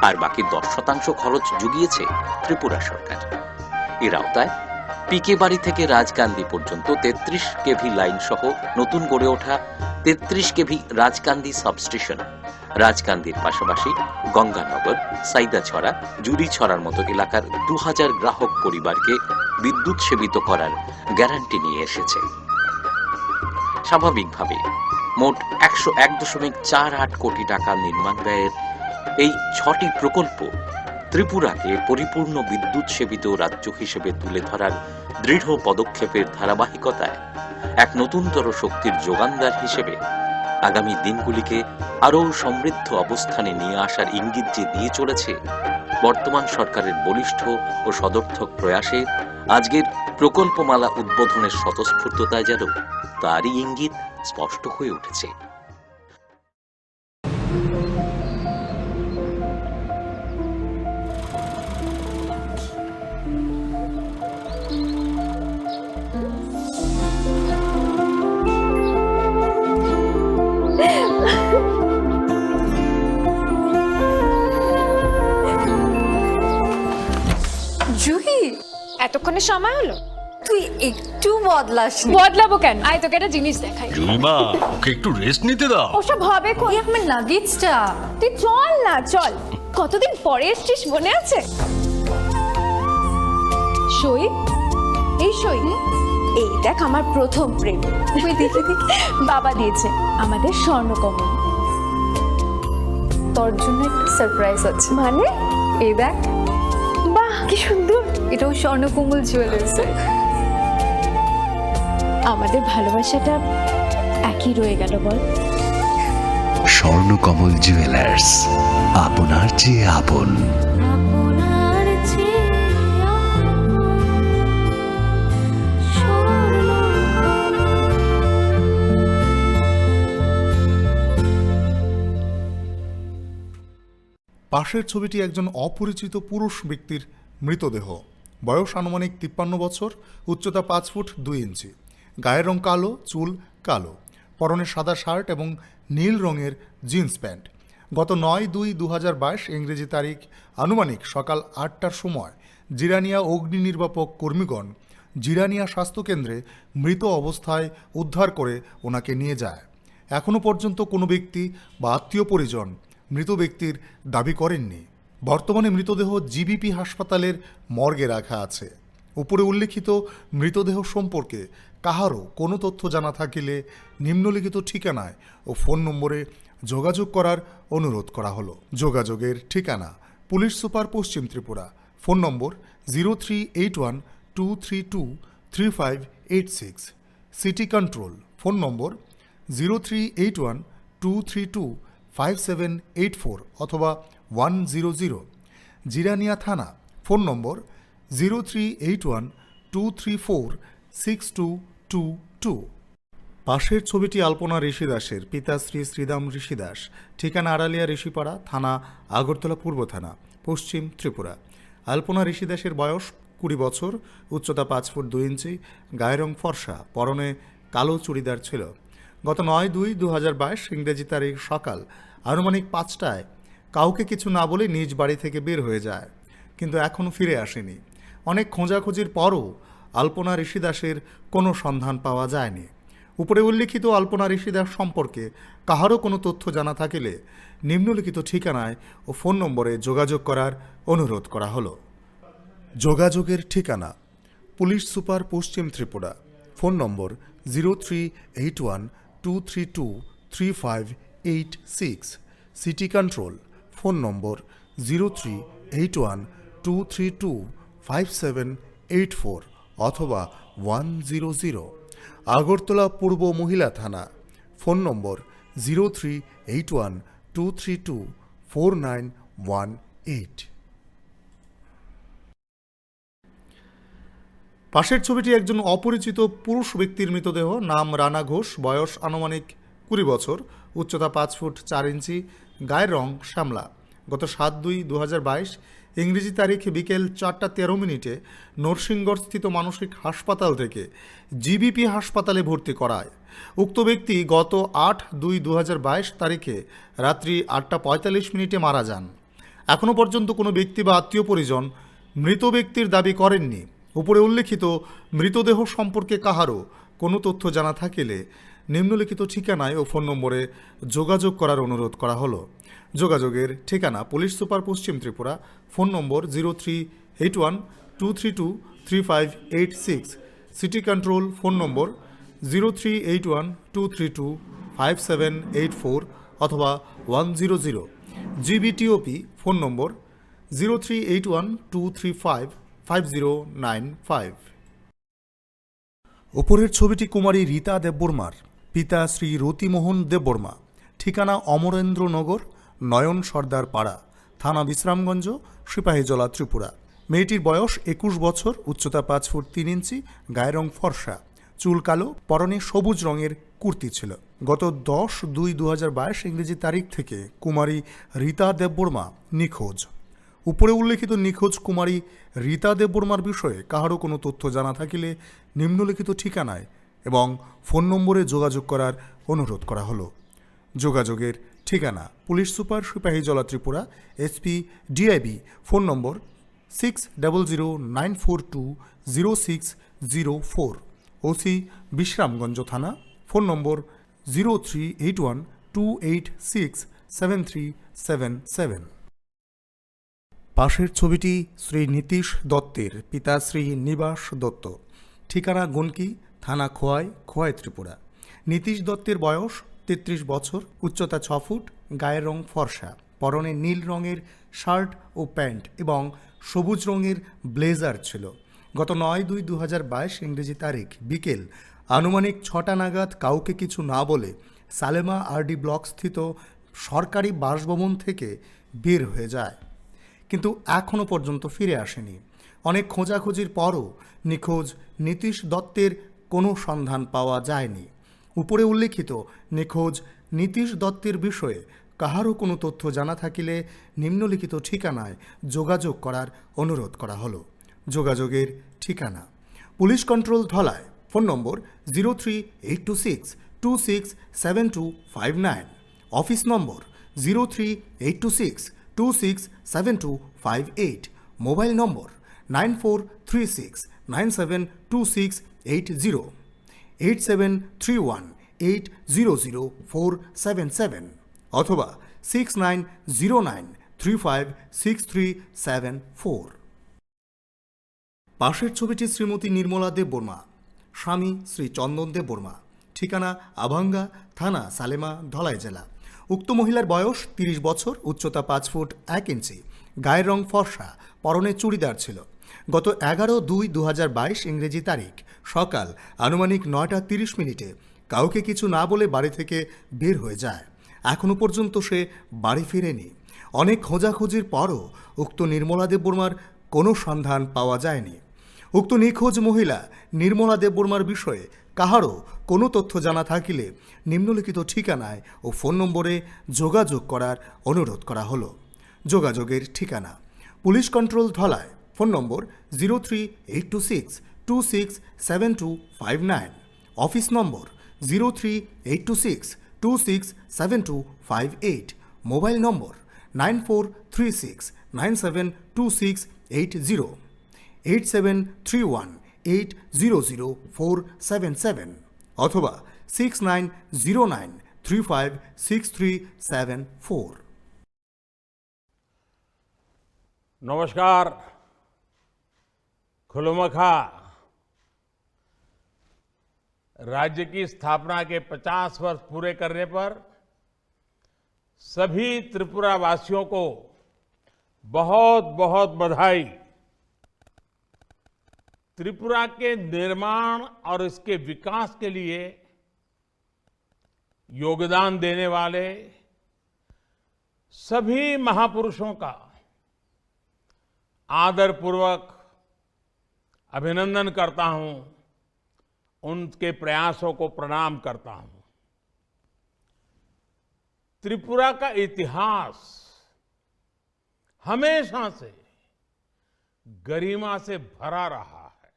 আর বাকি দশ শতাংশ খরচ জুগিয়েছে ত্রিপুরা সরকার। এর আওতায় পিকে বাড়ি থেকে রাজকান্দি পর্যন্ত তেত্রিশ কেভি লাইন সহ নতুন গড়ে ওঠা তেত্রিশ কেভি রাজকান্দি সাবস্টেশন, রাজকান্দির পাশাপাশি গঙ্গানগর, সাইদাছড়া, জুড়িছড়ার মতো এলাকার দু হাজার গ্রাহক পরিবারকে বিদ্যুৎ সেবিত করার গ্যারান্টি নিয়ে এসেছে। স্বাভাবিকভাবে মোট একশো এক দশমিক চার আট কোটি টাকা নির্মাণ ব্যয়ের এই ছটি প্রকল্প ত্রিপুরাকে পরিপূর্ণ বিদ্যুৎ সেবিত রাজ্য হিসেবে তুলে ধরার দৃঢ় পদক্ষেপের ধারাবাহিকতায় এক নতুনতর শক্তির যোগানদার হিসেবে আগামী দিনগুলিকে আরও সমৃদ্ধ অবস্থানে নিয়ে আসার ইঙ্গিত যে দিয়ে চলেছে বর্তমান সরকারের বলিষ্ঠ ও সদর্থক প্রয়াসে, আজকের প্রকল্পমালা উদ্বোধনের স্বতঃস্ফূর্ততায় যেন তারই ইঙ্গিত স্পষ্ট হয়ে উঠেছে। জুহি, এতক্ষণে সময় হলো? তুই একটু বদলাসনি। বদলাবো কেন? আয়, তোকে একটা জিনিস দেখাই। জুইমা, ওকে একটু রেস্ট নিতে দাও। ওসব হবে কই? এই আমার লাগেজটা। তুই চল না, চল। কতদিন পরে এসছিস, মনে আছে? সই, এই সই। এই দেখ, আমার প্রথম প্রেম। তুই দেখে দেখে। বাবা দিয়েছে আমাদের স্বর্ণকমল। তোর জন্য একটা সারপ্রাইজ আছে। মানে? এই দেখ। বাহ, কি সুন্দর। এটাও স্বর্ণকমল জুয়েলার্স। আমাদের ভালোবাসাটা একই রয়ে গেল, বল? স্বর্ণকমল জুয়েলার্স, আপনার চেয়ে আপন। পাশের ছবিটি একজন অপরিচিত পুরুষ ব্যক্তির মৃতদেহ। বয়স আনুমানিক তিপ্পান্ন বছর, উচ্চতা পাঁচ ফুট দুই ইঞ্চি, গায়ের রং কালো, চুল কালো, পরনে সাদা শার্ট এবং নীল রঙের জিন্স প্যান্ট। গত নয় দুই দু হাজার বাইশ ইংরেজি তারিখ আনুমানিক সকাল আটটার সময় জিরানিয়া অগ্নি নির্বাপক কর্মীগণ জিরানিয়া স্বাস্থ্যকেন্দ্রে মৃত অবস্থায় উদ্ধার করে ওনাকে নিয়ে যায়। এখনও পর্যন্ত কোনো ব্যক্তি বা আত্মীয় পরিজন মৃত ব্যক্তির দাবি করেননি। বর্তমানে মৃতদেহ জিবিপি হাসপাতালের মর্গে রাখা আছে। উপরে উল্লেখিত মৃতদেহ সম্পর্কে কাহারও কোনো তথ্য জানা থাকিলে নিম্নলিখিত ঠিকানায় ও ফোন নম্বরে যোগাযোগ করার অনুরোধ করা হলো। যোগাযোগের ঠিকানা: পুলিশ সুপার, পশ্চিম Tripura. Phone number: zero three eight one two three two three five eight six. City control, phone number: zero three eight one two three two five seven eight four অথবা ওয়ান জিরো জিরো। জিরানিয়া থানা, phone number: zero three eight one two three four six two two two. পাশের ছবিটি আলপনা ঋষি দাসের, পিতা শ্রী শ্রীদাম ঋষি দাস, ঠিকানা আড়ালিয়া ঋষিপাড়া, থানা আগরতলা পূর্ব থানা, পশ্চিম ত্রিপুরা। আলপনা ঋষি দাসের বয়স কুড়ি বছর, উচ্চতা পাঁচ ফুট দুই ইঞ্চি, গায়ের রং ফর্সা, পরনে কালো চুড়িদার ছিল। গত নয় দুই দু হাজার বাইশ ইংরেজি তারিখ সকাল আনুমানিক পাঁচটায় কাউকে কিছু না বলে নিজ বাড়ি থেকে বের হয়ে যায়, কিন্তু এখনও ফিরে আসেনি। অনেক খোঁজাখুঁজির পরও আলপনা ঋষি দাসের কোনো সন্ধান পাওয়া যায়নি। উপরে উল্লেখিত আলপনা ঋষি দাস সম্পর্কে কাহারও কোনো তথ্য জানা থাকিলে নিম্নলিখিত ঠিকানায় ও ফোন নম্বরে যোগাযোগ করার অনুরোধ করা হলো। যোগাযোগের ঠিকানা: পুলিশ সুপার, পশ্চিম Tripura. Phone number: zero three eight one two three two three five eight six. City control, phone number: zero three eight one two three two five seven eight four অথবা ওয়ান জিরো জিরো। আগরতলা পূর্ব মহিলা থানা, phone number: zero three eight one two three two four nine one eight. পাশের ছবিটি একজন অপরিচিত পুরুষ ব্যক্তির মৃতদেহ। নাম রানা ঘোষ, বয়স আনুমানিক কুড়ি বছর, উচ্চতা পাঁচ ফুট চার ইঞ্চি, গায়ের রং শ্যামলা। গত সাত দুই দু হাজার বাইশ ইংরেজি তারিখ বিকেল চারটা তেরো মিনিটে নরসিংগড়স্থিত মানসিক হাসপাতাল থেকে জিবিপি হাসপাতালে ভর্তি করায়। উক্ত ব্যক্তি গত আট দুই দু হাজার বাইশ তারিখে রাত্রি আটটা পঁয়তাল্লিশ মিনিটে মারা যান। এখনও পর্যন্ত কোনো ব্যক্তি বা আত্মীয় পরিজন মৃত ব্যক্তির দাবি করেননি। উপরে উল্লেখিত মৃতদেহ সম্পর্কে কাহারও কোনো তথ্য জানা থাকিলে নিম্নলিখিত ঠিকানায় ও ফোন নম্বরে যোগাযোগ করার অনুরোধ করা হলো। যোগাযোগের ঠিকানা: পুলিশ সুপার, পশ্চিম Tripura. Phone number: zero three eight one two three two three five eight six. City control, phone number: zero three eight one two three two five seven eight four অথবা one zero zero. GBTOP, phone number: zero three eight one two three five five zero nine five. উপরের ছবিটি কুমারী রীতা দেববর্মার, পিতা শ্রী রতিমোহন দেববর্মা, ঠিকানা অমরেন্দ্রনগর, নয়ন সর্দার পাড়া, থানা বিশ্রামগঞ্জ, সিপাহীজলা, ত্রিপুরা। মেয়েটির বয়স একুশ বছর, উচ্চতা পাঁচ ফুট তিন ইঞ্চি, গায়ের রং ফর্সা, চুল কালো, পরনে সবুজ রঙের কুর্তি ছিল। গত দশ দুই দু হাজার বাইশ ইংরেজি তারিখ থেকে কুমারী রীতা দেববর্মা নিখোঁজ। উপরে উল্লেখিত নিখোঁজ কুমারী রীতা দেববর্মার বিষয়ে কাহারও কোনো তথ্য জানা থাকিলে নিম্নলিখিত ঠিকানায় এবং ফোন নম্বরে যোগাযোগ করার অনুরোধ করা হলো। যোগাযোগের ঠিকানা: police super, Sepahijala, Tripura, SP, DIB, phone number six double zero nine four two zero six zero four, OC, Bishramganj থানা, phone number zero three eight one two eight six seven three seven seven. পাশের ছবিটি শ্রী নীতিশ দত্তের, পিতা শ্রী নিবাস দত্ত, ঠিকানা গুনকি, থানা খোয়াই, খোয়াই, ত্রিপুরা। নীতিশ দত্তের বয়স তেত্রিশ বছর, উচ্চতা ছ ফুট, গায়ের রং ফর্সা, পরনে নীল রঙের শার্ট ও প্যান্ট এবং সবুজ রঙের ব্লেজার ছিল। গত নয় দুই দু হাজার বাইশ ইংরেজি তারিখ বিকেল আনুমানিক ছটা নাগাদ কাউকে কিছু না বলে সালেমা আরডি ব্লক স্থিত সরকারি বাসভবন থেকে বের হয়ে যায়, কিন্তু এখনও পর্যন্ত ফিরে আসেনি। অনেক খোঁজাখুঁজির পরও নিখোঁজ নীতিশ দত্তের কোনো সন্ধান পাওয়া যায়নি। উপরে উল্লেখিত নিখোঁজ নীতিশ দত্তের বিষয়ে কাহারও কোনো তথ্য জানা থাকিলে নিম্নলিখিত ঠিকানায় যোগাযোগ করার অনুরোধ করা হলো। যোগাযোগের ঠিকানা: police control Dhalai, phone number zero three eight two six two six seven two five nine, office number zero three eight two six two six seven two five eight, mobile number nine four three six nine seven two six eight zero, eight seven three one eight zero zero four seven seven অথবা six nine zero nine three five six three seven four. পাশের ছবিটি শ্রীমতী নির্মলা দেববর্মা, স্বামী শ্রী চন্দন দেববর্মা, ঠিকানা আভাঙ্গা, থানা সালেমা, ধলাই জেলা। উক্ত মহিলার বয়স তিরিশ বছর, উচ্চতা পাঁচ ফুট এক ইঞ্চি, গায়ের রং ফর্সা, পরনে চুড়িদার ছিল। গত এগারো দুই দু হাজার বাইশ ইংরেজি তারিখ সকাল আনুমানিক নয়টা তিরিশ মিনিটে কাউকে কিছু না বলে বাড়ি থেকে বের হয়ে যায়। এখনো পর্যন্ত সে বাড়ি ফিরেনি। অনেক খোঁজাখুঁজির পরও উক্ত নির্মলা দেববর্মার কোনো সন্ধান পাওয়া যায়নি। উক্ত নিখোঁজ মহিলা নির্মলা দেববর্মার বিষয়ে কাহারও কোনো তথ্য জানা থাকিলে নিম্নলিখিত ঠিকানায় ও ফোন নম্বরে যোগাযোগ করার অনুরোধ করা হলো। যোগাযোগের ঠিকানা: police control Dhalai, phone number zero three eight two six two six seven two five nine, office number zero three eight two six two six seven two five eight, mobile number nine four three six nine seven two six eight zero, eight seven three one eight zero zero four seven seven অথবা six nine zero nine three five six three seven four. नमस्कार। खुलुमखा। राज्य की स्थापना के पचास वर्ष पूरे करने पर सभी त्रिपुरा वासियों को बहुत बहुत बधाई। त्रिपुरा के निर्माण और इसके विकास के लिए योगदान देने वाले सभी महापुरुषों का आदरपूर्वक अभिनंदन करता हूं, उनके प्रयासों को प्रणाम करता हूं। त्रिपुरा का इतिहास हमेशा से गरिमा से भरा रहा है।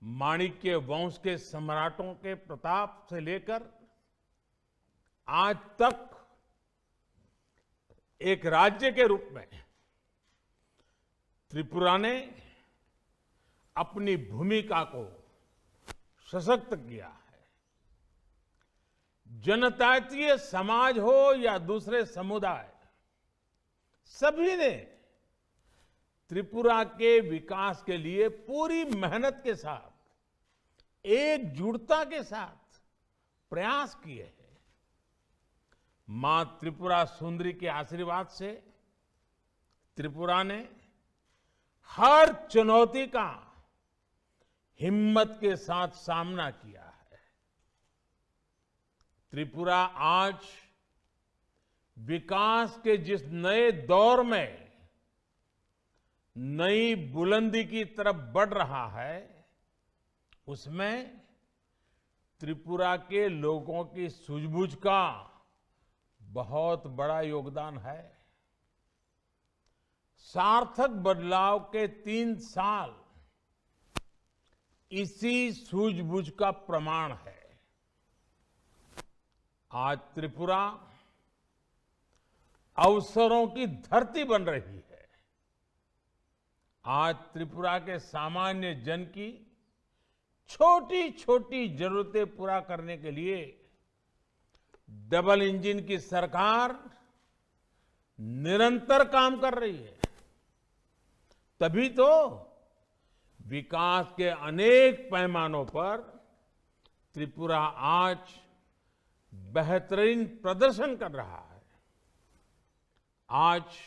माणिक्य वंश के सम्राटों के प्रताप से लेकर आज तक एक राज्य के रूप में त्रिपुरा ने अपनी भूमिका को सशक्त किया है। जनजातीय समाज हो या दूसरे समुदाय, सभी ने त्रिपुरा के विकास के लिए पूरी मेहनत के साथ, एकजुटता के साथ प्रयास किए हैं। मां त्रिपुरा सुंदरी के आशीर्वाद से त्रिपुरा ने हर चुनौती का हिम्मत के साथ सामना किया है। त्रिपुरा आज विकास के जिस नए दौर में नई बुलंदी की तरफ बढ़ रहा है, उसमें त्रिपुरा के लोगों की सूझबूझ का बहुत बड़ा योगदान है। सार्थक बदलाव के तीन साल इसी सूझबूझ का प्रमाण है। आज त्रिपुरा अवसरों की धरती बन रही है। आज त्रिपुरा के सामान्य जन की छोटी-छोटी जरूरतें पूरा करने के लिए डबल इंजन की सरकार निरंतर काम कर रही है। तभी तो विकास के अनेक पैमानों पर त्रिपुरा आज बेहतरीन प्रदर्शन कर रहा है। आज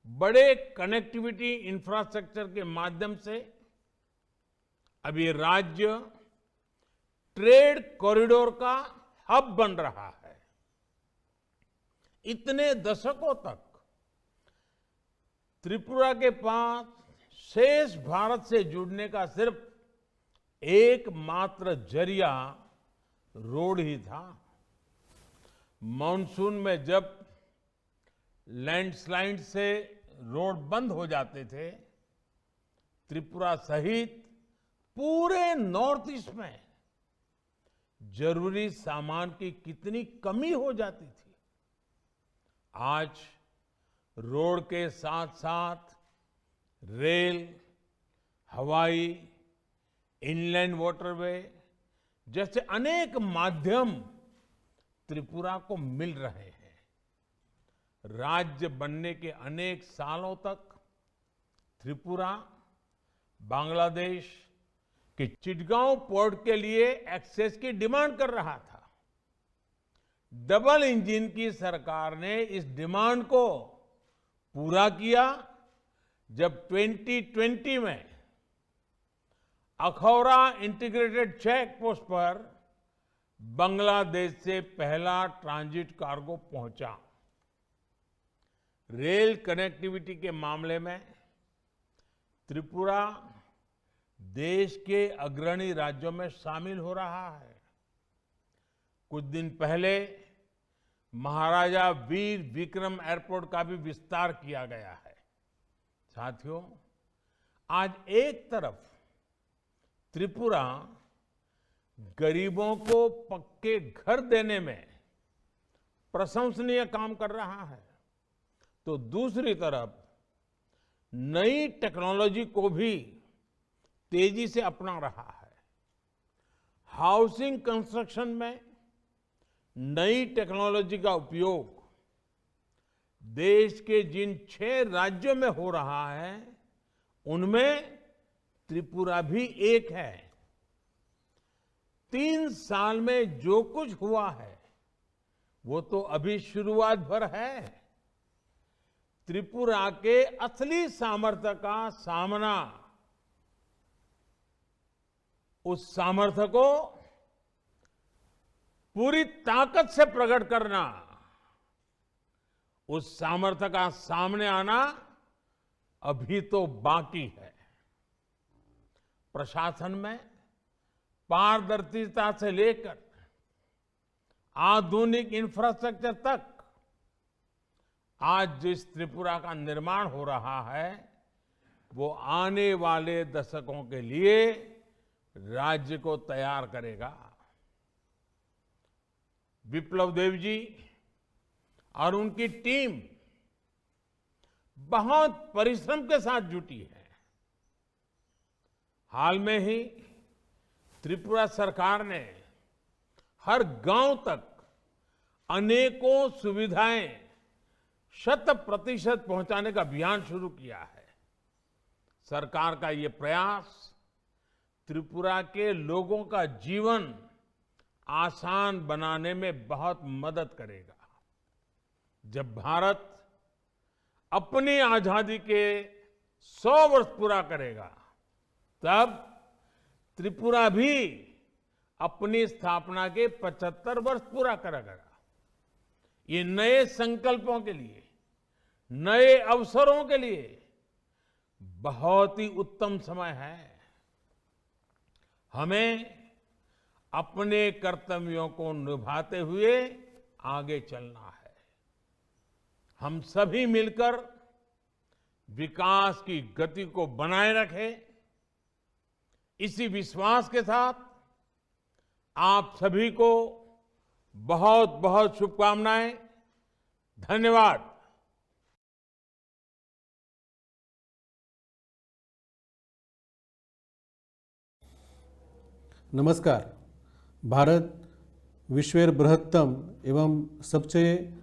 बड़े कनेक्टिविटी इंफ्रास्ट्रक्चर के माध्यम से अब ये राज्य ट्रेड कॉरिडोर का हब बन रहा है। इतने दशकों तक त्रिपुरा के पास शेष भारत से जुड़ने का सिर्फ एकमात्र जरिया रोड ही था। मानसून में जब लैंडस्लाइड से रोड बंद हो जाते थे, त्रिपुरा सहित पूरे नॉर्थ ईस्ट में जरूरी सामान की कितनी कमी हो जाती थी। आज रोड के साथ-साथ रेल, हवाई, इनलैंड वाटरवे जैसे अनेक माध्यम त्रिपुरा को मिल रहे हैं। राज्य बनने के अनेक सालों तक त्रिपुरा बांग्लादेश के चिटगांव पोर्ट के लिए एक्सेस की डिमांड कर रहा था। डबल इंजन की सरकार ने इस डिमांड को पूरा किया जब ट्वेंटी ट्वेंटी में अखौरा इंटीग्रेटेड चेक पोस्ट पर बांग्लादेश से पहला ट्रांजिट कार्गो पहुंचा। रेल कनेक्टिविटी के मामले में त्रिपुरा देश के अग्रणी राज्यों में शामिल हो रहा है। कुछ दिन पहले महाराजा वीर विक्रम एयरपोर्ट का भी विस्तार किया गया है। साथियों, आज एक तरफ त्रिपुरा गरीबों को पक्के घर देने में प्रशंसनीय काम कर रहा है, तो दूसरी तरफ नई टेक्नोलॉजी को भी तेजी से अपना रहा है। हाउसिंग कंस्ट्रक्शन में नई टेक्नोलॉजी का उपयोग देश के जिन छह राज्यों में हो रहा है, उनमें त्रिपुरा भी एक है। तीन साल में जो कुछ हुआ है, वो तो अभी शुरुआत भर है। त्रिपुरा के असली सामर्थ्य का सामना, उस सामर्थ्य को पूरी ताकत से प्रकट करना, उस सामर्थ्य का सामने आना अभी तो बाकी है। प्रशासन में पारदर्शिता से लेकर आधुनिक इंफ्रास्ट्रक्चर तक आज जिस त्रिपुरा का निर्माण हो रहा है, वो आने वाले दशकों के लिए राज्य को तैयार करेगा। विप्लव देव जी और उनकी टीम बहुत परिश्रम के साथ जुटी है। हाल में ही त्रिपुरा सरकार ने हर गांव तक अनेकों सुविधाएं शत प्रतिशत पहुंचाने का अभियान शुरू किया है। सरकार का ये प्रयास त्रिपुरा के लोगों का जीवन आसान बनाने में बहुत मदद करेगा। जब भारत अपनी आजादी के सौ वर्ष पूरा करेगा, तब त्रिपुरा भी अपनी स्थापना के पचहत्तर वर्ष पूरा करेगा। ये नए संकल्पों के लिए, नए अवसरों के लिए बहुत ही उत्तम समय है। हमें अपने कर्तव्यों को निभाते हुए आगे चलना है। हम सभी मिलकर विकास की गति को बनाए रखें। इसी विश्वास के साथ आप सभी को बहुत बहुत शुभकामनाएं। धन्यवाद। नमस्कार। भारत विश्वेर बृहत्तम एवं सबसे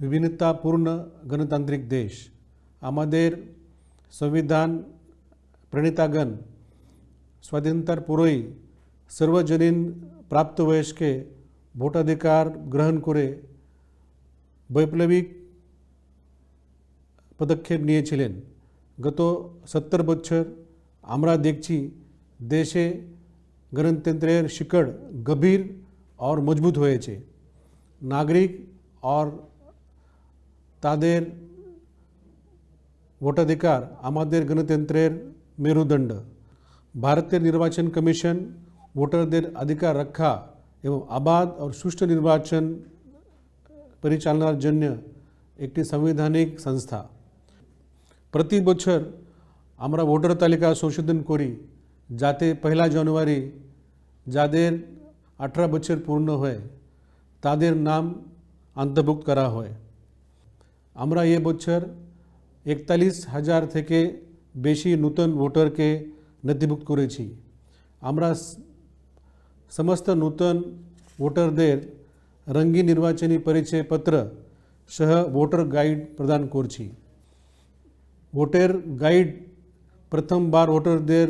विभिन्नतापूर्ण गणतांत्रिक देश। আমাদের সংবিধান প্রণেতাগণ স্বাধীনতার পরেই সার্বজনীন প্রাপ্তবয়স্কে ভোটাধিকার গ্রহণ করে বৈপ্লবিক পদক্ষেপ নিয়েছিলেন। গত সত্তর বছর আমরা দেখছি দেশে গণতন্ত্রের শিকড় গভীর আর মজবুত হয়েছে। নাগরিক আর তাদের ভোটাধিকার আমাদের গণতন্ত্রের মেরুদণ্ড। ভারতের নির্বাচন কমিশন ভোটারদের অধিকার রক্ষা এবং অবাধ আর সুষ্ঠু নির্বাচন পরিচালনার জন্য একটি সাংবিধানিক সংস্থা। প্রতি বছর আমরা ভোটার তালিকা সংশোধন করি, যাতে পয়লা জানুয়ারি যাদের আঠারো বছর পূর্ণ হয়, তাদের নাম অন্তর্ভুক্ত করা হয়। আমরা এ বছর একতাল্লিশ হাজার থেকে বেশি নতুন ভোটারকে নথিভুক্ত করেছি। আমরা স-, সমস্ত নতুন ভোটারদের রঙিন নির্বাচনী পরিচয়পত্র সহ ভোটার গাইড প্রদান করছি। ভোটার গাইড প্রথমবার ভোটারদের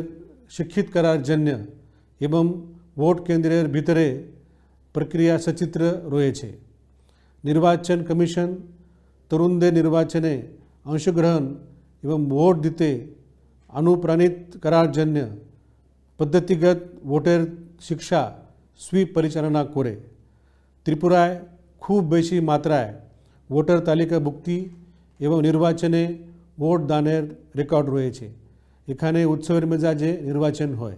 শিক্ষিত করার জন্য এবং ভোট কেন্দ্রের ভিতরে প্রক্রিয়া সচিত্র রয়েছে। নির্বাচন কমিশন তরুণদের নির্বাচনে অংশগ্রহণ এবং ভোট দিতে অনুপ্রাণিত করার জন্য পদ্ধতিগত ভোটার শিক্ষা সুইপ পরিচালনা করে। ত্রিপুরায় খুব বেশি মাত্রায় ভোটার তালিকাভুক্তি এবং নির্বাচনে ভোট দানের রেকর্ড রয়েছে। এখানে উৎসবের মেজাজে নির্বাচন হয়।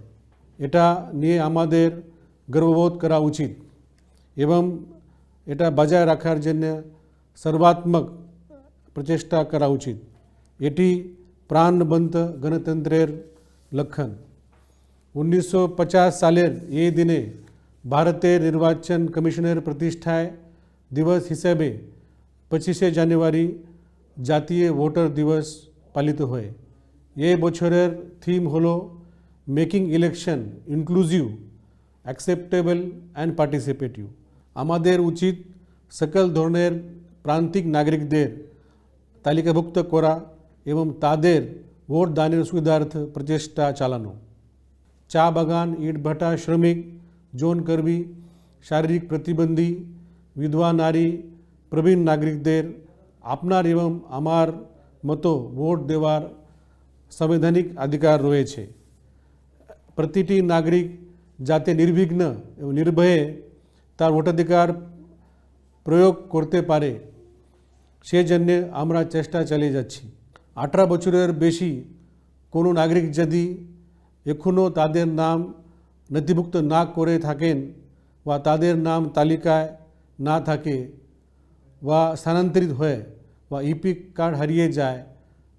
এটা নিয়ে আমাদের গর্ববোধ করা উচিত এবং এটা বজায় রাখার জন্য সর্বাত্মক প্রচেষ্টা করা উচিত। এটি প্রাণবন্ত গণতন্ত্রের লক্ষণ। উনিশশো পঞ্চাশ সালের এই দিনে ভারতের নির্বাচন কমিশনের প্রতিষ্ঠায় দিবস হিসাবে পঁচিশে জানুয়ারি জাতীয় ভোটার দিবস পালিত হয়। এই বছরের থিম হলো making election inclusive, acceptable and participative. আমাদের উচিত সকল ধরনের প্রান্তিক নাগরিকদের তালিকাভুক্ত করা এবং তাদের ভোট দানের সুবিধার্থে প্রচেষ্টা চালানো। চা বাগান, ইটভাটা শ্রমিক, জোন কর্মী, শারীরিক প্রতিবন্ধী, বিধবা নারী, প্রবীণ নাগরিকদের আপনার এবং আমার মতো ভোট দেওয়ার সাংবিধানিক অধিকার রয়েছে। প্রতিটি নাগরিক যাতে নির্বিঘ্ন এবং নির্ভয়ে তার ভোটাধিকার প্রয়োগ করতে পারে, সেজন্য আমরা চেষ্টা চালিয়ে যাচ্ছি। আঠারো বছরের বেশি কোনো নাগরিক যদি এখনও তাদের নাম নথিভুক্ত না করে থাকেন বা তাদের নাম তালিকায় না থাকে বা স্থানান্তরিত হয় বা ইপিক কার্ড হারিয়ে যায়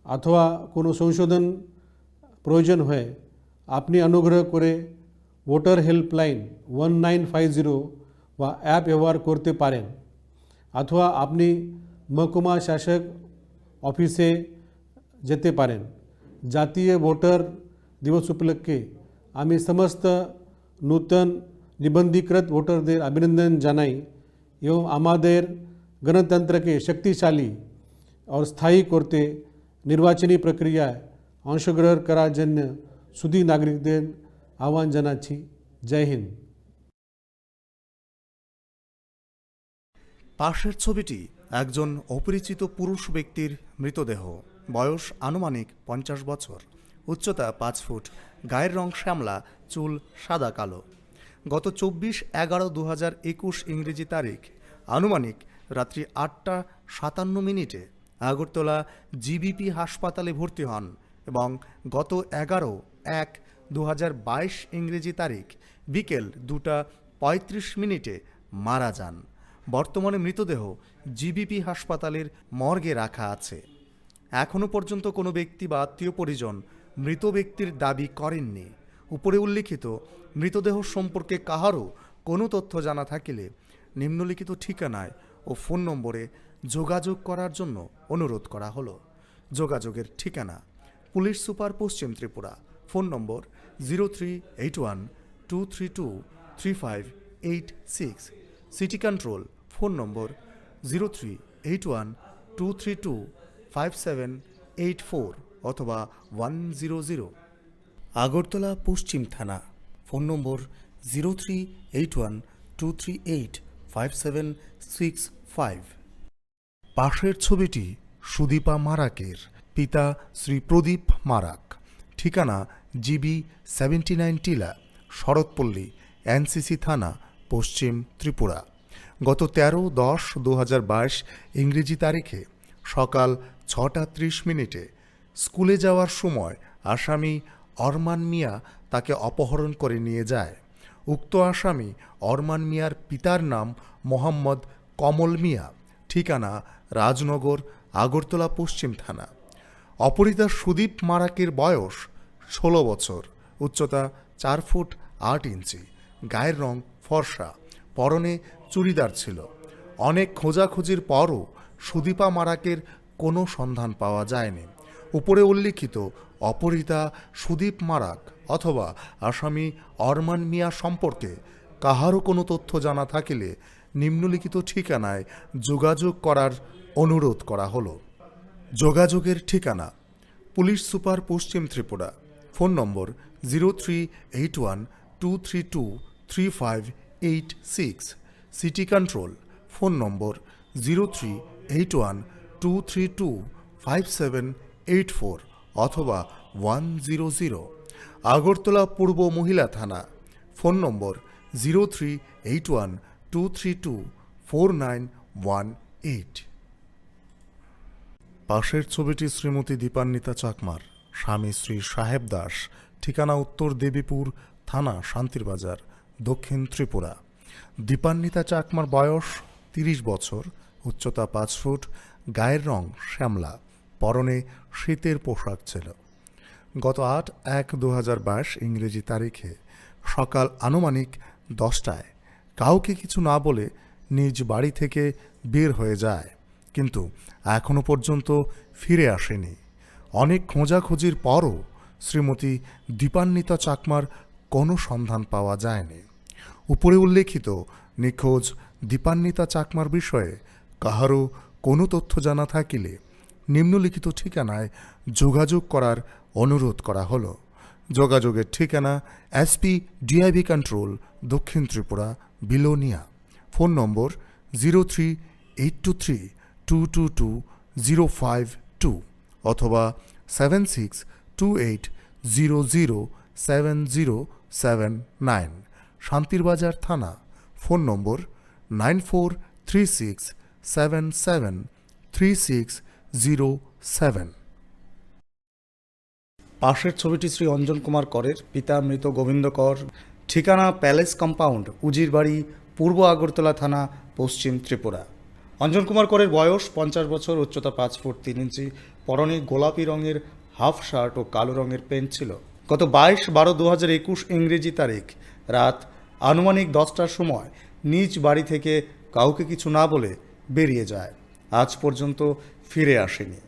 অথবা কোনো সংশোধন প্রয়োজন হয়, আপনি অনুগ্রহ করে voter helpline one nine five zero বা অ্যাপ ব্যবহার করতে পারেন, অথবা আপনি মহকুমা শাসক অফিসে যেতে পারেন। জাতীয় ভোটার দিবস উপলক্ষে আমি সমস্ত নূতন নিবন্ধীকৃত ভোটারদের অভিনন্দন জানাই এবং আমাদের গণতন্ত্রকে শক্তিশালী ও স্থায়ী করতে নির্বাচনী প্রক্রিয়ায় অংশগ্রহণ করার জন্য সুধী নাগরিকদের আহ্বান জানাচ্ছি। জয় হিন্দ। পাশের ছবিটি একজন অপরিচিত পুরুষ ব্যক্তির মৃতদেহ। বয়স আনুমানিক পঞ্চাশ বছর, উচ্চতা পাঁচ ফুট, গায়ের রং শ্যামলা, চুল সাদা কালো। গত চব্বিশ এগারো দু হাজার একুশ ইংরেজি তারিখ, আনুমানিক রাত্রি আটটা সাতান্ন মিনিটে আগরতলা জিবিপি হাসপাতালে ভর্তি হন এবং গত এগারো এক দু হাজার বাইশ ইংরেজি তারিখ বিকেল দুটা পঁয়ত্রিশ মিনিটে মারা যান। বর্তমানে মৃতদেহ জিবিপি হাসপাতালের মর্গে রাখা আছে। এখনও পর্যন্ত কোনো ব্যক্তি বা আত্মীয় পরিজন মৃত ব্যক্তির দাবি করেননি। উপরে উল্লিখিত মৃতদেহ সম্পর্কে কাহারও কোনো তথ্য জানা থাকিলে নিম্নলিখিত ঠিকানায় ও ফোন নম্বরে যোগাযোগ করার জন্য অনুরোধ করা হলো। যোগাযোগের ঠিকানা: পুলিশ সুপার, পশ্চিম Tripura. Phone number zero three eight one two three two three five eight six. City control, phone number zero three eight one two three two five seven eight four অথবা ওয়ান জিরো জিরো। আগরতলা পশ্চিম থানা, phone number zero three eight one two three eight five seven six five. পাশের ছবিটি সুদীপা মারাকের, পিতা শ্রী প্রদীপ মারাক, ঠিকানা GB seventy nine টিলা, শরৎপল্লী, এনসিসি থানা, পশ্চিম ত্রিপুরা। গত তেরো দশ দু হাজার বাইশ ইংরেজি তারিখে সকাল ছটা ত্রিশ মিনিটে স্কুলে যাওয়ার সময় আসামি অরমান মিয়া তাকে অপহরণ করে নিয়ে যায়। উক্ত আসামি অরমান মিয়ার পিতার নাম মোহাম্মদ কমল মিয়া, ঠিকানা রাজনগর, আগরতলা পশ্চিম থানা। অপহৃতা সুদীপ মারাকের বয়স ষোলো বছর, উচ্চতা চার ফুট আট ইঞ্চি, গায়ের রং ফর্সা, পরনে চুড়িদার ছিল। অনেক খোঁজাখুঁজির পরও সুদীপা মারাকের কোনো সন্ধান পাওয়া যায়নি। উপরে উল্লিখিত অপহৃতা সুদীপ মারাক অথবা আসামি অরমান মিয়া সম্পর্কে কাহারও কোনো তথ্য জানা থাকিলে নিম্নলিখিত ঠিকানায় যোগাযোগ করার অনুরোধ করা হলো। যোগাযোগের ঠিকানা: পুলিশ সুপার পশ্চিম Tripura, phone number zero three eight one two three two three five eight six, city control, phone number zero three eight one two three two five seven eight four অথবা ওয়ান জিরো জিরো, আগরতলা পূর্ব মহিলা থানা, phone number zero three eight one two three two four nine one eight. পাশের ছবিটি শ্রীমতী দীপান্বিতা চাকমার, স্বামী শ্রী সাহেব দাস, ঠিকানা উত্তর দেবীপুর থানা, শান্তির বাজার, দক্ষিণ ত্রিপুরা। দীপান্বিতা চাকমার বয়স তিরিশ বছর, উচ্চতা পাঁচ ফুট, গায়ের রং শ্যামলা, পরনে শীতের পোশাক ছিল। গত আট এক দু হাজার বাইশ ইংরেজি তারিখে সকাল আনুমানিক দশটায় কাউকে কিছু না বলে নিজ বাড়ি থেকে বের হয়ে যায়, কিন্তু এখনও পর্যন্ত ফিরে আসেনি। অনেক খোঁজাখুঁজির পরও শ্রীমতী দীপান্বিতা চাকমার কোনো সন্ধান পাওয়া যায়নি। উপরে উল্লেখিত নিখোঁজ দীপান্বিতা চাকমার বিষয়ে কাহারও কোনো তথ্য জানা থাকিলে নিম্নলিখিত ঠিকানায় যোগাযোগ করার অনুরোধ করা হলো। যোগাযোগের ঠিকানা: এসপি ডিআইবি কন্ট্রোল, দক্ষিণ Tripura, Belonia. Phone number zero three eight two three two two two zero five two অথবা seven six two eight zero zero seven zero seven nine. Santirbazar থানা। Phone number nine four three six seven seven three six zero seven. পাশের ছবিটি শ্রী অঞ্জন কুমার করের, পিতা মৃত গোবিন্দ কর, ঠিকানা palace compound, উজিরবাড়ি, পূর্ব আগরতলা থানা, পশ্চিম ত্রিপুরা। অঞ্জন কুমার করের বয়স পঞ্চাশ বছর, উচ্চতা পাঁচ ফুট তিন ইঞ্চি, পরনে গোলাপি রঙের হাফ শার্ট ও কালো রঙের প্যান্ট ছিল। গত বাইশ বারো দু হাজার একুশ ইংরেজি তারিখ রাত আনুমানিক দশটার সময় নিজ বাড়ি থেকে কাউকে কিছু না বলে বেরিয়ে যায়। আজ পর্যন্ত ফিরে আসেনি।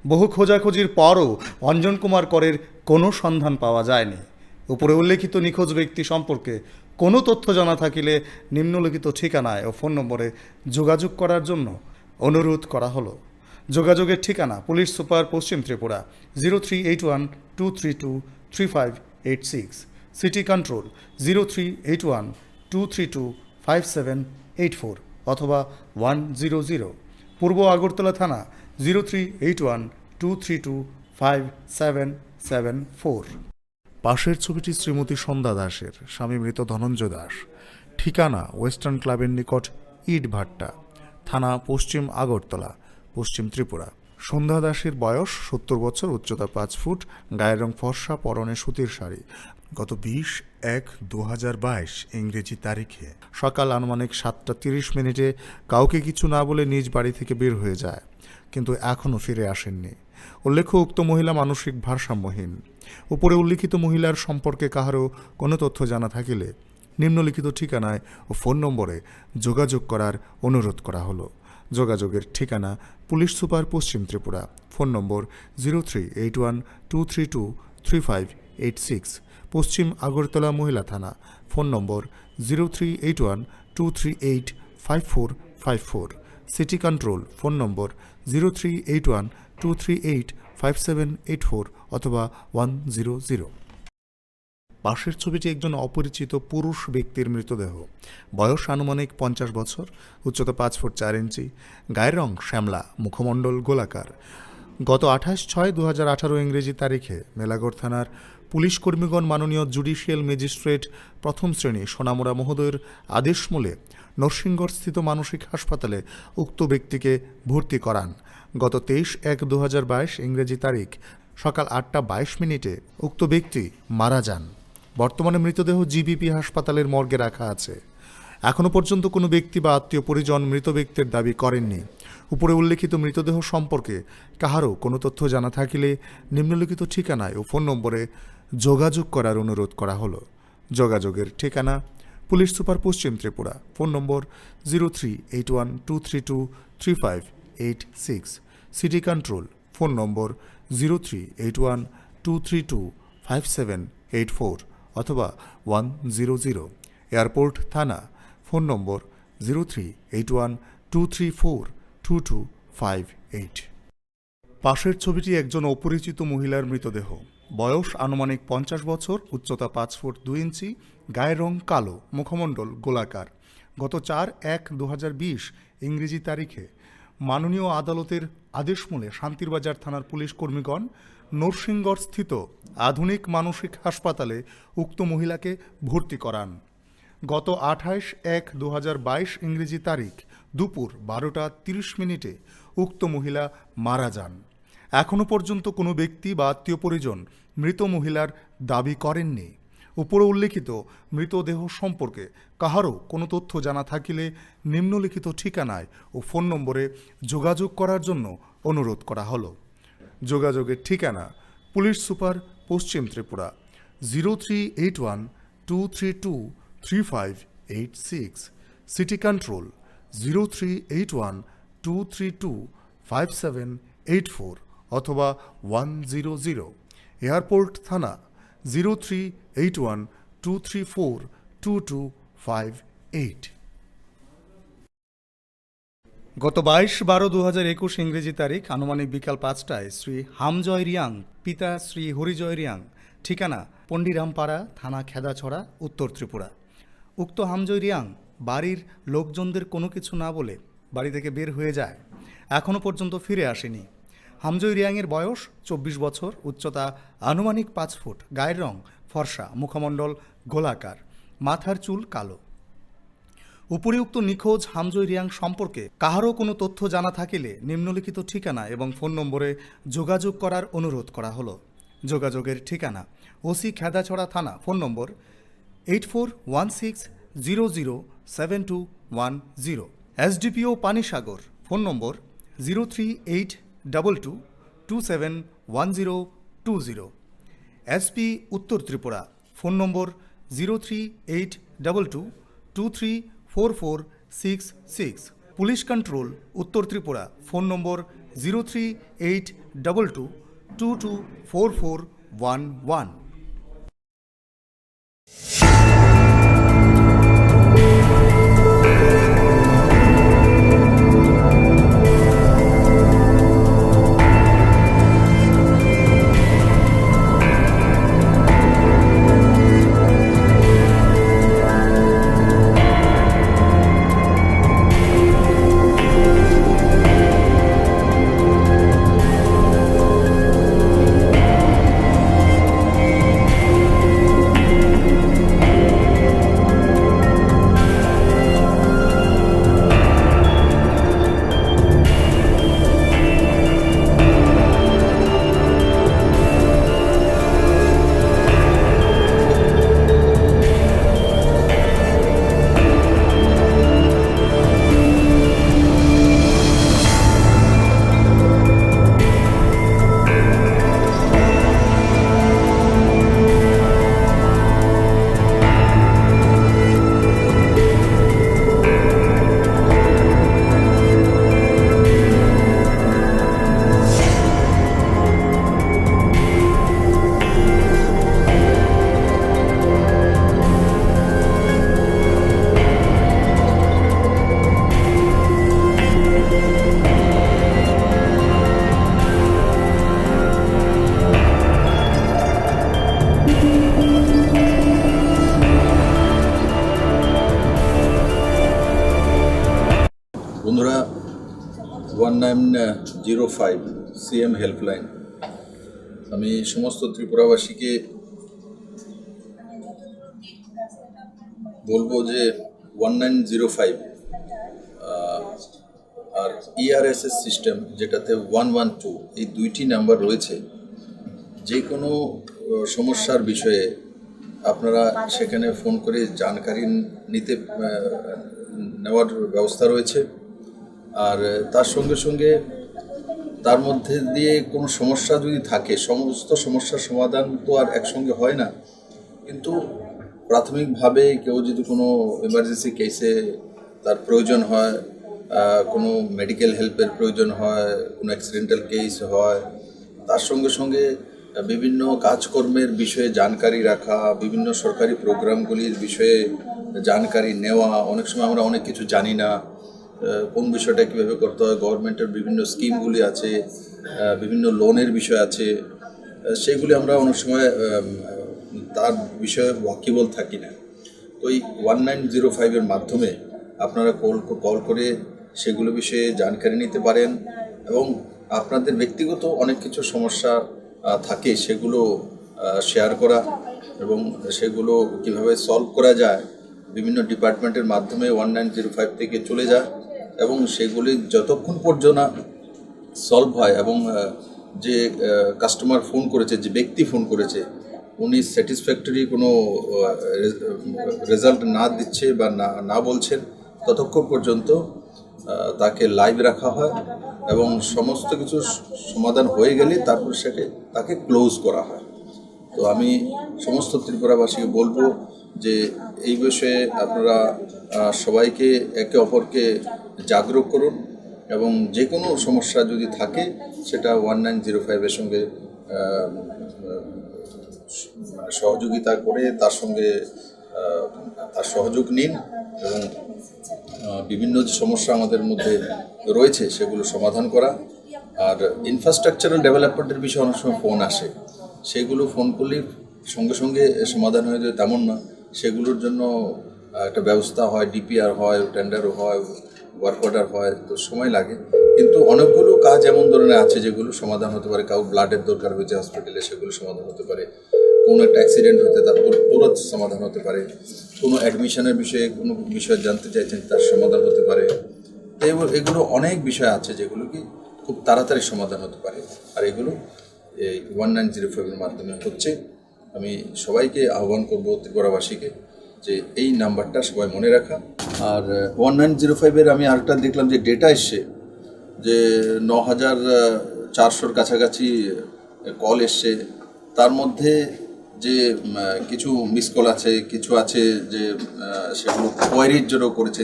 বহু খোঁজাখুঁজির পরও অঞ্জন কুমার করের কোনো সন্ধান পাওয়া যায়নি। উপরে উল্লেখিত নিখোঁজ ব্যক্তি সম্পর্কে কোনো তথ্য জানা থাকিলে নিম্নলিখিত ঠিকানায় ও ফোন নম্বরে যোগাযোগ করার জন্য অনুরোধ করা হলো। যোগাযোগের ঠিকানা: পুলিশ সুপার, পশ্চিম Tripura, zero three eight one two three two three five eight six, city control, zero three eight one two three two five seven eight four অথবা ওয়ান জিরো জিরো, পূর্ব আগরতলা থানা, zero three eight one two three two five seven seven four. পাশের ছবিটি শ্রীমতী সন্ধ্যা দাসের, স্বামী মৃত ধনঞ্জয় দাস, ঠিকানা ওয়েস্টার্ন ক্লাবের নিকট ইটভাট্টা, থানা পশ্চিম আগরতলা, পশ্চিম ত্রিপুরা। সন্ধ্যা দাসের বয়স সত্তর বছর, উচ্চতা পাঁচ ফুট, গায়ের রং ফর্সা, পরনে সুতির শাড়ি। গত বিশ এক দু হাজার বাইশ ইংরেজি তারিখে সকাল আনুমানিক সাতটা তিরিশ মিনিটে কাউকে কিছু না বলে নিজ বাড়ি থেকে বের হয়ে যায়, কিন্তু এখনও ফিরে আসেননি। উল্লেখ্য, উক্ত মহিলা মানসিক ভারসাম্যহীন। উপরে উল্লিখিত মহিলার সম্পর্কে কাহারও কোনো তথ্য জানা থাকিলে নিম্নলিখিত ঠিকানায় ও ফোন নম্বরে যোগাযোগ করার অনুরোধ করা হলো। যোগাযোগের ঠিকানা: পুলিশ সুপার, পশ্চিম Tripura, phone number zero three eight one two three two three five eight six, পশ্চিম আগরতলা মহিলা থানা, phone number zero three eight one two three eight five four five four, city control, phone number zero three eight one two three eight five seven eight four অথবা one zero zero. পাশের ছবিটি একজন অপরিচিত পুরুষ ব্যক্তির মৃতদেহ। বয়স আনুমানিক পঞ্চাশ বছর, উচ্চতা পাঁচ ফুট চার ইঞ্চি, গায়ের রং শ্যামলা, মুখমণ্ডল গোলাকার। গত আঠাশ ছয় দু হাজার আঠারো ইংরেজি তারিখে মেলাঘর থানার পুলিশ কর্মীগণ মাননীয় জুডিশিয়াল ম্যাজিস্ট্রেট প্রথম শ্রেণী সোনামুড়া মহোদয়ের আদেশ মূলে নরসিংগড়স্থিত মানসিক হাসপাতালে উক্ত ব্যক্তিকে ভর্তি করান। গত তেইশ এক দু হাজার বাইশ ইংরেজি তারিখ সকাল আটটা বাইশ মিনিটে উক্ত ব্যক্তি মারা যান। বর্তমানে মৃতদেহ জিবিপি হাসপাতালের মর্গে রাখা আছে। এখনও পর্যন্ত কোনো ব্যক্তি বা আত্মীয় পরিজন মৃত ব্যক্তির দাবি করেননি। উপরে উল্লেখিত মৃতদেহ সম্পর্কে কাহারও কোনো তথ্য জানা থাকিলে নিম্নলিখিত ঠিকানায় ও ফোন নম্বরে যোগাযোগ করার অনুরোধ করা হলো। যোগাযোগের ঠিকানা: পুলিশ সুপার, পশ্চিম Tripura, phone number zero three eight one two three two three five eight six. City control, phone number zero three eight one two three two five seven eight four অথবা ওয়ান জিরো জিরো। এয়ারপোর্ট থানা, phone number zero three eight one two three four two two five eight. পাশের ছবিটি একজন অপরিচিত মহিলার মৃতদেহ। বয়স আনুমানিক পঞ্চাশ বছর, উচ্চতা পাঁচ ফুট দুই ইঞ্চি, গায়ের রং কালো, মুখমণ্ডল গোলাকার। গত চার এক দু হাজার বিশ ইংরেজি তারিখে মাননীয় আদালতের আদেশমূলে শান্তিরবাজার থানার পুলিশ কর্মীগণ নরসিংগড়স্থিত আধুনিক মানসিক হাসপাতালে উক্ত মহিলাকে ভর্তি করান। গত আঠাইশ এক দু হাজার বাইশ ইংরেজি তারিখ দুপুর বারোটা তিরিশ মিনিটে উক্ত মহিলা মারা যান। এখনও পর্যন্ত কোনো ব্যক্তি বা আত্মীয় পরিজন মৃত মহিলার দাবি করেননি। উপরে উল্লেখিত মৃতদেহ সম্পর্কে কাহারও কোনো তথ্য জানা থাকিলে নিম্নলিখিত ঠিকানায় ও ফোন নম্বরে যোগাযোগ করার জন্য অনুরোধ করা হলো। যোগাযোগের ঠিকানা: পুলিশ সুপার, পশ্চিম Tripura, zero three eight one two three two three five eight six. City control, zero three eight one two three two five seven eight four অথবা ওয়ান জিরো জিরো। এয়ারপোর্ট থানা, zero three eight one two three four two two five eight. গত বাইশ বারো দু হাজার একুশ ইংরেজি তারিখ আনুমানিক বিকাল পাঁচটায় শ্রী হামজয় রিয়াং, পিতা শ্রী হরিজয় রিয়াং, ঠিকানা পন্ডিরামপাড়া, থানা খেদাছড়া, উত্তর ত্রিপুরা। উক্ত হামজয় রিয়াং বাড়ির লোকজনদের কোনো কিছু না বলে বাড়ি থেকে বের হয়ে যায়। এখনও পর্যন্ত ফিরে আসেনি। হামজয় রিয়াংয়ের বয়স চব্বিশ বছর, উচ্চতা আনুমানিক পাঁচ ফুট, গায়ের রং ফর্সা, মুখমণ্ডল গোলাকার, মাথার চুল কালো। উপরিউক্ত নিখোঁজ হামজয় রিয়াং সম্পর্কে কাহারও কোনো তথ্য জানা থাকিলে নিম্নলিখিত ঠিকানা এবং ফোন নম্বরে যোগাযোগ করার অনুরোধ করা হলো। যোগাযোগের ঠিকানা: ওসি খেদাছড়া থানা, phone number eight four one six zero zero seven two one zero. SDPO Panisagar, phone number zero three eight double two two seven one zero two zero. SP উত্তর Tripura, phone number zero three eight double two two three four four six six. Police control উত্তর Tripura, phone number zero three eight double two two two four four one one. বন্ধুরা, one nine zero five CM helpline, আমি সমস্ত ত্রিপুরাবাসীকে বলবো যে one nine zero five আর ERSS system, যেটাতে one one two, এই দুইটি নাম্বার রয়েছে। যে কোনো আহ, সমস্যার বিষয়ে আপনারা সেখানে ফোন করে জানকারি নিতে আহ, নেওয়ার ব্যবস্থা রয়েছে। আর তার সঙ্গে সঙ্গে তার মধ্যে দিয়ে কোনো সমস্যা যদি থাকে, সমস্ত সমস্যার সমাধান তো আর একসঙ্গে হয় না, কিন্তু প্রাথমিকভাবে কেউ যদি কোনো ইমার্জেন্সি কেসে তার প্রয়োজন হয়, আহ, কোনো মেডিকেল হেল্পের প্রয়োজন হয়, কোনো অ্যাক্সিডেন্টাল কেস হয়, তার সঙ্গে সঙ্গে বিভিন্ন কাজকর্মের বিষয়ে জানকারি রাখা, বিভিন্ন সরকারি প্রোগ্রামগুলির বিষয়ে জানকারি নেওয়া। অনেক সময় আমরা অনেক কিছু জানি না, আহ, কোন বিষয়টা কীভাবে করতে হয়, গভর্নমেন্টের বিভিন্ন স্কিমগুলি আছে, আহ, বিভিন্ন লোনের বিষয় আছে, আহ, সেগুলি আমরা অনেক সময়, আহ, তার বিষয়ে ওয়াকিবল থাকি না। তো এই ওয়ান নাইন জিরো ফাইভের মাধ্যমে আপনারা কল, কল করে সেগুলো বিষয়ে জানকারি নিতে পারেন এবং আপনাদের ব্যক্তিগত অনেক কিছু সমস্যা, আহ, থাকে, সেগুলো, আহ, শেয়ার করা এবং সেগুলো কিভাবে সলভ করা যায়, বিভিন্ন ডিপার্টমেন্টের মাধ্যমে ওয়ান নাইন জিরো ফাইভ থেকে চলে যায় এবং সেগুলি যতক্ষণ পর্যন্ত না সলভ হয় এবং, আহ, যে, আহ, কাস্টমার ফোন করেছে, যে ব্যক্তি ফোন করেছে, উনি স্যাটিসফ্যাক্টরি কোনো, আহ, রে-, রেজাল্ট না দিচ্ছে বা না, না বলছেন, ততক্ষণ পর্যন্ত, আহ, তাকে লাইভ রাখা হয় এবং সমস্ত কিছু স-, সমাধান হয়ে গেলে তারপর সেকে, তাকে ক্লোজ করা হয়। তো আমি সমস্ত ত্রিপুরাবাসীকে বলবো যে এই বিষয়ে আপনারা, আহ, সবাইকে একে অপরকে জাগরুক করুন এবং যে কোনো সমস্যা যদি থাকে সেটা ওয়ান নাইন জিরো ফাইভের সঙ্গে, আহ, মানে সহযোগিতা করে তার সঙ্গে, আহ, তার সহযোগ নিন এবং, আহ, বিভিন্ন যে সমস্যা আমাদের মধ্যে রয়েছে সেগুলো সমাধান করা। আর ইনফ্রাস্ট্রাকচারাল ডেভেলপমেন্টের বিষয়ে অনেক সময় ফোন আসে, সেগুলো ফোন করলে সঙ্গে সঙ্গে সমাধান হয়ে যায় তেমন না। সেগুলোর জন্য, আহ, একটা ব্যবস্থা হয়, ডিপিআর হয়, টেন্ডারও হয়, ওয়ার্ক অর্ডার হয়, তো সময় লাগে। কিন্তু অনেকগুলো কাজ এমন ধরনের আছে যেগুলো সমাধান হতে পারে। কাউ ব্লাডের দরকার হয়েছে হসপিটালে, সেগুলো সমাধান হতে পারে। কোনো একটা অ্যাক্সিডেন্ট হতে তার তুর-, তুরন্ত সমাধান হতে পারে। কোনো অ্যাডমিশনের বিষয়ে কোনো বিষয় জানতে চাইছেন, তার সমাধান হতে পারে। তো এগুলো, এগুলো অনেক বিষয় আছে যেগুলো কি খুব তাড়াতাড়ি সমাধান হতে পারে। আর এগুলো এই ওয়ান নাইন জিরো ফাইভের মাধ্যমে হচ্ছে। আমি সবাইকে আহ্বান করব, ত্রিপুরাবাসীকে, যে এই নাম্বারটা সবাই মনে রাখা। আর ওয়ান নাইন জিরো ফাইভের আমি আরেকটা দেখলাম যে ডেটা এসছে যে ন হাজার চারশোর কাছাকাছি কল এসছে। তার মধ্যে যে, উম, কিছু মিস কল আছে, কিছু আছে যে, আহ, সেগুলো কোয়ারির জন্য করেছে,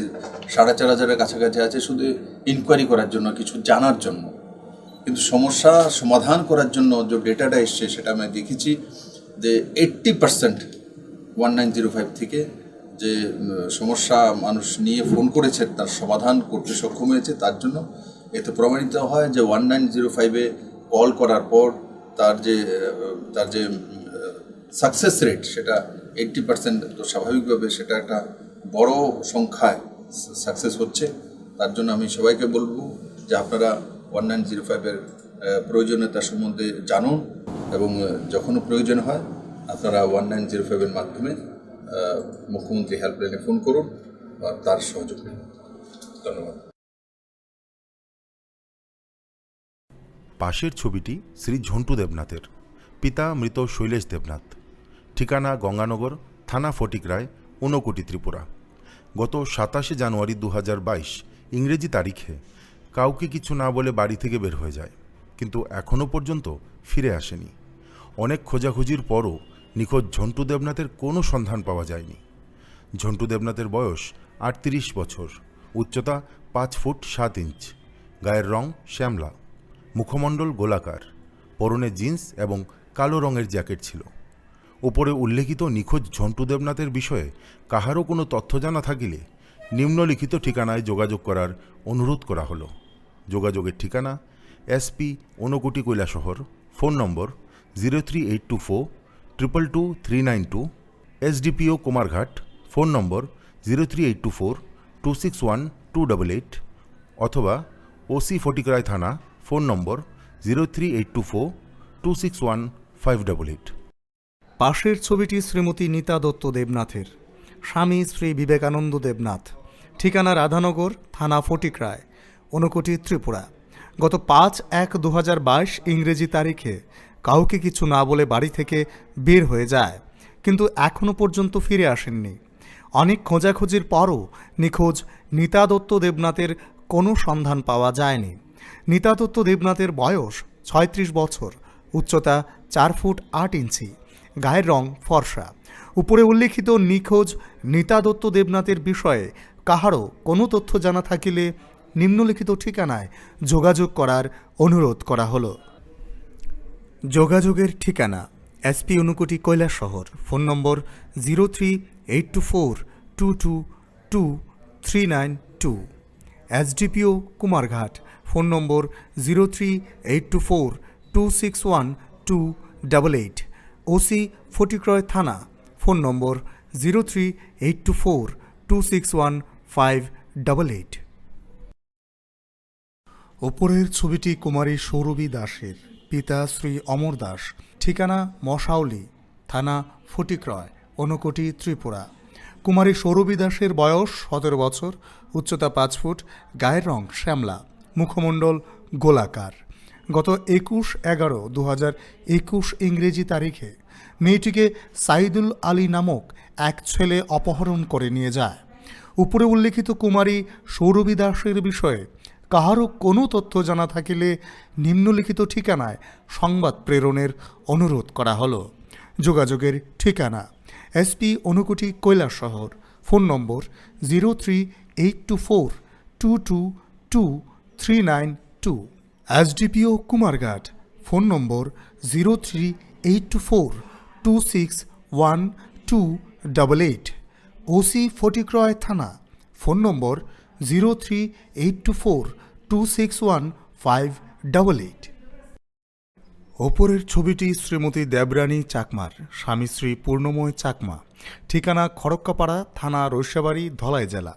সাড়ে চার হাজারের কাছাকাছি আছে শুধু ইনকোয়ারি করার জন্য, কিছু জানার জন্য। কিন্তু সমস্যা সমাধান করার জন্য যে ডেটাটা এসছে, সেটা আমি দেখেছি যে eighty percent one nine zero five থেকে যে, উম, সমস্যা মানুষ নিয়ে ফোন করেছে, তার সমাধান করতে সক্ষম হয়েছে। তার জন্য এতে প্রমাণিত হয় যে ওয়ান নাইন জিরো ফাইভে কল করার পর তার যে, আহ, তার যে, উম, সাকসেস রেট, সেটা এইট্টি পার্সেন্ট। তো স্বাভাবিকভাবে সেটা একটা বড় সংখ্যায় সাকসেস হচ্ছে। তার জন্য আমি সবাইকে বলবো যে আপনারা ওয়ান নাইন জিরো ফাইভের, আহ, প্রয়োজনীয়তা সম্বন্ধে জানুন এবং, আহ, যখনও প্রয়োজন হয় আপনারা ওয়ান নাইন জিরো ফাইভের মাধ্যমে, আহ, মুখ্যমন্ত্রী হেল্পলাইনে ফোন করুন বা তার সহযোগ নিন। ধন্যবাদ। পাশের ছবিটি শ্রী ঝন্টু দেবনাথের, পিতা মৃত শৈলেশ দেবনাথ, ঠিকানা গঙ্গানগর, থানা ফটিকরায়, ঊনকোটি, ত্রিপুরা। গত সাতাশে জানুয়ারি দু হাজার বাইশ ইংরেজি তারিখে কাউকে কিছু না বলে বাড়ি থেকে বের হয়ে যায়, কিন্তু এখনও পর্যন্ত ফিরে আসেনি। অনেক খোঁজাখুঁজির পরও নিখোঁজ ঝন্টু দেবনাথের কোনো সন্ধান পাওয়া যায়নি। ঝন্টু দেবনাথের বয়স আটত্রিশ বছর, উচ্চতা পাঁচ ফুট সাত ইঞ্চ, গায়ের রং শ্যামলা, মুখমণ্ডল গোলাকার, পরনে জিন্স এবং কালো রঙের জ্যাকেট ছিল। উপরে উল্লেখিত নিখোঁজ ঝন্টু দেবনাথের বিষয়ে কাহারও কোনো তথ্য জানা থাকিলে নিম্নলিখিত ঠিকানায় যোগাযোগ করার অনুরোধ করা হলো। যোগাযোগের ঠিকানা: SP, Unakoti, Kailashahar, phone number zero three eight two four triple two three nine two, SDPO Kumarghat, phone number zero three eight two four two six one two double eight, অথবা ওসি ফটিকরায় থানা, phone number zero three eight two four two six one five double eight. পাশের ছবিটি শ্রীমতী নীতা দত্ত দেবনাথের, স্বামী শ্রী বিবেকানন্দ দেবনাথ, ঠিকানা রাধানগর, থানা ফটিকরায়, ঊনকোটি, ত্রিপুরা। গত পাঁচ এক দু হাজার বাইশ ইংরেজি তারিখে কাউকে কিছু না বলে বাড়ি থেকে বের হয়ে যায়, কিন্তু এখনও পর্যন্ত ফিরে আসেননি। অনেক খোঁজাখুঁজির পরও নিখোঁজ নীতা দত্ত দেবনাথের কোনো সন্ধান পাওয়া যায়নি। নিতাদত্ত দেবনাথের বয়স ছয়ত্রিশ বছর, উচ্চতা চার ফুট আট ইঞ্চি, গায়ের রং ফর্সা। উপরে উল্লেখিত নিখোঁজ নিতাদত্ত দেবনাথের বিষয়ে কাহারও কোনো তথ্য জানা থাকিলে নিম্নলিখিত ঠিকানায় যোগাযোগ করার অনুরোধ করা হলো। যোগাযোগের ঠিকানা: SP Unakoti Kailashahar, phone number zero three eight two four two two two three nine two. SDPO Kumarghat, phone number zero three eight two four two six one two double eight. OC Fatikroy থানা, phone number zero three eight two four two six one five double eight. ওপরের ছবিটি কুমারী সৌরভী দাসের, পিতা শ্রী অমর দাস, ঠিকানা মশাউলি, থানা ফটিকরয়, ঊনকোটি, ত্রিপুরা। কুমারী সৌরভী দাসের বয়স সতেরো বছর, উচ্চতা পাঁচ ফুট, গায়ের রং শ্যামলা, মুখমণ্ডল গোলাকার। গত একুশ এগারো দু হাজার একুশ ইংরেজি তারিখে মেয়েটিকে সাইদুল আলী নামক এক ছেলে অপহরণ করে নিয়ে যায়। উপরে উল্লেখিত কুমারী সৌরভী দাসের বিষয়ে কাহারও কোনো তথ্য জানা থাকিলে নিম্নলিখিত ঠিকানায় সংবাদ প্রেরণের অনুরোধ করা হলো। যোগাযোগের ঠিকানা: SP Unakoti Kailashahar, phone number zero three eight two four two two two three nine two. SDPO Kumarghat, phone number zero three eight two four two six one two double eight. OC Fatikroy থানা, phone number zero three eight two four two six one five double eight. ওপরের ছবিটি শ্রীমতী দেবরানী চাকমার, স্বামী শ্রী পূর্ণময় চাকমা, ঠিকানা খড়ক্কাপাড়া, থানা রৈশাবাড়ি, ধলাই জেলা।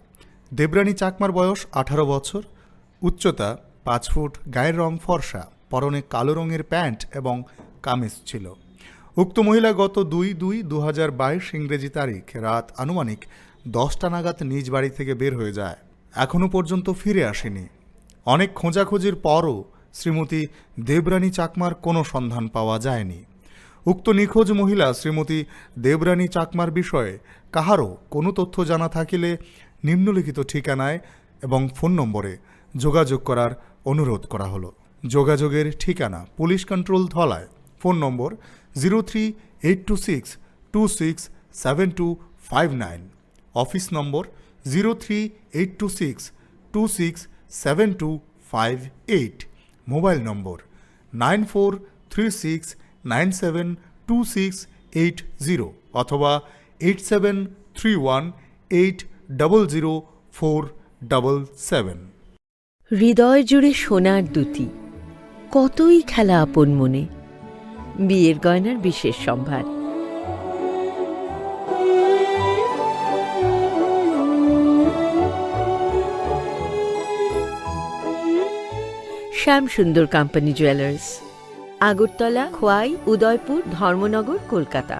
দেবরানী চাকমার বয়স আঠারো বছর, উচ্চতা পাঁচ ফুট, গায়ের রং ফর্সা, পরনে কালো রঙের প্যান্ট এবং কামিজ ছিল। উক্ত মহিলা গত দুই দুই দু হাজার বাইশ ইংরেজি তারিখ রাত আনুমানিক দশটা নাগাদ নিজ বাড়ি থেকে বের হয়ে যায়। এখনও পর্যন্ত ফিরে আসেনি। অনেক খোঁজাখুঁজির পরও শ্রীমতী দেবরানী চাকমার কোনো সন্ধান পাওয়া যায়নি। উক্ত নিখোঁজ মহিলা শ্রীমতী দেবরানী চাকমার বিষয়ে কাহারও কোনো তথ্য জানা থাকিলে নিম্নলিখিত ঠিকানায় এবং ফোন নম্বরে যোগাযোগ করার অনুরোধ করা হলো। যোগাযোগের ঠিকানা: police control Dhalai, phone number zero three eight two six two six seven two five nine, office number zero three eight two six two six seven two five eight, mobile number nine four three six nine seven two six eight zero অথবা eight seven three one eight double zero four double seven. হৃদয় জুড়ে সোনার দ্যুতি, কতই খেলা আপন মনে। বিয়ের গয়নার বিশেষ সম্ভার। শ্যাম সুন্দর কোম্পানি জুয়েলার্স, আগরতলা, খোয়াই, উদয়পুর, ধর্মনগর, Kolkata.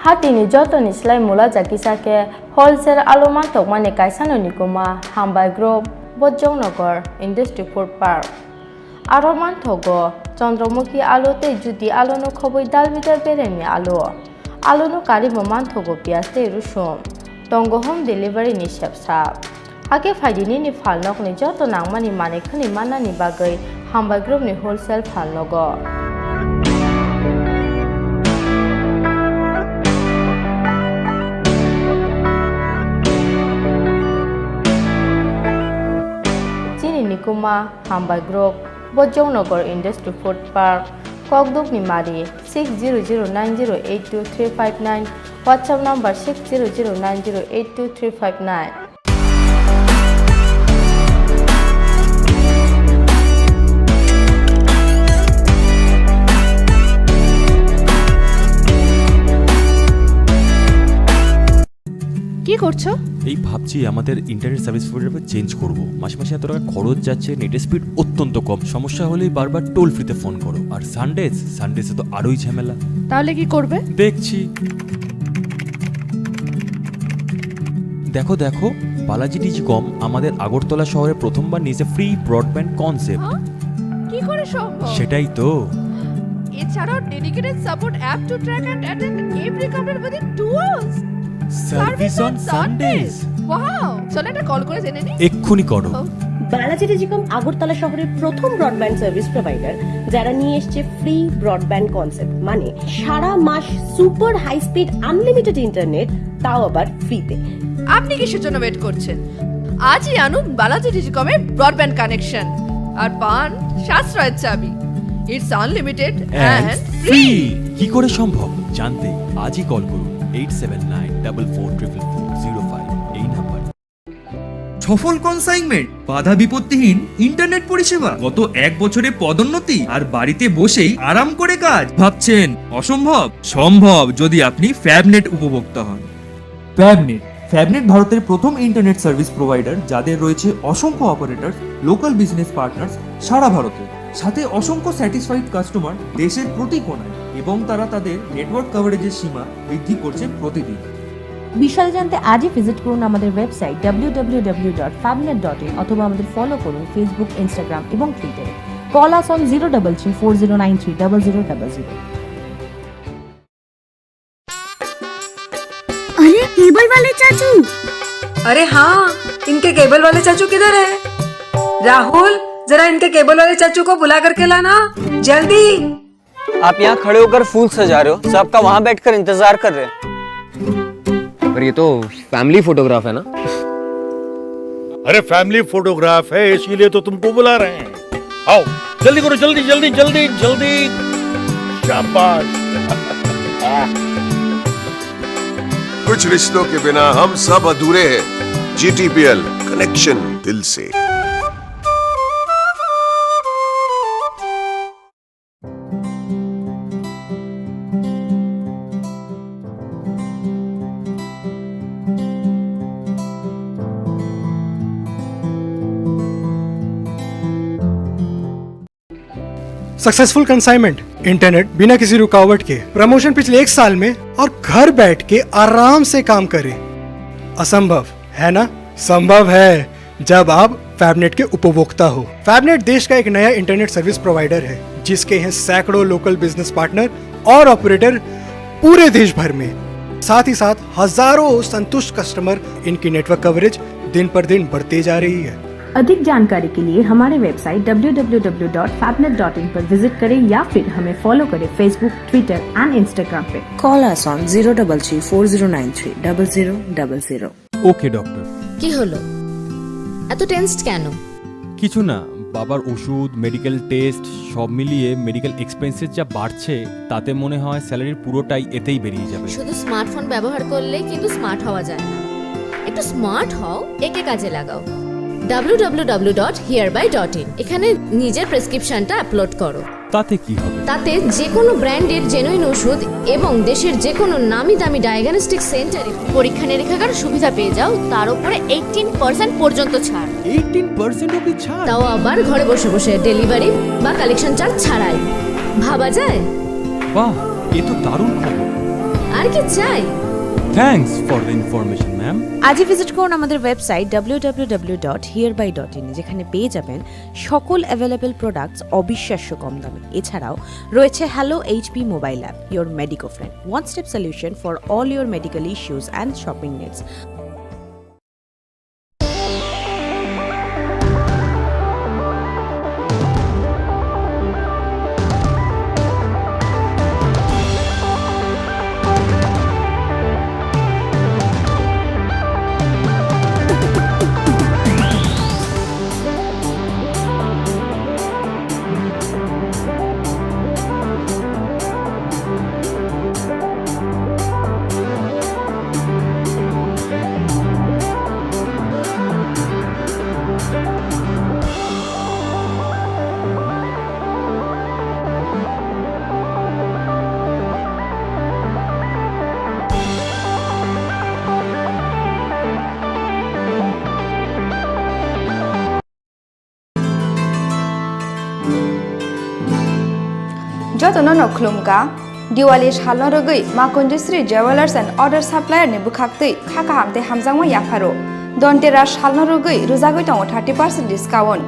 Hatini jotoni slai mula jakisa khe wholesale alu mantokmani kaisano nikuma Hambai Group, Bojongnagar Industry Food Park. Aro manthogo Chandramukhi alu tei Jyoti aluno khobwi dalbidal beremni alu. Aluno karibo manthogo piyaj tei rusum. Tongo home delivery ni sepsa. Hakhe phaidi nini phalnokni joto nangmani manwi khwnwi mannani bagwi Hambai Group ni wholesale phalnogo. Chini nikuma Hambai Group, Bojongnagar Industry Food Park, Kokdukni Mari, six zero zero nine zero eight two three five nine, WhatsApp number six zero zero nine zero eight two three five nine. কি করছো? এই ভাবছি আমাদের internet service provider change করব। মাসে মাসে এত টাকা খরচ যাচ্ছে, নেটের স্পিড অত্যন্ত কম, সমস্যা হলেই বারবার টোল ফ্রিতে ফোন করো। আর সানডেজ, সানডেজে তো আরোই ঝামেলা। তাহলে কি করবে? দেখছি। দেখো, দেখো, বালাজি টেলিকম আমাদের আগরতলা শহরে প্রথমবার নিয়েছে ফ্রি ব্রডব্যান্ড কনসেপ্ট। হ্যাঁ? কি করে সম্ভব? সেটাই তো। এছাড়াও dedicated support app to track and attend every couple within two hours. Service on Sundays. Wow, চলো একটা কল করে জেনে নিই। এক্ষুনি করো। বালাজি টেলিকম আগরতলা শহরের প্রথম ব্রডব্যান্ড সার্ভিস প্রোভাইডার, যারা নিয়ে এসছে ফ্রি ব্রডব্যান্ড কনসেপ্ট, মানে সারা মাস super high speed unlimited internet, তাও আবার ফ্রিতে। আপনি কিসের জন্য ওয়েট করছেন? আজই আনুন বালাজি টেলিকমের ব্রডব্যান্ড কানেকশন আর পান সাশ্রয়ের চাবি। It's unlimited and free. কি করে সম্ভব? জানতে আজই কল করুন eight seven nine double four triple four zero five এই নাম্বার। সফল কনসাইনমেন্ট, বাধা বিপত্তিহীন ইন্টারনেট পরিষেবা। গত এক বছরে পদোন্নতি আর বাড়িতে বসেই আরাম করে কাজ। ভাবছেন অসম্ভব? সম্ভব, যদি আপনি ফ্যাবনেট উপভোক্তা হন। ফ্যাবনেট। ফ্যাবনেট ভারতের প্রথম ইন্টারনেট সার্ভিস প্রোভাইডার, যাদের রয়েছে অসংখ্য অপারেটর, লোকাল বিজনেস পার্টনার্স সারা ভারতে, সাথে অসংখ্য স্যাটিসফাইড কাস্টমার দেশের প্রতি কোণায়, এবং তারা তাদের নেটওয়ার্ক কভারেজের সীমা বৃদ্ধি করছে প্রতিদিন। বিশদে জানতে আজই ভিজিট করুন আমাদের website W W W dot ফ্যাবনেট ডট ইন অথবা আমাদের ফলো করুন ফেসবুক, ইনস্টাগ্রাম এবং টুইটারে। Call us on zero double three four zero nine three double zero double zero। अरे, केबल वाले चाचू। अरे हाँ, इनके केबल वाले चाचू किधर है? राहुल, जरा इनके केबल वाले चाचू को बुला करके लाना, जल्दी। आप यहाँ खड़े होकर फूल सजा रहे हो, सबका वहां बैठकर इंतजार कर रहे हैं। पर ये तो फैमिली फोटोग्राफ है ना? अरे, फैमिली फोटोग्राफ है, इसीलिए तो तुमको बुला रहे हैं। आओ, जल्दी करो, जल्दी, जल्दी, जल्दी, जल्दी। शाबाश। कुछ रिश्तों के बिना हम सब अधूरे हैं। जीटीपीएल, कनेक्शन दिल से। सक्सेसफुल कंसाइनमेंट, इंटरनेट बिना किसी रुकावट के, प्रमोशन पिछले एक साल में और घर बैठ के आराम से काम करें। असंभव है ना? संभव है, जब आप फैबनेट के उपभोक्ता हो। फैबनेट देश का एक नया इंटरनेट सर्विस प्रोवाइडर है, जिसके हैं सैकड़ों लोकल बिजनेस पार्टनर और ऑपरेटर पूरे देश भर में। साथ ही साथ हजारों संतुष्ट कस्टमर, इनकी नेटवर्क कवरेज दिन पर दिन बढ़ते जा रही है। अधिक जानकारी के लिए हमारे website W W W dot फैबनेट डॉट इन पर विजिट करें या फिर हमें फॉलो करें Facebook, Twitter and Instagram पे। Call us on zero double three four zero nine three double zero double zero। ওকে ডক্টর। কি হলো? এত টেন্সড কেন? কিছু না, বাবার ওষুধ, মেডিকেল টেস্ট, সব মিলিয়ে মেডিকেল এক্সপেন্সেস যা বাড়ছে, তাতে মনে হয় স্যালারির পুরোটাই এতেই বেরিয়ে যাবে। শুধু স্মার্টফোন ব্যবহার করলে কিন্তু স্মার্ট হওয়া যায় না। একটু স্মার্ট হও, একে কাজে লাগাও। ডাব্লিউ ডাব্লিউ ডাব্লিউ ডট হিয়ারবাই ডট ইন। এখানে নিজের প্রেসক্রিপশনটা আপলোড করো। তাতে কি হবে? তাতে যে কোনো ব্র্যান্ডের জেনুইন ওষুধ এবং দেশের যে কোনো নামি দামি ডায়াগনস্টিক সেন্টারে পরীক্ষা নিরীক্ষার সুবিধা পেয়ে যাও, তার উপরে এইটিন পার্সেন্ট পর্যন্ত ছাড়। এইটিন পার্সেন্ট অবধি ছাড়? তাও আবার ঘরে বসে বসে, ডেলিভারি বা কালেকশন চার্জ ছাড়াই। ভাবা যায়? বাহ, এ তো দারুণ খবর। আর কি চাই? Thanks for the information, ma'am. আজই ভিজিট করুন আমাদের website W W W dot হিয়ারবাই ডট ইন, যেখানে পেয়ে যাবেন সকল অ্যাভেলেবল প্রোডাক্টস অবিশ্বাস্য কম দামে। এছাড়াও রয়েছে hello HP mobile app, your Medico friend, one step solution for all your medical issues and shopping needs। Jotono no khulumkha, Diwali salno rwgwi Makunjisri Jewellers and Other Supplier ni bwkhaktwi kha kaham tei hamjakma yapharo. Dhanteras salno rwgwi rwjagwi tongo thirty percent discount.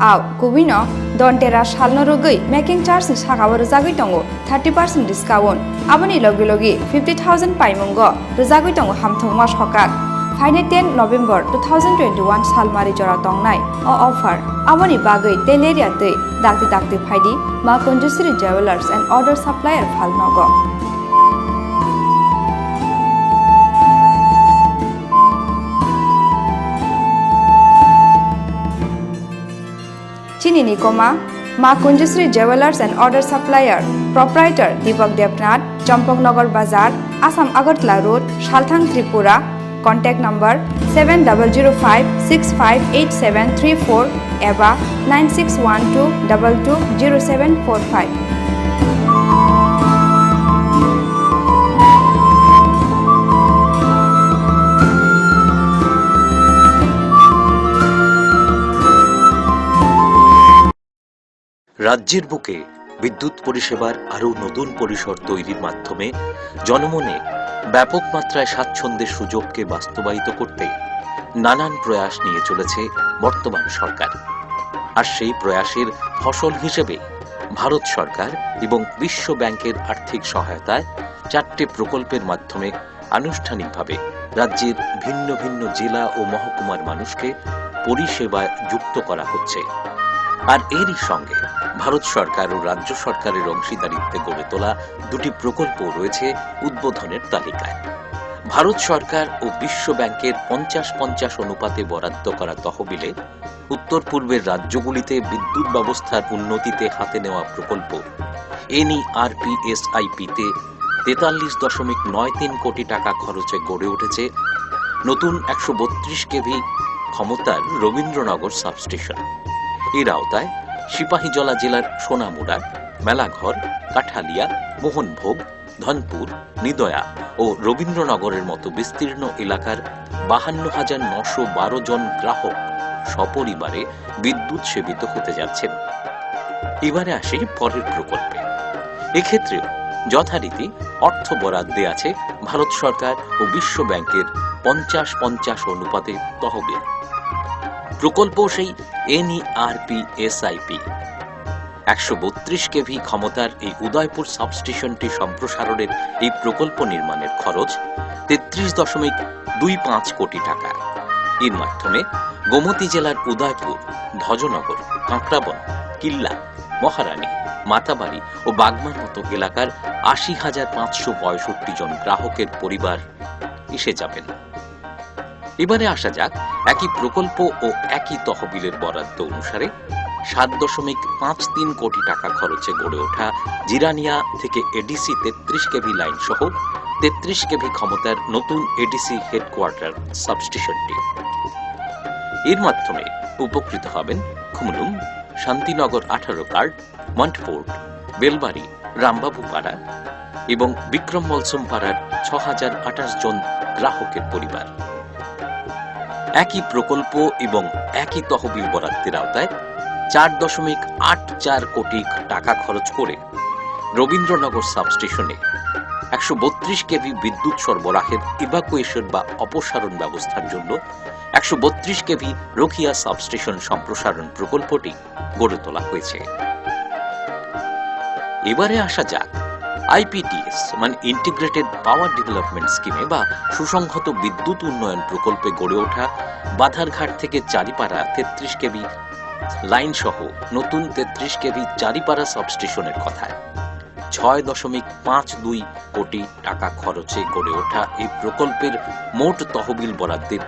Au, kubui no Dhanteras salno rwgwi making charge ni saka o rwjagwi tongo thirty percent discount. Aboni logi logi fifty thousand paimungo rwjagwi tongo hamthwngma sokak. Phainai ten November two thousand twenty-one salmari jora tongnai o offer. Aboni bagwi teleria twi dakti dakti phaidi Ma Kunjusri Jewellers and Order Supplier phalnogo. Chini ni koma, Ma Kunjusri Jewellers and Order Supplier, Proprietor Deepak Debnath, Champaknagar Bazar, Assam Agartala Road, Salthang, Tripura. Contact number seven double zero five six five eight seven three four eba nine six one two double two zero seven four five. রাজ্যের বুকে বিদ্যুৎ পরিষেবার আরও নতুন পরিসর তৈরির মাধ্যমে জনমনে ব্যাপক মাত্রায় স্বাচ্ছন্দ্যের সুযোগকে বাস্তবায়িত করতে নানান প্রয়াস নিয়ে চলেছে বর্তমান সরকার। আর সেই প্রয়াসের ফসল হিসেবে ভারত সরকার এবং বিশ্ব ব্যাংকের আর্থিক সহায়তায় চারটি প্রকল্পের মাধ্যমে আনুষ্ঠানিকভাবে রাজ্যের ভিন্ন ভিন্ন জেলা ও মহকুমার মানুষকে পরিষেবায় যুক্ত করা হচ্ছে। আর এরই সঙ্গে ভারত সরকার ও রাজ্য সরকারের অংশীদারিত্বে গড়ে তোলা দুটি প্রকল্প রয়েছে উদ্বোধনের তালিকায়। ভারত সরকার ও বিশ্ব ব্যাংকের পঞ্চাশ পঞ্চাশ অনুপাতে বরাদ্দ করা তহবিলে উত্তর পূর্বের রাজ্যগুলিতে বিদ্যুৎ ব্যবস্থার উন্নতিতে হাতে নেওয়া প্রকল্প এনইআরপিএসআইপিতে তেতাল্লিশ দশমিক নয় তিন কোটি টাকা খরচে গড়ে উঠেছে নতুন একশো বত্রিশ কেভি ক্ষমতার রবীন্দ্রনগর সাবস্টেশন। এর আওতায় সিপাহীজলা জেলার সোনামুড়া, মেলাঘর, কাঠালিয়া, মোহনভোগ, ধনপুর, নিদয়া ও রবীন্দ্রনগরের মতো বিস্তীর্ণ এলাকার বাহান্ন হাজার নশো বারো জন গ্রাহক সপরিবারে বিদ্যুৎ সেবিত হতে যাচ্ছেন। এবারে আসি পরের প্রকল্পে। এক্ষেত্রেও যথারীতি অর্থ বরাদ্দে আছে ভারত সরকার ও বিশ্ব ব্যাংকের পঞ্চাশ পঞ্চাশ অনুপাতে তহবিল। প্রকল্প সেই এনইআরপিএসআইপি। একশো বত্রিশ কেভি ক্ষমতার এই উদয়পুর সাবস্টেশনটি সম্প্রসারণের এই প্রকল্প নির্মাণের খরচ তেত্রিশ দশমিক দুই পাঁচ কোটি টাকা। এর মাধ্যমে গোমতী জেলার উদয়পুর, ভজনগর, কাঁকড়াবন, কিল্লা, মহারানী, মাতাবাড়ি ও বাগমার মতো এলাকার আশি হাজার পাঁচশো পঁয়ষট্টি জন গ্রাহকের পরিবার এসে যাবেন। এবারে আসা যাক একই প্রকল্প ও একই তহবিলের বরাদ্দ অনুসারে সাত দশমিক পাঁচ তিন কোটি টাকা খরচে গড়ে ওঠা জিরানিয়া থেকে এডিসি তেত্রিশ কেভি লাইন সহ তেত্রিশ কেভি ক্ষমতার নতুন এডিসি হেডকোয়ার্টার সাবস্টেশনটি। এর মাধ্যমে উপকৃত হবেন খুমলুং, শান্তিনগর আঠারো কার্ড, মন্টফোর্ড, বেলবাড়ি, রামবাবু পাড়া এবং বিক্রম মলসুম পাড়ার ছ হাজার আঠাশ জন গ্রাহকের পরিবার। একই প্রকল্প এবং একই তহবিল বরাদ্দের আওতায় চার দশমিক আট চার কোটি টাকা খরচ করে রবীন্দ্রনগর সাবস্টেশনে একশো বত্রিশ কেভি বিদ্যুৎ সরবরাহের ইভাকুয়েশন বা অপসারণ ব্যবস্থার জন্য একশো বত্রিশ কেভি রোখিয়া সাবস্টেশন সম্প্রসারণ প্রকল্পটি গড়ে তোলা হয়েছে। এবারে আসা যাক আইপিডিএস মানে ইন্টিগ্রেটেড পাওয়ার ডেভেলপমেন্ট স্কিমে বা সুসংহত বিদ্যুৎ উন্নয়ন প্রকল্পে গড়ে ওঠা বাধারঘাট থেকে চারিপাড়া তেত্রিশ কেভি লাইন সহ নতুন তেত্রিশ কেভি চারিপাড়া সাবস্টেশনের কথায়। ছয় দশমিক পাঁচ দুই কোটি টাকা খরচে গড়ে ওঠা এই প্রকল্পের মোট তহবিল বরাদ্দের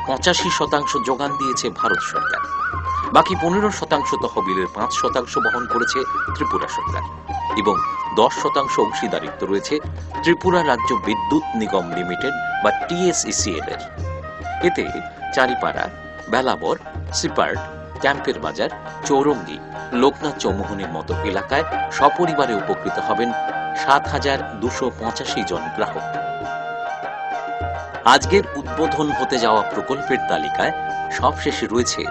পঁচাশি শতাংশ যোগান দিয়েছে ভারত সরকার। বাকি পনেরো শতাংশ তহবিলের পাঁচ শতাংশ বহন করেছে ত্রিপুরা সরকার এবং দশ শতাংশ অংশীদারিত্ব রয়েছে ত্রিপুরা রাজ্য বিদ্যুৎ নিগম লিমিটেড বা টিএসইসিএল এর। এতে চারিপাড়া, বেলাবর, সিপার্ট, ক্যাম্পের বাজার, চৌরঙ্গি, লোকনাথ চৌমুহনীর মতো এলাকায় সপরিবারে উপকৃত হবেন সাত হাজার দুশো পঁচাশি জন গ্রাহক। আজকের উদ্বোধন হতে যাওয়া প্রকল্পের তালিকায় সবশেষে রয়েছে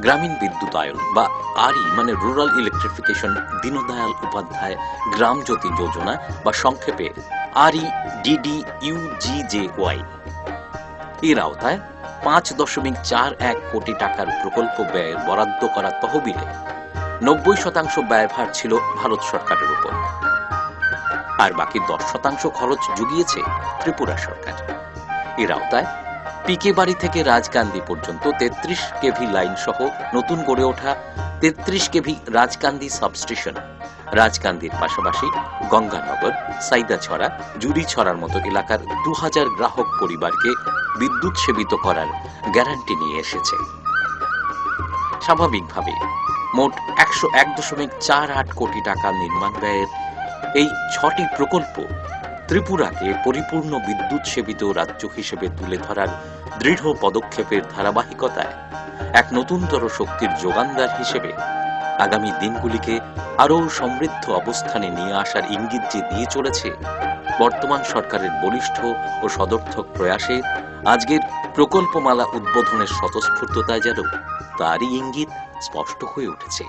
গ্রামীণ বিদ্যুতায়ন বা আরই মানে রুরাল ইলেকট্রিফিকেশন দীনদয়াল উপাধ্যায় গ্রাম জ্যোতি যোজনা বা সংক্ষেপে আরইডিডিইউজিজেওয়াই এর আওতায় পাঁচ দশমিক চার এক কোটি টাকার প্রকল্প ব্যয়ের বরাদ্দ করা তহবিলে নব্বই শতাংশ ব্যয়ভার ছিল ভারত সরকারের উপর, আর বাকি দশ শতাংশ খরচ জুগিয়েছে ত্রিপুরা সরকার। এর আওতায় পিকে বাড়ি থেকে রাজকান্দি পর্যন্ত তেত্রিশ কেভি লাইন সহ নতুন গড়ে ওঠা তেত্রিশ কেভি রাজকান্দি সাবস্টেশন, রাজকান্দির পাশাপাশি গঙ্গানগর, সাইদাছড়া, জুড়িছড়ার মতো এলাকার দু হাজার গ্রাহক পরিবারকে বিদ্যুৎ সেবিত করার গ্যারান্টি নিয়ে এসেছে। স্বাভাবিকভাবে মোট একশো এক দশমিক চার আট কোটি টাকা নির্মাণ ব্যয়ের এই ছটি প্রকল্প ত্রিপুরাকে পরিপূর্ণ বিদ্যুৎ সেবিত রাজ্য হিসেবে তুলে ধরার দৃঢ় পদক্ষেপের ধারাবাহিকতায় এক নতুনতর শক্তির যোগানদার হিসেবে আগামী দিনগুলিকে আরও সমৃদ্ধ অবস্থানে নিয়ে আসার ইঙ্গিত যে দিয়ে চলেছে বর্তমান সরকারের বলিষ্ঠ ও সদর্থক প্রয়াসে আজকের প্রকল্পমালা উদ্বোধনের স্বতঃস্ফূর্ততায় যেন তারই ইঙ্গিত স্পষ্ট হয়ে উঠেছে।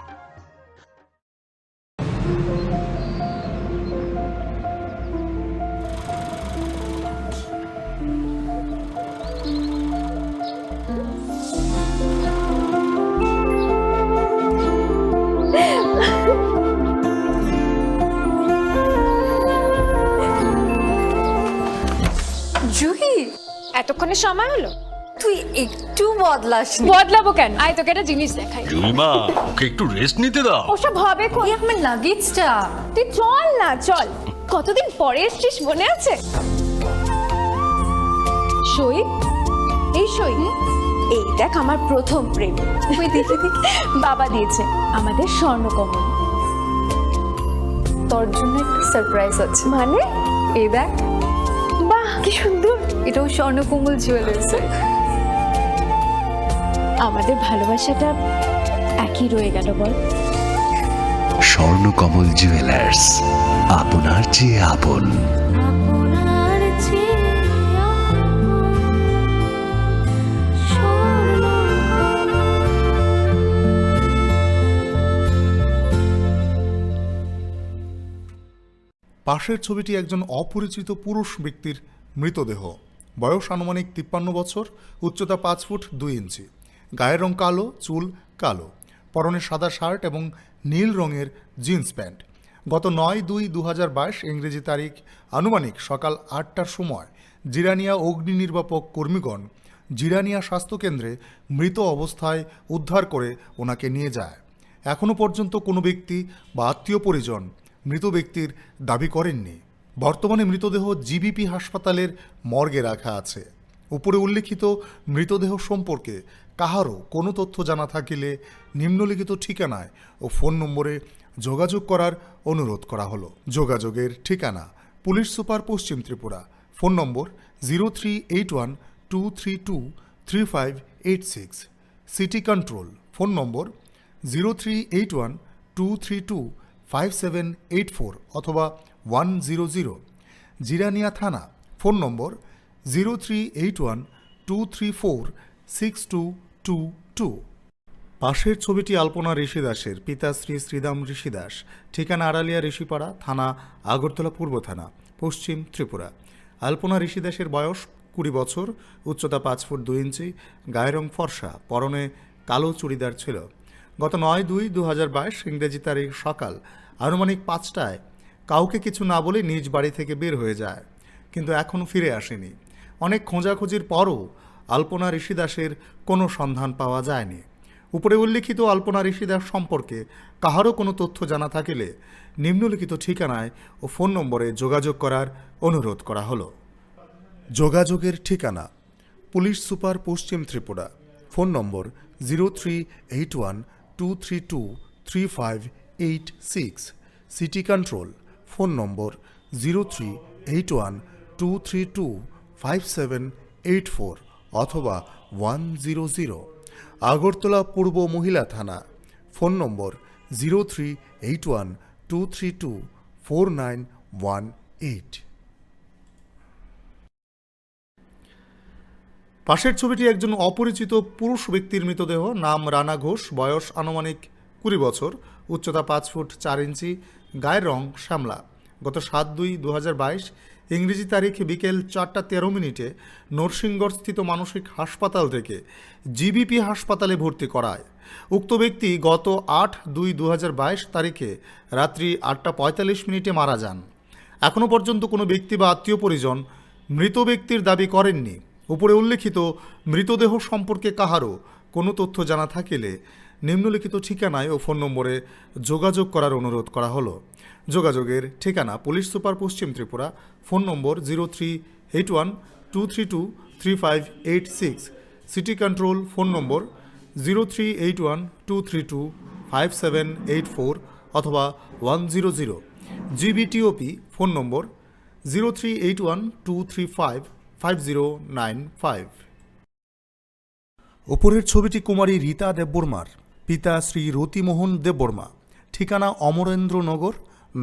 জুহি, এতক্ষণে সময় হলো? তুই একটু বদলাসনি। বদলাবো কেন? আয়, তোকে একটা জিনিস দেখাই। জুলিমা, ওকে একটু রেস্ট নিতে দাও। ওসব হবে কোন? এই আমার লাগেজটা। তুই চল না, চল। কতদিন পরে এসছিস, মনে আছে? সই, এই সই। এই দেখ, আমার প্রথম প্রেম। ওই দেখি, দেখি। বাবা দিয়েছে আমাদের স্বর্ণকমল। তোর জন্য একটা সারপ্রাইজ আছে। মানে? এই দেখ। বাহ, কি সুন্দর। এটাও স্বর্ণকমল জুয়েলার্সের। আমাদের ভালোবাসাটা একই রয়ে গেল, বল? স্বর্ণকমল জুয়েলার্স, আপনার চেয়ে আপন। পাশের ছবিটি একজন অপরিচিত পুরুষ ব্যক্তির মৃতদেহ। বয়স আনুমানিক তিপ্পান্ন বছর, উচ্চতা পাঁচ ফুট দুই ইঞ্চি, গায়ের রং কালো, চুল কালো, পরনে সাদা শার্ট এবং নীল রঙের জিন্স প্যান্ট। গত নয় দুই দু হাজার বাইশ ইংরেজি তারিখ আনুমানিক সকাল আটটার সময় জিরানিয়া অগ্নি নির্বাপক কর্মীগণ জিরানিয়া স্বাস্থ্যকেন্দ্রে মৃত অবস্থায় উদ্ধার করে ওনাকে নিয়ে যায়। এখনও পর্যন্ত কোনো ব্যক্তি বা আত্মীয় পরিজন মৃত ব্যক্তির দাবি করেননি। বর্তমানে মৃতদেহ জিবিপি হাসপাতালের মর্গে রাখা আছে। উপরে উল্লেখিত মৃতদেহ সম্পর্কে কাহারও কোনো তথ্য জানা থাকিলে নিম্নলিখিত ঠিকানায় ও ফোন নম্বরে যোগাযোগ করার অনুরোধ করা হলো। যোগাযোগের ঠিকানা: পুলিশ সুপার, পশ্চিম Tripura. Phone number: zero three eight one two three two three five eight six. City control, phone number zero three eight one two three two five seven eight four অথবা ওয়ান জিরো জিরো। জিরানিয়া থানা, phone number zero three eight one two three four six two two two. পাশের ছবিটি আলপনা ঋষি দাসের, পিতা শ্রী শ্রীদাম ঋষি দাস, ঠিকানা আড়ালিয়া ঋষিপাড়া, থানা আগরতলা পূর্ব থানা, পশ্চিম ত্রিপুরা। আলপনা ঋষি দাসের বয়স কুড়ি বছর, উচ্চতা পাঁচ ফুট দুই ইঞ্চি, গায়ের রং ফর্সা, পরনে কালো চুড়িদার ছিল। গত নয় দুই দু হাজার বাইশ ইংরেজি তারিখ সকাল আনুমানিক পাঁচটায় কাউকে কিছু না বলে নিজ বাড়ি থেকে বের হয়ে যায়, কিন্তু এখনও ফিরে আসেনি। অনেক খোঁজাখুঁজির পরও আলপনা ঋষি দাসের কোনো সন্ধান পাওয়া যায়নি। উপরে উল্লেখিত আলপনা ঋষি দাস সম্পর্কে কাহারও কোনো তথ্য জানা থাকিলে নিম্নলিখিত ঠিকানায় ও ফোন নম্বরে যোগাযোগ করার অনুরোধ করা হলো। যোগাযোগের ঠিকানা: পুলিশ সুপার, পশ্চিম Tripura. Phone number zero three eight one two three two three five eight six. City control, phone number zero three eight one two three two five seven eight four অথবা ওয়ান জিরো জিরো। আগরতলা পূর্ব মহিলা থানা, phone number zero three eight one two three two four nine one eight. পাশের ছবিটি একজন অপরিচিত পুরুষ ব্যক্তির মৃতদেহ। নাম রানা ঘোষ, বয়স আনুমানিক কুড়ি বছর, উচ্চতা পাঁচ ফুট চার ইঞ্চি, গায়ের রং শ্যামলা। গত সাত দুই দু হাজার বাইশ ইংরেজি তারিখ বিকেল চারটা তেরো মিনিটে নরসিংগড়স্থিত মানসিক হাসপাতাল থেকে জিবিপি হাসপাতালে ভর্তি করায়। উক্ত ব্যক্তি গত আট দুই দু হাজার বাইশ তারিখে রাত্রি আটটা পঁয়তাল্লিশ মিনিটে মারা যান। এখনও পর্যন্ত কোনো ব্যক্তি বা আত্মীয় পরিজন মৃত ব্যক্তির দাবি করেননি। উপরে উল্লেখিত মৃতদেহ সম্পর্কে কাহারও কোনো তথ্য জানা থাকিলে নিম্নলিখিত ঠিকানায় ও ফোন নম্বরে যোগাযোগ করার অনুরোধ করা হলো। যোগাযোগের ঠিকানা: পুলিশ সুপার, পশ্চিম Tripura. Phone number zero three eight one two three two three five eight six. City control phone number zero three eight one two three two five seven eight four অথবা one zero zero. GBTOP phone number zero three eight one two three five five zero nine five. উপরের ছবিটি কুমারী রীতা দেববর্মার, পিতা শ্রী রতিমোহন দেববর্মা, ঠিকানা অমরেন্দ্রনগর,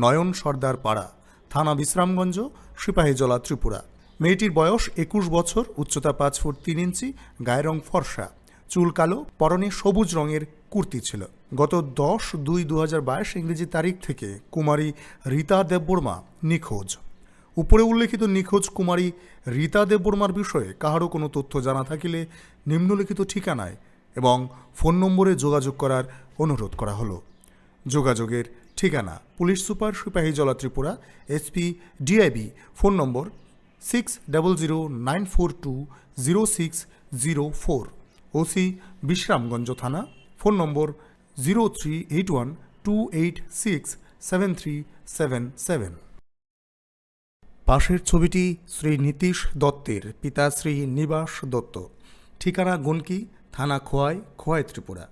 নয়ন সর্দার পাড়া, থানা বিশ্রামগঞ্জ, সিপাহীজলা, ত্রিপুরা। মেয়েটির বয়স একুশ বছর, উচ্চতা পাঁচ ফুট তিন ইঞ্চি, গায়ের রং ফর্সা, চুল কালো, পরনে সবুজ রঙের কুর্তি ছিল। গত দশ দুই দু হাজার বাইশ ইংরেজি তারিখ থেকে কুমারী রীতা দেববর্মা নিখোঁজ। উপরে উল্লেখিত নিখোঁজ কুমারী রীতা দেববর্মার বিষয়ে কাহারও কোনো তথ্য জানা থাকিলে নিম্নলিখিত ঠিকানায় এবং ফোন নম্বরে যোগাযোগ করার অনুরোধ করা হলো। যোগাযোগের ঠিকানা: police super, Sepahijala, Tripura, SP, DIB. Phone number six double zero nine four two zero six zero four. OC, Bishramganj থানা। Phone number zero three eight one two eight six seven three seven seven. পাশের ছবিটি শ্রী নীতিশ দত্তের, পিতা শ্রী নিবাস দত্ত, ঠিকানা গুনকি, থানা খোয়াই, খোয়াই, ত্রিপুরা।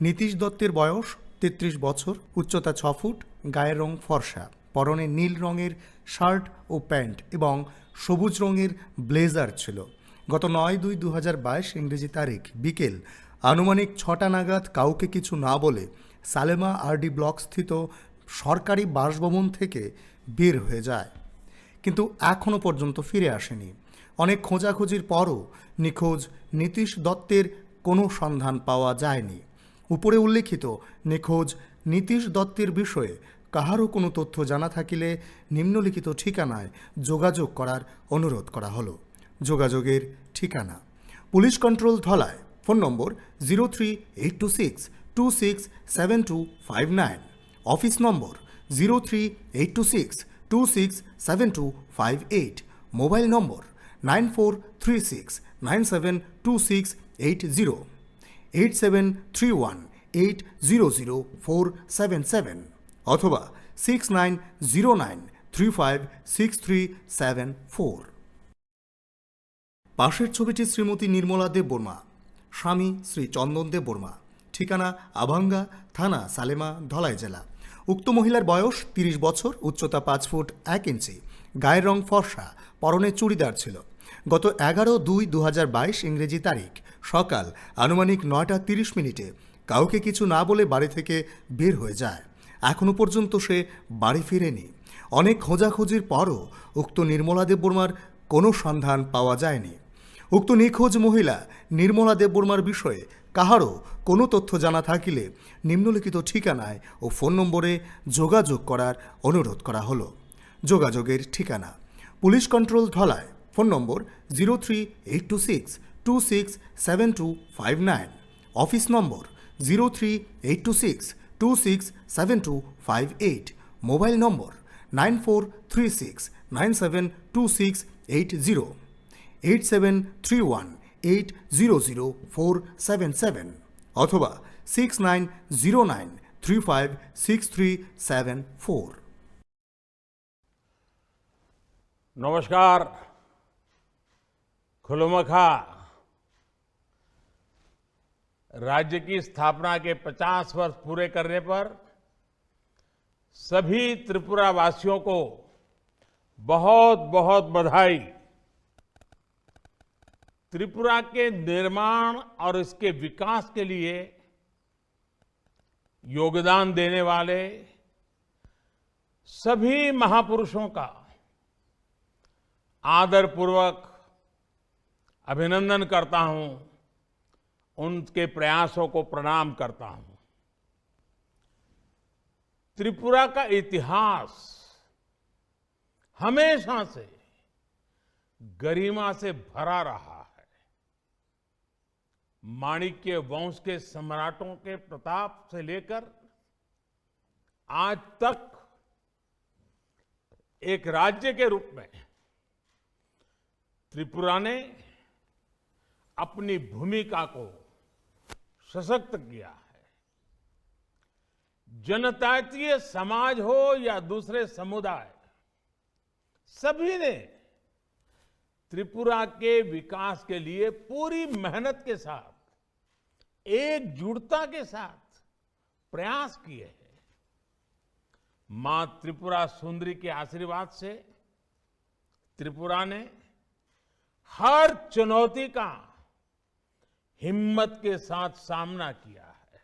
নীতিশ দত্তের বয়স তেত্রিশ বছর, উচ্চতা ছ ফুট, গায়ের রং ফর্সা, পরনে নীল রঙের শার্ট ও প্যান্ট এবং সবুজ রঙের ব্লেজার ছিল। গত নয় দুই দু হাজার বাইশ ইংরেজি তারিখ বিকেল আনুমানিক ছটা নাগাদ কাউকে কিছু না বলে সালেমা আরডি ব্লক স্থিত সরকারি বাসভবন থেকে বের হয়ে যায়, কিন্তু এখনও পর্যন্ত ফিরে আসেনি। অনেক খোঁজাখুঁজির পরও নিখোঁজ নীতিশ দত্তের কোনো সন্ধান পাওয়া যায়নি। উপরে উল্লেখিত নিখোঁজ নীতিশ দত্তের বিষয়ে কাহারও কোনো তথ্য জানা থাকিলে নিম্নলিখিত ঠিকানায় যোগাযোগ করার অনুরোধ করা হলো। যোগাযোগের ঠিকানা: police control Dhalai, phone number zero three eight two six two six seven two five nine, office number zero three eight two six two six seven two five eight, mobile number nine four three six nine seven two six eight zero, eight seven three one eight zero zero four seven seven অথবা six nine zero nine three five six three seven four. পাশের ছবিটি শ্রীমতী নির্মলা দেববর্মা, স্বামী শ্রী চন্দন দেববর্মা, ঠিকানা আভাঙ্গা, থানা সালেমা, ধলাই জেলা। উক্ত মহিলার বয়স তিরিশ বছর, উচ্চতা পাঁচ ফুট এক ইঞ্চি, গায়ের রং ফর্সা, পরনে চুড়িদার ছিল। গত এগারো দুই দু হাজার বাইশ ইংরেজি তারিখ সকাল আনুমানিক নয়টা তিরিশ মিনিটে কাউকে কিছু না বলে বাড়ি থেকে বের হয়ে যায়। এখনও পর্যন্ত সে বাড়ি ফিরেনি। অনেক খোঁজাখুঁজির পরও উক্ত নির্মলা দেববর্মার কোনো সন্ধান পাওয়া যায়নি। উক্ত নিখোঁজ মহিলা নির্মলা দেববর্মার বিষয়ে কাহারও কোনো তথ্য জানা থাকিলে নিম্নলিখিত ঠিকানায় ও ফোন নম্বরে যোগাযোগ করার অনুরোধ করা হলো। যোগাযোগের ঠিকানা: police control Dhalai, phone number zero three eight two six two six seven two five nine, office number zero three eight two six two six seven two five eight, mobile number nine four three six nine seven two six eight zero, eight seven three one eight zero zero four seven seven অথবা six nine zero nine three five six three seven four. नमस्कार। खुलुमखा। राज्य की स्थापना के पचास वर्ष पूरे करने पर सभी त्रिपुरा वासियों को बहुत, बहुत बधाई। त्रिपुरा के निर्माण और इसके विकास के लिए योगदान देने वाले सभी महापुरुषों का आदरपूर्वक अभिनंदन करता हूं, उनके प्रयासों को प्रणाम करता हूं। त्रिपुरा का इतिहास हमेशा से गरिमा से भरा रहा है। माणिक्य वंश के सम्राटों के प्रताप से लेकर आज तक एक राज्य के रूप में त्रिपुरा ने अपनी भूमिका को सशक्त किया है। जनजातीय समाज हो या दूसरे समुदाय, सभी ने त्रिपुरा के विकास के लिए पूरी मेहनत के साथ, एकजुटता के साथ प्रयास किए हैं। मां त्रिपुरा सुंदरी के आशीर्वाद से त्रिपुरा ने हर चुनौती का हिम्मत के साथ सामना किया है।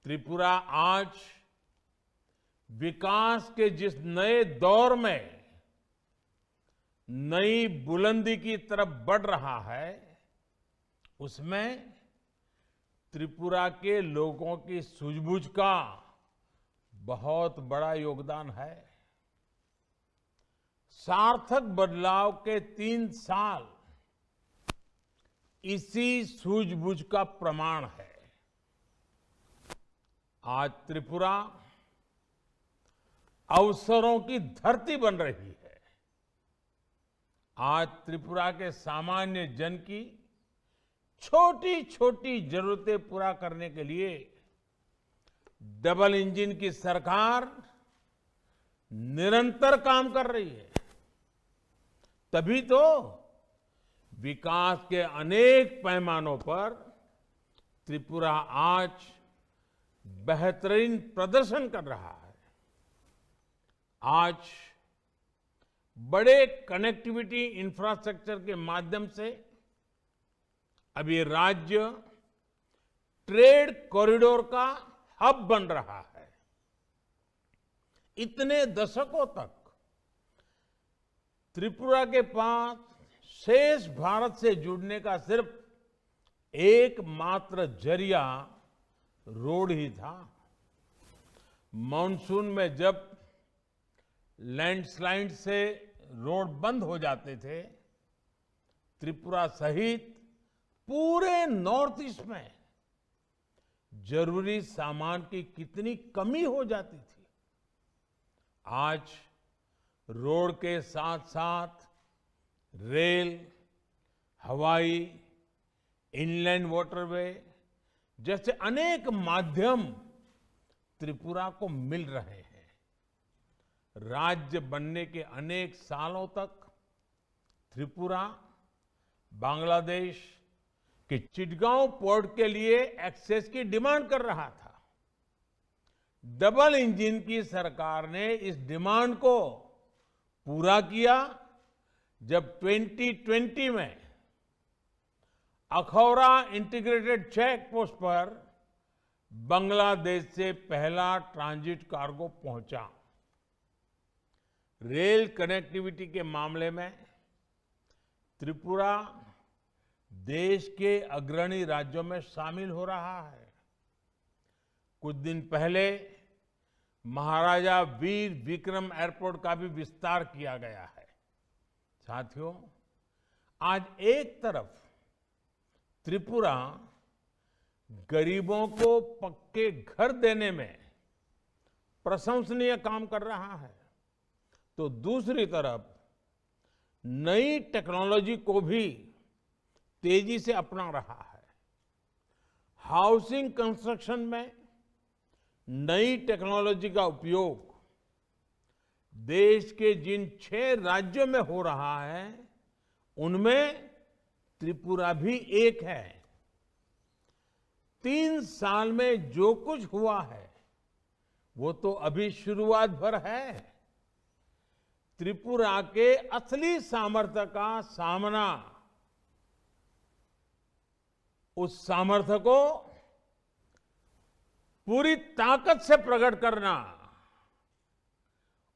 त्रिपुरा आज विकास के जिस नए दौर में नई बुलंदी की तरफ बढ़ रहा है, उसमें त्रिपुरा के लोगों की सूझबूझ का बहुत बड़ा योगदान है। सार्थक बदलाव के तीन साल इसी सूझबूझ का प्रमाण है। आज त्रिपुरा अवसरों की धरती बन रही है। आज त्रिपुरा के सामान्य जन की छोटी-छोटी जरूरतें पूरा करने के लिए डबल इंजन की सरकार निरंतर काम कर रही है। तभी तो विकास के अनेक पैमानों पर त्रिपुरा आज बेहतरीन प्रदर्शन कर रहा है। आज बड़े कनेक्टिविटी इंफ्रास्ट्रक्चर के माध्यम से अब ये राज्य ट्रेड कॉरिडोर का हब बन रहा है। इतने दशकों तक त्रिपुरा के पास शेष भारत से जुड़ने का सिर्फ एकमात्र जरिया रोड ही था। मानसून में जब लैंडस्लाइड से रोड बंद हो जाते थे, त्रिपुरा सहित पूरे नॉर्थ ईस्ट में जरूरी सामान की कितनी कमी हो जाती थी। आज रोड के साथ-साथ रेल, हवाई, इनलैंड वाटरवे जैसे अनेक माध्यम त्रिपुरा को मिल रहे हैं। राज्य बनने के अनेक सालों तक त्रिपुरा बांग्लादेश के चिटगांव पोर्ट के लिए एक्सेस की डिमांड कर रहा था। डबल इंजन की सरकार ने इस डिमांड को पूरा किया, जब ट्वेंटी ट्वेंटी में अखौरा इंटीग्रेटेड चेक पोस्ट पर बांग्लादेश से पहला ट्रांजिट कार्गो पहुंचा। रेल कनेक्टिविटी के मामले में त्रिपुरा देश के अग्रणी राज्यों में शामिल हो रहा है। कुछ दिन पहले महाराजा वीर विक्रम एयरपोर्ट का भी विस्तार किया गया है। साथियों, आज एक तरफ त्रिपुरा गरीबों को पक्के घर देने में प्रशंसनीय काम कर रहा है, तो दूसरी तरफ नई टेक्नोलॉजी को भी तेजी से अपना रहा है। हाउसिंग कंस्ट्रक्शन में नई टेक्नोलॉजी का उपयोग देश के जिन छह राज्यों में हो रहा है, उनमें त्रिपुरा भी एक है। तीन साल में जो कुछ हुआ है, वो तो अभी शुरुआत भर है। त्रिपुरा के असली सामर्थ्य का सामना, उस सामर्थ्य को पूरी ताकत से प्रकट करना,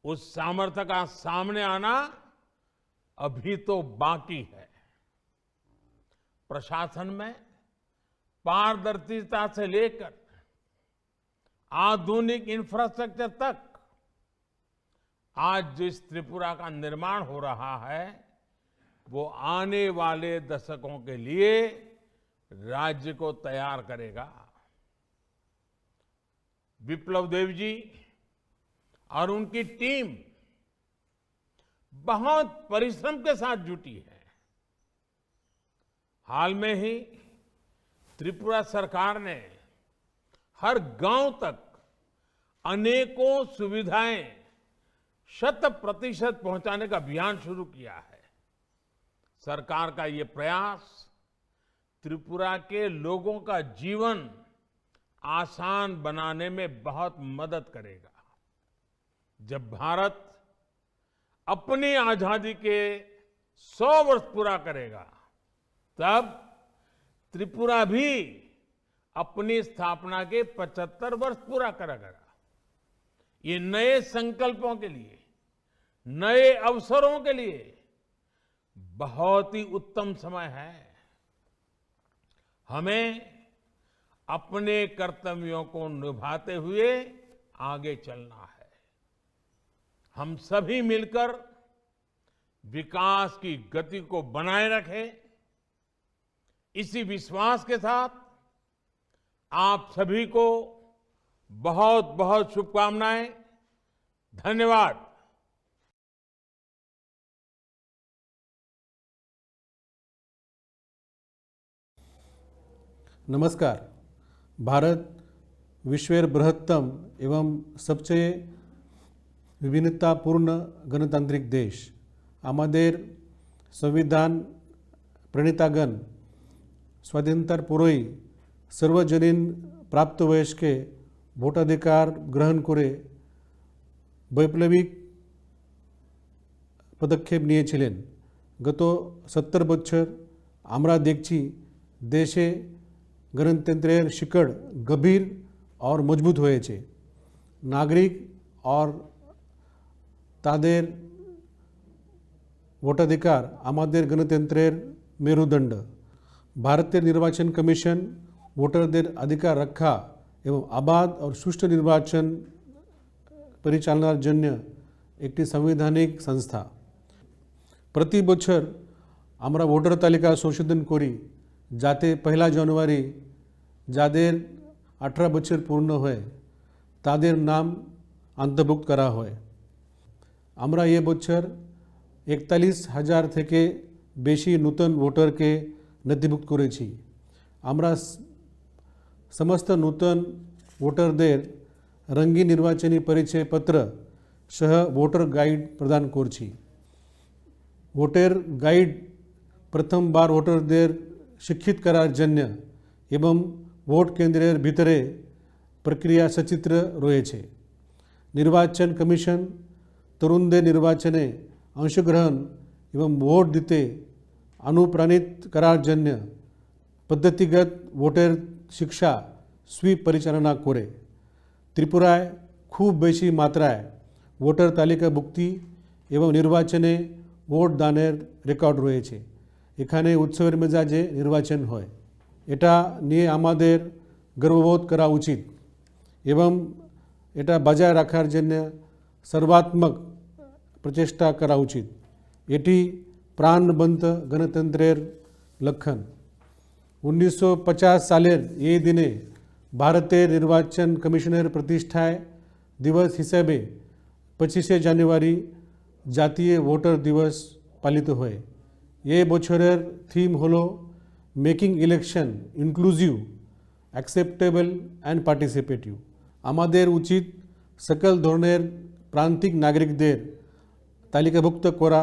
उस सामर्थ्य का सामने आना अभी तो बाकी है। प्रशासन में पारदर्शिता से लेकर आधुनिक इंफ्रास्ट्रक्चर तक आज जिस त्रिपुरा का निर्माण हो रहा है, वो आने वाले दशकों के लिए राज्य को तैयार करेगा। विप्लव देव जी और उनकी टीम बहुत परिश्रम के साथ जुटी है। हाल में ही त्रिपुरा सरकार ने हर गांव तक अनेकों सुविधाएं शत प्रतिशत पहुंचाने का अभियान शुरू किया है। सरकार का ये प्रयास त्रिपुरा के लोगों का जीवन आसान बनाने में बहुत मदद करेगा। जब भारत अपनी आजादी के सौ वर्ष पूरा करेगा, तब त्रिपुरा भी अपनी स्थापना के पचहत्तर वर्ष पूरा करेगा। ये नए संकल्पों के लिए, नए अवसरों के लिए बहुत ही उत्तम समय है। हमें अपने कर्तव्यों को निभाते हुए आगे चलना है। हम सभी मिलकर विकास की गति को बनाए रखें। इसी विश्वास के साथ आप सभी को बहुत बहुत शुभकामनाएं। धन्यवाद। नमस्कार। भारत विश्वेर बृहत्तम एवं सबसे विभिन्नतापूर्ण गणतांत्रिक देश। আমাদের সংবিধান প্রণেতাগণ স্বাধীনতার পরেই সর্বজনীন প্রাপ্তবয়স্কে ভোটাধিকার গ্রহণ করে বৈপ্লবিক পদক্ষেপ নিয়েছিলেন। গত সত্তর বছর আমরা দেখছি দেশে গণতন্ত্রের শিকড় গভীর আর মজবুত হয়েছে। নাগরিক আর তাদের ভোটাধিকার আমাদের গণতন্ত্রের মেরুদণ্ড। ভারতের নির্বাচন কমিশন ভোটারদের অধিকার রক্ষা এবং অবাধ আর সুষ্ঠু নির্বাচন পরিচালনার জন্য একটি সাংবিধানিক সংস্থা। প্রতি বছর আমরা ভোটার তালিকা সংশোধন করি, যাতে পয়লা জানুয়ারি যাদের আঠারো বছর পূর্ণ হয়, তাদের নাম অন্তর্ভুক্ত করা হয়। আমরা এ বছর একতাল্লিশ হাজার থেকে বেশি নতুন ভোটারকে নথিভুক্ত করেছি। আমরা স-, সমস্ত নতুন ভোটারদের রঙিন নির্বাচনী পরিচয়পত্র সহ ভোটার গাইড প্রদান করছি। ভোটার গাইড প্রথমবার ভোটারদের শিক্ষিত করার জন্য এবং ভোট কেন্দ্রের ভিতরে প্রক্রিয়া সচিত্র রয়েছে। নির্বাচন কমিশন তরুণদের নির্বাচনে অংশগ্রহণ এবং ভোট দিতে অনুপ্রাণিত করার জন্য পদ্ধতিগত ভোটার শিক্ষা সুইপ পরিচালনা করে। ত্রিপুরায় খুব বেশি মাত্রায় ভোটার তালিকাভুক্তি এবং নির্বাচনে ভোট দানের রেকর্ড রয়েছে। এখানে উৎসবের মেজাজে নির্বাচন হয়। এটা নিয়ে আমাদের গর্ববোধ করা উচিত এবং এটা বজায় রাখার জন্য সর্বাত্মক প্রচেষ্টা করা উচিত। এটি প্রাণবন্ত গণতন্ত্রের লক্ষণ। উনিশশো পঞ্চাশ সালের এই দিনে ভারতের নির্বাচন কমিশনের প্রতিষ্ঠায় দিবস হিসাবে পঁচিশে জানুয়ারি জাতীয় ভোটার দিবস পালিত হয়। এই বছরের থিম হল making election inclusive, acceptable and participative. আমাদের উচিত সকল ধরনের প্রান্তিক নাগরিকদের তালিকাভুক্ত করা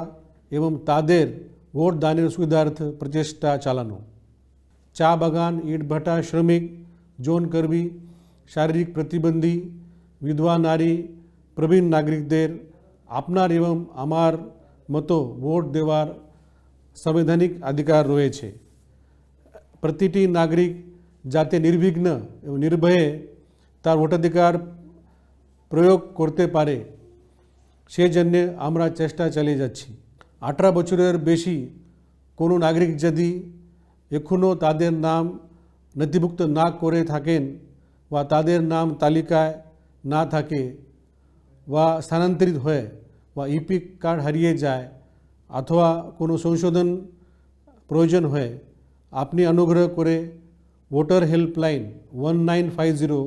এবং তাদের ভোট দানের সুবিধার্থে প্রচেষ্টা চালানো। চা বাগান, ইটভাটা শ্রমিক, যৌন কর্মী, শারীরিক প্রতিবন্ধী, বিধবা নারী, প্রবীণ নাগরিকদের আপনার এবং আমার মতো ভোট দেওয়ার সাংবিধানিক অধিকার রয়েছে। প্রতিটি নাগরিক যাতে নির্বিঘ্ন এবং নির্ভয়ে তার ভোটাধিকার প্রয়োগ করতে পারে, সেজন্য আমরা চেষ্টা চালিয়ে যাচ্ছি। আঠারো বছরের বেশি কোনো নাগরিক যদি এখনও তাদের নাম নথিভুক্ত না করে থাকেন বা তাদের নাম তালিকায় না থাকে বা স্থানান্তরিত হয় বা ইপিক কার্ড হারিয়ে যায় অথবা কোনো সংশোধন প্রয়োজন হয়, আপনি অনুগ্রহ করে voter helpline one nine five zero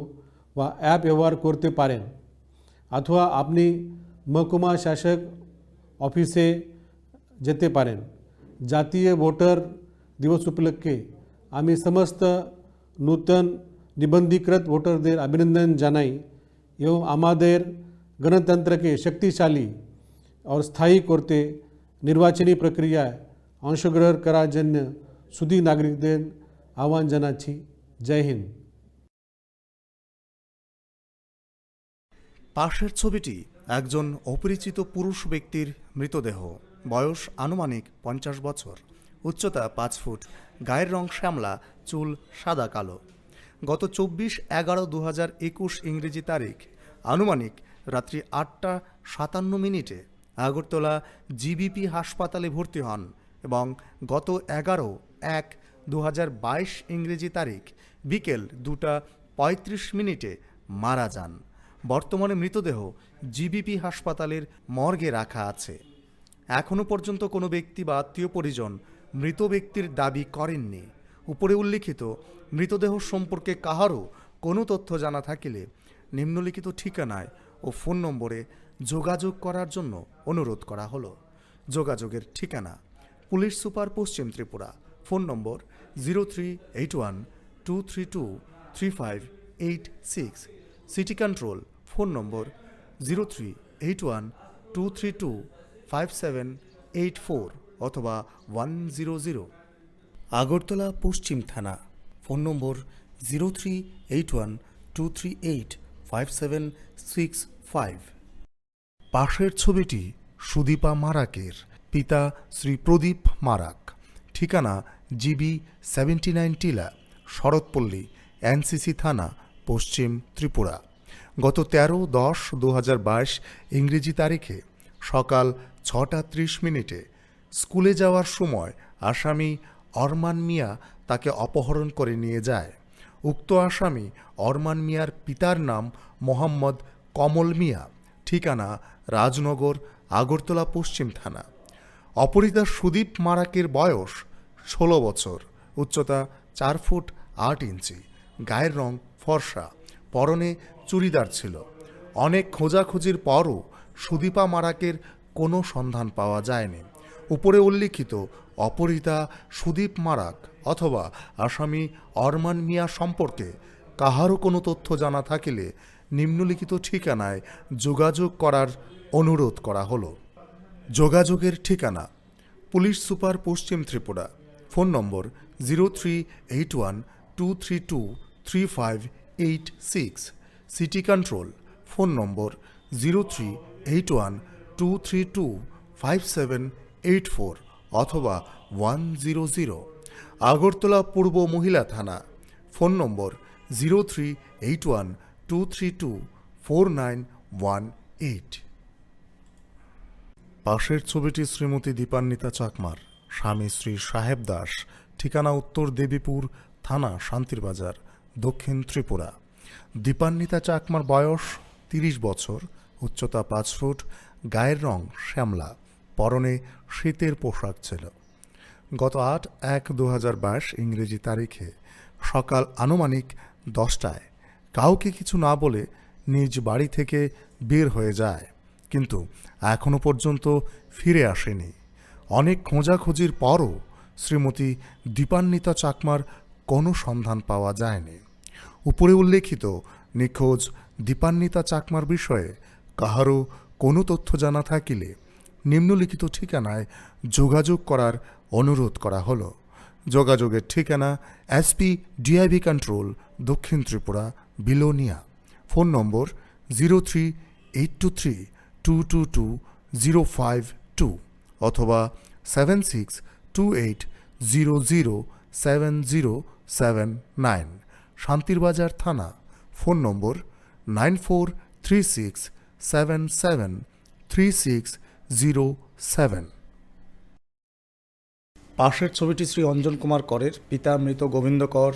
বা অ্যাপ ব্যবহার করতে পারেন, অথবা আপনি মহকুমা শাসক অফিসে যেতে পারেন। জাতীয় ভোটার দিবস উপলক্ষে আমি সমস্ত নূতন নিবন্ধীকৃত ভোটারদের অভিনন্দন জানাই এবং আমাদের গণতন্ত্রকে শক্তিশালী ও স্থায়ী করতে নির্বাচনী প্রক্রিয়ায় অংশগ্রহণ করার জন্য সুধী নাগরিকদের আহ্বান জানাচ্ছি। জয় হিন্দ। পাশের ছবিটি একজন অপরিচিত পুরুষ ব্যক্তির মৃতদেহ, বয়স আনুমানিক পঞ্চাশ বছর, উচ্চতা পাঁচ ফুট, গায়ের রং শ্যামলা, চুল সাদা কালো। গত চব্বিশ এগারো দু হাজার একুশ ইংরেজি তারিখ, আনুমানিক রাত্রি আটটা সাতান্ন মিনিটে আগরতলা জিবিপি হাসপাতালে ভর্তি হন এবং গত এগারো এক দু হাজার বাইশ ইংরেজি তারিখ বিকেল দুটা পঁয়ত্রিশ মিনিটে মারা যান। বর্তমানে মৃতদেহ জিবিপি হাসপাতালের মর্গে রাখা আছে। এখনও পর্যন্ত কোনো ব্যক্তি বা আত্মীয় পরিজন মৃত ব্যক্তির দাবি করেননি। উপরে উল্লিখিত মৃতদেহ সম্পর্কে কাহারও কোনো তথ্য জানা থাকিলে নিম্নলিখিত ঠিকানায় ও ফোন নম্বরে যোগাযোগ করার জন্য অনুরোধ করা হলো। যোগাযোগের ঠিকানা: পুলিশ সুপার, পশ্চিম Tripura, phone number zero three eight one two three two three five eight six, city control, phone number zero three eight one two three two five seven eight four অথবা ওয়ান জিরো জিরো। আগরতলা পশ্চিম থানা, phone number zero three eight one two three eight five seven six five. পাশের ছবিটি সুদীপা মারাকের, পিতা শ্রী প্রদীপ মারাক, ঠিকানা GB seventy nine টিলা, শরৎপল্লী, এনসিসি থানা, পশ্চিম ত্রিপুরা। গত তেরো দশ দু হাজার বাইশ ইংরেজি তারিখে সকাল ছটা ত্রিশ মিনিটে স্কুলে যাওয়ার সময় আসামি অরমান মিয়া তাকে অপহরণ করে নিয়ে যায়। উক্ত আসামি অরমান মিয়ার পিতার নাম মোহাম্মদ কমল মিয়া, ঠিকানা রাজনগর, আগরতলা পশ্চিম থানা। অপহৃতা সুদীপ মারাকের বয়স ষোলো বছর, উচ্চতা চার ফুট আট ইঞ্চি, গায়ের রং ফর্সা, পরনে চুড়িদার ছিল। অনেক খোঁজাখুঁজির পরও সুদীপা মারাকের কোনো সন্ধান পাওয়া যায়নি। উপরে উল্লিখিত অপহৃতা সুদীপ মারাক অথবা আসামি অরমান মিয়া সম্পর্কে কাহারও কোনো তথ্য জানা থাকিলে নিম্নলিখিত ঠিকানায় যোগাযোগ করার অনুরোধ করা হলো। যোগাযোগের ঠিকানা: পুলিশ সুপার, পশ্চিম Tripura, phone number zero three eight one two three two three five eight six, city control, phone number zero three eight one two three two five seven eight four অথবা ওয়ান জিরো জিরো। আগরতলা পূর্ব মহিলা থানা, phone number zero three eight one two three two four nine one eight. পাশের ছবিটি শ্রীমতী দীপান্বিতা চাকমার, স্বামী শ্রী সাহেব দাস, ঠিকানা উত্তর দেবীপুর থানা, শান্তিরবাজার, দক্ষিণ ত্রিপুরা। দীপান্বিতা চাকমার বয়স তিরিশ বছর, উচ্চতা পাঁচ ফুট, গায়ের রং শ্যামলা, পরনে শীতের পোশাক ছিল। গত আট এক দু হাজার বাইশ ইংরেজি তারিখে সকাল আনুমানিক দশটায় কাউকে কিছু না বলে নিজ বাড়ি থেকে বের হয়ে যায়, কিন্তু এখনও পর্যন্ত ফিরে আসেনি। অনেক খোঁজাখুঁজির পরও শ্রীমতী দীপান্বিতা চাকমার কোনো সন্ধান পাওয়া যায়নি। উপরে উল্লেখিত নিখোঁজ দীপান্বিতা চাকমার বিষয়ে কাহারও কোনো তথ্য জানা থাকিলে নিম্নলিখিত ঠিকানায় যোগাযোগ করার অনুরোধ করা হলো। যোগাযোগের ঠিকানা: এসপি ডিআইবি কন্ট্রোল, দক্ষিণ Tripura, Belonia. Phone number zero three eight two three two two two zero five two অথবা seven six two eight zero zero seven zero seven nine. Santirbazar থানা, phone number nine four three six seven seven three six zero seven. পাশের ছবিটি শ্রী অঞ্জন কুমার করের, পিতা মৃত গোবিন্দ কর,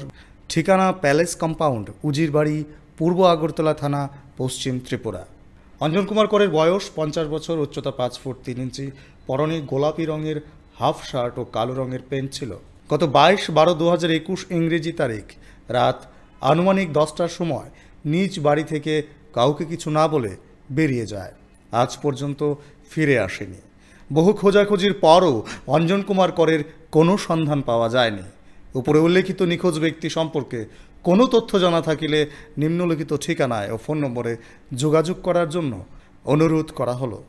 ঠিকানা palace compound, উজিরবাড়ি, পূর্ব আগরতলা থানা, পশ্চিম ত্রিপুরা। অঞ্জন কুমার করের বয়স পঞ্চাশ বছর, উচ্চতা পাঁচ ফুট তিন ইঞ্চি, পরনে গোলাপি রঙের হাফ শার্ট ও কালো রঙের প্যান্ট ছিল। গত বাইশ বারো দু হাজার একুশ ইংরেজি তারিখ রাত আনুমানিক দশটার সময় নিজ বাড়ি থেকে কাউকে কিছু না বলে বেরিয়ে যায়। আজ পর্যন্ত ফিরে আসেনি। বহু খোঁজাখুঁজির পরও অঞ্জন কুমার করের কোনো সন্ধান পাওয়া যায়নি। উপরে উল্লেখিত নিখোঁজ ব্যক্তি সম্পর্কে কোনো তথ্য জানা থাকিলে নিম্নলিখিত ঠিকানায় ও ফোন নম্বরে যোগাযোগ করার জন্য অনুরোধ করা হলো।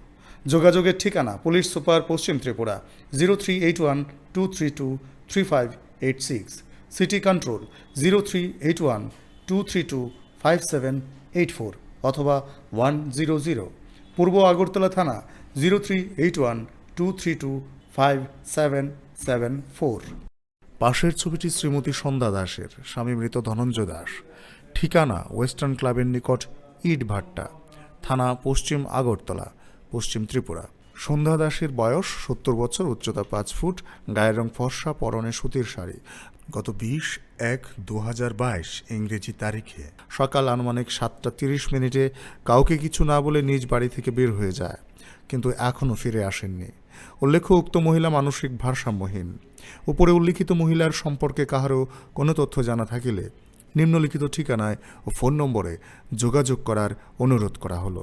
যোগাযোগের ঠিকানা: পুলিশ সুপার, পশ্চিম Tripura, zero three eight one two three two three five eight six, city control, zero three eight one two three two five seven eight four অথবা ওয়ান জিরো জিরো, পূর্ব আগরতলা থানা, zero three eight one two three two five seven seven four. পাশের ছবিটি শ্রীমতী সন্ধ্যা দাসের, স্বামী মৃত ধনঞ্জয় দাস, ঠিকানা ওয়েস্টার্ন ক্লাবের নিকট ইটভাট্টা, থানা পশ্চিম আগরতলা, পশ্চিম ত্রিপুরা। সন্ধ্যা দাসের বয়স সত্তর বছর, উচ্চতা পাঁচ ফুট, গায়ের রং ফর্সা, পরনে সুতির শাড়ি। গত বিশ এক দু হাজার বাইশ ইংরেজি তারিখে সকাল আনুমানিক সাতটা তিরিশ মিনিটে কাউকে কিছু না বলে নিজ বাড়ি থেকে বের হয়ে যায়, কিন্তু এখনও ফিরে আসেননি। উল্লেখ্য, উক্ত মহিলা মানসিক ভারসাম্যহীন। উপরে উল্লিখিত মহিলার সম্পর্কে কাহারও কোনো তথ্য জানা থাকিলে নিম্নলিখিত ঠিকানায় ও ফোন নম্বরে যোগাযোগ করার অনুরোধ করা হলো।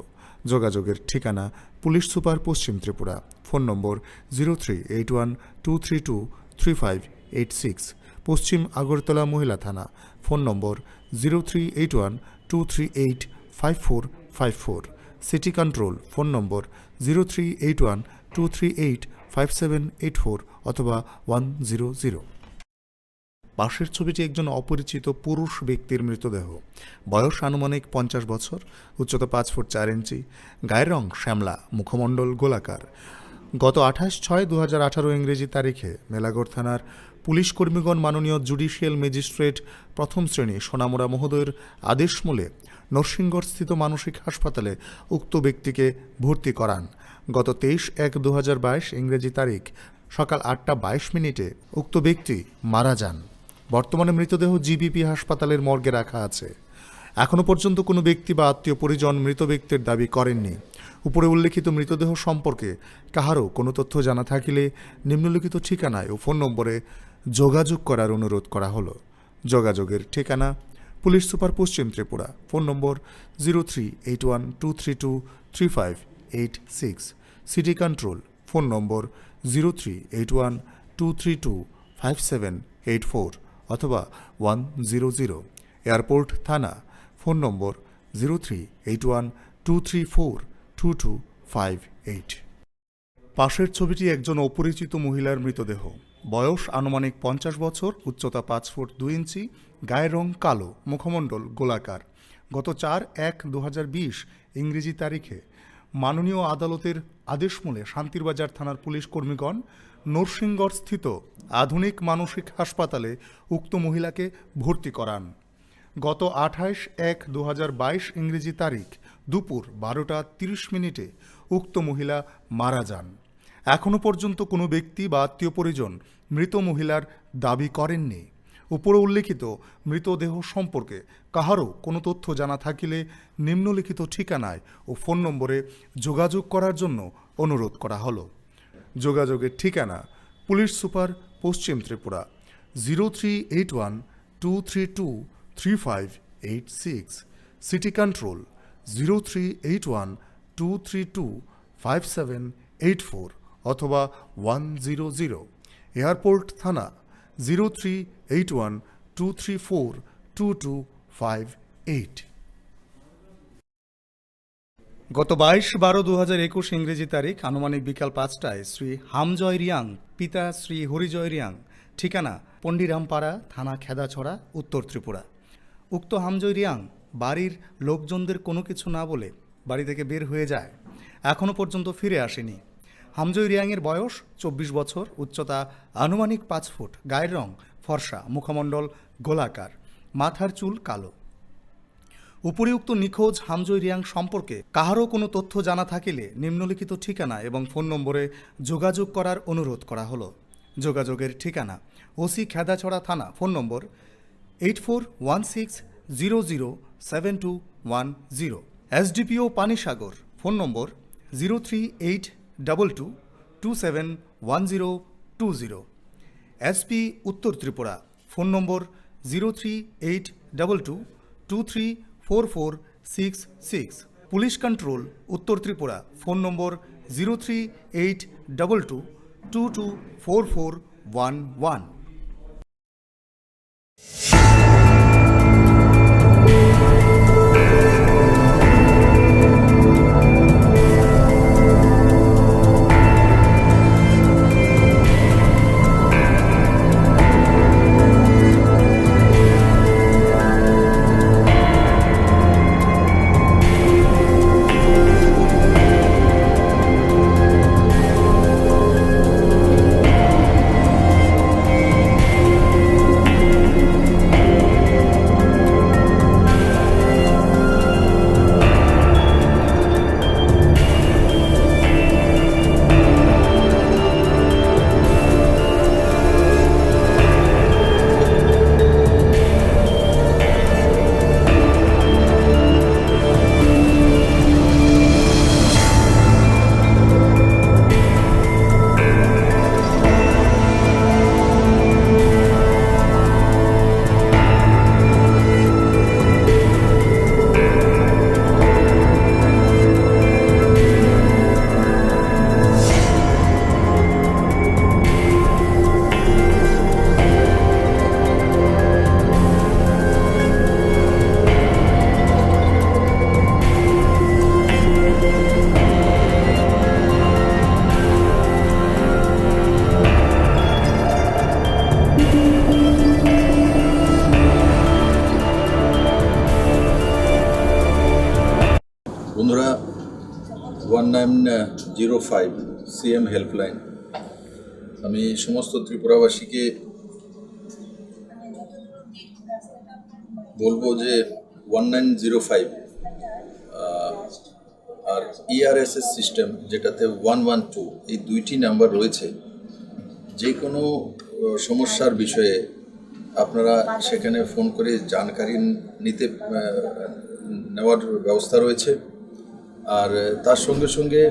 যোগাযোগের ঠিকানা: পুলিশ সুপার, পশ্চিম Tripura, phone number zero three eight one two three two three five eight six, পশ্চিম আগরতলা মহিলা থানা, phone number zero three eight one two three eight five four five four, city control, phone number zero three eight one two three eight five seven eight four অথবা one zero zero. পাশের ছবিটি একজন অপরিচিত পুরুষ ব্যক্তির মৃতদেহ। বয়স আনুমানিক পঞ্চাশ বছর, উচ্চতা পাঁচ ফুট চার ইঞ্চি, গায়ের রং শ্যামলা, মুখমণ্ডল গোলাকার। গত আঠাশ ছয় দু হাজার আঠারো ইংরেজি তারিখে মেলাঘর থানার পুলিশ কর্মীগণ মাননীয় জুডিশিয়াল ম্যাজিস্ট্রেট প্রথম শ্রেণী সোনামুড়া মহোদয়ের আদেশ মূলে নরসিংগড়স্থিত মানসিক হাসপাতালে উক্ত ব্যক্তিকে ভর্তি করান। গত তেইশ এক দু হাজার বাইশ ইংরেজি তারিখ সকাল আটটা বাইশ মিনিটে উক্ত ব্যক্তি মারা যান। বর্তমানে মৃতদেহ জিবিপি হাসপাতালের মর্গে রাখা আছে। এখনও পর্যন্ত কোনো ব্যক্তি বা আত্মীয় পরিজন মৃত ব্যক্তির দাবি করেননি। উপরে উল্লেখিত মৃতদেহ সম্পর্কে কাহারও কোনো তথ্য জানা থাকিলে নিম্নলিখিত ঠিকানায় ও ফোন নম্বরে যোগাযোগ করার অনুরোধ করা হলো। যোগাযোগের ঠিকানা: পুলিশ সুপার, পশ্চিম Tripura, phone number zero three eight one two three two three five eight six, city control, phone number zero three eight one two three two five seven eight four অথবা ওয়ান জিরো জিরো, এয়ারপোর্ট থানা, phone number zero three eight one two three four two two five eight. পাশের ছবিটি একজন অপরিচিত মহিলার মৃতদেহ। বয়স আনুমানিক পঞ্চাশ বছর, উচ্চতা পাঁচ ফুট দুই ইঞ্চি, গায়ের রং কালো, মুখমণ্ডল গোলাকার। গত চার এক দু হাজার বিশ ইংরেজি তারিখে মাননীয় আদালতের আদেশ মূলে শান্তিরবাজার থানার পুলিশ কর্মীগণ নরসিংগড়স্থিত আধুনিক মানসিক হাসপাতালে উক্ত মহিলাকে ভর্তি করান। গত আঠাইশ এক দু হাজার বাইশ ইংরেজি তারিখ দুপুর বারোটা তিরিশ মিনিটে উক্ত মহিলা মারা যান। এখনও পর্যন্ত কোনো ব্যক্তি বা আত্মীয় পরিজন মৃত মহিলার দাবি করেননি। উপরে উল্লেখিত মৃতদেহ সম্পর্কে কাহারও কোনো তথ্য জানা থাকিলে নিম্নলিখিত ঠিকানায় ও ফোন নম্বরে যোগাযোগ করার জন্য অনুরোধ করা হলো। যোগাযোগের ঠিকানা: পুলিশ সুপার, পশ্চিম Tripura, zero three eight one two three two three five eight six, city control, zero three eight one two three two five seven eight four অথবা ওয়ান জিরো জিরো, এয়ারপোর্ট থানা, zero three eight one two three four two two five eight. গত বাইশ বারো দু হাজার একুশ ইংরেজি তারিখ আনুমানিক বিকাল পাঁচটায় শ্রী হামজয় রিয়াং, পিতা শ্রী হরিজয় রিয়াং, ঠিকানা পন্ডিরামপাড়া, থানা খেদাছড়া, উত্তর ত্রিপুরা। উক্ত হামজয় রিয়াং বাড়ির লোকজনদের কোনো কিছু না বলে বাড়ি থেকে বের হয়ে যায়। এখনও পর্যন্ত ফিরে আসেনি। হামজয় রিয়াংয়ের বয়স চব্বিশ বছর, উচ্চতা আনুমানিক পাঁচ ফুট, গায়ের রং ফর্সা, মুখমণ্ডল গোলাকার, মাথার চুল কালো। উপরিউক্ত নিখোঁজ হামজয় রিয়াং সম্পর্কে কাহারও কোনো তথ্য জানা থাকিলে নিম্নলিখিত ঠিকানা এবং ফোন নম্বরে যোগাযোগ করার অনুরোধ করা হলো। যোগাযোগের ঠিকানা: ওসি খেদাছড়া থানা, phone number eight four one six zero zero seven two one zero. SDPO Panisagar, phone number zero three eight double two two seven one zero two zero. SP উত্তর Tripura, phone number zero three eight double two two three four four six six. Police control উত্তর Tripura, phone number zero three eight double two two two four four one one. বন্ধুরা, one nine zero five CM helpline, আমি সমস্ত ত্রিপুরাবাসীকে বলবো যে one nine zero five আর ERSS system, যেটাতে one one two, এই দুইটি নাম্বার রয়েছে। যে কোনো আহ, সমস্যার বিষয়ে আপনারা সেখানে ফোন করে জানকারি নিতে আহ, নেওয়ার ব্যবস্থা রয়েছে। আর তার সঙ্গে সঙ্গে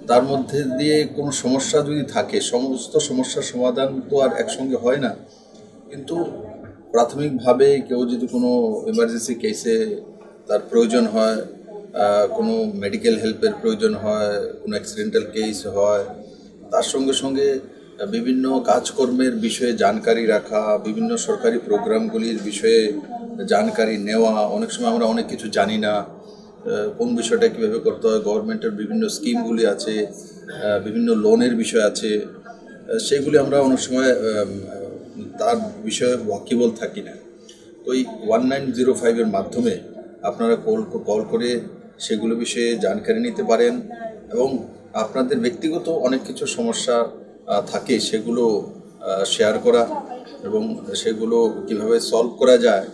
তার মধ্যে দিয়ে কোনো সমস্যা যদি থাকে, সমস্ত সমস্যার সমাধান তো আর একসঙ্গে হয় না, কিন্তু প্রাথমিকভাবে কেউ যদি কোনো ইমার্জেন্সি কেসে তার প্রয়োজন হয়, আহ, কোনো মেডিকেল হেল্পের প্রয়োজন হয়, কোনো অ্যাক্সিডেন্টাল কেস হয়, তার সঙ্গে সঙ্গে বিভিন্ন কাজকর্মের বিষয়ে জানকারি রাখা, বিভিন্ন সরকারি প্রোগ্রামগুলির বিষয়ে জানকারি নেওয়া। অনেক সময় আমরা অনেক কিছু জানি না, আহ, কোন বিষয়টা কীভাবে করতে হয়, গভর্নমেন্টের বিভিন্ন স্কিমগুলি আছে, আহ, বিভিন্ন লোনের বিষয় আছে, আহ, সেগুলি আমরা অনেক সময়, আহ, তার বিষয়ে ওয়াকিবল থাকি না। তো এই ওয়ান নাইন জিরো ফাইভের মাধ্যমে আপনারা কল, কল করে সেগুলো বিষয়ে জানকারি নিতে পারেন এবং আপনাদের ব্যক্তিগত অনেক কিছু সমস্যা, আহ, থাকে, সেগুলো, আহ, শেয়ার করা এবং সেগুলো কিভাবে সলভ করা যায়,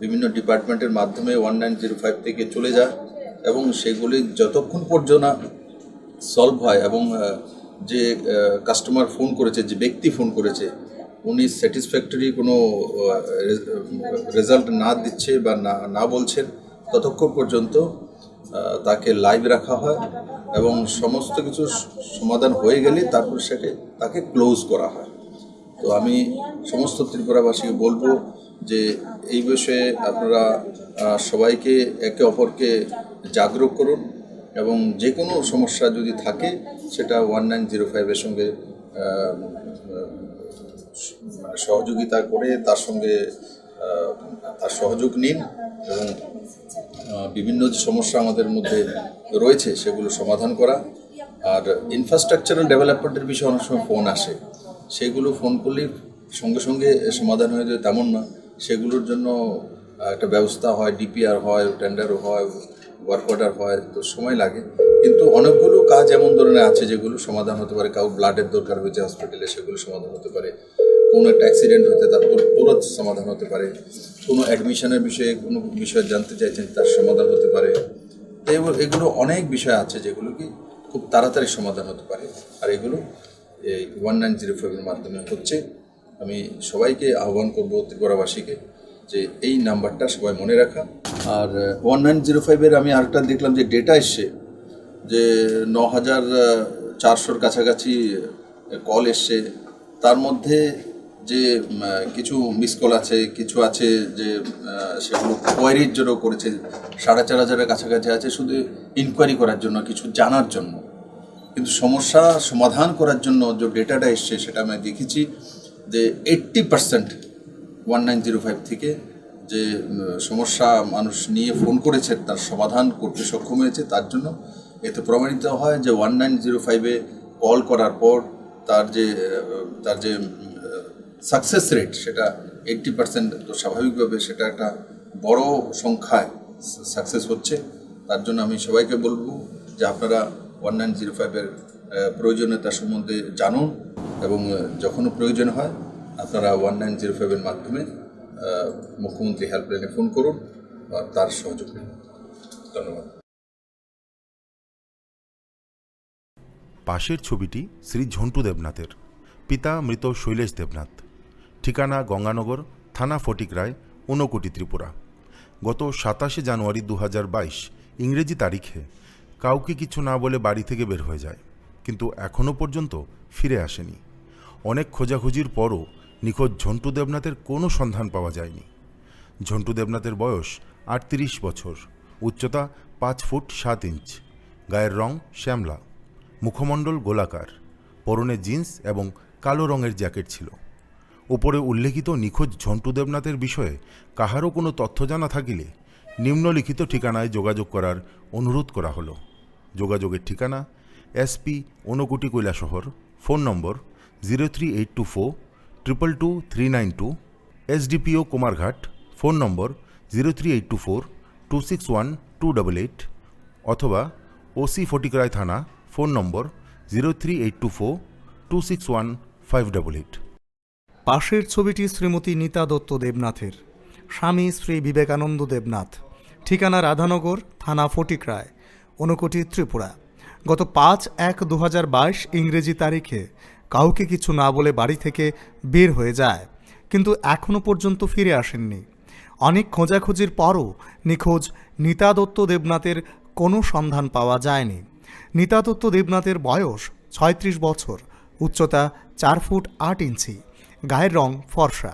বিভিন্ন ডিপার্টমেন্টের মাধ্যমে ওয়ান নাইন জিরো ফাইভ থেকে চলে যায় এবং সেগুলি যতক্ষণ পর্যন্ত না সলভ হয় এবং, আহ, যে, আহ, কাস্টমার ফোন করেছে, যে ব্যক্তি ফোন করেছে, উনি স্যাটিসফ্যাক্টরি কোনো, আহ, রে-, রেজাল্ট না দিচ্ছে বা না, না বলছেন, ততক্ষণ পর্যন্ত, আহ, তাকে লাইভ রাখা হয় এবং সমস্ত কিছু স-, সমাধান হয়ে গেলে তারপর সেকে, তাকে ক্লোজ করা হয়। তো আমি সমস্ত ত্রিপুরাবাসীকে বলবো যে এই বিষয়ে আপনারা, আহ, সবাইকে একে অপরকে জাগরুক করুন এবং যে কোনো সমস্যা যদি থাকে সেটা ওয়ান নাইন জিরো ফাইভের সঙ্গে, আহ, মানে সহযোগিতা করে তার সঙ্গে, আহ, তার সহযোগ নিন এবং, আহ, বিভিন্ন যে সমস্যা আমাদের মধ্যে রয়েছে সেগুলো সমাধান করা। আর ইনফ্রাস্ট্রাকচারাল ডেভেলপমেন্টের বিষয়ে অনেক সময় ফোন আসে, সেগুলো ফোন করলেই সঙ্গে সঙ্গে সমাধান হয়ে যায় তেমন না। সেগুলোর জন্য, আহ, একটা ব্যবস্থা হয়, ডিপিআর হয়, টেন্ডার হয়, ওয়ার্ক অর্ডার হয়, তো সময় লাগে। কিন্তু অনেকগুলো কাজ এমন ধরনের আছে যেগুলো সমাধান হতে পারে। কারো ব্লাডের দরকার হয়েছে হসপিটালে, সেগুলো সমাধান হতে পারে। কোনো একটা অ্যাক্সিডেন্ট হয়েছে, তার তো তুরন্ত সমাধান হতে পারে। কোনো অ্যাডমিশনের বিষয়ে কোনো বিষয় জানতে চাইছেন, তার সমাধান হতে পারে। তো এগুলো, এগুলো অনেক বিষয় আছে যেগুলো কি খুব তাড়াতাড়ি সমাধান হতে পারে। আর এগুলো এই ওয়ান নাইন জিরো ফাইভের মাধ্যমে হচ্ছে। আমি সবাইকে আহ্বান করব, ত্রিপুরাবাসীকে, যে এই নাম্বারটা সবাই মনে রাখা। আর ওয়ান নাইন জিরো ফাইভের আমি আরেকটা দেখলাম যে ডেটা এসছে যে ন হাজার চারশোর কাছাকাছি কল এসছে। তার মধ্যে যে উম, আহ, কিছু মিস কল আছে, কিছু আছে যে আহ, সেগুলো কোয়ারির জন্য করেছে, সাড়ে চার হাজারের কাছাকাছি আছে শুধু ইনকোয়ারি করার জন্য, কিছু জানার জন্য। কিন্তু সমস্যা সমাধান করার জন্য যে ডেটাটা এসছে, সেটা আমি দেখেছি যে eighty percent one nine zero five থেকে যে উম, সমস্যা মানুষ নিয়ে ফোন করেছে, তার সমাধান করতে সক্ষম হয়েছে। তার জন্য এতে প্রমাণিত হয় যে ওয়ান নাইন জিরো ফাইভে কল করার পর তার যে আহ, তার যে সাকসেস রেট, সেটা এইট্টি পার্সেন্ট। তো স্বাভাবিকভাবে সেটা একটা বড় সংখ্যায় সাকসেস হচ্ছে। তার জন্য আমি সবাইকে বলবো যে আপনারা ওয়ান নাইন জিরো ফাইভের প্রয়োজনীয়তা সম্বন্ধে জানুন এবং আহ, যখনও প্রয়োজন হয় আপনারা ওয়ান নাইন জিরো ফাইভের মাধ্যমে আহ, মুখ্যমন্ত্রী হেল্পলাইনে ফোন করুন আর তার সহযোগ নিন। ধন্যবাদ। পাশের ছবিটি শ্রী ঝন্টু দেবনাথের, পিতা মৃত শৈলেশ দেবনাথ, ঠিকানা গঙ্গানগর, থানা ফটিকরায়, ঊনকোটি, ত্রিপুরা। গত সাতাশে জানুয়ারি দু হাজার বাইশ ইংরেজি তারিখে কাউকে কিছু না বলে বাড়ি থেকে বের হয়ে যায়, কিন্তু এখনও পর্যন্ত ফিরে আসেনি। অনেক খোঁজাখুঁজির পরও নিখোঁজ ঝন্টু দেবনাথের কোনো সন্ধান পাওয়া যায়নি। ঝন্টু দেবনাথের বয়স আটত্রিশ বছর, উচ্চতা পাঁচ ফুট সাত ইঞ্চ, গায়ের রং শ্যামলা, মুখমণ্ডল গোলাকার, পরনে জিন্স এবং কালো রঙের জ্যাকেট ছিল। উপরে উল্লেখিত নিখোঁজ ঝন্টু দেবনাথের বিষয়ে কাহারও কোনো তথ্য জানা থাকিলে নিম্নলিখিত ঠিকানায় যোগাযোগ করার অনুরোধ করা হলো। যোগাযোগের ঠিকানা: SP, Unakoti, Kailashahar, phone number zero three eight two four triple two three nine two, SDPO Kumarghat, phone number zero three eight two four two six one two double eight, অথবা ওসি ফটিকরায় থানা, phone number zero three eight two four two six one five double eight. পাশের ছবিটি শ্রীমতী নীতা দত্ত দেবনাথের। স্বামী শ্রী বিবেকানন্দ দেবনাথ। ঠিকানা রাধানগর, থানা ফটিকরায়, ঊনকোটি, ত্রিপুরা। গত পাঁচ এক দু হাজার বাইশ ইংরেজি তারিখে কাউকে কিছু না বলে বাড়ি থেকে বের হয়ে যায়, কিন্তু এখনও পর্যন্ত ফিরে আসেননি। অনেক খোঁজাখুঁজির পরও নিখোঁজ নীতা দত্ত দেবনাথের কোনো সন্ধান পাওয়া যায়নি। নীতা দত্ত দেবনাথের বয়স ছয়ত্রিশ বছর, উচ্চতা চার ফুট আট ইঞ্চি, গায়ের রং ফর্সা।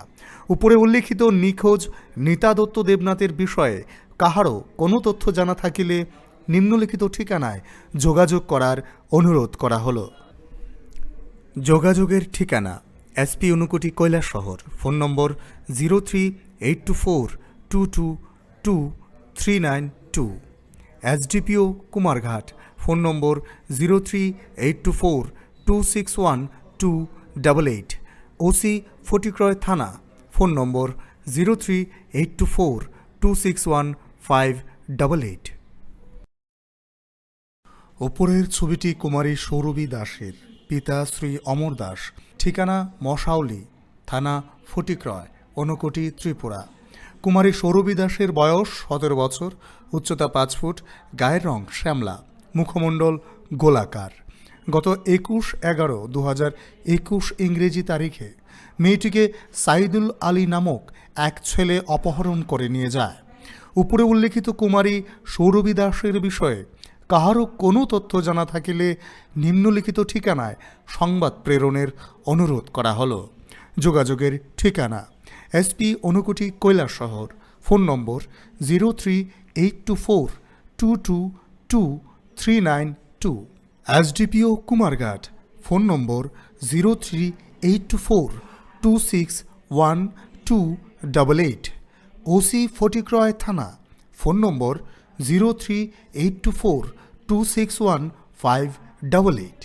উপরে উল্লেখিত নিখোঁজ নীতা দত্ত দেবনাথের বিষয়ে কাহারও কোনো তথ্য জানা থাকিলে নিম্নলিখিত ঠিকানায় যোগাযোগ করার অনুরোধ করা হলো। যোগাযোগের ঠিকানা: SP, Unakoti, Kailashahar, phone number zero three eight two four two two two three nine two, SDPO Kumarghat, phone number zero three eight two four two six one two double eight, OC Fatikroy থানা, phone number zero three eight two four two six one five double eight. উপরের ছবিটি কুমারী সৌরভী দাসের, পিতা শ্রী অমর দাস, ঠিকানা মশাউলি, থানা ফটিকরায়, ঊনকোটি, ত্রিপুরা। কুমারী সৌরভী দাসের বয়স সতেরো বছর, উচ্চতা পাঁচ ফুট, গায়ের রং শ্যামলা, মুখমণ্ডল গোলাকার। গত একুশ এগারো দু হাজার একুশ ইংরেজি তারিখে মেয়েটিকে সাইদুল আলী নামক এক ছেলে অপহরণ করে নিয়ে যায়। উপরে উল্লেখিত কুমারী সৌরভী দাসের বিষয়ে কাহারও কোনো তথ্য জানা থাকিলে নিম্নলিখিত ঠিকানায় সংবাদ প্রেরণের অনুরোধ করা হলো। যোগাযোগের ঠিকানা: SP, Unakoti, Kailashahar, phone number zero three eight two four two two two three nine two, SDPO Kumarghat, phone number zero three eight two four two six one two double eight, OC Fatikroy থানা, phone number zero three eight two four two six one five double eight.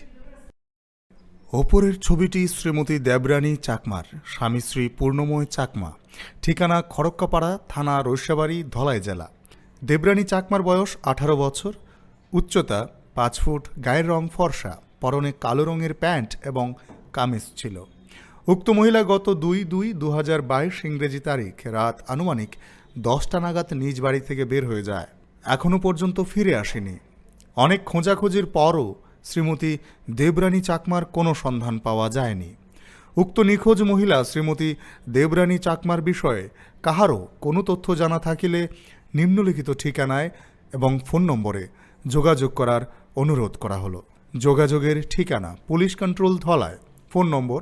ওপরের ছবিটি শ্রীমতী দেবরানী চাকমার, স্বামী শ্রী পূর্ণময় চাকমা, ঠিকানা খড়ক্কাপাড়া, থানা রৈশাবাড়ি, ধলাই জেলা। দেবরানী চাকমার বয়স আঠারো বছর, উচ্চতা পাঁচ ফুট, গায়ের রং ফর্সা, পরনে কালো রঙের প্যান্ট এবং কামিজ ছিল। উক্ত মহিলা গত দুই দুই দু হাজার বাইশ ইংরেজি তারিখ রাত আনুমানিক দশটা নাগাদ নিজ বাড়ি থেকে বের হয়ে যায়। এখনও পর্যন্ত ফিরে আসেনি। অনেক খোঁজাখুঁজির পরও শ্রীমতী দেবরানী চাকমার কোনো সন্ধান পাওয়া যায়নি। উক্ত নিখোঁজ মহিলা শ্রীমতী দেবরানী চাকমার বিষয়ে কাহারও কোনো তথ্য জানা থাকিলে নিম্নলিখিত ঠিকানায় এবং ফোন নম্বরে যোগাযোগ করার অনুরোধ করা হলো। যোগাযোগের ঠিকানা: police control Dhalai, phone number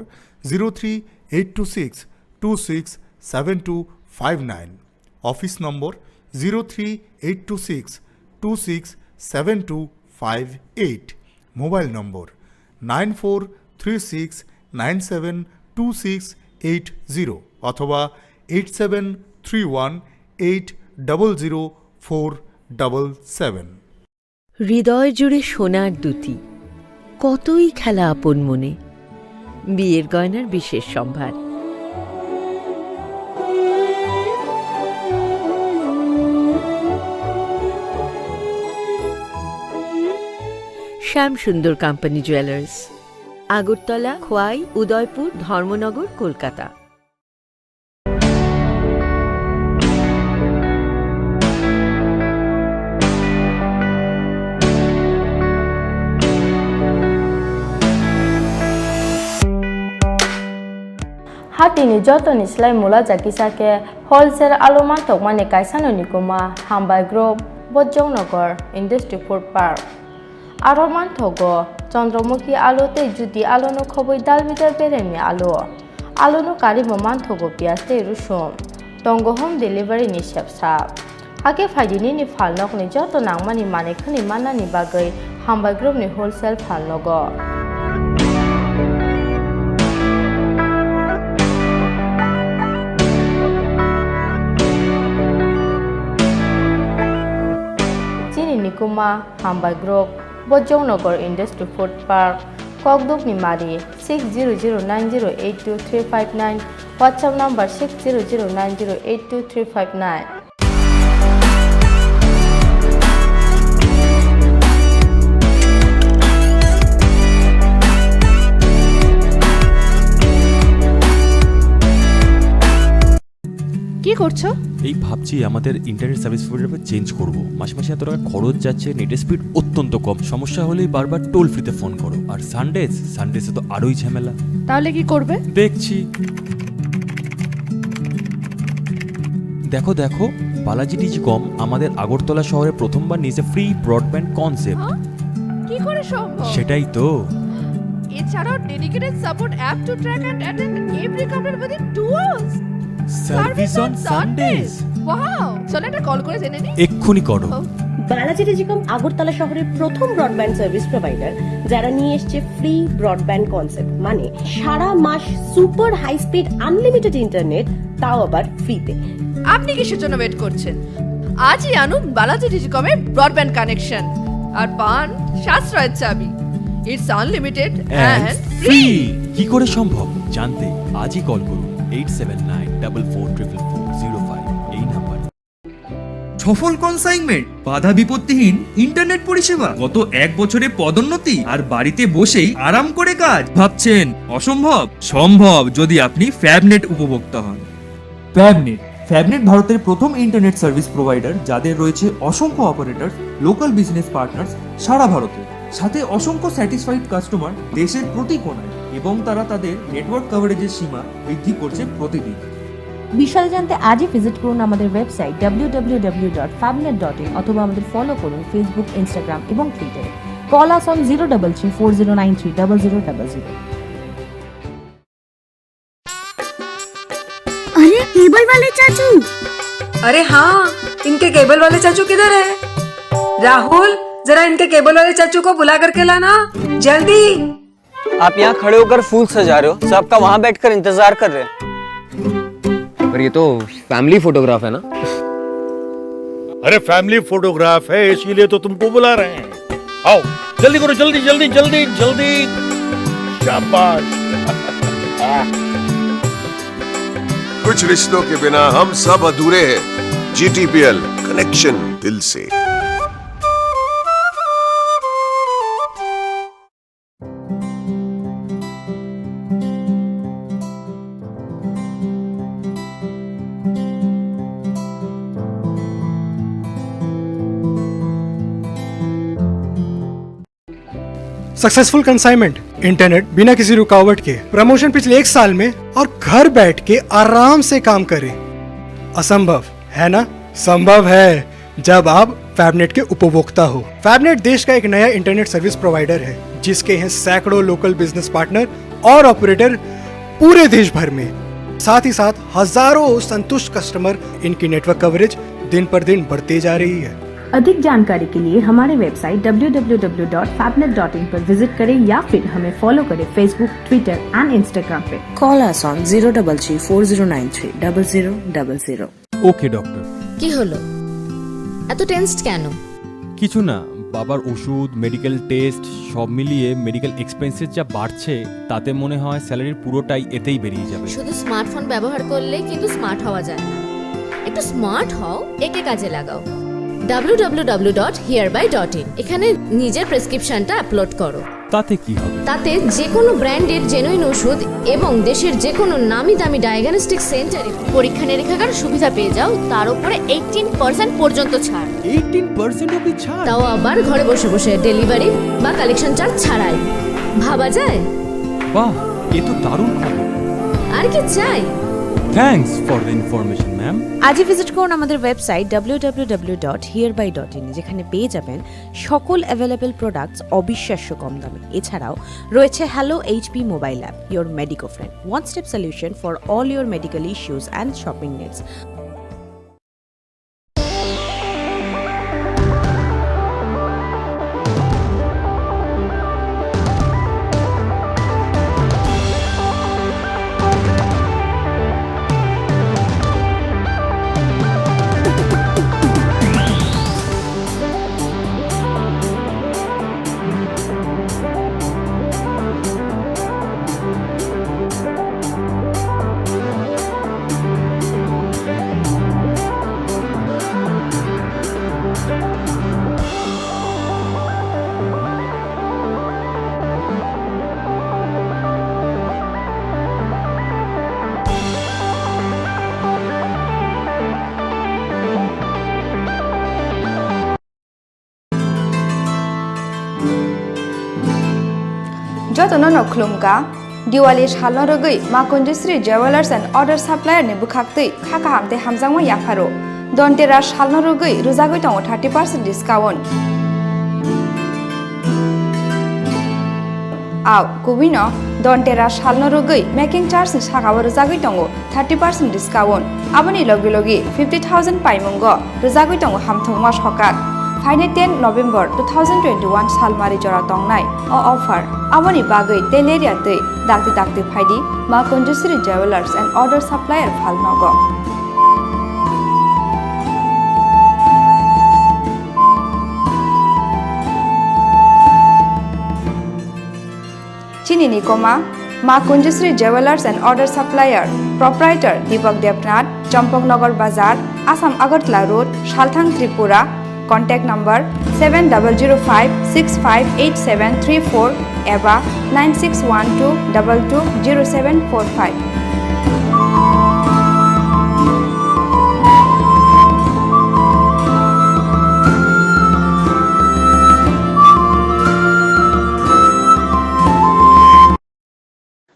zero three eight two six two six seven two five nine, office number zero three eight two six two six seven two five eight, mobile number nine four three six nine seven two six eight zero অথবা eight seven three one eight double zero four double seven. হৃদয় জুড়ে সোনার দুতি, কতই খেলা আপন মনে। বিয়ের গয়নার বিশেষ সম্ভার। শ্যাম সুন্দর কোম্পানি জুয়েলার্স, আগরতলা, খোয়াই, উদয়পুর, ধর্মনগর, Kolkata. Hatini jotoni slai mula jakisa khe wholesale alu manthokmani kaisano nikuma Hambai Group, Bojongnagar Industry Food Park. Aro manthogo Chandramukhi alu tei Jyoti aluno khobwi dalbidal beremni alu. Aluno karwi bo manthogo piyaj tei rusum. Tongo home delivery ni sepsa. Hakhe phaidi nini phalnokni joto nangmani manwi khwnwi mannani bagwi Hambai Group ni wholesale phalnogo. Chini nikuma Hambai Group, Bojongnagar Industry Food Park, Kokdukni Mari, six zero zero nine zero eight two three five nine, WhatsApp number six zero zero nine zero eight two three five nine. কি করছো? এই ভাবছি আমাদের internet service provider change করব। মাসে মাসে এত টাকা খরচ যাচ্ছে, নেটের স্পিড অত্যন্ত কম, সমস্যা হলেই বারবার টোল ফ্রিতে ফোন করো। আর সানডেজ, সানডেজে তো আরোই ঝামেলা। তাহলে কি করবে? দেখছি। দেখো, দেখো, বালাজি টেলিকম আমাদের আগরতলা শহরে প্রথমবার নিয়েছে ফ্রি ব্রডব্যান্ড কনসেপ্ট। হ্যাঁ? কি করে সম্ভব? সেটাই তো। এছাড়াও dedicated support app to track and attend every complaint within two hours. Service on Sundays. Wow! চলো একটা কল করে জেনে নিই। এক্ষুনি করো। ও। বালাজি টেলিকম আগরতলা শহরের প্রথম ব্রডব্যান্ড সার্ভিস প্রোভাইডার, যারা নিয়ে এসছে ফ্রি ব্রডব্যান্ড কনসেপ্ট, মানে সারা মাস super high speed unlimited internet, তাও আবার ফ্রিতে। আপনি কিসের জন্য ওয়েট করছেন? আজই আনুন বালাজি টেলিকমের ব্রডব্যান্ড কানেকশন আর পান সাশ্রয়ের চাবি। It's unlimited and and free. Free. কি করে সম্ভব জানতে আজই কল করুন eight seven nine double four triple four zero five এই নাম্বারে। সফল কনসাইনমেন্ট, বাধা বিপত্তিহীন ইন্টারনেট পরিষেবা, গত এক বছরে পদোন্নতি আর বাড়িতে বসেই আরাম করে কাজ। ভাবছেন অসম্ভব? সম্ভব, যদি আপনি ফ্যাবনেট উপভোক্তা হন। ফ্যাবনেট। ফ্যাবনেট ভারতের প্রথম ইন্টারনেট সার্ভিস প্রোভাইডার, যাদের রয়েছে অসংখ্য অপারেটর, লোকাল বিজনেস পার্টনার্স সারা ভারতে, সাথে অসংখ্য স্যাটিসফাইড কাস্টমার দেশের প্রতি কোণায়, এবং তারা তাদের নেটওয়ার্ক কভারেজের সীমা বৃদ্ধি করছে প্রতিদিন। বিশদে জানতে আজই ভিজিট করুন আমাদের website W W W dot ফ্যাবনেট ডট ইন অথবা আমাদের ফলো করুন ফেসবুক, ইনস্টাগ্রাম এবং টুইটারে। Call us on zero double three four zero nine three double zero double zero। अरे, केबल वाले चाचू। अरे हाँ, इनके केबल वाले चाचू किधर है? राहुल, जरा इनके केबल वाले चाचू को बुला करके लाना, जल्दी। आप यहाँ खड़े होकर फूल सजा रहे हो, सबका वहाँ बैठकर इंतजार कर रहे हैं। पर ये तो फैमिली फोटोग्राफ है ना? अरे, फैमिली फोटोग्राफ है, इसीलिए तो तुमको बुला रहे हैं। आओ, जल्दी करो, जल्दी, जल्दी, जल्दी, जल्दी। शाबाश। कुछ रिश्तों के बिना हम सब अधूरे हैं। जीटीपीएल, कनेक्शन दिल से। सक्सेसफुल कंसाइनमेंट, इंटरनेट बिना किसी रुकावट के, प्रमोशन पिछले एक साल में और घर बैठ के आराम से काम करें। असंभव है ना? संभव है, जब आप फैबनेट के उपभोक्ता हो। फैबनेट देश का एक नया इंटरनेट सर्विस प्रोवाइडर है, जिसके हैं सैकड़ों लोकल बिजनेस पार्टनर और ऑपरेटर पूरे देश भर में। साथ ही साथ हजारों संतुष्ट कस्टमर, इनकी नेटवर्क कवरेज दिन पर दिन बढ़ते जा रही है। अधिक जानकारी के लिए हमारे website W W W dot फैबनेट डॉट इन पर विजिट करें या फिर हमें फॉलो करें Facebook, Twitter and Instagram पे। Call us on zero double three four zero nine three double zero double zero। ওকে ডক্টর। কি হলো? এত টেন্সড কেন? কিছু না, বাবার ওষুধ, মেডিকেল টেস্ট, সব মিলিয়ে মেডিকেল এক্সপেন্সেস যা বাড়ছে, তাতে মনে হয় স্যালারির পুরোটাই এতেই বেরিয়ে যাবে। শুধু স্মার্টফোন ব্যবহার করলে কিন্তু স্মার্ট হওয়া যায় না। একটু স্মার্ট হও, একে কাজে লাগাও। ডাব্লিউ ডাব্লিউ ডাব্লিউ ডট হিয়ারবাই ডট ইন, এখানে নিজের প্রেসক্রিপশনটা আপলোড করো। তাতে কি হবে? তাতে যে কোনো ব্র্যান্ডের জেনুইন ওষুধ এবং দেশের যে কোনো নামি দামি ডায়াগনস্টিক সেন্টারে পরীক্ষা নিরীক্ষার সুবিধা পেয়ে যাও, তার উপরে এইটিন পার্সেন্ট পর্যন্ত ছাড়। এইটিন পার্সেন্ট অবধি ছাড়? তাও আবার ঘরে বসে বসে, ডেলিভারি বা কালেকশন চার্জ ছাড়াই। ভাবা যায়? বাহ, এ তো দারুণ খবর। আর কি চাই? Thanks for the information, ma'am. আজই ভিজিট করুন আমাদের website W W W dot হিয়ারবাই ডট ইন, যেখানে পেয়ে যাবেন সকল অ্যাভেলেবল প্রোডাক্টস অবিশ্বাস্য কম দামে। এছাড়াও রয়েছে hello HP mobile app, your Medico friend, one step solution for all your medical issues and shopping needs. Jotono no khulumkha, Diwali salno rwgwi Ma Kunjusri Jewellers and Other Supplier ni bwkhaktwi kha kaham tei hamjakma yapharo. Dhanteras salno rwgwi rwjagwi tongo thirty percent discount. Au, kubui no Dhanteras salno rwgwi making charge ni sakao rwjagwi tongo thirty percent discount. Aboni logi logi fifty thousand paimungo rwjagwi tongo hamthwngma sokak. Phainai ten November two thousand twenty-one salmari jora tongnai o offer. Aboni bagwi tei lerya twi dakti dakti phaidi Ma Kunjusri Jewellers and Other Supplier phalnogo. Chini ni koma, Ma Kunjusri Jewellers and Other Supplier, Proprietor Deepak Debnath, Champaknagar Bazar, Assam Agartala Road, Salthang, Tripura. Contact number seven double zero five six five eight seven three four eba nine six one two double two zero seven four five.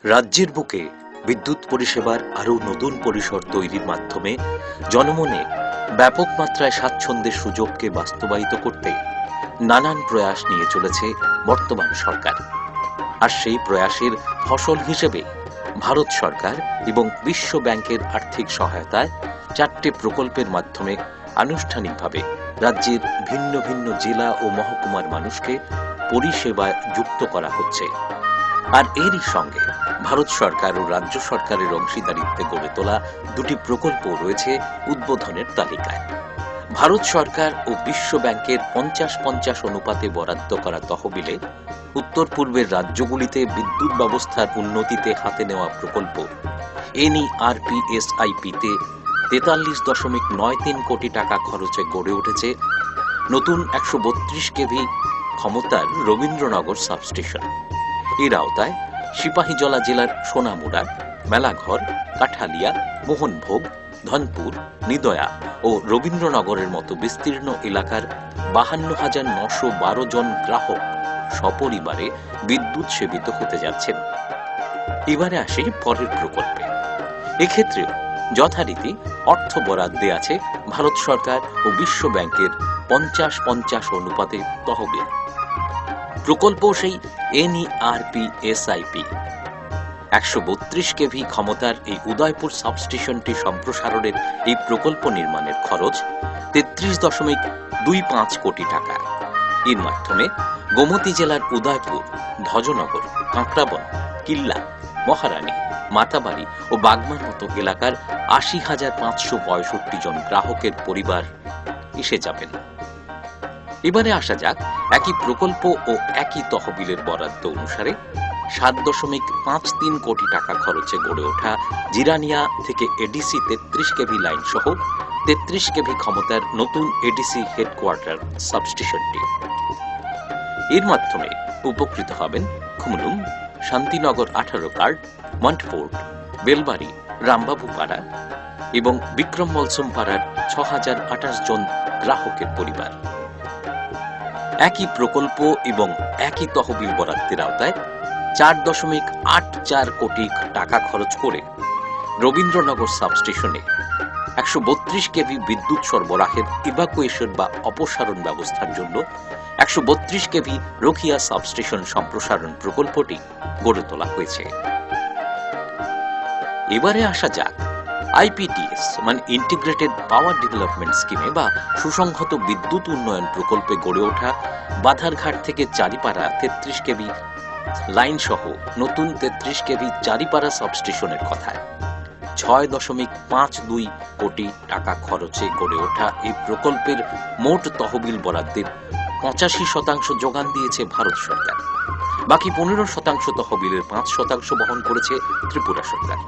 রাজ্যের বুকে বিদ্যুৎ পরিষেবার আরও নতুন পরিসর তৈরির মাধ্যমে জনমনে ব্যাপক মাত্রায় স্বাচ্ছন্দ্যের সুযোগকে বাস্তবায়িত করতে নানান প্রয়াস নিয়ে চলেছে বর্তমান সরকার। আর সেই প্রয়াসের ফসল হিসেবে ভারত সরকার এবং বিশ্ব ব্যাংকের আর্থিক সহায়তায় চারটি প্রকল্পের মাধ্যমে আনুষ্ঠানিকভাবে রাজ্যের ভিন্ন ভিন্ন জেলা ও মহকুমার মানুষকে পরিষেবায় যুক্ত করা হচ্ছে। আর এরই সঙ্গে ভারত সরকার ও রাজ্য সরকারের অংশীদারিত্বে গড়ে তোলা দুটি প্রকল্প রয়েছে উদ্বোধনের তালিকায়। ভারত সরকার ও বিশ্ব ব্যাংকের পঞ্চাশ পঞ্চাশ অনুপাতে বরাদ্দ করা তহবিলে উত্তর পূর্বের রাজ্যগুলিতে বিদ্যুৎ ব্যবস্থার উন্নতিতে হাতে নেওয়া প্রকল্প এনইআরপিএসআইপিতে তেতাল্লিশ দশমিক নয় তিন কোটি টাকা খরচে গড়ে উঠেছে নতুন একশো বত্রিশ কেভি ক্ষমতার রবীন্দ্রনগর সাবস্টেশন। এর আওতায় সিপাহীজলা জেলার সোনামুড়া, মেলাঘর, কাঠালিয়া, মোহনভোগ, ধনপুর, নিদয়া ও রবীন্দ্রনগরের মতো বিস্তীর্ণ এলাকার বাহান্ন হাজার নশো বারো জন গ্রাহক সপরিবারে বিদ্যুৎ সেবিত হতে যাচ্ছেন। এবারে আসি পরের প্রকল্পে। এক্ষেত্রেও যথারীতি অর্থ বরাদ্দে আছে ভারত সরকার ও বিশ্ব ব্যাংকের পঞ্চাশ পঞ্চাশ অনুপাতে তহবিল। প্রকল্প সেই এনইআরপি এসআইপি। একশো বত্রিশ কেভি ক্ষমতার এই উদয়পুর সাবস্টেশনটি সম্প্রসারণের এই প্রকল্প নির্মাণের খরচ তেত্রিশ দশমিক দুই পাঁচ কোটি টাকা। এর মাধ্যমে গোমতী জেলার উদয়পুর, ভজনগর, কাঁকড়াবন, কিল্লা, মহারানী, মাতাবাড়ি ও বাগমার মতো এলাকার আশি হাজার পাঁচশো পঁয়ষট্টি জন গ্রাহকের পরিবার এসে যাবেন। এবারে আসা যাক একই প্রকল্প ও একই তহবিলের বরাদ্দ অনুসারে সাত দশমিক পাঁচ তিন কোটি টাকা খরচে গড়ে ওঠা জিরানিয়া থেকে এডিসি তেত্রিশ কেভি লাইন সহ তেত্রিশ কেভি ক্ষমতার নতুন এডিসি হেডকোয়ার্টার সাবস্টেশনটি। এর মাধ্যমে উপকৃত হবেন খুমলুং, শান্তিনগর আঠারো কার্ড, মন্টফোর্ড, বেলবাড়ি, রামবাবু পাড়া এবং বিক্রম মলসুম পাড়ার ছ হাজার আঠাশ জন গ্রাহকের পরিবার। একই প্রকল্প এবং একই তহবিল বরাদ্দের আওতায় চার দশমিক আট চার কোটি টাকা খরচ করে রবীন্দ্রনগর সাবস্টেশনে একশো বত্রিশ কেভি বিদ্যুৎ সরবরাহের ইভাকুয়েশন বা অপসারণ ব্যবস্থার জন্য একশো বত্রিশ কেভি রোখিয়া সাবস্টেশন সম্প্রসারণ প্রকল্পটি গড়ে তোলা হয়েছে। এবারে আসা যাক আইপিডিএস, মানে ইন্টিগ্রেটেড পাওয়ার ডেভেলপমেন্ট স্কিমে বা সুসংহত বিদ্যুৎ উন্নয়ন প্রকল্পে গড়ে ওঠা বাধারঘাট থেকে চারিপাড়া তেত্রিশ কেভি লাইন সহ নতুন তেত্রিশ কেভি চারিপাড়া সাবস্টেশনের কথা। ছয় দশমিক পাঁচ দুই কোটি টাকা খরচে গড়ে ওঠা এই প্রকল্পের মোট তহবিল বরাদ্দের পঁচাশি শতাংশ যোগান দিয়েছে ভারত সরকার। বাকি পনেরো শতাংশ তহবিলের পাঁচ শতাংশ বহন করেছে ত্রিপুরা সরকার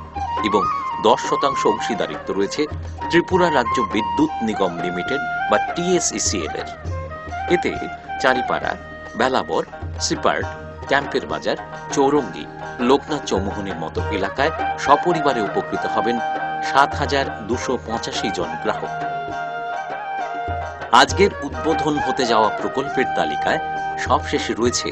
এবং দশ শতাংশ অংশীদারিত্ব রয়েছে ত্রিপুরা রাজ্য বিদ্যুৎ নিগম লিমিটেড বা টিএসইসিএল এর। এতে চারিপাড়া, বেলাবর, সিপার্ট, ক্যাম্পের বাজার, চৌরঙ্গি, লোকনাথ চৌমুহনীর মতো এলাকায় সপরিবারে উপকৃত হবেন সাত হাজার দুশো পঁচাশি জন গ্রাহক। আজকের উদ্বোধন হতে যাওয়া প্রকল্পের তালিকায় সবশেষে রয়েছে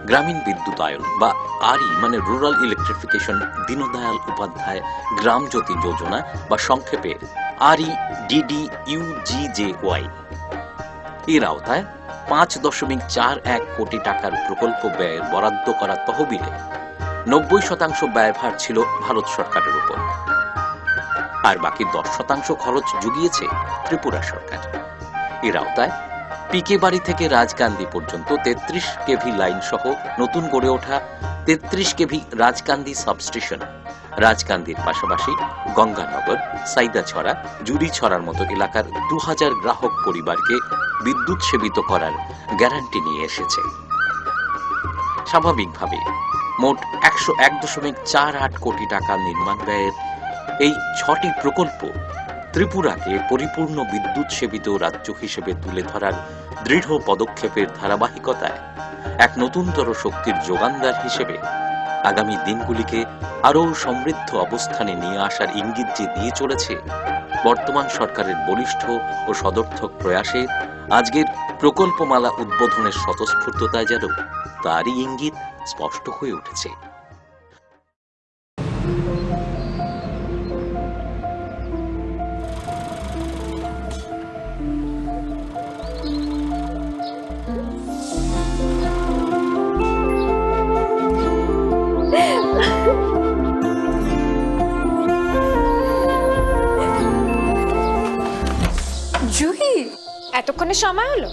গ্রামীণ বিদ্যুতায়ন বা আরই, মানে রুরাল ইলেকট্রিফিকেশন, দীনদয়াল উপাধ্যায় গ্রাম জ্যোতি যোজনা বা সংক্ষেপে আরই ডিডিইউজিজেওয়াই। এর আওতায় পাঁচ দশমিক চার এক কোটি টাকার প্রকল্প ব্যয়ের বরাদ্দ করা তহবিলে নব্বই শতাংশ ব্যয়ভার ছিল ভারত সরকারের উপর, আর বাকি দশ শতাংশ খরচ জুগিয়েছে ত্রিপুরা সরকার। এর আওতায় পিকে বাড়ি থেকে রাজকান্দি পর্যন্ত তেত্রিশ কেভি লাইন সহ নতুন গড়ে ওঠা তেত্রিশ কেভি রাজকান্দি সাবস্টেশন, রাজকান্দির পাশাপাশি গঙ্গানগর, সাইদাছড়া, জুড়িছড়ার মতো এলাকার দু হাজার গ্রাহক পরিবারকে বিদ্যুৎ সেবিত করার গ্যারান্টি নিয়ে এসেছে। স্বাভাবিকভাবে মোট একশো এক দশমিক চার আট কোটি টাকা নির্মাণ ব্যয়ের এই ছটি প্রকল্প ত্রিপুরাকে পরিপূর্ণ বিদ্যুৎ সেবিত রাজ্য হিসেবে তুলে ধরার দৃঢ় পদক্ষেপের ধারাবাহিকতায় এক নতুনতর শক্তির যোগানদার হিসেবে আগামী দিনগুলিকে আরও সমৃদ্ধ অবস্থানে নিয়ে আসার ইঙ্গিত যে দিয়ে চলেছে, বর্তমান সরকারের বলিষ্ঠ ও সদর্থক প্রয়াসে আজকের প্রকল্পমালা উদ্বোধনের স্বতঃস্ফূর্ততায় যেন তারই ইঙ্গিত স্পষ্ট হয়ে উঠেছে। জুহি, এতক্ষণে সময় হলো?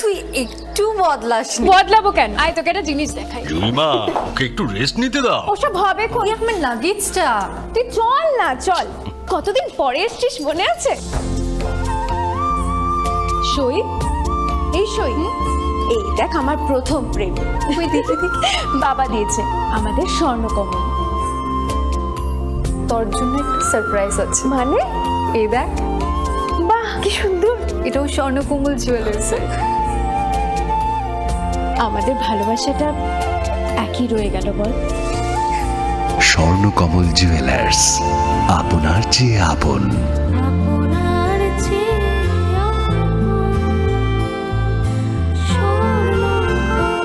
তুই একটু বদলাসনি। বদলাবো কেন? আয়, তোকে একটা জিনিস দেখাই। জুইমা, ওকে একটু রেস্ট নিতে দাও। ওসব হবে কোন? এই আমার লাগেজটা। তুই চল না, চল। কতদিন পরে এসছিস, মনে আছে? সই, এই সই। হুম? এই দেখ, আমার প্রথম প্রেম। ওই দেখি, দেখি। বাবা দিয়েছে আমাদের স্বর্ণকমল। তোর জন্য একটা সারপ্রাইজ আছে। মানে? এই দেখ। বাহ, কি সুন্দর। এটাও স্বর্ণকমল জুয়েলার্স। আমাদের ভালোবাসাটা একই রয়ে গেল, বল? স্বর্ণকমল জুয়েলার্স, আপনার চেয়ে আপন। আপনার চেয়ে আপন। স্বর্ণকমল।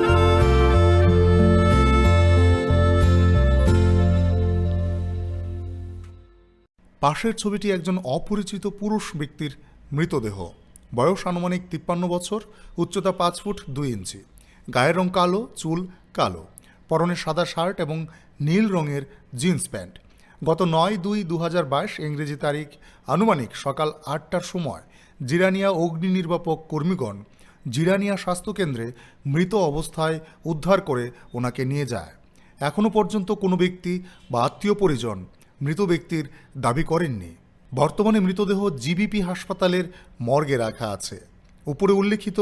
পাশের ছবিটি একজন অপরিচিত পুরুষ ব্যক্তির মৃতদেহ। বয়স আনুমানিক তিপ্পান্ন বছর, উচ্চতা পাঁচ ফুট দুই ইঞ্চি, গায়ের রং কালো, চুল কালো, পরনে সাদা শার্ট এবং নীল রঙের জিন্স প্যান্ট। গত নয় দুই দু হাজার বাইশ ইংরেজি তারিখ আনুমানিক সকাল আটটার সময় জিরানিয়া অগ্নি নির্বাপক কর্মীগণ জিরানিয়া স্বাস্থ্যকেন্দ্রে মৃত অবস্থায় উদ্ধার করে ওনাকে নিয়ে যায়। এখনও পর্যন্ত কোনো ব্যক্তি বা আত্মীয় পরিজন মৃত ব্যক্তির দাবি করেননি। বর্তমানে মৃতদেহ জিবিপি হাসপাতালের মর্গে রাখা আছে। উপরে উল্লেখিত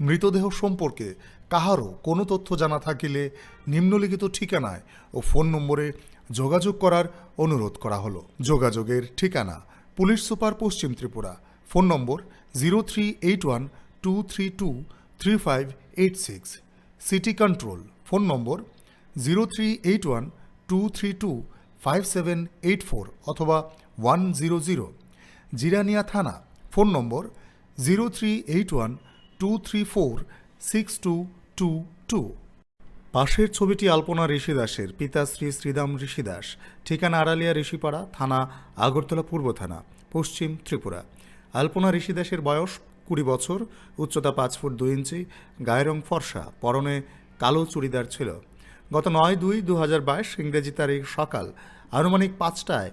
মৃতদেহ সম্পর্কে কাহারও কোনো তথ্য জানা থাকিলে নিম্নলিখিত ঠিকানায় ও ফোন নম্বরে যোগাযোগ করার অনুরোধ করা হলো। যোগাযোগের ঠিকানা: পুলিশ সুপার, পশ্চিম Tripura. Phone number: zero three eight one two three two three five eight six. City control, phone number: zero three eight one two three two five seven eight four অথবা ওয়ান জিরো জিরো। জিরানিয়া থানা, phone number: zero three eight one two three four six two two two. পাশের ছবিটি আলপনা ঋষি দাসের, পিতা শ্রী শ্রীদাম ঋষি দাস, ঠিকানা আড়ালিয়া ঋষিপাড়া, থানা আগরতলা পূর্ব থানা, পশ্চিম ত্রিপুরা। আলপনা ঋষি দাসের বয়স কুড়ি বছর, উচ্চতা পাঁচ ফুট দুই ইঞ্চি, গায়ের রং ফর্সা, পরনে কালো চুড়িদার ছিল। গত নয় দুই দু হাজার বাইশ ইংরেজি তারিখ সকাল আনুমানিক পাঁচটায়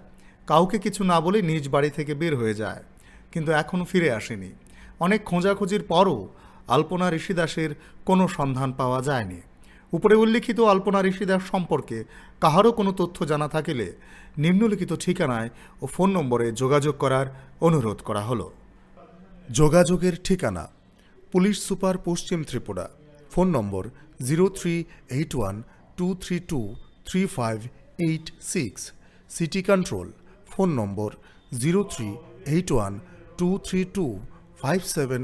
কাউকে কিছু না বলে নিজ বাড়ি থেকে বের হয়ে যায়, কিন্তু এখনও ফিরে আসেনি। অনেক খোঁজাখুঁজির পরও আলপনা ঋষি দাসের কোনো সন্ধান পাওয়া যায়নি। উপরে উল্লেখিত আলপনা ঋষি দাস সম্পর্কে কাহারও কোনো তথ্য জানা থাকিলে নিম্নলিখিত ঠিকানায় ও ফোন নম্বরে যোগাযোগ করার অনুরোধ করা হলো। যোগাযোগের ঠিকানা: পুলিশ সুপার, পশ্চিম Tripura. Phone number: zero three eight one two three two three five eight six. City control, phone number: zero three eight one two three two five seven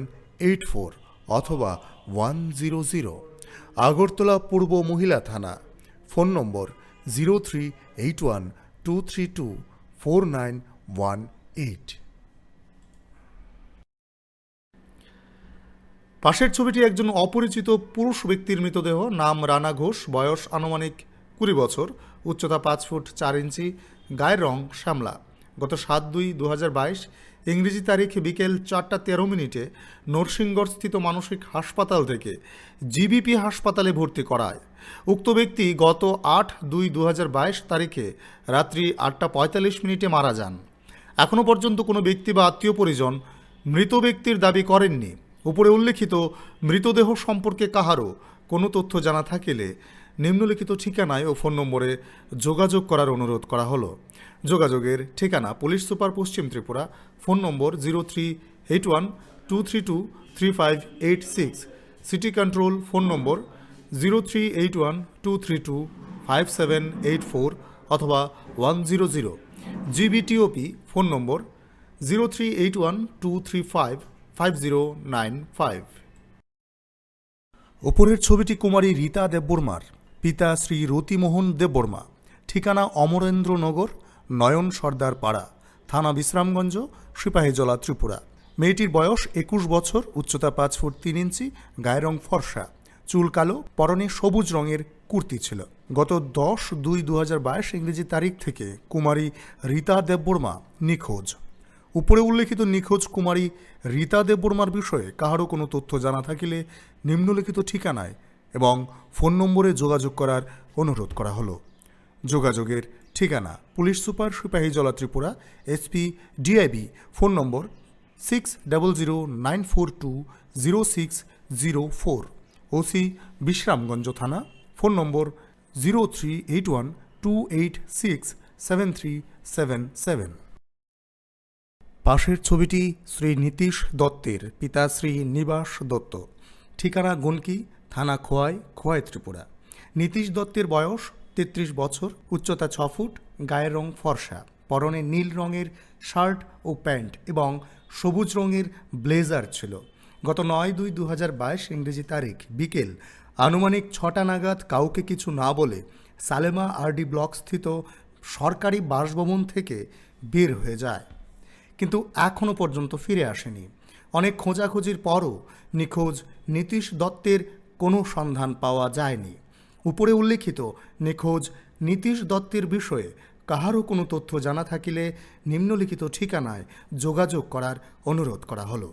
eight four অথবা ওয়ান জিরো জিরো। আগরতলা পূর্ব মহিলা থানা, phone number: zero three eight one two three two four nine one eight. পাশের ছবিটি একজন অপরিচিত পুরুষ ব্যক্তির মৃতদেহ। নাম রানা ঘোষ, বয়স আনুমানিক কুড়ি বছর, উচ্চতা পাঁচ ফুট চার ইঞ্চি, গায়ের রং শ্যামলা। গত সাত দুই দু হাজার বাইশ ইংরেজি তারিখ বিকেল চারটা তেরো মিনিটে নরসিংগড়স্থিত মানসিক হাসপাতাল থেকে জিবিপি হাসপাতালে ভর্তি করায়। উক্ত ব্যক্তি গত আট দুই দু হাজার বাইশ তারিখে রাত্রি আটটা পঁয়তাল্লিশ মিনিটে মারা যান। এখনও পর্যন্ত কোনো ব্যক্তি বা আত্মীয় পরিজন মৃত ব্যক্তির দাবি করেননি। উপরে উল্লেখিত মৃতদেহ সম্পর্কে কাহারও কোনো তথ্য জানা থাকিলে নিম্নলিখিত ঠিকানায় ও ফোন নম্বরে যোগাযোগ করার অনুরোধ করা হলো। যোগাযোগের ঠিকানা: পুলিশ সুপার, পশ্চিম Tripura. Phone number: zero three eight one two three two three five eight six. City control, phone number: zero three eight one two three two five seven eight four অথবা one zero zero. GBTOP, phone number: zero three eight one two three five five zero nine five. উপরের ছবিটি কুমারী রীতা দেববর্মার, পিতা শ্রী রতিমোহন দেববর্মা, ঠিকানা অমরেন্দ্রনগর, নয়ন সর্দার পাড়া, থানা বিশ্রামগঞ্জ, সিপাহীজলা, ত্রিপুরা। মেয়েটির বয়স একুশ বছর, উচ্চতা পাঁচ ফুট তিন ইঞ্চি, গায়ের রং ফর্সা, চুল কালো, পরনে সবুজ রঙের কুর্তি ছিল। গত দশ দুই দু হাজার বাইশ ইংরেজি তারিখ থেকে কুমারী রীতা দেববর্মা নিখোঁজ। উপরে উল্লেখিত নিখোঁজ কুমারী রীতা দেববর্মার বিষয়ে কাহারও কোনো তথ্য জানা থাকিলে নিম্নলিখিত ঠিকানায় এবং ফোন নম্বরে যোগাযোগ করার অনুরোধ করা হলো। যোগাযোগের ঠিকানা: police super, Sepahijala, Tripura, SP, DIB, phone number six double zero nine four two zero six zero four, OC, Bishramganj থানা, phone number zero three eight one two eight six seven three seven seven. পাশের ছবিটি শ্রী নীতিশ দত্তের, পিতা শ্রী নিবাস দত্ত, ঠিকানা গুনকি, থানা খোয়াই, খোয়াই, ত্রিপুরা। নীতিশ দত্তের বয়স তেত্রিশ বছর, উচ্চতা ছ ফুট, গায়ের রং ফর্সা, পরনে নীল রঙের শার্ট ও প্যান্ট এবং সবুজ রঙের ব্লেজার ছিল। গত নয় দুই দু হাজার বাইশ ইংরেজি তারিখ বিকেল আনুমানিক ছটা নাগাদ কাউকে কিছু না বলে সালেমা আরডি ব্লক স্থিত সরকারি বাসভবন থেকে বের হয়ে যায়, কিন্তু এখনও পর্যন্ত ফিরে আসেনি। অনেক খোঁজাখুঁজির পরও নিখোঁজ নীতিশ দত্তের কোনো সন্ধান পাওয়া যায়নি। উপরে উল্লেখিত নিখোঁজ নীতিশ দত্তের বিষয়ে কাহারও কোনো তথ্য জানা থাকিলে নিম্নলিখিত ঠিকানায় যোগাযোগ করার অনুরোধ করা হলো।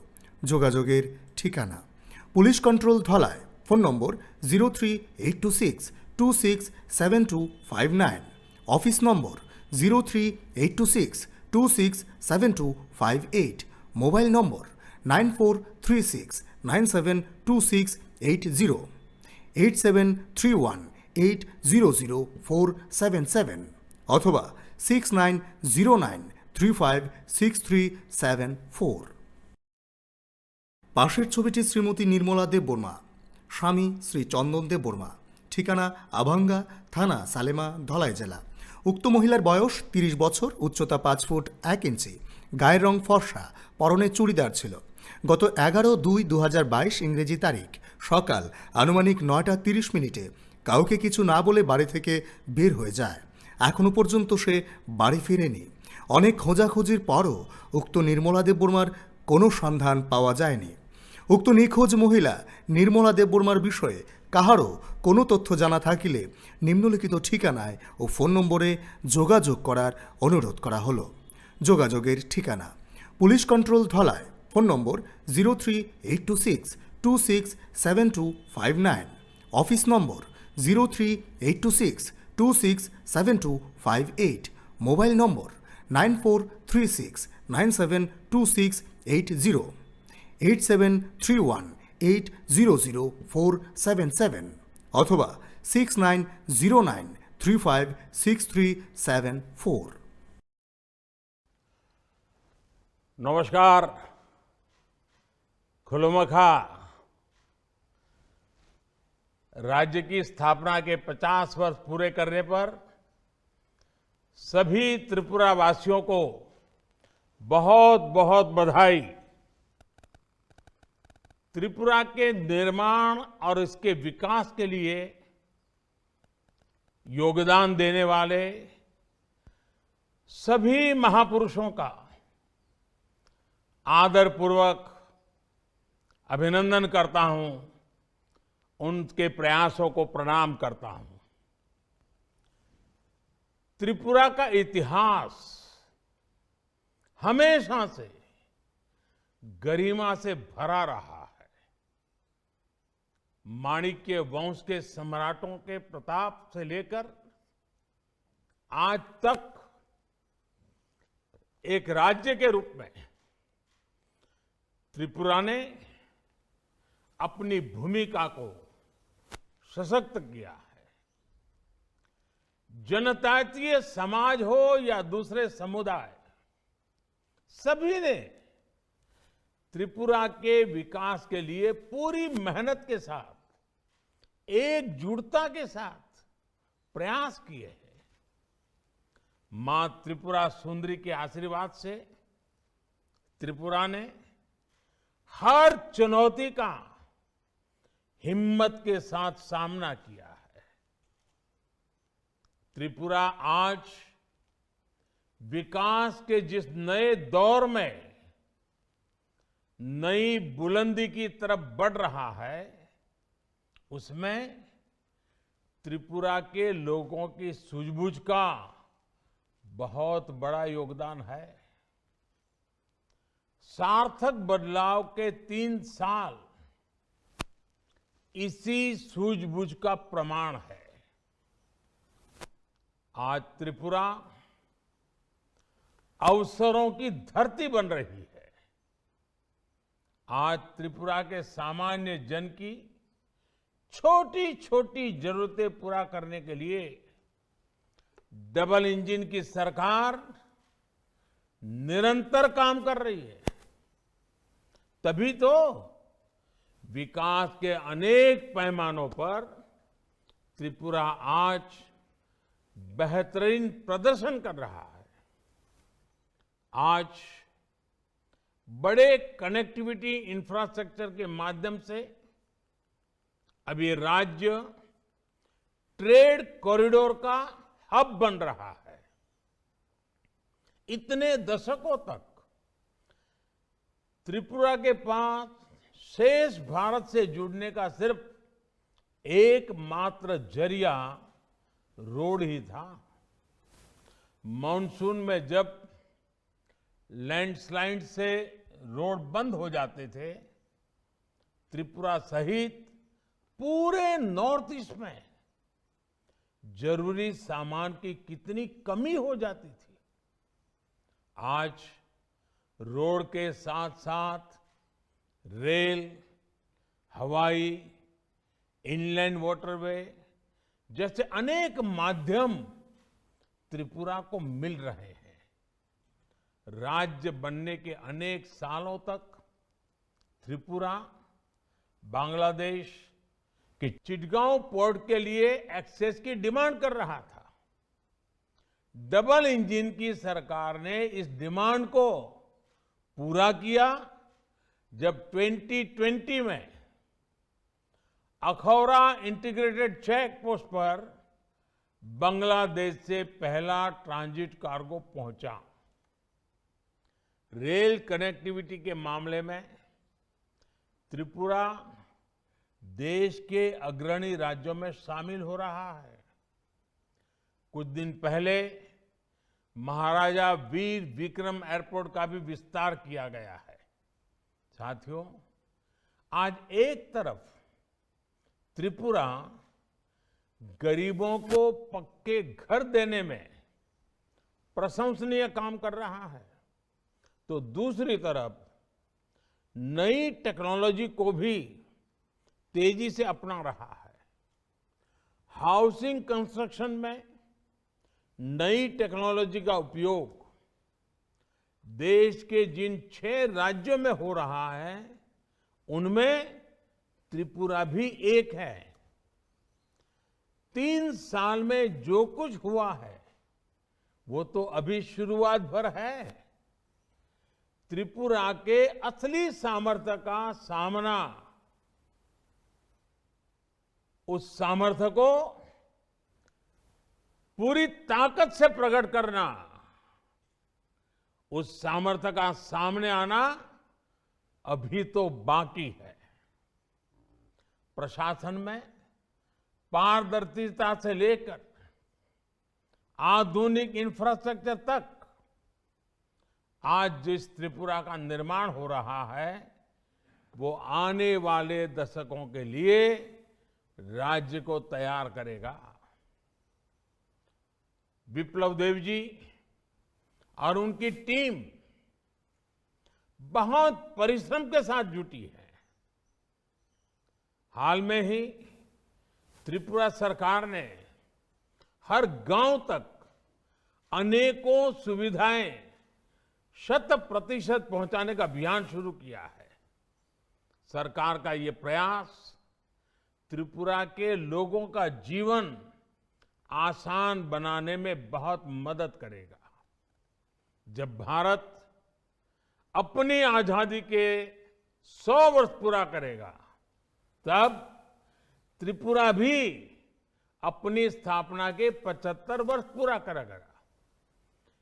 যোগাযোগের ঠিকানা: police control Dhalai, phone number zero three eight two six two six seven two five nine, office number zero three eight two six two six seven two five eight, mobile number nine four three six nine seven two six eight zero, eight seven three one eight zero zero four seven seven অথবা six nine zero nine three five six three seven four. পাশের ছবিটি শ্রীমতী নির্মলা দেববর্মা, স্বামী শ্রী চন্দন দেববর্মা, ঠিকানা আভাঙ্গা, থানা সালেমা, ধলাই জেলা। উক্ত মহিলার বয়স তিরিশ বছর, উচ্চতা পাঁচ ফুট এক ইঞ্চি, গায়ের রং ফর্সা, পরনে চুড়িদার ছিল। গত এগারো দুই দু হাজার বাইশ ইংরেজি তারিখ সকাল আনুমানিক নয়টা তিরিশ মিনিটে কাউকে কিছু না বলে বাড়ি থেকে বের হয়ে যায়। এখনো পর্যন্ত সে বাড়ি ফিরেনি। অনেক খোঁজাখুঁজির পরও উক্ত নির্মলা দেববর্মার কোনো সন্ধান পাওয়া যায়নি। উক্ত নিখোঁজ মহিলা নির্মলা দেববর্মার বিষয়ে কাহারও কোনো তথ্য জানা থাকিলে নিম্নলিখিত ঠিকানায় ও ফোন নম্বরে যোগাযোগ করার অনুরোধ করা হলো। যোগাযোগের ঠিকানা: police control Dhalai, phone number zero three eight two six two six seven two five nine, office number zero three eight two six two six seven two five eight, mobile number nine four three six nine seven two six eight zero, eight seven three one eight zero zero four seven seven অথবা six nine zero nine three five six three seven four. नमस्कार। खुलुमखा। राज्य की स्थापना के पचास वर्ष पूरे करने पर सभी त्रिपुरा वासियों को बहुत, बहुत बधाई। त्रिपुरा के निर्माण और इसके विकास के लिए योगदान देने वाले सभी महापुरुषों का आदरपूर्वक अभिनंदन करता हूं, उनके प्रयासों को प्रणाम करता हूं। त्रिपुरा का इतिहास हमेशा से गरिमा से भरा रहा है। माणिक्य वंश के सम्राटों के प्रताप से लेकर आज तक एक राज्य के रूप में त्रिपुरा ने अपनी भूमिका को सशक्त किया है। जनजातीय समाज हो या दूसरे समुदाय, सभी ने त्रिपुरा के विकास के लिए पूरी मेहनत के साथ, एकजुटता के साथ प्रयास किए हैं। मां त्रिपुरा सुंदरी के आशीर्वाद से त्रिपुरा ने हर चुनौती का हिम्मत के साथ सामना किया है। त्रिपुरा आज विकास के जिस नए दौर में नई बुलंदी की तरफ बढ़ रहा है, उसमें त्रिपुरा के लोगों की सूझबूझ का बहुत बड़ा योगदान है। सार्थक बदलाव के तीन साल इसी सूझबूझ का प्रमाण है। आज त्रिपुरा अवसरों की धरती बन रही है। आज त्रिपुरा के सामान्य जन की छोटी-छोटी जरूरतें पूरा करने के लिए डबल इंजन की सरकार निरंतर काम कर रही है। तभी तो विकास के अनेक पैमानों पर त्रिपुरा आज बेहतरीन प्रदर्शन कर रहा है। आज बड़े कनेक्टिविटी इंफ्रास्ट्रक्चर के माध्यम से अब ये राज्य ट्रेड कॉरिडोर का हब बन रहा है। इतने दशकों तक त्रिपुरा के पास शेष भारत से जुड़ने का सिर्फ एकमात्र जरिया रोड ही था। मानसून में जब लैंडस्लाइड से रोड बंद हो जाते थे, त्रिपुरा सहित पूरे नॉर्थ ईस्ट में जरूरी सामान की कितनी कमी हो जाती थी। आज रोड के साथ-साथ रेल, हवाई, इनलैंड वाटरवे जैसे अनेक माध्यम त्रिपुरा को मिल रहे हैं। राज्य बनने के अनेक सालों तक त्रिपुरा बांग्लादेश के चिटगांव पोर्ट के लिए एक्सेस की डिमांड कर रहा था। डबल इंजन की सरकार ने इस डिमांड को पूरा किया, जब ट्वेंटी ट्वेंटी में अखौरा इंटीग्रेटेड चेक पोस्ट पर बांग्लादेश से पहला ट्रांजिट कार्गो पहुंचा। रेल कनेक्टिविटी के मामले में त्रिपुरा देश के अग्रणी राज्यों में शामिल हो रहा है। कुछ दिन पहले महाराजा वीर विक्रम एयरपोर्ट का भी विस्तार किया गया है। साथियों, आज एक तरफ त्रिपुरा गरीबों को पक्के घर देने में प्रशंसनीय काम कर रहा है, तो दूसरी तरफ नई टेक्नोलॉजी को भी तेजी से अपना रहा है। हाउसिंग कंस्ट्रक्शन में नई टेक्नोलॉजी का उपयोग देश के जिन छह राज्यों में हो रहा है, उनमें त्रिपुरा भी एक है। तीन साल में जो कुछ हुआ है, वो तो अभी शुरुआत भर है। त्रिपुरा के असली सामर्थ्य का सामना, उस सामर्थ्य को पूरी ताकत से प्रकट करना, उस सामर्थ्य का सामने आना अभी तो बाकी है। प्रशासन में पारदर्शिता से लेकर आधुनिक इंफ्रास्ट्रक्चर तक आज जिस त्रिपुरा का निर्माण हो रहा है, वो आने वाले दशकों के लिए राज्य को तैयार करेगा। विप्लव देव जी और उनकी टीम बहुत परिश्रम के साथ जुटी है। हाल में ही त्रिपुरा सरकार ने हर गांव तक अनेकों सुविधाएं शत प्रतिशत पहुंचाने का अभियान शुरू किया है। सरकार का ये प्रयास त्रिपुरा के लोगों का जीवन आसान बनाने में बहुत मदद करेगा। जब भारत अपनी आजादी के सौ वर्ष पूरा करेगा, तब त्रिपुरा भी अपनी स्थापना के पचहत्तर वर्ष पूरा करेगा।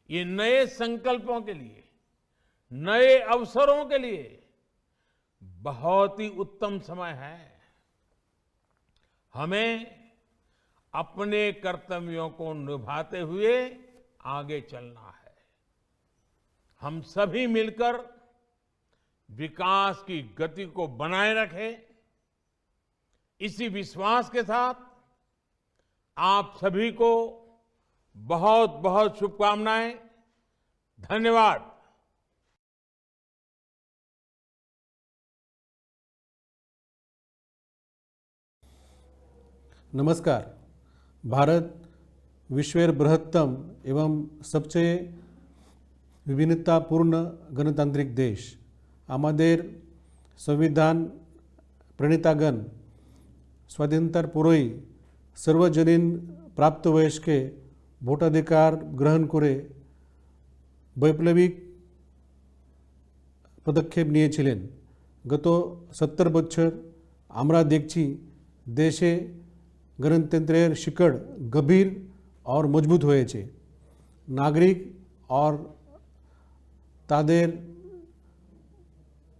ये नए संकल्पों के लिए, नए अवसरों के लिए बहुत ही उत्तम समय है। हमें अपने कर्तव्यों को निभाते हुए आगे चलना है। हम सभी मिलकर विकास की गति को बनाए रखें। इसी विश्वास के साथ आप सभी को बहुत बहुत शुभकामनाएं। धन्यवाद। नमस्कार। भारत विश्वेर बृहत्तम एवं सबसे विभिन्नतापूर्ण गणतांत्रिक देश। আমাদের সংবিধান প্রণেতাগণ স্বাধীনতার পরেই সার্বজনীন প্রাপ্তবয়স্কে ভোটাধিকার গ্রহণ করে বৈপ্লবিক পদক্ষেপ নিয়েছিলেন। গত সত্তর বছর আমরা দেখছি দেশে গণতন্ত্রের শিকড় গভীর আর মজবুত হয়েছে। নাগরিক আর তাদের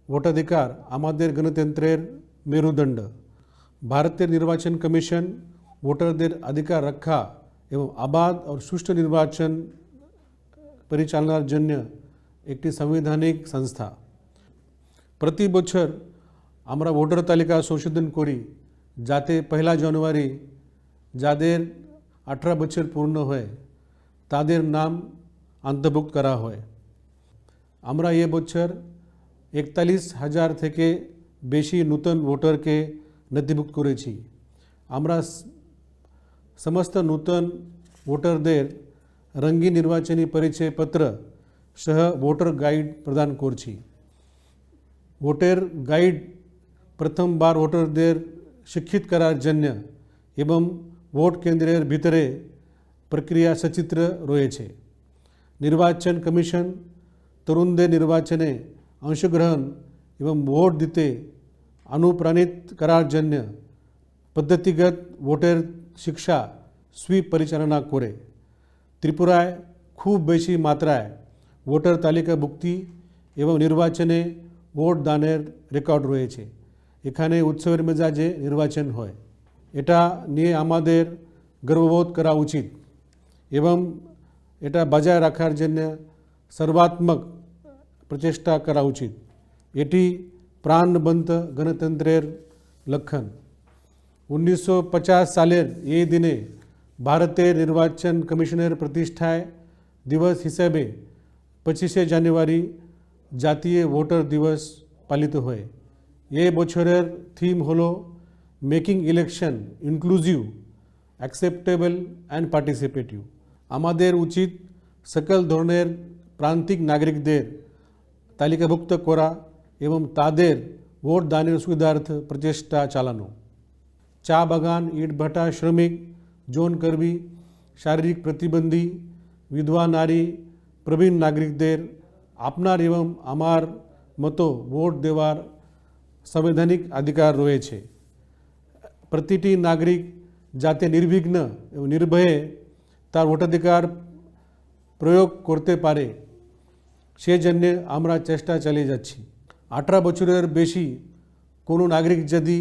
ভোটাধিকার আমাদের গণতন্ত্রের মেরুদণ্ড। ভারতের নির্বাচন কমিশন ভোটারদের অধিকার রক্ষা এবং অবাধ আর সুষ্ঠু নির্বাচন পরিচালনার জন্য একটি সাংবিধানিক সংস্থা। প্রতি বছর আমরা ভোটার তালিকা সংশোধন করি, যাতে পয়লা জানুয়ারি যাদের আঠারো বছর পূর্ণ হয়, তাদের নাম অন্তর্ভুক্ত করা হয়। আমরা এ বছর একতাল্লিশ হাজার থেকে বেশি নতুন ভোটারকে নথিভুক্ত করেছি। আমরা স-, সমস্ত নতুন ভোটারদের রঙিন নির্বাচনী পরিচয় পত্র সহ ভোটার গাইড প্রদান করছি। ভোটার গাইড প্রথমবার ভোটারদের শিক্ষিত করার জন্য এবং ভোট কেন্দ্রের ভিতরে প্রক্রিয়া সচিত্র রয়েছে। নির্বাচন কমিশন তরুণদের নির্বাচনে অংশগ্রহণ এবং ভোট দিতে অনুপ্রাণিত করার জন্য পদ্ধতিগত ভোটার শিক্ষা সুইপ পরিচালনা করে। ত্রিপুরায় খুব বেশি মাত্রায় ভোটার তালিকাভুক্তি এবং নির্বাচনে ভোট দানের রেকর্ড রয়েছে। এখানে উৎসবের মেজাজে নির্বাচন হয়। এটা নিয়ে আমাদের গর্ববোধ করা উচিত এবং এটা বজায় রাখার জন্য সর্বাত্মক প্রচেষ্টা করা উচিত। এটি প্রাণবন্ত গণতন্ত্রের লক্ষণ। উনিশশো পঞ্চাশ সালের এই দিনে ভারতের নির্বাচন কমিশনের প্রতিষ্ঠায় দিবস হিসাবে পঁচিশে জানুয়ারি জাতীয় ভোটার দিবস পালিত হয়। এই বছরের থিম হলো making election inclusive, acceptable and participative. আমাদের উচিত সকল ধরনের প্রান্তিক নাগরিকদের তালিকাভুক্ত করা এবং তাদের ভোট দানের সুবিধার্থে প্রচেষ্টা চালানো। চা বাগান, ইটভাটা শ্রমিক, যৌন কর্মী, শারীরিক প্রতিবন্ধী, বিধবা নারী, প্রবীণ নাগরিকদের আপনার এবং আমার মতো ভোট দেওয়ার সাংবিধানিক অধিকার রয়েছে। প্রতিটি নাগরিক যাতে নির্বিঘ্ন এবং নির্ভয়ে তার ভোটাধিকার প্রয়োগ করতে পারে, সেজন্য আমরা চেষ্টা চালিয়ে যাচ্ছি। আঠারো বছরের বেশি কোনো নাগরিক যদি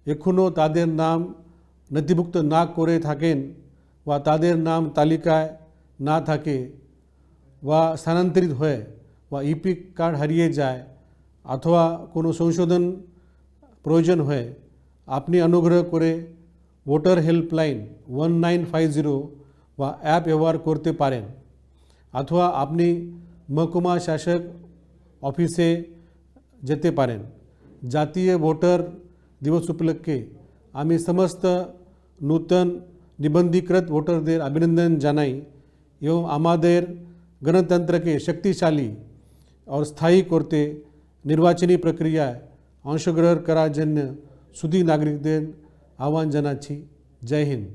এখনও তাদের নাম নথিভুক্ত না করে থাকেন বা তাদের নাম তালিকায় না থাকে বা স্থানান্তরিত হয় বা ইপিক কার্ড হারিয়ে যায় অথবা কোনো সংশোধন প্রয়োজন হয়, আপনি অনুগ্রহ করে voter helpline one nine five zero বা অ্যাপ ব্যবহার করতে পারেন, অথবা আপনি মহকুমা শাসক অফিসে যেতে পারেন। জাতীয় ভোটার দিবস উপলক্ষে আমি সমস্ত নূতন নিবন্ধীকৃত ভোটারদের অভিনন্দন জানাই এবং আমাদের গণতন্ত্রকে শক্তিশালী ও স্থায়ী করতে নির্বাচনী প্রক্রিয়ায় অংশগ্রহণ করার জন্য সুধী নাগরিকদের আহ্বান জানাচ্ছি। জয় হিন্দ।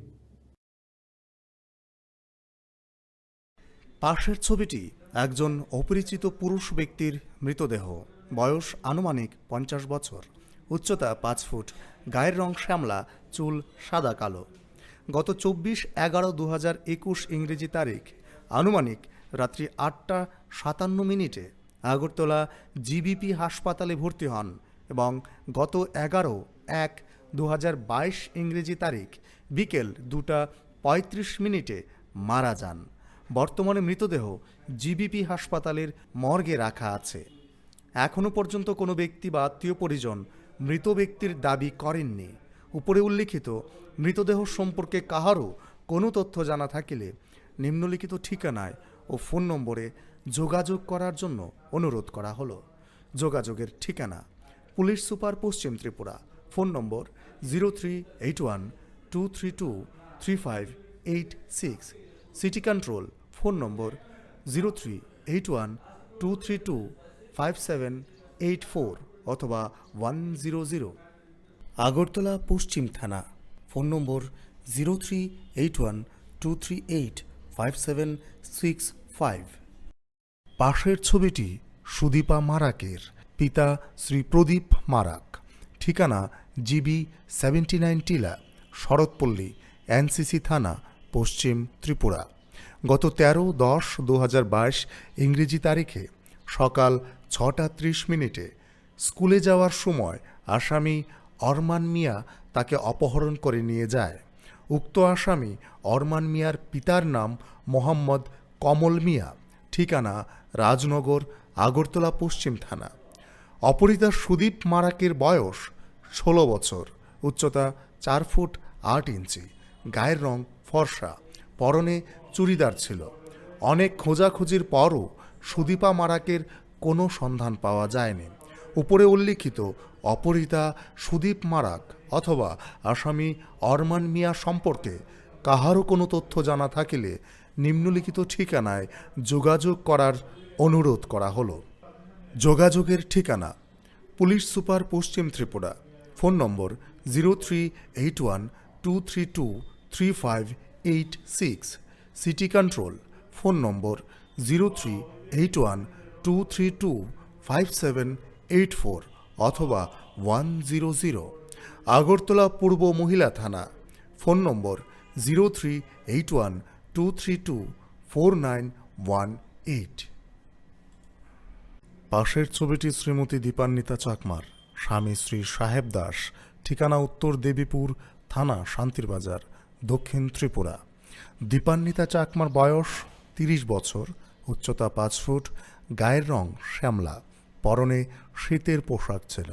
পাশের ছবিটি একজন অপরিচিত পুরুষ ব্যক্তির মৃতদেহ। বয়স আনুমানিক পঞ্চাশ বছর, উচ্চতা পাঁচ ফুট, গায়ের রং শ্যামলা, চুল সাদা কালো। গত চব্বিশ এগারো দু হাজার একুশ ইংরেজি তারিখ, আনুমানিক রাত্রি আটটা সাতান্ন মিনিটে আগরতলা জিবিপি হাসপাতালে ভর্তি হন এবং গত এগারো এক দু হাজার বাইশ ইংরেজি তারিখ বিকেল দুটা পঁয়ত্রিশ মিনিটে মারা যান। বর্তমানে মৃতদেহ জিবিপি হাসপাতালের মর্গে রাখা আছে। এখনও পর্যন্ত কোনো ব্যক্তি বা আত্মীয় পরিজন মৃত ব্যক্তির দাবি করেননি। উপরে উল্লিখিত মৃতদেহ সম্পর্কে কাহারও কোনো তথ্য জানা থাকিলে নিম্নলিখিত ঠিকানায় ও ফোন নম্বরে যোগাযোগ করার জন্য অনুরোধ করা হলো। যোগাযোগের ঠিকানা: পুলিশ সুপার, পশ্চিম Tripura. Phone number zero three eight one two three two three five eight six. City control, phone number zero three eight one two three two five seven eight four অথবা ওয়ান জিরো জিরো। আগরতলা পশ্চিম থানা, phone number zero three eight one two three eight five seven six five. পাশের ছবিটি সুদীপা মারাকের, পিতা শ্রী প্রদীপ মারাক, ঠিকানা GB seventy nine টিলা, শরৎপল্লী, এনসিসি থানা, পশ্চিম ত্রিপুরা। গত তেরো দশ দু হাজার বাইশ ইংরেজি তারিখে সকাল ছটা ত্রিশ মিনিটে স্কুলে যাওয়ার সময় আসামি অরমান মিয়া তাকে অপহরণ করে নিয়ে যায়। উক্ত আসামি অরমান মিয়ার পিতার নাম মোহাম্মদ কমল মিয়া, ঠিকানা রাজনগর, আগরতলা পশ্চিম থানা। অপহৃতা সুদীপ মারাকের বয়স ষোলো বছর, উচ্চতা চার ফুট আট ইঞ্চি, গায়ের রং ফর্সা, পরনে চুড়িদার ছিল। অনেক খোঁজাখুঁজির পরও সুদীপা মারাকের কোনো সন্ধান পাওয়া যায়নি। উপরে উল্লিখিত অপহৃতা সুদীপ মারাক অথবা আসামি অরমান মিয়া সম্পর্কে কাহারও কোনো তথ্য জানা থাকিলে নিম্নলিখিত ঠিকানায় যোগাযোগ করার অনুরোধ করা হলো। যোগাযোগের ঠিকানা: পুলিশ সুপার, পশ্চিম Tripura. Phone number: zero three eight one two three two three five eight six। City control, phone number: zero three eight one two three two five seven eight four অথবা ওয়ান জিরো জিরো। আগরতলা পূর্ব মহিলা থানা, phone number: zero three eight one two three two four nine one eight। পাশের ছবিটি শ্রীমতী দীপান্বিতা চাকমার, স্বামী শ্রী সাহেব দাস, ঠিকানা উত্তর দেবীপুর থানা, শান্তির বাজার, দক্ষিণ ত্রিপুরা। দীপান্বিতা চাকমার বয়স তিরিশ বছর, উচ্চতা পাঁচ ফুট, গায়ের রং শ্যামলা, পরনে শীতের পোশাক ছিল।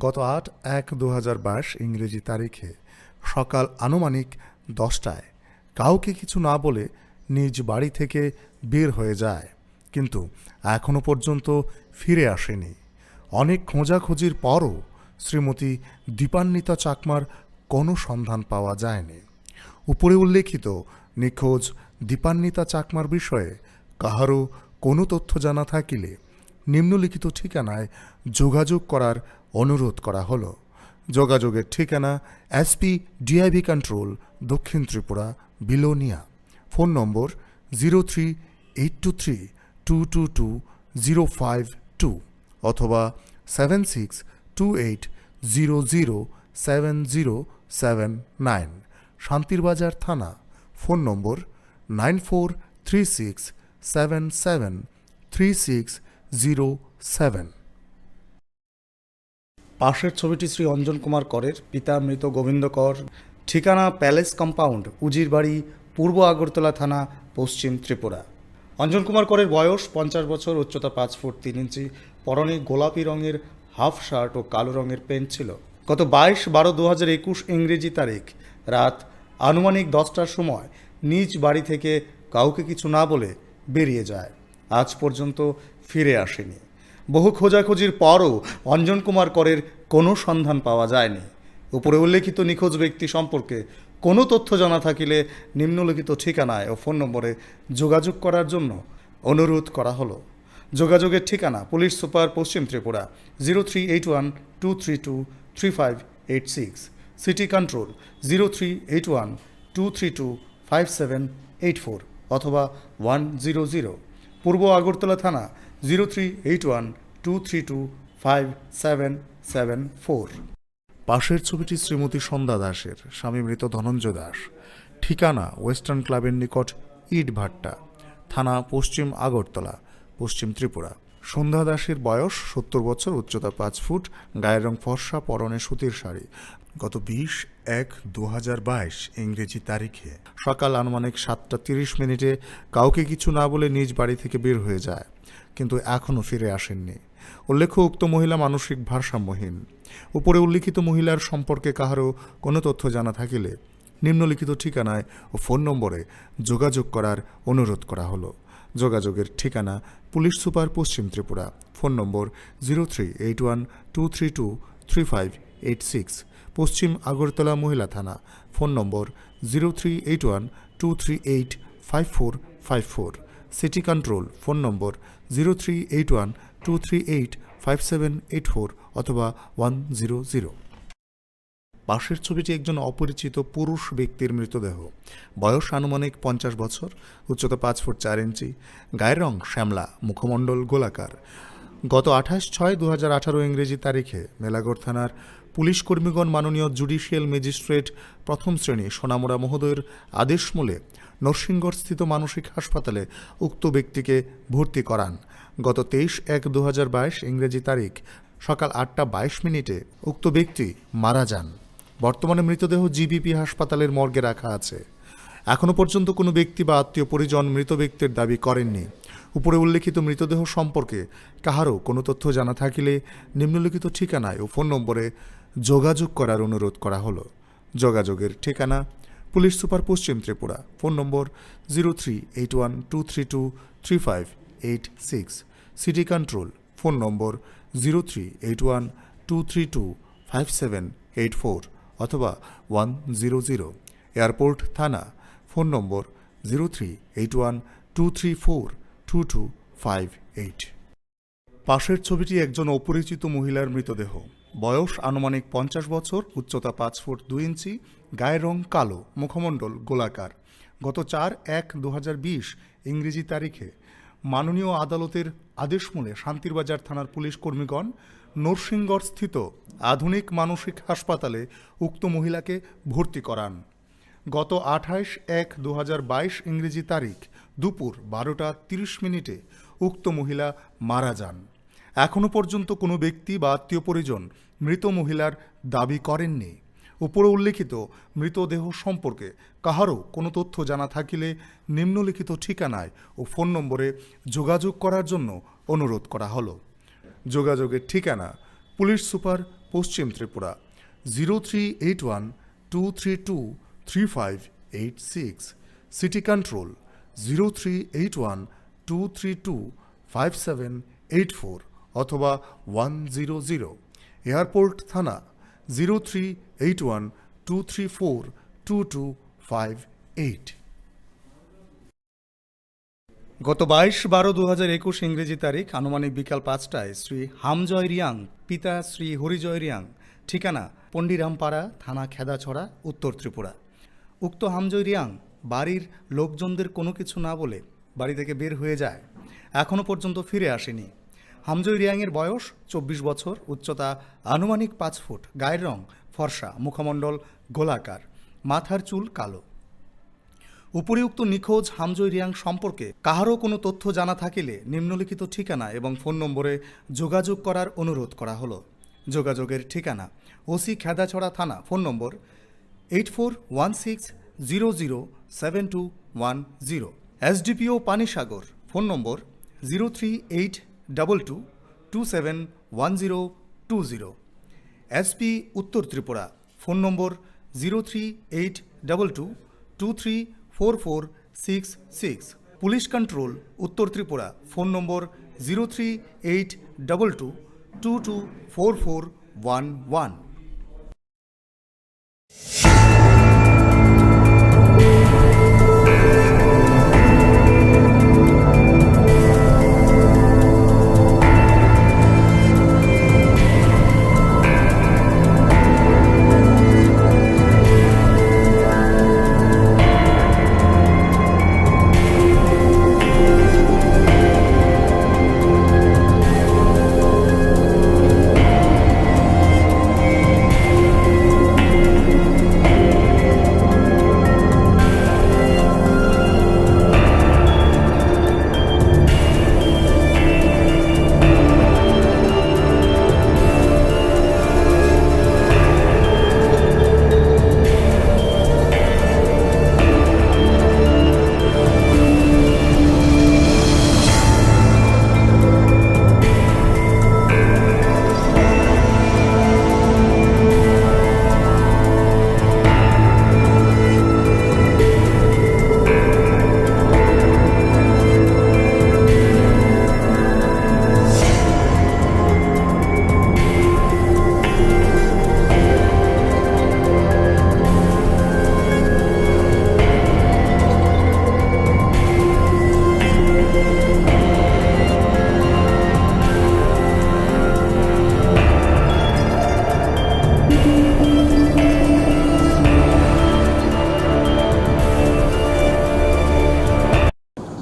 গত আট এক দু হাজার বাইশ ইংরেজি তারিখে সকাল আনুমানিক দশটায় কাউকে কিছু না বলে নিজ বাড়ি থেকে বের হয়ে যায়, কিন্তু এখনও পর্যন্ত ফিরে আসেনি। অনেক খোঁজাখুঁজির পরও শ্রীমতী দীপান্বিতা চাকমার কোনো সন্ধান পাওয়া যায়নি। উপরে উল্লেখিত নিখোঁজ দীপান্বিতা চাকমার বিষয়ে কাহারও কোনো তথ্য জানা থাকিলে নিম্নলিখিত ঠিকানায় যোগাযোগ করার অনুরোধ করা হলো। যোগাযোগের ঠিকানা: এসপি ডিআইবি কন্ট্রোল, দক্ষিণ Tripura, Belonia. Phone number: zero three eight two three two two two zero five two অথবা seven six two eight zero zero seven zero seven nine। শান্তির বাজার থানা। ফোন নম্বর: nine four three six seven seven three six zero seven। পাশের ছবিটি শ্রী অঞ্জন কুমার করের, পিতা মৃত গোবিন্দ কর, ঠিকানা প্যালেস কম্পাউন্ড, উজিরবাড়ি, পূর্ব আগরতলা থানা, পশ্চিম ত্রিপুরা। অঞ্জন কুমার করের বয়স পঞ্চাশ বছর, উচ্চতা পাঁচ ফুট তিন ইঞ্চি, পরনে গোলাপি রঙের হাফ শার্ট ও কালো রঙের প্যান্ট ছিল। গত বাইশ বারো দু হাজার একুশ ইংরেজি তারিখ রাত আনুমানিক দশটার সময় নিজ বাড়ি থেকে কাউকে কিছু না বলে বেরিয়ে যায়। আজ পর্যন্ত ফিরে আসেনি। বহু খোঁজাখুঁজির পরও অঞ্জন কুমার করের কোনো সন্ধান পাওয়া যায়নি। উপরে উল্লেখিত নিখোঁজ ব্যক্তি সম্পর্কে কোনো তথ্য জানা থাকিলে নিম্নলিখিত ঠিকানায় ও ফোন নম্বরে যোগাযোগ করার জন্য অনুরোধ করা হলো। যোগাযোগের ঠিকানা: পুলিশ সুপার, পশ্চিম Tripura, zero three eight one two three two three five eight six। City control: zero three eight one two three two five seven eight four অথবা ওয়ান জিরো জিরো। পূর্ব আগরতলা থানা: zero three eight one two three two five seven seven four। পাশের ছবিটি শ্রীমতী সন্ধ্যা দাসের, স্বামী মৃত ধনঞ্জয় দাস, ঠিকানা ওয়েস্টার্ন ক্লাবের নিকট ইটভাট্টা, থানা পশ্চিম আগরতলা, পশ্চিম ত্রিপুরা। সন্ধ্যা দাসের বয়স সত্তর বছর, উচ্চতা পাঁচ ফুট, গায়ের রং ফর্সা, পরনে সুতির শাড়ি। গত বিশ এক দু হাজার বাইশ ইংরেজি তারিখে সকাল আনুমানিক সাতটা তিরিশ মিনিটে কাউকে কিছু না বলে নিজ বাড়ি থেকে বের হয়ে যায়, কিন্তু এখনও ফিরে আসেননি। উল্লেখ্য, উক্ত মহিলা মানসিক ভারসাম্যহীন। উপরে উল্লিখিত মহিলার সম্পর্কে কাহারও কোনো তথ্য জানা থাকিলে নিম্নলিখিত ঠিকানায় ও ফোন নম্বরে যোগাযোগ করার অনুরোধ করা হলো। যোগাযোগের ঠিকানা: পুলিশ সুপার, পশ্চিম Tripura. Phone number: zero three eight one two three two three five eight six। পশ্চিম আগরতলা মহিলা থানা। Phone number: zero three eight one two three eight five four five four। City control. Phone number: zero three eight one two three eight five seven eight four অথবা one zero zero. পাশের ছবিটি একজন অপরিচিত পুরুষ ব্যক্তির মৃতদেহ। বয়স আনুমানিক পঞ্চাশ বছর, উচ্চতা পাঁচ ফুট চার ইঞ্চি, গায়ের রং শ্যামলা, মুখমণ্ডল গোলাকার। গত আঠাশ ছয় দু হাজার আঠারো ইংরেজি তারিখে মেলাঘর থানার পুলিশ কর্মীগণ মাননীয় জুডিশিয়াল ম্যাজিস্ট্রেট প্রথম শ্রেণী সোনামুড়া মহোদয়ের আদেশ মূলে নরসিংগড়স্থিত মানসিক হাসপাতালে উক্ত ব্যক্তিকে ভর্তি করান। গত তেইশ এক দু হাজার বাইশ ইংরেজি তারিখ সকাল আটটা বাইশ মিনিটে উক্ত ব্যক্তি মারা যান। বর্তমানে মৃতদেহ জিবিপি হাসপাতালের মর্গে রাখা আছে। এখনো পর্যন্ত কোনো ব্যক্তি বা আত্মীয় পরিজন মৃত ব্যক্তির দাবি করেননি। উপরে উল্লেখিত মৃতদেহ সম্পর্কে কাহারও কোনো তথ্য জানা থাকিলে নিম্নলিখিত ঠিকানায় ও ফোন নম্বরে যোগাযোগ করার অনুরোধ করা হলো। যোগাযোগের ঠিকানা: পুলিশ সুপার, পশ্চিম Tripura, phone number zero three eight one two three two three five eight six. City control, phone number zero three eight one two three two five seven eight four অথবা ওয়ান জিরো জিরো। এয়ারপোর্ট থানা, phone number zero three eight one two three four two two five eight. পাশের ছবিটি একজন অপরিচিত মহিলার মৃতদেহ। বয়স আনুমানিক পঞ্চাশ বছর, উচ্চতা পাঁচ ফুট দুই ইঞ্চি, গায়ের রং কালো, মুখমণ্ডল গোলাকার। গত চার এক দু হাজার বিশ ইংরেজি তারিখে মাননীয় আদালতের আদেশমূলে শান্তিরবাজার থানার পুলিশ কর্মীগণ নরসিংগড়স্থিত আধুনিক মানসিক হাসপাতালে উক্ত মহিলাকে ভর্তি করান। গত আঠাইশ এক দু হাজার বাইশ ইংরেজি তারিখ দুপুর বারোটা তিরিশ মিনিটে উক্ত মহিলা মারা যান। এখনও পর্যন্ত কোনো ব্যক্তি বা আত্মীয় পরিজন মৃত মহিলার দাবি করেননি। উপরে উল্লেখিত মৃতদেহ সম্পর্কে কাহারও কোনো তথ্য জানা থাকিলে নিম্নলিখিত ঠিকানায় ও ফোন নম্বরে যোগাযোগ করার জন্য অনুরোধ করা হলো। যোগাযোগের ঠিকানা: পুলিশ সুপার, পশ্চিম Tripura, zero three eight one two three two three five eight six. City control, zero three eight one two three two five seven eight four অথবা ওয়ান জিরো জিরো। এয়ারপোর্ট থানা, zero three eight one two three four two two five eight. গত বাইশ বারো দু হাজার একুশ ইংরেজি তারিখ আনুমানিক বিকাল পাঁচটায় শ্রী হামজয় রিয়াং, পিতা শ্রী হরিজয় রিয়াং, ঠিকানা পন্ডিরামপাড়া, থানা খেদাছড়া, উত্তর ত্রিপুরা। উক্ত হামজয় রিয়াং বাড়ির লোকজনদের কোনো কিছু না বলে বাড়ি থেকে বের হয়ে যায়। এখনও পর্যন্ত ফিরে আসেনি। হামজয় রিয়াংয়ের বয়স চব্বিশ বছর, উচ্চতা আনুমানিক পাঁচ ফুট, গায়ের রং ফর্সা, মুখমণ্ডল গোলাকার, মাথার চুল কালো। উপরিউক্ত নিখোঁজ হামজয় রিয়াং সম্পর্কে কাহারও কোনো তথ্য জানা থাকিলে নিম্নলিখিত ঠিকানা এবং ফোন নম্বরে যোগাযোগ করার অনুরোধ করা হলো। যোগাযোগের ঠিকানা: ওসি খেদাছড়া থানা, phone number eight four one six zero zero seven two one zero. SDPO Panisagar, phone number zero three eight double two two seven one zero two zero. SP উত্তর Tripura, phone number zero three eight double two two three four four six six. Police control উত্তর Tripura, phone number zero three eight double two two two four four one one.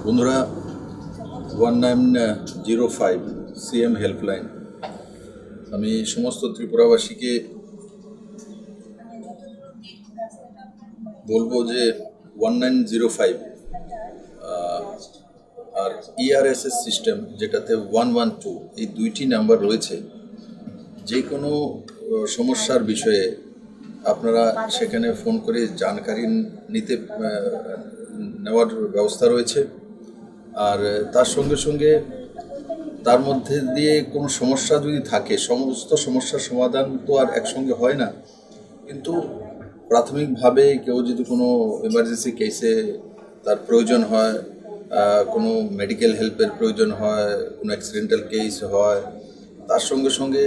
বন্ধুরা, one nine zero five CM helpline, আমি সমস্ত ত্রিপুরাবাসীকে বলবো যে one nine zero five আর ERSS system, যেটাতে one one two, এই দুইটি নাম্বার রয়েছে। যে কোনো আহ, সমস্যার বিষয়ে আপনারা সেখানে ফোন করে জানকারি নিতে আহ, নেওয়ার ব্যবস্থা রয়েছে। আর তার সঙ্গে সঙ্গে তার মধ্যে দিয়ে কোনো সমস্যা যদি থাকে, সমস্ত সমস্যার সমাধান তো আর একসঙ্গে হয় না, কিন্তু প্রাথমিকভাবে কেউ যদি কোনো ইমার্জেন্সি কেসে তার প্রয়োজন হয়, আহ, কোনো মেডিকেল হেল্পের প্রয়োজন হয়, কোনো অ্যাক্সিডেন্টাল কেস হয়, তার সঙ্গে সঙ্গে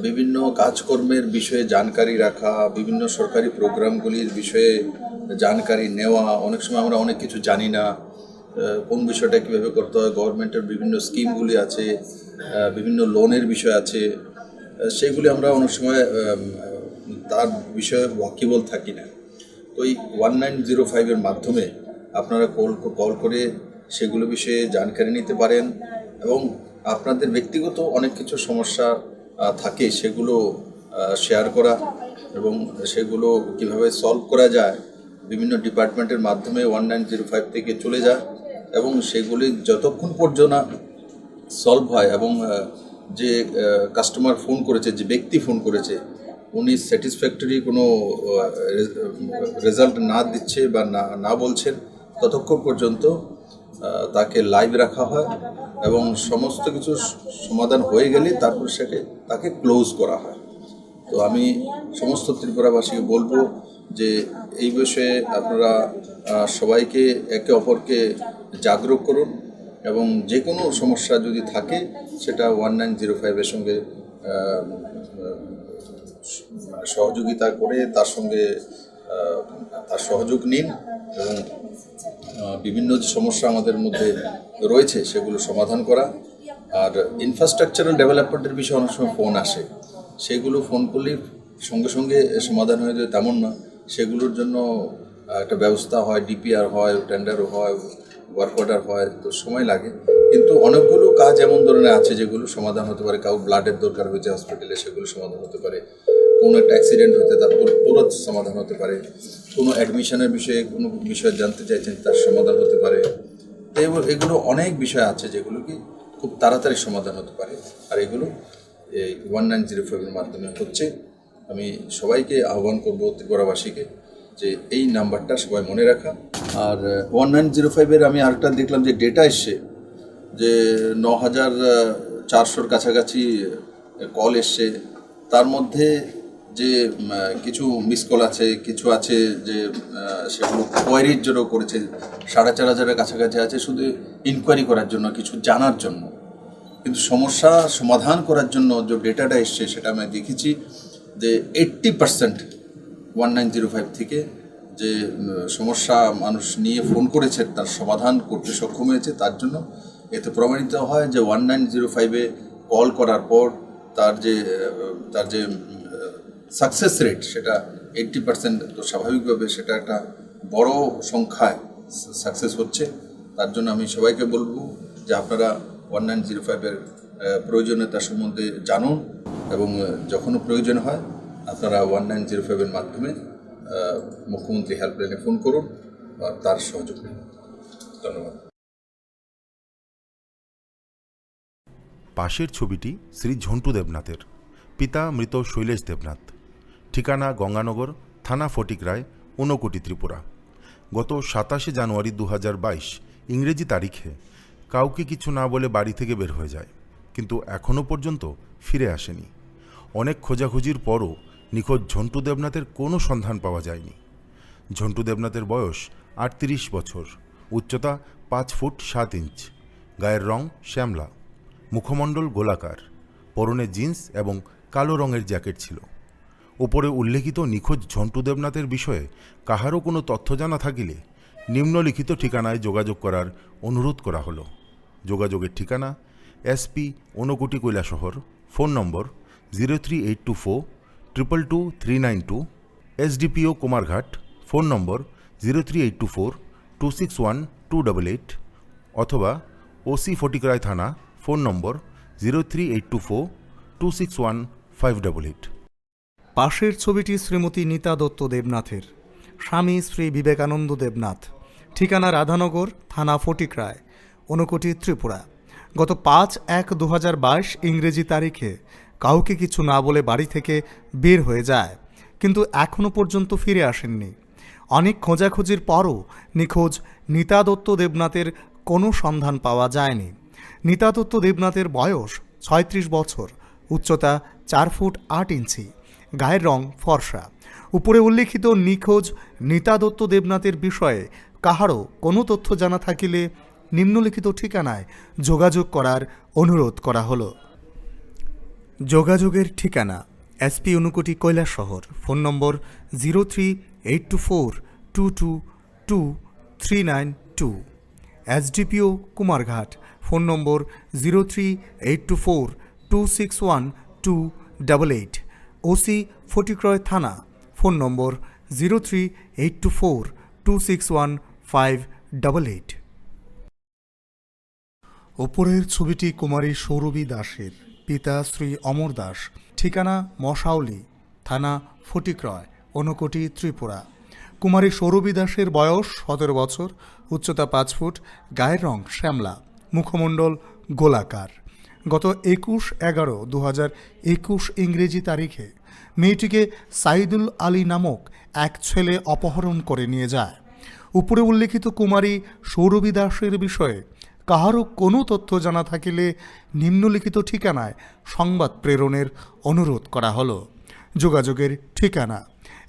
বিভিন্ন কাজকর্মের বিষয়ে জানকারি রাখা, বিভিন্ন সরকারি প্রোগ্রামগুলির বিষয়ে জানকারি নেওয়া। অনেক সময় আমরা অনেক কিছু জানি না, আহ, কোন বিষয়টা কীভাবে করতে হয়, গভর্নমেন্টের বিভিন্ন স্কিমগুলি আছে, আহ, বিভিন্ন লোনের বিষয় আছে, আহ, সেগুলি আমরা অনেক সময়, আহ, তার বিষয়ে ওয়াকিবল থাকি না। তো এই ওয়ান নাইন জিরো ফাইভের মাধ্যমে আপনারা কল, কল করে সেগুলো বিষয়ে জানকারি নিতে পারেন এবং আপনাদের ব্যক্তিগত অনেক কিছু সমস্যা, আহ, থাকে, সেগুলো, আহ, শেয়ার করা এবং সেগুলো কিভাবে সলভ করা যায়, বিভিন্ন ডিপার্টমেন্টের মাধ্যমে ওয়ান নাইন জিরো ফাইভ থেকে চলে যায় এবং সেগুলি যতক্ষণ পর্যন্ত না সলভ হয় এবং, আহ, যে, আহ, কাস্টমার ফোন করেছে, যে ব্যক্তি ফোন করেছে, উনি স্যাটিসফ্যাক্টরি কোনো, আহ, রে-, রেজাল্ট না দিচ্ছে বা না, না বলছেন, ততক্ষণ পর্যন্ত, আহ, তাকে লাইভ রাখা হয় এবং সমস্ত কিছু স-, সমাধান হয়ে গেলে তারপর সেকে, তাকে ক্লোজ করা হয়। তো আমি সমস্ত ত্রিপুরাবাসীকে বলবো যে এই বিষয়ে আপনারা, আহ, সবাইকে একে অপরকে জাগরুক করুন এবং যে কোনো সমস্যা যদি থাকে সেটা ওয়ান নাইন জিরো ফাইভের সঙ্গে, আহ, মানে সহযোগিতা করে তার সঙ্গে, আহ, তার সহযোগ নিন এবং, আহ, বিভিন্ন যে সমস্যা আমাদের মধ্যে রয়েছে সেগুলো সমাধান করা। আর ইনফ্রাস্ট্রাকচারাল ডেভেলপমেন্টের বিষয়ে অনেক সময় ফোন আসে, সেগুলো ফোন করলেই সঙ্গে সঙ্গে সমাধান হয়ে যায় তেমন না, সেগুলোর জন্য, আহ, একটা ব্যবস্থা হয়, ডিপিআর হয়, টেন্ডার হয়, ওয়ার্ক অর্ডার হয়, তো সময় লাগে। কিন্তু অনেকগুলো কাজ এমন ধরনের আছে যেগুলো সমাধান হতে পারে। কাউ ব্লাডের দরকার হয়েছে হসপিটালে, সেগুলো সমাধান হতে পারে। কোনো একটা অ্যাক্সিডেন্ট হতে তার তুর-, তুরন্ত সমাধান হতে পারে। কোনো অ্যাডমিশনের বিষয়ে কোনো বিষয় জানতে চাইছেন, তার সমাধান হতে পারে। তো এগুলো, এগুলো অনেক বিষয় আছে যেগুলো কি খুব তাড়াতাড়ি সমাধান হতে পারে। আর এগুলো এই ওয়ান নাইন জিরো ফাইভের মাধ্যমে হচ্ছে। আমি সবাইকে আহ্বান করব, ত্রিপুরাবাসীকে, যে এই নাম্বারটা সবাই মনে রাখা। আর ওয়ান নাইন জিরো ফাইভের আমি আরেকটা দেখলাম যে ডেটা এসছে যে ন হাজার চারশোর কাছাকাছি কল এসছে, তার মধ্যে যে, উম, আহ, কিছু মিস কল আছে, কিছু আছে যে, আহ, সেগুলো কোয়ারির জন্য করেছে, সাড়ে চার হাজারের কাছাকাছি আছে শুধু ইনকোয়ারি করার জন্য, কিছু জানার জন্য। কিন্তু সমস্যা সমাধান করার জন্য যে ডেটাটা এসছে সেটা আমি দেখেছি যে eighty percent one nine zero five থেকে যে, উম, সমস্যা মানুষ নিয়ে ফোন করেছে, তার সমাধান করতে সক্ষম হয়েছে। তার জন্য এতে প্রমাণিত হয় যে ওয়ান নাইন জিরো ফাইভে কল করার পর তার যে, আহ, তার যে, উম, সাকসেস রেট, সেটা এইট্টি পার্সেন্ট। তো স্বাভাবিকভাবে সেটা একটা বড় সংখ্যায় সাকসেস হচ্ছে। তার জন্য আমি সবাইকে বলবো যে আপনারা ওয়ান নাইন জিরো ফাইভের, আহ, প্রয়োজনীয়তা সম্বন্ধে জানুন এবং, আহ, যখনও প্রয়োজন হয় আপনারা ওয়ান নাইন জিরো ফাইভের মাধ্যমে, আহ, মুখ্যমন্ত্রী হেল্পলাইনে ফোন করুন আর তার সহযোগ নিন। ধন্যবাদ। পাশের ছবিটি শ্রী ঝন্টু দেবনাথের, পিতা মৃত শৈলেশ দেবনাথ, ঠিকানা গঙ্গানগর, থানা ফটিকরায়, ঊনকোটি, ত্রিপুরা। গত সাতাশে জানুয়ারি দু হাজার বাইশ ইংরেজি তারিখে কাউকে কিছু না বলে বাড়ি থেকে বের হয়ে যায়, কিন্তু এখনও পর্যন্ত ফিরে আসেনি। অনেক খোঁজাখুঁজির পরও নিখোঁজ ঝন্টু দেবনাথের কোনো সন্ধান পাওয়া যায়নি। ঝন্টু দেবনাথের বয়স আটত্রিশ বছর, উচ্চতা পাঁচ ফুট সাত ইঞ্চ, গায়ের রং শ্যামলা, মুখমণ্ডল গোলাকার, পরনে জিন্স এবং কালো রঙের জ্যাকেট ছিল। উপরে উল্লেখিত নিখোঁজ ঝন্টু দেবনাথের বিষয়ে কাহারও কোনো তথ্য জানা থাকিলে নিম্নলিখিত ঠিকানায় যোগাযোগ করার অনুরোধ করা হলো। যোগাযোগের ঠিকানা: SP, Unakoti, Kailashahar, phone number zero three eight two four triple two three nine two, SDPO Kumarghat, phone number zero three eight two four two six one two double eight, অথবা ওসি ফটিকরায় থানা, phone number zero three eight two four two six one five double eight. পাশের ছবিটি শ্রীমতী নীতা দত্ত দেবনাথের, স্বামী শ্রী বিবেকানন্দ দেবনাথ, ঠিকানা রাধানগর, থানা ফটিকরায়, ঊনকোটি, ত্রিপুরা। গত পাঁচ এক দু হাজার বাইশ ইংরেজি তারিখে কাউকে কিছু না বলে বাড়ি থেকে বের হয়ে যায়, কিন্তু এখনও পর্যন্ত ফিরে আসেননি। অনেক খোঁজাখুঁজির পরও নিখোঁজ নীতা দত্ত দেবনাথের কোনো সন্ধান পাওয়া যায়নি। নিতাদত্ত দেবনাথের বয়স ছয়ত্রিশ বছর, উচ্চতা চার ফুট আট ইঞ্চি, গায়ের রং ফর্সা। উপরে উল্লেখিত নিখোঁজ নিতাদত্ত দেবনাথের বিষয়ে কাহারও কোনো তথ্য জানা থাকিলে নিম্নলিখিত ঠিকানায় যোগাযোগ করার অনুরোধ করা হলো। যোগাযোগের ঠিকানা: SP Unakoti Kailashahar, phone number zero three eight two four two two two three nine two. SDPO Kumarghat, phone number zero three eight two four two six one two double eight. OC Fatikroy থানা, phone number zero three eight two four two six one five double eight. ওপরের ছবিটি কুমারী সৌরভী দাসের, পিতা শ্রী অমর দাস, ঠিকানা মশাউলি, থানা ফটিকরয়, ঊনকোটি, ত্রিপুরা। কুমারী সৌরভী দাসের বয়স সতেরো বছর, উচ্চতা পাঁচ ফুট, গায়ের রং শ্যামলা, মুখমণ্ডল গোলাকার। গত একুশ এগারো দু হাজার একুশ ইংরেজি তারিখে মেয়েটিকে সাইদুল আলী নামক এক ছেলে অপহরণ করে নিয়ে যায়। উপরে উল্লেখিত কুমারী সৌরভী দাসের বিষয়ে কাহারও কোনো তথ্য জানা থাকিলে নিম্নলিখিত ঠিকানায় সংবাদ প্রেরণের অনুরোধ করা হলো। যোগাযোগের ঠিকানা: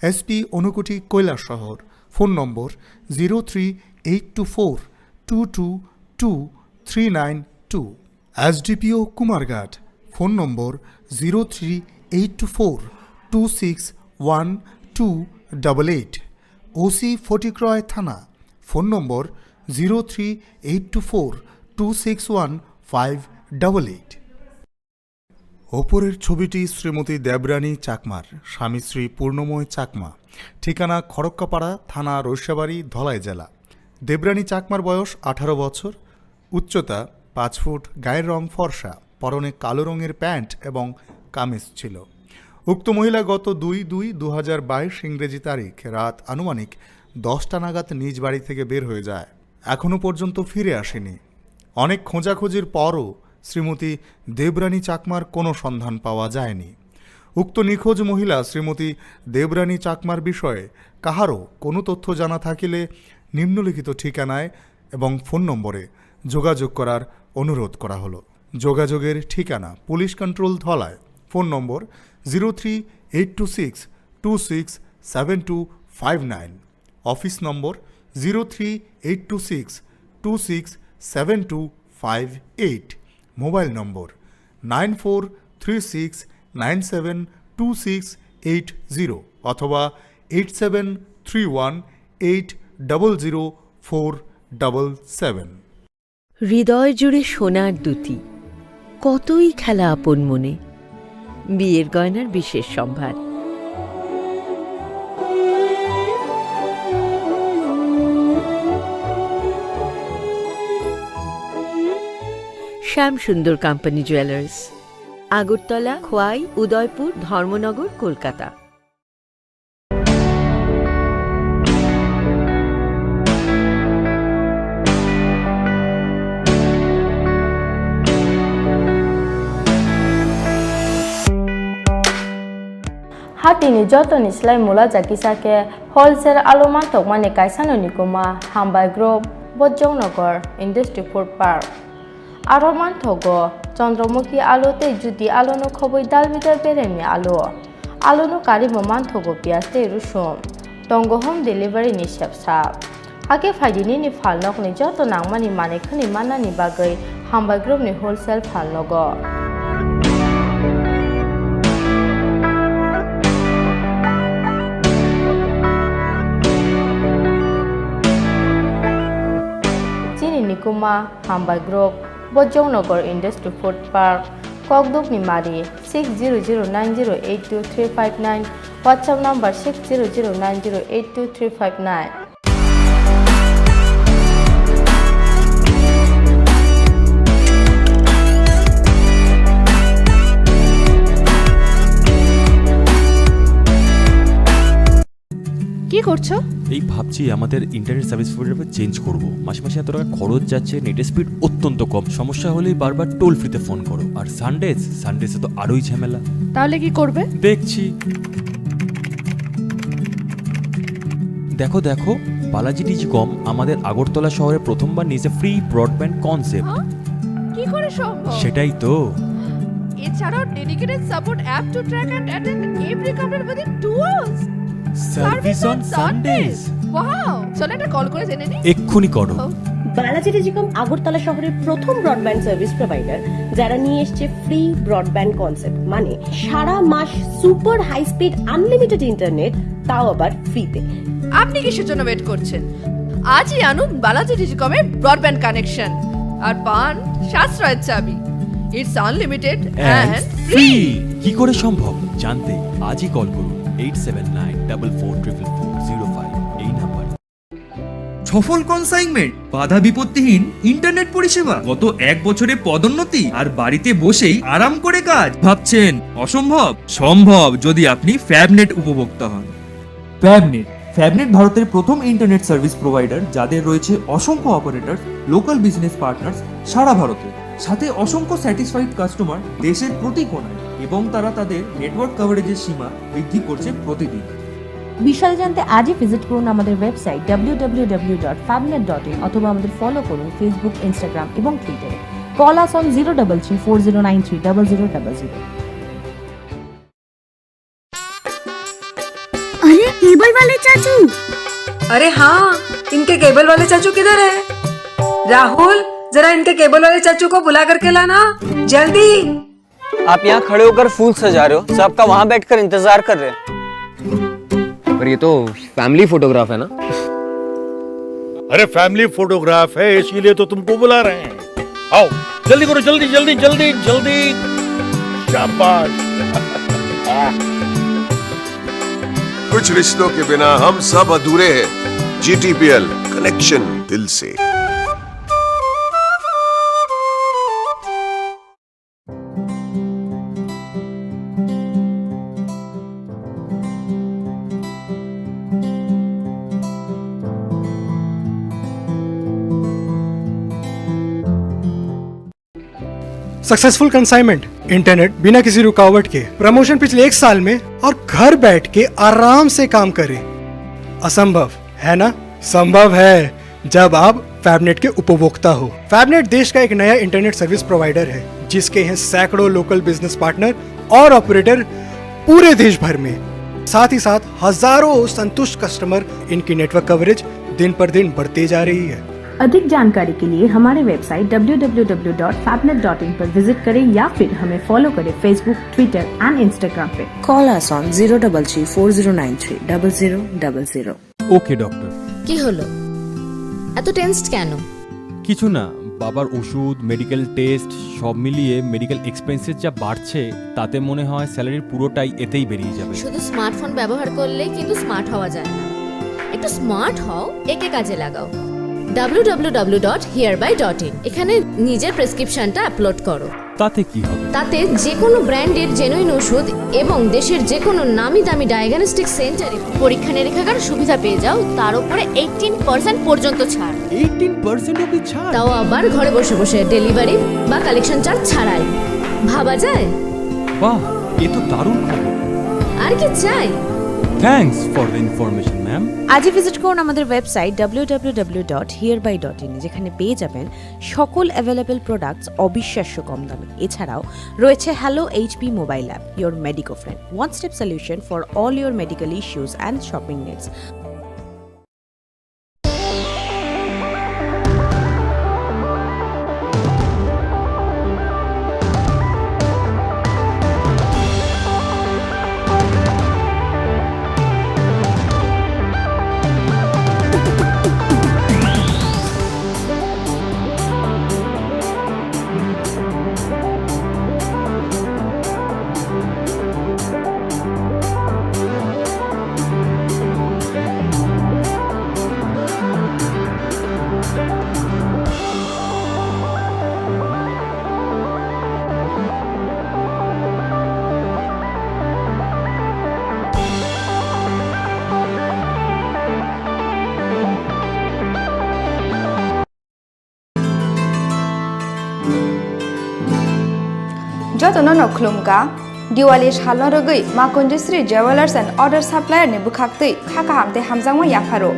SP Unakoti Kailashahar, phone number zero three eight two four two two two three nine two. SDPO Kumarghat, phone number zero three eight two four two six one two double eight. OC Fatikroy থানা, phone number zero three eight two four two six one five double eight. ওপরের ছবিটি শ্রীমতী দেবরানী চাকমার, স্বামী শ্রী পূর্ণময় চাকমা, ঠিকানা খড়ক্কাপাড়া, থানা রৈশাবাড়ি, ধলাই জেলা। দেবরানী চাকমার বয়স আঠারো বছর, উচ্চতা পাঁচ ফুট, গায়ের রং ফর্সা, পরনে কালো রঙের প্যান্ট এবং কামিজ ছিল। উক্ত মহিলা গত দুই দুই দু হাজার বাইশ ইংরেজি তারিখ রাত আনুমানিক দশটা নাগাদ নিজ বাড়ি থেকে বের হয়ে যায়। এখনও পর্যন্ত ফিরে আসেনি। অনেক খোঁজাখুঁজির পরও শ্রীমতী দেবরানী চাকমার কোনো সন্ধান পাওয়া যায়নি। উক্ত নিখোঁজ মহিলা শ্রীমতী দেবরানী চাকমার বিষয়ে কাহারও কোনো তথ্য জানা থাকিলে নিম্নলিখিত ঠিকানায় এবং ফোন নম্বরে যোগাযোগ করার অনুরোধ করা হলো। যোগাযোগের ঠিকানা: police control Dhalai, phone number zero three eight two six two six seven two five nine, office number zero three eight two six two six seven two five eight, mobile number nine four three six nine seven two six eight zero অথবা eight seven three one eight double zero four double seven. হৃদয় জুড়ে সোনার দ্যুতি, কতই খেলা আপন মনে। বিয়ের গয়নার বিশেষ সম্ভার। শ্যাম সুন্দর কোম্পানি জুয়েলার্স, আগরতলা, খোয়াই, উদয়পুর, ধর্মনগর, Kolkata. Hatini jotoni slai mula jakisa khe wholesale alu manthokmani kaisano nikuma Hambai Group, Bojongnagar Industry Food Park. Aro manthogo Chandramukhi alu tei Jyoti aluno khobwi dalbidal beremni alu. Aluno karwi bo manthogo piyaj tei rusum. Tongo home delivery ni sepsa. Hakhe phaidi nini phalnokni joto nangmani manwi khwnwi mannani bagwi Hambai Group ni wholesale phalnogo. Chini nikuma Hambai Group, Bojongnagar Industry Food Park, Kokdukni Mari, six zero zero nine zero eight two three five nine, WhatsApp number six zero zero nine zero eight two three five nine. কি করছো? এই ভাবছি আমাদের internet service provider change করব। মাসে মাসে এত টাকা খরচ যাচ্ছে, নেটের স্পিড অত্যন্ত কম, সমস্যা হলেই বারবার টোল ফ্রিতে ফোন করো। আর সানডেজ, সানডেজে তো আরোই ঝামেলা। তাহলে কি করবে? দেখছি। দেখো, দেখো, বালাজি টেলিকম আমাদের আগরতলা শহরে প্রথমবার নিয়েছে ফ্রি ব্রডব্যান্ড কনসেপ্ট। হ্যাঁ? কি করে সম্ভব? সেটাই তো। এছাড়াও dedicated support app to track and attend every couple within two hours. Service on Sundays. Wow, চলো একটা কল করে জেনে নিই। এক্ষুনি করো। ও। বালাজি টেলিকম আগরতলা শহরের প্রথম ব্রডব্যান্ড সার্ভিস প্রোভাইডার, যারা নিয়ে এসছে ফ্রি ব্রডব্যান্ড কনসেপ্ট, মানে সারা মাস super high speed unlimited internet, তাও আবার ফ্রিতে। আপনি কিসের জন্য ওয়েট করছেন? আজই আনুন বালাজি টেলিকমের ব্রডব্যান্ড কানেকশন আর পান সাশ্রয়ের চাবি। It's unlimited and and free. কি করে সম্ভব জানতে আজই কল করুন eight seven nine double four triple four zero five এই নাম্বার। সফল কনসাইনমেন্ট, বাধা বিপত্তিহীন ইন্টারনেট পরিষেবা, গত এক বছরে পদোন্নতি আর বাড়িতে বসেই আরাম করে কাজ। ভাবছেন অসম্ভব? সম্ভব, যদি আপনি ফ্যাবনেট উপভোক্তা হন। ফ্যাবনেট ফ্যাবনেট ভারতের প্রথম ইন্টারনেট সার্ভিস প্রোভাইডার, যাদের রয়েছে অসংখ্য অপারেটর, লোকাল বিজনেস পার্টনার্স সারা ভারতে, সাথে অসংখ্য স্যাটিসফাইড কাস্টমার দেশের প্রতি কোণায়, এবং তারা তাদের নেটওয়ার্ক কভারেজের সীমা বৃদ্ধি করছে প্রতিদিন। বিশদে জানতে আজই ভিজিট করুন আমাদের website W W W dot ফ্যাবনেট ডট ইন অথবা আমাদের ফলো করুন ফেসবুক, ইনস্টাগ্রাম এবং টুইটারে। Call us on zero double three four zero nine three double zero double zero. अरे, केबल वाले चाचू। अरे हाँ, इनके केबल वाले चाचू किधर है? राहुल, जरा इनके केबल वाले चाचू को बुला करके लाना, जल्दी। आप यहाँ खड़े होकर फूल सजा रहे हो, सबका वहाँ बैठकर इंतजार कर रहे हैं। पर ये तो फैमिली फोटोग्राफ है ना? अरे, फैमिली फोटोग्राफ है, इसीलिए तो तुमको बुला रहे हैं। आओ, जल्दी करो, जल्दी, जल्दी, जल्दी, जल्दी। शाबाश। कुछ रिश्तों के बिना हम सब अधूरे हैं। जीटीपीएल, कनेक्शन दिल से। सक्सेसफुल कंसाइनमेंट, इंटरनेट बिना किसी रुकावट के, प्रमोशन पिछले एक साल में और घर बैठ के आराम से काम करें। असंभव है ना? संभव है, जब आप फैबनेट के उपभोक्ता हो। फैबनेट देश का एक नया इंटरनेट सर्विस प्रोवाइडर है, जिसके हैं सैकड़ों लोकल बिजनेस पार्टनर और ऑपरेटर पूरे देश भर में। साथ ही साथ हजारों संतुष्ट कस्टमर। इनकी नेटवर्क कवरेज दिन पर दिन बढ़ती जा रही है। अधिक जानकारी के लिए हमारे website W W W dot फैबनेट डॉट इन पर विजिट करें या फिर हमें फॉलो करें Facebook, Twitter and Instagram पे। Call us on zero double three four zero nine three double zero double zero। ওকে ডক্টর। কি হলো, এত টেন্সড কেন? কিছু না, বাবার ওষুধ, মেডিকেল টেস্ট, সব মিলিয়ে মেডিকেল এক্সপেন্সেস যা বাড়ছে, তাতে মনে হয় স্যালারির পুরোটাই এতেই বেরিয়ে যাবে। শুধু স্মার্টফোন ব্যবহার করলে কিন্তু স্মার্ট হওয়া যায় না। একটু স্মার্ট হও, একে কাজে লাগাও। ডাব্লিউ ডাব্লিউ ডাব্লিউ ডট হিয়ারবাই ডট ইন। এখানে নিজের প্রেসক্রিপশনটা আপলোড করো। তাতে কি হবে? তাতে যে কোনো ব্র্যান্ডের জেনুইন ওষুধ এবং দেশের যে কোনো নামি দামি ডায়াগনস্টিক সেন্টারে পরীক্ষা নিরীক্ষার সুবিধা পেয়ে যাও, তার উপরে এইটিন পার্সেন্ট পর্যন্ত ছাড়। এইটিন পার্সেন্ট অবধি ছাড়? তাও আবার ঘরে বসে বসে, ডেলিভারি বা কালেকশন চার্জ ছাড়াই। ভাবা যায়? বাহ, এ তো দারুণ খবর। আর কি চাই? Thanks for the information, ma'am. আজই ভিজিট করুন আমাদের website W W W dot হিয়ারবাই ডট ইন, যেখানে পেয়ে যাবেন সকল অ্যাভেলেবল প্রোডাক্টস অবিশ্বাস্য কম দামে। এছাড়াও রয়েছে hello HP mobile app, your Medico friend, one step solution for all your medical issues and shopping needs. Jotono no khulumkha, Diwali salno rwgwi Ma Kunjusri Jewellers and Order Supplier ni bwkhaktwi kha kaham tei hamjakma yapharo.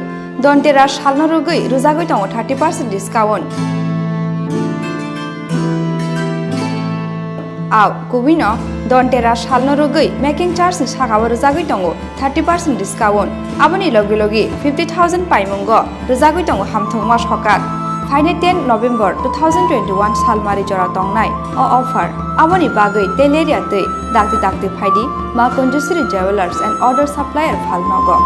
Dhanteras salno rwgwi rwjagwi tongo thirty percent discount. Au, kubui no Dhanteras salno rwgwi making charge ni saka o rwjagwi tongo thirty percent discount. Aboni logi logi fifty thousand paimungo rwjagwi tongo hamthokma sokat. Phainai ten November two thousand twenty-one salmari jora tongnai o offer. Aboni bagwi tei lerya twi dakti dakti phaidi Ma Kunjusri Jewellers and Order Supplier phalnogo.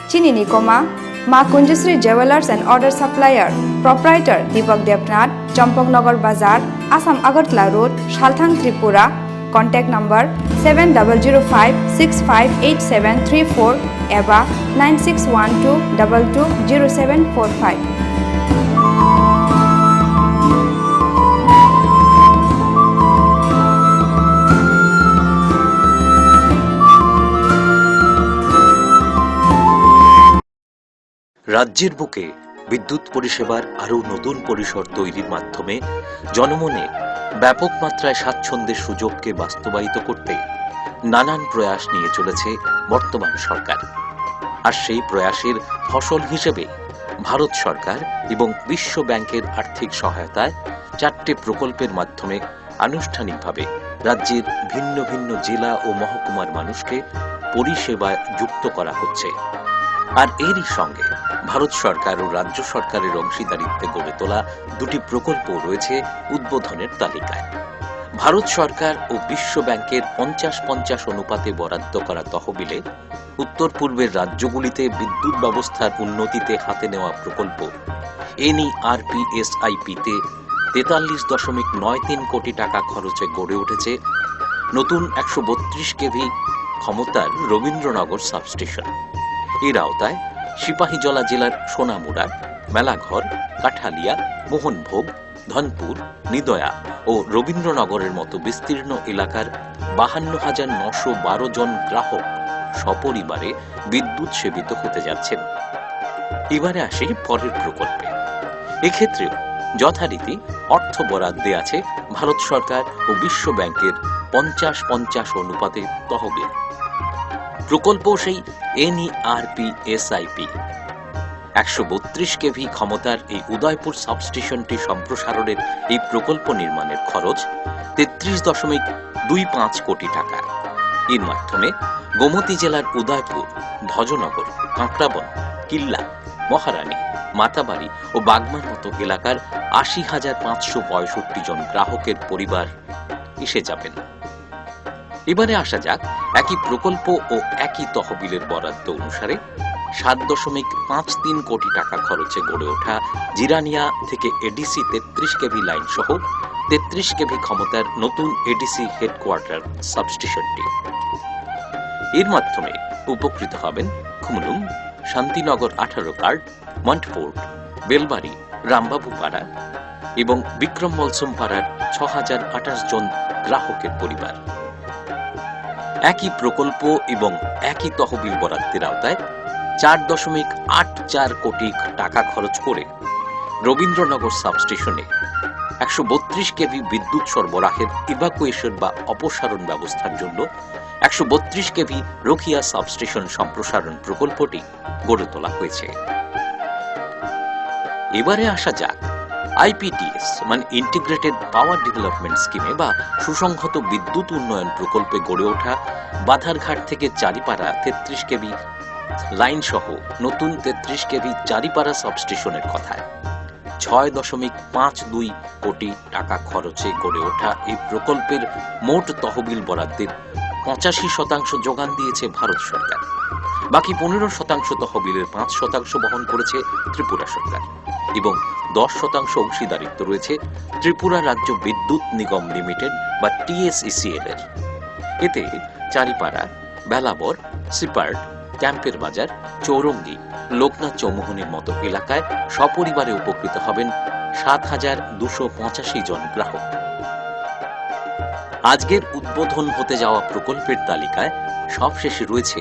Chini ni koma, Ma Kunjusri Jewellers and Order Supplier, Proprietor Deepak Debnath, Champaknagar Bazar, Assam Agartala Road, Salthang, Tripura. Contact number seven double zero five six five eight seven three four eba nine six one two double two zero seven four five. রাজ্যের বুকে বিদ্যুৎ পরিষেবার আরও নতুন পরিসর তৈরির মাধ্যমে জনমনে ব্যাপক মাত্রায় স্বাচ্ছন্দ্যের সুযোগকে বাস্তবায়িত করতে নানান প্রয়াস নিয়ে চলেছে বর্তমান সরকার। আর সেই প্রয়াসের ফসল হিসেবে ভারত সরকার এবং বিশ্ব ব্যাংকের আর্থিক সহায়তায় চারটে প্রকল্পের মাধ্যমে আনুষ্ঠানিকভাবে রাজ্যের ভিন্ন ভিন্ন জেলা ও মহকুমার মানুষকে পরিষেবায় যুক্ত করা হচ্ছে। আর এরই সঙ্গে ভারত সরকার ও রাজ্য সরকারের অংশীদারিত্বে গড়ে তোলা দুটি প্রকল্প রয়েছে উদ্বোধনের তালিকায়। ভারত সরকার ও বিশ্ব ব্যাংকের পঞ্চাশ পঞ্চাশ অনুপাতে বরাদ্দ করা তহবিলে উত্তর পূর্বের রাজ্যগুলিতে বিদ্যুৎ ব্যবস্থার উন্নতিতে হাতে নেওয়া প্রকল্প এনইআরপিএসআইপিতে তেতাল্লিশ দশমিক নয় তিন কোটি টাকা খরচে গড়ে উঠেছে নতুন একশো বত্রিশ কেভি ক্ষমতার রবীন্দ্রনগর সাবস্টেশন। এর আওতায় সিপাহীজলা জেলার সোনামুড়া, মেলাঘর, কাঠালিয়া, মোহনভোগ, ধনপুর, নিদয়া ও রবীন্দ্রনগরের মতো বিস্তীর্ণ এলাকার বাহান্ন হাজার নশো বারো জন গ্রাহক সপরিবারে বিদ্যুৎ সেবিত হতে যাচ্ছেন। এবারে আসি পরের প্রকল্পে। এক্ষেত্রেও যথারীতি অর্থ বরাদ্দে আছে ভারত সরকার ও বিশ্ব ব্যাংকের পঞ্চাশ পঞ্চাশ অনুপাতে তহবিল। প্রকল্প সেই এনইআরপিএসআইপি। একশো বত্রিশ কেভি ক্ষমতার এই উদয়পুর সাবস্টেশনটি সম্প্রসারণের এই প্রকল্প নির্মাণের খরচ তেত্রিশ দশমিক দুই পাঁচ কোটি টাকা। এর মাধ্যমে গোমতী জেলার উদয়পুর, ভজনগর, কাঁকড়াবন, কিল্লা, মহারানী, মাতাবাড়ি ও বাগমার মতো এলাকার আশি হাজার পাঁচশো পঁয়ষট্টি জন গ্রাহকের পরিবার এসে যাবেন। এবারে আসা যাক একই প্রকল্প ও একই তহবিলের বরাদ্দ অনুসারে সাত দশমিক পাঁচ তিন কোটি টাকা খরচে গড়ে ওঠা জিরানিয়া থেকে এডিসি তেত্রিশ কেভি লাইন সহ তেত্রিশ কেভি ক্ষমতার নতুন এডিসি হেডকোয়ার্টার সাবস্টেশনটি। এর মাধ্যমে উপকৃত হবেন খুমলুং, শান্তিনগর আঠারো কার্ড, মন্টফোর্ড, বেলবাড়ি, রামবাবু পাড়া এবং বিক্রম মলসুম পাড়ার ছ হাজার আঠাশ জন গ্রাহকের পরিবার। একই প্রকল্প এবং একই তহবিল বরাদ্দের আওতায় চার দশমিক আট চার কোটি টাকা খরচ করে রবীন্দ্রনগর সাবস্টেশনে একশো বত্রিশ কেভি বিদ্যুৎ সরবরাহের ইভাকুয়েশন বা অপসারণ ব্যবস্থার জন্য একশো বত্রিশ কেভি রোকিয়া সাবস্টেশন সম্প্রসারণ প্রকল্পটি গড়ে তোলা হয়েছে। এবারে আসা যাক আইপিডিএস, মানে ইন্টিগ্রেটেড পাওয়ার ডেভেলপমেন্ট স্কিমে বা সুসংহত বিদ্যুৎ উন্নয়ন প্রকল্পে গড়ে ওঠা বাধারঘাট থেকে চারিপাড়া তেত্রিশ কেভি লাইন সহ নতুন তেত্রিশ কেভি চারিপাড়া সাবস্টেশনের কথায়। ছয় দশমিক পাঁচ দুই কোটি টাকা খরচে গড়ে ওঠা এই প্রকল্পের মোট তহবিল বরাদ্দের পঁচাশি শতাংশ যোগান দিয়েছে ভারত সরকার। বাকি পনেরো শতাংশ তহবিলের পাঁচ শতাংশ বহন করেছে ত্রিপুরা সরকার এবং দশ শতাংশ অংশীদারিত্ব রয়েছে ত্রিপুরা রাজ্য বিদ্যুৎ নিগম লিমিটেড বা টিএসইসিএল এর। এতে চারিপাড়া, বেলাবর, সিপার্ট, ক্যাম্পের বাজার, চৌরঙ্গি, লোকনাথ চৌমুহনীর মতো এলাকায় সপরিবারে উপকৃত হবেন সাত হাজার দুশো পঁচাশি জন গ্রাহক। আজকের উদ্বোধন হতে যাওয়া প্রকল্পের তালিকায় সবশেষে রয়েছে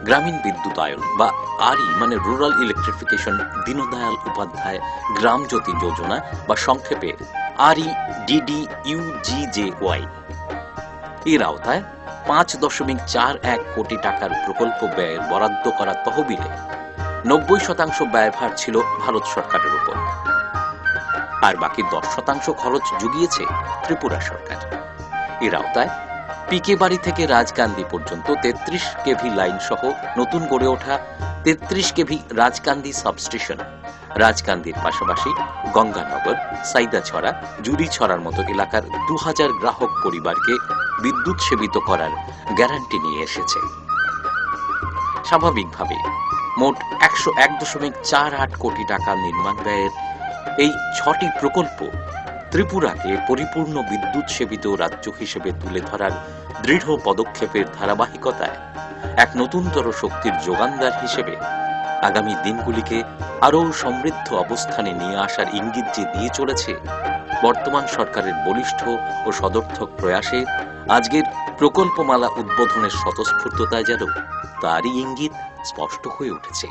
গ্রামীণ বিদ্যুতায়ন বা আরই মানে রুরাল ইলেকট্রিফিকেশন দীনদয়াল উপাধ্যায় গ্রাম জ্যোতি যোজনা বা সংক্ষেপে আরইডিডিইউজিজেওয়াই এর আওতায় পাঁচ দশমিক চার এক কোটি টাকার প্রকল্প ব্যয়ের বরাদ্দ করা তহবিলে নব্বই শতাংশ ব্যয়ভার ছিল ভারত সরকারের উপর, আর বাকি দশ শতাংশ খরচ জুগিয়েছে ত্রিপুরা সরকার। এর আওতায় পিকে বাড়ি থেকে রাজকান্দি পর্যন্ত তেত্রিশ কেভি লাইন সহ নতুন গড়ে ওঠা তেত্রিশ কেভি রাজকান্দি সাবস্টেশন, রাজকান্দির পাশাপাশি গঙ্গানগর, সাইদাছড়া, জুরিছড়ার মতো এলাকার দু হাজার গ্রাহক পরিবারকে বিদ্যুৎ সেবিত করার গ্যারান্টি নিয়ে এসেছে। স্বাভাবিকভাবেই মোট একশো এক দশমিক চার আট কোটি টাকা নির্মাণ ব্যয়ের এই ছটি প্রকল্প ত্রিপুরাকে পরিপূর্ণ বিদ্যুৎ সেবিত রাজ্য হিসেবে তুলে ধরার দৃঢ় পদক্ষেপের ধারাবাহিকতায় এক নতুনতর শক্তির যোগানদার হিসেবে আগামী দিনগুলিকে আরও সমৃদ্ধ অবস্থানে নিয়ে আসার ইঙ্গিত যে দিয়ে চলেছে বর্তমান সরকারের বলিষ্ঠ ও সদর্থক প্রয়াসে, আজকের প্রকল্পমালা উদ্বোধনের স্বতঃস্ফূর্ততায় যেন তারই ইঙ্গিত স্পষ্ট হয়ে উঠেছে।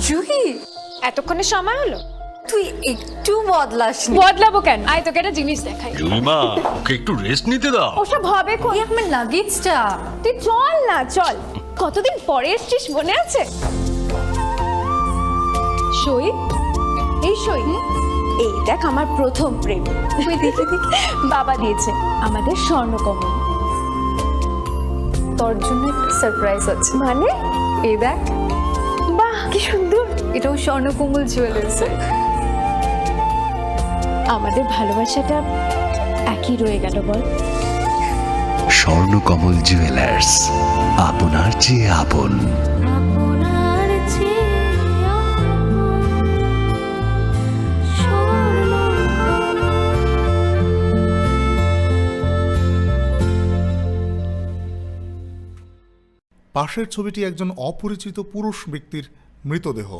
জুহি, এতক্ষণে সময় হলো? তুই একটু বদলাসনি। বদলাবো কেন? আয়, তোকে একটা জিনিস দেখাই। জুইমা, ওকে একটু রেস্ট নিতে দাও। ওসব হবে কই? এই আমার লাগেজটা। তুই চল না, চল। কতদিন পরে এসছিস, মনে আছে? সই, এই সই। হুম? এই দেখ, আমার প্রথম প্রেম। তুই দেখে দেখে। বাবা দিয়েছে, আমাদের স্বর্ণকমল। তোর জন্য একটা সারপ্রাইজ আছে। মানে? এই দেখ। বাহ, কি সুন্দর। এটাও স্বর্ণকমল জুয়েলার্স। আমাদের ভালোবাসাটা একই রয়ে গেল, বল? স্বর্ণকমল জুয়েলার্স, আপনার চেয়ে আপন। আপনার চেয়ে আপন। পাশের ছবিটি একজন অপরিচিত পুরুষ ব্যক্তির মৃতদেহ।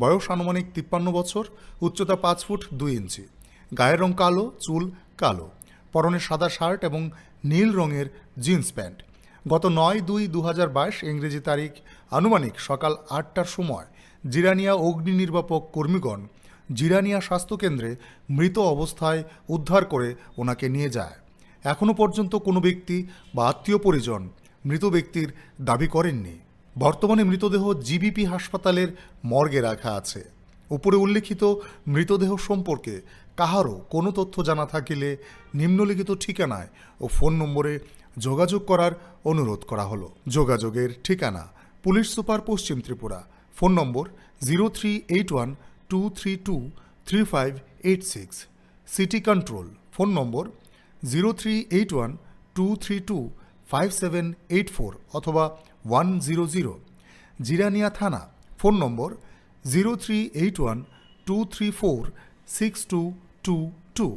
বয়স আনুমানিক তিপ্পান্ন বছর, উচ্চতা পাঁচ ফুট দুই ইঞ্চি, গায়ের রং কালো, চুল কালো, পরনে সাদা শার্ট এবং নীল রঙের জিন্স প্যান্ট। গত নয় দুই দু হাজার বাইশ ইংরেজি তারিখ আনুমানিক সকাল আটটার সময় জিরানিয়া অগ্নি নির্বাপক কর্মীগণ জিরানিয়া স্বাস্থ্যকেন্দ্রে মৃত অবস্থায় উদ্ধার করে ওনাকে নিয়ে যায়। এখনও পর্যন্ত কোনো ব্যক্তি বা আত্মীয় পরিজন মৃত ব্যক্তির দাবি করেননি। বর্তমানে মৃতদেহ জিবিপি হাসপাতালের মর্গে রাখা আছে। উপরে উল্লেখিত মৃতদেহ সম্পর্কে কাহারও কোনো তথ্য জানা থাকিলে নিম্নলিখিত ঠিকানায় ও ফোন নম্বরে যোগাযোগ করার অনুরোধ করা হলো। যোগাযোগের ঠিকানা: পুলিশ সুপার, পশ্চিম Tripura, phone number zero three eight one two three two three five eight six. City control, phone number zero three eight one two three two five seven eight four অথবা ওয়ান জিরো জিরো। জিরানিয়া থানা, phone number zero three eight one two three four six two two two.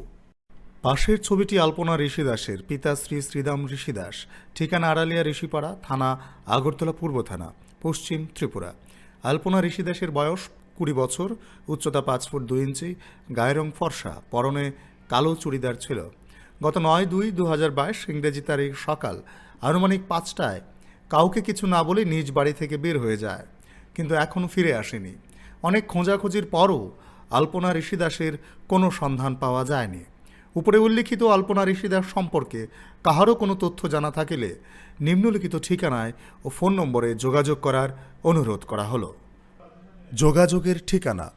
পাশের ছবিটি আলপনা ঋষি দাসের, পিতা শ্রী শ্রীদাম ঋষি দাস, ঠিকানা আড়ালিয়া ঋষিপাড়া, থানা আগরতলা পূর্ব থানা, পশ্চিম ত্রিপুরা। আলপনা ঋষি দাসের বয়স কুড়ি বছর, উচ্চতা পাঁচ ফুট দুই ইঞ্চি, গায়ের রং ফর্সা, পরনে কালো চুড়িদার ছিল। গত নয় দুই দু হাজার বাইশ ইংরেজি তারিখ সকাল আনুমানিক পাঁচটায় কাউকে কিছু না বলে নিজ বাড়ি থেকে বের হয়ে যায়, কিন্তু এখনও ফিরে আসেনি। অনেক খোঁজাখুঁজির পরও আলপনা ঋষি দাসের কোনো সন্ধান পাওয়া যায়নি। উপরে উল্লিখিত আলপনা ঋষি দাস সম্পর্কে কাহারও কোনো তথ্য জানা থাকিলে নিম্নলিখিত ঠিকানায় ও ফোন নম্বরে যোগাযোগ করার অনুরোধ করা হলো। যোগাযোগের ঠিকানা: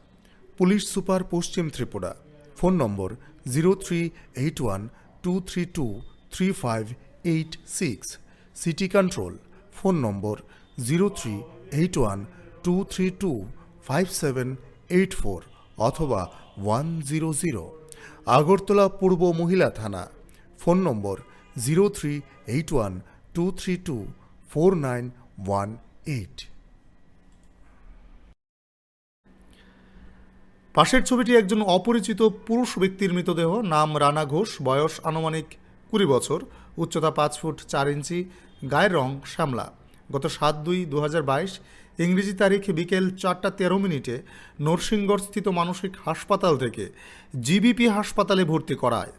পুলিশ সুপার, পশ্চিম Tripura, phone number zero three eight one two three two three five eight six. City control, phone number zero three eight one two three two five seven eight four অথবা ওয়ান জিরো জিরো। আগরতলা পূর্ব মহিলা থানা, phone number zero three eight one two three two four nine one eight. পাশের ছবিটি একজন অপরিচিত পুরুষ ব্যক্তির মৃতদেহ। নাম রানা ঘোষ, বয়স আনুমানিক কুড়ি বছর, উচ্চতা পাঁচ ফুট চার ইঞ্চি, গায়ের রং শ্যামলা। গত সাত দুই দু হাজার বাইশ ইংরেজি তারিখ বিকেল চারটা তেরো মিনিটে নরসিংগড়স্থিত মানসিক হাসপাতাল থেকে জিবিপি হাসপাতালে ভর্তি করায়।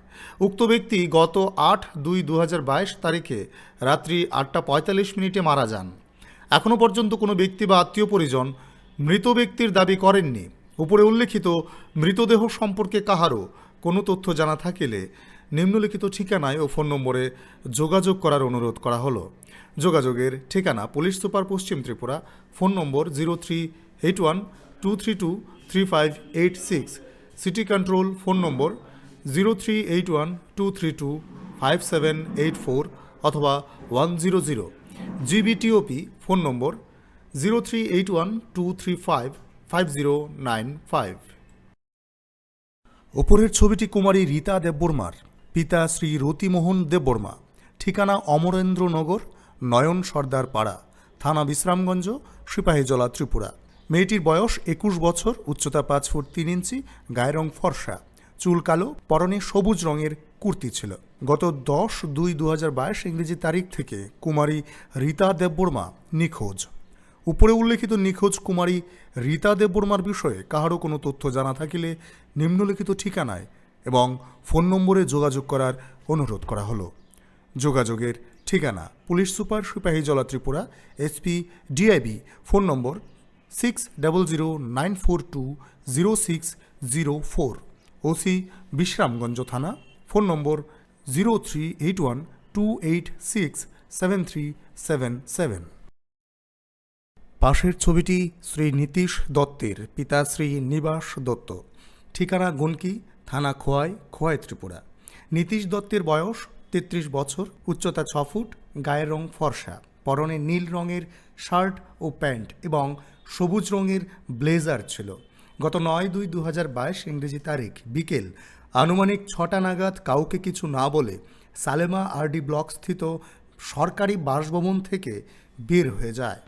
উক্ত ব্যক্তি গত আট দুই দু হাজার বাইশ তারিখে রাত্রি আটটা পঁয়তাল্লিশ মিনিটে মারা যান। এখনও পর্যন্ত কোনো ব্যক্তি বা আত্মীয় পরিজন মৃত ব্যক্তির দাবি করেননি। উপরে উল্লেখিত মৃতদেহ সম্পর্কে কাহারও কোনো তথ্য জানা থাকিলে নিম্নলিখিত ঠিকানায় ও ফোন নম্বরে যোগাযোগ করার অনুরোধ করা হলো। যোগাযোগের ঠিকানা: পুলিশ সুপার, পশ্চিম Tripura, phone number zero three eight one two three two three five eight six, city control, phone number zero three eight one two three two five seven eight four অথবা one zero zero, GBTOP, phone number zero three eight one two three five five zero nine five. উপরের ছবিটি কুমারী রীতা দেববর্মার, পিতা শ্রী রতিমোহন দেববর্মা, ঠিকানা অমরেন্দ্রনগর, নয়ন সর্দার পাড়া, থানা বিশ্রামগঞ্জ, সিপাহীজলা, ত্রিপুরা। মেয়েটির বয়স একুশ বছর, উচ্চতা পাঁচ ফুট তিন ইঞ্চি, গায়ের রং ফর্সা, চুল কালো, পরনে সবুজ রঙের কুর্তি ছিল। গত দশ দুই দু হাজার বাইশ ইংরেজি তারিখ থেকে কুমারী রীতা দেববর্মা নিখোঁজ। উপরে উল্লেখিত নিখোঁজ কুমারী রীতা দেববর্মার বিষয়ে কাহারও কোনো তথ্য জানা থাকিলে নিম্নলিখিত ঠিকানায় এবং ফোন নম্বরে যোগাযোগ করার অনুরোধ করা হলো। যোগাযোগের ঠিকানা: police super, Sepahijala, Tripura, SP, DIB, phone number six double zero nine four two zero six zero four, OC, Bishramganj থানা, phone number zero three eight one two eight six seven three seven seven. পাশের ছবিটি শ্রী নীতিশ দত্তের, পিতা শ্রী নিবাস দত্ত, ঠিকানা গুনকি, থানা খোয়াই, খোয়াই, ত্রিপুরা। নীতিশ দত্তের বয়স তেত্রিশ বছর, উচ্চতা ছ ফুট, গায়ের রং ফর্সা, পরনে নীল রঙের শার্ট ও প্যান্ট এবং সবুজ রঙের ব্লেজার ছিল। গত নয় দুই দু হাজার বাইশ ইংরেজি তারিখ বিকেল আনুমানিক ছটা নাগাদ কাউকে কিছু না বলে সালেমা আরডি ব্লক স্থিত সরকারি বাসভবন থেকে বের হয়ে যায়,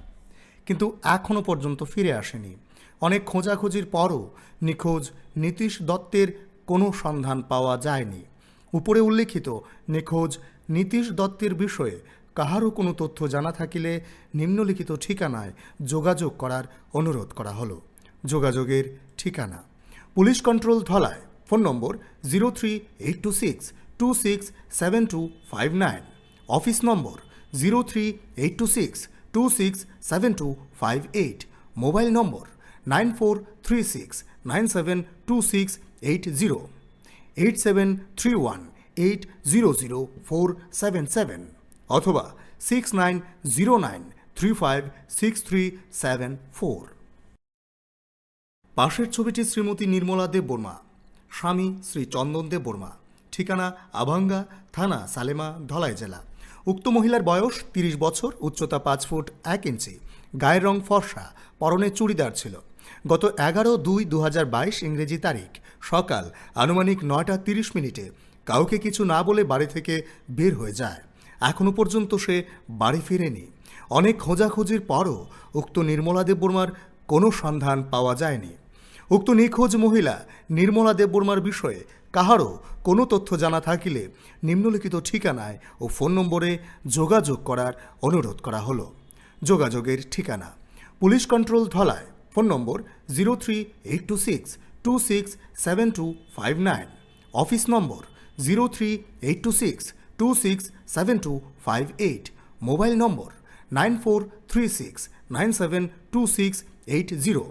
কিন্তু এখনও পর্যন্ত ফিরে আসেনি। অনেক খোঁজাখুঁজির পরও নিখোঁজ নীতিশ দত্তের কোনো সন্ধান পাওয়া যায়নি। উপরে উল্লেখিত নিখোঁজ নীতিশ দত্তের বিষয়ে কাহারও কোনো তথ্য জানা থাকিলে নিম্নলিখিত ঠিকানায় যোগাযোগ করার অনুরোধ করা হলো। যোগাযোগের ঠিকানা: police control, Dhalai, phone number zero three eight two six two six seven two five nine, office number zero three eight two six two six seven two five eight, mobile number nine four three six nine seven two six eight zero, eight seven three one eight zero zero four seven seven অথবা six nine zero nine three five six three seven four. পাশের ছবিটি শ্রীমতী নির্মলা দেববর্মা, স্বামী শ্রী চন্দন দেববর্মা, ঠিকানা আভাঙ্গা, থানা সালেমা, ধলাই জেলা। উক্ত মহিলার বয়স তিরিশ বছর, উচ্চতা পাঁচ ফুট এক ইঞ্চি, গায়ের রং ফর্সা, পরনে চুড়িদার ছিল। গত এগারো দুই দু হাজার বাইশ ইংরেজি তারিখ সকাল আনুমানিক নয়টা তিরিশ মিনিটে কাউকে কিছু না বলে বাড়ি থেকে বের হয়ে যায়। এখনও পর্যন্ত সে বাড়ি ফিরেনি। অনেক খোঁজাখুঁজির পরও উক্ত নির্মলা দেববর্মার কোনো সন্ধান পাওয়া যায়নি। উক্ত নিখোঁজ মহিলা নির্মলা দেববর্মার বিষয়ে কাহারও কোনো তথ্য জানা থাকিলে নিম্নলিখিত ঠিকানায় ও ফোন নম্বরে যোগাযোগ করার অনুরোধ করা হলো। যোগাযোগের ঠিকানা: police control, Dhalai, phone number zero three eight two six two six seven two five nine, office number zero three eight two six two six seven two five eight, mobile number nine four three six nine seven two six eight zero,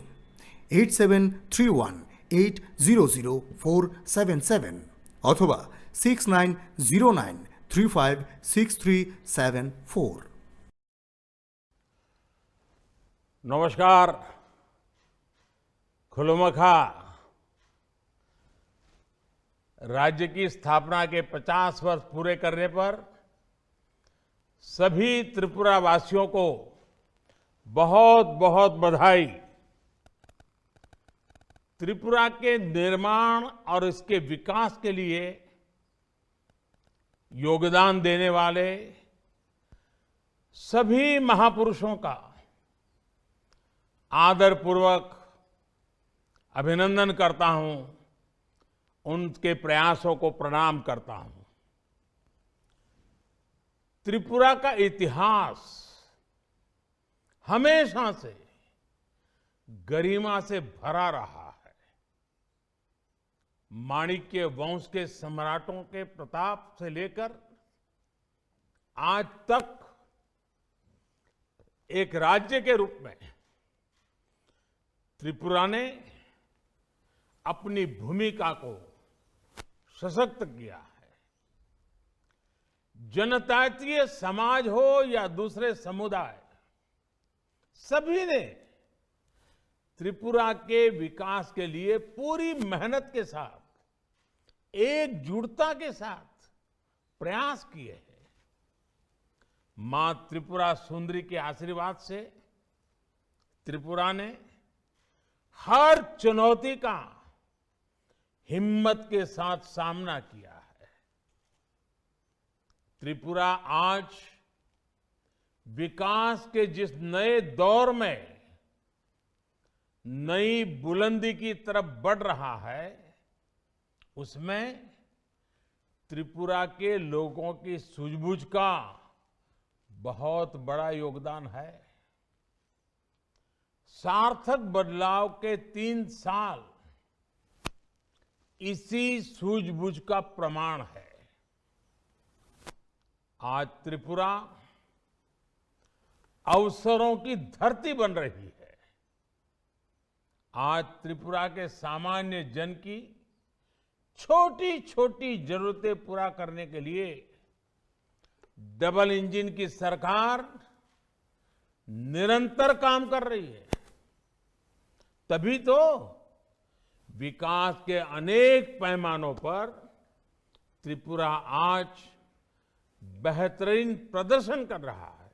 eight seven three one eight zero zero four seven seven অথবা six nine zero nine three five six three seven four. नमस्कार। खुलुमखा। राज्य की स्थापना के पचास वर्ष पूरे करने पर सभी त्रिपुरा वासियों को बहुत, बहुत बधाई। त्रिपुरा के निर्माण और इसके विकास के लिए योगदान देने वाले सभी महापुरुषों का आदरपूर्वक अभिनंदन करता हूं, उनके प्रयासों को प्रणाम करता हूं। त्रिपुरा का इतिहास हमेशा से गरिमा से भरा रहा है। माणिक्य वंश के सम्राटों के प्रताप से लेकर आज तक एक राज्य के रूप में त्रिपुरा ने अपनी भूमिका को सशक्त किया है। जनजातीय समाज हो या दूसरे समुदाय, सभी ने त्रिपुरा के विकास के लिए पूरी मेहनत के साथ, एकजुटता के साथ प्रयास किए हैं। मां त्रिपुरा सुंदरी के आशीर्वाद से त्रिपुरा ने हर चुनौती का हिम्मत के साथ सामना किया है। त्रिपुरा आज विकास के जिस नए दौर में नई बुलंदी की तरफ बढ़ रहा है, उसमें त्रिपुरा के लोगों की सूझबूझ का बहुत बड़ा योगदान है। सार्थक बदलाव के तीन साल इसी सूझबूझ का प्रमाण है। आज त्रिपुरा अवसरों की धरती बन रही है। आज त्रिपुरा के सामान्य जन की छोटी-छोटी जरूरतें पूरा करने के लिए डबल इंजन की सरकार निरंतर काम कर रही है। तभी तो विकास के अनेक पैमानों पर त्रिपुरा आज बेहतरीन प्रदर्शन कर रहा है।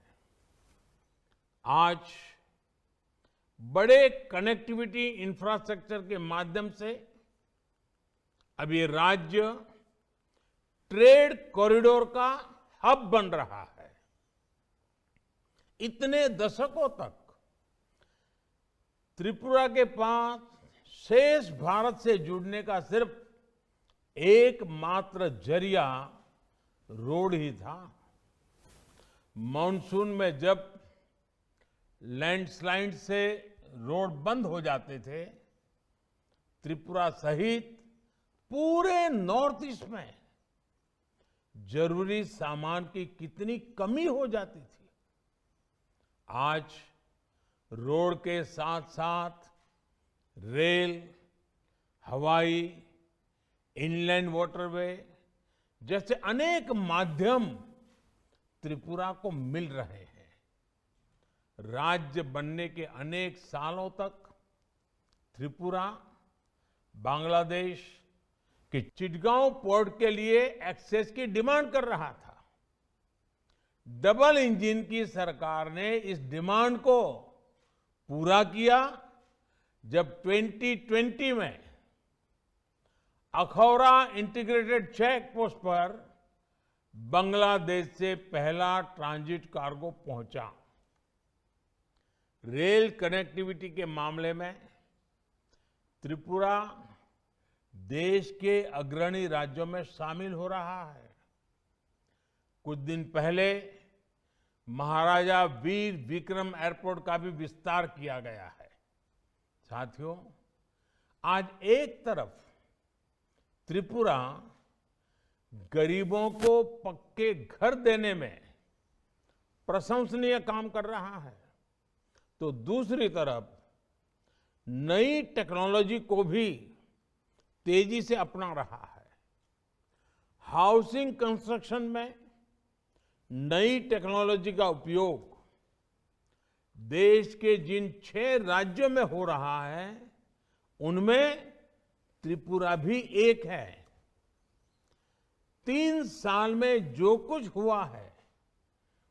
आज बड़े कनेक्टिविटी इंफ्रास्ट्रक्चर के माध्यम से अब ये राज्य ट्रेड कॉरिडोर का हब बन रहा है। इतने दशकों तक त्रिपुरा के पास शेष भारत से जुड़ने का सिर्फ एकमात्र जरिया रोड ही था। मानसून में जब लैंडस्लाइड से रोड बंद हो जाते थे, त्रिपुरा सहित पूरे नॉर्थ ईस्ट में जरूरी सामान की कितनी कमी हो जाती थी। आज रोड के साथ-साथ रेल, हवाई, इनलैंड वाटरवे जैसे अनेक माध्यम त्रिपुरा को मिल रहे हैं। राज्य बनने के अनेक सालों तक त्रिपुरा बांग्लादेश के चिटगांव पोर्ट के लिए एक्सेस की डिमांड कर रहा था। डबल इंजन की सरकार ने इस डिमांड को पूरा किया, जब ट्वेंटी ट्वेंटी में अखौरा इंटीग्रेटेड चेक पोस्ट पर बांग्लादेश से पहला ट्रांजिट कार्गो पहुंचा। रेल कनेक्टिविटी के मामले में त्रिपुरा देश के अग्रणी राज्यों में शामिल हो रहा है। कुछ दिन पहले महाराजा वीर विक्रम एयरपोर्ट का भी विस्तार किया गया है। साथियों, आज एक तरफ त्रिपुरा गरीबों को पक्के घर देने में प्रशंसनीय काम कर रहा है, तो दूसरी तरफ नई टेक्नोलॉजी को भी तेजी से अपना रहा है। हाउसिंग कंस्ट्रक्शन में नई टेक्नोलॉजी का उपयोग देश के जिन छह राज्यों में हो रहा है, उनमें त्रिपुरा भी एक है। तीन साल में जो कुछ हुआ है,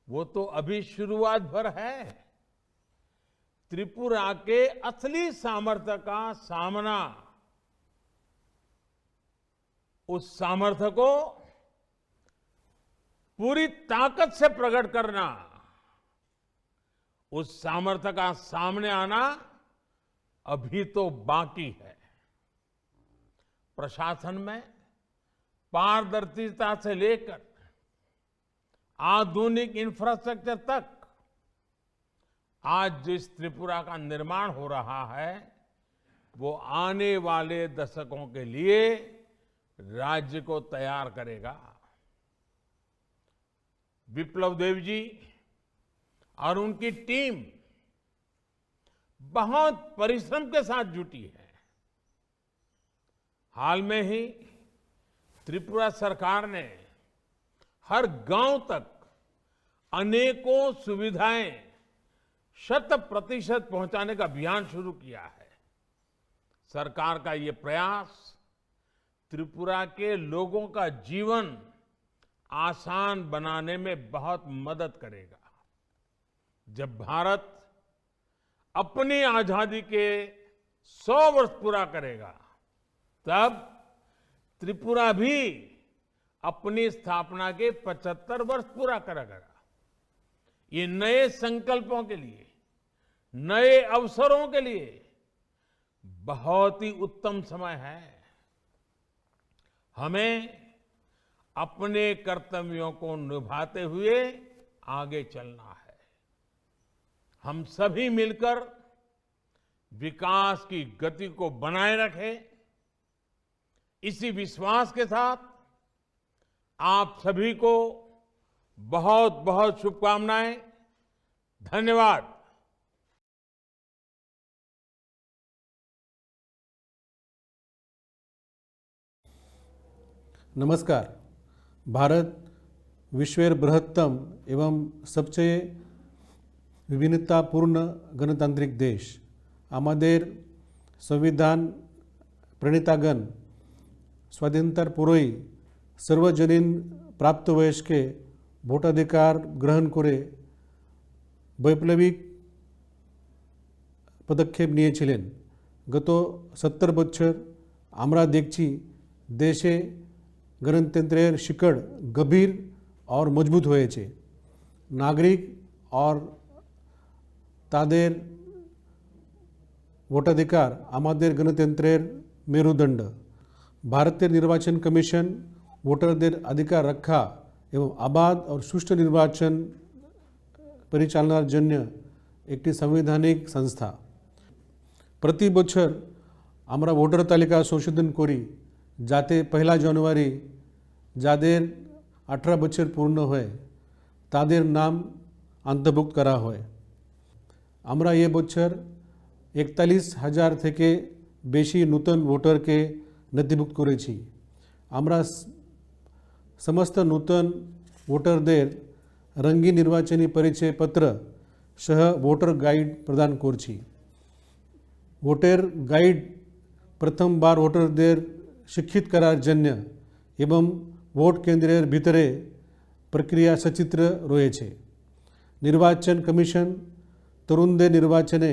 वो तो अभी शुरुआत भर है। त्रिपुरा के असली सामर्थ्य का सामना, उस सामर्थ्य को पूरी ताकत से प्रकट करना, उस सामर्थ्य का सामने आना अभी तो बाकी है। प्रशासन में पारदर्शिता से लेकर आधुनिक इंफ्रास्ट्रक्चर तक, आज जिस त्रिपुरा का निर्माण हो रहा है, वो आने वाले दशकों के लिए राज्य को तैयार करेगा। विप्लव देव जी और उनकी टीम बहुत परिश्रम के साथ जुटी है। हाल में ही त्रिपुरा सरकार ने हर गांव तक अनेकों सुविधाएं शत प्रतिशत पहुंचाने का अभियान शुरू किया है। सरकार का ये प्रयास त्रिपुरा के लोगों का जीवन आसान बनाने में बहुत मदद करेगा। जब भारत अपनी आजादी के सौ वर्ष पूरा करेगा, तब त्रिपुरा भी अपनी स्थापना के पचहत्तर वर्ष पूरा करेगा। ये नए संकल्पों के लिए, नए अवसरों के लिए बहुत ही उत्तम समय है। हमें अपने कर्तव्यों को निभाते हुए आगे चलना है। हम सभी मिलकर विकास की गति को बनाए रखें। इसी विश्वास के साथ आप सभी को बहुत बहुत शुभकामनाएं। धन्यवाद। नमस्कार। भारत विश्वेर बृहत्तम एवं सबसे विभिन्नतापूर्ण गणतांत्रिक देश। আমাদের সংবিধান প্রণেতাগণ স্বাধীনতার পরেই সার্বজনীন প্রাপ্তবয়স্কে ভোটাধিকার গ্রহণ করে বৈপ্লবিক পদক্ষেপ নিয়েছিলেন। গত সত্তর বছর আমরা দেখছি দেশে গণতন্ত্রের শিকড় গভীর আর মজবুত হয়েছে। নাগরিক আর তাদের ভোটাধিকার আমাদের গণতন্ত্রের মেরুদণ্ড। ভারতের নির্বাচন কমিশন ভোটারদের অধিকার রক্ষা এবং অবাধ ও সুষ্ঠু নির্বাচন পরিচালনার জন্য একটি সাংবিধানিক সংস্থা। প্রতি বছর আমরা ভোটার তালিকা সংশোধন করি, যাতে পয়লা জানুয়ারি যাদের আঠারো বছর পূর্ণ হয়, তাদের নাম অন্তর্ভুক্ত করা হয়। আমরা এ বছর একতাল্লিশ হাজার থেকে বেশি নতুন ভোটারকে নথিভুক্ত করেছি। আমরা স-, সমস্ত নতুন ভোটারদের রঙিন নির্বাচনী পরিচয় পত্র সহ ভোটার গাইড প্রদান করছি। ভোটার গাইড প্রথমবার ভোটারদের শিক্ষিত করার জন্য এবং ভোট কেন্দ্রের ভিতরে প্রক্রিয়া সচিত্র রয়েছে। নির্বাচন কমিশন তরুণদের নির্বাচনে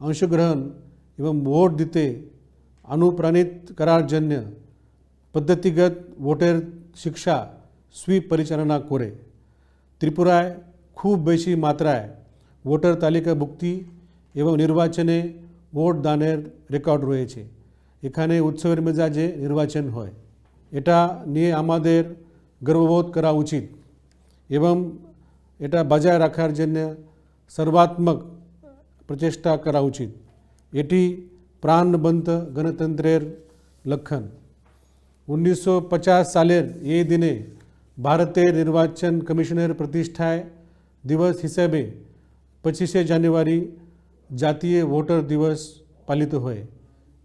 অংশগ্রহণ এবং ভোট দিতে অনুপ্রাণিত করার জন্য পদ্ধতিগত ভোটার শিক্ষা সুইপ পরিচালনা করে। ত্রিপুরায় খুব বেশি মাত্রায় ভোটার তালিকাভুক্তি এবং নির্বাচনে ভোট দানের রেকর্ড রয়েছে। এখানে উৎসবের মেজাজে নির্বাচন হয়। এটা নিয়ে আমাদের গর্ববোধ করা উচিত এবং এটা বজায় রাখার জন্য সর্বাত্মক প্রচেষ্টা করা উচিত। এটি প্রাণবন্ত গণতন্ত্রের লক্ষণ। উনিশশো পঞ্চাশ সালের এই দিনে ভারতের নির্বাচন কমিশনের প্রতিষ্ঠায় দিবস হিসাবে পঁচিশে জানুয়ারি জাতীয় ভোটার দিবস পালিত হয়।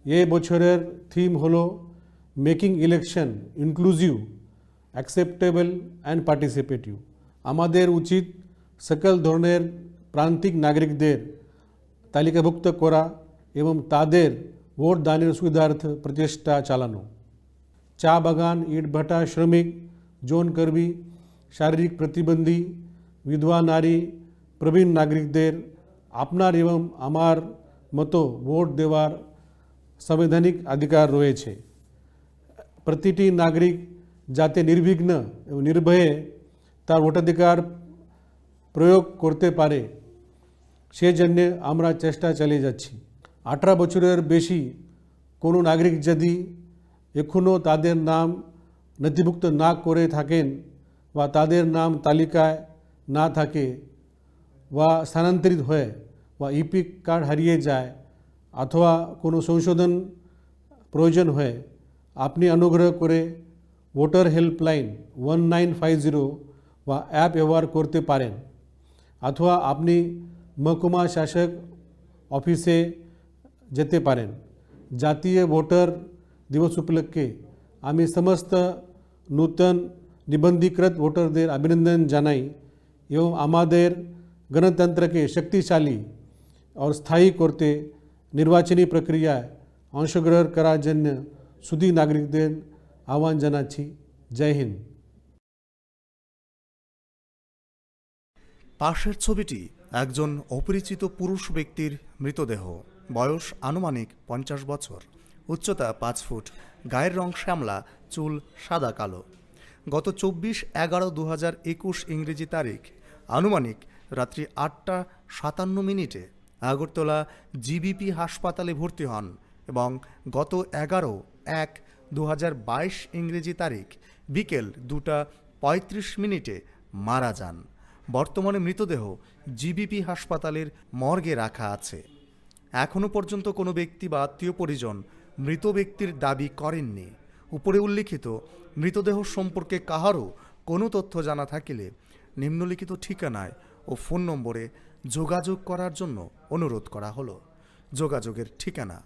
এই বছরের থিম হলো making election inclusive, acceptable and participative. আমাদের উচিত সকল ধরনের প্রান্তিক নাগরিকদের তালিকাভুক্ত করা এবং তাদের ভোট দানের সুবিধার্থে প্রচেষ্টা চালানো। চা বাগান, ইটভাটা শ্রমিক, যৌন কর্মী, শারীরিক প্রতিবন্ধী, বিধবা নারী, প্রবীণ নাগরিকদের আপনার এবং আমার মতো ভোট দেওয়ার সাংবিধানিক অধিকার রয়েছে। প্রতিটি নাগরিক যাতে নির্বিঘ্ন এবং নির্ভয়ে তার ভোটাধিকার প্রয়োগ করতে পারে, সেজন্য আমরা চেষ্টা চালিয়ে যাচ্ছি। আঠারো বছরের বেশি কোনো নাগরিক যদি এখনও তাদের নাম নথিভুক্ত না করে থাকেন বা তাদের নাম তালিকায় না থাকে বা স্থানান্তরিত হয়ে বা ইপিক কার্ড হারিয়ে যায় অথবা কোনো সংশোধন প্রয়োজন হয়, আপনি অনুগ্রহ করে voter helpline one nine five zero বা অ্যাপ ব্যবহার করতে পারেন, অথবা আপনি মহকুমা শাসক অফিসে যেতে পারেন। জাতীয় ভোটার দিবস উপলক্ষে আমি সমস্ত নূতন নিবন্ধীকৃত ভোটারদের অভিনন্দন জানাই এবং আমাদের গণতন্ত্রকে শক্তিশালী ও স্থায়ী করতে নির্বাচনী প্রক্রিয়ায় অংশগ্রহণ করার জন্য সুধী নাগরিকদের আহ্বান জানাচ্ছি। জয় হিন্দ। পাশের ছবিটি একজন অপরিচিত পুরুষ ব্যক্তির মৃতদেহ। বয়স আনুমানিক পঞ্চাশ বছর, উচ্চতা পাঁচ ফুট, গায়ের রং শ্যামলা, চুল সাদা কালো। গত চব্বিশ এগারো দু হাজার একুশ ইংরেজি তারিখ আনুমানিক রাত্রি আটটা সাতান্ন মিনিটে আগরতলা জিবিপি হাসপাতালে ভর্তি হন এবং গত এগারো এক দু হাজার বাইশ ইংরেজি তারিখ বিকেল দুটা পঁয়ত্রিশ মিনিটে মারা যান। বর্তমানে মৃতদেহ জিবিপি হাসপাতালের মর্গে রাখা আছে। এখনও পর্যন্ত কোনো ব্যক্তি বা আত্মীয় পরিজন মৃত ব্যক্তির দাবি করেননি। উপরে উল্লিখিত মৃতদেহ সম্পর্কে কাহারও কোনো তথ্য জানা থাকিলে নিম্নলিখিত ঠিকানায় ও ফোন নম্বরে যোগাযোগ করার জন্য অনুরোধ করা হলো। যোগাযোগের ঠিকানা: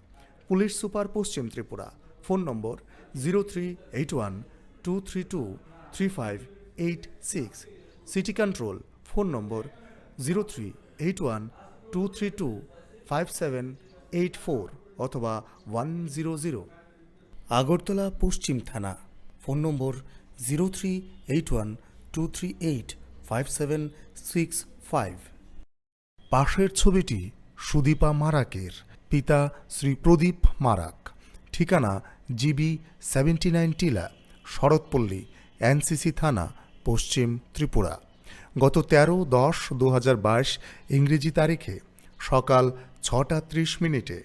পুলিশ সুপার, পশ্চিম Tripura, phone number zero three eight one two three two three five eight six, city control, phone number zero three eight one two three two five seven eight four অথবা ওয়ান জিরো জিরো। আগরতলা পশ্চিম থানা, phone number zero three eight one two three eight five seven six five. পাশের ছবিটি সুদীপা মারাকের, পিতা শ্রী প্রদীপ মারাক, ঠিকানা GB seventy nine টিলা, শরৎপল্লী, এনসিসি থানা, পশ্চিম ত্রিপুরা। গত তেরো দশ দু হাজার বাইশ ইংরেজি তারিখে সকাল ছটা ত্রিশ মিনিটে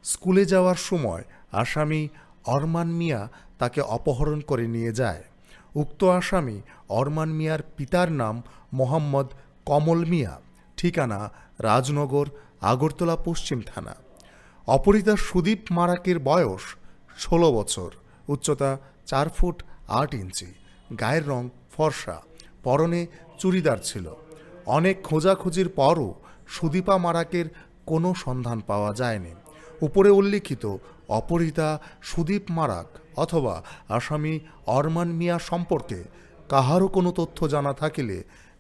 স্কুলে যাওয়ার সময় আসামি অরমান মিয়া তাকে অপহরণ করে নিয়ে যায়। উক্ত আসামি অরমান মিয়ার পিতার নাম মোহাম্মদ কমল মিয়া, ঠিকানা রাজনগর, আগরতলা পশ্চিম থানা। অপহৃতা সুদীপ মারাকের বয়স ষোলো বছর, উচ্চতা চার ফুট আট ইঞ্চি, গায়ের রং ফর্সা, পরনে চুড়িদার ছিল। অনেক খোঁজাখুঁজির পরও সুদীপা মারাকের কোনো সন্ধান পাওয়া যায়নি। উপরে উল্লিখিত অপহৃতা সুদীপ মারাক অথবা আসামি অরমান মিয়া সম্পর্কে কাহারও কোনো তথ্য জানা থাকিলে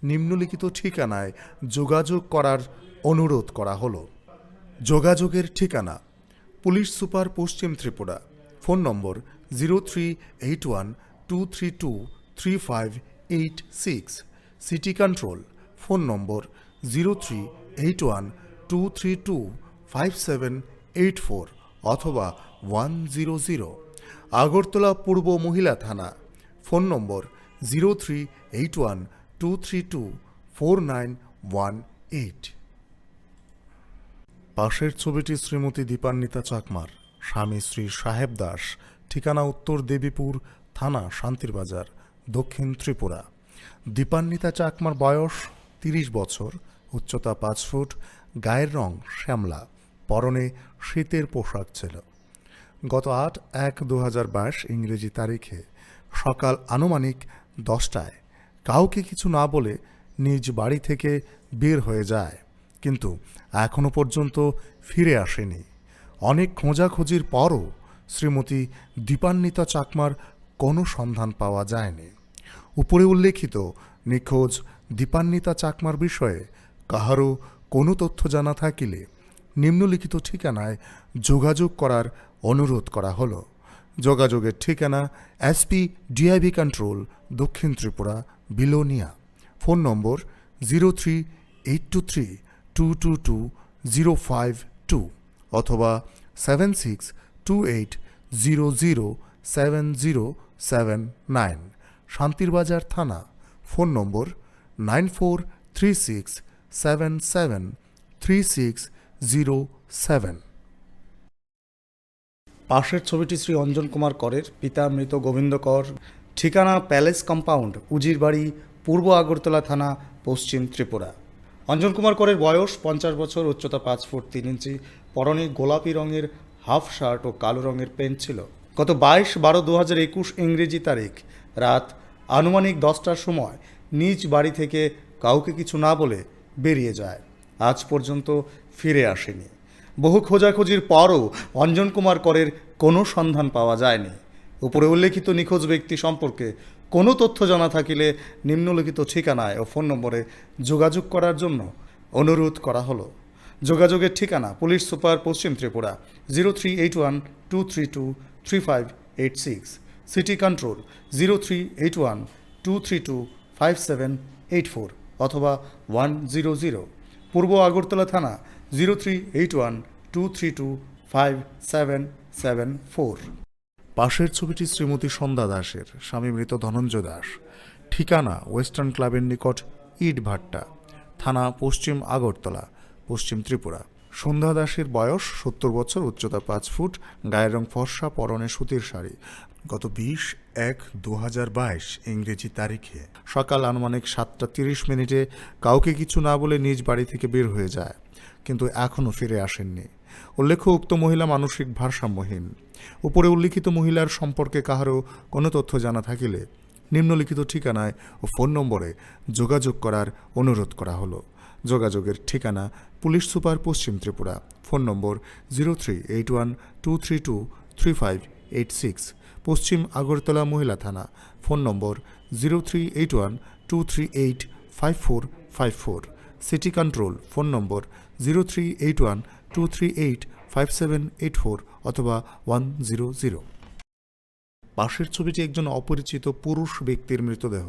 নিম্নলিখিত ঠিকানায় যোগাযোগ করার অনুরোধ করা হলো। যোগাযোগের ঠিকানা: পুলিশ সুপার, পশ্চিম Tripura, phone number zero three eight one two three two three five eight six, city control, phone number zero three eight one two three two five seven eight four অথবা ওয়ান জিরো জিরো। আগরতলা পূর্ব মহিলা থানা, phone number zero three eight one two three two four nine one eight. পাশের ছবিটি শ্রীমতী দীপান্বিতা চাকমার, স্বামী শ্রী সাহেব দাস, ঠিকানা উত্তর দেবীপুর থানা, শান্তিরবাজার, দক্ষিণ ত্রিপুরা। দীপান্বিতা চাকমার বয়স তিরিশ বছর, উচ্চতা পাঁচ ফুট, গায়ের রং শ্যামলা, পরনে শীতের পোশাক ছিল। গত আট এক দু হাজার বাইশ ইংরেজি তারিখে সকাল আনুমানিক দশটায় কাউকে কিছু না বলে নিজ বাড়ি থেকে বের হয়ে যায়, কিন্তু এখনও পর্যন্ত ফিরে আসেনি। অনেক খোঁজাখুঁজির পরও শ্রীমতী দীপান্বিতা চাকমার কোনো সন্ধান পাওয়া যায়নি। উপরে উল্লেখিত নিখোঁজ দীপান্বিতা চাকমার বিষয়ে কাহারও কোনো তথ্য জানা থাকিলে নিম্নলিখিত ঠিকানায় যোগাযোগ করার অনুরোধ করা হলো। যোগাযোগের ঠিকানা: এসপি ডিআইবি কন্ট্রোল, দক্ষিণ Tripura, Belonia. Phone number zero three eight two three two two two zero five two অথবা seven six two eight zero zero seven zero seven nine. Santirbazar থানা, phone number nine four three six seven seven three six zero seven. পাশের ছবিটি শ্রী অঞ্জন কুমার করের, পিতা মৃত গোবিন্দ কর, ঠিকানা palace compound, উজিরবাড়ি, পূর্ব আগরতলা থানা, পশ্চিম ত্রিপুরা। অঞ্জন কুমার করের বয়স পঞ্চাশ বছর, উচ্চতা পাঁচ ফুট তিন ইঞ্চি, পরনে গোলাপি রঙের হাফ শার্ট ও কালো রঙের প্যান্ট ছিল। গত বাইশ বারো দু হাজার একুশ ইংরেজি তারিখ রাত আনুমানিক দশটার সময় নিজ বাড়ি থেকে কাউকে কিছু না বলে বেরিয়ে যায়। আজ পর্যন্ত ফিরে আসেনি। বহু খোঁজাখুঁজির পরও অঞ্জন কুমার করের কোনো সন্ধান পাওয়া যায়নি। উপরে উল্লেখিত নিখোঁজ ব্যক্তি সম্পর্কে কোনো তথ্য জানা থাকিলে নিম্নলিখিত ঠিকানায় ও ফোন নম্বরে যোগাযোগ করার জন্য অনুরোধ করা হলো। যোগাযোগের ঠিকানা: পুলিশ সুপার, পশ্চিম Tripura, zero three eight one two three two three five eight six, city control, zero three eight one two three two five seven eight four অথবা ওয়ান জিরো জিরো, পূর্ব আগরতলা থানা, zero three eight one two three two five seven seven four. পাশের ছবিটি শ্রীমতী সন্ধ্যা দাসের, স্বামী মৃত ধনঞ্জয় দাস, ঠিকানা ওয়েস্টার্ন ক্লাবের নিকট ইটভাট্টা, থানা পশ্চিম আগরতলা, পশ্চিম ত্রিপুরা। সন্ধ্যা দাসের বয়স সত্তর বছর, উচ্চতা পাঁচ ফুট, গায়ের রং ফর্সা, পরনে সুতির শাড়ি। গত বিশ এক দু হাজার বাইশ ইংরেজি তারিখে সকাল আনুমানিক সাতটা তিরিশ মিনিটে কাউকে কিছু না বলে নিজ বাড়ি থেকে বের হয়ে যায়, কিন্তু এখনও ফিরে আসেননি। উল্লেখ্য, উক্ত মহিলা মানসিক ভারসাম্যহীন। উপরে উল্লিখিত মহিলার সম্পর্কে কাহারও কোনো তথ্য জানা থাকিলে নিম্নলিখিত ঠিকানায় ও ফোন নম্বরে যোগাযোগ করার অনুরোধ করা হলো। যোগাযোগের ঠিকানা: পুলিশ সুপার, পশ্চিম Tripura, phone number zero three eight one two three two three five eight six, পশ্চিম আগরতলা মহিলা থানা, phone number zero three eight one two three eight five four five four, city control, phone number zero three eight one two three eight five seven eight four অথবা one zero zero. পাশের ছবিটি একজন অপরিচিত পুরুষ ব্যক্তির মৃতদেহ।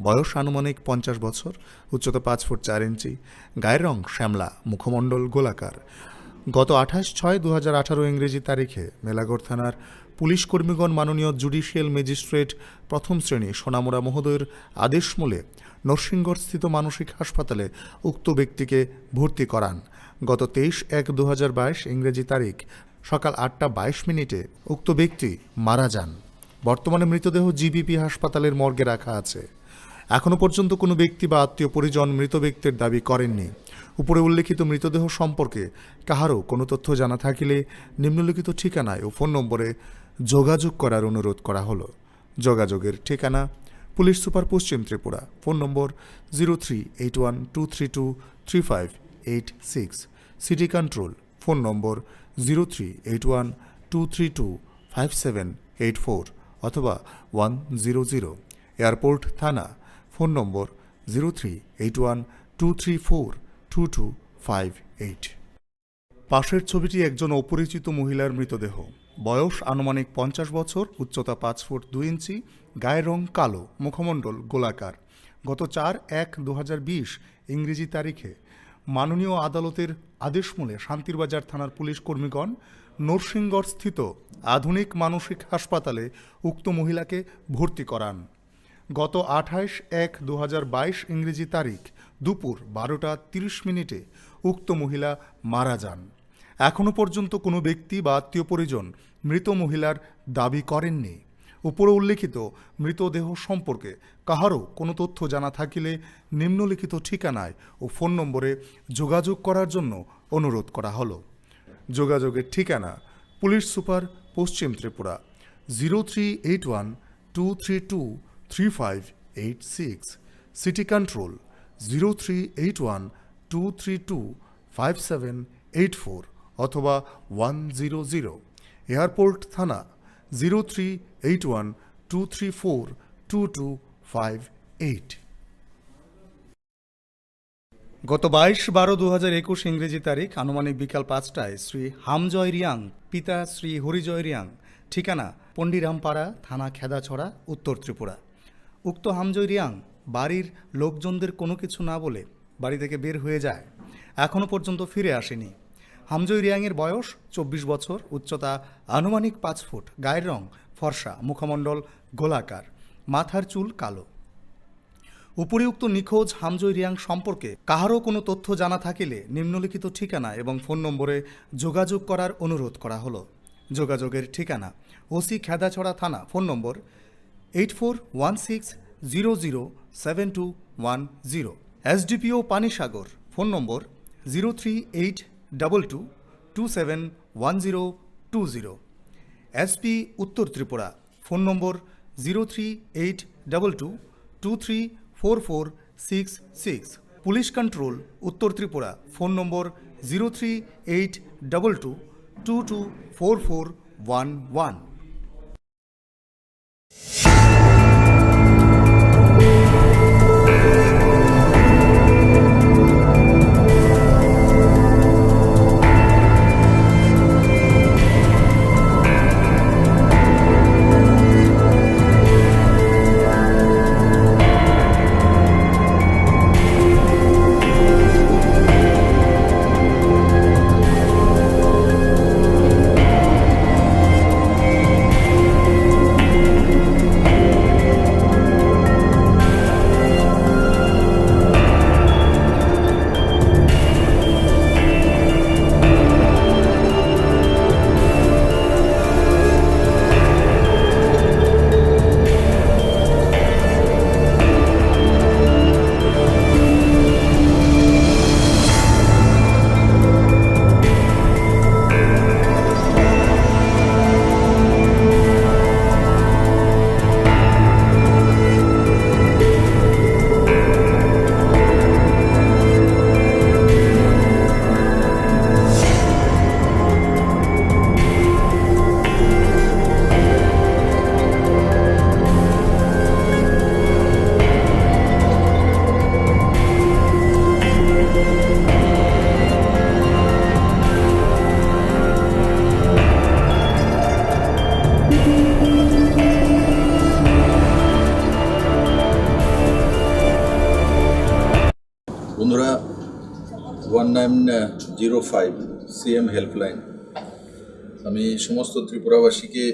বয়স আনুমানিক পঞ্চাশ বছর, উচ্চতা পাঁচ ফুট চার ইঞ্চি, গায়ের রং শ্যামলা, মুখমণ্ডল গোলাকার। গত আঠাশ ছয় দু হাজার আঠারো ইংরেজি তারিখে মেলাঘর থানার পুলিশ কর্মীগণ মাননীয় জুডিশিয়াল ম্যাজিস্ট্রেট প্রথম শ্রেণী সোনামুড়া মহোদয়ের আদেশ মূলে নরসিংগড়স্থিত মানসিক হাসপাতালে উক্ত ব্যক্তিকে ভর্তি করান। গত তেইশ এক দু হাজার বাইশ ইংরেজি তারিখ সকাল আটটা বাইশ মিনিটে উক্ত ব্যক্তি মারা যান। বর্তমানে মৃতদেহ জিবিপি হাসপাতালের মর্গে রাখা আছে। এখনও পর্যন্ত কোনো ব্যক্তি বা আত্মীয় পরিজন মৃত ব্যক্তির দাবি করেননি। উপরে উল্লেখিত মৃতদেহ সম্পর্কে কাহারও কোনো তথ্য জানা থাকিলে নিম্নলিখিত ঠিকানায় ও ফোন নম্বরে যোগাযোগ করার অনুরোধ করা হলো। যোগাযোগের ঠিকানা: পুলিশ সুপার, পশ্চিম Tripura, phone number zero three eight one two three two three five eight six, city control, phone number zero three eight one two three two five seven eight four অথবা ওয়ান জিরো জিরো, এয়ারপোর্ট থানা, phone number zero three eight one two three four two two five eight. পাশের ছবিটি একজন অপরিচিত মহিলার মৃতদেহ। বয়স আনুমানিক পঞ্চাশ বছর, উচ্চতা পাঁচ ফুট দুই ইঞ্চি, গায়ের রং কালো, মুখমণ্ডল গোলাকার। গত চার এক দু হাজার বিশ ইংরেজি তারিখে মাননীয় আদালতের আদেশ মূলে শান্তিরবাজার থানার পুলিশ কর্মীগণ নরসিংগড়স্থিত আধুনিক মানসিক হাসপাতালে উক্ত মহিলাকে ভর্তি করান। গত আঠাইশ এক দু হাজার বাইশ ইংরেজি তারিখ দুপুর বারোটা তিরিশ মিনিটে উক্ত মহিলা মারা যান। এখনও পর্যন্ত কোনো ব্যক্তি বা আত্মীয় পরিজন মৃত মহিলার দাবি করেননি। উপরে উল্লেখিত মৃতদেহ সম্পর্কে কাহারও কোনো তথ্য জানা থাকিলে নিম্নলিখিত ঠিকানায় ও ফোন নম্বরে যোগাযোগ করার জন্য অনুরোধ করা হলো। যোগাযোগের ঠিকানা: পুলিশ সুপার, পশ্চিম Tripura, zero three eight one two three two three five eight six, city control, zero three eight one two three two five seven eight four অথবা ওয়ান জিরো জিরো, এয়ারপোর্ট থানা, zero three eight one two three four two two five eight. গত বাইশ বারো দু হাজার একুশ ইংরেজি তারিখ আনুমানিক বিকাল পাঁচটায় শ্রী হামজয় রিয়াং, পিতা শ্রী হরিজয় রিয়াং, ঠিকানা পন্ডিরামপাড়া, থানা খেদাছড়া, উত্তর ত্রিপুরা। উক্ত হামজয় রিয়াং বাড়ির লোকজনদের কোনো কিছু না বলে বাড়ি থেকে বের হয়ে যায়। এখনও পর্যন্ত ফিরে আসেনি। হামজয় রিয়াংয়ের বয়স চব্বিশ বছর, উচ্চতা আনুমানিক পাঁচ ফুট, গায়ের রং ফর্সা, মুখমণ্ডল গোলাকার, মাথার চুল কালো। উপরিউক্ত নিখোঁজ হামজয় রিয়াং সম্পর্কে কাহারও কোনো তথ্য জানা থাকিলে নিম্নলিখিত ঠিকানা এবং ফোন নম্বরে যোগাযোগ করার অনুরোধ করা হলো। যোগাযোগের ঠিকানা: ওসি খেদাছড়া থানা, phone number eight four one six zero zero seven two one zero. SDPO Panisagar, phone number zero three eight double two two seven one zero two zero. SP উত্তর Tripura, phone number zero three eight double two two three four four six six. Police control উত্তর Tripura, phone number zero three eight double two two two four four one one. বন্ধুরা, one nine zero five CM helpline, আমি সমস্ত ত্রিপুরাবাসীকে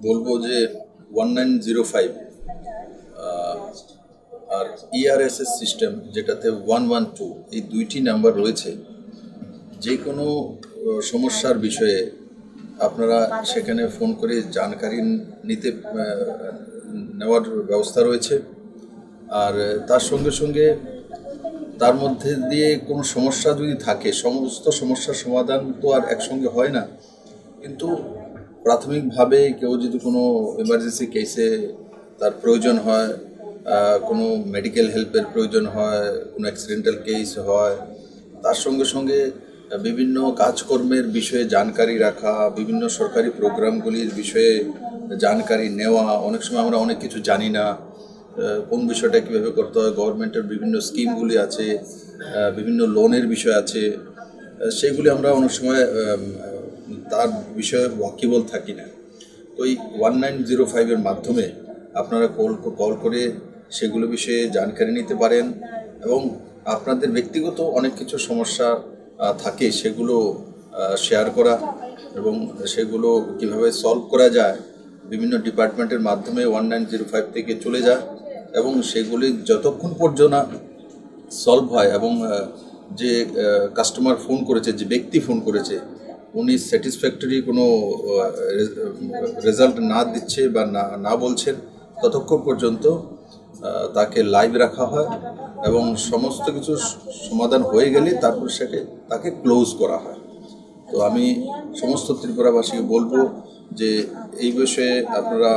বলবো যে one nine zero five আর ERSS system, যেটাতে one one two, এই দুইটি নাম্বার রয়েছে। যে কোনো আহ, সমস্যার বিষয়ে আপনারা সেখানে ফোন করে জানকারি নিতে আহ, নেওয়ার ব্যবস্থা রয়েছে। আর তার সঙ্গে সঙ্গে তার মধ্যে দিয়ে কোনো সমস্যা যদি থাকে, সমস্ত সমস্যার সমাধান তো আর একসঙ্গে হয় না, কিন্তু প্রাথমিকভাবে কেউ যদি কোনো ইমার্জেন্সি কেসে তার প্রয়োজন হয়, আহ, কোনো মেডিকেল হেল্পের প্রয়োজন হয়, কোনো অ্যাক্সিডেন্টাল কেস হয়, তার সঙ্গে সঙ্গে বিভিন্ন কাজকর্মের বিষয়ে জানকারি রাখা, বিভিন্ন সরকারি প্রোগ্রামগুলির বিষয়ে জানকারি নেওয়া। অনেক সময় আমরা অনেক কিছু জানি না, আহ, কোন বিষয়টা কীভাবে করতে হয়, গভর্নমেন্টের বিভিন্ন স্কিমগুলি আছে, আহ, বিভিন্ন লোনের বিষয় আছে, আহ, সেগুলি আমরা অনেক সময়, আহ, তার বিষয়ে ওয়াকিবল থাকি না। তো এই ওয়ান নাইন জিরো ফাইভের মাধ্যমে আপনারা কল, কল করে সেগুলো বিষয়ে জানকারি নিতে পারেন এবং আপনাদের ব্যক্তিগত অনেক কিছু সমস্যা, আহ, থাকে, সেগুলো, আহ, শেয়ার করা এবং সেগুলো কিভাবে সলভ করা যায়, বিভিন্ন ডিপার্টমেন্টের মাধ্যমে ওয়ান নাইন জিরো ফাইভ থেকে চলে যায় এবং সেগুলি যতক্ষণ পর্যন্ত না সলভ হয় এবং, আহ, যে, আহ, কাস্টমার ফোন করেছে, যে ব্যক্তি ফোন করেছে, উনি স্যাটিসফ্যাক্টরি কোনো, আহ, রে-, রেজাল্ট না দিচ্ছে বা না, না বলছেন, ততক্ষণ পর্যন্ত, আহ, তাকে লাইভ রাখা হয় এবং সমস্ত কিছু স-, সমাধান হয়ে গেলে তারপর সেকে, তাকে ক্লোজ করা হয়। তো আমি সমস্ত ত্রিপুরাবাসীকে বলবো যে এই বিষয়ে আপনারা,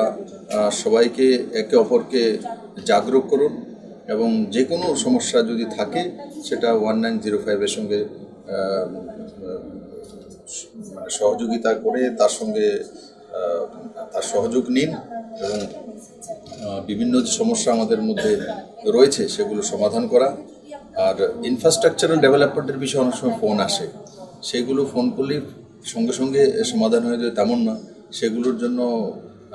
আহ, সবাইকে একে অপরকে জাগরুক করুন এবং যে কোনো সমস্যা যদি থাকে সেটা ওয়ান নাইন জিরো ফাইভের সঙ্গে, আহ, মানে সহযোগিতা করে তার সঙ্গে, আহ, তার সহযোগ নিন এবং, আহ, বিভিন্ন যে সমস্যা আমাদের মধ্যে রয়েছে সেগুলো সমাধান করা। আর ইনফ্রাস্ট্রাকচারাল ডেভেলপমেন্টের বিষয়ে অনেক সময় ফোন আসে, সেগুলো ফোন করলেই সঙ্গে সঙ্গে সমাধান হয়ে যায় তেমন না। সেগুলোর জন্য,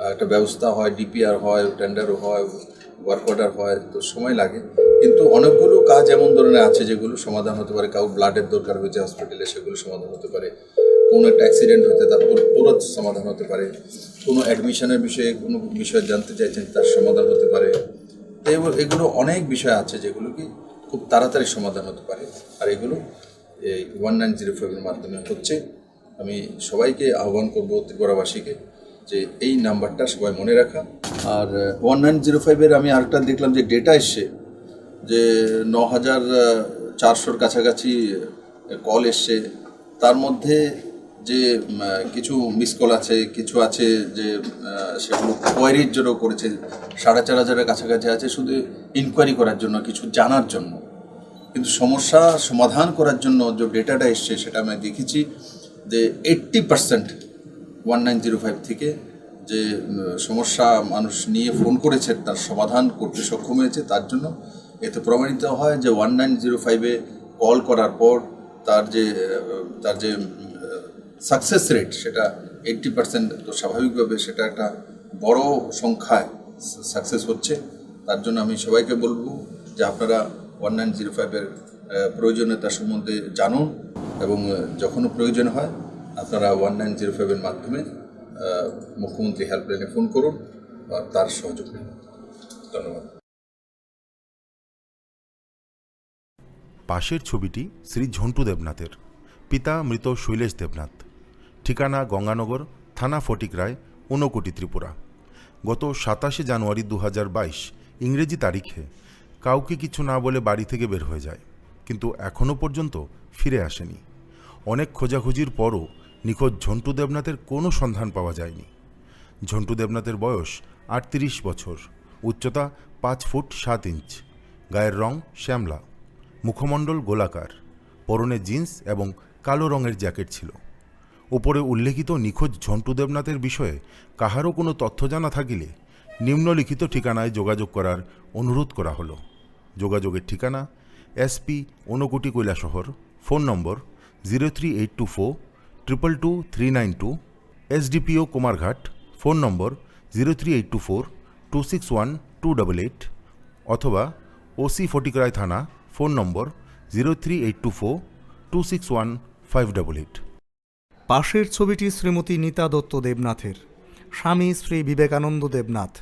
আহ, একটা ব্যবস্থা হয়, ডিপিআর হয়, টেন্ডার হয়, ওয়ার্ক অর্ডার হয়, তো সময় লাগে। কিন্তু অনেকগুলো কাজ এমন ধরনের আছে যেগুলো সমাধান হতে পারে। কাউ ব্লাডের দরকার হয়েছে হসপিটালে, সেগুলো সমাধান হতে পারে। কোনো একটা অ্যাক্সিডেন্ট হতে তার পুরো, পুরো সমাধান হতে পারে। কোনো অ্যাডমিশনের বিষয়ে কোনো বিষয় জানতে চাইছেন, তার সমাধান হতে পারে। তো এগুলো, এগুলো অনেক বিষয় আছে যেগুলো কি খুব তাড়াতাড়ি সমাধান হতে পারে। আর এগুলো এই ওয়ান নাইন জিরো ফাইভের মাধ্যমে হচ্ছে। আমি সবাইকে আহ্বান করব, ত্রিপুরাবাসীকে, যে এই নাম্বারটা সবাই মনে রাখা। আর ওয়ান নাইন জিরো ফাইভের আমি আরেকটা দেখলাম যে ডেটা এসছে যে ন হাজার চারশোর কাছাকাছি কল এসছে। তার মধ্যে যে উম, কিছু মিস কল আছে, কিছু আছে যে আহ, সেগুলো কোয়ারির জন্য করেছে, সাড়ে চার হাজারের কাছাকাছি আছে শুধু ইনকোয়ারি করার জন্য, কিছু জানার জন্য। কিন্তু সমস্যা সমাধান করার জন্য যে ডেটাটা এসছে, সেটা আমি দেখেছি যে eighty percent one nine zero five থেকে যে উম, সমস্যা মানুষ নিয়ে ফোন করেছে, তার সমাধান করতে সক্ষম হয়েছে। তার জন্য এতে প্রমাণিত হয় যে ওয়ান নাইন জিরো ফাইভে কল করার পর তার যে আহ, তার যে সাকসেস রেট, সেটা এইট্টি পার্সেন্ট। তো স্বাভাবিকভাবে সেটা একটা বড় সংখ্যায় সাকসেস হচ্ছে। তার জন্য আমি সবাইকে বলবো যে আপনারা ওয়ান নাইন জিরো ফাইভের প্রয়োজনীয়তা সম্বন্ধে জানুন এবং আহ, যখনও প্রয়োজন হয় আপনারা ওয়ান নাইন জিরো ফাইভের মাধ্যমে আহ, মুখ্যমন্ত্রী হেল্পলাইনে ফোন করুন বা তার সহযোগ নিন। ধন্যবাদ। পাশের ছবিটি শ্রী ঝন্টু দেবনাথের, পিতা মৃত শৈলেশ দেবনাথ, ঠিকানা গঙ্গানগর, থানা ফটিকরায়, ঊনকোটি, ত্রিপুরা। গত সাতাশে জানুয়ারি দু হাজার বাইশ ইংরেজি তারিখে কাউকে কিছু না বলে বাড়ি থেকে বের হয়ে যায়, কিন্তু এখনও পর্যন্ত ফিরে আসেনি। অনেক খোঁজাখুঁজির পরও নিখোঁজ ঝন্টু দেবনাথের কোনো সন্ধান পাওয়া যায়নি। ঝন্টু দেবনাথের বয়স আটত্রিশ বছর, উচ্চতা পাঁচ ফুট সাত ইঞ্চ, গায়ের রং শ্যামলা, মুখমণ্ডল গোলাকার, পরনে জিন্স এবং কালো রঙের জ্যাকেট ছিল। উপরে উল্লেখিত নিখোঁজ ঝন্টু দেবনাথের বিষয়ে কাহারও কোনো তথ্য জানা থাকিলে নিম্নলিখিত ঠিকানায় যোগাযোগ করার অনুরোধ করা হলো। যোগাযোগের ঠিকানা: SP, Unakoti, Kailashahar, phone number zero three eight two four triple two three nine two, SDPO Kumarghat, phone number zero three eight two four two six one two double eight, অথবা ওসি ফটিকরায় থানা, phone number zero three eight two four two six one five double eight. পাশের ছবিটি শ্রীমতী নীতা দত্ত দেবনাথের, স্বামী শ্রী বিবেকানন্দ দেবনাথ,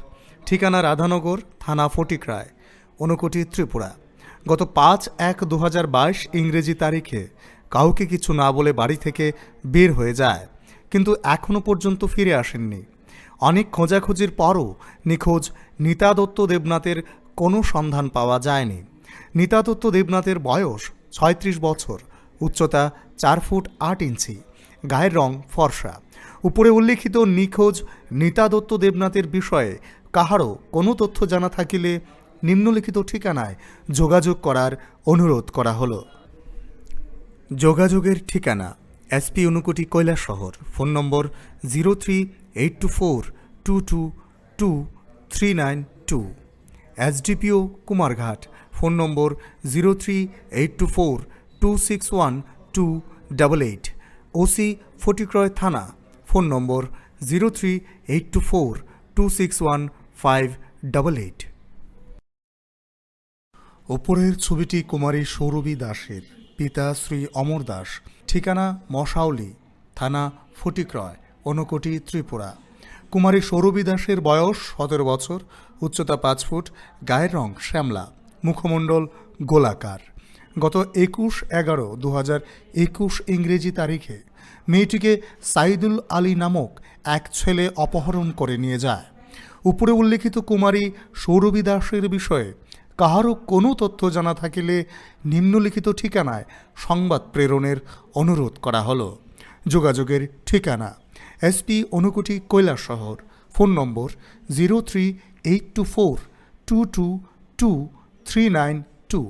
ঠিকানা রাধানগর, থানা ফটিকরায়, ঊনকোটি, ত্রিপুরা। গত পাঁচ এক দু হাজার বাইশ ইংরেজি তারিখে কাউকে কিছু না বলে বাড়ি থেকে বের হয়ে যায়, কিন্তু এখনও পর্যন্ত ফিরে আসেননি। অনেক খোঁজাখুঁজির পরও নিখোঁজ নীতা দত্ত দেবনাথের কোনো সন্ধান পাওয়া যায়নি। নীতা দত্ত দেবনাথের বয়স ছয়ত্রিশ বছর, উচ্চতা চার ফুট আট ইঞ্চি, গায়ের রং ফর্সা। উপরে উল্লেখিত নিখোঁজ নীতা দত্ত দেবনাথের বিষয়ে কাহারও কোনো তথ্য জানা থাকিলে নিম্নলিখিত ঠিকানায় যোগাযোগ করার অনুরোধ করা হলো। যোগাযোগের ঠিকানা: SP, Unakoti, Kailashahar, phone number zero three eight two four two two two three nine two, SDPO Kumarghat, phone number zero three eight two four two six one two double eight, OC Fatikroy থানা, phone number zero three eight two four two six one five double eight. ওপরের ছবিটি কুমারী সৌরভী দাসের, পিতা শ্রী অমর দাস, ঠিকানা মশাউলি, থানা ফটিকরায়, ঊনকোটি, ত্রিপুরা। কুমারী সৌরভী দাসের বয়স সতেরো বছর, উচ্চতা পাঁচ ফুট, গায়ের রং শ্যামলা, মুখমণ্ডল গোলাকার। গত একুশ এগারো দু হাজার একুশ ইংরেজি তারিখে মেয়েটিকে সাইদুল আলী নামক এক ছেলে অপহরণ করে নিয়ে যায়। উপরে উল্লেখিত কুমারী সৌরভী দাসের বিষয়ে কাহারও কোনো তথ্য জানা থাকিলে নিম্নলিখিত ঠিকানায় সংবাদ প্রেরণের অনুরোধ করা হলো। যোগাযোগের ঠিকানা: SP, Unakoti, Kailashahar, phone number zero three eight two four two two two three nine two,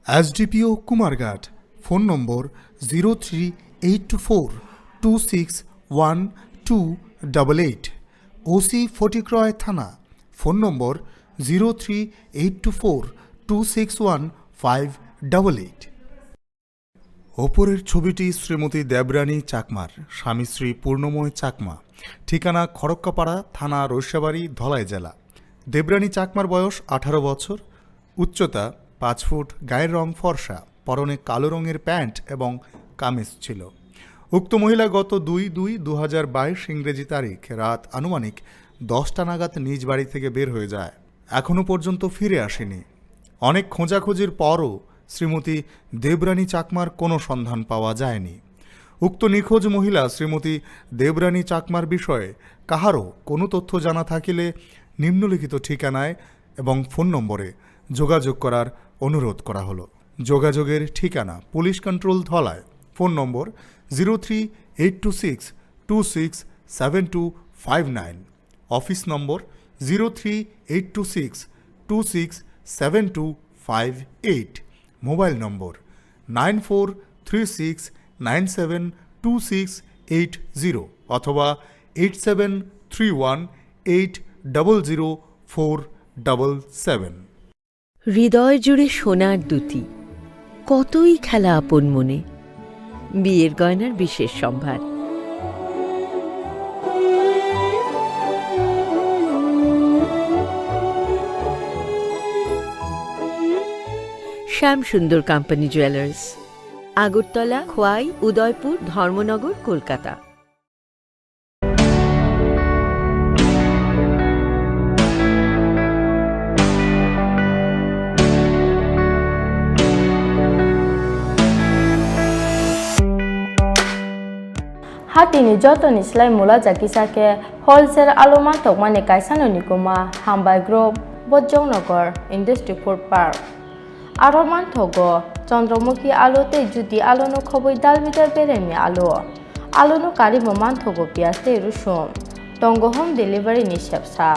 SDPO Kumarghat, phone number zero three eight two four two six one two double eight, OC Fatikroy থানা, phone number zero three eight two four two six one five double eight. ওপরের ছবিটি শ্রীমতী দেবরানী চাকমার, স্বামী শ্রী পূর্ণময় চাকমা, ঠিকানা খড়ক্কাপাড়া, থানা রৈশাবাড়ি, ধলাই জেলা। দেবরানী চাকমার বয়স আঠারো বছর, উচ্চতা পাঁচ ফুট, গায়ের রং ফর্সা, পরনে কালো রঙের প্যান্ট এবং কামিজ ছিল। উক্ত মহিলা গত দুই দুই দু হাজার বাইশ ইংরেজি তারিখ রাত আনুমানিক দশটা নাগাদ নিজ বাড়ি থেকে বের হয়ে যায়। এখনও পর্যন্ত ফিরে আসেনি। অনেক খোঁজাখুঁজির পরও শ্রীমতী দেবরানী চাকমার কোনো সন্ধান পাওয়া যায়নি। উক্ত নিখোঁজ মহিলা শ্রীমতী দেবরানী চাকমার বিষয়ে কাহারও কোনো তথ্য জানা থাকিলে নিম্নলিখিত ঠিকানায় এবং ফোন নম্বরে যোগাযোগ করার অনুরোধ করা হলো। যোগাযোগের ঠিকানা: police control Dhalai, phone number zero three eight two six two six seven two five nine, office number zero three eight two six two six seven two five eight, mobile number nine four three six nine seven two six eight zero অথবা eight seven three one eight double zero four double seven. হৃদয় জুড়ে সোনার দ্যুতি, কতই খেলা আপন মনে। বিয়ের গয়নার বিশেষ সম্ভার। শ্যাম সুন্দর কোম্পানি জুয়েলার্স, আগরতলা, খোয়াই, উদয়পুর, ধর্মনগর, Kolkata. Hatini jotoni slai mula jakisa khe wholesale alu manthokmani kaisano nikuma Hambai Group, Bojongnagar Industry Food Park. Aro manthogo Chandramukhi alu tei Jyoti alu no khobwi dal bidal beremni alu. Alu no karwi bo manthogo piyaj tei rusum. Tongo home delivery ni sepsa.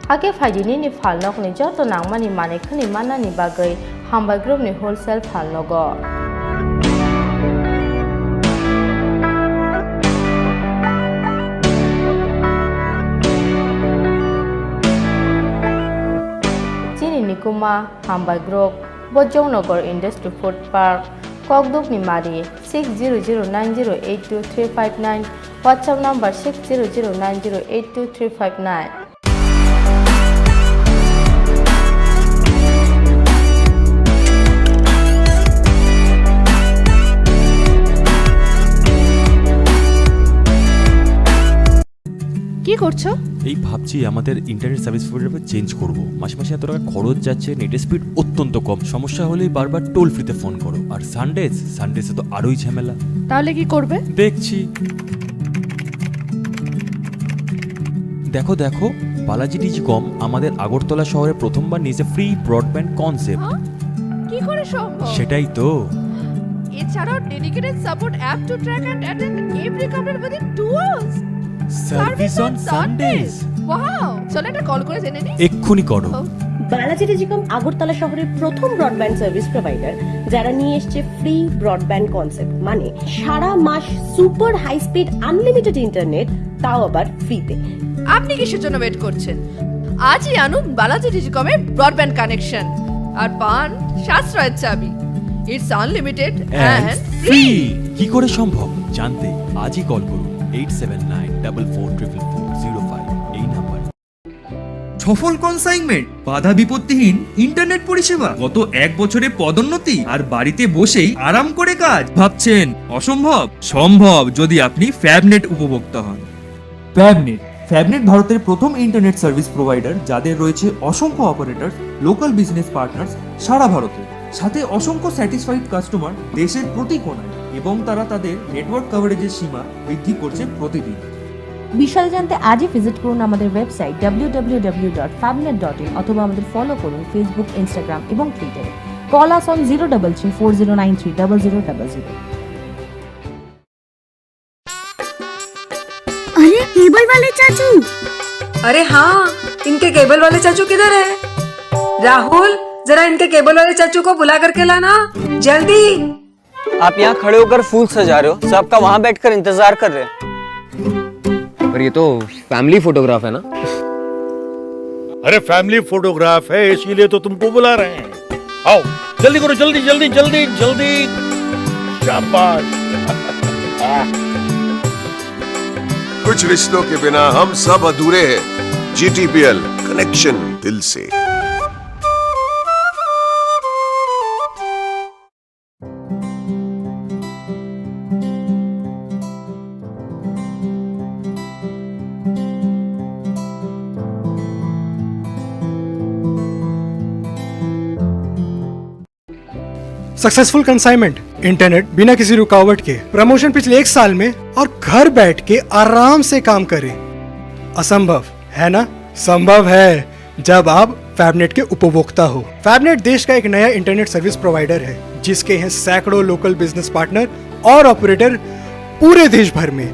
Hakhe phaidi nini phalnokni joto nangmani manwi khwnwi mannani bagwi Hambai Group ni wholesale phalnogo. Chini nikuma Hambai Group, Bojongnagar Industry Food Park, Kokdukni Mari, six zero zero nine zero eight two three five nine, WhatsApp number six zero zero nine zero eight two three five nine. কি করছো? এই ভাবছি আমাদের internet service provider change করব। মাসে মাসে এত টাকা খরচ যাচ্ছে, নেটের স্পিড অত্যন্ত কম, সমস্যা হলেই বারবার টোল ফ্রিতে ফোন করো। আর সানডেজ, সানডেজে তো আরোই ঝামেলা। তাহলে কি করবে? দেখছি। দেখো দেখো, বালাজি টেলিকম আমাদের আগরতলা শহরে প্রথমবার নিয়েছে ফ্রি ব্রডব্যান্ড কনসেপ্ট। হ্যাঁ? কি করে সম্ভব? সেটাই তো। এছাড়াও dedicated support app to track and attend every couple within two hours. Service on Sundays. Wow, চলো একটা কল করে জেনে নিই। এক্ষুনি করো। ও। বালাজি টেলিকম আগরতলা শহরের প্রথম ব্রডব্যান্ড সার্ভিস প্রোভাইডার, যারা নিয়ে এসছে ফ্রি ব্রডব্যান্ড কনসেপ্ট, মানে সারা মাস super high speed unlimited internet, তাও আবার ফ্রিতে। আপনি কিসের জন্য ওয়েট করছেন? আজই আনুন বালাজি টেলিকমের ব্রডব্যান্ড কানেকশন আর পান সাশ্রয়ের চাবি। It's unlimited and and free. Free. কি করে সম্ভব জানতে আজই কল করুন eight seven nine double four triple four zero five এই নাম্বারে। সফল কনসাইনমেন্ট, বাধা বিপত্তিহীন ইন্টারনেট পরিষেবা, গত এক বছরে পদোন্নতি আর বাড়িতে বসেই আরাম করে কাজ। ভাবছেন অসম্ভব? সম্ভব, যদি আপনি ফ্যাবনেট উপভোক্তা হন। ফ্যাবনেট। ফ্যাবনেট ভারতের প্রথম ইন্টারনেট সার্ভিস প্রোভাইডার, যাদের রয়েছে অসংখ্য অপারেটর, লোকাল বিজনেস পার্টনার্স সারা ভারতে, সাথে অসংখ্য স্যাটিসফাইড কাস্টমার দেশের প্রতি কোণায়, এবং তারা তাদের নেটওয়ার্ক কভারেজের সীমা বৃদ্ধি করছে প্রতিদিন। বিশদে জানতে আজই ভিজিট করুন আমাদের website W W W dot ফ্যাবনেট ডট ইন অথবা আমাদের ফলো করুন ফেসবুক, ইনস্টাগ্রাম এবং টুইটারে। Call us on zero double three four zero nine three double zero double zero। अरे, केबल वाले चाचू। अरे हाँ, इनके केबल वाले चाचू किधर है? राहुल, जरा इनके केबल वाले चाचू को बुला करके लाना, जल्दी। आप यहाँ खड़े होकर फूल सजा रहे हो, सब आपका वहाँ बैठकर इंतजार कर रहे हैं। पर ये तो फैमिली फोटोग्राफ है ना? अरे, फैमिली फोटोग्राफ है, इसीलिए तो तुमको बुला रहे हैं। आओ, जल्दी करो, जल्दी, जल्दी, जल्दी, जल्दी। शाबाश। कुछ रिश्तों के बिना हम सब अधूरे हैं। जीटीपीएल, कनेक्शन दिल से। सक्सेसफुल कंसाइनमेंट, इंटरनेट बिना किसी रुकावट के, प्रमोशन पिछले एक साल में और घर बैठ के आराम से काम करें। असंभव है ना? संभव है, जब आप फैबनेट के उपभोक्ता हो। फैबनेट देश का एक नया इंटरनेट सर्विस प्रोवाइडर है, जिसके हैं सैकड़ों लोकल बिजनेस पार्टनर और ऑपरेटर पूरे देश भर में।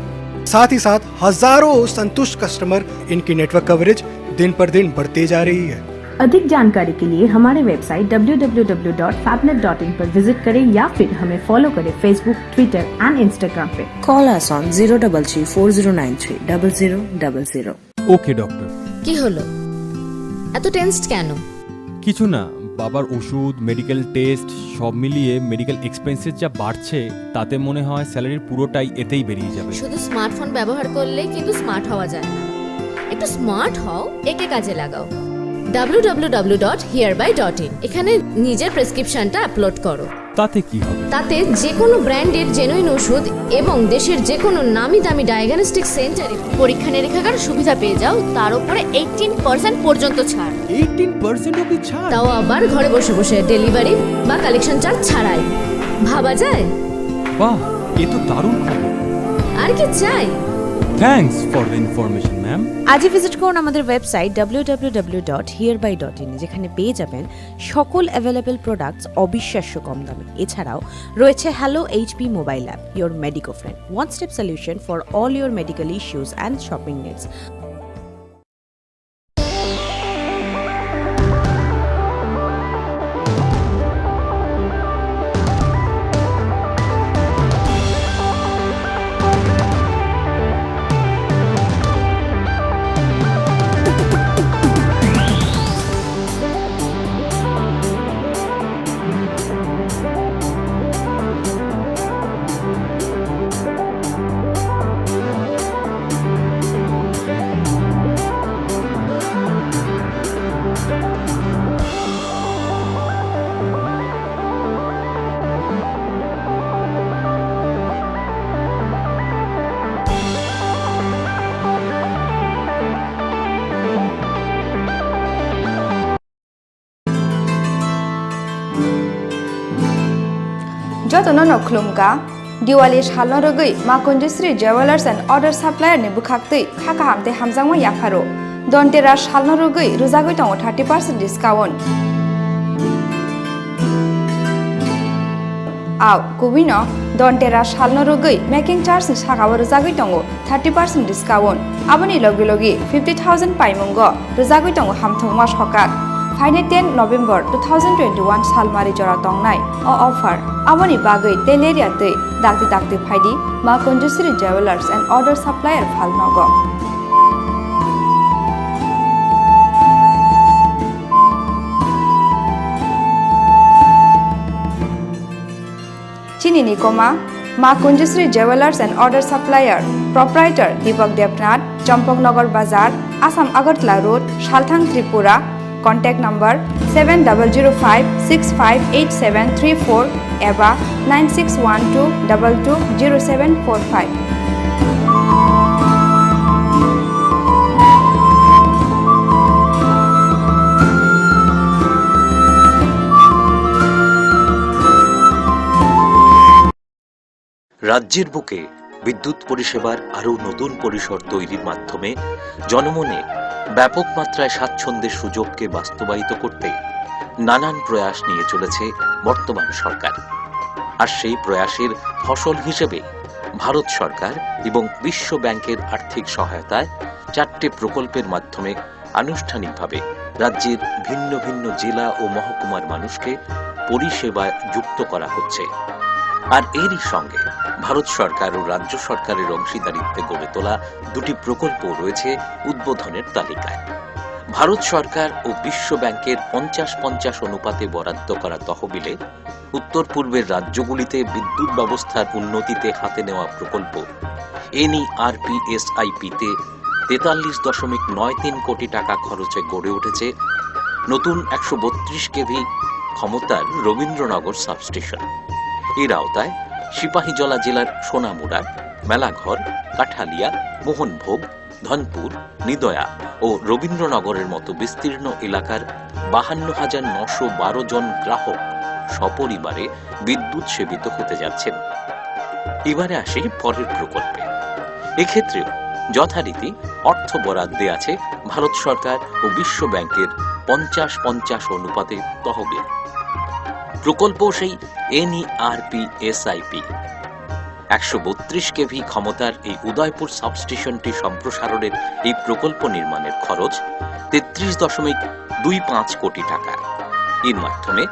साथ ही साथ हजारों संतुष्ट कस्टमर, इनकी नेटवर्क कवरेज दिन पर दिन बढ़ती जा रही है। अधिक जानकारी के लिए हमारे website W W W dot फैबनेट डॉट इन पर विजिट करें या फिर हमें फॉलो करें Facebook, Twitter and Instagram पे। Call us on zero double three four zero nine three double zero double zero। ওকে ডক্টর। কি হলো? এত টেন্সড কেন? কিছু না, বাবার ওষুধ, মেডিকেল টেস্ট, সব মিলিয়ে মেডিকেল এক্সপেন্সেস যা বাড়ছে, তাতে মনে হয় স্যালারির পুরোটাই এতেই বেরিয়ে যাবে। শুধু স্মার্টফোন ব্যবহার করলে কিন্তু স্মার্ট হওয়া যায় না। একটু স্মার্ট হও, একে কাজে লাগাও। ডাব্লিউ ডাব্লিউ ডাব্লিউ ডট হিয়ারবাই ডট ইন, এখানে নিজের প্রেসক্রিপশনটা আপলোড করো। তাতে কি হবে? তাতে যে কোনো ব্র্যান্ডের জেনুইন ওষুধ এবং দেশের যে কোনো নামি দামি ডায়াগনস্টিক সেন্টারে পরীক্ষা নিরীক্ষাগার সুবিধা পেয়ে যাও, তার উপরে এইটিন পার্সেন্ট পর্যন্ত ছাড়। এইটিন পার্সেন্ট অবধি ছাড়? তাও আবার ঘরে বসে বসে, ডেলিভারি বা কালেকশন চার্জ ছাড়াই। ভাবা যায়? বাহ, এ তো দারুণ খবর। আর কি চাই? Thanks for the information, ma'am. আজই ভিজিট করুন আমাদের website W W W dot হিয়ারবাই ডট ইন, যেখানে পেয়ে যাবেন সকল অ্যাভেলেবল প্রোডাক্টস অবিশ্বাস্য কম দামে। এছাড়াও রয়েছে hello HP mobile app, your Medico friend, one step solution for all your medical issues and shopping needs. Jotono no khulumkha, Diwali salno rwgwi Ma Kunjusri Jewellers and Other Supplier ni bwkhaktwi kha kaham tei hamjakma yapharo. Dhanteras salno rwgwi rwjagwi tongo thirty percent discount. Au, kubui no Dhanteras salno rwgwi making charge ni sakao rwjagwi tongo thirty percent discount. Aboni logi logi fifty thousand paimungo rwjagwi tongo hamthwngma sokat. Phainai ten November two thousand twenty-one salmari jora tongnai o offer. Aboni bagwi teleria twi dakti dakti phaidi Ma Kunjusri Jewellers and Other Supplier phalnogo. Chini ni koma, Ma Kunjusri Jewellers and Other Supplier, Proprietor Deepak Debnath, Champaknagar Bazar, Assam Agartala Road, Salthang, Tripura. Contact number seven double zero five six five eight seven three four eba nine six one two double two zero seven four five. রাজ্যের বুকে বিদ্যুৎ পরিষেবার আরও নতুন পরিসর তৈরির মাধ্যমে জনমনে ব্যাপক মাত্রায় স্বাচ্ছন্দ্যের সুযোগকে বাস্তবায়িত করতে নানান প্রয়াস নিয়ে চলেছে বর্তমান সরকার। আর সেই প্রয়াসের ফসল হিসেবে ভারত সরকার এবং বিশ্ব ব্যাংকের আর্থিক সহায়তায় চারটে প্রকল্পের মাধ্যমে আনুষ্ঠানিকভাবে রাজ্যের ভিন্ন ভিন্ন জেলা ও মহকুমার মানুষকে পরিষেবায় যুক্ত করা হচ্ছে। আর এরই সঙ্গে ভারত সরকার ও রাজ্য সরকারের অংশীদারিত্বে গড়ে তোলা দুটি প্রকল্প রয়েছে উদ্বোধনের তালিকায়। ভারত সরকার ও বিশ্ব ব্যাংকের পঞ্চাশ পঞ্চাশ অনুপাতে বরাদ্দ করা তহবিলে উত্তর পূর্বের রাজ্যগুলিতে বিদ্যুৎ ব্যবস্থার উন্নতিতে হাতে নেওয়া প্রকল্প এনইআরপিএসআইপিতে তেতাল্লিশ দশমিক নয় তিন কোটি টাকা খরচে গড়ে উঠেছে নতুন একশো বত্রিশ কেভি ক্ষমতার রবীন্দ্রনগর সাবস্টেশন। এর আওতায় সিপাহীজলা জেলার সোনামুড়া, মেলাঘর, কাঠালিয়া, মোহনভোগ, ধনপুর, নিদয়া ও রবীন্দ্রনগরের মতো বিস্তীর্ণ এলাকার বাহান্ন হাজার নশো বারো জন গ্রাহক সপরিবারে বিদ্যুৎ সেবিত হতে যাচ্ছেন। এবারে আসি পরের প্রকল্পে। এক্ষেত্রেও যথারীতি অর্থ বরাদ্দে আছে ভারত সরকার ও বিশ্ব ব্যাংকের পঞ্চাশ পঞ্চাশ অনুপাতে তহবিল। প্রকল্প সেই এনইআরপি এসআইপি। একশো বত্রিশ কেভি ক্ষমতার এই উদয়পুর সাবস্টেশনটি সম্প্রসারণের এই প্রকল্প নির্মাণের খরচ তেত্রিশ দশমিক দুই পাঁচ কোটি টাকা। এর মাধ্যমে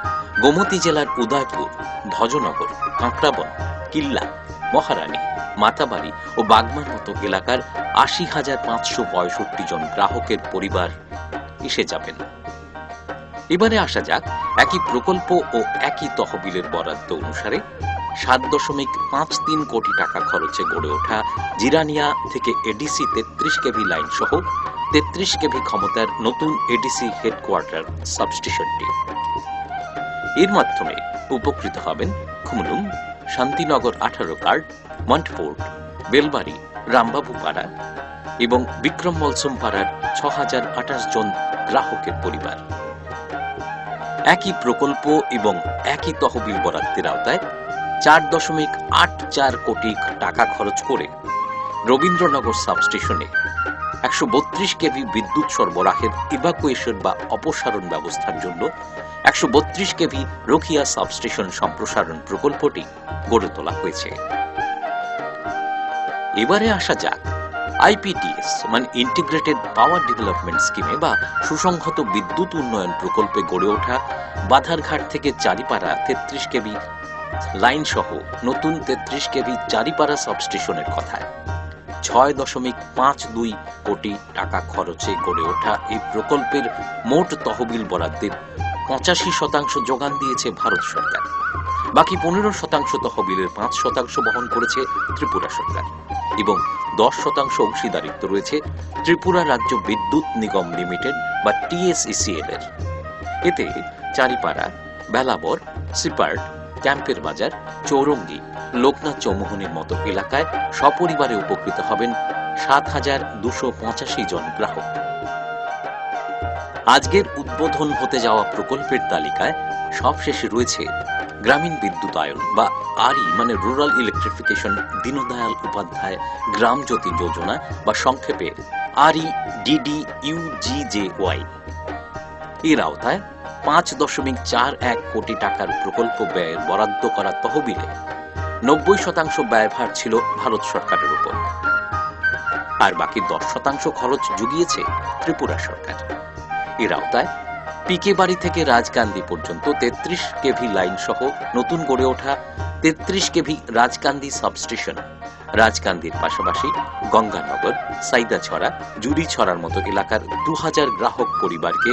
গোমতী জেলার উদয়পুর, ভজনগর, কাঁকড়াবন, কিল্লা, মহারানী, মাতাবাড়ি ও বাগমার মতো এলাকার আশি হাজার পাঁচশো পঁয়ষট্টি জন গ্রাহকের পরিবার এসে যাবেন। এবারে আসা যাক, একই প্রকল্প ও একই তহবিলের বরাদ্দ অনুসারে সাত দশমিক পাঁচ তিন কোটি টাকা খরচে গড়ে ওঠা জিরানিয়া থেকে এডিসি তেত্রিশ কেভি লাইন সহ তেত্রিশ কেভি ক্ষমতার নতুন এডিসি হেডকোয়ার্টার সাবস্টেশনটি। এর মাধ্যমে উপকৃত হবেন খুমলুং, শান্তিনগর আঠারো কার্ড, মন্টফোর্ড, বেলবাড়ি, রামবাবু পাড়া এবং বিক্রম মলসম পাড়ার ছ হাজার আঠাশ জন গ্রাহকের পরিবার। একই প্রকল্প এবং একই তহবিল বরাদ্দের আওতায় চার দশমিক আট চার কোটি টাকা খরচ করে রবীন্দ্রনগর সাবস্টেশনে একশো বত্রিশ কেভি বিদ্যুৎ সরবরাহের ইভাকুয়েশন বা অপসারণ ব্যবস্থার জন্য একশো বত্রিশ কেভি রোকিয়া সাবস্টেশন সম্প্রসারণ প্রকল্পটি গড়ে তোলা হয়েছে। এবারে আসা যাক আইপিডিএস, মানে ইন্টিগ্রেটেড পাওয়ার ডেভেলপমেন্ট স্কিমে বা সুসংহত বিদ্যুৎ উন্নয়ন প্রকল্পে গড়ে ওঠা বাধারঘাট থেকে চারিপাড়া তেত্রিশ কেভি লাইন সহ নতুন তেত্রিশ কেভি চারিপাড়া সাবস্টেশনের কথায়। ছয় দশমিক পাঁচ দুই কোটি টাকা খরচে গড়ে ওঠা এই প্রকল্পের মোট তহবিল বরাদ্দের পঁচাশি শতাংশ যোগান দিয়েছে ভারত সরকার। বাকি পনেরো শতাংশ তহবিলের পাঁচ শতাংশ বহন করেছে ত্রিপুরা সরকার এবং দশ শতাংশ অংশীদারিত্ব রয়েছে ত্রিপুরা রাজ্য বিদ্যুৎ নিগম লিমিটেড বা টিএসইসিএল এর। এতে চারিপাড়া, বেলাবর, সিপার্ট, ক্যাম্পের বাজার, চৌরঙ্গি, লোকনাথ চৌমুহনীর মতো এলাকায় সপরিবারে উপকৃত হবেন সাত হাজার দুশো পঁচাশি জন গ্রাহক। আজকের উদ্বোধন হতে যাওয়া প্রকল্পের তালিকায় সবশেষে রয়েছে গ্রামীণ বিদ্যুতায়ন বা আরই, মানে রুরাল ইলেকট্রিফিকেশন, দীনদয়াল উপাধ্যায় গ্রাম জ্যোতি যোজনা বা সংক্ষেপে আরই ডিডিইউজিজেওয়াই। এর আওতায় পাঁচ দশমিক চার এক কোটি টাকার প্রকল্প ব্যয়ের বরাদ্দ করা তহবিলে নব্বই শতাংশ ব্যয়ভার ছিল ভারত সরকারের উপর, আর বাকি দশ শতাংশ খরচ জুগিয়েছে ত্রিপুরা সরকার। এর আওতায় পিকে বাড়ি থেকে রাজকান্দি পর্যন্ত তেত্রিশ কেভি লাইন সহ নতুন গড়ে ওঠা তেত্রিশ কেভি রাজকান্দি সাবস্টেশন, রাজকান্দির পাশাপাশি গঙ্গানগর, সাইদাছড়া, জুড়িছড়ার মতো এলাকার দু হাজার গ্রাহক পরিবারকে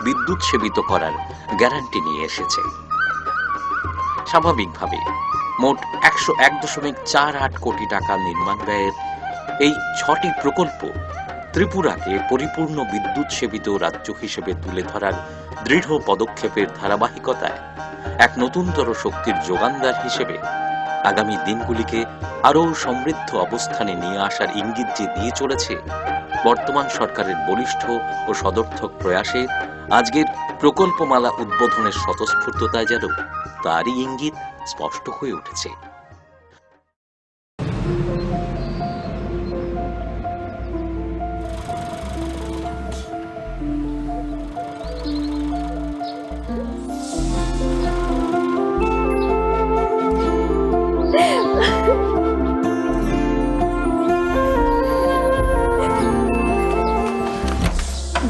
বিদ্যুৎ সেবিত করার গ্যারান্টি নিয়ে এসেছে। স্বাভাবিকভাবে মোট একশো এক দশমিক চার আট কোটি টাকা নির্মাণ ব্যয়ের এই ছটি প্রকল্প ত্রিপুরাকে পরিপূর্ণ বিদ্যুৎ সেবিত রাজ্য হিসেবে তুলে ধরার দৃঢ় পদক্ষেপের ধারাবাহিকতায় এক নতুনতর শক্তির যোগানদার হিসেবে আগামী দিনগুলিকে আরও সমৃদ্ধ অবস্থানে নিয়ে আসার ইঙ্গিত যে দিয়ে চলেছে বর্তমান সরকারের বলিষ্ঠ ও সদর্থক প্রয়াসে, আজকের প্রকল্পমালা উদ্বোধনের স্বতঃস্ফূর্ততায় যেন তারই ইঙ্গিত স্পষ্ট হয়ে উঠেছে।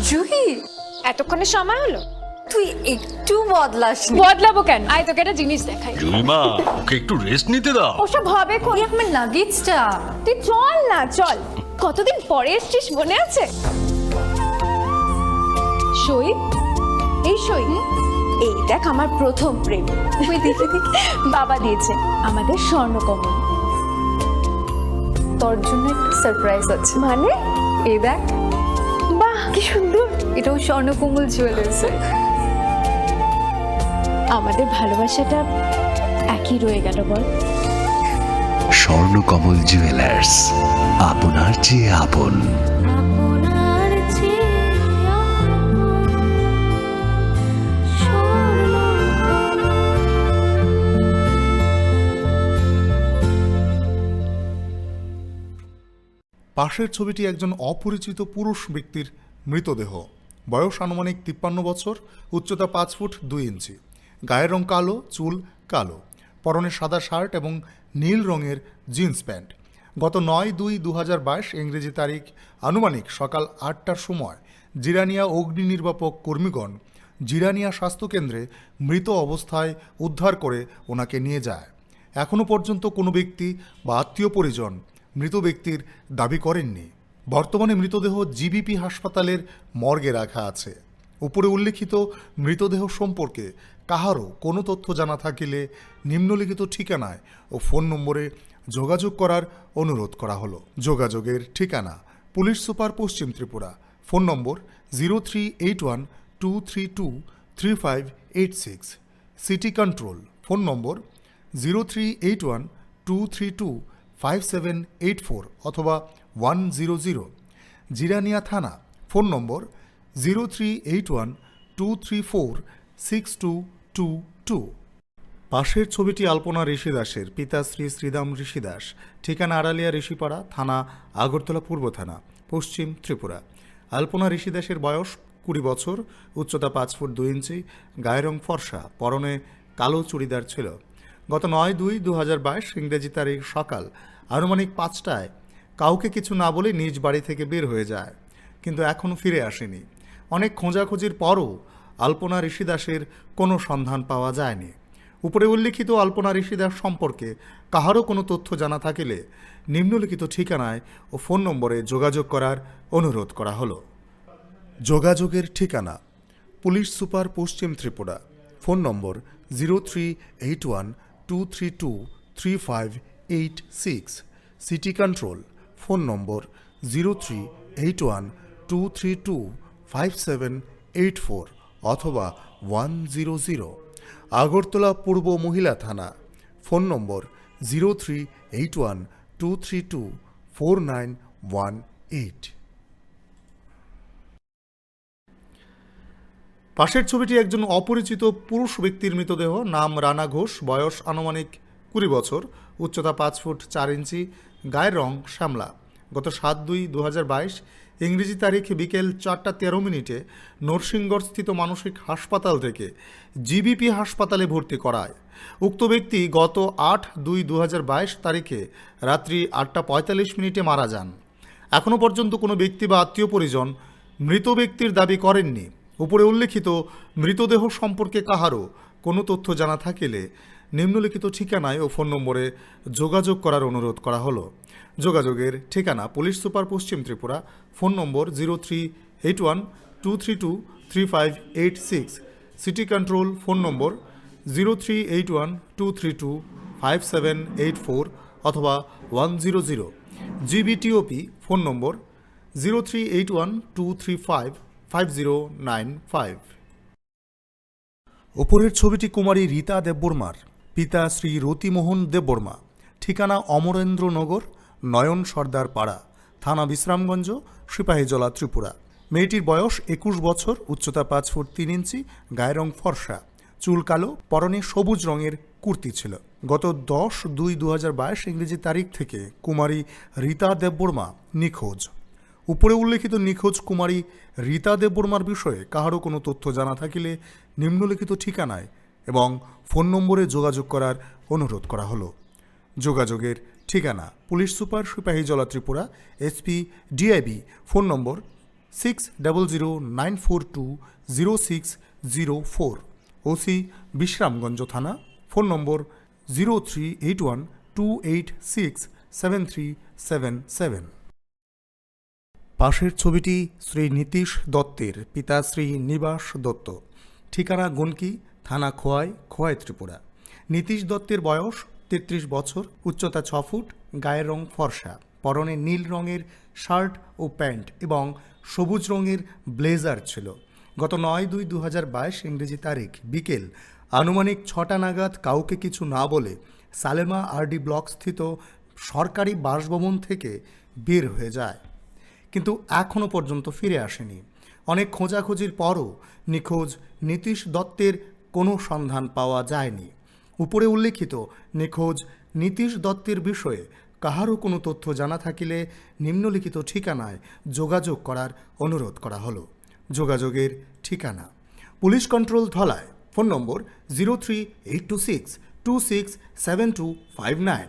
জুহি, এতক্ষণে সময় হলো? তুই একটু বদলাসনি। বদলাবো কেন? আয়, তোকে একটা জিনিস দেখাই। জুলিমা, ওকে একটু রেস্ট নিতে দাও। ওসব হবে কোন? এই আমার লাগেজটা। তুই চল না, চল। কতদিন পরে এসছিস, মনে আছে? সই, এই সই। এই দেখ, আমার প্রথম প্রেম। ওই দেখি, দেখি। বাবা দিয়েছে আমাদের স্বর্ণকমল। তোর জন্য একটা সারপ্রাইজ আছে। মানে? এই দেখ। বাহ, কি সুন্দর। এটাও স্বর্ণকমল জুয়েলার্স। আমাদের ভালোবাসাটা একই রয়ে গেল, বল? স্বর্ণকমল জুয়েলার্স, আপনার চেয়ে আপন। আপনার চেয়ে আপন। স্বর্ণকমল। পাশের ছবিটি একজন অপরিচিত পুরুষ ব্যক্তির মৃতদেহ। বয়স আনুমানিক তিপ্পান্ন বছর, উচ্চতা পাঁচ ফুট দুই ইঞ্চি, গায়ের রং কালো, চুল কালো, পরনে সাদা শার্ট এবং নীল রঙের জিন্স প্যান্ট। গত নয় দুই দু হাজার বাইশ ইংরেজি তারিখ আনুমানিক সকাল আটটার সময় জিরানিয়া অগ্নি নির্বাপক কর্মীগণ জিরানিয়া স্বাস্থ্যকেন্দ্রে মৃত অবস্থায় উদ্ধার করে ওনাকে নিয়ে যায়। এখনও পর্যন্ত কোনো ব্যক্তি বা আত্মীয় পরিজন মৃত ব্যক্তির দাবি করেননি। বর্তমানে মৃতদেহ জিবিপি হাসপাতালের মর্গে রাখা আছে। উপরে উল্লেখিত মৃতদেহ সম্পর্কে কাহারও কোনো তথ্য জানা থাকিলে নিম্নলিখিত ঠিকানায় ও ফোন নম্বরে যোগাযোগ করার অনুরোধ করা হলো। যোগাযোগের ঠিকানা: পুলিশ সুপার, পশ্চিম Tripura. Phone number: zero three eight one two three two three five eight six. City control, phone number zero three eight one two three two five seven eight four অথবা ওয়ান জিরো জিরো। জিরানিয়া থানা, phone number zero three eight one two three four six two two two. পাশের ছবিটি আলপনা ঋষি দাসের, পিতা শ্রী শ্রীদাম ঋষি দাস, ঠিকানা আড়ালিয়া ঋষিপাড়া, থানা আগরতলা পূর্ব থানা, পশ্চিম ত্রিপুরা। আলপনা ঋষি দাসের বয়স কুড়ি বছর, উচ্চতা পাঁচ ফুট দুই ইঞ্চি, গায়ের রং ফর্সা, পরনে কালো চুড়িদার ছিল। গত নয় দুই দু হাজার বাইশ ইংরেজি তারিখ সকাল আনুমানিক পাঁচটায় কাউকে কিছু না বলে নিজ বাড়ি থেকে বের হয়ে যায়, কিন্তু এখনও ফিরে আসেনি। অনেক খোঁজাখুঁজির পরও আলপনা ঋষি দাসের কোনো সন্ধান পাওয়া যায়নি। উপরে উল্লেখিত আলপনা ঋষি দাস সম্পর্কে কাহারও কোনো তথ্য জানা থাকিলে নিম্নলিখিত ঠিকানায় ও ফোন নম্বরে যোগাযোগ করার অনুরোধ করা হলো। যোগাযোগের ঠিকানা: পুলিশ সুপার, পশ্চিম Tripura. Phone number zero three eight one two three two three five eight six. City control, phone number zero three eight one two three two five seven eight four অথবা ওয়ান জিরো জিরো। আগরতলা পূর্ব মহিলা থানা, phone number zero three eight one two three two four nine one eight. পাশের ছবিটি একজন অপরিচিত পুরুষ ব্যক্তির মৃতদেহ। নাম রানা ঘোষ, বয়স আনুমানিক কুড়ি বছর, উচ্চতা পাঁচ ফুট চার ইঞ্চি, গায়ের রং শ্যামলা। গত সাত দুই দু হাজার বাইশ ইংরেজি তারিখ বিকেল চারটা তেরো মিনিটে নরসিংগড়স্থিত মানসিক হাসপাতাল থেকে জিবিপি হাসপাতালে ভর্তি করায়। উক্ত ব্যক্তি গত আট দুই দু হাজার বাইশ তারিখে রাত্রি আটটা পঁয়তাল্লিশ মিনিটে মারা যান। এখনও পর্যন্ত কোনো ব্যক্তি বা আত্মীয় পরিজন মৃত ব্যক্তির দাবি করেননি। উপরে উল্লেখিত মৃতদেহ সম্পর্কে কাহারও কোনো তথ্য জানা থাকিলে নিম্নলিখিত ঠিকানায় ও ফোন নম্বরে যোগাযোগ করার অনুরোধ করা হলো। যোগাযোগের ঠিকানা: পুলিশ সুপার, পশ্চিম Tripura. Phone number zero three eight one two three two three five eight six. City control, phone number zero three eight one two three two five seven eight four অথবা one zero zero. GBTOP, phone number zero three eight one two three five five zero nine five. উপরের ছবিটি কুমারী রীতা দেববর্মার, পিতা শ্রী রতিমোহন দেববর্মা, ঠিকানা অমরেন্দ্রনগর, নয়ন সর্দার পাড়া, থানা বিশ্রামগঞ্জ, সিপাহীজলা, ত্রিপুরা। মেয়েটির বয়স একুশ বছর, উচ্চতা পাঁচ ফুট তিন ইঞ্চি, গায়ের রং ফর্সা, চুল কালো, পরনে সবুজ রঙের কুর্তি ছিল। গত দশ দুই দু হাজার বাইশ ইংরেজি তারিখ থেকে কুমারী রীতা দেববর্মা নিখোঁজ। উপরে উল্লেখিত নিখোঁজ কুমারী রীতা দেববর্মার বিষয়ে কাহারও কোনো তথ্য জানা থাকিলে নিম্নলিখিত ঠিকানায় এবং ফোন নম্বরে যোগাযোগ করার অনুরোধ করা হলো। যোগাযোগের ঠিকানা: police super, Sepahijala, Tripura, SP, DIB. Phone number six double zero nine four two zero six zero four. OC, Bishramganj থানা। Phone number zero three eight one two eight six seven three seven seven. পাশের ছবিটি শ্রী নীতিশ দত্তের, পিতা শ্রী নিবাস দত্ত, ঠিকানা গুনকি, থানা খোয়াই, খোয়াই, ত্রিপুরা। নীতিশ দত্তের বয়স তেত্রিশ বছর, উচ্চতা ছ ফুট, গায়ের রং ফর্সা, পরনে নীল রঙের শার্ট ও প্যান্ট এবং সবুজ রঙের ব্লেজার ছিল। গত নয় দুই দু হাজার বাইশ ইংরেজি তারিখ বিকেল আনুমানিক ছটা নাগাদ কাউকে কিছু না বলে সালেমা আরডি ব্লকস্থিত সরকারি বাসভবন থেকে বের হয়ে যায়, কিন্তু এখনও পর্যন্ত ফিরে আসেনি। অনেক খোঁজাখুঁজির পরও নিখোঁজ নীতিশ দত্তের কোনো সন্ধান পাওয়া যায়নি। উপরে উল্লেখিত নিখোঁজ নীতিশ দত্তের বিষয়ে কাহারও কোনো তথ্য জানা থাকিলে নিম্নলিখিত ঠিকানায় যোগাযোগ করার অনুরোধ করা হলো। যোগাযোগের ঠিকানা: police control Dhalai, phone number zero three eight two six two six seven two five nine,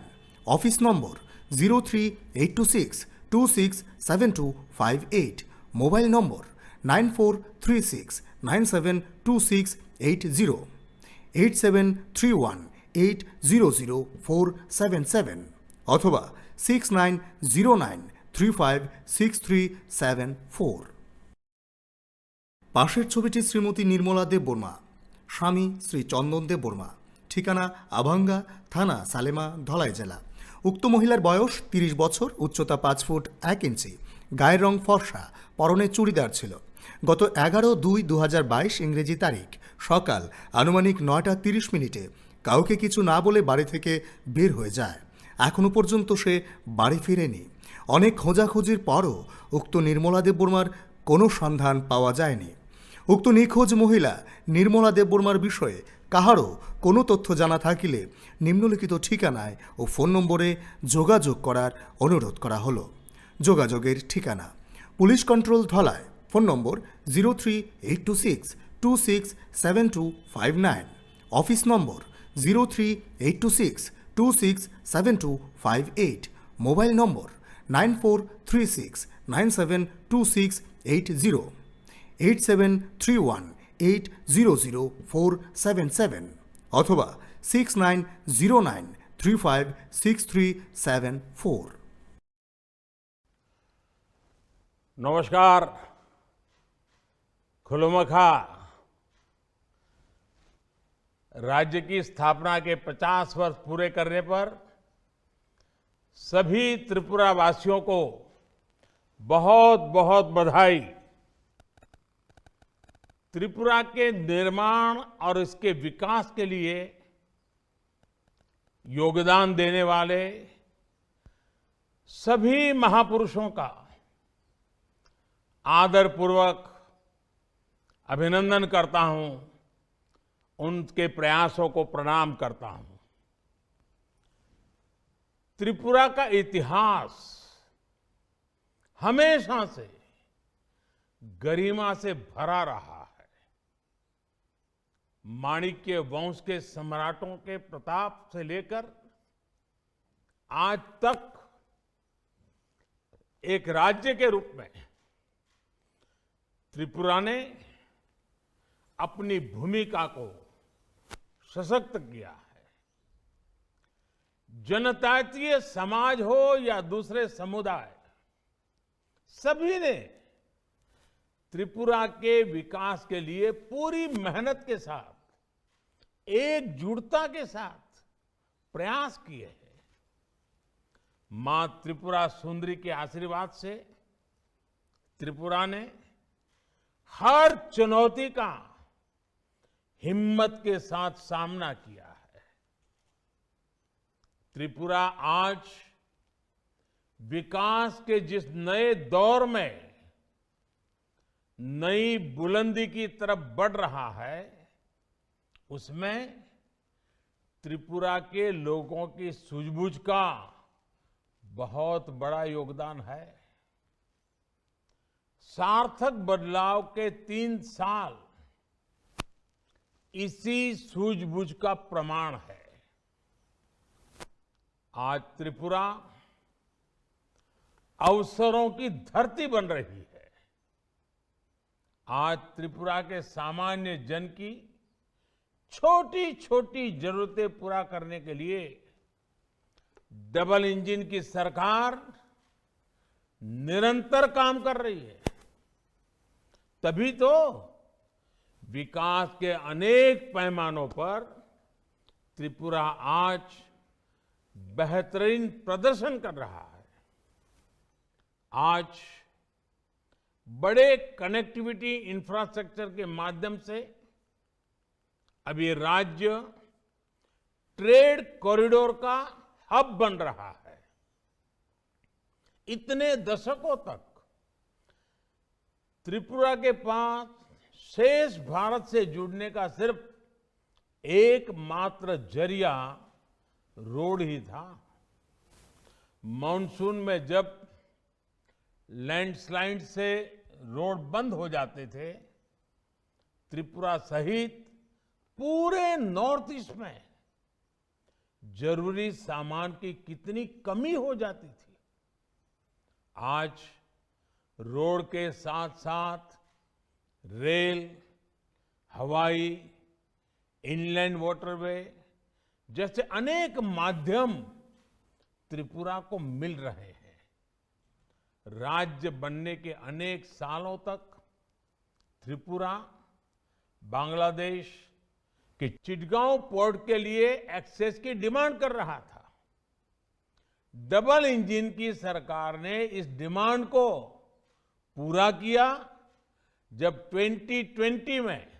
office number zero three eight two six two six seven two five eight, mobile number nine four three six nine seven two six eight zero, eight seven three one eight zero zero four seven seven অথবা six nine zero nine three five six three seven four. পাশের ছবিটি শ্রীমতী নির্মলা দেববর্মা, স্বামী শ্রী চন্দন দেববর্মা, ঠিকানা আভাঙ্গা, থানা সালেমা, ধলাই জেলা। উক্ত মহিলার বয়স তিরিশ বছর, উচ্চতা পাঁচ ফুট এক ইঞ্চি, গায়ের রং ফর্সা, পরনে চুড়িদার ছিল। গত এগারো দুই দু হাজার বাইশ ইংরেজি তারিখ সকাল আনুমানিক নয়টা তিরিশ মিনিটে কাউকে কিছু না বলে বাড়ি থেকে বের হয়ে যায়। এখনো পর্যন্ত সে বাড়ি ফিরেনি। অনেক খোঁজাখুঁজির পরও উক্ত নির্মলা দেববর্মার কোনো সন্ধান পাওয়া যায়নি। উক্ত নিখোঁজ মহিলা নির্মলা দেববর্মার বিষয়ে কাহারও কোনো তথ্য জানা থাকিলে নিম্নলিখিত ঠিকানায় ও ফোন নম্বরে যোগাযোগ করার অনুরোধ করা হলো। যোগাযোগের ঠিকানা: police control Dhalai, phone number zero three eight two six two six seven two five nine, office number zero three eight two six two six seven two five eight, mobile number nine four three six nine seven two six eight zero, eight seven three one eight zero zero four seven seven অথবা six nine zero nine three five six three seven four. नमस्कार। खुलुमखा। राज्य की स्थापना के पचास वर्ष पूरे करने पर सभी त्रिपुरा वासियों को बहुत बहुत बधाई। त्रिपुरा के निर्माण और इसके विकास के लिए योगदान देने वाले सभी महापुरुषों का आदरपूर्वक अभिनंदन करता हूं, उनके प्रयासों को प्रणाम करता हूं। त्रिपुरा का इतिहास हमेशा से गरिमा से भरा रहा है। माणिक्य वंश के सम्राटों के प्रताप से लेकर आज तक एक राज्य के रूप में त्रिपुरा ने अपनी भूमिका को सशक्त किया है। जनजातीय समाज हो या दूसरे समुदाय, सभी ने त्रिपुरा के विकास के लिए पूरी मेहनत के साथ, एकजुटता के साथ प्रयास किए हैं। मां त्रिपुरा सुंदरी के आशीर्वाद से त्रिपुरा ने हर चुनौती का हिम्मत के साथ सामना किया है। त्रिपुरा आज विकास के जिस नए दौर में नई बुलंदी की तरफ बढ़ रहा है, उसमें त्रिपुरा के लोगों की सूझबूझ का बहुत बड़ा योगदान है। सार्थक बदलाव के तीन साल इसी सूझबूझ का प्रमाण है। आज त्रिपुरा अवसरों की धरती बन रही है। आज त्रिपुरा के सामान्य जन की छोटी-छोटी जरूरतें पूरा करने के लिए डबल इंजन की सरकार निरंतर काम कर रही है। तभी तो विकास के अनेक पैमानों पर त्रिपुरा आज बेहतरीन प्रदर्शन कर रहा है। आज बड़े कनेक्टिविटी इंफ्रास्ट्रक्चर के माध्यम से अब ये राज्य ट्रेड कॉरिडोर का हब बन रहा है। इतने दशकों तक त्रिपुरा के पास शेष भारत से जुड़ने का सिर्फ एकमात्र जरिया रोड ही था। मानसून में जब लैंडस्लाइड से रोड बंद हो जाते थे, त्रिपुरा सहित पूरे नॉर्थ ईस्ट में जरूरी सामान की कितनी कमी हो जाती थी। आज रोड के साथ-साथ रेल, हवाई, इनलैंड वाटरवे जैसे अनेक माध्यम त्रिपुरा को मिल रहे हैं। राज्य बनने के अनेक सालों तक त्रिपुरा बांग्लादेश के चिटगांव पोर्ट के लिए एक्सेस की डिमांड कर रहा था। डबल इंजन की सरकार ने इस डिमांड को पूरा किया जब ट्वेंटी ट्वेंटी में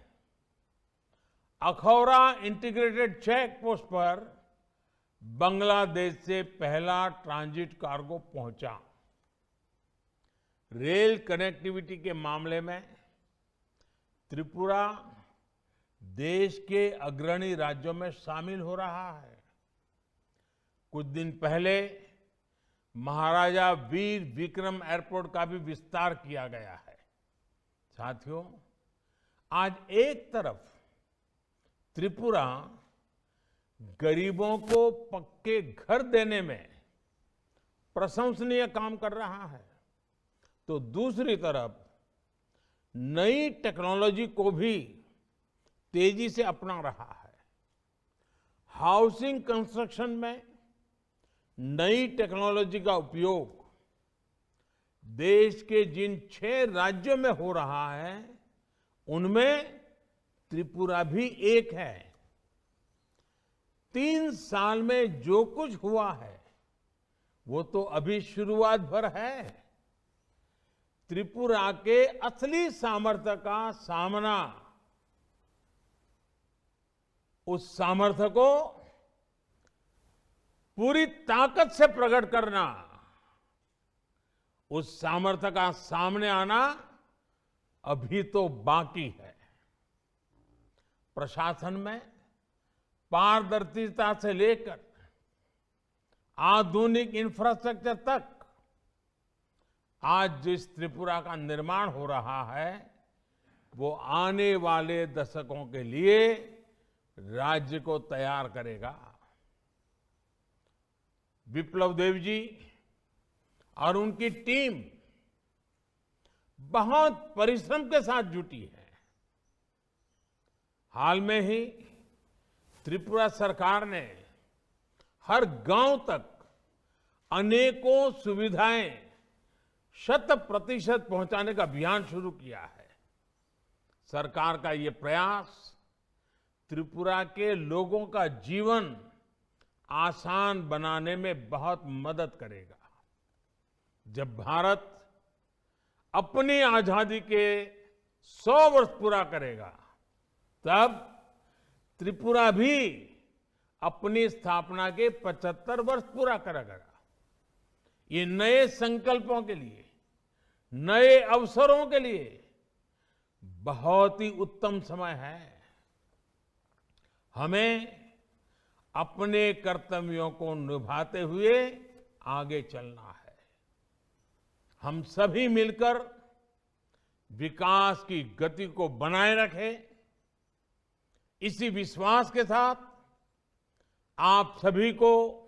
अखौरा इंटीग्रेटेड चेक पोस्ट पर बांग्लादेश से पहला ट्रांजिट कार्गो पहुंचा। रेल कनेक्टिविटी के मामले में त्रिपुरा देश के अग्रणी राज्यों में शामिल हो रहा है। कुछ दिन पहले महाराजा वीर विक्रम एयरपोर्ट का भी विस्तार किया गया है। साथियों, आज एक तरफ त्रिपुरा गरीबों को पक्के घर देने में प्रशंसनीय काम कर रहा है, तो दूसरी तरफ नई टेक्नोलॉजी को भी तेजी से अपना रहा है। हाउसिंग कंस्ट्रक्शन में नई टेक्नोलॉजी का उपयोग देश के जिन छह राज्यों में हो रहा है, उनमें त्रिपुरा भी एक है। तीन साल में जो कुछ हुआ है, वो तो अभी शुरुआत भर है। त्रिपुरा के असली सामर्थ्य का सामना, उस सामर्थ्य को पूरी ताकत से प्रकट करना, उस सामर्थ्य का सामने आना अभी तो बाकी है। प्रशासन में पारदर्शिता से लेकर आधुनिक इंफ्रास्ट्रक्चर तक आज जिस त्रिपुरा का निर्माण हो रहा है, वो आने वाले दशकों के लिए राज्य को तैयार करेगा। विप्लव देव जी और उनकी टीम बहुत परिश्रम के साथ जुटी है। हाल में ही त्रिपुरा सरकार ने हर गांव तक अनेकों सुविधाएं शत प्रतिशत पहुंचाने का अभियान शुरू किया है। सरकार का ये प्रयास त्रिपुरा के लोगों का जीवन आसान बनाने में बहुत मदद करेगा। जब भारत अपनी आजादी के सौ वर्ष पूरा करेगा, तब त्रिपुरा भी अपनी स्थापना के पचहत्तर वर्ष पूरा करेगा। ये नए संकल्पों के लिए, नए अवसरों के लिए बहुत ही उत्तम समय है। हमें अपने कर्तव्यों को निभाते हुए आगे चलना है। हम सभी मिलकर विकास की गति को बनाए रखें। इसी विश्वास के साथ आप सभी को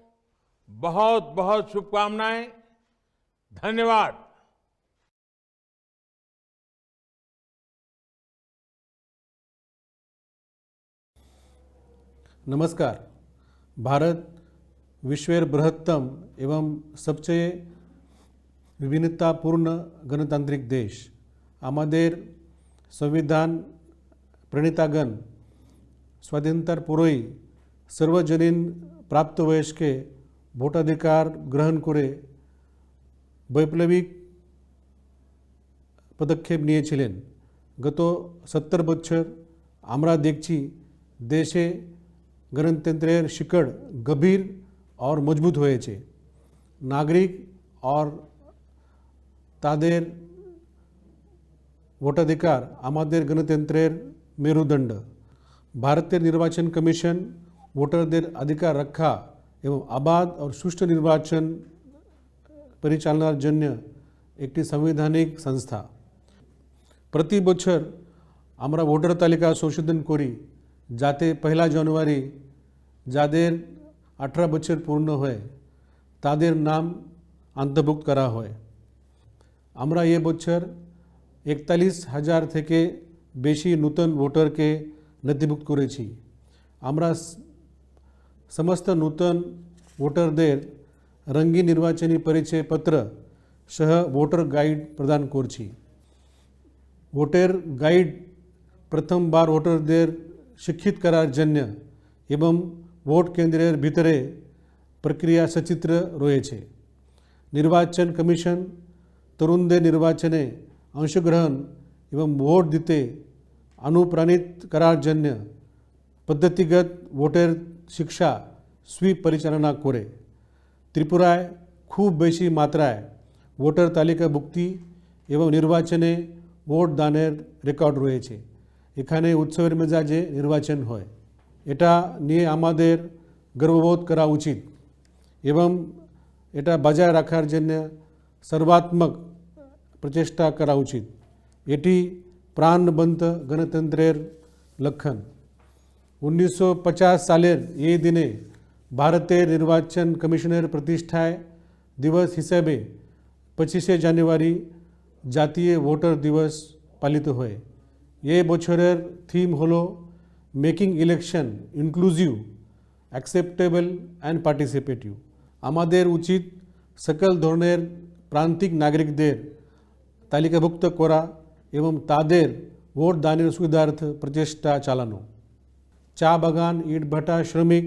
बहुत बहुत शुभकामनाएं। धन्यवाद। नमस्कार। भारत विश्वेर बृहत्तम एवं सबसे विभिन्नतापूर्ण गणतांत्रिक देश। আমাদের সংবিধান প্রণেতাগণ স্বাধীনতার পরেই সার্বজনীন প্রাপ্তবয়স্কে ভোটাধিকার গ্রহণ করে বৈপ্লবিক পদক্ষেপ নিয়েছিলেন। গত সত্তর বছর আমরা দেখছি দেশে গণতন্ত্রের শিকড় গভীর আর মজবুত হয়েছে। নাগরিক আর তাদের ভোটাধিকার আমাদের গণতন্ত্রের মেরুদণ্ড। ভারতের নির্বাচন কমিশন ভোটারদের অধিকার রক্ষা এবং অবাধ আর সুষ্ঠু নির্বাচন পরিচালনার জন্য একটি সাংবিধানিক সংস্থা। প্রতি বছর আমরা ভোটার তালিকা সংশোধন করি, যাতে পয়লা জানুয়ারি যাদের আঠারো বছর পূর্ণ হয়, তাদের নাম অন্তর্ভুক্ত করা হয়। আমরা এ বছর একতাল্লিশ হাজার থেকে বেশি নতুন ভোটারকে নথিভুক্ত করেছি। আমরা স-, সমস্ত নতুন ভোটারদের রঙিন নির্বাচনী পরিচয় পত্র সহ ভোটার গাইড প্রদান করছি। ভোটার গাইড প্রথমবার ভোটারদের শিক্ষিত করার জন্য এবং ভোট কেন্দ্রের ভিতরে প্রক্রিয়া সচিত্র রয়েছে। নির্বাচন কমিশন তরুণদের নির্বাচনে অংশগ্রহণ এবং ভোট দিতে অনুপ্রাণিত করার জন্য পদ্ধতিগত ভোটার শিক্ষা সুইপ পরিচালনা করে। ত্রিপুরায় খুব বেশি মাত্রায় ভোটার তালিকাভুক্তি এবং নির্বাচনে ভোট দানের রেকর্ড রয়েছে। এখানে উৎসবের মেজাজে নির্বাচন হয়। এটা নিয়ে আমাদের গর্ববোধ করা উচিত এবং এটা বজায় রাখার জন্য সর্বাত্মক প্রচেষ্টা করা উচিত। এটি প্রাণবন্ত গণতন্ত্রের লক্ষণ। উনিশশো পঞ্চাশ সালের এই দিনে ভারতের নির্বাচন কমিশনের প্রতিষ্ঠায় দিবস হিসাবে পঁচিশে জানুয়ারি জাতীয় ভোটার দিবস পালিত হয়। এই বছরের থিম হলো making election inclusive, acceptable and participative. আমাদের উচিত সকল ধরনের প্রান্তিক নাগরিকদের তালিকাভুক্ত করা এবং তাদের ভোট দানের সুবিধার্থে প্রচেষ্টা চালানো। চা বাগান, ইটভাটা শ্রমিক,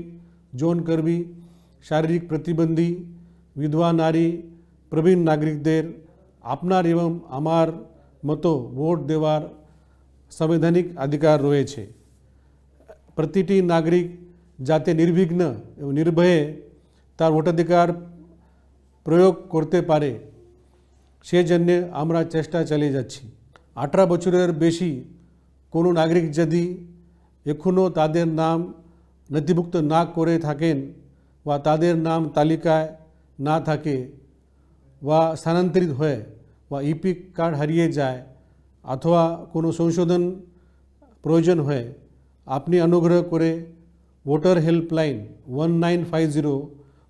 জোন কর্মী, শারীরিক প্রতিবন্ধী, বিধবা নারী, প্রবীণ নাগরিকদের আপনার এবং আমার মতো ভোট দেওয়ার সাংবিধানিক অধিকার রয়েছে। প্রতিটি নাগরিক যাতে নির্বিঘ্ন এবং নির্ভয়ে তার ভোটাধিকার প্রয়োগ করতে পারে, সেজন্য আমরা চেষ্টা চালিয়ে যাচ্ছি। আঠারো বছরের বেশি কোনো নাগরিক যদি এখনও তাদের নাম নথিভুক্ত না করে থাকেন বা তাদের নাম তালিকায় না থাকে বা স্থানান্তরিত হয় বা ইপিক কার্ড হারিয়ে যায় অথবা কোনো সংশোধন প্রয়োজন হয়, আপনি অনুগ্রহ করে voter helpline one nine five zero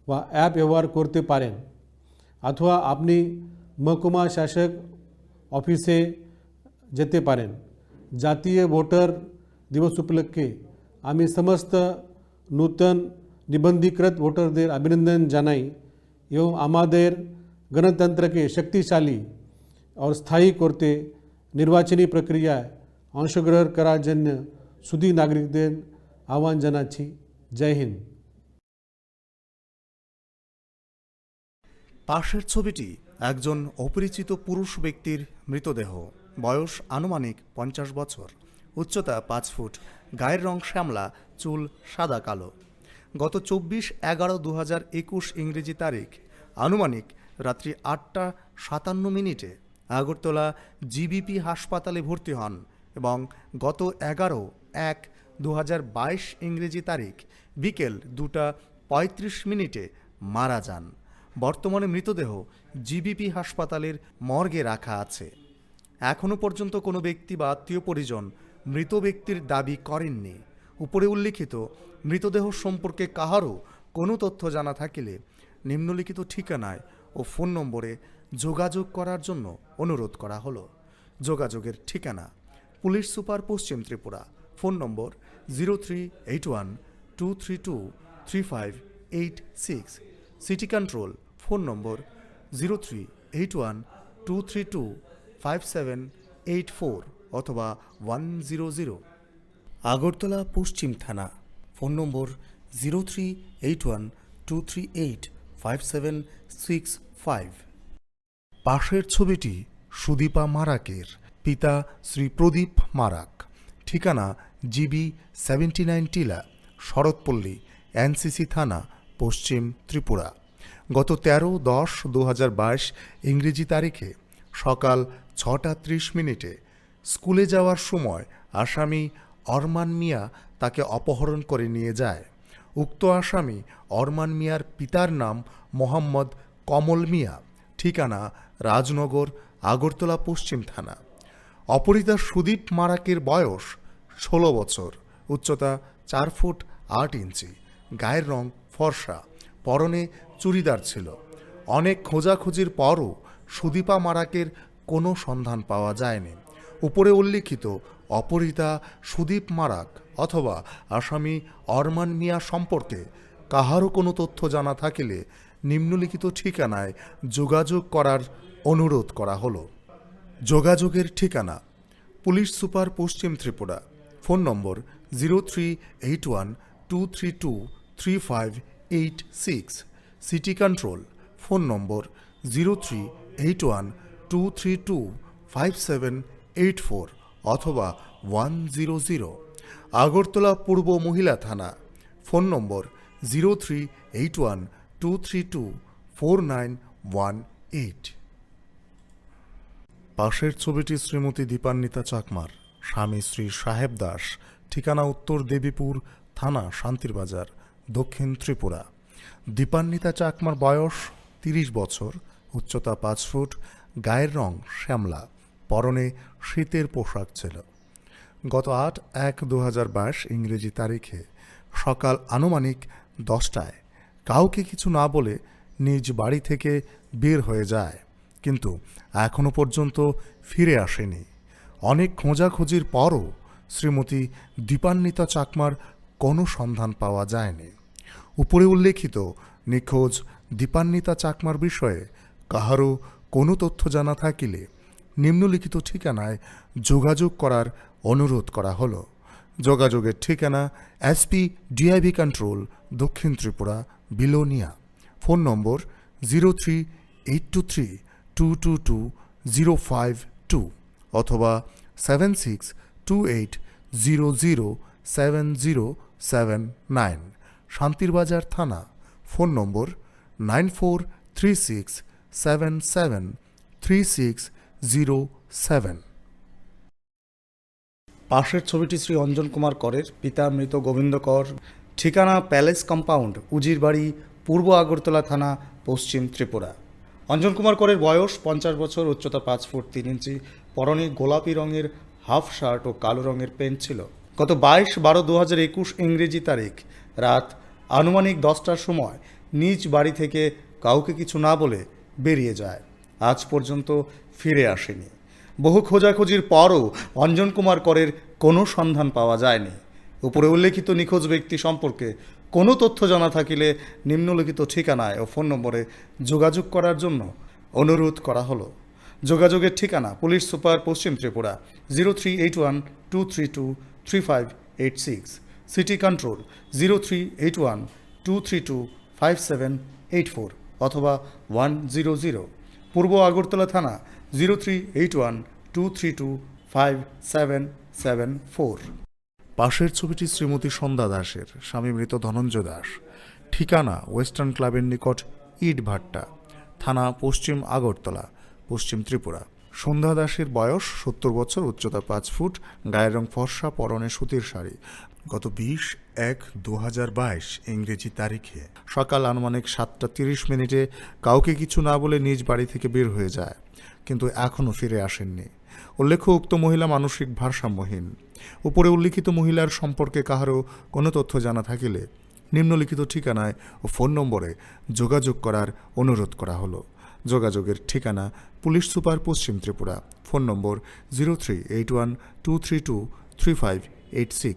বা অ্যাপ ব্যবহার করতে পারেন, অথবা আপনি মহকুমা শাসক অফিসে যেতে পারেন। জাতীয় ভোটার দিবস উপলক্ষে আমি সমস্ত নূতন নিবন্ধীকৃত ভোটারদের অভিনন্দন জানাই এবং আমাদের গণতন্ত্রকে শক্তিশালী ও স্থায়ী করতে নির্বাচনী প্রক্রিয়ায় অংশগ্রহণ করার জন্য সুধী নাগরিকদের আহ্বান জানাচ্ছি। জয় হিন্দ। পাশের ছবিটি একজন অপরিচিত পুরুষ ব্যক্তির মৃতদেহ, বয়স আনুমানিক পঞ্চাশ বছর, উচ্চতা পাঁচ ফুট, গায়ের রং শ্যামলা, চুল সাদা কালো। গত চব্বিশ এগারো দু হাজার একুশ ইংরেজি তারিখ, আনুমানিক রাত্রি আটটা সাতান্ন মিনিটে আগরতলা জিবিপি হাসপাতালে ভর্তি হন এবং গত এগারো এক দু হাজার বাইশ ইংরেজি তারিখ বিকেল দুটা পঁয়ত্রিশ মিনিটে মারা যান। বর্তমানে মৃতদেহ জিবিপি হাসপাতালের মর্গে রাখা আছে। এখনও পর্যন্ত কোনো ব্যক্তি বা আত্মীয় পরিজন মৃত ব্যক্তির দাবি করেননি। উপরে উল্লিখিত মৃতদেহ সম্পর্কে কাহারও কোনো তথ্য জানা থাকিলে নিম্নলিখিত ঠিকানায় ও ফোন নম্বরে যোগাযোগ করার জন্য অনুরোধ করা হলো। যোগাযোগের ঠিকানা: পুলিশ সুপার, পশ্চিম Tripura, phone number zero three eight one two three two three five eight six, city control, phone number zero three eight one two three two five seven eight four অথবা ওয়ান জিরো জিরো। আগরতলা পশ্চিম থানা, phone number zero three eight one two three eight five seven six five. পাশের ছবিটি সুদীপা মারাকের, পিতা শ্রী প্রদীপ মারাক, ঠিকানা GB seventy nine টিলা, শরৎপল্লী, এনসিসি থানা, পশ্চিম ত্রিপুরা। গত তেরো দশ দু হাজার বাইশ ইংরেজি তারিখে সকাল ছটা ত্রিশ মিনিটে স্কুলে যাওয়ার সময় আসামি অরমান মিয়া তাকে অপহরণ করে নিয়ে যায়। উক্ত আসামি অরমান মিয়ার পিতার নাম মোহাম্মদ কমল মিয়া। ঠিকানা রাজনগর, আগরতলা পশ্চিম থানা। অপহৃতা সুদীপ মারাকের বয়স ষোলো বছর, উচ্চতা চার ফুট আট ইঞ্চি, গায়ের রং ফর্সা, পরনে চুড়িদার ছিল। অনেক খোঁজাখুঁজির পরও সুদীপা মারাকের কোনো সন্ধান পাওয়া যায়নি। উপরে উল্লিখিত অপহৃতা সুদীপ মারাক অথবা আসামি অরমান মিয়া সম্পর্কে কাহারও কোনো তথ্য জানা থাকিলে নিম্নলিখিত ঠিকানায় যোগাযোগ করার অনুরোধ করা হলো। যোগাযোগের ঠিকানা: পুলিশ সুপার, পশ্চিম Tripura. Phone number: zero three eight one two three two three five eight six। City control. Phone number: zero three eight one two three two five seven eight four অথবা ওয়ান জিরো জিরো। আগরতলা পূর্ব মহিলা থানা। Phone number: zero three eight one two three two four nine one eight। পাশের ছবিটি শ্রীমতী দীপান্বিতা চাকমার, স্বামী শ্রী সাহেব দাস, ঠিকানা উত্তর দেবীপুর, থানা শান্তির বাজার, দক্ষিণ ত্রিপুরা। দীপান্বিতা চাকমার বয়স তিরিশ বছর, উচ্চতা পাঁচ ফুট, গায়ের রং শ্যামলা, পরনে শীতের পোশাক ছিল। গত আট এক দু হাজার বাইশ ইংরেজি তারিখে সকাল আনুমানিক দশটায় কাউকে কিছু না বলে নিজ বাড়ি থেকে বের হয়ে যায়, কিন্তু এখনও পর্যন্ত ফিরে আসেনি। অনেক খোঁজাখুঁজির পরও শ্রীমতী দীপান্বিতা চাকমার কোনো সন্ধান পাওয়া যায়নি। উপরে উল্লেখিত নিখোঁজ দীপান্বিতা চাকমার বিষয়ে কাহারও কোনো তথ্য জানা থাকিলে নিম্নলিখিত ঠিকানায় যোগাযোগ করার অনুরোধ করা হলো। যোগাযোগের ঠিকানা: এসপি ডিআইবি কন্ট্রোল, দক্ষিণ Tripura, Belonia. Phone number: zero three eight two three two two two five two অথবা seven six two eight zero zero seven zero seven nine। শান্তির বাজার থানা। ফোন নম্বর: nine four three six seven seven three six zero seven। পাশের ছবিটি শ্রী অঞ্জন কুমার করের, পিতা মৃত গোবিন্দ কর, ঠিকানা প্যালেস কম্পাউন্ড, উজিরবাড়ি, পূর্ব আগরতলা থানা, পশ্চিম ত্রিপুরা। অঞ্জন কুমার করের বয়স পঞ্চাশ বছর, উচ্চতা পাঁচ ফুট তিন ইঞ্চি, পরনে গোলাপি রঙের হাফ শার্ট ও কালো রঙের প্যান্ট ছিল। গত বাইশ বারো দু হাজার একুশ ইংরেজি তারিখ রাত আনুমানিক দশটার সময় নিজ বাড়ি থেকে কাউকে কিছু না বলে বেরিয়ে যায়। আজ পর্যন্ত ফিরে আসেনি। বহু খোঁজাখুঁজির পরও অঞ্জন কুমার করের কোনো সন্ধান পাওয়া যায়নি। উপরে উল্লেখিত নিখোঁজ ব্যক্তি সম্পর্কে কোনো তথ্য জানা থাকিলে নিম্নলিখিত ঠিকানায় ও ফোন নম্বরে যোগাযোগ করার জন্য অনুরোধ করা হলো। যোগাযোগের ঠিকানা: পুলিশ সুপার, পশ্চিম Tripura, zero three eight one two three two three five eight six। City control: zero three eight one two three two five seven eight four অথবা ওয়ান জিরো জিরো। পূর্ব আগরতলা থানা: zero three eight one two three two five seven seven four। পাশের ছবিটি শ্রীমতী সন্ধ্যা দাসের, স্বামী মৃত ধনঞ্জয় দাস, ঠিকানা ওয়েস্টার্ন ক্লাবের নিকট ইটভাট্টা, থানা পশ্চিম আগরতলা, পশ্চিম ত্রিপুরা। সন্ধ্যা দাসের বয়স সত্তর বছর, উচ্চতা পাঁচ ফুট, গায়ের রং ফর্সা, পরনে সুতির শাড়ি। গত বিশ এক দু হাজার বাইশ ইংরেজি তারিখে সকাল আনুমানিক সাতটা তিরিশ মিনিটে কাউকে কিছু না বলে নিজ বাড়ি থেকে বের হয়ে যায়, কিন্তু এখনও ফিরে আসেননি। উল্লেখ্য, উক্ত মহিলা মানসিক ভারসাম্যহীন। উপরে উল্লিখিত মহিলার সম্পর্কে কাহারও কোনো তথ্য জানা থাকিলে নিম্নলিখিত ঠিকানায় ও ফোন নম্বরে যোগাযোগ করার অনুরোধ করা হলো। যোগাযোগের ঠিকানা: পুলিশ সুপার, পশ্চিম Tripura. Phone number: zero three eight one two three two three five eight six।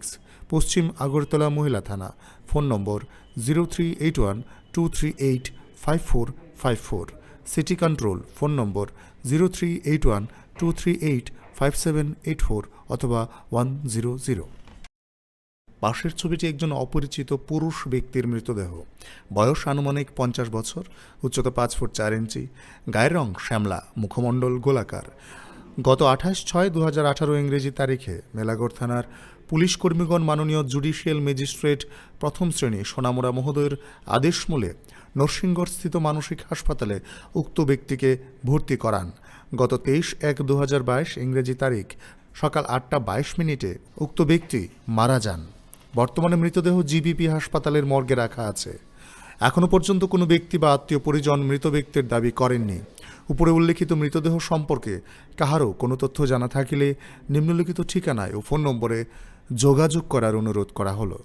পশ্চিম আগরতলা মহিলা থানা। Phone number: zero three eight one two three eight five four five four। City control. Phone number: zero three eight one two three eight five seven eight four অথবা one zero zero. পাশের ছবিটি একজন অপরিচিত পুরুষ ব্যক্তির মৃতদেহ। বয়স আনুমানিক পঞ্চাশ বছর, উচ্চতা পাঁচ ফুট চার ইঞ্চি, গায়ের রং শ্যামলা, মুখমণ্ডল গোলাকার। গত আঠাশ ছয় দু হাজার আঠারো ইংরেজি তারিখে মেলাঘর থানার পুলিশ কর্মীগণ মাননীয় জুডিশিয়াল ম্যাজিস্ট্রেট প্রথম শ্রেণী সোনামুড়া মহোদয়ের আদেশ মূলে নরসিংগড়স্থিত মানসিক হাসপাতালে উক্ত ব্যক্তিকে ভর্তি করান। গত তেইশ এক দু হাজার বাইশ ইংরেজি তারিখ সকাল আটটা বাইশ মিনিটে উক্ত ব্যক্তি মারা যান। বর্তমানে মৃতদেহ জিবিপি হাসপাতালের মর্গে রাখা আছে। এখনও পর্যন্ত কোনো ব্যক্তি বা আত্মীয় পরিজন মৃত ব্যক্তির দাবি করেননি। উপরে উল্লেখিত মৃতদেহ সম্পর্কে কাহারও কোনো তথ্য জানা থাকিলে নিম্নলিখিত ঠিকানায় ও ফোন নম্বরে যোগাযোগ করার অনুরোধ করা হলো।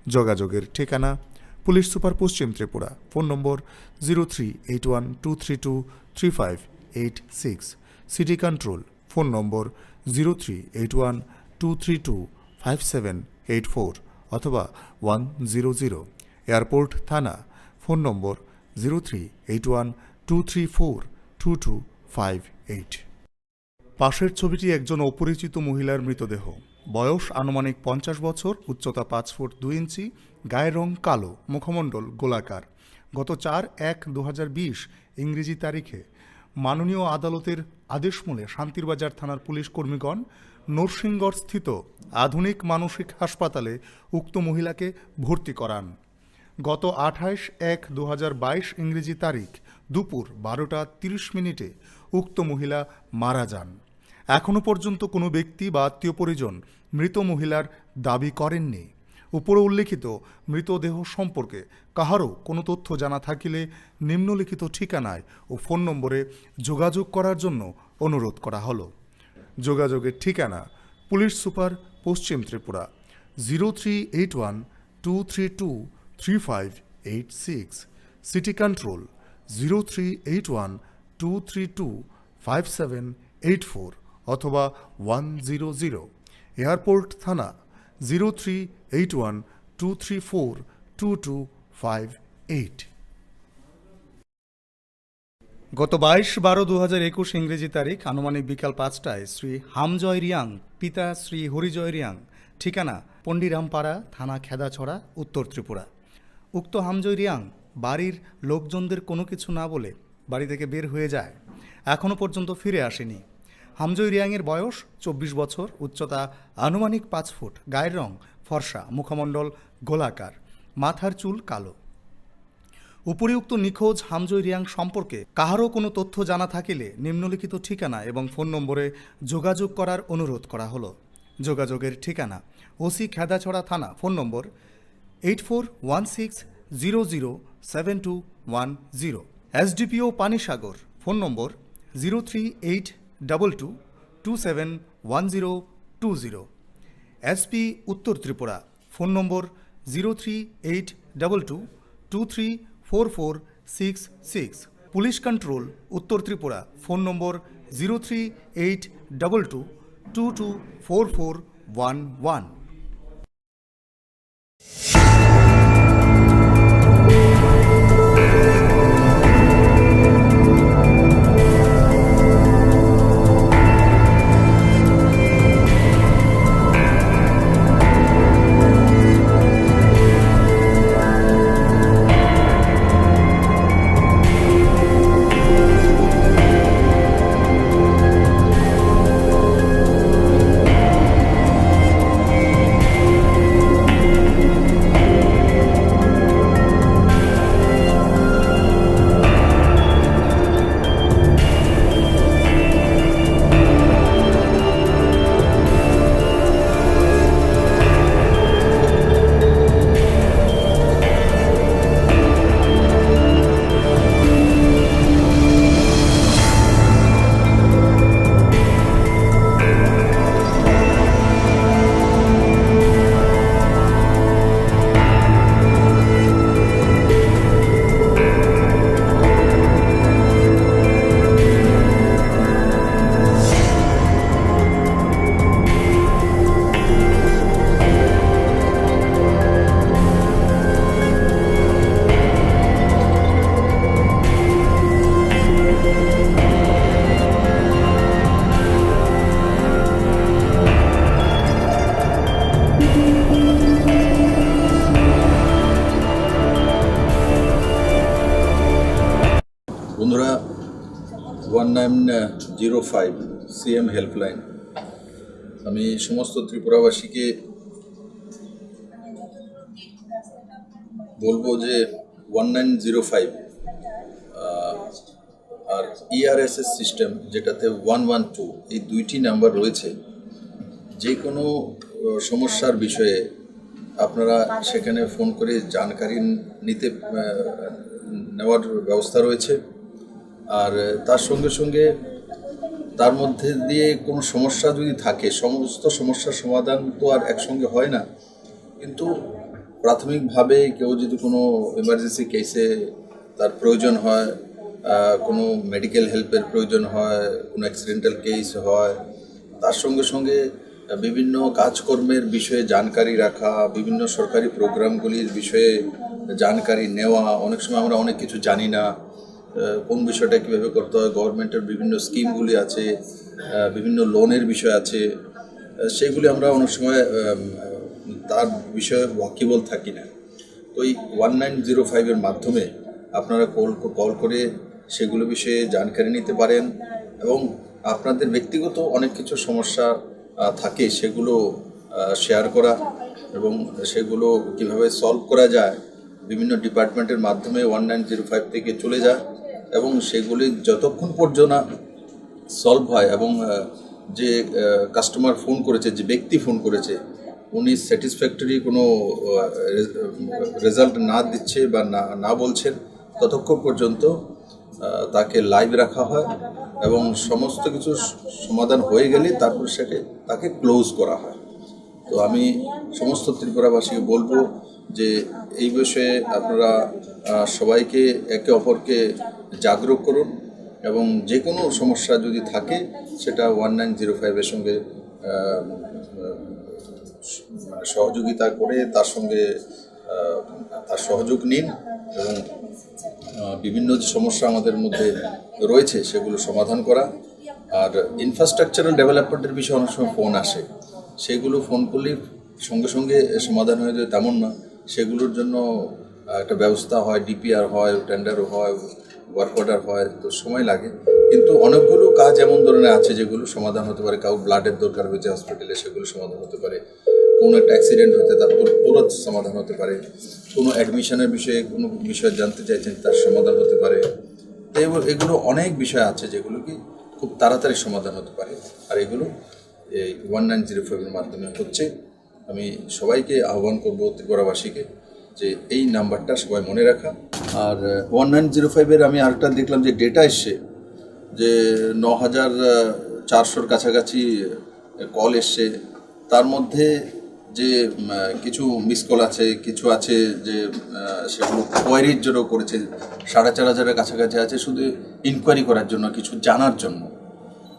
যোগাযোগের ঠিকানা: পুলিশ সুপার, পশ্চিম Tripura, phone number zero three eight one two three two three five eight six. City control, phone number zero three eight one two three two five seven eight four অথবা ওয়ান জিরো জিরো। এয়ারপোর্ট থানা, phone number zero three eight one two three four two two five eight. পাশের ছবিটি একজন অপরিচিত মহিলার মৃতদেহ। বয়স আনুমানিক পঞ্চাশ বছর, উচ্চতা পাঁচ ফুট দুই ইঞ্চি, গায়ের রং কালো, মুখমণ্ডল গোলাকার। গত চার এক দু হাজার বিশ ইংরেজি তারিখে মাননীয় আদালতের আদেশমূলে শান্তিরবাজার থানার পুলিশ কর্মীগণ নরসিংগড়স্থিত আধুনিক মানসিক হাসপাতালে উক্ত মহিলাকে ভর্তি করান। গত আঠাইশ এক দু হাজার বাইশ ইংরেজি তারিখ দুপুর বারোটা তিরিশ মিনিটে উক্ত মহিলা মারা যান। এখনও পর্যন্ত কোনো ব্যক্তি বা আত্মীয় পরিজন মৃত মহিলার দাবি করেননি। উপরে উল্লেখিত মৃতদেহ সম্পর্কে কাহারও কোনো তথ্য জানা থাকিলে নিম্নলিখিত ঠিকানায় ও ফোন নম্বরে যোগাযোগ করার জন্য অনুরোধ করা হলো। যোগাযোগের ঠিকানা: পুলিশ সুপার, পশ্চিম Tripura, zero three eight one two three two three five eight six. City control: zero three eight one two three two five seven eight four অথবা ওয়ান জিরো জিরো। এয়ারপোর্ট থানা: zero three eight one two three four two two five eight. গত বাইশ বারো দু হাজার একুশ ইংরেজি তারিখ আনুমানিক বিকাল পাঁচটায় শ্রী হামজয় রিয়াং, পিতা শ্রী হরিজয় রিয়াং, ঠিকানা পন্ডিরামপাড়া, থানা খেদাছড়া, উত্তর ত্রিপুরা। উক্ত হামজয় রিয়াং বাড়ির লোকজনদের কোনো কিছু না বলে বাড়ি থেকে বের হয়ে যায়। এখনও পর্যন্ত ফিরে আসেনি। হামজয় রিয়াংয়ের বয়স চব্বিশ বছর, উচ্চতা আনুমানিক পাঁচ ফুট, গায়ের রং ফর্সা, মুখমণ্ডল গোলাকার, মাথার চুল কালো। উপরিউক্ত নিখোঁজ হামজয় রিয়াং সম্পর্কে কাহারও কোনো তথ্য জানা থাকিলে নিম্নলিখিত ঠিকানা এবং ফোন নম্বরে যোগাযোগ করার অনুরোধ করা হলো। যোগাযোগের ঠিকানা: ওসি খেদাছড়া থানা, phone number eight four one six zero zero seven two one zero. SDPO Panisagar, phone number zero three eight double two two seven one zero two zero. SP উত্তর Tripura, phone number zero three eight double two two three four four six six. Police control উত্তর Tripura, phone number zero three eight double two two two four four one one. বন্ধুরা, one nine zero five CM helpline, আমি সমস্ত ত্রিপুরাবাসীকে বলবো যে one nine zero five আর ERSS system, যেটাতে one one two, এই দুইটি নাম্বার রয়েছে। যে কোনো আহ, সমস্যার বিষয়ে আপনারা সেখানে ফোন করে জানকারি নিতে আহ, নেওয়ার ব্যবস্থা রয়েছে। আর তার সঙ্গে সঙ্গে তার মধ্যে দিয়ে কোনো সমস্যা যদি থাকে, সমস্ত সমস্যার সমাধান তো আর একসঙ্গে হয় না, কিন্তু প্রাথমিকভাবে কেউ যদি কোনো ইমার্জেন্সি কেসে তার প্রয়োজন হয়, আহ, কোনো মেডিকেল হেল্পের প্রয়োজন হয়, কোনো অ্যাক্সিডেন্টাল কেস হয়, তার সঙ্গে সঙ্গে বিভিন্ন কাজকর্মের বিষয়ে জানকারি রাখা, বিভিন্ন সরকারি প্রোগ্রামগুলির বিষয়ে জানকারি নেওয়া। অনেক সময় আমরা অনেক কিছু জানি না, আহ, কোন বিষয়টা কীভাবে করতে হয়, গভর্নমেন্টের বিভিন্ন স্কিমগুলি আছে, আহ, বিভিন্ন লোনের বিষয় আছে, আহ, সেগুলি আমরা অনেক সময়, আহ, তার বিষয়ে ওয়াকিবল থাকি না। তো এই ওয়ান নাইন জিরো ফাইভের মাধ্যমে আপনারা কল, কল করে সেগুলো বিষয়ে জানকারি নিতে পারেন এবং আপনাদের ব্যক্তিগত অনেক কিছু সমস্যা, আহ, থাকে, সেগুলো, আহ, শেয়ার করা এবং সেগুলো কিভাবে সলভ করা যায়, বিভিন্ন ডিপার্টমেন্টের মাধ্যমে ওয়ান নাইন জিরো ফাইভ থেকে চলে যায় এবং সেগুলি যতক্ষণ পর্যন্ত না সলভ হয় এবং, আহ, যে, আহ, কাস্টমার ফোন করেছে, যে ব্যক্তি ফোন করেছে, উনি স্যাটিসফ্যাক্টরি কোনো, আহ, রে-, রেজাল্ট না দিচ্ছে বা না, না বলছেন, ততক্ষণ পর্যন্ত, আহ, তাকে লাইভ রাখা হয় এবং সমস্ত কিছু স-, সমাধান হয়ে গেলে তারপর সেকে, তাকে ক্লোজ করা হয়। তো আমি সমস্ত ত্রিপুরাবাসীকে বলবো যে এই বিষয়ে আপনারা, আহ, সবাইকে একে অপরকে জাগরুক করুন এবং যে কোনো সমস্যা যদি থাকে সেটা ওয়ান নাইন জিরো ফাইভের সঙ্গে, আহ, মানে সহযোগিতা করে তার সঙ্গে, আহ, তার সহযোগ নিন এবং, আহ, বিভিন্ন যে সমস্যা আমাদের মধ্যে রয়েছে সেগুলো সমাধান করা। আর ইনফ্রাস্ট্রাকচারাল ডেভেলপমেন্টের বিষয়ে অনেক সময় ফোন আসে, সেগুলো ফোন করলে সঙ্গে সঙ্গে সমাধান হয়ে যায় তেমন না, সেগুলোর জন্য, আহ, একটা ব্যবস্থা হয়, ডিপিআর হয়, টেন্ডার হয়, ওয়ার্ক অর্ডার হয়, তো সময় লাগে। কিন্তু অনেকগুলো কাজ এমন ধরনের আছে যেগুলো সমাধান হতে পারে। কাউ ব্লাডের দরকার হয়েছে হসপিটালে, সেগুলো সমাধান হতে পারে। কোনো একটা অ্যাক্সিডেন্ট হতে তার তুর-, তুরন্ত সমাধান হতে পারে। কোনো অ্যাডমিশনের বিষয়ে কোনো বিষয় জানতে চাইছেন, তার সমাধান হতে পারে। তো এগুলো, এগুলো অনেক বিষয় আছে যেগুলো কি খুব তাড়াতাড়ি সমাধান হতে পারে। আর এগুলো এই ওয়ান নাইন জিরো ফাইভের মাধ্যমে হচ্ছে। আমি সবাইকে আহ্বান করব ত্রিপুরাবাসীকে যে এই নাম্বারটা সবাই মনে রাখা। আর ওয়ান নাইন জিরো ফাইভের আমি আরেকটা দেখলাম যে ডেটা এসছে যে ন হাজার চারশোর কাছাকাছি কল এসছে, তার মধ্যে যে, উম, আহ, কিছু মিস কল আছে, কিছু আছে যে, আহ, সেগুলো কোয়ারির জন্য করেছে, সাড়ে চার হাজারের কাছাকাছি আছে শুধু ইনকোয়ারি করার জন্য, কিছু জানার জন্য।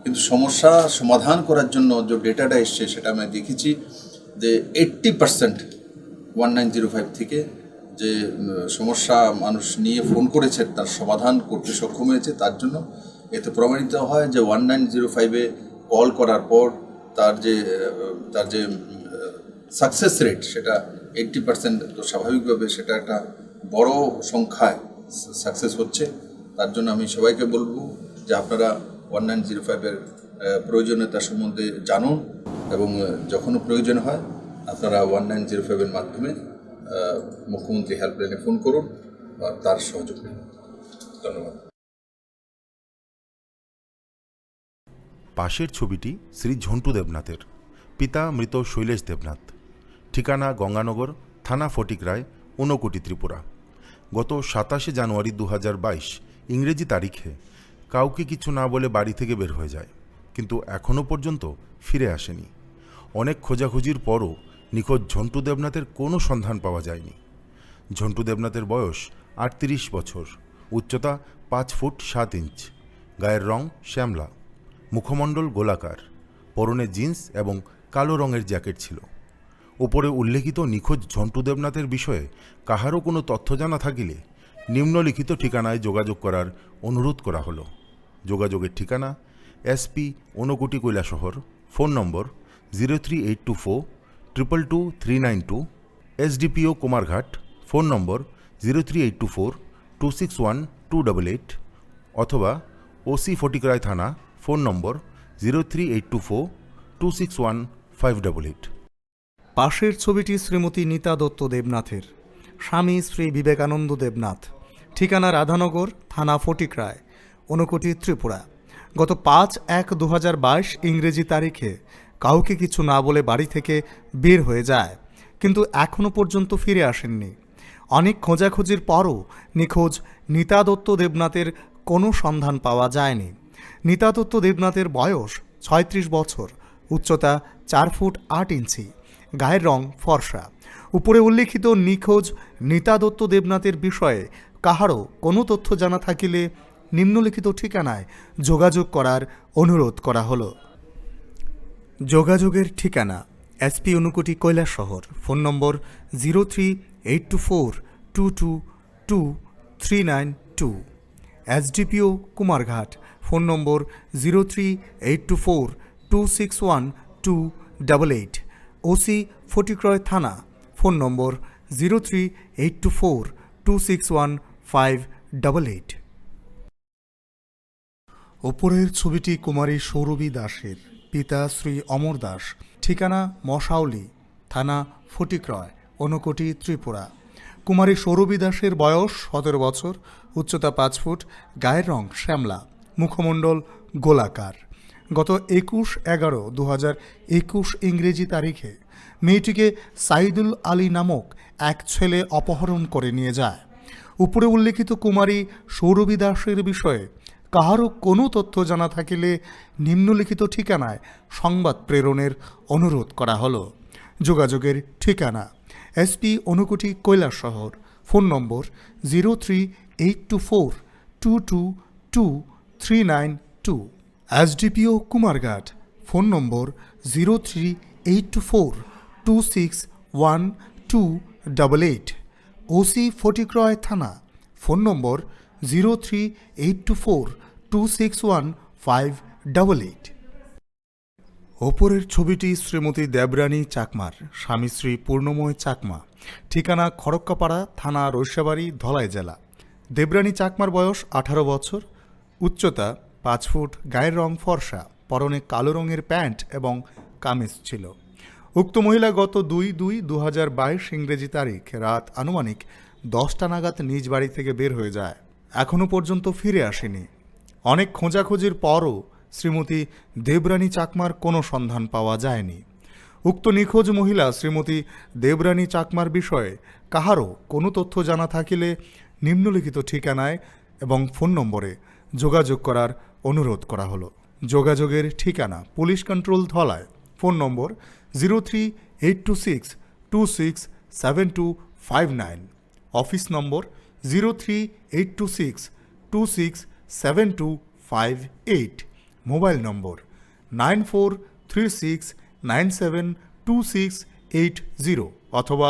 কিন্তু সমস্যা সমাধান করার জন্য যে ডেটাটা এসছে সেটা আমি দেখেছি যে eighty percent one nine zero five থেকে যে, উম, সমস্যা মানুষ নিয়ে ফোন করেছে, তার সমাধান করতে সক্ষম হয়েছে। তার জন্য এতে প্রমাণিত হয় যে ওয়ান নাইন জিরো ফাইভে কল করার পর তার যে, আহ, তার যে, উম, সাকসেস রেট, সেটা এইট্টি পার্সেন্ট। তো স্বাভাবিকভাবে সেটা একটা বড় সংখ্যায় সাকসেস হচ্ছে। তার জন্য আমি সবাইকে বলবো যে আপনারা ওয়ান নাইন জিরো ফাইভের, আহ, প্রয়োজনীয়তা সম্বন্ধে জানুন এবং, আহ, যখনও প্রয়োজন হয় আপনারা ওয়ান নাইন জিরো ফাইভের মাধ্যমে, আহ, মুখ্যমন্ত্রী হেল্পলাইনে ফোন করুন বা তার সহযোগ নিন। ধন্যবাদ। পাশের ছবিটি শ্রী ঝন্টু দেবনাথের, পিতা মৃত শৈলেশ দেবনাথ, ঠিকানা গঙ্গানগর, থানা ফটিকরায়, ঊনকোটি, ত্রিপুরা। গত সাতাশে জানুয়ারি দু হাজার বাইশ ইংরেজি তারিখে কাউকে কিছু না বলে বাড়ি থেকে বের হয়ে যায়, কিন্তু এখনও পর্যন্ত ফিরে আসেনি। অনেক খোঁজাখুঁজির পরও নিখোঁজ ঝন্টু দেবনাথের কোনো সন্ধান পাওয়া যায়নি। ঝন্টু দেবনাথের বয়স আটত্রিশ বছর, উচ্চতা পাঁচ ফুট সাত ইঞ্চ, গায়ের রং শ্যামলা, মুখমণ্ডল গোলাকার, পরনে জিন্স এবং কালো রঙের জ্যাকেট ছিল। উপরে উল্লেখিত নিখোঁজ ঝন্টু দেবনাথের বিষয়ে কাহারও কোনো তথ্য জানা থাকিলে নিম্নলিখিত ঠিকানায় যোগাযোগ করার অনুরোধ করা হলো। যোগাযোগের ঠিকানা: SP, Unakoti, Kailashahar, phone number zero three eight two four triple two three nine two, SDPO Kumarghat, phone number zero three eight two four two six one two double eight, অথবা ওসি ফটিকরায় থানা, phone number zero three eight two four two six one five double eight. পাশের ছবিটি শ্রীমতী নীতা দত্ত দেবনাথের, স্বামী শ্রী বিবেকানন্দ দেবনাথ, ঠিকানা রাধানগর, থানা ফটিকরায়, ঊনকোটি, ত্রিপুরা। গত পাঁচ এক দু হাজার বাইশ ইংরেজি তারিখে কাউকে কিছু না বলে বাড়ি থেকে বের হয়ে যায়, কিন্তু এখনও পর্যন্ত ফিরে আসেননি। অনেক খোঁজাখুঁজির পরও নিখোঁজ নীতা দত্ত দেবনাথের কোনো সন্ধান পাওয়া যায়নি। নিতাদত্ত দেবনাথের বয়স ছয়ত্রিশ বছর, উচ্চতা চার ফুট আট ইঞ্চি, গায়ের রং ফর্সা। উপরে উল্লেখিত নিখোঁজ নিতাদত্ত দেবনাথের বিষয়ে কাহারও কোনো তথ্য জানা থাকিলে নিম্নলিখিত ঠিকানায় যোগাযোগ করার অনুরোধ করা হলো। যোগাযোগের ঠিকানা: SP Unakoti Kailashahar, phone number zero three eight two four two two two three nine two. SDPO Kumarghat, phone number zero three eight two four two six one two double eight. OC Fatikroy থানা, phone number zero three eight two four two six one five double eight. ওপরের ছবিটি কুমারী সৌরভী দাসের, পিতা শ্রী অমর দাস, ঠিকানা মশাউলি, থানা ফটিকরয়, ঊনকোটি, ত্রিপুরা। কুমারী সৌরভী দাসের বয়স সতেরো বছর, উচ্চতা পাঁচ ফুট, গায়ের রং শ্যামলা, মুখমণ্ডল গোলাকার। গত একুশ এগারো দু হাজার একুশ ইংরেজি তারিখে মেয়েটিকে সাইদুল আলী নামক এক ছেলে অপহরণ করে নিয়ে যায়। উপরে উল্লেখিত কুমারী সৌরভী দাসের বিষয়ে কাহারও কোনো তথ্য জানা থাকিলে নিম্নলিখিত ঠিকানায় সংবাদ প্রেরণের অনুরোধ করা হলো। যোগাযোগের ঠিকানা: SP Unakoti Kailashahar, phone number zero three eight two four two two two three nine two. SDPO Kumarghat, phone number zero three eight two four two six one two double eight. OC Fatikroy থানা, phone number zero three eight two four two six one five double eight. ওপরের ছবিটি শ্রীমতী দেবরানী চাকমার, স্বামী শ্রী পূর্ণময় চাকমা, ঠিকানা খড়ক্কাপাড়া, থানা রৈশাবাড়ি, ধলাই জেলা। দেবরানী চাকমার বয়স আঠারো বছর, উচ্চতা পাঁচ ফুট, গায়ের রং ফর্সা, পরনে কালো রঙের প্যান্ট এবং কামিজ ছিল। উক্ত মহিলা গত দুই দুই দু হাজার বাইশ ইংরেজি তারিখ রাত আনুমানিক দশটা নাগাদ নিজ বাড়ি থেকে বের হয়ে যায়। এখনও পর্যন্ত ফিরে আসেনি। অনেক খোঁজাখুঁজির পরও শ্রীমতী দেবরানী চাকমার কোনো সন্ধান পাওয়া যায়নি। উক্ত নিখোঁজ মহিলা শ্রীমতী দেবরানী চাকমার বিষয়ে কাহারও কোনো তথ্য জানা থাকিলে নিম্নলিখিত ঠিকানায় এবং ফোন নম্বরে যোগাযোগ করার অনুরোধ করা হলো। যোগাযোগের ঠিকানা: police control Dhalai, phone number zero three eight two six two six seven two five nine, office number zero three eight two six two six seven two five eight, mobile number nine four three six nine seven two six eight zero অথবা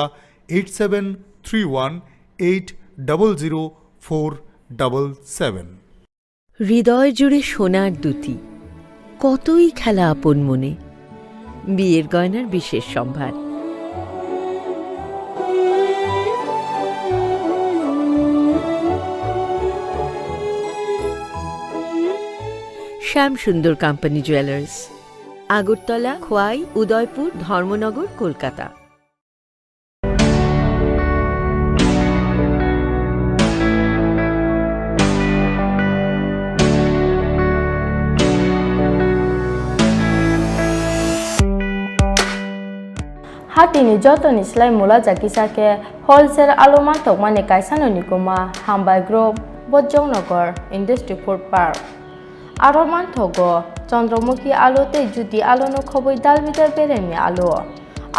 eight seven three one eight double zero four double seven. হৃদয় জুড়ে সোনার দ্যুতি, কতই খেলা আপন মনে। বিয়ের গয়নার বিশেষ সম্ভার। শ্যাম সুন্দর কোম্পানি জুয়েলার্স, আগরতলা, খোয়াই, উদয়পুর, ধর্মনগর, Kolkata. Hatini jotoni slai mula jakisa khe wholesale alu mantokmani kaisano nikuma Hambai Group, Bojongnagar Industry Food Park. Aro manthogo Chandramukhi alu tei Jyoti aluno khobwi dalbidal beremni alu.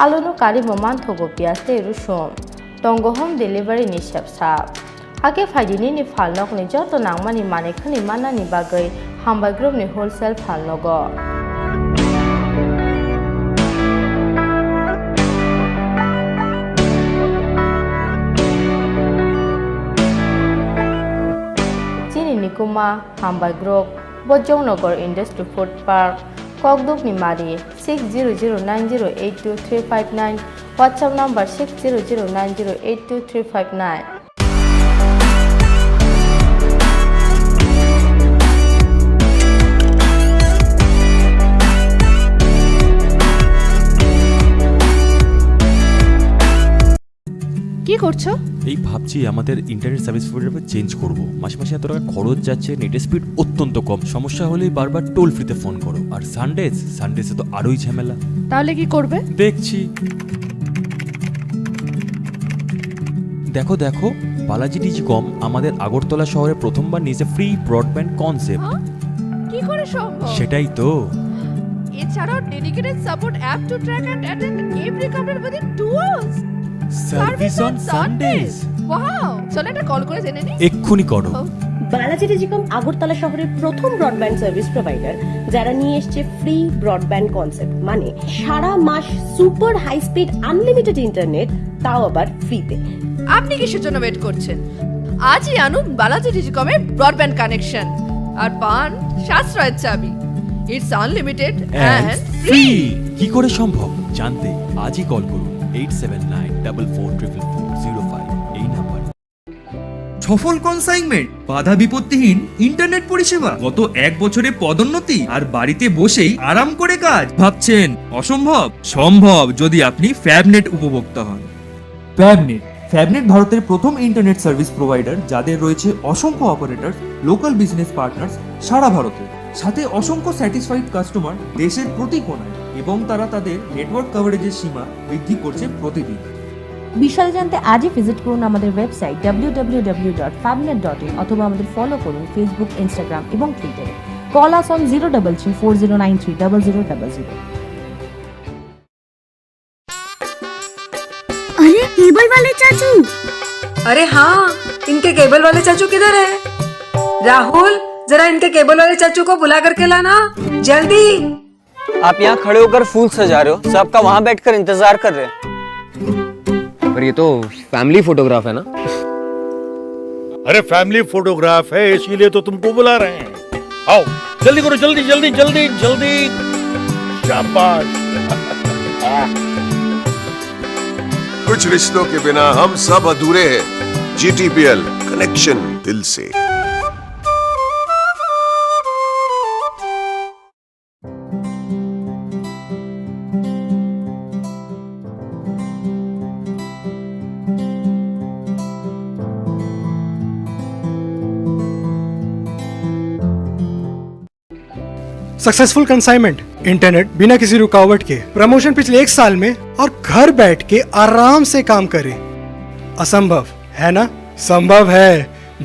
Aluno karwi bo manthogo piyaj tei rusum. Tongo home delivery ni sepsa. Hakhe phaidi nini phalnokni joto nangmani manwi khwnwi mannani bagwi Hambai Group ni wholesale phalnogo. Chini nikuma Hambai Group, Bojongnagar Industry Food Park, Kokdukni Mari, six zero zero nine zero eight two three five nine, WhatsApp number six zero zero nine zero eight two three five nine. কি করছো? এই ভাবছি আমাদের internet service provider change করব। মাসে মাসে এত টাকা খরচ যাচ্ছে, নেটের স্পিড অত্যন্ত কম, সমস্যা হলেই বারবার টোল ফ্রিতে ফোন করো। আর সানডেজ, সানডেজে তো আরোই ঝামেলা। তাহলে কি করবে? দেখছি। দেখো, দেখো, বালাজি টেলিকম আমাদের আগরতলা শহরে প্রথমবার নিয়েছে ফ্রি ব্রডব্যান্ড কনসেপ্ট। হ্যাঁ? কি করে সম্ভব? সেটাই তো। এছাড়াও dedicated support app to track and attend every couple within two hours. Service on Sundays. Wow, চলো একটা কল করে জেনে নিই। এক্ষুনি করো। ও। বালাজি টেলিকম আগরতলা শহরের প্রথম ব্রডব্যান্ড সার্ভিস প্রোভাইডার, যারা নিয়ে এসছে ফ্রি ব্রডব্যান্ড কনসেপ্ট, মানে সারা মাস super high speed unlimited internet, তাও আবার ফ্রিতে। আপনি কিসের জন্য ওয়েট করছেন? আজই আনুন বালাজি টেলিকমে ব্রডব্যান্ড কানেকশন আর পান সাশ্রয়ের চাবি। It's unlimited and and free. Free. কি করে সম্ভব? জানতে আজই কল করুন eight seven nine double four triple four zero five এই নাম্বার। সফল কনসাইনমেন্ট, বাধা বিপত্তিহীন ইন্টারনেট পরিষেবা। গত এক বছরে পদোন্নতি আর বাড়িতে বসেই আরাম করে কাজ। ভাবছেন অসম্ভব? সম্ভব, যদি আপনি ফ্যাবনেট উপভোক্তা হন। ফ্যাবনেট। ফ্যাবনেট ভারতের প্রথম ইন্টারনেট সার্ভিস প্রোভাইডার, যাদের রয়েছে অসংখ্য অপারেটর, লোকাল বিজনেস পার্টনার্স সারা ভারতে, সাথে অসংখ্য স্যাটিসফাইড কাস্টমার দেশের প্রতি কোণায়, এবং তারা তাদের নেটওয়ার্ক কভারেজের সীমা বৃদ্ধি করছে প্রতিদিন। বিশদে জানতে আজই ভিজিট করুন আমাদের website W W W dot ফ্যাবনেট ডট ইন অথবা আমাদের ফলো করুন ফেসবুক, ইনস্টাগ্রাম এবং টুইটারে। Call us on zero double three four zero nine three double zero double zero। अरे, केबल वाले चाचू। अरे हाँ, इनके केबल वाले चाचू किधर है? राहुल, जरा इनके केबल वाले चाचू को बुला करके लाना, जल्दी। आप यहाँ खड़े होकर फूल सजा रहे हो, सबका वहां बैठकर इंतजार कर रहे हैं। पर ये तो फैमिली फोटोग्राफ है ना? अरे, फैमिली फोटोग्राफ है, इसीलिए तो तुमको बुला रहे हैं। आओ, जल्दी करो, जल्दी, जल्दी, जल्दी, जल्दी। शाबाश। कुछ रिश्तों के बिना हम सब अधूरे हैं। जीटीपीएल, कनेक्शन दिल से। सक्सेसफुल कंसाइनमेंट, इंटरनेट बिना किसी रुकावट के, प्रमोशन पिछले एक साल में और घर बैठ के आराम से काम करें। असंभव है ना? संभव है,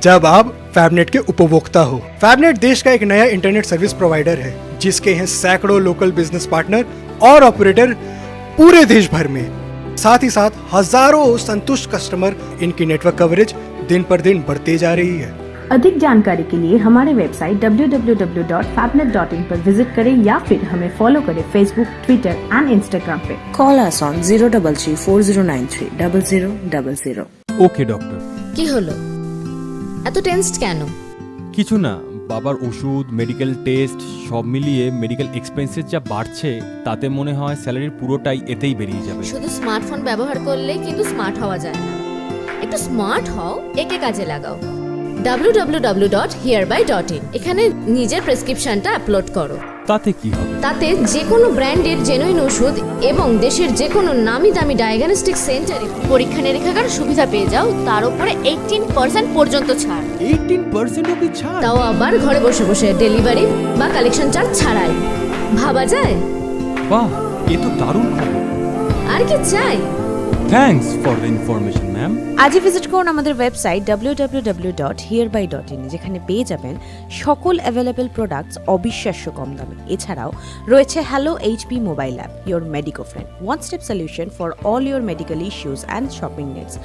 जब आप फैबनेट के उपभोक्ता हो। फैबनेट देश का एक नया इंटरनेट सर्विस प्रोवाइडर है, जिसके हैं सैकड़ों लोकल बिजनेस पार्टनर और ऑपरेटर पूरे देश भर में। साथ ही साथ हजारों संतुष्ट कस्टमर, इनकी नेटवर्क कवरेज दिन पर दिन बढ़ते जा रही है। अधिक जानकारी के लिए हमारे website W W W dot फैबनेट डॉट इन पर विजिट करें या फिर हमें फॉलो करें Facebook, Twitter and Instagram पे। Call us on zero double three four zero nine three double zero double zero। ওকে ডক্টর। কি হলো? এত টেন্সড কেন? কিছু না, বাবার ওষুধ, মেডিকেল টেস্ট, সব মিলিয়ে মেডিকেল এক্সপেন্সেস যা বাড়ছে, তাতে মনে হয় স্যালারির পুরোটাই এতেই বেরিয়ে যাবে। শুধু স্মার্টফোন ব্যবহার করলে কিন্তু স্মার্ট হওয়া যায় না। একটু স্মার্ট হও, একে কাজে লাগাও। ডাব্লিউ ডাব্লিউ ডাব্লিউ ডট হিয়ারবাই ডট ইন। এখানে নিজের প্রেসক্রিপশনটা আপলোড করো। তাতে কি হবে? তাতে যে কোনো ব্র্যান্ডের জেনুইন ওষুধ এবং দেশের যে কোনো নামি দামি ডায়াগনস্টিক সেন্টারে পরীক্ষা নিরীক্ষার সুবিধা পেয়ে যাও, তার উপরে এইটিন পার্সেন্ট পর্যন্ত ছাড়। এইটিন পার্সেন্ট অবধি ছাড়? তাও আবার ঘরে বসে বসে, ডেলিভারি বা কালেকশন চার্জ ছাড়াই। ভাবা যায়? বাহ, এ তো দারুণ খবর। আর কি চাই? Thanks for the information, ma'am. আজই ভিজিট করুন আমাদের website W W W dot হিয়ারবাই ডট ইন, যেখানে পেয়ে যাবেন সকল অ্যাভেলেবল প্রোডাক্টস অবিশ্বাস্য কম দামে। এছাড়াও রয়েছে hello HP mobile app, your Medico friend, one step solution for all your medical issues and shopping needs।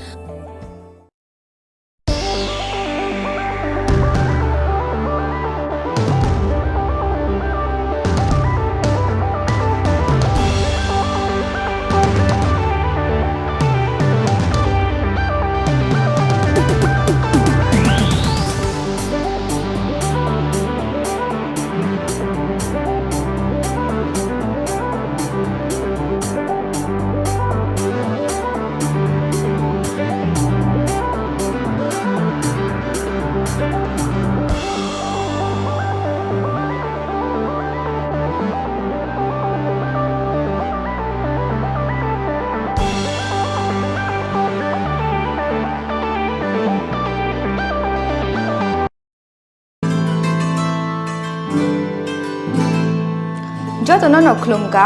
Jotono no khulumkha,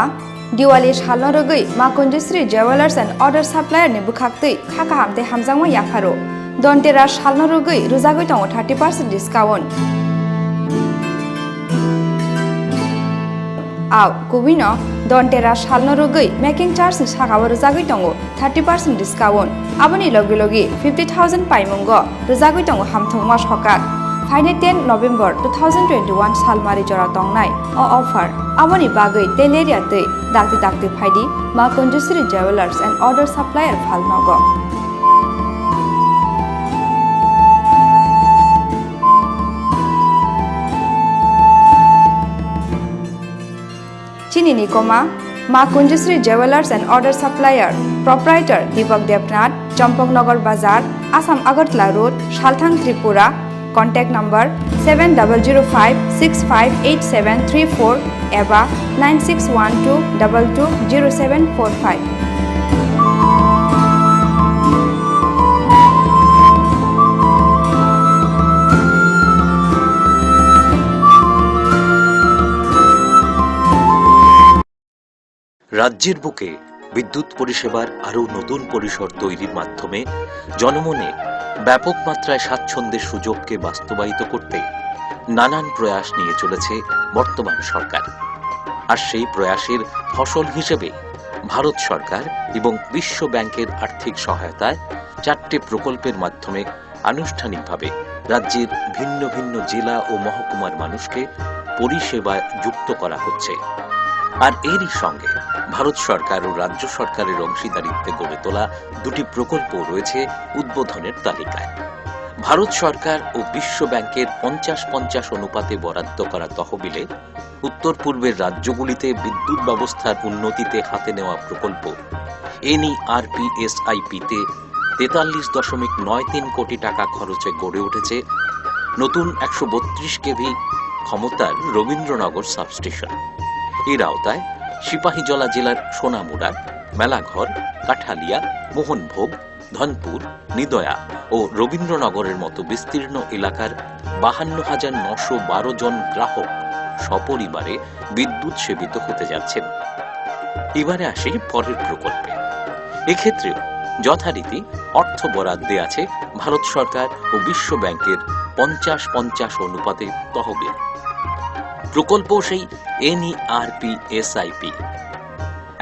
Diwali salno rwgwi Ma Kunjusri Jewellers and Other Supplier ni bwkhaktwi kha kaham tei hamjakma yapharo. Dhanteras salno rwgwi rwjagwi tongo thirty percent discount. Au, kubino Dhanteras salno rwgwi making charge ni sakao rwjagwi tongo thirty percent discount. Aboni logi logi fifty thousand paimungo rwjagwi tongo hamthokma sokak. Phainai ten November two thousand twenty-one salmari jora tongnai o offer. Aboni bagwi teleria twi dakti dakti phaidi Ma Kunjusri Jewellers and Order Supplier phalnogo. Chini ni koma, Ma Kunjusri Jewellers and Order Supplier, Proprietor Deepak Debnath, Champaknagar Bazar, Assam Agartala Road, Salthang, Tripura. Contact number seven double zero five six five eight seven three four eba nine six one two double two zero seven four five. রাজ্যের বুকে বিদ্যুৎ পরিষেবার আরও নতুন পরিসর তৈরির মাধ্যমে জনমনে ব্যাপক মাত্রায় স্বাচ্ছন্দ্যের সুযোগকে বাস্তবায়িত করতে নানান প্রয়াস নিয়ে চলেছে বর্তমান সরকার। আর সেই প্রয়াসের ফসল হিসেবে ভারত সরকার এবং বিশ্ব ব্যাংকের আর্থিক সহায়তায় চারটে প্রকল্পের মাধ্যমে আনুষ্ঠানিকভাবে রাজ্যের ভিন্ন ভিন্ন জেলা ও মহকুমার মানুষকে পরিষেবায় যুক্ত করা হচ্ছে। আর এরই সঙ্গে ভারত সরকার ও রাজ্য সরকারের অংশীদারিত্বে গড়ে তোলা দুটি প্রকল্প রয়েছে উদ্বোধনের তালিকায়। ভারত সরকার ও বিশ্ব ব্যাংকের পঞ্চাশ পঞ্চাশ অনুপাতে বরাদ্দ করা তহবিলে উত্তর পূর্বের রাজ্যগুলিতে বিদ্যুৎ ব্যবস্থার উন্নতিতে হাতে নেওয়া প্রকল্প এনইআরপিএসআইপিতে তেতাল্লিশ দশমিক নয় তিন কোটি টাকা খরচে গড়ে উঠেছে নতুন একশো বত্রিশ কেভি ক্ষমতার রবীন্দ্রনগর সাবস্টেশন। এর আওতায় সিপাহীজলা জেলার সোনামুড়া, মেলাঘর, কাঠালিয়া, মোহনভোগ, ধনপুর, নিদয়া ও রবীন্দ্রনগরের মতো বিস্তীর্ণ এলাকার বাহান্ন হাজার নশো বারো জন গ্রাহক সপরিবারে বিদ্যুৎ সেবিত হতে যাচ্ছেন। এবারে আসি পরের প্রকল্পে। এক্ষেত্রেও যথারীতি অর্থ বরাদ্দে আছে ভারত সরকার ও বিশ্ব ব্যাংকের পঞ্চাশ পঞ্চাশ অনুপাতে তহবিল। প্রকল্প সেই এনইআরপিএসআইপি।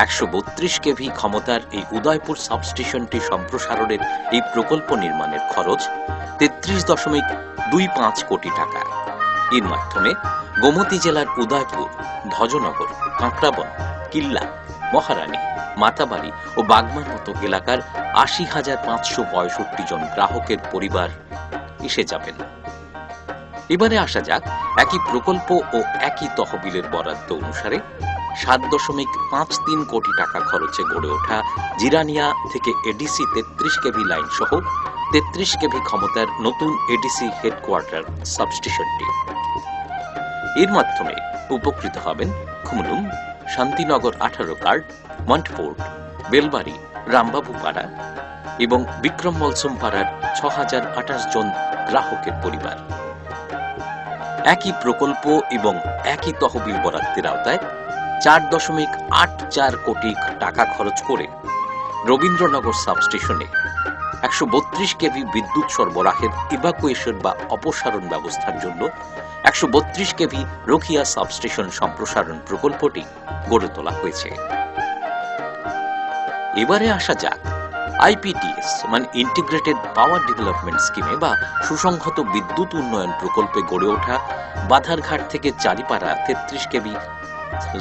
একশো বত্রিশ কেভি ক্ষমতার এই উদয়পুর সাবস্টেশনটি সম্প্রসারণের এই প্রকল্প নির্মাণের খরচ তেত্রিশ দশমিক দুই পাঁচ কোটি টাকা। এর মাধ্যমে গোমতী জেলার উদয়পুর, ভজনগর, কাঁকড়াবন, কিল্লা, মহারানী, মাতাবাড়ি ও বাগমার মতো এলাকার আশি হাজার পাঁচশো পঁয়ষট্টি জন গ্রাহকের পরিবার এসে যাবেন। এবারে আসা যাক একই প্রকল্প ও একই তহবিলের বরাদ্দ অনুসারে সাত দশমিক পাঁচ তিন কোটি টাকা খরচে গড়ে ওঠা জিরানিয়া থেকে এডিসি তেত্রিশ কেভি লাইন সহ তেত্রিশ কেভি ক্ষমতার নতুন এডিসি হেডকোয়ার্টার সাবস্টেশনটি। এর মাধ্যমে উপকৃত হবেন খুমলুং, শান্তিনগর আঠারো কার্ড, মন্টফোর্ড, বেলবাড়ি, রামবাবু পাড়া এবং বিক্রম মলসুম পাড়ার ছ হাজার আঠাশ জন গ্রাহকের পরিবার। একই প্রকল্প এবং একই তহবিল বরাদ্দের আওতায় চার দশমিক আট চার কোটি টাকা খরচ করে রবীন্দ্রনগর সাবস্টেশনে একশো বত্রিশ কেভি বিদ্যুৎ সরবরাহের ইভাকুয়েশন বা অপসারণ ব্যবস্থার জন্য একশো বত্রিশ কেভি রোকিয়া সাবস্টেশন সম্প্রসারণ প্রকল্পটি গড়ে তোলা হয়েছে। এবারে আসা যাক আইপিডিএস মানে ইন্টিগ্রেটেড পাওয়ার ডেভেলপমেন্ট স্কিমে বা সুসংহত বিদ্যুৎ উন্নয়ন প্রকল্পে গড়ে ওঠা বাধারঘাট থেকে চারিপাড়া তেত্রিশ কেভি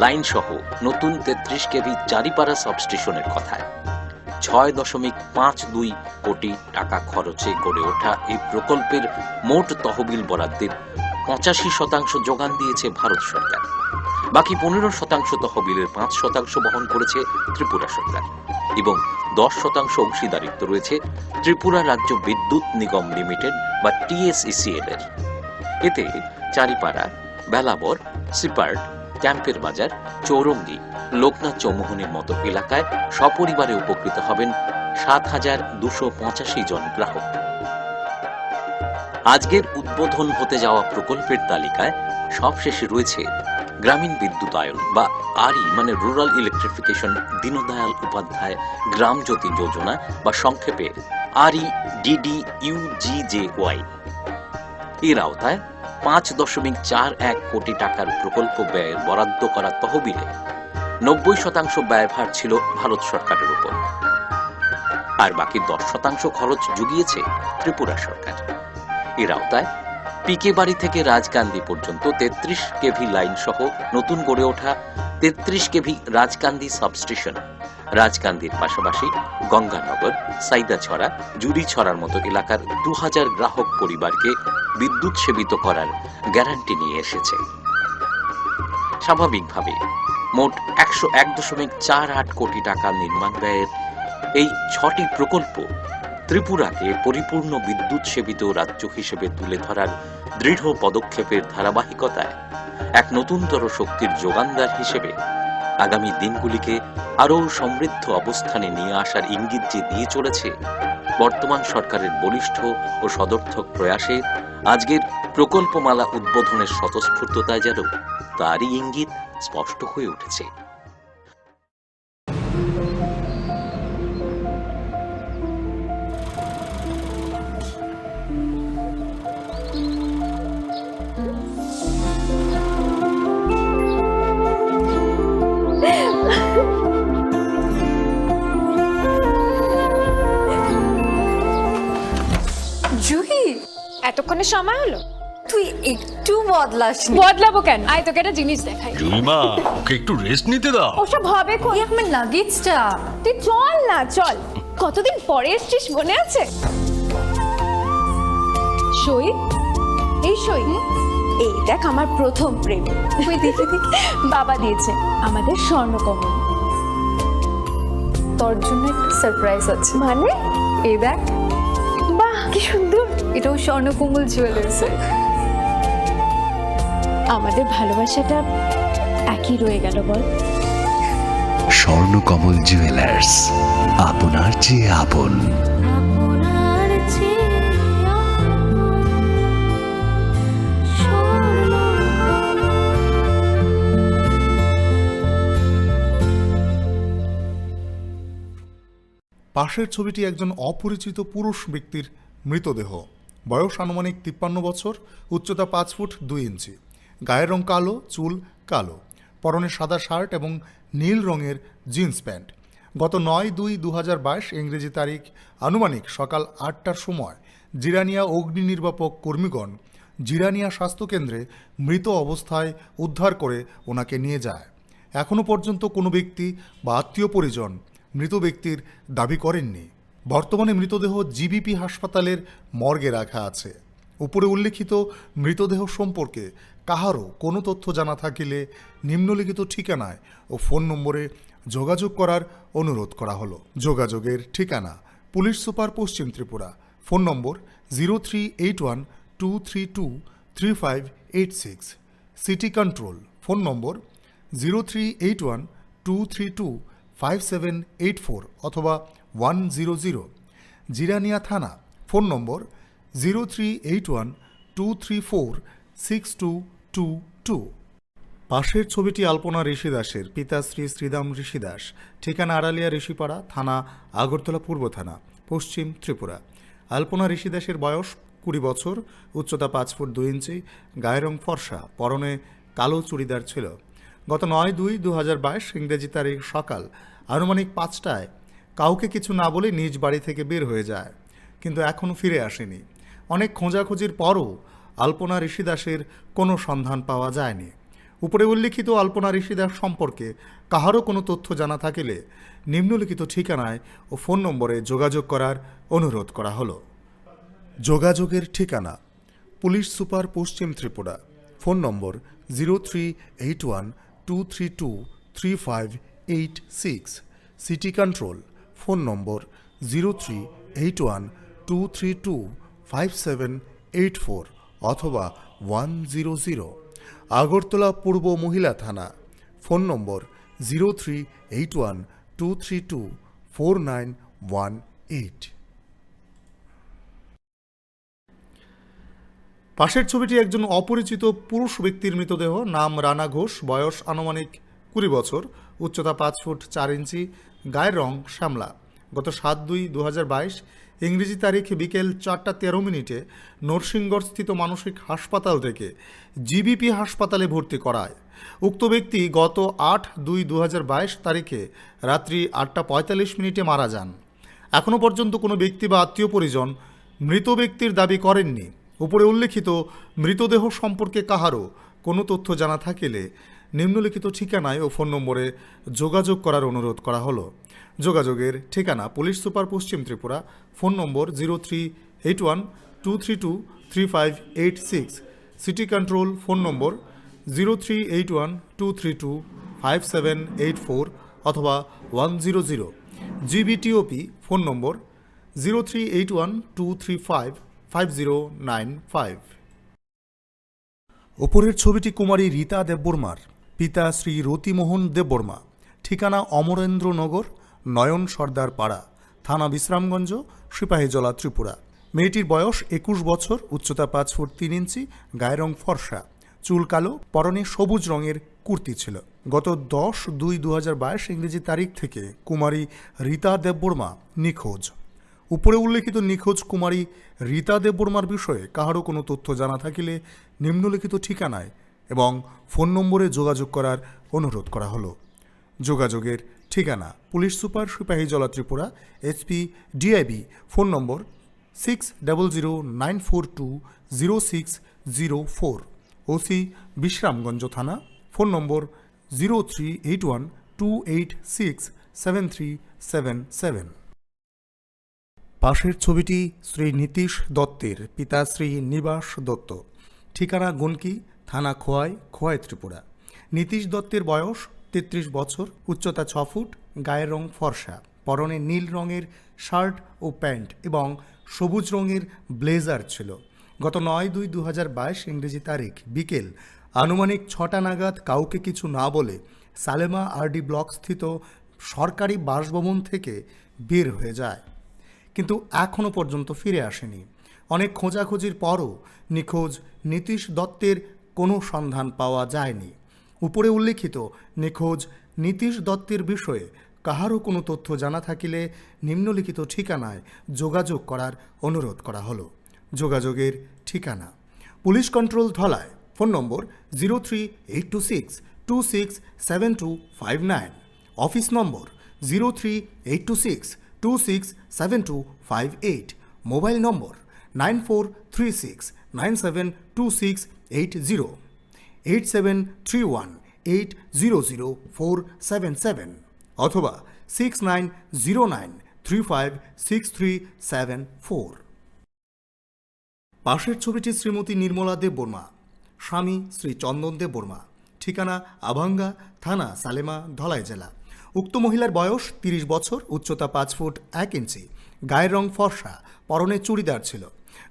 লাইন সহ নতুন তেত্রিশ কেভি চারিপাড়া সাবস্টেশনের কথায়। ছয় দশমিক পাঁচ দুই কোটি টাকা খরচে গড়ে ওঠা এই প্রকল্পের মোট তহবিল বরাদ্দের পঁচাশি শতাংশ যোগান দিয়েছে ভারত সরকার। বাকি পনেরো শতাংশ তহবিলের পাঁচ শতাংশ বহন করেছে ত্রিপুরা সরকার এবং দশ শতাংশ অংশীদারিত্ব রয়েছে ত্রিপুরা রাজ্য বিদ্যুৎ নিগম লিমিটেড বা টিএসইসিএল এর। এতে চারিপাড়া, বেলাবর, সিপার্ট, ক্যাম্পের বাজার, চৌরঙ্গি, লোকনাথ চৌমুহনীর মতো এলাকায় সপরিবারে উপকৃত হবেন সাত হাজার দুশো পঁচাশি জন গ্রাহক। আজকের উদ্বোধন হতে যাওয়া প্রকল্পের তালিকায় সবশেষে রয়েছে গ্রামীণ বিদ্যুতায়ন বা আরই মানে রুরাল ইলেকট্রিফিকেশন দীনদয়াল উপাধ্যায় গ্রাম জ্যোতি যোজনা বা সংক্ষেপে আরইডিডিইউজিজেওয়াই। এর আওতায় পাঁচ দশমিক চার এক কোটি টাকার প্রকল্প ব্যয়ের বরাদ্দ করা তহবিলে নব্বই শতাংশ ব্যয়ভার ছিল ভারত সরকারের উপর, আর বাকি দশ শতাংশ খরচ জুগিয়েছে ত্রিপুরা সরকার। এর আওতায় পিকে বাড়ি থেকে রাজকান্দি পর্যন্ত তেত্রিশ কেভি লাইন সহ নতুন গড়ে ওঠা তেত্রিশ কেভি রাজকান্দি সাবস্টেশন, রাজকান্দির পাশাপাশি গঙ্গানগর, সাইদাছড়া, জুড়িছড়ার মতো এলাকার দু হাজার গ্রাহক পরিবারকে বিদ্যুৎ সেবিত করার গ্যারান্টি নিয়ে এসেছে। স্বাভাবিকভাবে মোট একশো এক দশমিক চার আট কোটি টাকা নির্মাণ ব্যয়ের এই ছটি প্রকল্প ত্রিপুরাকে পরিপূর্ণ বিদ্যুৎ সেবিত রাজ্য হিসেবে তুলে ধরার দৃঢ় পদক্ষেপের ধারাবাহিকতায় এক নতুনতর শক্তির যোগানদার হিসেবে আগামী দিনগুলিকে আরও সমৃদ্ধ অবস্থানে নিয়ে আসার ইঙ্গিত যে দিয়ে চলেছে বর্তমান সরকারের বলিষ্ঠ ও সদর্থক প্রয়াসে, আজকের প্রকল্পমালা উদ্বোধনের স্বতঃস্ফূর্ততায় যেন তারই ইঙ্গিত স্পষ্ট হয়ে উঠেছে। জুহি, এতক্ষণে সময় হলো? তুই একটু বদলাসনি। বদলাবো কেন? আয়, তোকে একটা জিনিস দেখাই। জুইমা, ওকে একটু রেস্ট নিতে দাও। ওসব হবে কোন? এই আমার লাগেজটা। তুই চল না, চল। কতদিন পরে এসছিস, মনে আছে? সই, এই সই, এই দেখ আমার প্রথম প্রেম। ওই দেখে দেখে বাবা দিয়েছে আমাদের স্বর্ণকমল। তোর জন্য একটা সারপ্রাইজ আছে। মানে? এই দেখ। বাহ, কি সুন্দর। এটাও স্বর্ণকমল জুয়েলার্সের। আমাদের ভালোবাসাটা একই রয়ে গেল, বল? স্বর্ণকমল জুয়েলার্স, আপনার চেয়ে আপন। পাশের ছবিটি একজন অপরিচিত পুরুষ ব্যক্তির মৃতদেহ। বয়স আনুমানিক তিপ্পান্ন বছর, উচ্চতা পাঁচ ফুট দুই ইঞ্চি, গায়ের রং কালো, চুল কালো, পরনে সাদা শার্ট এবং নীল রঙের জিন্স প্যান্ট। গত নয় দুই দু হাজার বাইশ ইংরেজি তারিখ আনুমানিক সকাল আটটার সময় জিরানিয়া অগ্নি নির্বাপক কর্মীগণ জিরানিয়া স্বাস্থ্যকেন্দ্রে মৃত অবস্থায় উদ্ধার করে ওনাকে নিয়ে যায়। এখনও পর্যন্ত কোনো ব্যক্তি বা আত্মীয় পরিজন মৃত ব্যক্তির দাবি করেননি। বর্তমানে মৃতদেহ জিবিপি হাসপাতালের মর্গে রাখা আছে। উপরে উল্লেখিত মৃতদেহ সম্পর্কে কাহারও কোনো তথ্য জানা থাকিলে নিম্নলিখিত ঠিকানায় ও ফোন নম্বরে যোগাযোগ করার অনুরোধ করা হলো। যোগাযোগের ঠিকানা: পুলিশ সুপার, পশ্চিম Tripura. Phone number: zero three eight one two three two three five eight six. City control, phone number zero three eight one two three two five seven eight four অথবা ওয়ান জিরো জিরো। জিরানিয়া থানা, phone number zero three eight one two three four six two two two. পাশের ছবিটি আলপনা ঋষি দাসের, পিতা শ্রী শ্রীদাম ঋষি দাস, ঠিকানা আড়ালিয়া ঋষিপাড়া, থানা আগরতলা পূর্ব থানা, পশ্চিম ত্রিপুরা। আলপনা ঋষি দাসের বয়স কুড়ি বছর, উচ্চতা পাঁচ ফুট দুই ইঞ্চি, গায়ের রং ফর্সা, পরনে কালো চুড়িদার ছিল। গত নয় দুই দু হাজার বাইশ ইংরেজি তারিখ সকাল আনুমানিক পাঁচটায় কাউকে কিছু না বলে নিজ বাড়ি থেকে বের হয়ে যায়, কিন্তু এখনও ফিরে আসেনি। অনেক খোঁজাখুঁজির পরও আলপনা ঋষি দাসের কোনো সন্ধান পাওয়া যায়নি। উপরে উল্লিখিত আলপনা ঋষি দাস সম্পর্কে কাহারও কোনো তথ্য জানা থাকিলে নিম্নলিখিত ঠিকানায় ও ফোন নম্বরে যোগাযোগ করার অনুরোধ করা হলো। যোগাযোগের ঠিকানা: পুলিশ সুপার, পশ্চিম Tripura. Phone number zero three eight one two three two three five eight six. City control, phone number zero three eight one two three two five seven eight four অথবা ওয়ান জিরো জিরো। আগরতলা পূর্ব মহিলা থানা, phone number zero three eight one two three two four nine one eight. পাশের ছবিটি একজন অপরিচিত পুরুষ ব্যক্তির মৃতদেহ। নাম রানা ঘোষ, বয়স আনুমানিক কুড়ি বছর, উচ্চতা পাঁচ ফুট চার ইঞ্চি, গায়ের রং শ্যামলা। গত সাত দুই দু হাজার বাইশ ইংরেজি তারিখ বিকেল চারটা তেরো মিনিটে নরসিংগড়স্থিত মানসিক হাসপাতাল থেকে জিবিপি হাসপাতালে ভর্তি করায়। উক্ত ব্যক্তি গত আট দুই দু হাজার বাইশ তারিখে রাত্রি আটটা পঁয়তাল্লিশ মিনিটে মারা যান। এখনও পর্যন্ত কোনো ব্যক্তি বা আত্মীয় পরিজন মৃত ব্যক্তির দাবি করেননি। উপরে উল্লেখিত মৃতদেহ সম্পর্কে কাহারও কোনো তথ্য জানা থাকিলে নিম্নলিখিত ঠিকানায় ও ফোন নম্বরে যোগাযোগ করার অনুরোধ করা হলো। যোগাযোগের ঠিকানা: পুলিশ সুপার, পশ্চিম Tripura. Phone number zero three eight one two three two three five eight six. City control phone number zero three eight one two three two five seven eight four অথবা one zero zero. GBTOP phone number zero three eight one two three five five zero nine five. উপরের ছবিটি কুমারী রীতা দেববর্মার, পিতা শ্রী রতিমোহন দেববর্মা, ঠিকানা অমরেন্দ্রনগর, নয়ন সর্দার পাড়া, থানা বিশ্রামগঞ্জ, সিপাহীজলা, ত্রিপুরা। মেয়েটির বয়স একুশ বছর, উচ্চতা পাঁচ ফুট তিন ইঞ্চি, গায়ের রং ফর্সা, চুল কালো, পরনে সবুজ রঙের কুর্তি ছিল। গত দশ দুই দু হাজার বাইশ ইংরেজি তারিখ থেকে কুমারী রীতা দেববর্মা নিখোঁজ। উপরে উল্লেখিত নিখোঁজ কুমারী রীতা দেববর্মার বিষয়ে কাহারও কোনো তথ্য জানা থাকিলে নিম্নলিখিত ঠিকানায় এবং ফোন নম্বরে যোগাযোগ করার অনুরোধ করা হলো। যোগাযোগের ঠিকানা: police super, Sepahijala, Tripura, SP, DIB. Phone number six double zero nine four two zero six zero four. OC, Bishramganj থানা। Phone number zero three eight one two eight six seven three seven seven. পাশের ছবিটি শ্রী নীতিশ দত্তের, পিতা শ্রী নিবাস দত্ত, ঠিকানা গুনকি, থানা খোয়াই, খোয়াই, ত্রিপুরা। নীতিশ দত্তের বয়স তেত্রিশ বছর, উচ্চতা ছ ফুট, গায়ের রং ফর্সা, পরনে নীল রঙের শার্ট ও প্যান্ট এবং সবুজ রঙের ব্লেজার ছিল। গত নয় দুই দু হাজার বাইশ ইংরেজি তারিখ বিকেল আনুমানিক ছটা নাগাদ কাউকে কিছু না বলে সালেমা আরডি ব্লক স্থিত সরকারি বাসভবন থেকে বের হয়ে যায়, কিন্তু এখনও পর্যন্ত ফিরে আসেনি। অনেক খোঁজাখুঁজির পরও নিখোঁজ নীতিশ দত্তের কোনো সন্ধান পাওয়া যায়নি। উপরে উল্লেখিত নিখোঁজ নীতিশ দত্তের বিষয়ে কাহারও কোনো তথ্য জানা থাকিলে নিম্নলিখিত ঠিকানায় যোগাযোগ করার অনুরোধ করা হলো। যোগাযোগের ঠিকানা: police control Dhalai, phone number zero three eight two six two six seven two five nine, office number zero three eight two six two six seven two five eight, mobile number nine four three six nine seven two six eight zero, eight seven three one eight zero zero four seven seven অথবা six nine zero nine three five six three seven four. পাশের ছবিটি শ্রীমতী নির্মলা দেববর্মা, স্বামী শ্রী চন্দন দেববর্মা, ঠিকানা আভাঙ্গা, থানা সালেমা, ধলাই জেলা। উক্ত মহিলার বয়স তিরিশ বছর, উচ্চতা পাঁচ ফুট এক ইঞ্চি, গায়ের রং ফর্সা, পরনে চুড়িদার ছিল।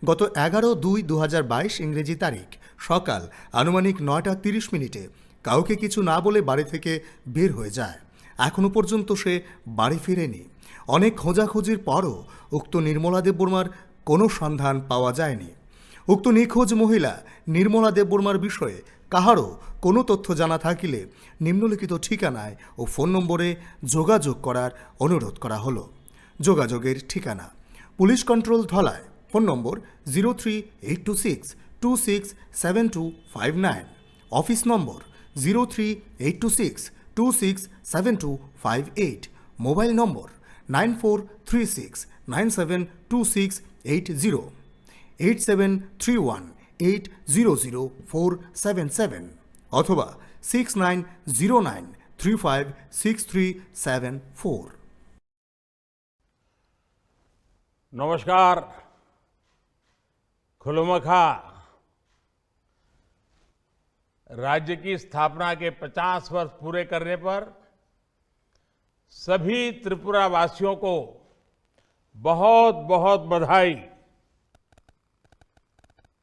গত এগারো দুই দু হাজার বাইশ ইংরেজি তারিখ সকাল আনুমানিক নয়টা তিরিশ মিনিটে কাউকে কিছু না বলে বাড়ি থেকে বের হয়ে যায়। এখনও পর্যন্ত সে বাড়ি ফিরেনি। অনেক খোঁজাখুঁজির পরও উক্ত নির্মলা দেববর্মার কোনো সন্ধান পাওয়া যায়নি। উক্ত নিখোঁজ মহিলা নির্মলা দেববর্মার বিষয়ে কাহারও কোনো তথ্য জানা থাকিলে নিম্নলিখিত ঠিকানায় ও ফোন নম্বরে যোগাযোগ করার অনুরোধ করা হলো। যোগাযোগের ঠিকানা: police control Dhalai, phone number zero three eight two six two six seven two five nine, office number zero three eight two six two six seven two five eight, mobile number nine four three six nine seven two six eight zero, eight seven three one eight zero zero four seven seven অথবা six nine zero nine three five six three seven four. नमस्कार। खुलमखा। राज्य की स्थापना के पचास वर्ष पूरे करने पर सभी त्रिपुरा वासियों को बहुत, बहुत बधाई।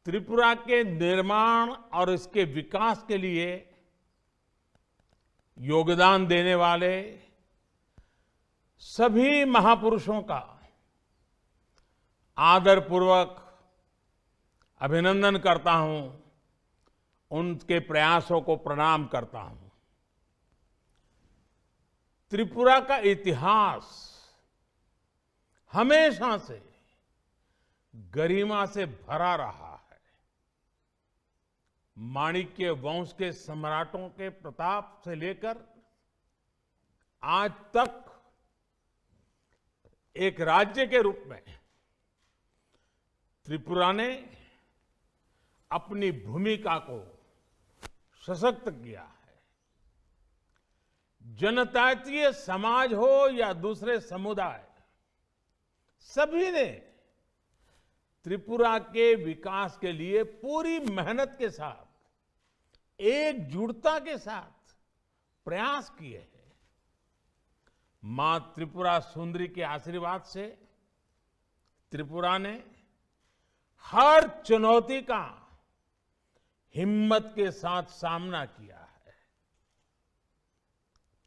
त्रिपुरा के निर्माण और इसके विकास के लिए योगदान देने वाले सभी महापुरुषों का आदरपूर्वक अभिनंदन करता हूं, उनके प्रयासों को प्रणाम करता हूं। त्रिपुरा का इतिहास हमेशा से गरिमा से भरा रहा है। माणिक्य वंश के सम्राटों के प्रताप से लेकर आज तक एक राज्य के रूप में त्रिपुरा ने अपनी भूमिका को सशक्त किया है। जनजातीय समाज हो या दूसरे समुदाय, सभी ने त्रिपुरा के विकास के लिए पूरी मेहनत के साथ, एकजुटता के साथ प्रयास किए हैं। मां त्रिपुरा सुंदरी के आशीर्वाद से त्रिपुरा ने हर चुनौती का हिम्मत के साथ सामना किया है।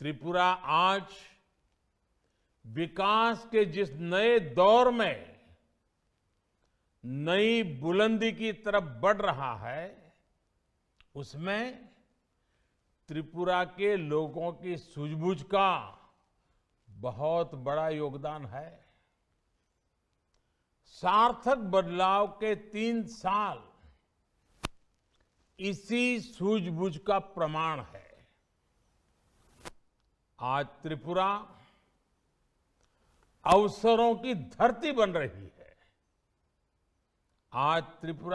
त्रिपुरा आज विकास के जिस नए दौर में नई बुलंदी की तरफ बढ़ रहा है, उसमें त्रिपुरा के लोगों की सूझबूझ का बहुत बड़ा योगदान है। सार्थक बदलाव के तीन साल इसी सूझबूझ का प्रमाण है। आज त्रिपुरा अवसरों की धरती बन रही है। आज त्रिपुरा